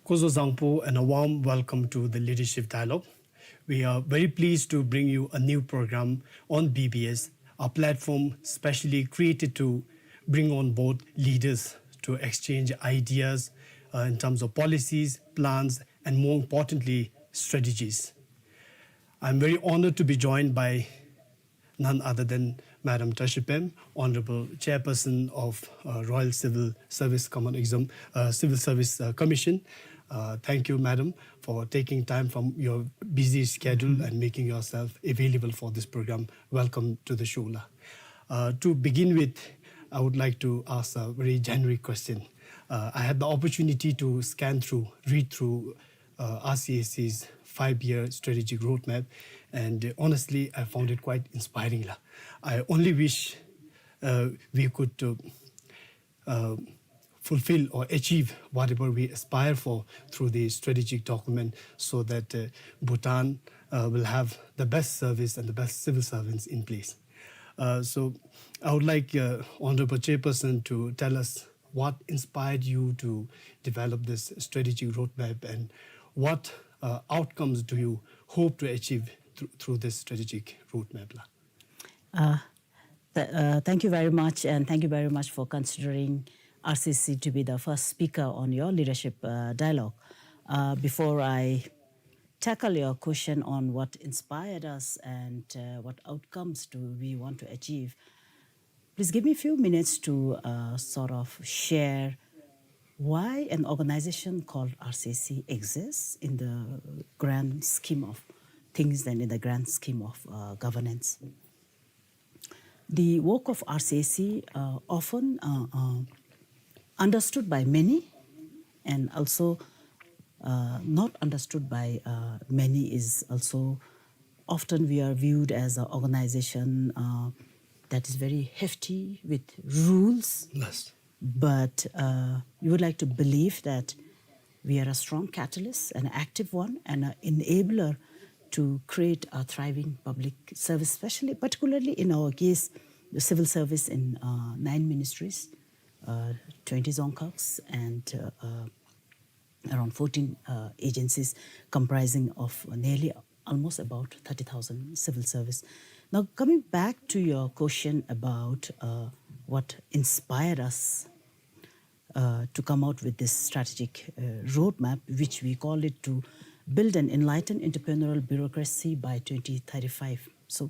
སྐུ་གཟུགས་བཟང་པོ and a warm welcome to the Leadership Dialogue. We are very pleased to bring you a new program on B B S, a platform specially created to bring on board leaders to exchange ideas, uh, in terms of policies, plans, and more importantly, strategies. I'm very honored to be joined by none other than Madam Tashi Pem, Honorable Chairperson of, uh, Royal Civil Service Common Exam, uh, Civil Service, uh, Commission. Uh, thank you, Madam, for taking time from your busy schedule and making yourself available for this program. Welcome to the show, la. Uh, to begin with, I would like to ask a very generic question. Uh, I had the opportunity to scan through, read through, uh, R C A C's five-year strategic roadmap, and, uh, honestly, I found it quite inspiring, la. I only wish, uh, we could, uh, uh, fulfill or achieve whatever we aspire for through the strategic document, so that, uh, Bhutan, uh, will have the best service and the best civil servants in place. Uh, so I would like, uh, Honorable Chairperson to tell us what inspired you to develop this strategic roadmap and what, uh, outcomes do you hope to achieve thr- through this strategic roadmap, la? Uh, th- uh, thank you very much, and thank you very much for considering R C C to be the first speaker on your leadership, uh, dialogue. Uh, before I tackle your question on what inspired us and, uh, what outcomes do we want to achieve, please give me a few minutes to, uh, sort of share why an organization called R C C exists in the grand scheme of things and in the grand scheme of, uh, governance. The work of R C C, uh, often, uh, uh, understood by many and also, uh, not understood by, uh, many is also often we are viewed as an organization, uh, that is very hefty with rules. Yes. But, uh, we would like to believe that we are a strong catalyst, an active one, and an enabler to create a thriving public service, especially, particularly in our case, the civil service in, uh, nine ministries, uh, twenty dzongkhags, and, uh, uh, around fourteen, uh, agencies comprising of nearly almost about thirty thousand civil service. Now, coming back to your question about, uh, what inspired us, uh, to come out with this strategic, uh, roadmap, which we call it to build an enlightened entrepreneurial bureaucracy by twenty thirty-five. So,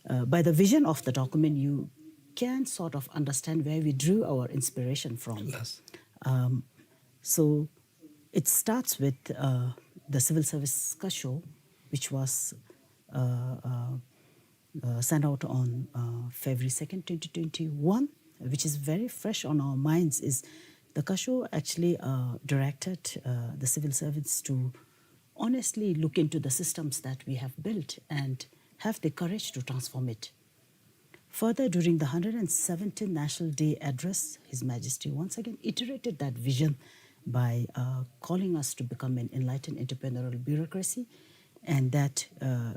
uh, by the vision of the document, you can sort of understand where we drew our inspiration from. Yes. Um, so, it starts with, uh, the Civil Service Kashio, which was, uh, uh, uh, sent out on, uh, February second, twenty twenty-one, which is very fresh on our minds, is the Kashio actually, uh, directed, uh, the civil servants to honestly look into the systems that we have built and have the courage to transform it. Further, during the hundred and seventeenth National Day Address, His Majesty once again iterated that vision by, uh, calling us to become an enlightened entrepreneurial bureaucracy, and that, uh,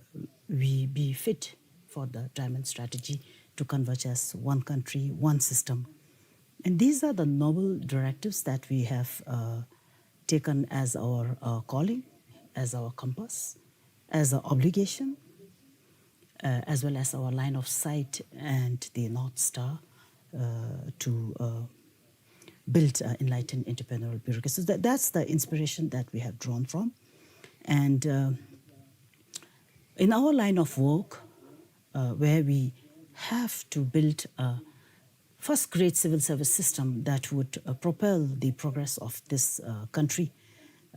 we be fit for the Diamond Strategy to converge as one country, one system. And these are the noble directives that we have, uh, taken as our, uh, calling, as our compass, as an obligation, uh, as well as our line of sight and the North Star, uh, to, uh, build an enlightened entrepreneurial bureaucracy. So that, that's the inspiration that we have drawn from. And uh, in our line of work, uh, where we have to build a first-grade civil service system that would uh, propel the progress of this uh, country,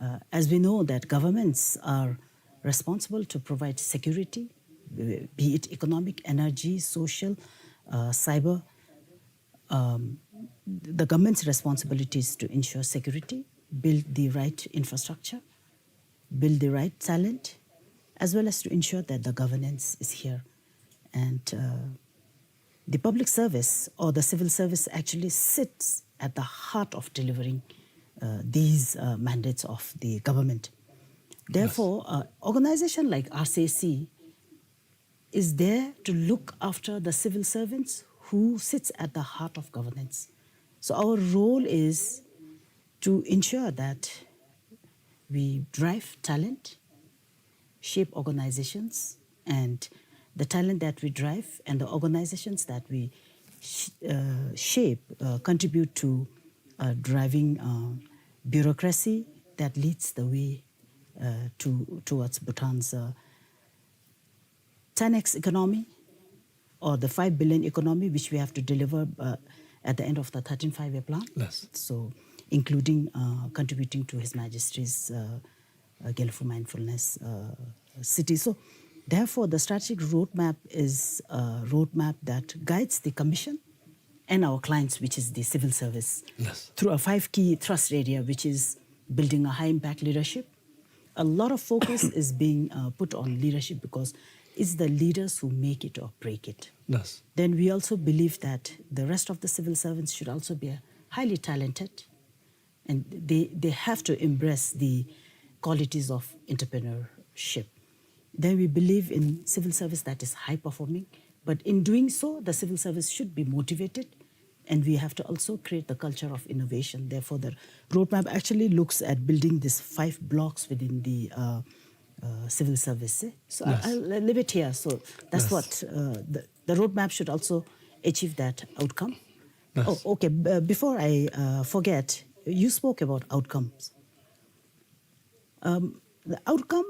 uh, as we know that governments are responsible to provide security, uh, be it economic, energy, social, uh, cyber. Um, the government's responsibility is to ensure security, build the right infrastructure, build the right talent, as well as to ensure that the governance is here. And uh, the public service or the civil service actually sits at the heart of delivering uh, these uh, mandates of the government. Therefore, uh, organization like R C A C is there to look after the civil servants who sits at the heart of governance. So our role is to ensure that we drive talent, shape organizations, and the talent that we drive and the organizations that we sh- uh, shape uh, contribute to uh, driving uh, bureaucracy that leads the way uh, to towards Bhutan's uh, ten X economy, or the five billion economy, which we have to deliver uh, at the end of the thirteenth Five-Year Plan. Yes. So, including uh, contributing to His Majesty's uh, uh, Gelephu Mindfulness uh, City. So, therefore, the strategic roadmap is a roadmap that guides the Commission and our clients, which is the civil service, yes, through a five key thrust area, which is building a high impact leadership. A lot of focus is being uh, put on leadership because it's the leaders who make it or break it. Yes. Then we also believe that the rest of the civil servants should also be uh, highly talented, and they, they have to embrace the qualities of entrepreneurship. Then we believe in civil service that is high performing, but in doing so, the civil service should be motivated, and we have to also create the culture of innovation. Therefore, the roadmap actually looks at building these five blocks within the uh, uh, civil service. Eh? So yes. I, I'll leave it here. So that's yes. what uh, the, the roadmap should also achieve that outcome. Yes. Oh, okay. B- before I uh, forget, you spoke about outcomes. Um, the outcome,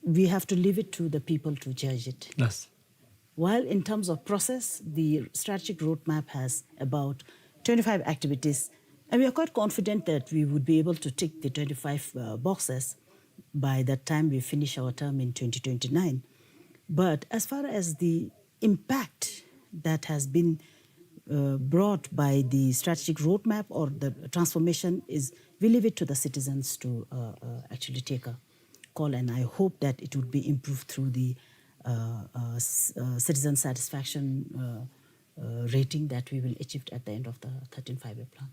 we have to leave it to the people to judge it. Yes. While in terms of process, the strategic roadmap has about twenty-five activities, and we are quite confident that we would be able to tick the twenty-five uh, boxes by the time we finish our term in twenty twenty-nine. But as far as the impact that has been uh, brought by the strategic roadmap or the transformation is, we leave it to the citizens to uh, uh, actually take a call, and I hope that it would be improved through the uh, uh, s- uh, citizen satisfaction uh, uh, rating that we will achieve at the end of the thirteenth Five-Year Plan.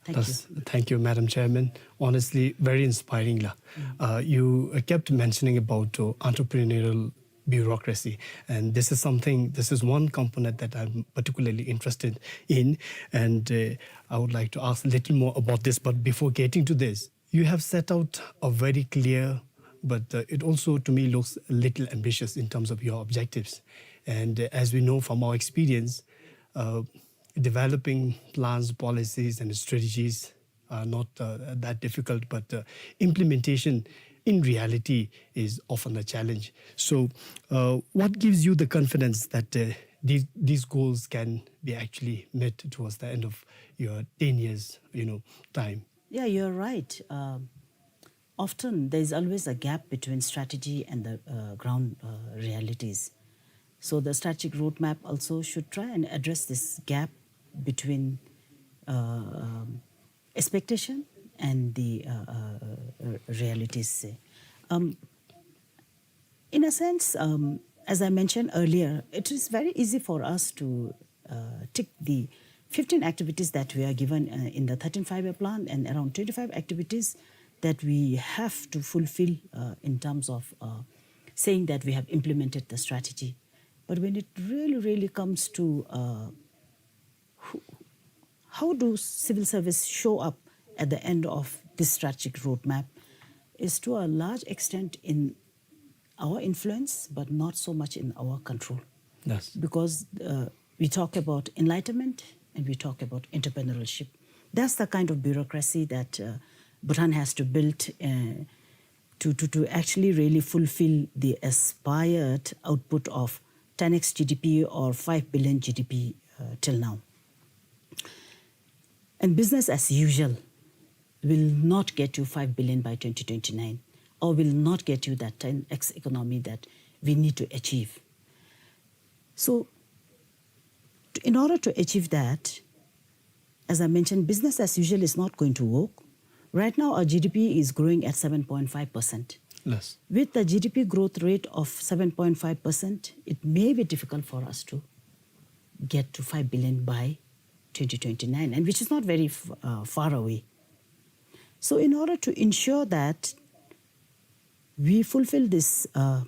Thank you. Thank you, Madam Chairman. Honestly, very inspiring la. Uh, you uh, kept mentioning about uh, entrepreneurial bureaucracy, and this is something, this is one component that I'm particularly interested in, and uh, I would like to ask a little more about this. But before getting to this, you have set out a very clear, but uh, it also to me looks a little ambitious in terms of your objectives. And uh, as we know from our experience, uh, developing plans, policies, and strategies are not uh, that difficult, but uh, implementation in reality is often a challenge. So, uh, what gives you the confidence that uh, these these goals can be actually met towards the end of your ten years, you know, time? Yeah, you're right. Um, often there is always a gap between strategy and the uh, ground uh, realities. So the strategic roadmap also should try and address this gap between uh, um, expectation and the uh, uh, uh, realities. Um, in a sense, um, as I mentioned earlier, it is very easy for us to uh, tick the fifteen activities that we are given uh, in the thirteenth Five-Year Plan and around twenty-five activities that we have to fulfill uh, in terms of uh, saying that we have implemented the strategy. But when it really, really comes to uh, who, how do civil service show up at the end of this strategic roadmap is to a large extent in our influence, but not so much in our control. Yes. Because uh, we talk about enlightenment and we talk about entrepreneurship. That's the kind of bureaucracy that uh, Bhutan has to build uh, to, to, to actually really fulfill the aspired output of ten x G D P or five billion G D P, uh, till now. And business as usual will not get you five billion by twenty twenty-nine, or will not get you that ten x economy that we need to achieve. So, t-, in order to achieve that, as I mentioned, business as usual is not going to work. Right now, our G D P is growing at seven point five percent. Yes. With the G D P growth rate of seven point five percent, it may be difficult for us to get to five billion by twenty twenty-nine, and which is not very f-, uh, far away. So in order to ensure that we fulfill this, uh,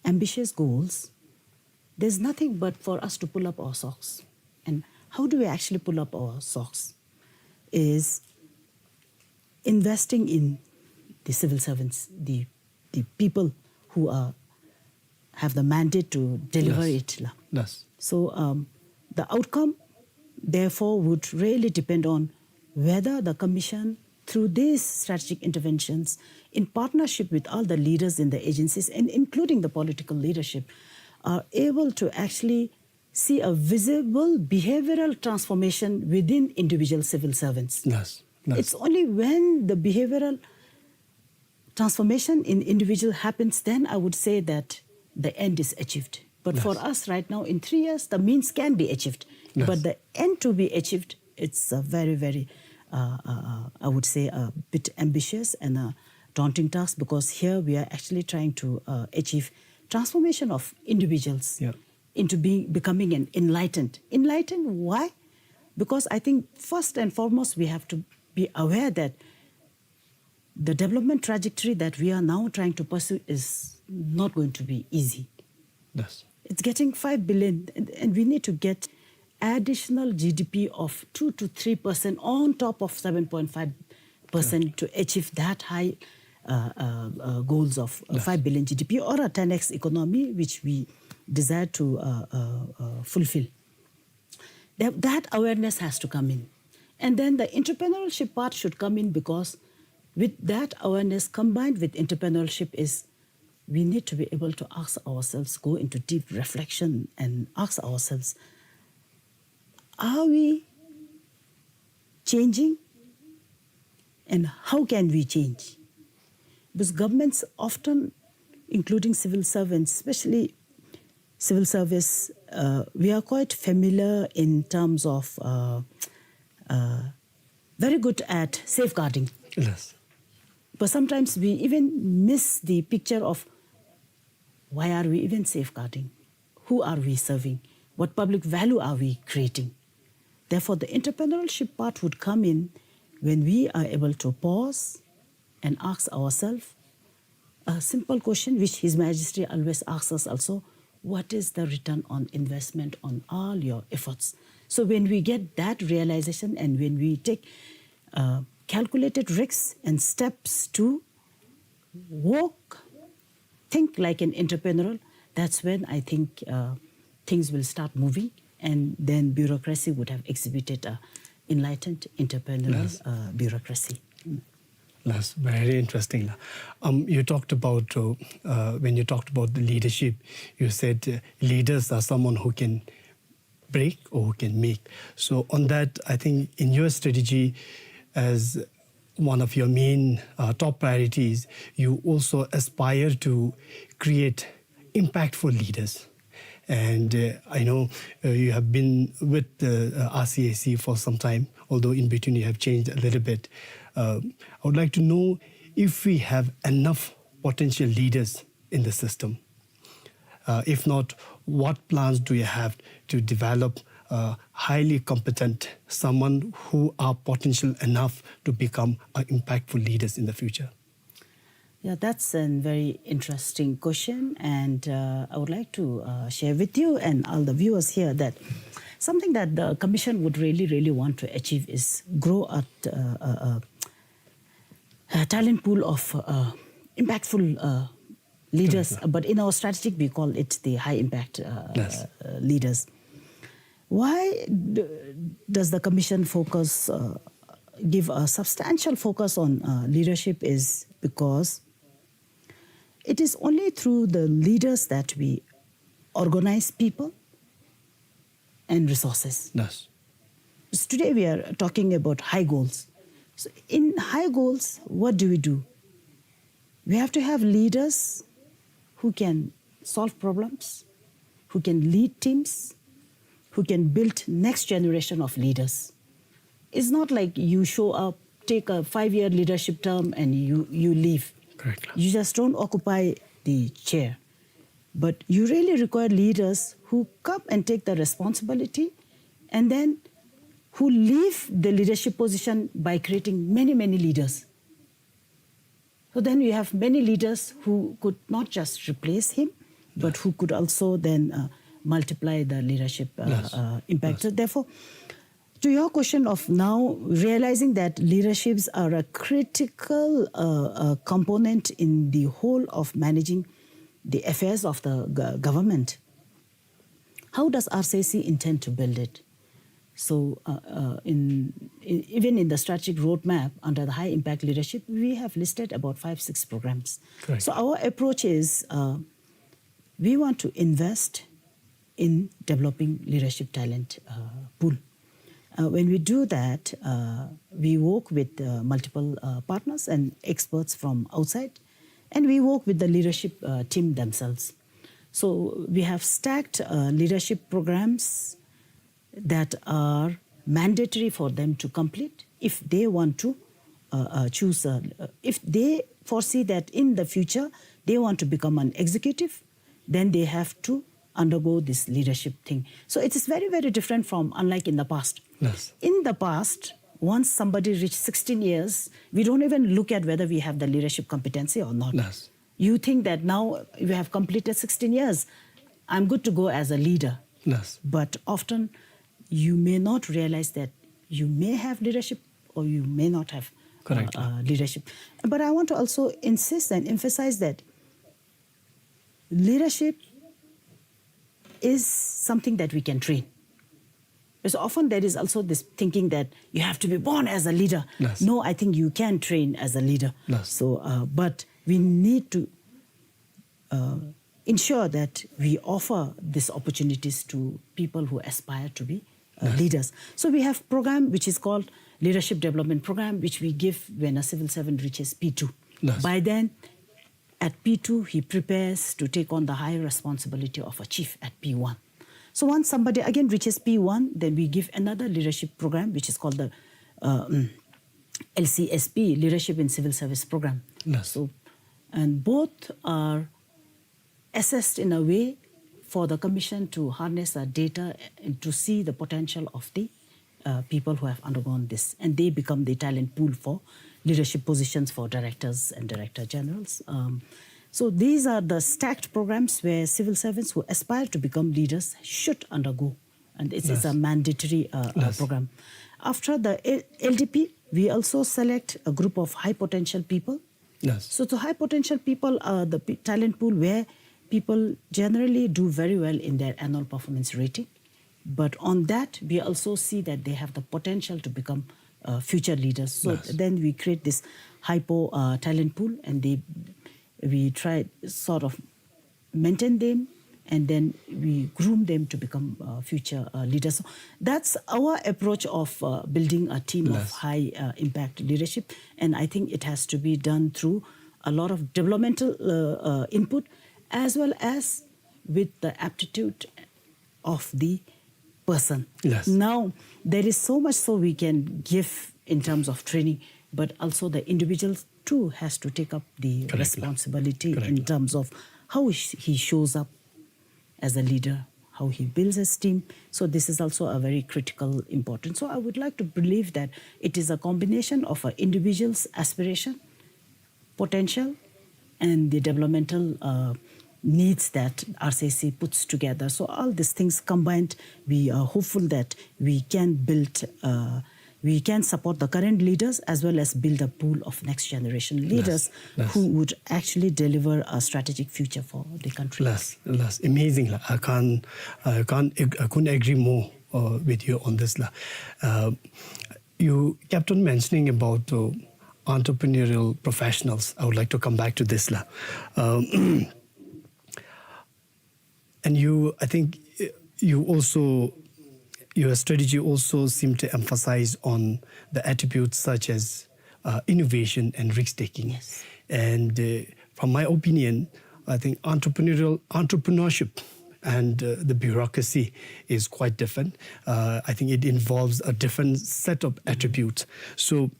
ambitious goals, there's nothing but for us to pull up our socks. And how do we actually pull up our socks? Is investing in the civil servants, the, the people who are, have the mandate to deliver Yes. it, la. Yes. So, um, the outcome, therefore, would really depend on whether the commission, through these strategic interventions, in partnership with all the leaders in the agencies and including the political leadership, are able to actually see a visible behavioral transformation within individual civil servants. Yes, yes. It's only when the behavioral transformation in individual happens, then I would say that the end is achieved. But for Yes. us right now, in three years, the means can be achieved. Yes. But the end to be achieved, it's a very, very, uh, uh, uh, I would say, a bit ambitious and a daunting task, because here we are actually trying to, uh, achieve transformation of individuals Yeah. into being, becoming an enlightened. Enlightened, why? Because I think first and foremost, we have to be aware that the development trajectory that we are now trying to pursue is not going to be easy. Yes. It's getting five billion, and, and we need to get additional G D P of two to three percent on top of seven point five percent Correct. to achieve that high, uh, uh, uh, goals of, uh, Yes. five billion G D P or a ten x economy, which we desire to, uh, uh, uh, fulfill. That, that awareness has to come in. And then the entrepreneurship part should come in, because with that awareness combined with entrepreneurship is we need to be able to ask ourselves, go into deep reflection and ask ourselves, are we changing? And how can we change? Because governments often, including civil servants, especially civil service, uh, we are quite familiar in terms of, uh, uh, very good at safeguarding. Yes. But sometimes we even miss the picture of why are we even safeguarding? Who are we serving? What public value are we creating? Therefore, the entrepreneurship part would come in when we are able to pause and ask ourselves a simple question, which His Majesty always asks us also, "What is the return on investment on all your efforts?" So when we get that realization and when we take, uh, calculated risks and steps to work, think like an entrepreneur, that's when I think, uh, things will start moving, and then bureaucracy would have exhibited a enlightened entrepreneurial, Yes. uh, bureaucracy. Mm. That's very interesting. Um, you talked about, uh, uh, when you talked about the leadership, you said, uh, leaders are someone who can break or who can make. So on that, I think in your strategy, as one of your main, uh, top priorities, you also aspire to create impactful leaders. And, uh, I know, uh, you have been with the, uh, R C A C for some time, although in between you have changed a little bit. Uh, I would like to know if we have enough potential leaders in the system. Uh, if not, what plans do you have to develop, uh, highly competent, someone who are potential enough to become, uh, impactful leaders in the future? Yeah, that's a very interesting question, and, uh, I would like to, uh, share with you and all the viewers here that something that the commission would really, really want to achieve is grow a, uh, uh, uh, uh, talent pool of, uh, impactful, uh, leaders. Correct. But in our strategic, we call it the high impact, uh, Yes. uh, leaders. Why d-, does the commission focus, uh, give a substantial focus on uh, leadership is because it is only through the leaders that we organize people and resources. Yes. So today we are talking about high goals. So in high goals, what do we do? We have to have leaders who can solve problems, who can lead teams, who can build next generation of leaders. It's not like you show up, take a five-year leadership term, and you, you leave. Correct. You just don't occupy the chair. But you really require leaders who come and take the responsibility and then who leave the leadership position by creating many, many leaders. So then you have many leaders who could not just replace him, but who could also then uh, multiply the leadership uh, Yes. uh, impact. Yes. So therefore, to your question of now realizing that leaderships are a critical uh, uh, component in the whole of managing the affairs of the go- government, how does R C I C intend to build it? So, uh, uh, in, in even in the strategic roadmap under the high impact leadership, we have listed about five, six programs. Correct. So our approach is uh, we want to invest in developing leadership talent uh, pool. Uh, when we do that, uh, we work with uh, multiple uh, partners and experts from outside, and we work with the leadership uh, team themselves. So we have stacked uh, leadership programs that are mandatory for them to complete if they want to uh, uh, choose, uh, uh, if they foresee that in the future they want to become an executive, then they have to undergo this leadership thing. So it is very, very different from, unlike in the past. Yes. In the past, once somebody reached sixteen years, we don't even look at whether we have the leadership competency or not. Yes. You think that now you have completed sixteen years, I'm good to go as a leader. Yes. But often you may not realize that you may have leadership or you may not have Correct. Uh, uh, leadership. But I want to also insist and emphasize that leadership is something that we can train. Because often there is also this thinking that you have to be born as a leader. Yes. No, I think you can train as a leader. Yes. So, uh, but we need to uh, ensure that we offer these opportunities to people who aspire to be uh, leaders. So we have program which is called Leadership Development Program, which we give when a civil servant reaches P two. Yes. By then, at P two, he prepares to take on the high responsibility of a chief at P one. So once somebody again reaches P one, then we give another leadership program, which is called the uh, mm, L C S P, Leadership in Civil Service Program. Yes. So, and both are assessed in a way for the commission to harness the data and to see the potential of the uh, people who have undergone this, and they become the talent pool for leadership positions for directors and director generals. Um, so these are the stacked programs where civil servants who aspire to become leaders should undergo, and it's, it's a Yes. mandatory uh, uh, Yes. program. After the L- L D P, we also select a group of high potential people. Yes. So the high potential people are the p- talent pool where people generally do very well in their annual performance rating. But on that, we also see that they have the potential to become uh, future leaders. So Yes. then we create this hypo uh, talent pool, and they we try sort of maintain them, and then we groom them to become uh, future uh, leaders. So that's our approach of uh, building a team of Yes. high uh, impact leadership, and I think it has to be done through a lot of developmental uh, uh, input, as well as with the aptitude of the person. Yes. Now, there is so much so we can give in terms of training, but also the individual too has to take up the Correct. Responsibility in Correct. Terms of how sh- he shows up as a leader, how he builds his team. So this is also a very critical important. So I would like to believe that it is a combination of an individual's aspiration, potential, and the developmental uh, needs that R C I C puts together. So all these things combined, we are hopeful that we can build, uh, we can support the current leaders as well as build a pool of next generation leaders Yes. Who would actually deliver a strategic future for the country. Yes, yes, amazing la. I can't, I can't, ag- I couldn't agree more uh, with you on this la. Uh, you kept on mentioning about uh, entrepreneurial professionals. I would like to come back to this. La. Um, and you, I think uh, you also, your strategy also seemed to emphasize on the attributes such as uh, innovation and risk taking. Yes. And uh, from my opinion, I think entrepreneurial entrepreneurship and uh, the bureaucracy is quite different. Uh, I think it involves a different set of attributes. So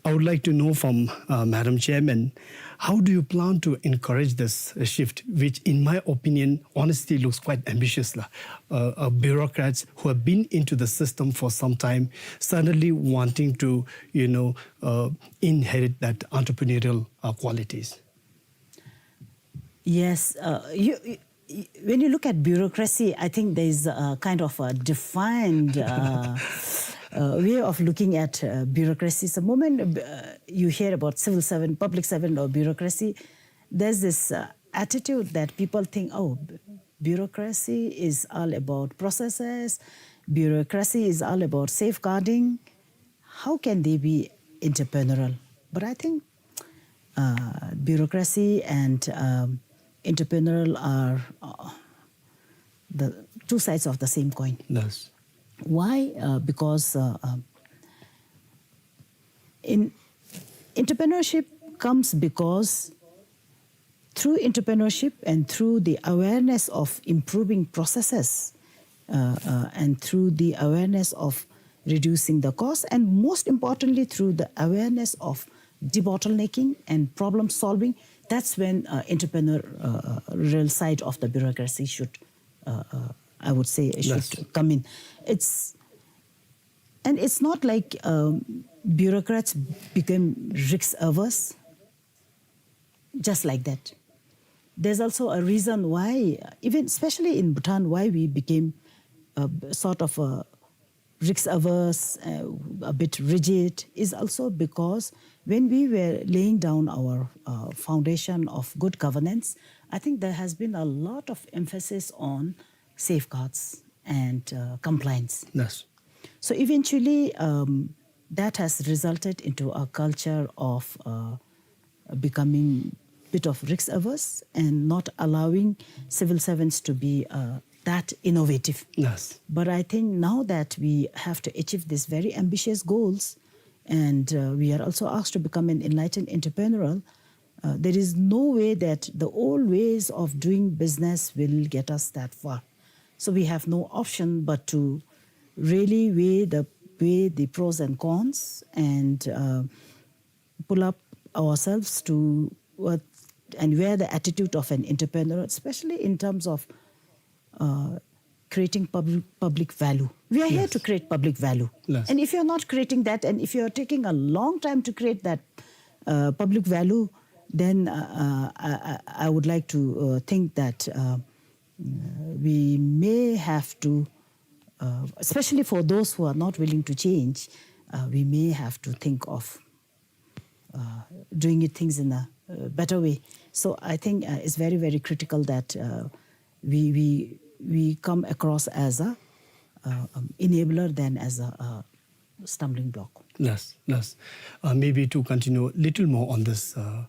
I would like to know from uh, Madam Chairman, how do you plan to encourage this uh, shift, which in my opinion, honestly looks quite ambitious. La? Uh, uh, bureaucrats who have been into the system for some time, suddenly wanting to, you know, uh, inherit that entrepreneurial uh, qualities. Yes, uh, you, you, y- when you look at bureaucracy, I think there is a kind of a defined uh, uh, way of looking at uh, bureaucracy. So, moment uh, you hear about civil servant, public servant, or bureaucracy, there's this uh, attitude that people think, oh, b- bureaucracy is all about processes, bureaucracy is all about safeguarding. How can they be entrepreneurial? But I think uh, bureaucracy and um, entrepreneurial are uh, the two sides of the same coin. Yes. Why? Uh, because uh, um, in entrepreneurship comes because through entrepreneurship and through the awareness of improving processes uh, uh, and through the awareness of reducing the cost, and most importantly through the awareness of debottlenecking and problem solving, that's when uh, entrepreneurial side of the bureaucracy should, uh, uh, I would say, should Yes. come in. It's and it's not like um, bureaucrats became risk averse just like that. There's also a reason why, even especially in Bhutan, why we became uh, sort of a risk averse, uh, a bit rigid, is also because when we were laying down our uh, foundation of good governance, I think there has been a lot of emphasis on safeguards and uh, compliance. Yes. So eventually, um, that has resulted into a culture of uh, becoming bit of risk averse and not allowing civil servants to be uh, that innovative. Yes. But I think now that we have to achieve these very ambitious goals, and uh, we are also asked to become an enlightened entrepreneurial, uh, there is no way that the old ways of doing business will get us that far. So we have no option but to really weigh the weigh the pros and cons and uh, pull up ourselves to what and wear the attitude of an entrepreneur, especially in terms of uh, creating public public value. We are here Yes. to create public value, Yes. and if you are not creating that, and if you are taking a long time to create that uh, public value, then uh, uh, I, I I would like to uh, think that uh, we may have to, uh, especially for those who are not willing to change, uh, we may have to think of uh, doing it things in a uh, better way. So I think uh, it's very, very critical that uh, we, we, we come across as a uh, um, enabler than as a, a stumbling block. Yes, yes. Uh, maybe to continue a little more on this uh,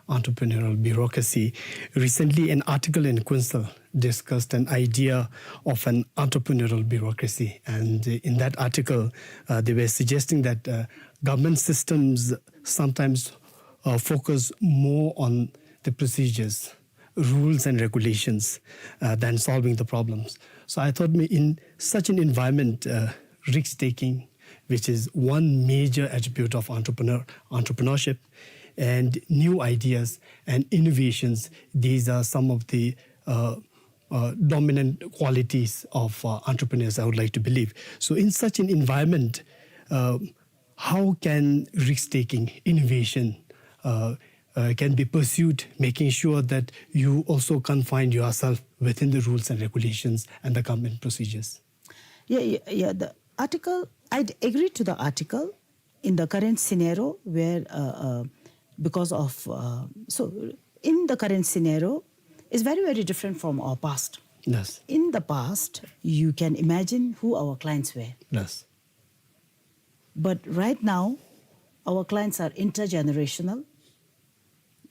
entrepreneurial bureaucracy, recently an article in Kuensel discussed an idea of an entrepreneurial bureaucracy. And uh, in that article, uh, they were suggesting that uh, government systems sometimes uh, focus more on the procedures, rules and regulations uh, than solving the problems. So I thought in such an environment, uh, risk taking, which is one major attribute of entrepreneur entrepreneurship, and new ideas and innovations, these are some of the uh, uh, dominant qualities of uh, entrepreneurs, I would like to believe. So in such an environment, uh, how can risk-taking, innovation, uh, uh, can be pursued, making sure that you also confine yourself within the rules and regulations and the government procedures? Yeah, yeah, yeah. The article, I agree to the article in the current scenario where, uh, uh, because of, uh, so in the current scenario, it's very, very different from our past. Yes. In the past, you can imagine who our clients were. Yes. But right now, our clients are intergenerational.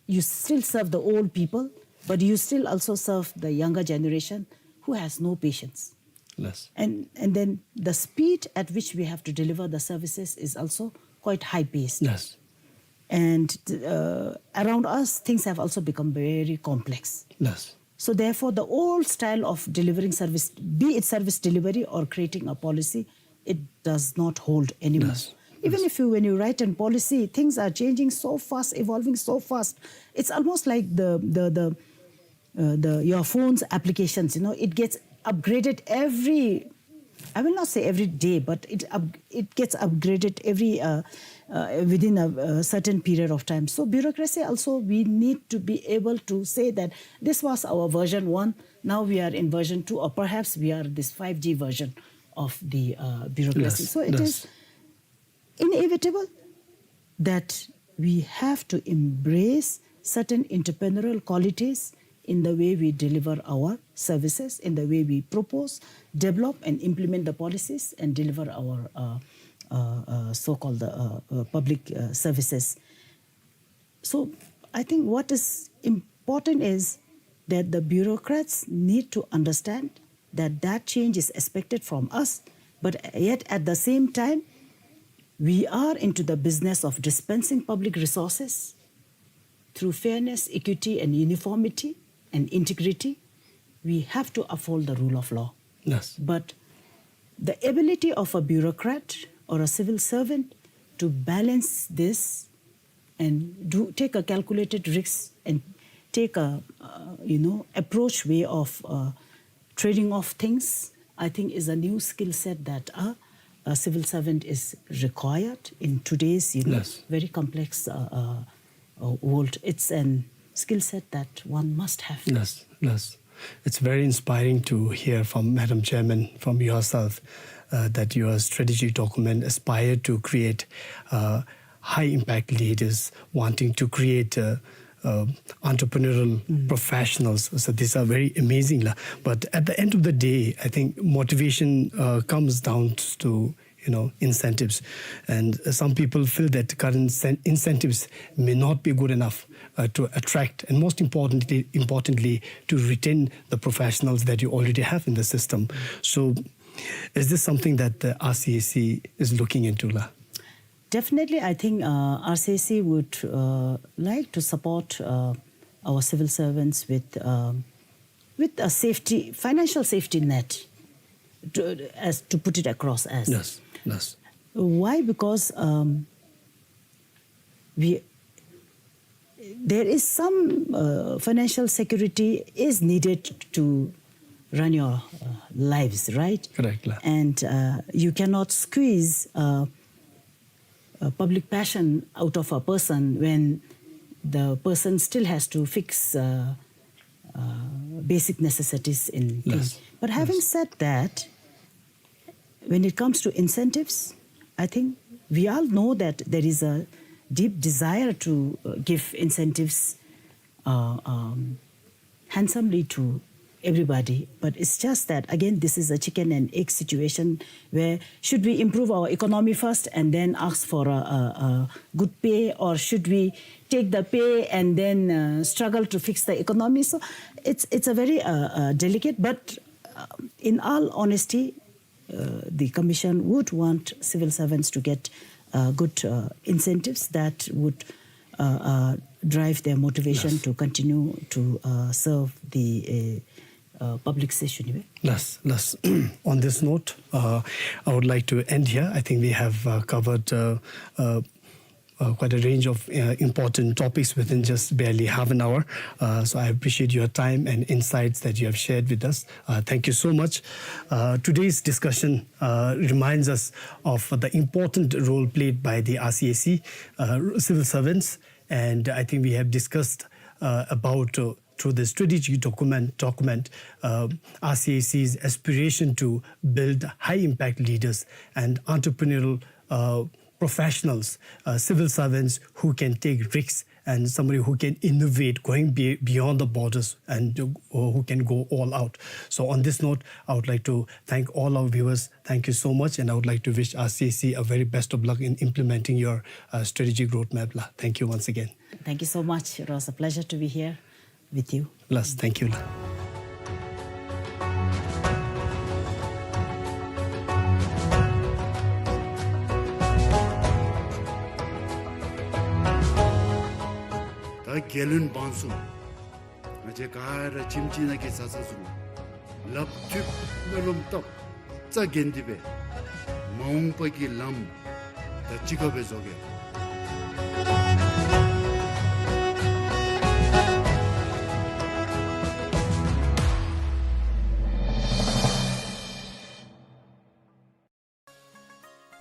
You still serve the old people, but you still also serve the younger generation who has no patience. Yes. And, and then the speed at which we have to deliver the services is also quite high paced. Yes. And, uh, around us, things have also become very complex. Yes. So therefore, the old style of delivering service, be it service delivery or creating a policy, it does not hold anymore. Yes. Even if you, when you write a policy, things are changing so fast, evolving so fast. It's almost like the, the, the, uh, the, your phone's applications, you know, it gets upgraded every, I will not say every day, but it up-, it gets upgraded every, uh, uh, within a, a certain period of time. So bureaucracy also, we need to be able to say that this was our version one, now we are in version two, or perhaps we are this five G version of the, uh, bureaucracy. Yes, so it is inevitable that we have to embrace certain entrepreneurial qualities in the way we deliver our services, in the way we propose, develop, and implement the policies and deliver our, uh, uh, uh, so-called, uh, uh, public, uh, services. So I think what is important is that the bureaucrats need to understand that that change is expected from us, but yet at the same time, we are into the business of dispensing public resources through fairness, equity, and uniformity and integrity. We have to uphold the rule of law. Yes. But the ability of a bureaucrat or a civil servant to balance this and do, take a calculated risk and take a, uh, you know, approach way of, uh, trading off things, I think, is a new skill set that a, a civil servant is required in today's, you know, Yes. very complex, uh, uh, uh, world. It's an skill set that one must have. Yes, yes. It's very inspiring to hear from Madam Chairman, from yourself, uh, that your strategic document aspire to create, uh, high impact leaders, wanting to create, uh, uh, entrepreneurial professionals. So these are very amazing, la. But at the end of the day, I think motivation, uh, comes down to, you know, incentives. And, uh, some people feel that current sen-, incentives may not be good enough, uh, to attract and, most importantly, importantly, to retain the professionals that you already have in the system. So is this something that the R C A C is looking into, la? Definitely, I think, uh, R C A C would, uh, like to support, uh, our civil servants with, um, with a safety, financial safety net, to, as to put it across as. Yes, yes. Why? Because, um, we, there is some, uh, financial security is needed to run your, uh, lives, right? Correct, la. And, uh, you cannot squeeze, uh, uh, public passion out of a person when the person still has to fix, uh, uh, basic necessities in things. Yes. But having Yes. said that, when it comes to incentives, I think we all know that there is a deep desire to, uh, give incentives, uh, um, handsomely to everybody. But it's just that, again, this is a chicken and egg situation where should we improve our economy first and then ask for a, a, a good pay, or should we take the pay and then, uh, struggle to fix the economy? So it's, it's a very, uh, uh, delicate, but, uh, in all honesty, uh, the commission would want civil servants to get, uh, good, uh, incentives that would, uh, uh, drive their motivation Yes. to continue to, uh, serve the, uh, uh, public session. Yes, yes. On this note, uh, I would like to end here. I think we have, uh, covered, uh, uh, uh, quite a range of, uh, important topics within just barely half an hour. Uh, so I appreciate your time and insights that you have shared with us. Uh, thank you so much. Uh, today's discussion, uh, reminds us of the important role played by the R C A C, uh, civil servants, and I think we have discussed, uh, about, uh, through the strategic document, document, uh, R C A C's aspiration to build high impact leaders and entrepreneurial, uh, professionals, uh, civil servants who can take risks and somebody who can innovate, going be-, beyond the borders and, uh, who can go all out. So on this note, I would like to thank all our viewers. Thank you so much, and I would like to wish R C A C a very best of luck in implementing your, uh, strategic roadmap, la. Thank you once again. Thank you so much. It was a pleasure to be here with you. ལགས། Thank you, ལགས། ད་རྒྱལ་བློན་འབངས་སོ། ང་བཅས་ག་ར་ཁྱིམ་གཅིག་ནང་གི་བཟའ་ཚང་ཚུ་ལགཔ་མཐུད་སྨོན་ལམ་བཏབ། རྩ་འགེངས་ཏེ་སྦེ་མ་འོངས་པ་གི་ལམ་ད་གཅིག་ཁར་སྦེ་བཟོ་གེ།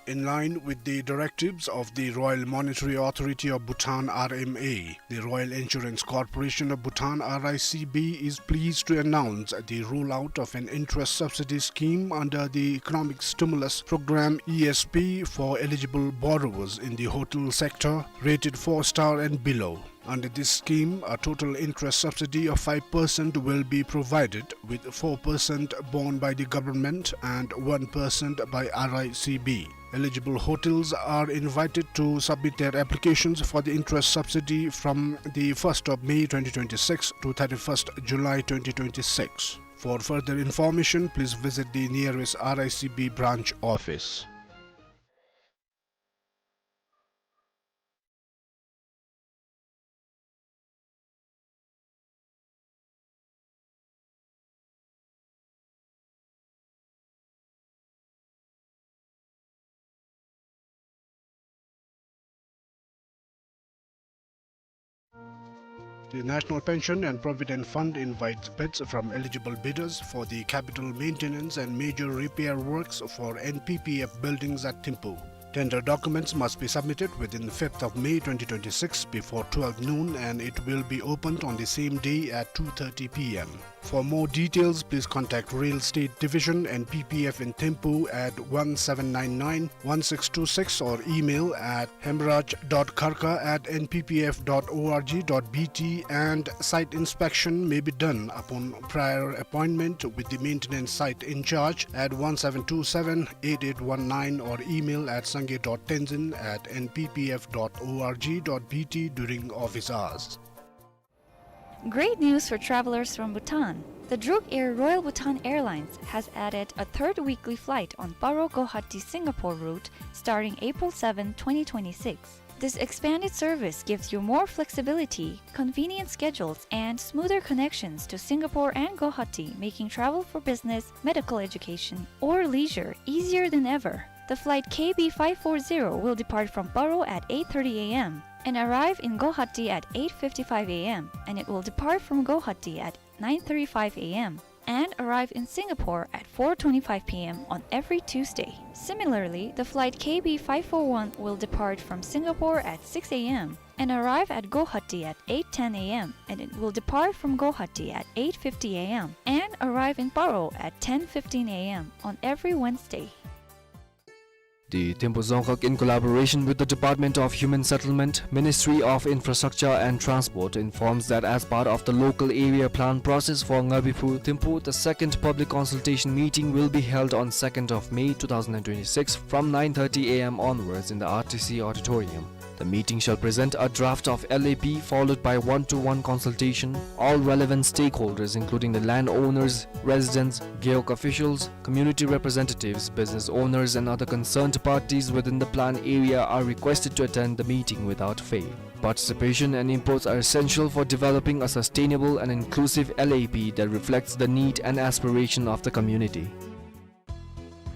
In line with the directives of the Royal Monetary Authority of Bhutan, R M A, the Royal Insurance Corporation of Bhutan, R I C B, is pleased to announce the rollout of an interest subsidy scheme under the Economic Stimulus Program, E S P, for eligible borrowers in the hotel sector rated four star and below. Under this scheme, a total interest subsidy of five percent will be provided, with four percent borne by the government and one percent by R I C B. Eligible hotels are invited to submit their applications for the interest subsidy from the first of May twenty twenty-six to thirty-first July twenty twenty-six. For further information, please visit the nearest R I C B branch office. The National Pension and Provident Fund invites bids from eligible bidders for the capital maintenance and major repair works for N P P F buildings at Thimphu. Tender documents must be submitted within fifth of May twenty twenty-six before twelve noon, and it will be opened on the same day at two thirty P M. For more details, please contact Real Estate Division, N P P F in Thimphu at one seven nine nine one six two six or email at hemraj dot kharka at N P P F dot org dot B T, and site inspection may be done upon prior appointment with the maintenance site in charge at one seven two seven eight eight one nine or email at sangay dot tenzin at N P P F dot org dot B T during office hours. Great news for travelers from Bhutan. The Druk Air Royal Bhutan Airlines has added a third weekly flight on Paro Guwahati Singapore route starting April seventh, twenty twenty-six. This expanded service gives you more flexibility, convenient schedules, and smoother connections to Singapore and Guwahati, making travel for business, medical education, or leisure easier than ever. The flight K B five four zero will depart from Paro at eight thirty A M and arrive in Guwahati at eight fifty-five A M, and it will depart from Guwahati at nine thirty-five A M and arrive in Singapore at four twenty-five P M on every Tuesday. Similarly, the flight K B five four one will depart from Singapore at six A M and arrive at Guwahati at eight ten A M, and it will depart from Guwahati at eight fifty A M and arrive in Paro at ten fifteen A M on every Wednesday. The Thimphu Dzongkhag, in collaboration with the Department of Human Settlement, Ministry of Infrastructure and Transport, informs that as part of the local area plan process for Ngabiphu, Thimphu, the second public consultation meeting will be held on second of May two thousand and twenty-six from nine thirty A M onwards in the R T C auditorium. The meeting shall present a draft of L A P, followed by one-to-one consultation. All relevant stakeholders, including the landowners, residents, Gewog officials, community representatives, business owners, and other concerned parties within the plan area, are requested to attend the meeting without fail. Participation and inputs are essential for developing a sustainable and inclusive L A P that reflects the need and aspiration of the community.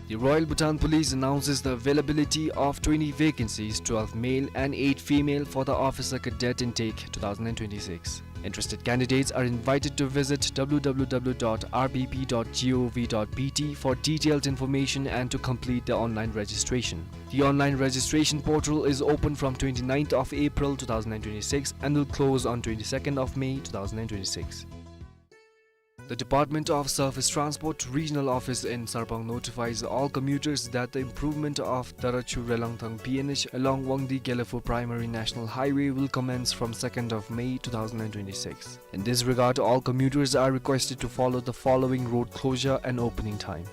The Royal Bhutan Police announces the availability of twenty vacancies, twelve male and eight female, for the Officer Cadet Intake two thousand and twenty-six. Interested candidates are invited to visit W W W dot R B P dot G O V dot B T for detailed information and to complete the online registration. The online registration portal is open from twenty-ninth of April two thousand and twenty-six and will close on twenty-second of May two thousand and twenty-six. The Department of Surface Transport Regional Office in Sarpang notifies all commuters that the improvement of Darachu Relangthang P N H along Wangdi Gelephu Primary National Highway will commence from second of May two thousand and twenty-six. In this regard, all commuters are requested to follow the following road closure and opening time.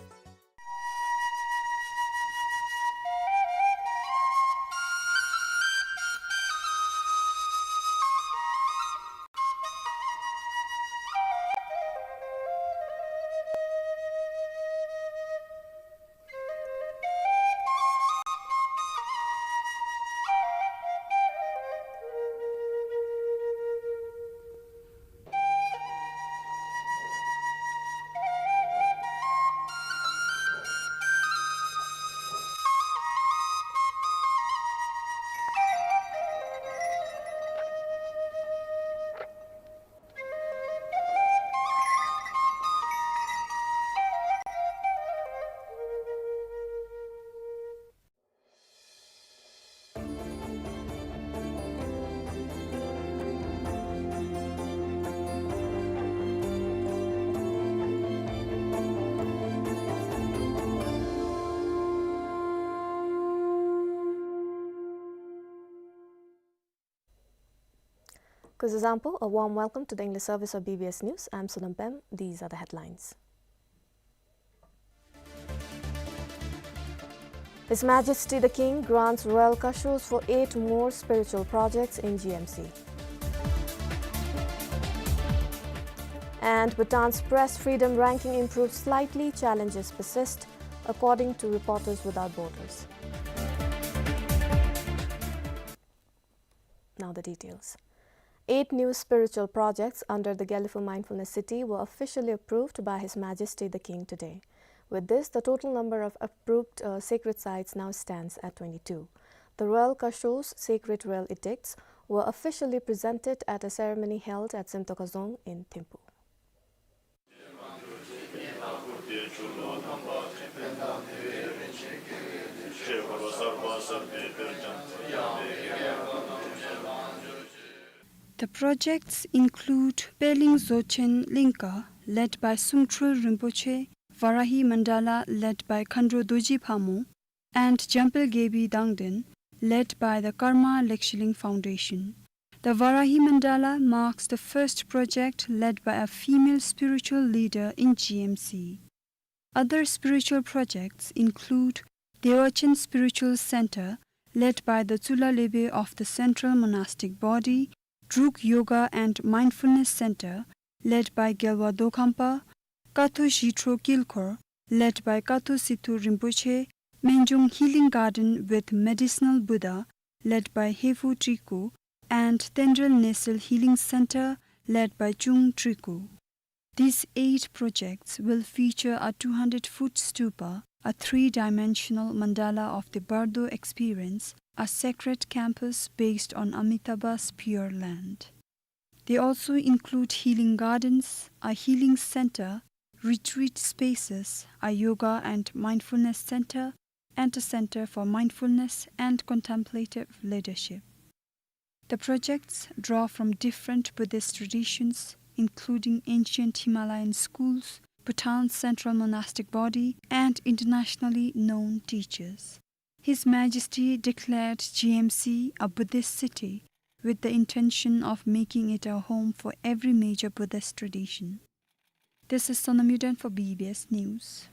Kuzuzangpo, a warm welcome to the English service of B B S News. I'm Sonam Pem. These are the headlines. His Majesty the King grants royal cachets for eight more spiritual projects in G M C. And Bhutan's press freedom ranking improves slightly, challenges persist, according to Reporters Without Borders. Now the details. Eight new spiritual projects under the Gelephu Mindfulness City were officially approved by His Majesty the King today. With this, the total number of approved, uh, sacred sites now stands at twenty-two. The royal cachets, sacred royal edicts, were officially presented at a ceremony held at Semtoka Dzong in Thimphu. The projects include Peling Dzogchen Lingka, led by Sumtrul Rinpoche, Varahi Mandala, led by Khandro Dorji Phamo, and Jampel Gebi Dangden, led by the Karma Lekshiling Foundation. The Varahi Mandala marks the first project led by a female spiritual leader in G M C. Other spiritual projects include Dewachen Spiritual Center, led by the Tsula Lebe of the Central Monastic Body, Druk Yoga and Mindfulness Center, led by Gelwa Dokhampa, Katho Jitro Kilkhor, led by Katho Sithu Rinpoche, Menjong Healing Garden with Medicinal Buddha, led by Hefu Triku, and Tendrel Nesel Healing Center, led by Chung Triku. These eight projects will feature a two hundred foot stupa, a three-dimensional mandala of the Bardo experience, a sacred campus based on Amitabha's Pure Land. They also include healing gardens, a healing center, retreat spaces, a yoga and mindfulness center, and a center for mindfulness and contemplative leadership. The projects draw from different Buddhist traditions, including ancient Himalayan schools, Bhutan's central monastic body, and internationally known teachers. His Majesty declared G M C a Buddhist city with the intention of making it a home for every major Buddhist tradition. This is Sonam Yuden for B B S News.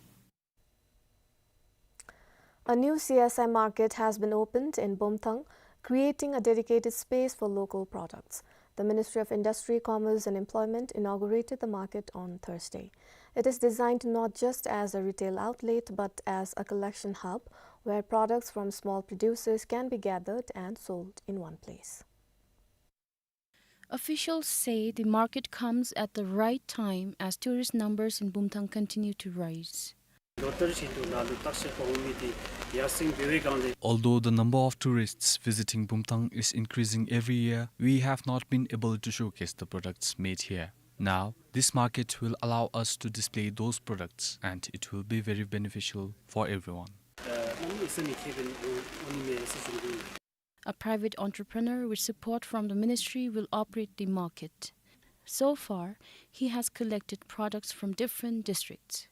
A new C S I market has been opened in Bumthang, creating a dedicated space for local products. The Ministry of Industry, Commerce and Employment inaugurated the market on Thursday. It is designed not just as a retail outlet, but as a collection hub where products from small producers can be gathered and sold in one place. Officials say the market comes at the right time as tourist numbers in Bumthang continue to rise. Although the number of tourists visiting Bumthang is increasing every year, we have not been able to showcase the products made here. Now, this market will allow us to display those products, and it will be very beneficial for everyone. A private entrepreneur with support from the ministry will operate the market. So far, he has collected products from different districts.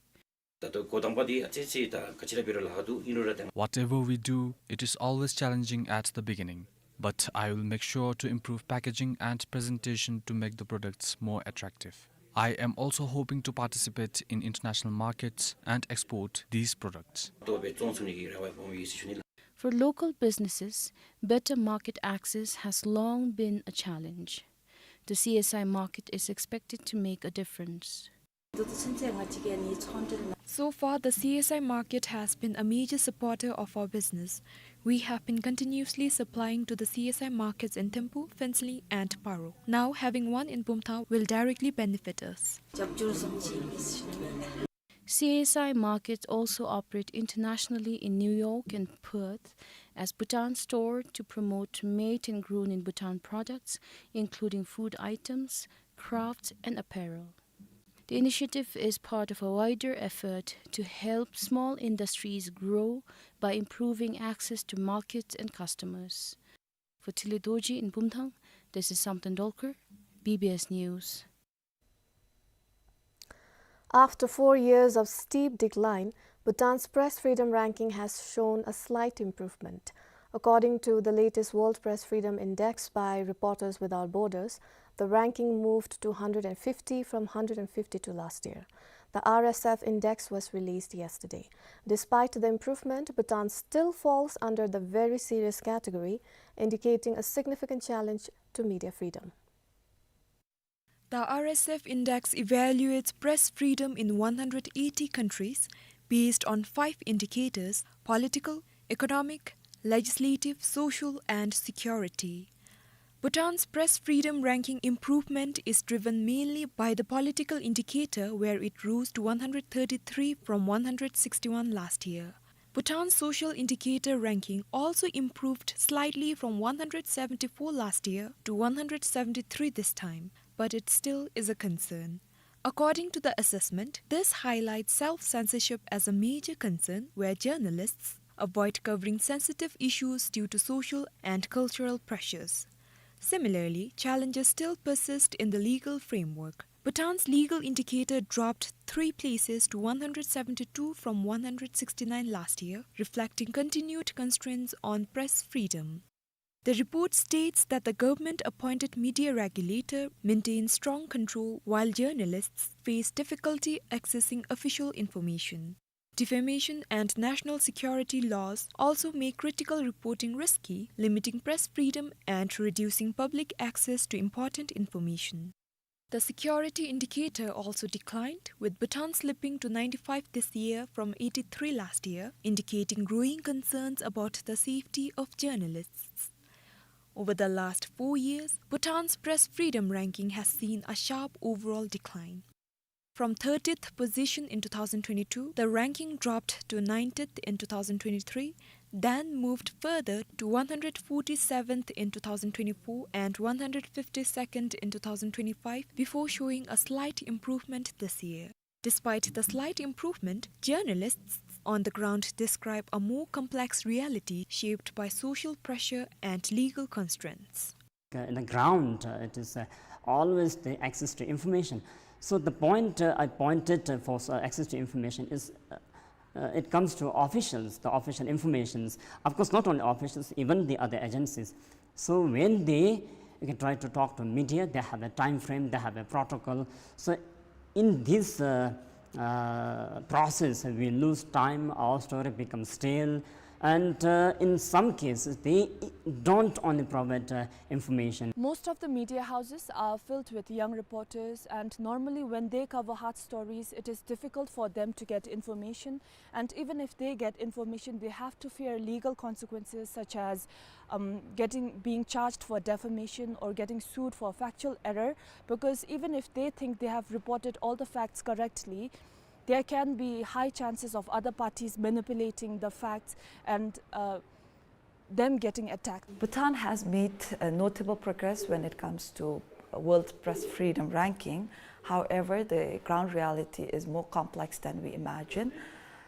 ད་ལྟོ་འགོ་དང་པ་འདི་ཨ་ཙི་ཙི་ད་ག་ཅི་ར་འབད་རུང་ལཱ་འདུག། ཨིན་རུང་ར་དེ་ནང་། Whatever we do, it is always challenging at the beginning, but I will make sure to improve packaging and presentation to make the products more attractive. I am also hoping to participate in international markets and export these products. ཏོག་ཏོ་སྦེ་བཙོང་ཚུགས་ནི་གི་རེ་བ་སྦོམ་ཡོད་ཟེར་ཞུ་ནི་ལགས། For local businesses, better market access has long been a challenge. The C S I market is expected to make a difference. So far, the C S I market has been a major supporter of our business. We have been continuously supplying to the C S I markets in Thimphu, Phuentsholing, and Paro. Now, having one in Bumthang will directly benefit us. C S I markets also operate internationally in New York and Perth as Bhutan store to promote made and grown in Bhutan products, including food items, crafts, and apparel. The initiative is part of a wider effort to help small industries grow by improving access to markets and customers. For Tili Dorji in Bumthang, this is Samten Dolkar, B B S News. After four years of steep decline, Bhutan's press freedom ranking has shown a slight improvement. According to the latest World Press Freedom Index by Reporters Without Borders, the ranking moved to one hundred fifty from one hundred fifty-two last year. The R S F index was released yesterday. Despite the improvement, Bhutan still falls under the very serious category, indicating a significant challenge to media freedom. The R S F index evaluates press freedom in one hundred eighty countries based on five indicators: political, economic, legislative, social, and security. Bhutan's press freedom ranking improvement is driven mainly by the political indicator, where it rose to one hundred thirty-three from one hundred sixty-one last year. Bhutan's social indicator ranking also improved slightly from one hundred seventy-four last year to one hundred seventy-three this time, but it still is a concern. According to the assessment, this highlights self-censorship as a major concern, where journalists avoid covering sensitive issues due to social and cultural pressures. Similarly, challenges still persist in the legal framework. Bhutan's legal indicator dropped three places to one hundred seventy-two from one hundred sixty-nine last year, reflecting continued constraints on press freedom. The report states that the government-appointed media regulator maintains strong control while journalists face difficulty accessing official information. Defamation and national security laws also make critical reporting risky, limiting press freedom and reducing public access to important information. The security indicator also declined, with Bhutan slipping to ninety-five this year from eighty-three last year, indicating growing concerns about the safety of journalists. Over the last four years, Bhutan's press freedom ranking has seen a sharp overall decline. From thirtieth position in two thousand twenty-two, the ranking dropped to ninetieth in two thousand twenty-three, then moved further to one hundred forty-seventh in two thousand twenty-four and one hundred fifty-second in two thousand twenty-five, before showing a slight improvement this year. Despite the slight improvement, journalists on the ground describe a more complex reality shaped by social pressure and legal constraints. Uh, in the ground, uh, it is, uh, always the access to information. So the point, uh, I pointed, uh, for, uh, access to information is, uh, uh, it comes to officials, the official informations. Of course, not only officials, even the other agencies. So when they, you can try to talk to media, they have a time frame, they have a protocol. So in this, uh, uh, process, we lose time, our story becomes stale, and, uh, in some cases, they don't only provide, uh, information. Most of the media houses are filled with young reporters, and normally when they cover hard stories, it is difficult for them to get information. And even if they get information, they have to fear legal consequences, such as, um, getting, being charged for defamation or getting sued for factual error, because even if they think they have reported all the facts correctly, there can be high chances of other parties manipulating the facts and, uh, them getting attacked. Bhutan has made, uh, notable progress when it comes to World Press Freedom Ranking. However, the ground reality is more complex than we imagine.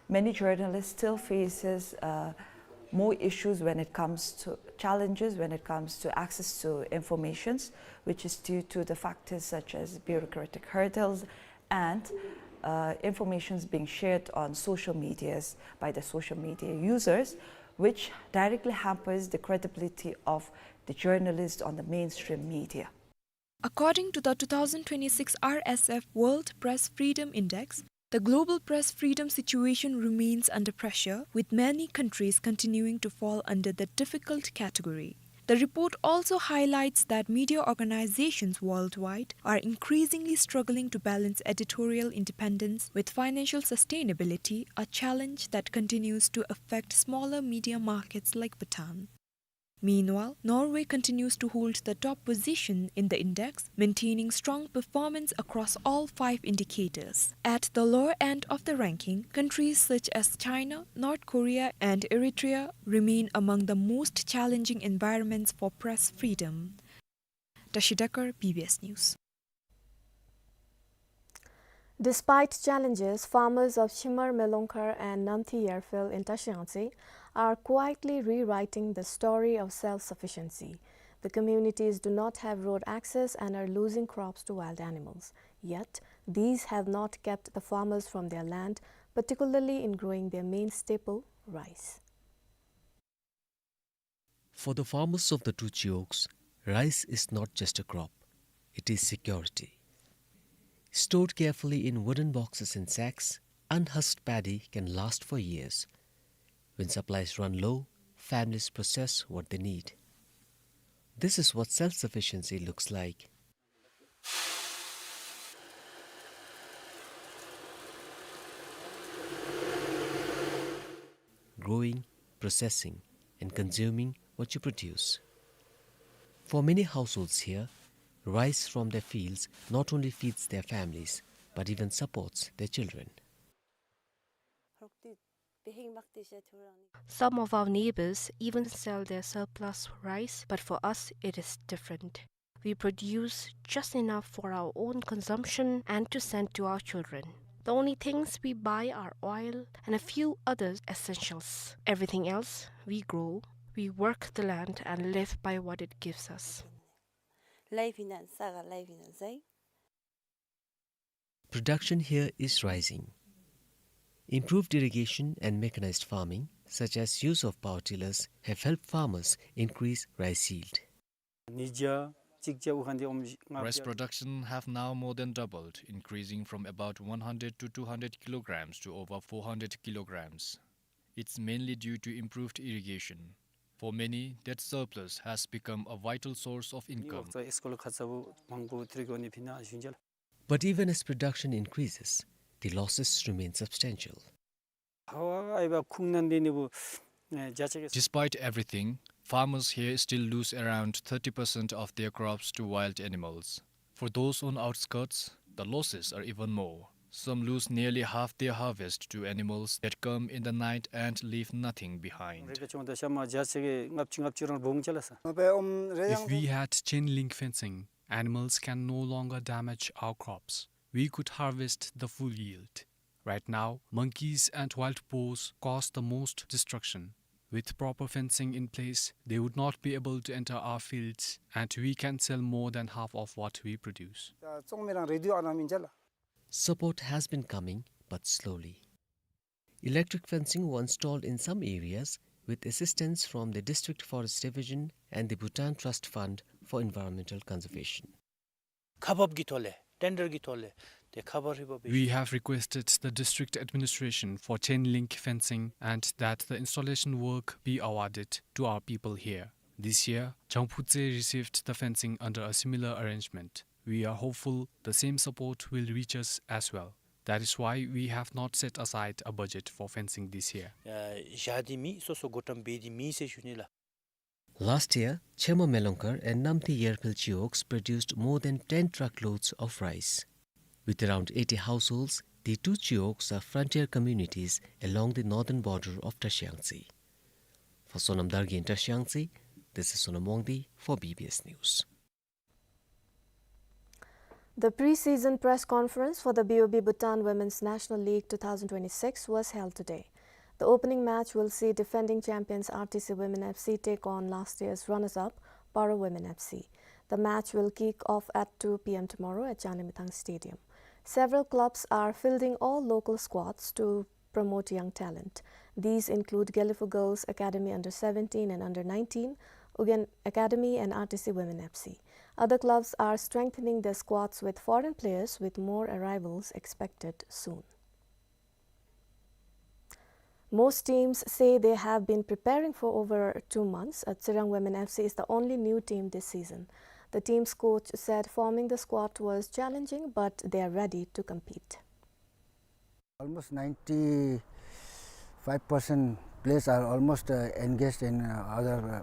Many journalists still faces, uh, more issues when it comes to challenges when it comes to access to informations, which is due to the factors such as bureaucratic hurdles and, uh, informations being shared on social medias by the social media users, which directly hampers the credibility of the journalist on the mainstream media. According to the two thousand twenty-six R S F World Press Freedom Index, the global press freedom situation remains under pressure, with many countries continuing to fall under the difficult category. The report also highlights that media organizations worldwide are increasingly struggling to balance editorial independence with financial sustainability, a challenge that continues to affect smaller media markets like Bhutan. Meanwhile, Norway continues to hold the top position in the index, maintaining strong performance across all five indicators. At the lower end of the ranking, countries such as China, North Korea, and Eritrea remain among the most challenging environments for press freedom. Tashi Dekar, B B S News. Despite challenges, farmers of Chemar Melongkhar and Namthi Yerphil in Tashiyangtse are quietly rewriting the story of self-sufficiency. The communities do not have road access and are losing crops to wild animals. Yet, these have not kept the farmers from their land, particularly in growing their main staple, rice. For the farmers of the two Chiyoks, rice is not just a crop, it is security. Stored carefully in wooden boxes and sacks, unhusked paddy can last for years. When supplies run low, families process what they need. This is what self-sufficiency looks like. Growing, processing, and consuming what you produce. For many households here, rice from their fields not only feeds their families, but even supports their children. Some of our neighbors even sell their surplus rice, but for us, it is different. We produce just enough for our own consumption and to send to our children. The only things we buy are oil and a few other essentials. Everything else we grow. We work the land and live by what it gives us. Life in an saga, life in an zai. Production here is rising. Improved irrigation and mechanized farming, such as use of power tillers, have helped farmers increase rice yield. Rice production have now more than doubled, increasing from about one hundred to two hundred kilograms to over four hundred kilograms. It's mainly due to improved irrigation. For many, that surplus has become a vital source of income. But even as production increases, the losses remain substantial. Despite everything, farmers here still lose around thirty percent of their crops to wild animals. For those on outskirts, the losses are even more. Some lose nearly half their harvest to animals that come in the night and leave nothing behind. If we had chain link fencing, animals can no longer damage our crops. We could harvest the full yield. Right now, monkeys and wild boars cause the most destruction. With proper fencing in place, they would not be able to enter our fields, and we can sell more than half of what we produce. Support has been coming, but slowly. Electric fencing was installed in some areas with assistance from the District Forest Division and the Bhutan Trust Fund for Environmental Conservation. ཁ་འབབ་ཀྱི་ཐོག་ལས་ཊེན་ཌར་གྱི་ཐོག་ལས་ཏེ་ཁ་འབབ་རི་བབ་We have requested the district administration for chain link fencing and that the installation work be awarded to our people here. This year, Jangputse received the fencing under a similar arrangement. We are hopeful the same support will reach us as well. That is why we have not set aside a budget for fencing this year. ཨ་བཞག་སྟེ་མེད། སོ་སོ་བགོ་བཀྲམ་འབད་དེ་མེད་ཟེར་ཞུ་ནི་ལགས། Last year, Chema Melongkar and Namthi Yerphil Chiyoks produced more than ten truckloads of rice. With around eighty households, the two Chiyoks are frontier communities along the northern border of Tashiyangtse. For Sonam Dargin Tashiyangtse, this is Sonam Wangdi for B B S News. The pre-season press conference for the B O B Bhutan Women's National League two thousand twenty-six was held today. The opening match will see defending champions R T C Women F C take on last year's runners-up, Paro Women F C. The match will kick off at two p m tomorrow at Changlimithang Stadium. Several clubs are fielding all local squads to promote young talent. These include Gelephu Girls Academy under seventeen and under nineteen, Ugyen Academy and R T C Women F C. Other clubs are strengthening their squads with foreign players, with more arrivals expected soon. Most teams say they have been preparing for over two months. Uh, Tsirang Women F C is the only new team this season. The team's coach said forming the squad was challenging, but they are ready to compete. Almost ninety-five percent players are almost, uh, engaged in, uh, other, uh,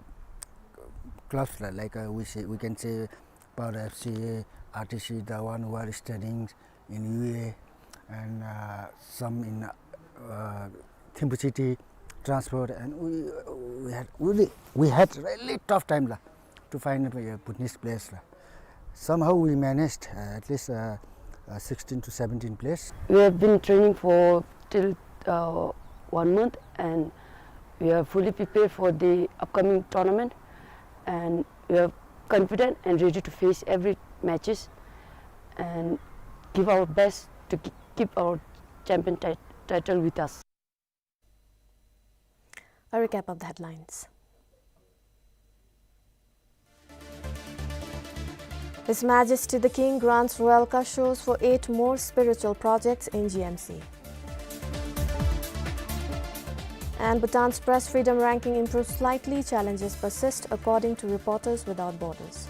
clubs, li-, like, uh, we say, we can say Paro F C, R T C, the one who are studying in U A, and, uh, some in, uh, Thimphu City, transfer, and we, we had really, we had really tough time la to find, uh, Bhutanese players la. Somehow we managed, uh, at least, uh, uh, sixteen to seventeen players. We have been training for till, uh, one month, and we are fully prepared for the upcoming tournament, and we are confident and ready to face every matches and give our best to ki-, keep our champion ti-, title with us. A recap of the headlines. His Majesty the King grants royal cachets for eight more spiritual projects in G M C. And Bhutan's press freedom ranking improves slightly, challenges persist, according to Reporters Without Borders.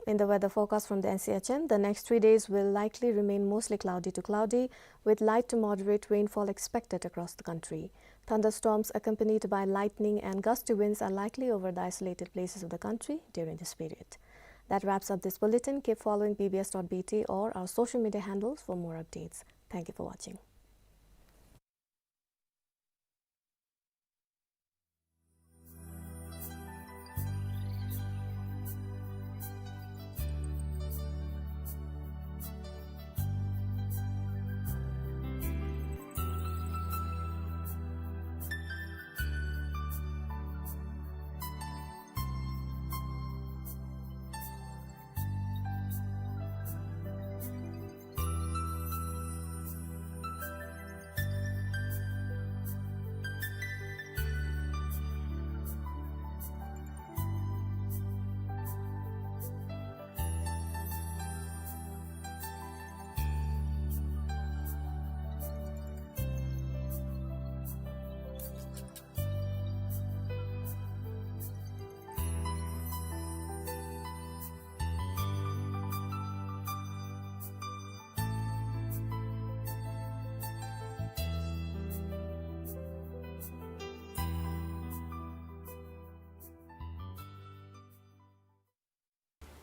In the weather forecast from the N C H M, the next three days will likely remain mostly cloudy to cloudy, with light to moderate rainfall expected across the country. Thunderstorms accompanied by lightning and gusty winds are likely over the isolated places of the country during this period. That wraps up this bulletin. Keep following B B S dot B T or our social media handles for more updates. Thank you for watching.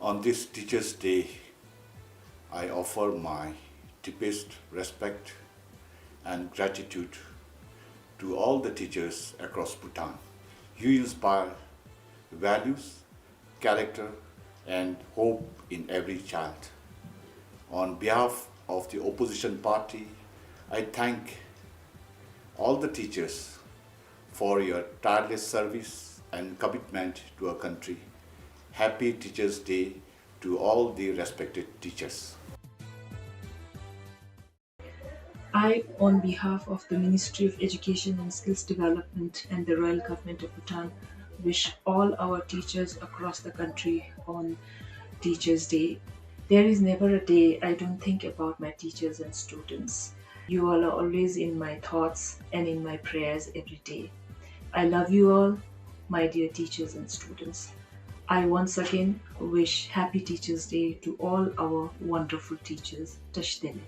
On this Teachers' Day, I offer my deepest respect and gratitude to all the teachers across Bhutan. You inspire values, character, and hope in every child. On behalf of the opposition party, I thank all the teachers for your tireless service and commitment to our country. Happy Teachers' Day to all the respected teachers. I, on behalf of the Ministry of Education and Skills Development and the Royal Government of Bhutan, wish all our teachers across the country on Teachers' Day. There is never a day I don't think about my teachers and students. You all are always in my thoughts and in my prayers every day. I love you all, my dear teachers and students. I once again wish Happy Teachers' Day to all our wonderful teachers. Tashi delek.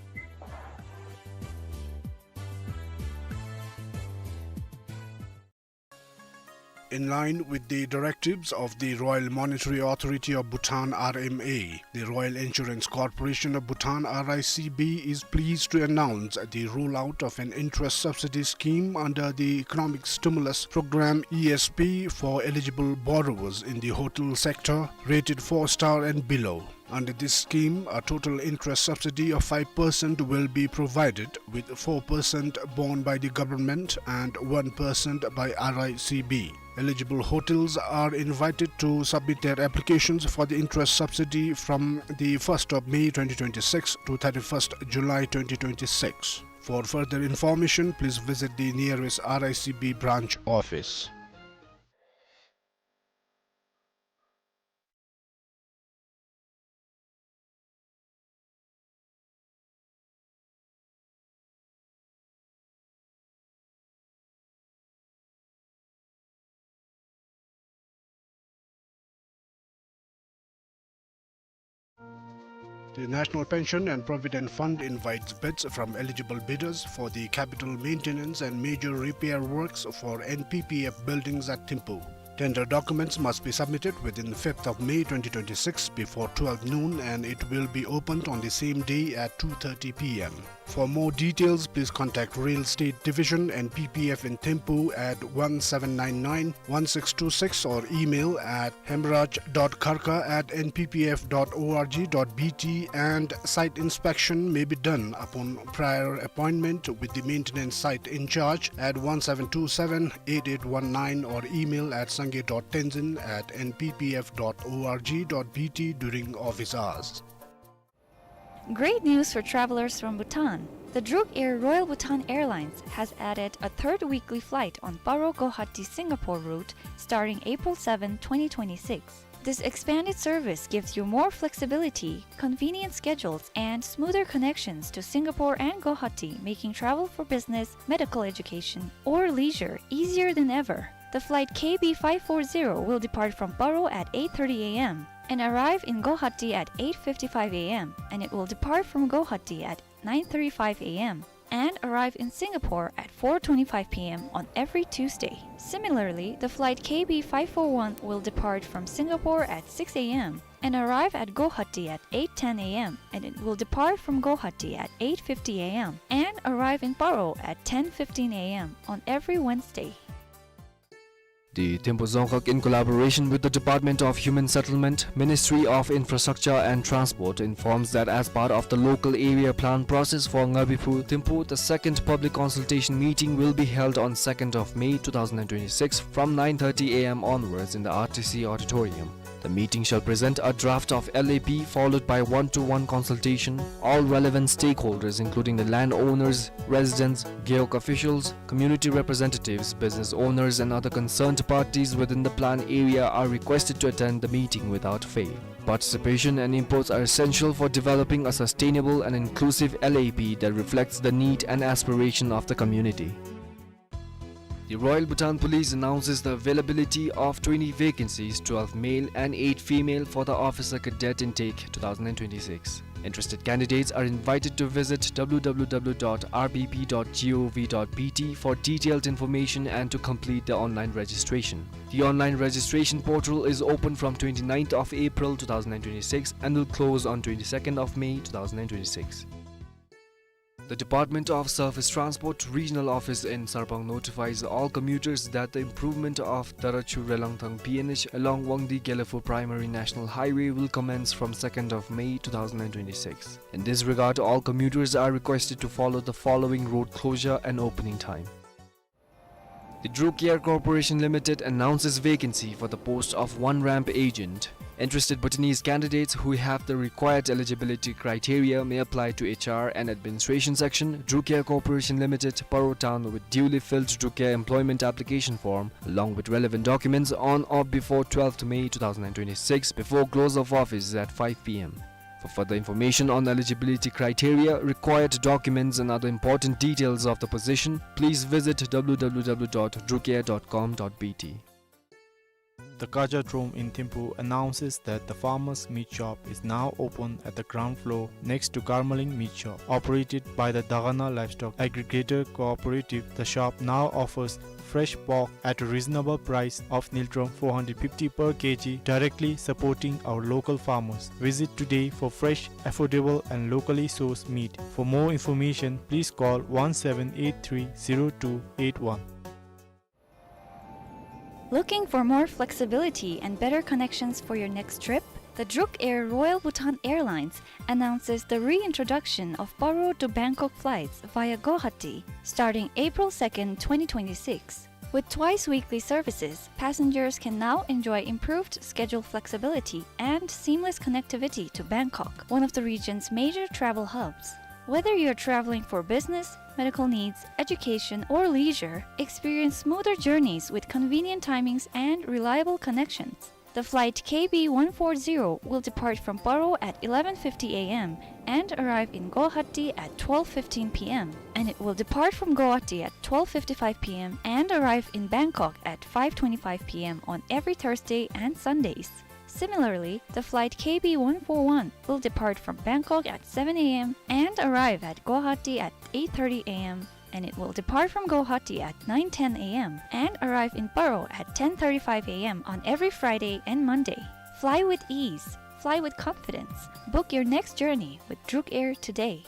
In line with the directives of the Royal Monetary Authority of Bhutan, R M A, the Royal Insurance Corporation of Bhutan, R I C B, is pleased to announce the rollout of an interest subsidy scheme under the Economic Stimulus Program, E S P, for eligible borrowers in the hotel sector rated four star and below. Under this scheme, a total interest subsidy of five percent will be provided, with four percent borne by the government and one percent by R I C B. Eligible hotels are invited to submit their applications for the interest subsidy from the first of May twenty twenty-six to thirty-first July twenty twenty-six. For further information, please visit the nearest R I C B branch office. The National Pension and Provident Fund invites bids from eligible bidders for the capital maintenance and major repair works for N P P F buildings at Thimphu. Tender documents must be submitted within fifth of May twenty twenty-six before twelve noon, and it will be opened on the same day at two thirty P M. For more details, please contact Real Estate Division, N P P F in Thimphu at one seven nine nine one six two six or email at hemraj dot kharka at N P P F dot org dot B T, and site inspection may be done upon prior appointment with the maintenance site in charge at one seven two seven eight eight one nine or email at sangay dot tenzin at N P P F dot org dot B T during office hours. Great news for travelers from Bhutan. The Druk Air Royal Bhutan Airlines has added a third weekly flight on Paro Guwahati Singapore route starting April seventh, twenty twenty-six. This expanded service gives you more flexibility, convenient schedules, and smoother connections to Singapore and Guwahati, making travel for business, medical education, or leisure easier than ever. The flight K B five four zero will depart from Paro at eight thirty A M and arrive in Guwahati at eight fifty-five A M, and it will depart from Guwahati at nine thirty-five A M and arrive in Singapore at four twenty-five P M on every Tuesday. Similarly, the flight K B five four one will depart from Singapore at six A M and arrive at Guwahati at eight ten A M, and it will depart from Guwahati at eight fifty A M and arrive in Paro at ten fifteen A M on every Wednesday. The Thimphu Dzongkhag, in collaboration with the Department of Human Settlement, Ministry of Infrastructure and Transport, informs that as part of the local area plan process for Ngabiphu Thimphu, the second public consultation meeting will be held on second of May two thousand and twenty-six from nine thirty A M onwards in the R T C auditorium. The meeting shall present a draft of L A P, followed by one-to-one consultation. All relevant stakeholders, including the landowners, residents, Gewog officials, community representatives, business owners, and other concerned parties within the plan area, are requested to attend the meeting without fail. Participation and inputs are essential for developing a sustainable and inclusive L A P that reflects the need and aspiration of the community. The Royal Bhutan Police announces the availability of twenty vacancies, twelve male and eight female, for the Officer Cadet Intake two thousand and twenty-six. Interested candidates are invited to visit W W W dot R B P dot gov dot B T for detailed information and to complete the online registration. The online registration portal is open from twenty-ninth of April two thousand and twenty-six and will close on twenty-second of May two thousand and twenty-six. The Department of Surface Transport Regional Office in Sarpang notifies all commuters that the improvement of Darachu Relangthang P N H along Wangdi Gelephu Primary National Highway will commence from second of May two thousand and twenty-six. In this regard, all commuters are requested to follow the following road closure and opening time. The Druk Air Corporation Limited announces vacancy for the post of one ramp agent. Interested Bhutanese candidates who have the required eligibility criteria may apply to H R and Administration Section, Druk Air Corporation Limited, Paro Town, with duly filled Druk Air employment application form, along with relevant documents, on or before twelfth May two thousand and twenty-six, before close of office at five P M. For further information on eligibility criteria, required documents, and other important details of the position, please visit W W W dot drukair dot com dot B T. the Kajadrome in Thimphu announces that the Farmers Meat Shop is now open at the ground floor next to Karmaling Meat Shop, operated by the Dagana Livestock Aggregator Cooperative. The shop now offers fresh pork at a reasonable price of Ngultrum four hundred fifty per kilogram, directly supporting our local farmers. Visit today for fresh, affordable and locally sourced meat. For more information, please call one seven eight three zero two eight one. Looking for more flexibility and better connections for your next trip? The Druk Air Royal Bhutan Airlines announces the reintroduction of Paro to Bangkok flights via Guwahati starting April second, twenty twenty-six. With twice weekly services, passengers can now enjoy improved schedule flexibility and seamless connectivity to Bangkok, one of the region's major travel hubs. Whether you're traveling for business, medical needs, education, or leisure, experience smoother journeys with convenient timings and reliable connections. The flight K B one four zero will depart from Paro at eleven fifty A M and arrive in Guwahati at twelve fifteen P M, and it will depart from Guwahati at twelve fifty-five P M and arrive in Bangkok at five twenty-five P M on every Thursday and Sundays. Similarly, the flight K B one four one will depart from Bangkok at seven A M and arrive at Guwahati at eight thirty A M, and it will depart from Guwahati at nine ten A M and arrive in Paro at ten thirty-five A M on every Friday and Monday. Fly with ease. Fly with confidence. Book your next journey with Druk Air today.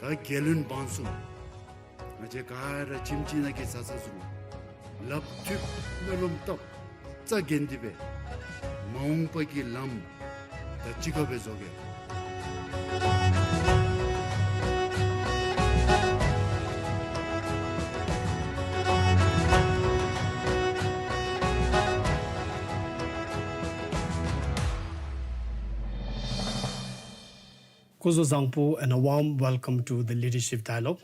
ད་རྒྱལ་བློན་འབངས་གསུམ། ང་བཅས་ག་ར་ཁྱིམ་གཅིག་ནང་གི་བཟའ་ཚང་ཚུ་ལགཔ་མཐུད་སྨོན་ལམ་བཏབ། རྩ་འགེངས་ཏེ་སྦེ་མ་འོངས་པ་གི་ལམ་ད་གཅིག་ཁར་སྦེ་བཟོ་གེ། སྐུ་གཟུགས་བཟང་པོ and a warm welcome to the Leadership Dialogue.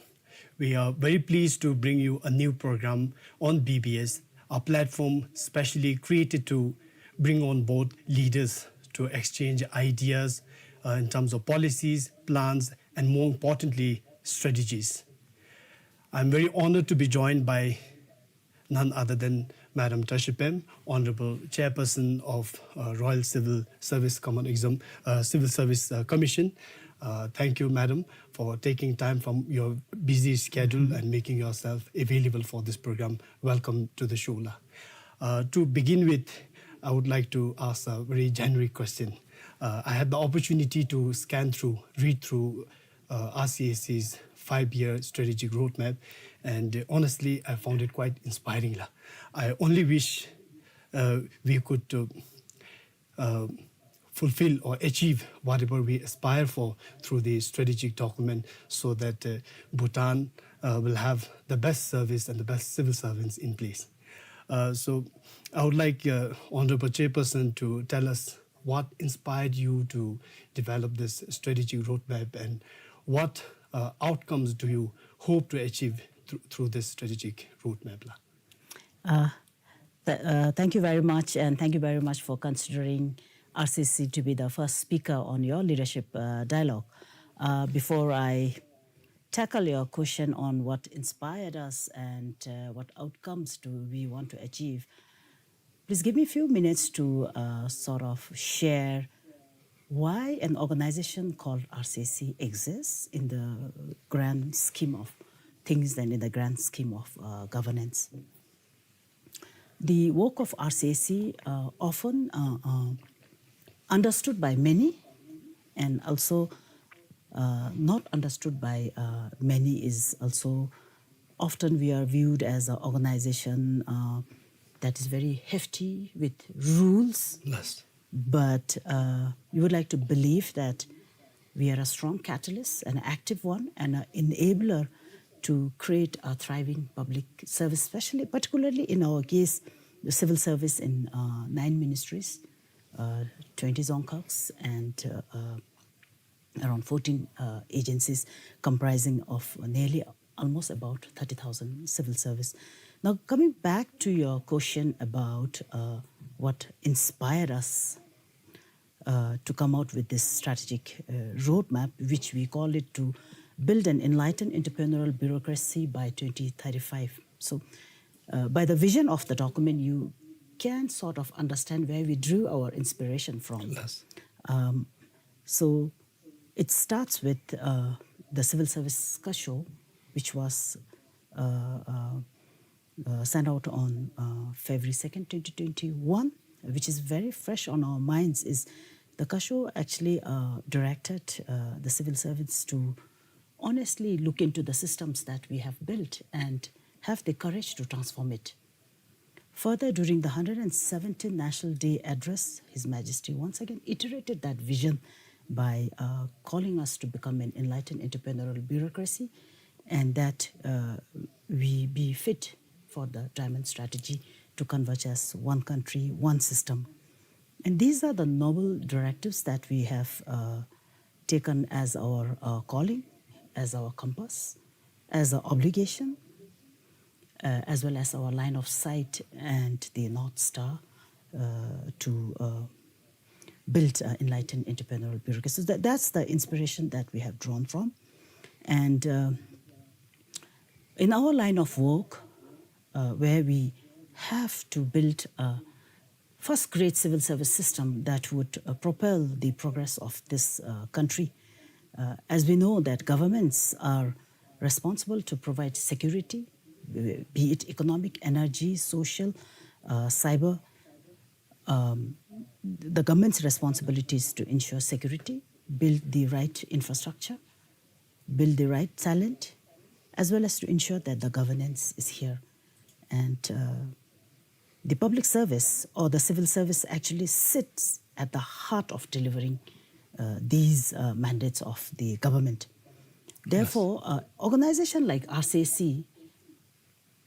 We are very pleased to bring you a new program on B B S, a platform specially created to bring on board leaders to exchange ideas, uh, in terms of policies, plans, and more importantly, strategies. I'm very honored to be joined by none other than Madam Tashi Pem, Honorable Chairperson of, uh, Royal Civil Service Common Exam, uh, Civil Service, uh, Commission. Uh, thank you, Madam, for taking time from your busy schedule and making yourself available for this program. Welcome to the show, la. Uh, to begin with, I would like to ask a very generic question. Uh, I had the opportunity to scan through, read through uh, R C A C's five-year strategic roadmap, and, uh, honestly, I found it quite inspiring, la. I only wish, uh, we could, uh, uh, fulfill or achieve whatever we aspire for through the strategic document, so that, uh, Bhutan, uh, will have the best service and the best civil servants in place. Uh, so I would like, uh, Honorable Chairperson to tell us what inspired you to develop this strategic roadmap, and what, uh, outcomes do you hope to achieve thr- through this strategic roadmap, la? Uh, th- uh, thank you very much, and thank you very much for considering R C C to be the first speaker on your leadership, uh, dialogue. Uh, before I tackle your question on what inspired us and, uh, what outcomes do we want to achieve, please give me a few minutes to, uh, sort of share why an organization called R C C exists in the grand scheme of things and in the grand scheme of, uh, governance. The work of R C C, uh, often, uh, uh, understood by many and also, uh, not understood by, uh, many is also often we are viewed as an organization, uh, that is very hefty with rules. Yes. But, uh, we would like to believe that we are a strong catalyst, an active one, and an enabler to create a thriving public service, especially, particularly in our case, the civil service in, uh, nine ministries, uh, twenty dzongkhags, and, uh, uh, around fourteen, uh, agencies comprising of nearly almost about thirty thousand civil service. Now, coming back to your question about, uh, what inspired us, uh, to come out with this strategic uh, roadmap, which we call it to build an enlightened entrepreneurial bureaucracy by twenty thirty-five. So, uh, by the vision of the document, you can sort of understand where we drew our inspiration from. Yes. Um, so, it starts with uh, the Civil Service Kasho, which was uh, uh, uh, sent out on uh, February second, twenty twenty-one, which is very fresh on our minds, is the Kasho actually uh, directed uh, the civil servants to honestly look into the systems that we have built and have the courage to transform it. Further, during the hundred and seventeenth National Day Address, His Majesty once again iterated that vision by uh, calling us to become an enlightened entrepreneurial bureaucracy, and that uh, we be fit for the Diamond Strategy to converge as one country, one system. And these are the noble directives that we have uh, taken as our uh, calling, as our compass, as our obligation, uh, as well as our line of sight and the North Star uh, to uh, build an enlightened entrepreneurial bureaucracy. So that, that's the inspiration that we have drawn from. And uh, in our line of work, uh, where we have to build a first-grade civil service system that would uh, propel the progress of this uh, country. Uh, as we know that governments are responsible to provide security, uh, be it economic, energy, social, uh, cyber. Um, the government's responsibility is to ensure security, build the right infrastructure, build the right talent, as well as to ensure that the governance is here. And uh, the public service or the civil service actually sits at the heart of delivering uh, these uh, mandates of the government. Therefore, uh, organization like R C A C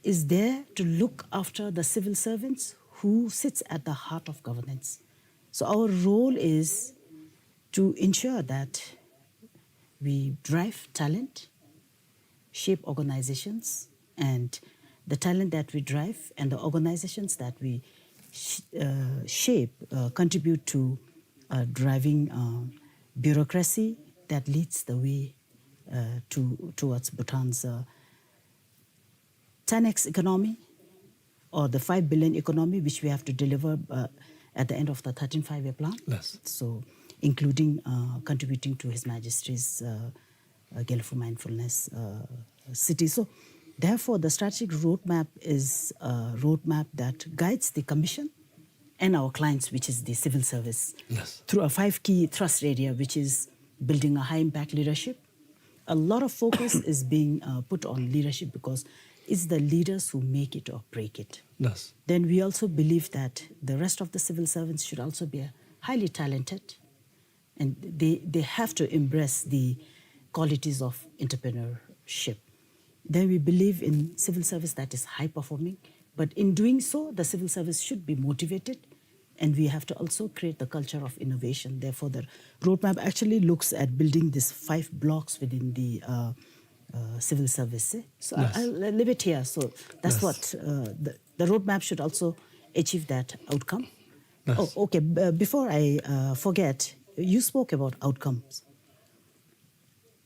is there to look after the civil servants who sits at the heart of governance. So our role is to ensure that we drive talent, shape organizations, and the talent that we drive and the organizations that we sh- uh, shape uh, contribute to uh, driving uh, bureaucracy that leads the way uh, to towards Bhutan's uh, ten X economy or the five billion economy, which we have to deliver uh, at the end of the thirteenth Five-Year Plan. Yes. So, including uh, contributing to His Majesty's uh, uh, Gelephu Mindfulness uh, City. So, therefore, the strategic roadmap is a roadmap that guides the Commission and our clients, which is the civil service, yes, through a five key thrust area, which is building a high impact leadership. A lot of focus is being uh, put on leadership because it's the leaders who make it or break it. Yes. Then we also believe that the rest of the civil servants should also be uh, highly talented, and they, they have to embrace the qualities of entrepreneurship. Then we believe in civil service that is high performing, but in doing so, the civil service should be motivated, and we have to also create the culture of innovation. Therefore, the roadmap actually looks at building these five blocks within the uh, uh, civil service. Eh? So yes. I, I'll leave it here. So that's yes. what uh, the, the roadmap should also achieve that outcome. Yes. Oh, okay. B- before I uh, forget, you spoke about outcomes.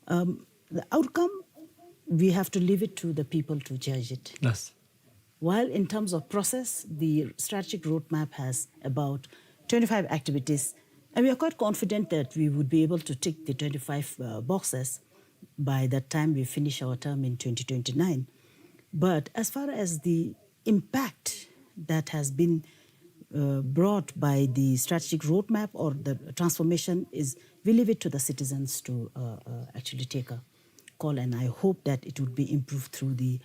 Um, the outcome, we have to leave it to the people to judge it. Yes. While in terms of process, the strategic roadmap has about twenty-five activities, and we are quite confident that we would be able to tick the twenty-five uh, boxes by the time we finish our term in twenty twenty-nine. But as far as the impact that has been uh, brought by the strategic roadmap or the transformation is, we leave it to the citizens to uh, uh, actually take a call, and I hope that it would be improved through the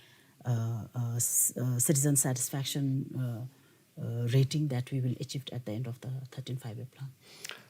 uh, uh, s- uh, citizen satisfaction uh, uh, rating that we will achieve at the end of the thirteenth Five-Year Plan.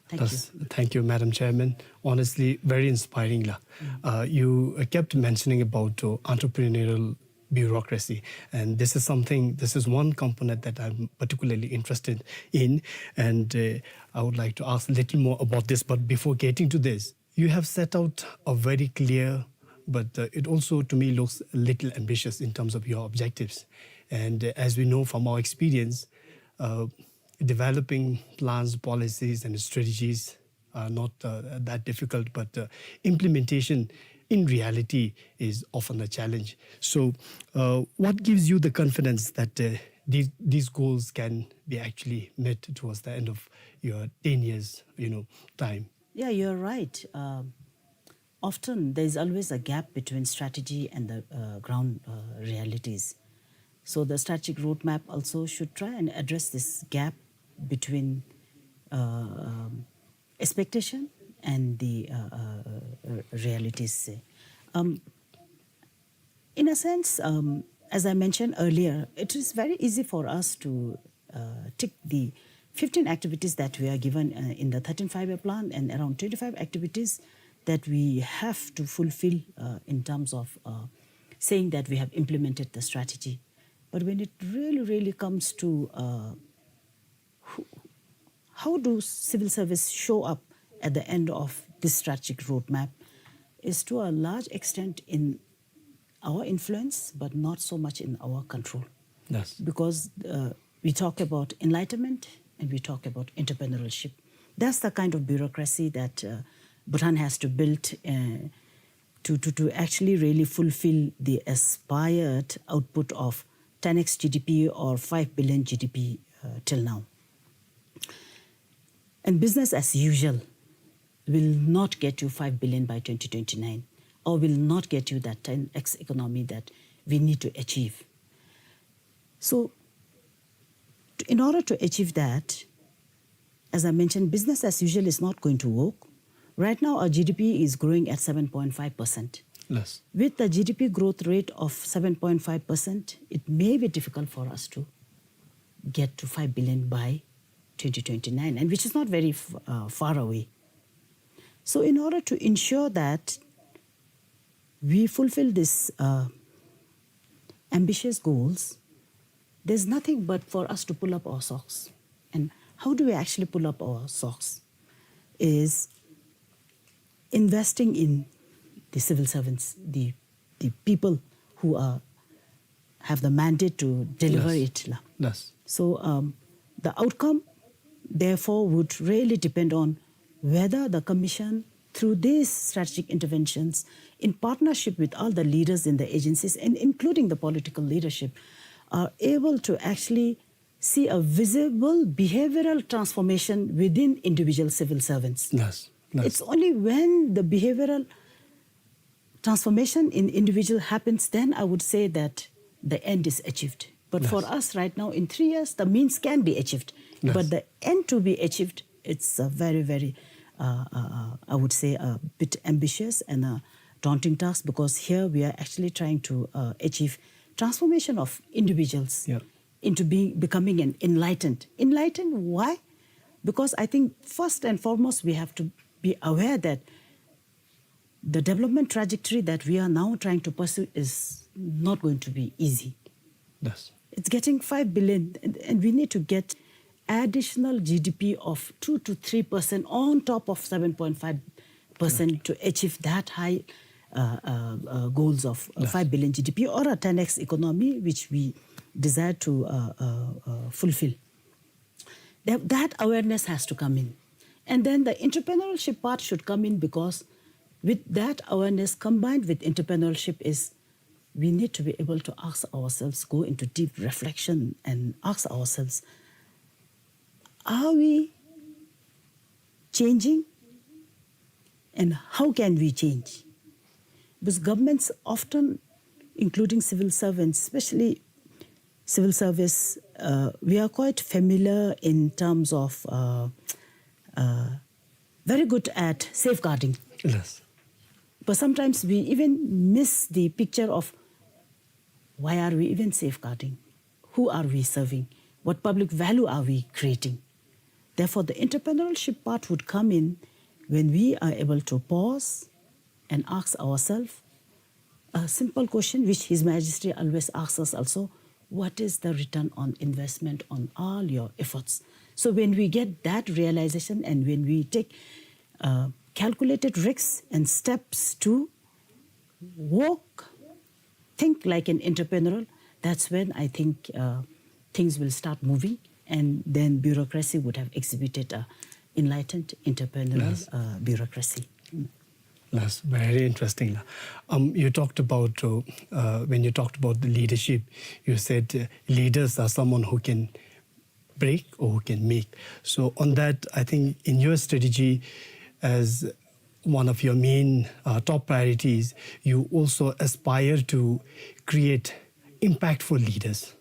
Thank you. That's- thank you, Madam Chairman. Honestly, very inspiring, la. Uh, you uh, kept mentioning about uh, entrepreneurial bureaucracy, and this is something, this is one component that I'm particularly interested in, and uh, I would like to ask a little more about this. But before getting to this, you have set out a very clear, but uh, it also to me looks a little ambitious in terms of your objectives. And uh, as we know from our experience, uh, developing plans, policies, and strategies are not uh, that difficult, but uh, implementation in reality is often a challenge. So, uh, what gives you the confidence that uh, these, these goals can be actually met towards the end of your ten years, you know, time? Yeah, you're right. Um, often there is always a gap between strategy and the uh, ground uh, realities. So the strategic roadmap also should try and address this gap between uh, um, expectation and the uh, uh, uh, realities. Um, in a sense, um, as I mentioned earlier, it is very easy for us to uh, tick the fifteen activities that we are given uh, in the thirteenth five-year plan and around twenty-five activities that we have to fulfill uh, in terms of uh, saying that we have implemented the strategy. But when it really, really comes to uh, who, how do civil service show up at the end of this strategic roadmap is to a large extent in our influence, but not so much in our control. Yes. Because uh, we talk about enlightenment and we talk about entrepreneurship. That's the kind of bureaucracy that uh, Bhutan has to build uh, to, to, to actually really fulfill the aspired output of ten x G D P or five billion G D P uh, till now. And business as usual will not get you five billion by twenty twenty-nine, or will not get you that ten x economy that we need to achieve. So, t- in order to achieve that, as I mentioned, business as usual is not going to work. Right now, our G D P is growing at seven point five percent. Yes. With the G D P growth rate of seven point five percent, it may be difficult for us to get to five billion by twenty twenty-nine, and which is not very f- uh, far away. So, in order to ensure that we fulfill these uh, ambitious goals, there's nothing but for us to pull up our socks. And how do we actually pull up our socks? Is investing in the civil servants, the, the people who are have the mandate to deliver Yes. it. La. Yes. So um, the outcome, therefore, would really depend on whether the commission, through these strategic interventions, in partnership with all the leaders in the agencies and including the political leadership, are able to actually see a visible behavioral transformation within individual civil servants. Yes. Yes. It's only when the behavioral transformation in individual happens, then I would say that the end is achieved. But for Yes. us right now, in three years, the means can be achieved. Yes. But the end to be achieved, it's a very, very, uh, uh, uh, I would say, a bit ambitious and a daunting task, because here we are actually trying to uh, achieve transformation of individuals Yeah. into being becoming an enlightened. Enlightened, why? Because I think first and foremost we have to be aware that the development trajectory that we are now trying to pursue is not going to be easy. Yes. It's getting five billion, and, and we need to get additional G D P of two to three percent on top of seven point five percent to achieve that high uh, uh, uh, goals of uh, Yes. five billion G D P or a ten x economy, which we desire to uh, uh, uh, fulfill. That, that awareness has to come in. And then the entrepreneurship part should come in, because with that awareness combined with entrepreneurship is we need to be able to ask ourselves, go into deep reflection and ask ourselves, are we changing, and how can we change? Because governments often, including civil servants, especially civil service, uh, we are quite familiar in terms of uh, uh, very good at safeguarding. Yes. But sometimes we even miss the picture of why are we even safeguarding? Who are we serving? What public value are we creating? Therefore, the entrepreneurship part would come in when we are able to pause and ask ourselves a simple question, which His Majesty always asks us also, what is the return on investment on all your efforts? So when we get that realization and when we take uh, calculated risks and steps to work, think like an entrepreneur, that's when I think uh, things will start moving and then bureaucracy would have exhibited a enlightened entrepreneurial, yes, uh, bureaucracy. That's very interesting. Um, you talked about, uh, uh, when you talked about the leadership, you said, uh, leaders are someone who can break or who can make. So on that, I think in your strategy, as one of your main, uh, top priorities, you also aspire to create impactful leaders.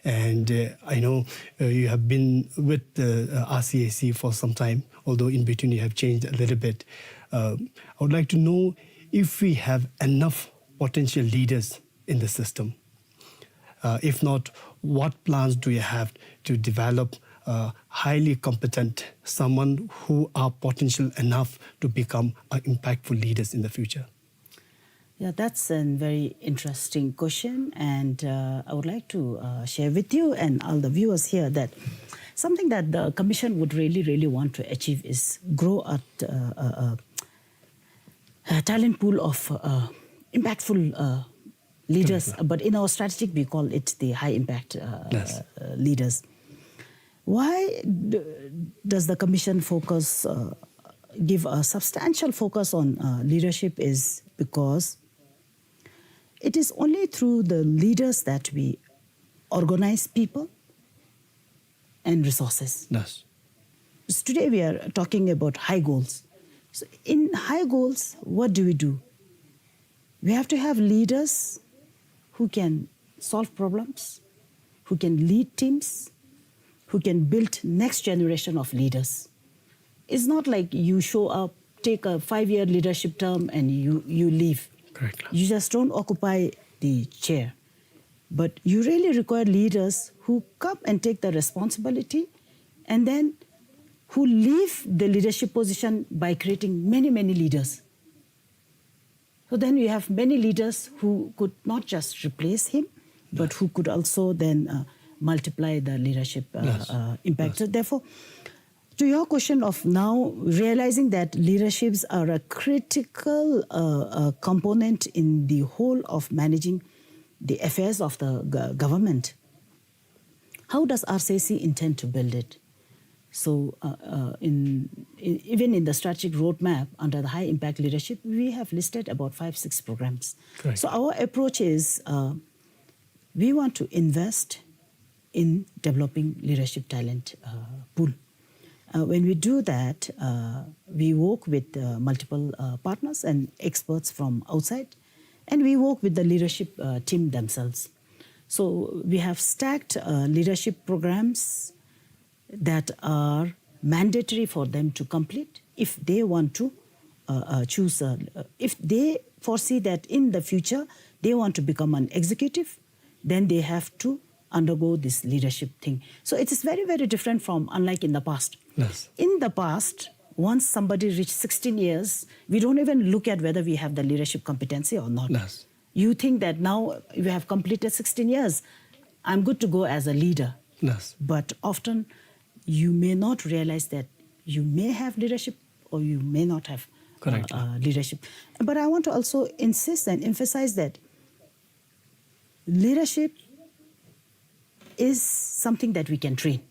And, uh, I know, uh, you have been with the, uh, R C A C for some time, although in between you have changed a little bit. Uh, I would like to know if we have enough potential leaders in the system. Uh, if not, what plans do you have to develop, uh, highly competent, someone who are potential enough to become, uh, impactful leaders in the future? Yeah, that's a very interesting question, and, uh, I would like to, uh, share with you and all the viewers here that something that the commission would really, really want to achieve is grow a, uh, uh, uh, uh, talent pool of, uh, impactful, uh, leaders. Correct. But in our strategic, we call it the high impact, uh, yes, uh, leaders. Why d-, does the commission focus, uh, give a substantial focus on, uh, leadership is because it is only through the leaders that we organize people and resources. Yes. So today we are talking about high goals. So in high goals, what do we do? We have to have leaders who can solve problems, who can lead teams, who can build next generation of leaders. It's not like you show up, take a five-year leadership term, and you, you leave. Correct. You just don't occupy the chair. But you really require leaders who come and take the responsibility and then who leave the leadership position by creating many, many leaders. So then we have many leaders who could not just replace him, but, yes, who could also then, uh, multiply the leadership, uh, yes, uh, impact. Yes. So therefore, to your question of now realizing that leaderships are a critical, uh, uh, component in the whole of managing the affairs of the go-, government, how does R C A C intend to build it? So, uh, uh, in, in, even in the strategic roadmap under the high impact leadership, we have listed about five, six programs. Correct. So our approach is, uh, we want to invest in developing leadership talent, uh, pool. Uh, when we do that, uh, we work with, uh, multiple, uh, partners and experts from outside, and we work with the leadership, uh, team themselves. So we have stacked, uh, leadership programs that are mandatory for them to complete if they want to, uh, uh, choose, uh, uh, if they foresee that in the future they want to become an executive, then they have to undergo this leadership thing. So it is very, very different from, unlike in the past. Yes. In the past, once somebody reached sixteen years, we don't even look at whether we have the leadership competency or not. Yes. You think that now you have completed sixteen years, I'm good to go as a leader. Yes. But often you may not realize that you may have leadership or you may not have, uh, correct, uh, leadership. But I want to also insist and emphasize that leadership is something that we can train.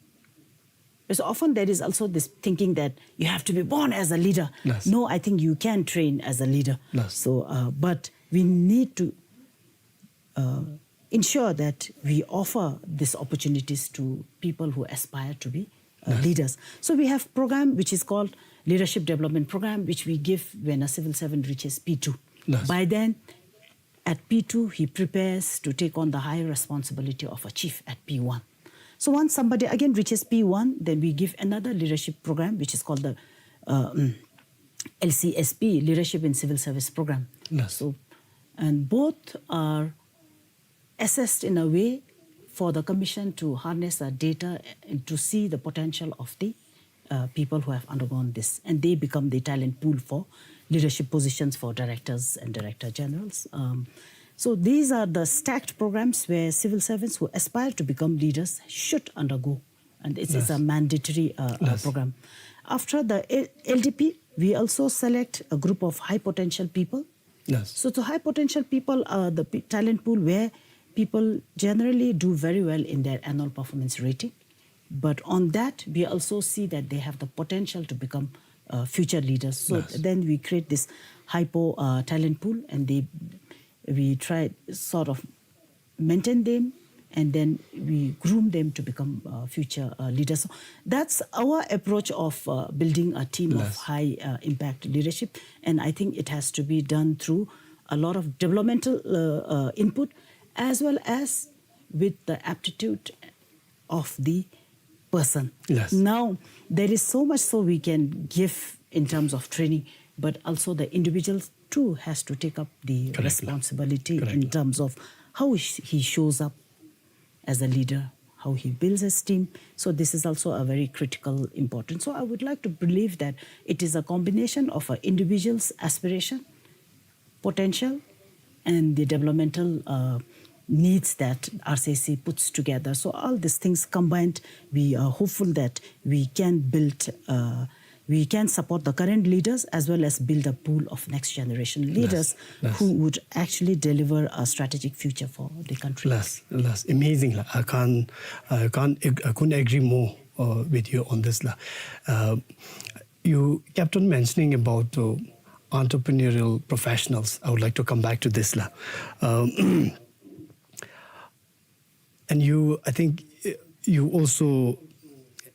Because often there is also this thinking that you have to be born as a leader. Yes. No, I think you can train as a leader. Yes. So, uh, but we need to, uh, ensure that we offer these opportunities to people who aspire to be, uh, yes, leaders. So we have program which is called Leadership Development Program, which we give when a civil servant reaches P two. Yes. By then, at P two, he prepares to take on the higher responsibility of a chief at P one. So once somebody again reaches P one, then we give another leadership program, which is called the, uh, mm, L C S P, Leadership in Civil Service Program. Yes. So, and both are assessed in a way for the commission to harness the data and to see the potential of the, uh, people who have undergone this, and they become the talent pool for leadership positions for directors and director generals. Um, so these are the stacked programs where civil servants who aspire to become leaders should undergo, and it's, it's a, yes, mandatory, uh, uh, yes, program. After the L-, L D P, we also select a group of high potential people. Yes. So the high potential people are the pe-, talent pool where people generally do very well in their annual performance rating. But on that, we also see that they have the potential to become uh, future leaders. So Yes. then we create this hypo uh, talent pool, and they we try sort of maintain them, and then we groom them to become uh, future uh, leaders. So that's our approach of uh, building a team of Yes. high uh, impact leadership, and I think it has to be done through a lot of developmental uh, uh, input, as well as with the aptitude of the person. Yes. Now, there is so much so we can give in terms of training, but also the individual too has to take up the Correct. responsibility Correct. in terms of how sh- he shows up as a leader, how he builds his team. So this is also a very critical important. So I would like to believe that it is a combination of an individual's aspiration, potential, and the developmental uh, needs that R C C puts together. So all these things combined, we are hopeful that we can build, uh, we can support the current leaders as well as build a pool of next generation leaders Yes. who would actually deliver a strategic future for the country. Yes, yes, amazing la. I can't, I can't, ag- I couldn't agree more uh, with you on this la. Uh, you kept on mentioning about uh, entrepreneurial professionals. I would like to come back to this la. Um, and you, I think uh, you also,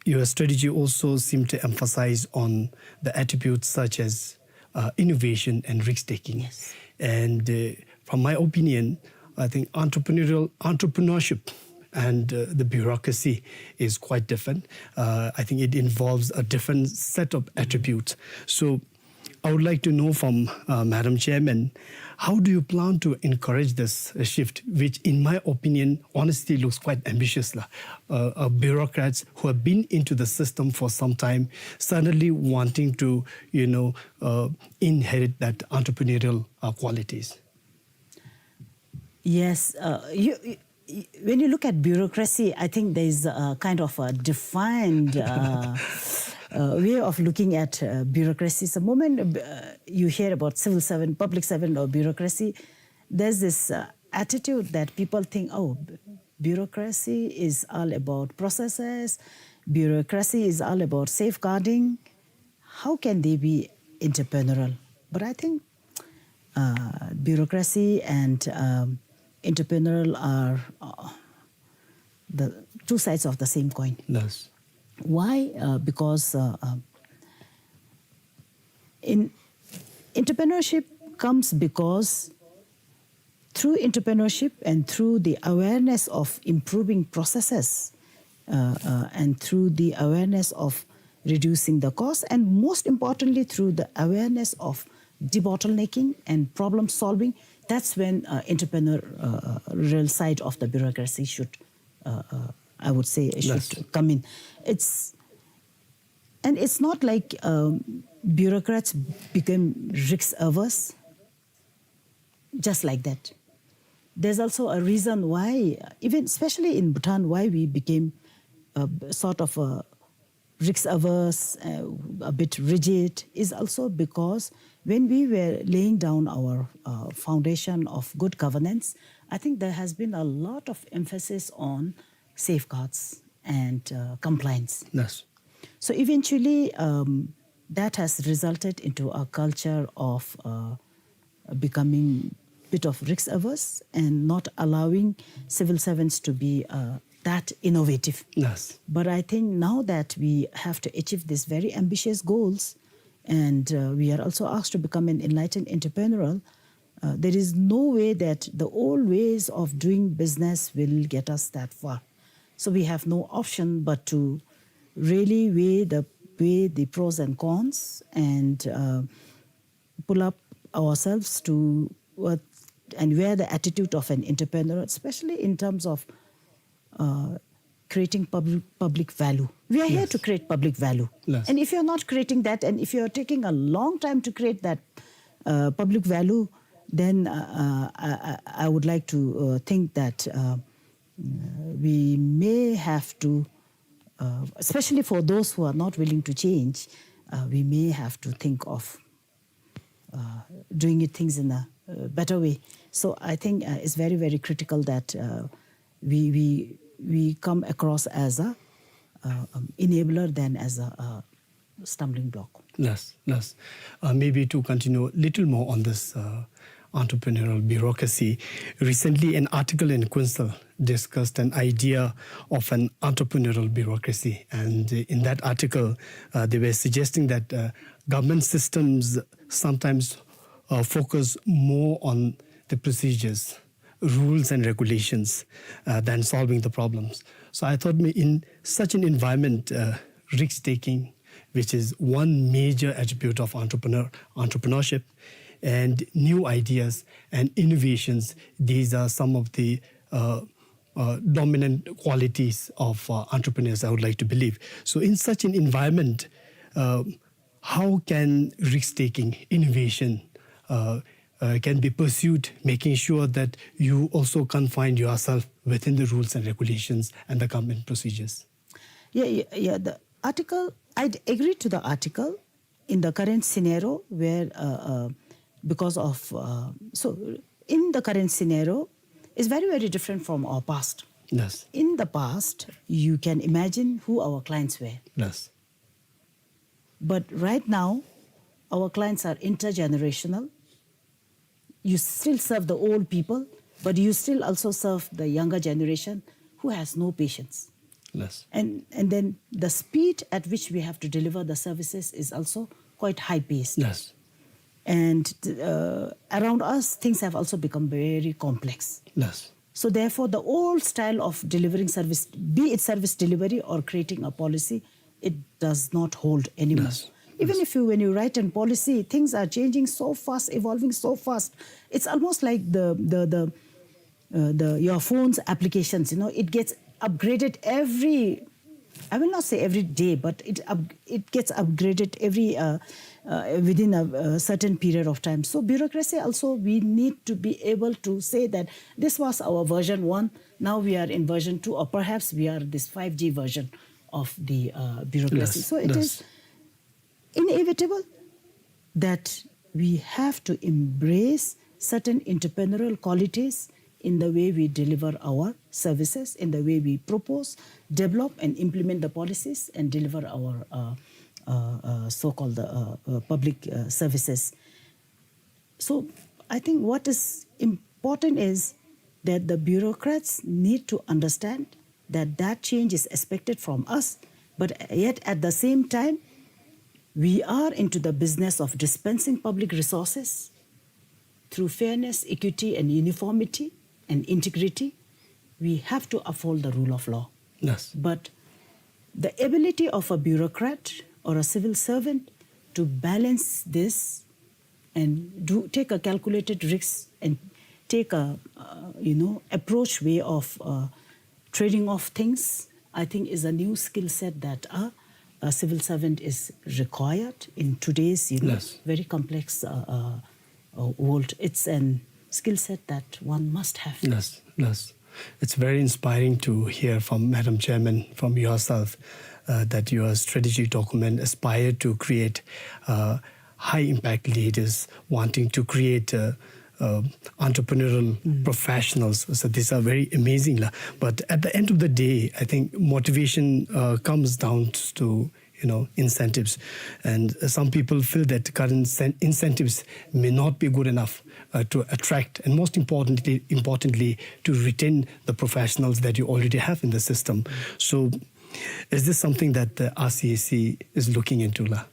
your strategy also seemed to emphasize on the attributes such as uh, innovation and risk taking. Yes. And uh, from my opinion, I think entrepreneurial entrepreneurship and uh, the bureaucracy is quite different. Uh, I think it involves a different set of attributes. So I would like to know from uh, Madam Chairman, how do you plan to encourage this uh, shift, which in my opinion, honestly looks quite ambitious la? Uh, uh, bureaucrats who have been into the system for some time suddenly wanting to, you know, uh, inherit that entrepreneurial uh, qualities. Yes, uh, you, you, y- when you look at bureaucracy, I think there is a kind of a defined uh, uh, way of looking at uh, bureaucracy. So, moment uh, you hear about civil servant, public servant, or bureaucracy, there's this uh, attitude that people think, oh, b- bureaucracy is all about processes, bureaucracy is all about safeguarding. How can they be entrepreneurial? But I think uh, bureaucracy and um, entrepreneurial are uh, the two sides of the same coin. Yes. Why? Uh, because uh, uh, in entrepreneurship comes because through entrepreneurship and through the awareness of improving processes uh, uh, and through the awareness of reducing the cost, and most importantly through the awareness of debottlenecking and problem solving, that's when uh, entrepreneurial uh, side of the bureaucracy should, uh, uh, I would say, should Yes. come in. It's and it's not like um, bureaucrats became risk averse just like that. There's also a reason why, even especially in Bhutan, why we became uh, sort of a risk averse, uh, a bit rigid, is also because when we were laying down our uh, foundation of good governance, I think there has been a lot of emphasis on safeguards and uh, compliance. Yes. So eventually, um, that has resulted into a culture of uh, becoming bit of risk averse and not allowing civil servants to be uh, that innovative. Yes. But I think now that we have to achieve these very ambitious goals, and uh, we are also asked to become an enlightened entrepreneurial, uh, there is no way that the old ways of doing business will get us that far. So we have no option but to really weigh the weigh the pros and cons and uh, pull up ourselves to what and wear the attitude of an entrepreneur, especially in terms of uh, creating public public value. We are here Yes. to create public value. Yes. And if you're not creating that, and if you're taking a long time to create that uh, public value, then uh, uh, I, I I would like to uh, think that uh, we may have to, uh, especially for those who are not willing to change, uh, we may have to think of uh, doing it things in a uh, better way. So I think uh, it's very, very critical that uh, we, we, we come across as a uh, um, enabler than as a, a stumbling block. Yes, yes. Uh, maybe to continue a little more on this, uh, entrepreneurial bureaucracy. Recently, an article in Kuensel discussed an idea of an entrepreneurial bureaucracy. And, uh, in that article, uh, they were suggesting that, uh, government systems sometimes, uh, focus more on the procedures, rules and regulations, uh, than solving the problems. So I thought, me, in such an environment, uh, risk-taking, which is one major attribute of entrepreneur, entrepreneurship, and new ideas and innovations, these are some of the, uh, uh, dominant qualities of, uh, entrepreneurs, I would like to believe. So in such an environment, uh, how can risk-taking, innovation, uh, uh, can be pursued, making sure that you also confine yourself within the rules and regulations and the government procedures? Yeah, yeah, yeah. The article, I agree to the article in the current scenario where, uh, uh, because of, uh, so in the current scenario, is very, very different from our past. Yes. In the past, you can imagine who our clients were. Yes. But right now, our clients are intergenerational. You still serve the old people, but you still also serve the younger generation who has no patience. Yes. And, and then the speed at which we have to deliver the services is also quite high paced. Yes. And, uh, around us, things have also become very complex. Yes. So therefore, the old style of delivering service, be it service delivery or creating a policy, it does not hold anymore. Yes. Even if you, when you write a policy, things are changing so fast, evolving so fast. It's almost like the, the, the, uh, the, your phone's applications, you know, it gets upgraded every, I will not say every day, but it up-, it gets upgraded every, uh, uh, within a, a certain period of time. So bureaucracy also, we need to be able to say that this was our version one, now we are in version two, or perhaps we are this five G version of the, uh, bureaucracy. Yes, so it is inevitable that we have to embrace certain entrepreneurial qualities in the way we deliver our services, in the way we propose, develop, and implement the policies and deliver our, uh, uh, uh, so-called, uh, uh, public, uh, services. So I think what is important is that the bureaucrats need to understand that that change is expected from us, but yet at the same time, we are into the business of dispensing public resources through fairness, equity, and uniformity and integrity. We have to uphold the rule of law. Yes. But the ability of a bureaucrat or a civil servant to balance this and do, take a calculated risk and take a, uh, you know, approach way of, uh, trading off things, I think, is a new skill set that a, a civil servant is required in today's, you know, yes, very complex, uh, uh, uh, world. It's an skill set that one must have. Yes, yes. It's very inspiring to hear from Madam Chairman, from yourself, uh, that your strategy document aspire to create, uh, high impact leaders, wanting to create, uh, uh, entrepreneurial professionals. So these are very amazing, la. But at the end of the day, I think motivation, uh, comes down to, you know, incentives. And, uh, some people feel that current sen-, incentives may not be good enough, uh, to attract and, most importantly, importantly, to retain the professionals that you already have in the system. So is this something that the R C A C is looking into, la?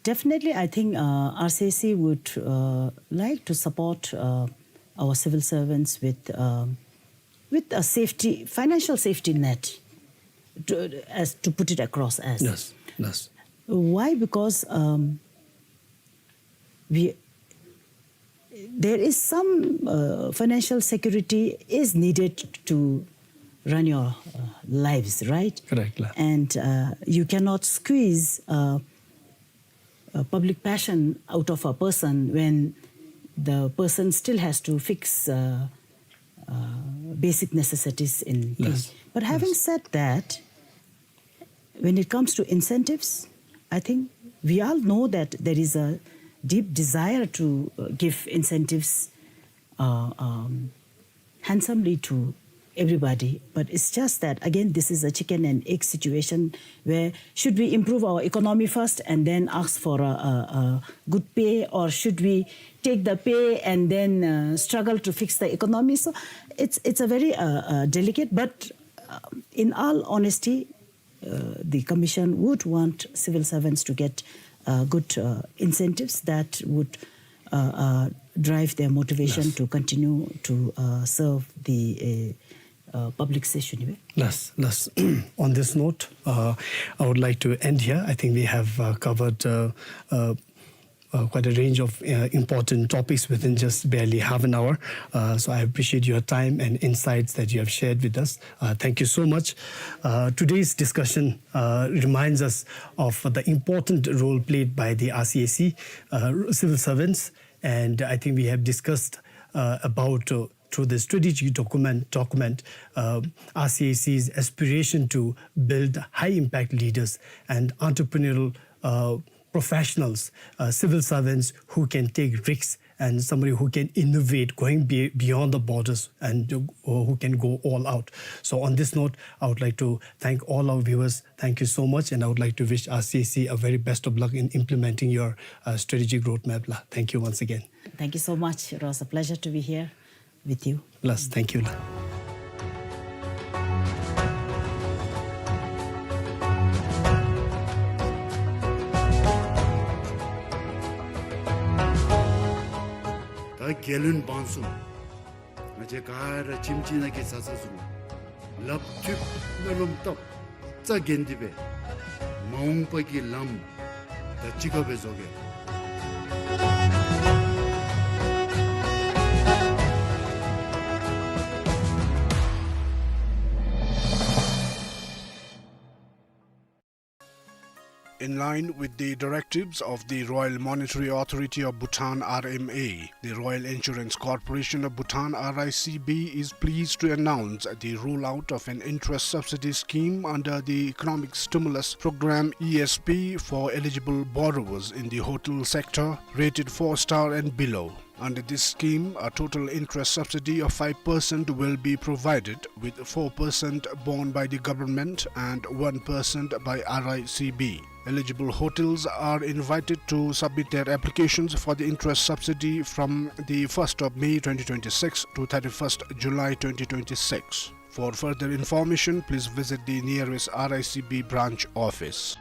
Definitely, I think, uh, R C A C would, uh, like to support, uh, our civil servants with, um, with a safety, financial safety net, to, as to put it across as. Yes, yes. Why? Because, um, we, there is some, uh, financial security is needed to run your, uh, lives, right? Correct, la. And, uh, you cannot squeeze, uh, uh, public passion out of a person when the person still has to fix, uh, uh, basic necessities in things. Yes. But having said that, when it comes to incentives, I think we all know that there is a deep desire to, uh, give incentives, uh, um, handsomely to everybody. But it's just that, again, this is a chicken and egg situation where should we improve our economy first and then ask for a, a, a good pay, or should we take the pay and then, uh, struggle to fix the economy? So it's, it's a very, uh, uh, delicate, but, uh, in all honesty, uh, the commission would want civil servants to get, uh, good, uh, incentives that would, uh, uh, drive their motivation, yes, to continue to, uh, serve the, uh, uh, public session. Yes, yes. On this note, uh, I would like to end here. I think we have, uh, covered, uh, uh, uh, quite a range of, uh, important topics within just barely half an hour. Uh, so I appreciate your time and insights that you have shared with us. Uh, thank you so much. Uh, today's discussion, uh, reminds us of the important role played by the R C A C, uh, civil servants, and I think we have discussed, uh, about, uh, through the strategic document, document, uh, R C A C's aspiration to build high-impact leaders and entrepreneurial, uh, professionals, uh, civil servants who can take risks and somebody who can innovate, going be-, beyond the borders, and, uh, who can go all out. So on this note, I would like to thank all our viewers. Thank you so much, and I would like to wish R C A C a very best of luck in implementing your, uh, strategic roadmap, la. Thank you once again. Thank you so much. It was a pleasure to be here with you. Last, thank you, la. ད་རྒྱལ་བློན་འབངས་གསུམ། ང་བཅས་ག་ར་ཁྱིམ་གཅིག་ནང་གི་བཟའ་ཚང་ཚུ་ལགཔ་མཐུད་སྨོན་ལམ་བཏབ། རྩ་འགེངས་ཏེ་སྦེ་མ་འོངས་པ་གི་ལམ་ད་གཅིག་ཁར་སྦེ་བཟོ་གེ། In line with the directives of the Royal Monetary Authority of Bhutan, R M A, the Royal Insurance Corporation of Bhutan, R I C B, is pleased to announce the rollout of an interest subsidy scheme under the Economic Stimulus Program, E S P, for eligible borrowers in the hotel sector rated four star and below. Under this scheme, a total interest subsidy of five percent will be provided, with four percent borne by the government and one percent by R I C B. Eligible hotels are invited to submit their applications for the interest subsidy from the first of May twenty twenty-six to thirty-first July twenty twenty-six. For further information, please visit the nearest R I C B branch office.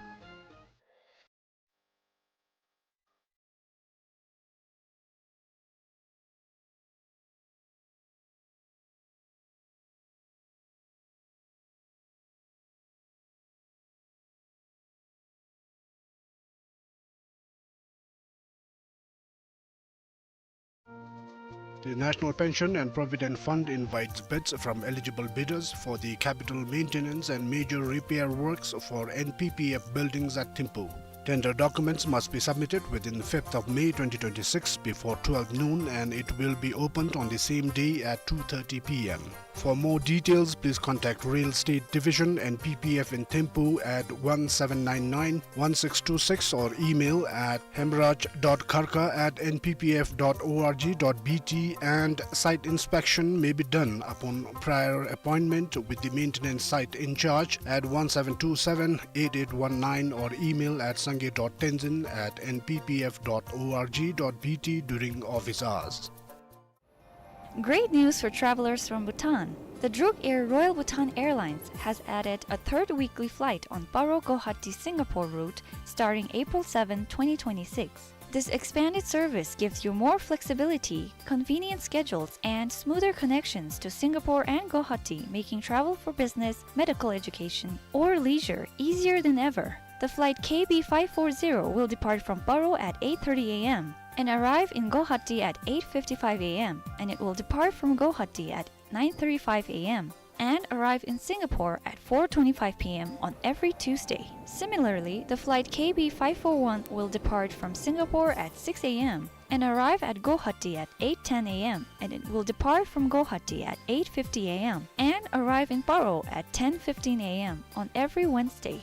The National Pension and Provident Fund invites bids from eligible bidders for the capital maintenance and major repair works for N P P F buildings at Thimphu. Tender documents must be submitted within fifth of May twenty twenty-six before twelve noon, and it will be opened on the same day at two thirty P M. For more details, please contact Real Estate Division, N P P F in Thimphu at one seven nine nine one six two six or email at hemraj dot kharka at N P P F dot org dot B T, and site inspection may be done upon prior appointment with the maintenance site in charge at one seven two seven eight eight one nine or email at sangay dot tenzin at N P P F dot org dot B T during office hours. Great news for travelers from Bhutan. The Druk Air Royal Bhutan Airlines has added a third weekly flight on Paro Guwahati Singapore route starting April seventh, twenty twenty-six. This expanded service gives you more flexibility, convenient schedules, and smoother connections to Singapore and Guwahati, making travel for business, medical education, or leisure easier than ever. The flight K B five four zero will depart from Paro at eight thirty A M and arrive in Guwahati at eight fifty-five A M, and it will depart from Guwahati at nine thirty-five A M and arrive in Singapore at four twenty-five P M on every Tuesday. Similarly, the flight K B five four one will depart from Singapore at six A M and arrive at Guwahati at eight ten A M, and it will depart from Guwahati at eight fifty A M and arrive in Paro at ten fifteen A M on every Wednesday.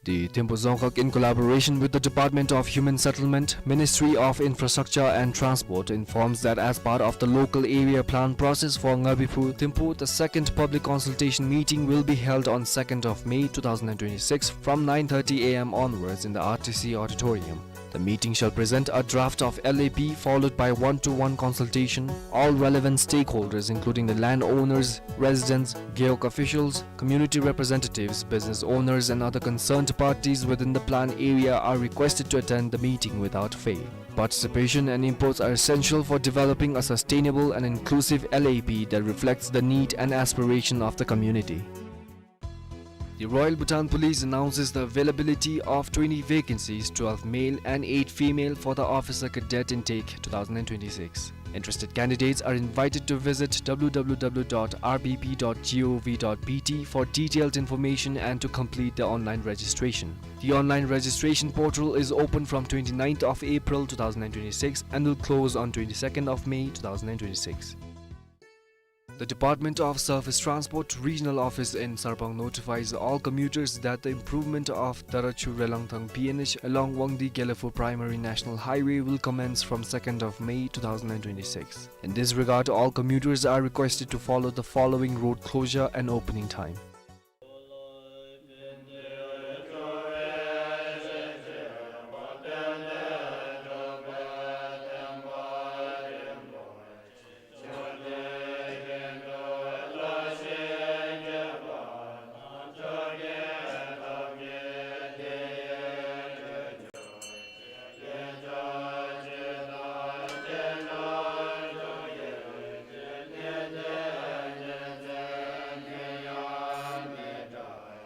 The Thimphu Dzongkhag, in collaboration with the Department of Human Settlement, Ministry of Infrastructure and Transport, informs that as part of the local area plan process for Ngabiphu Thimphu, the second public consultation meeting will be held on second of May two thousand and twenty-six from nine thirty A M onwards in the R T C auditorium. The meeting shall present a draft of L A P, followed by one-to-one consultation. All relevant stakeholders, including the landowners, residents, Gewog officials, community representatives, business owners, and other concerned parties within the plan area, are requested to attend the meeting without fail. Participation and inputs are essential for developing a sustainable and inclusive L A P that reflects the need and aspiration of the community. The Royal Bhutan Police announces the availability of twenty vacancies, twelve male and eight female, for the officer cadet intake two thousand and twenty-six. Interested candidates are invited to visit W W W dot R B P dot gov dot B T for detailed information and to complete the online registration. The online registration portal is open from twenty-ninth of April two thousand and twenty-six and will close on twenty-second of May two thousand and twenty-six. The Department of Surface Transport Regional Office in Sarpang notifies all commuters that the improvement of Darachu Relangthang P N H along Wangdi Gelephu Primary National Highway will commence from second of May two thousand and twenty-six. In this regard, all commuters are requested to follow the following road closure and opening time.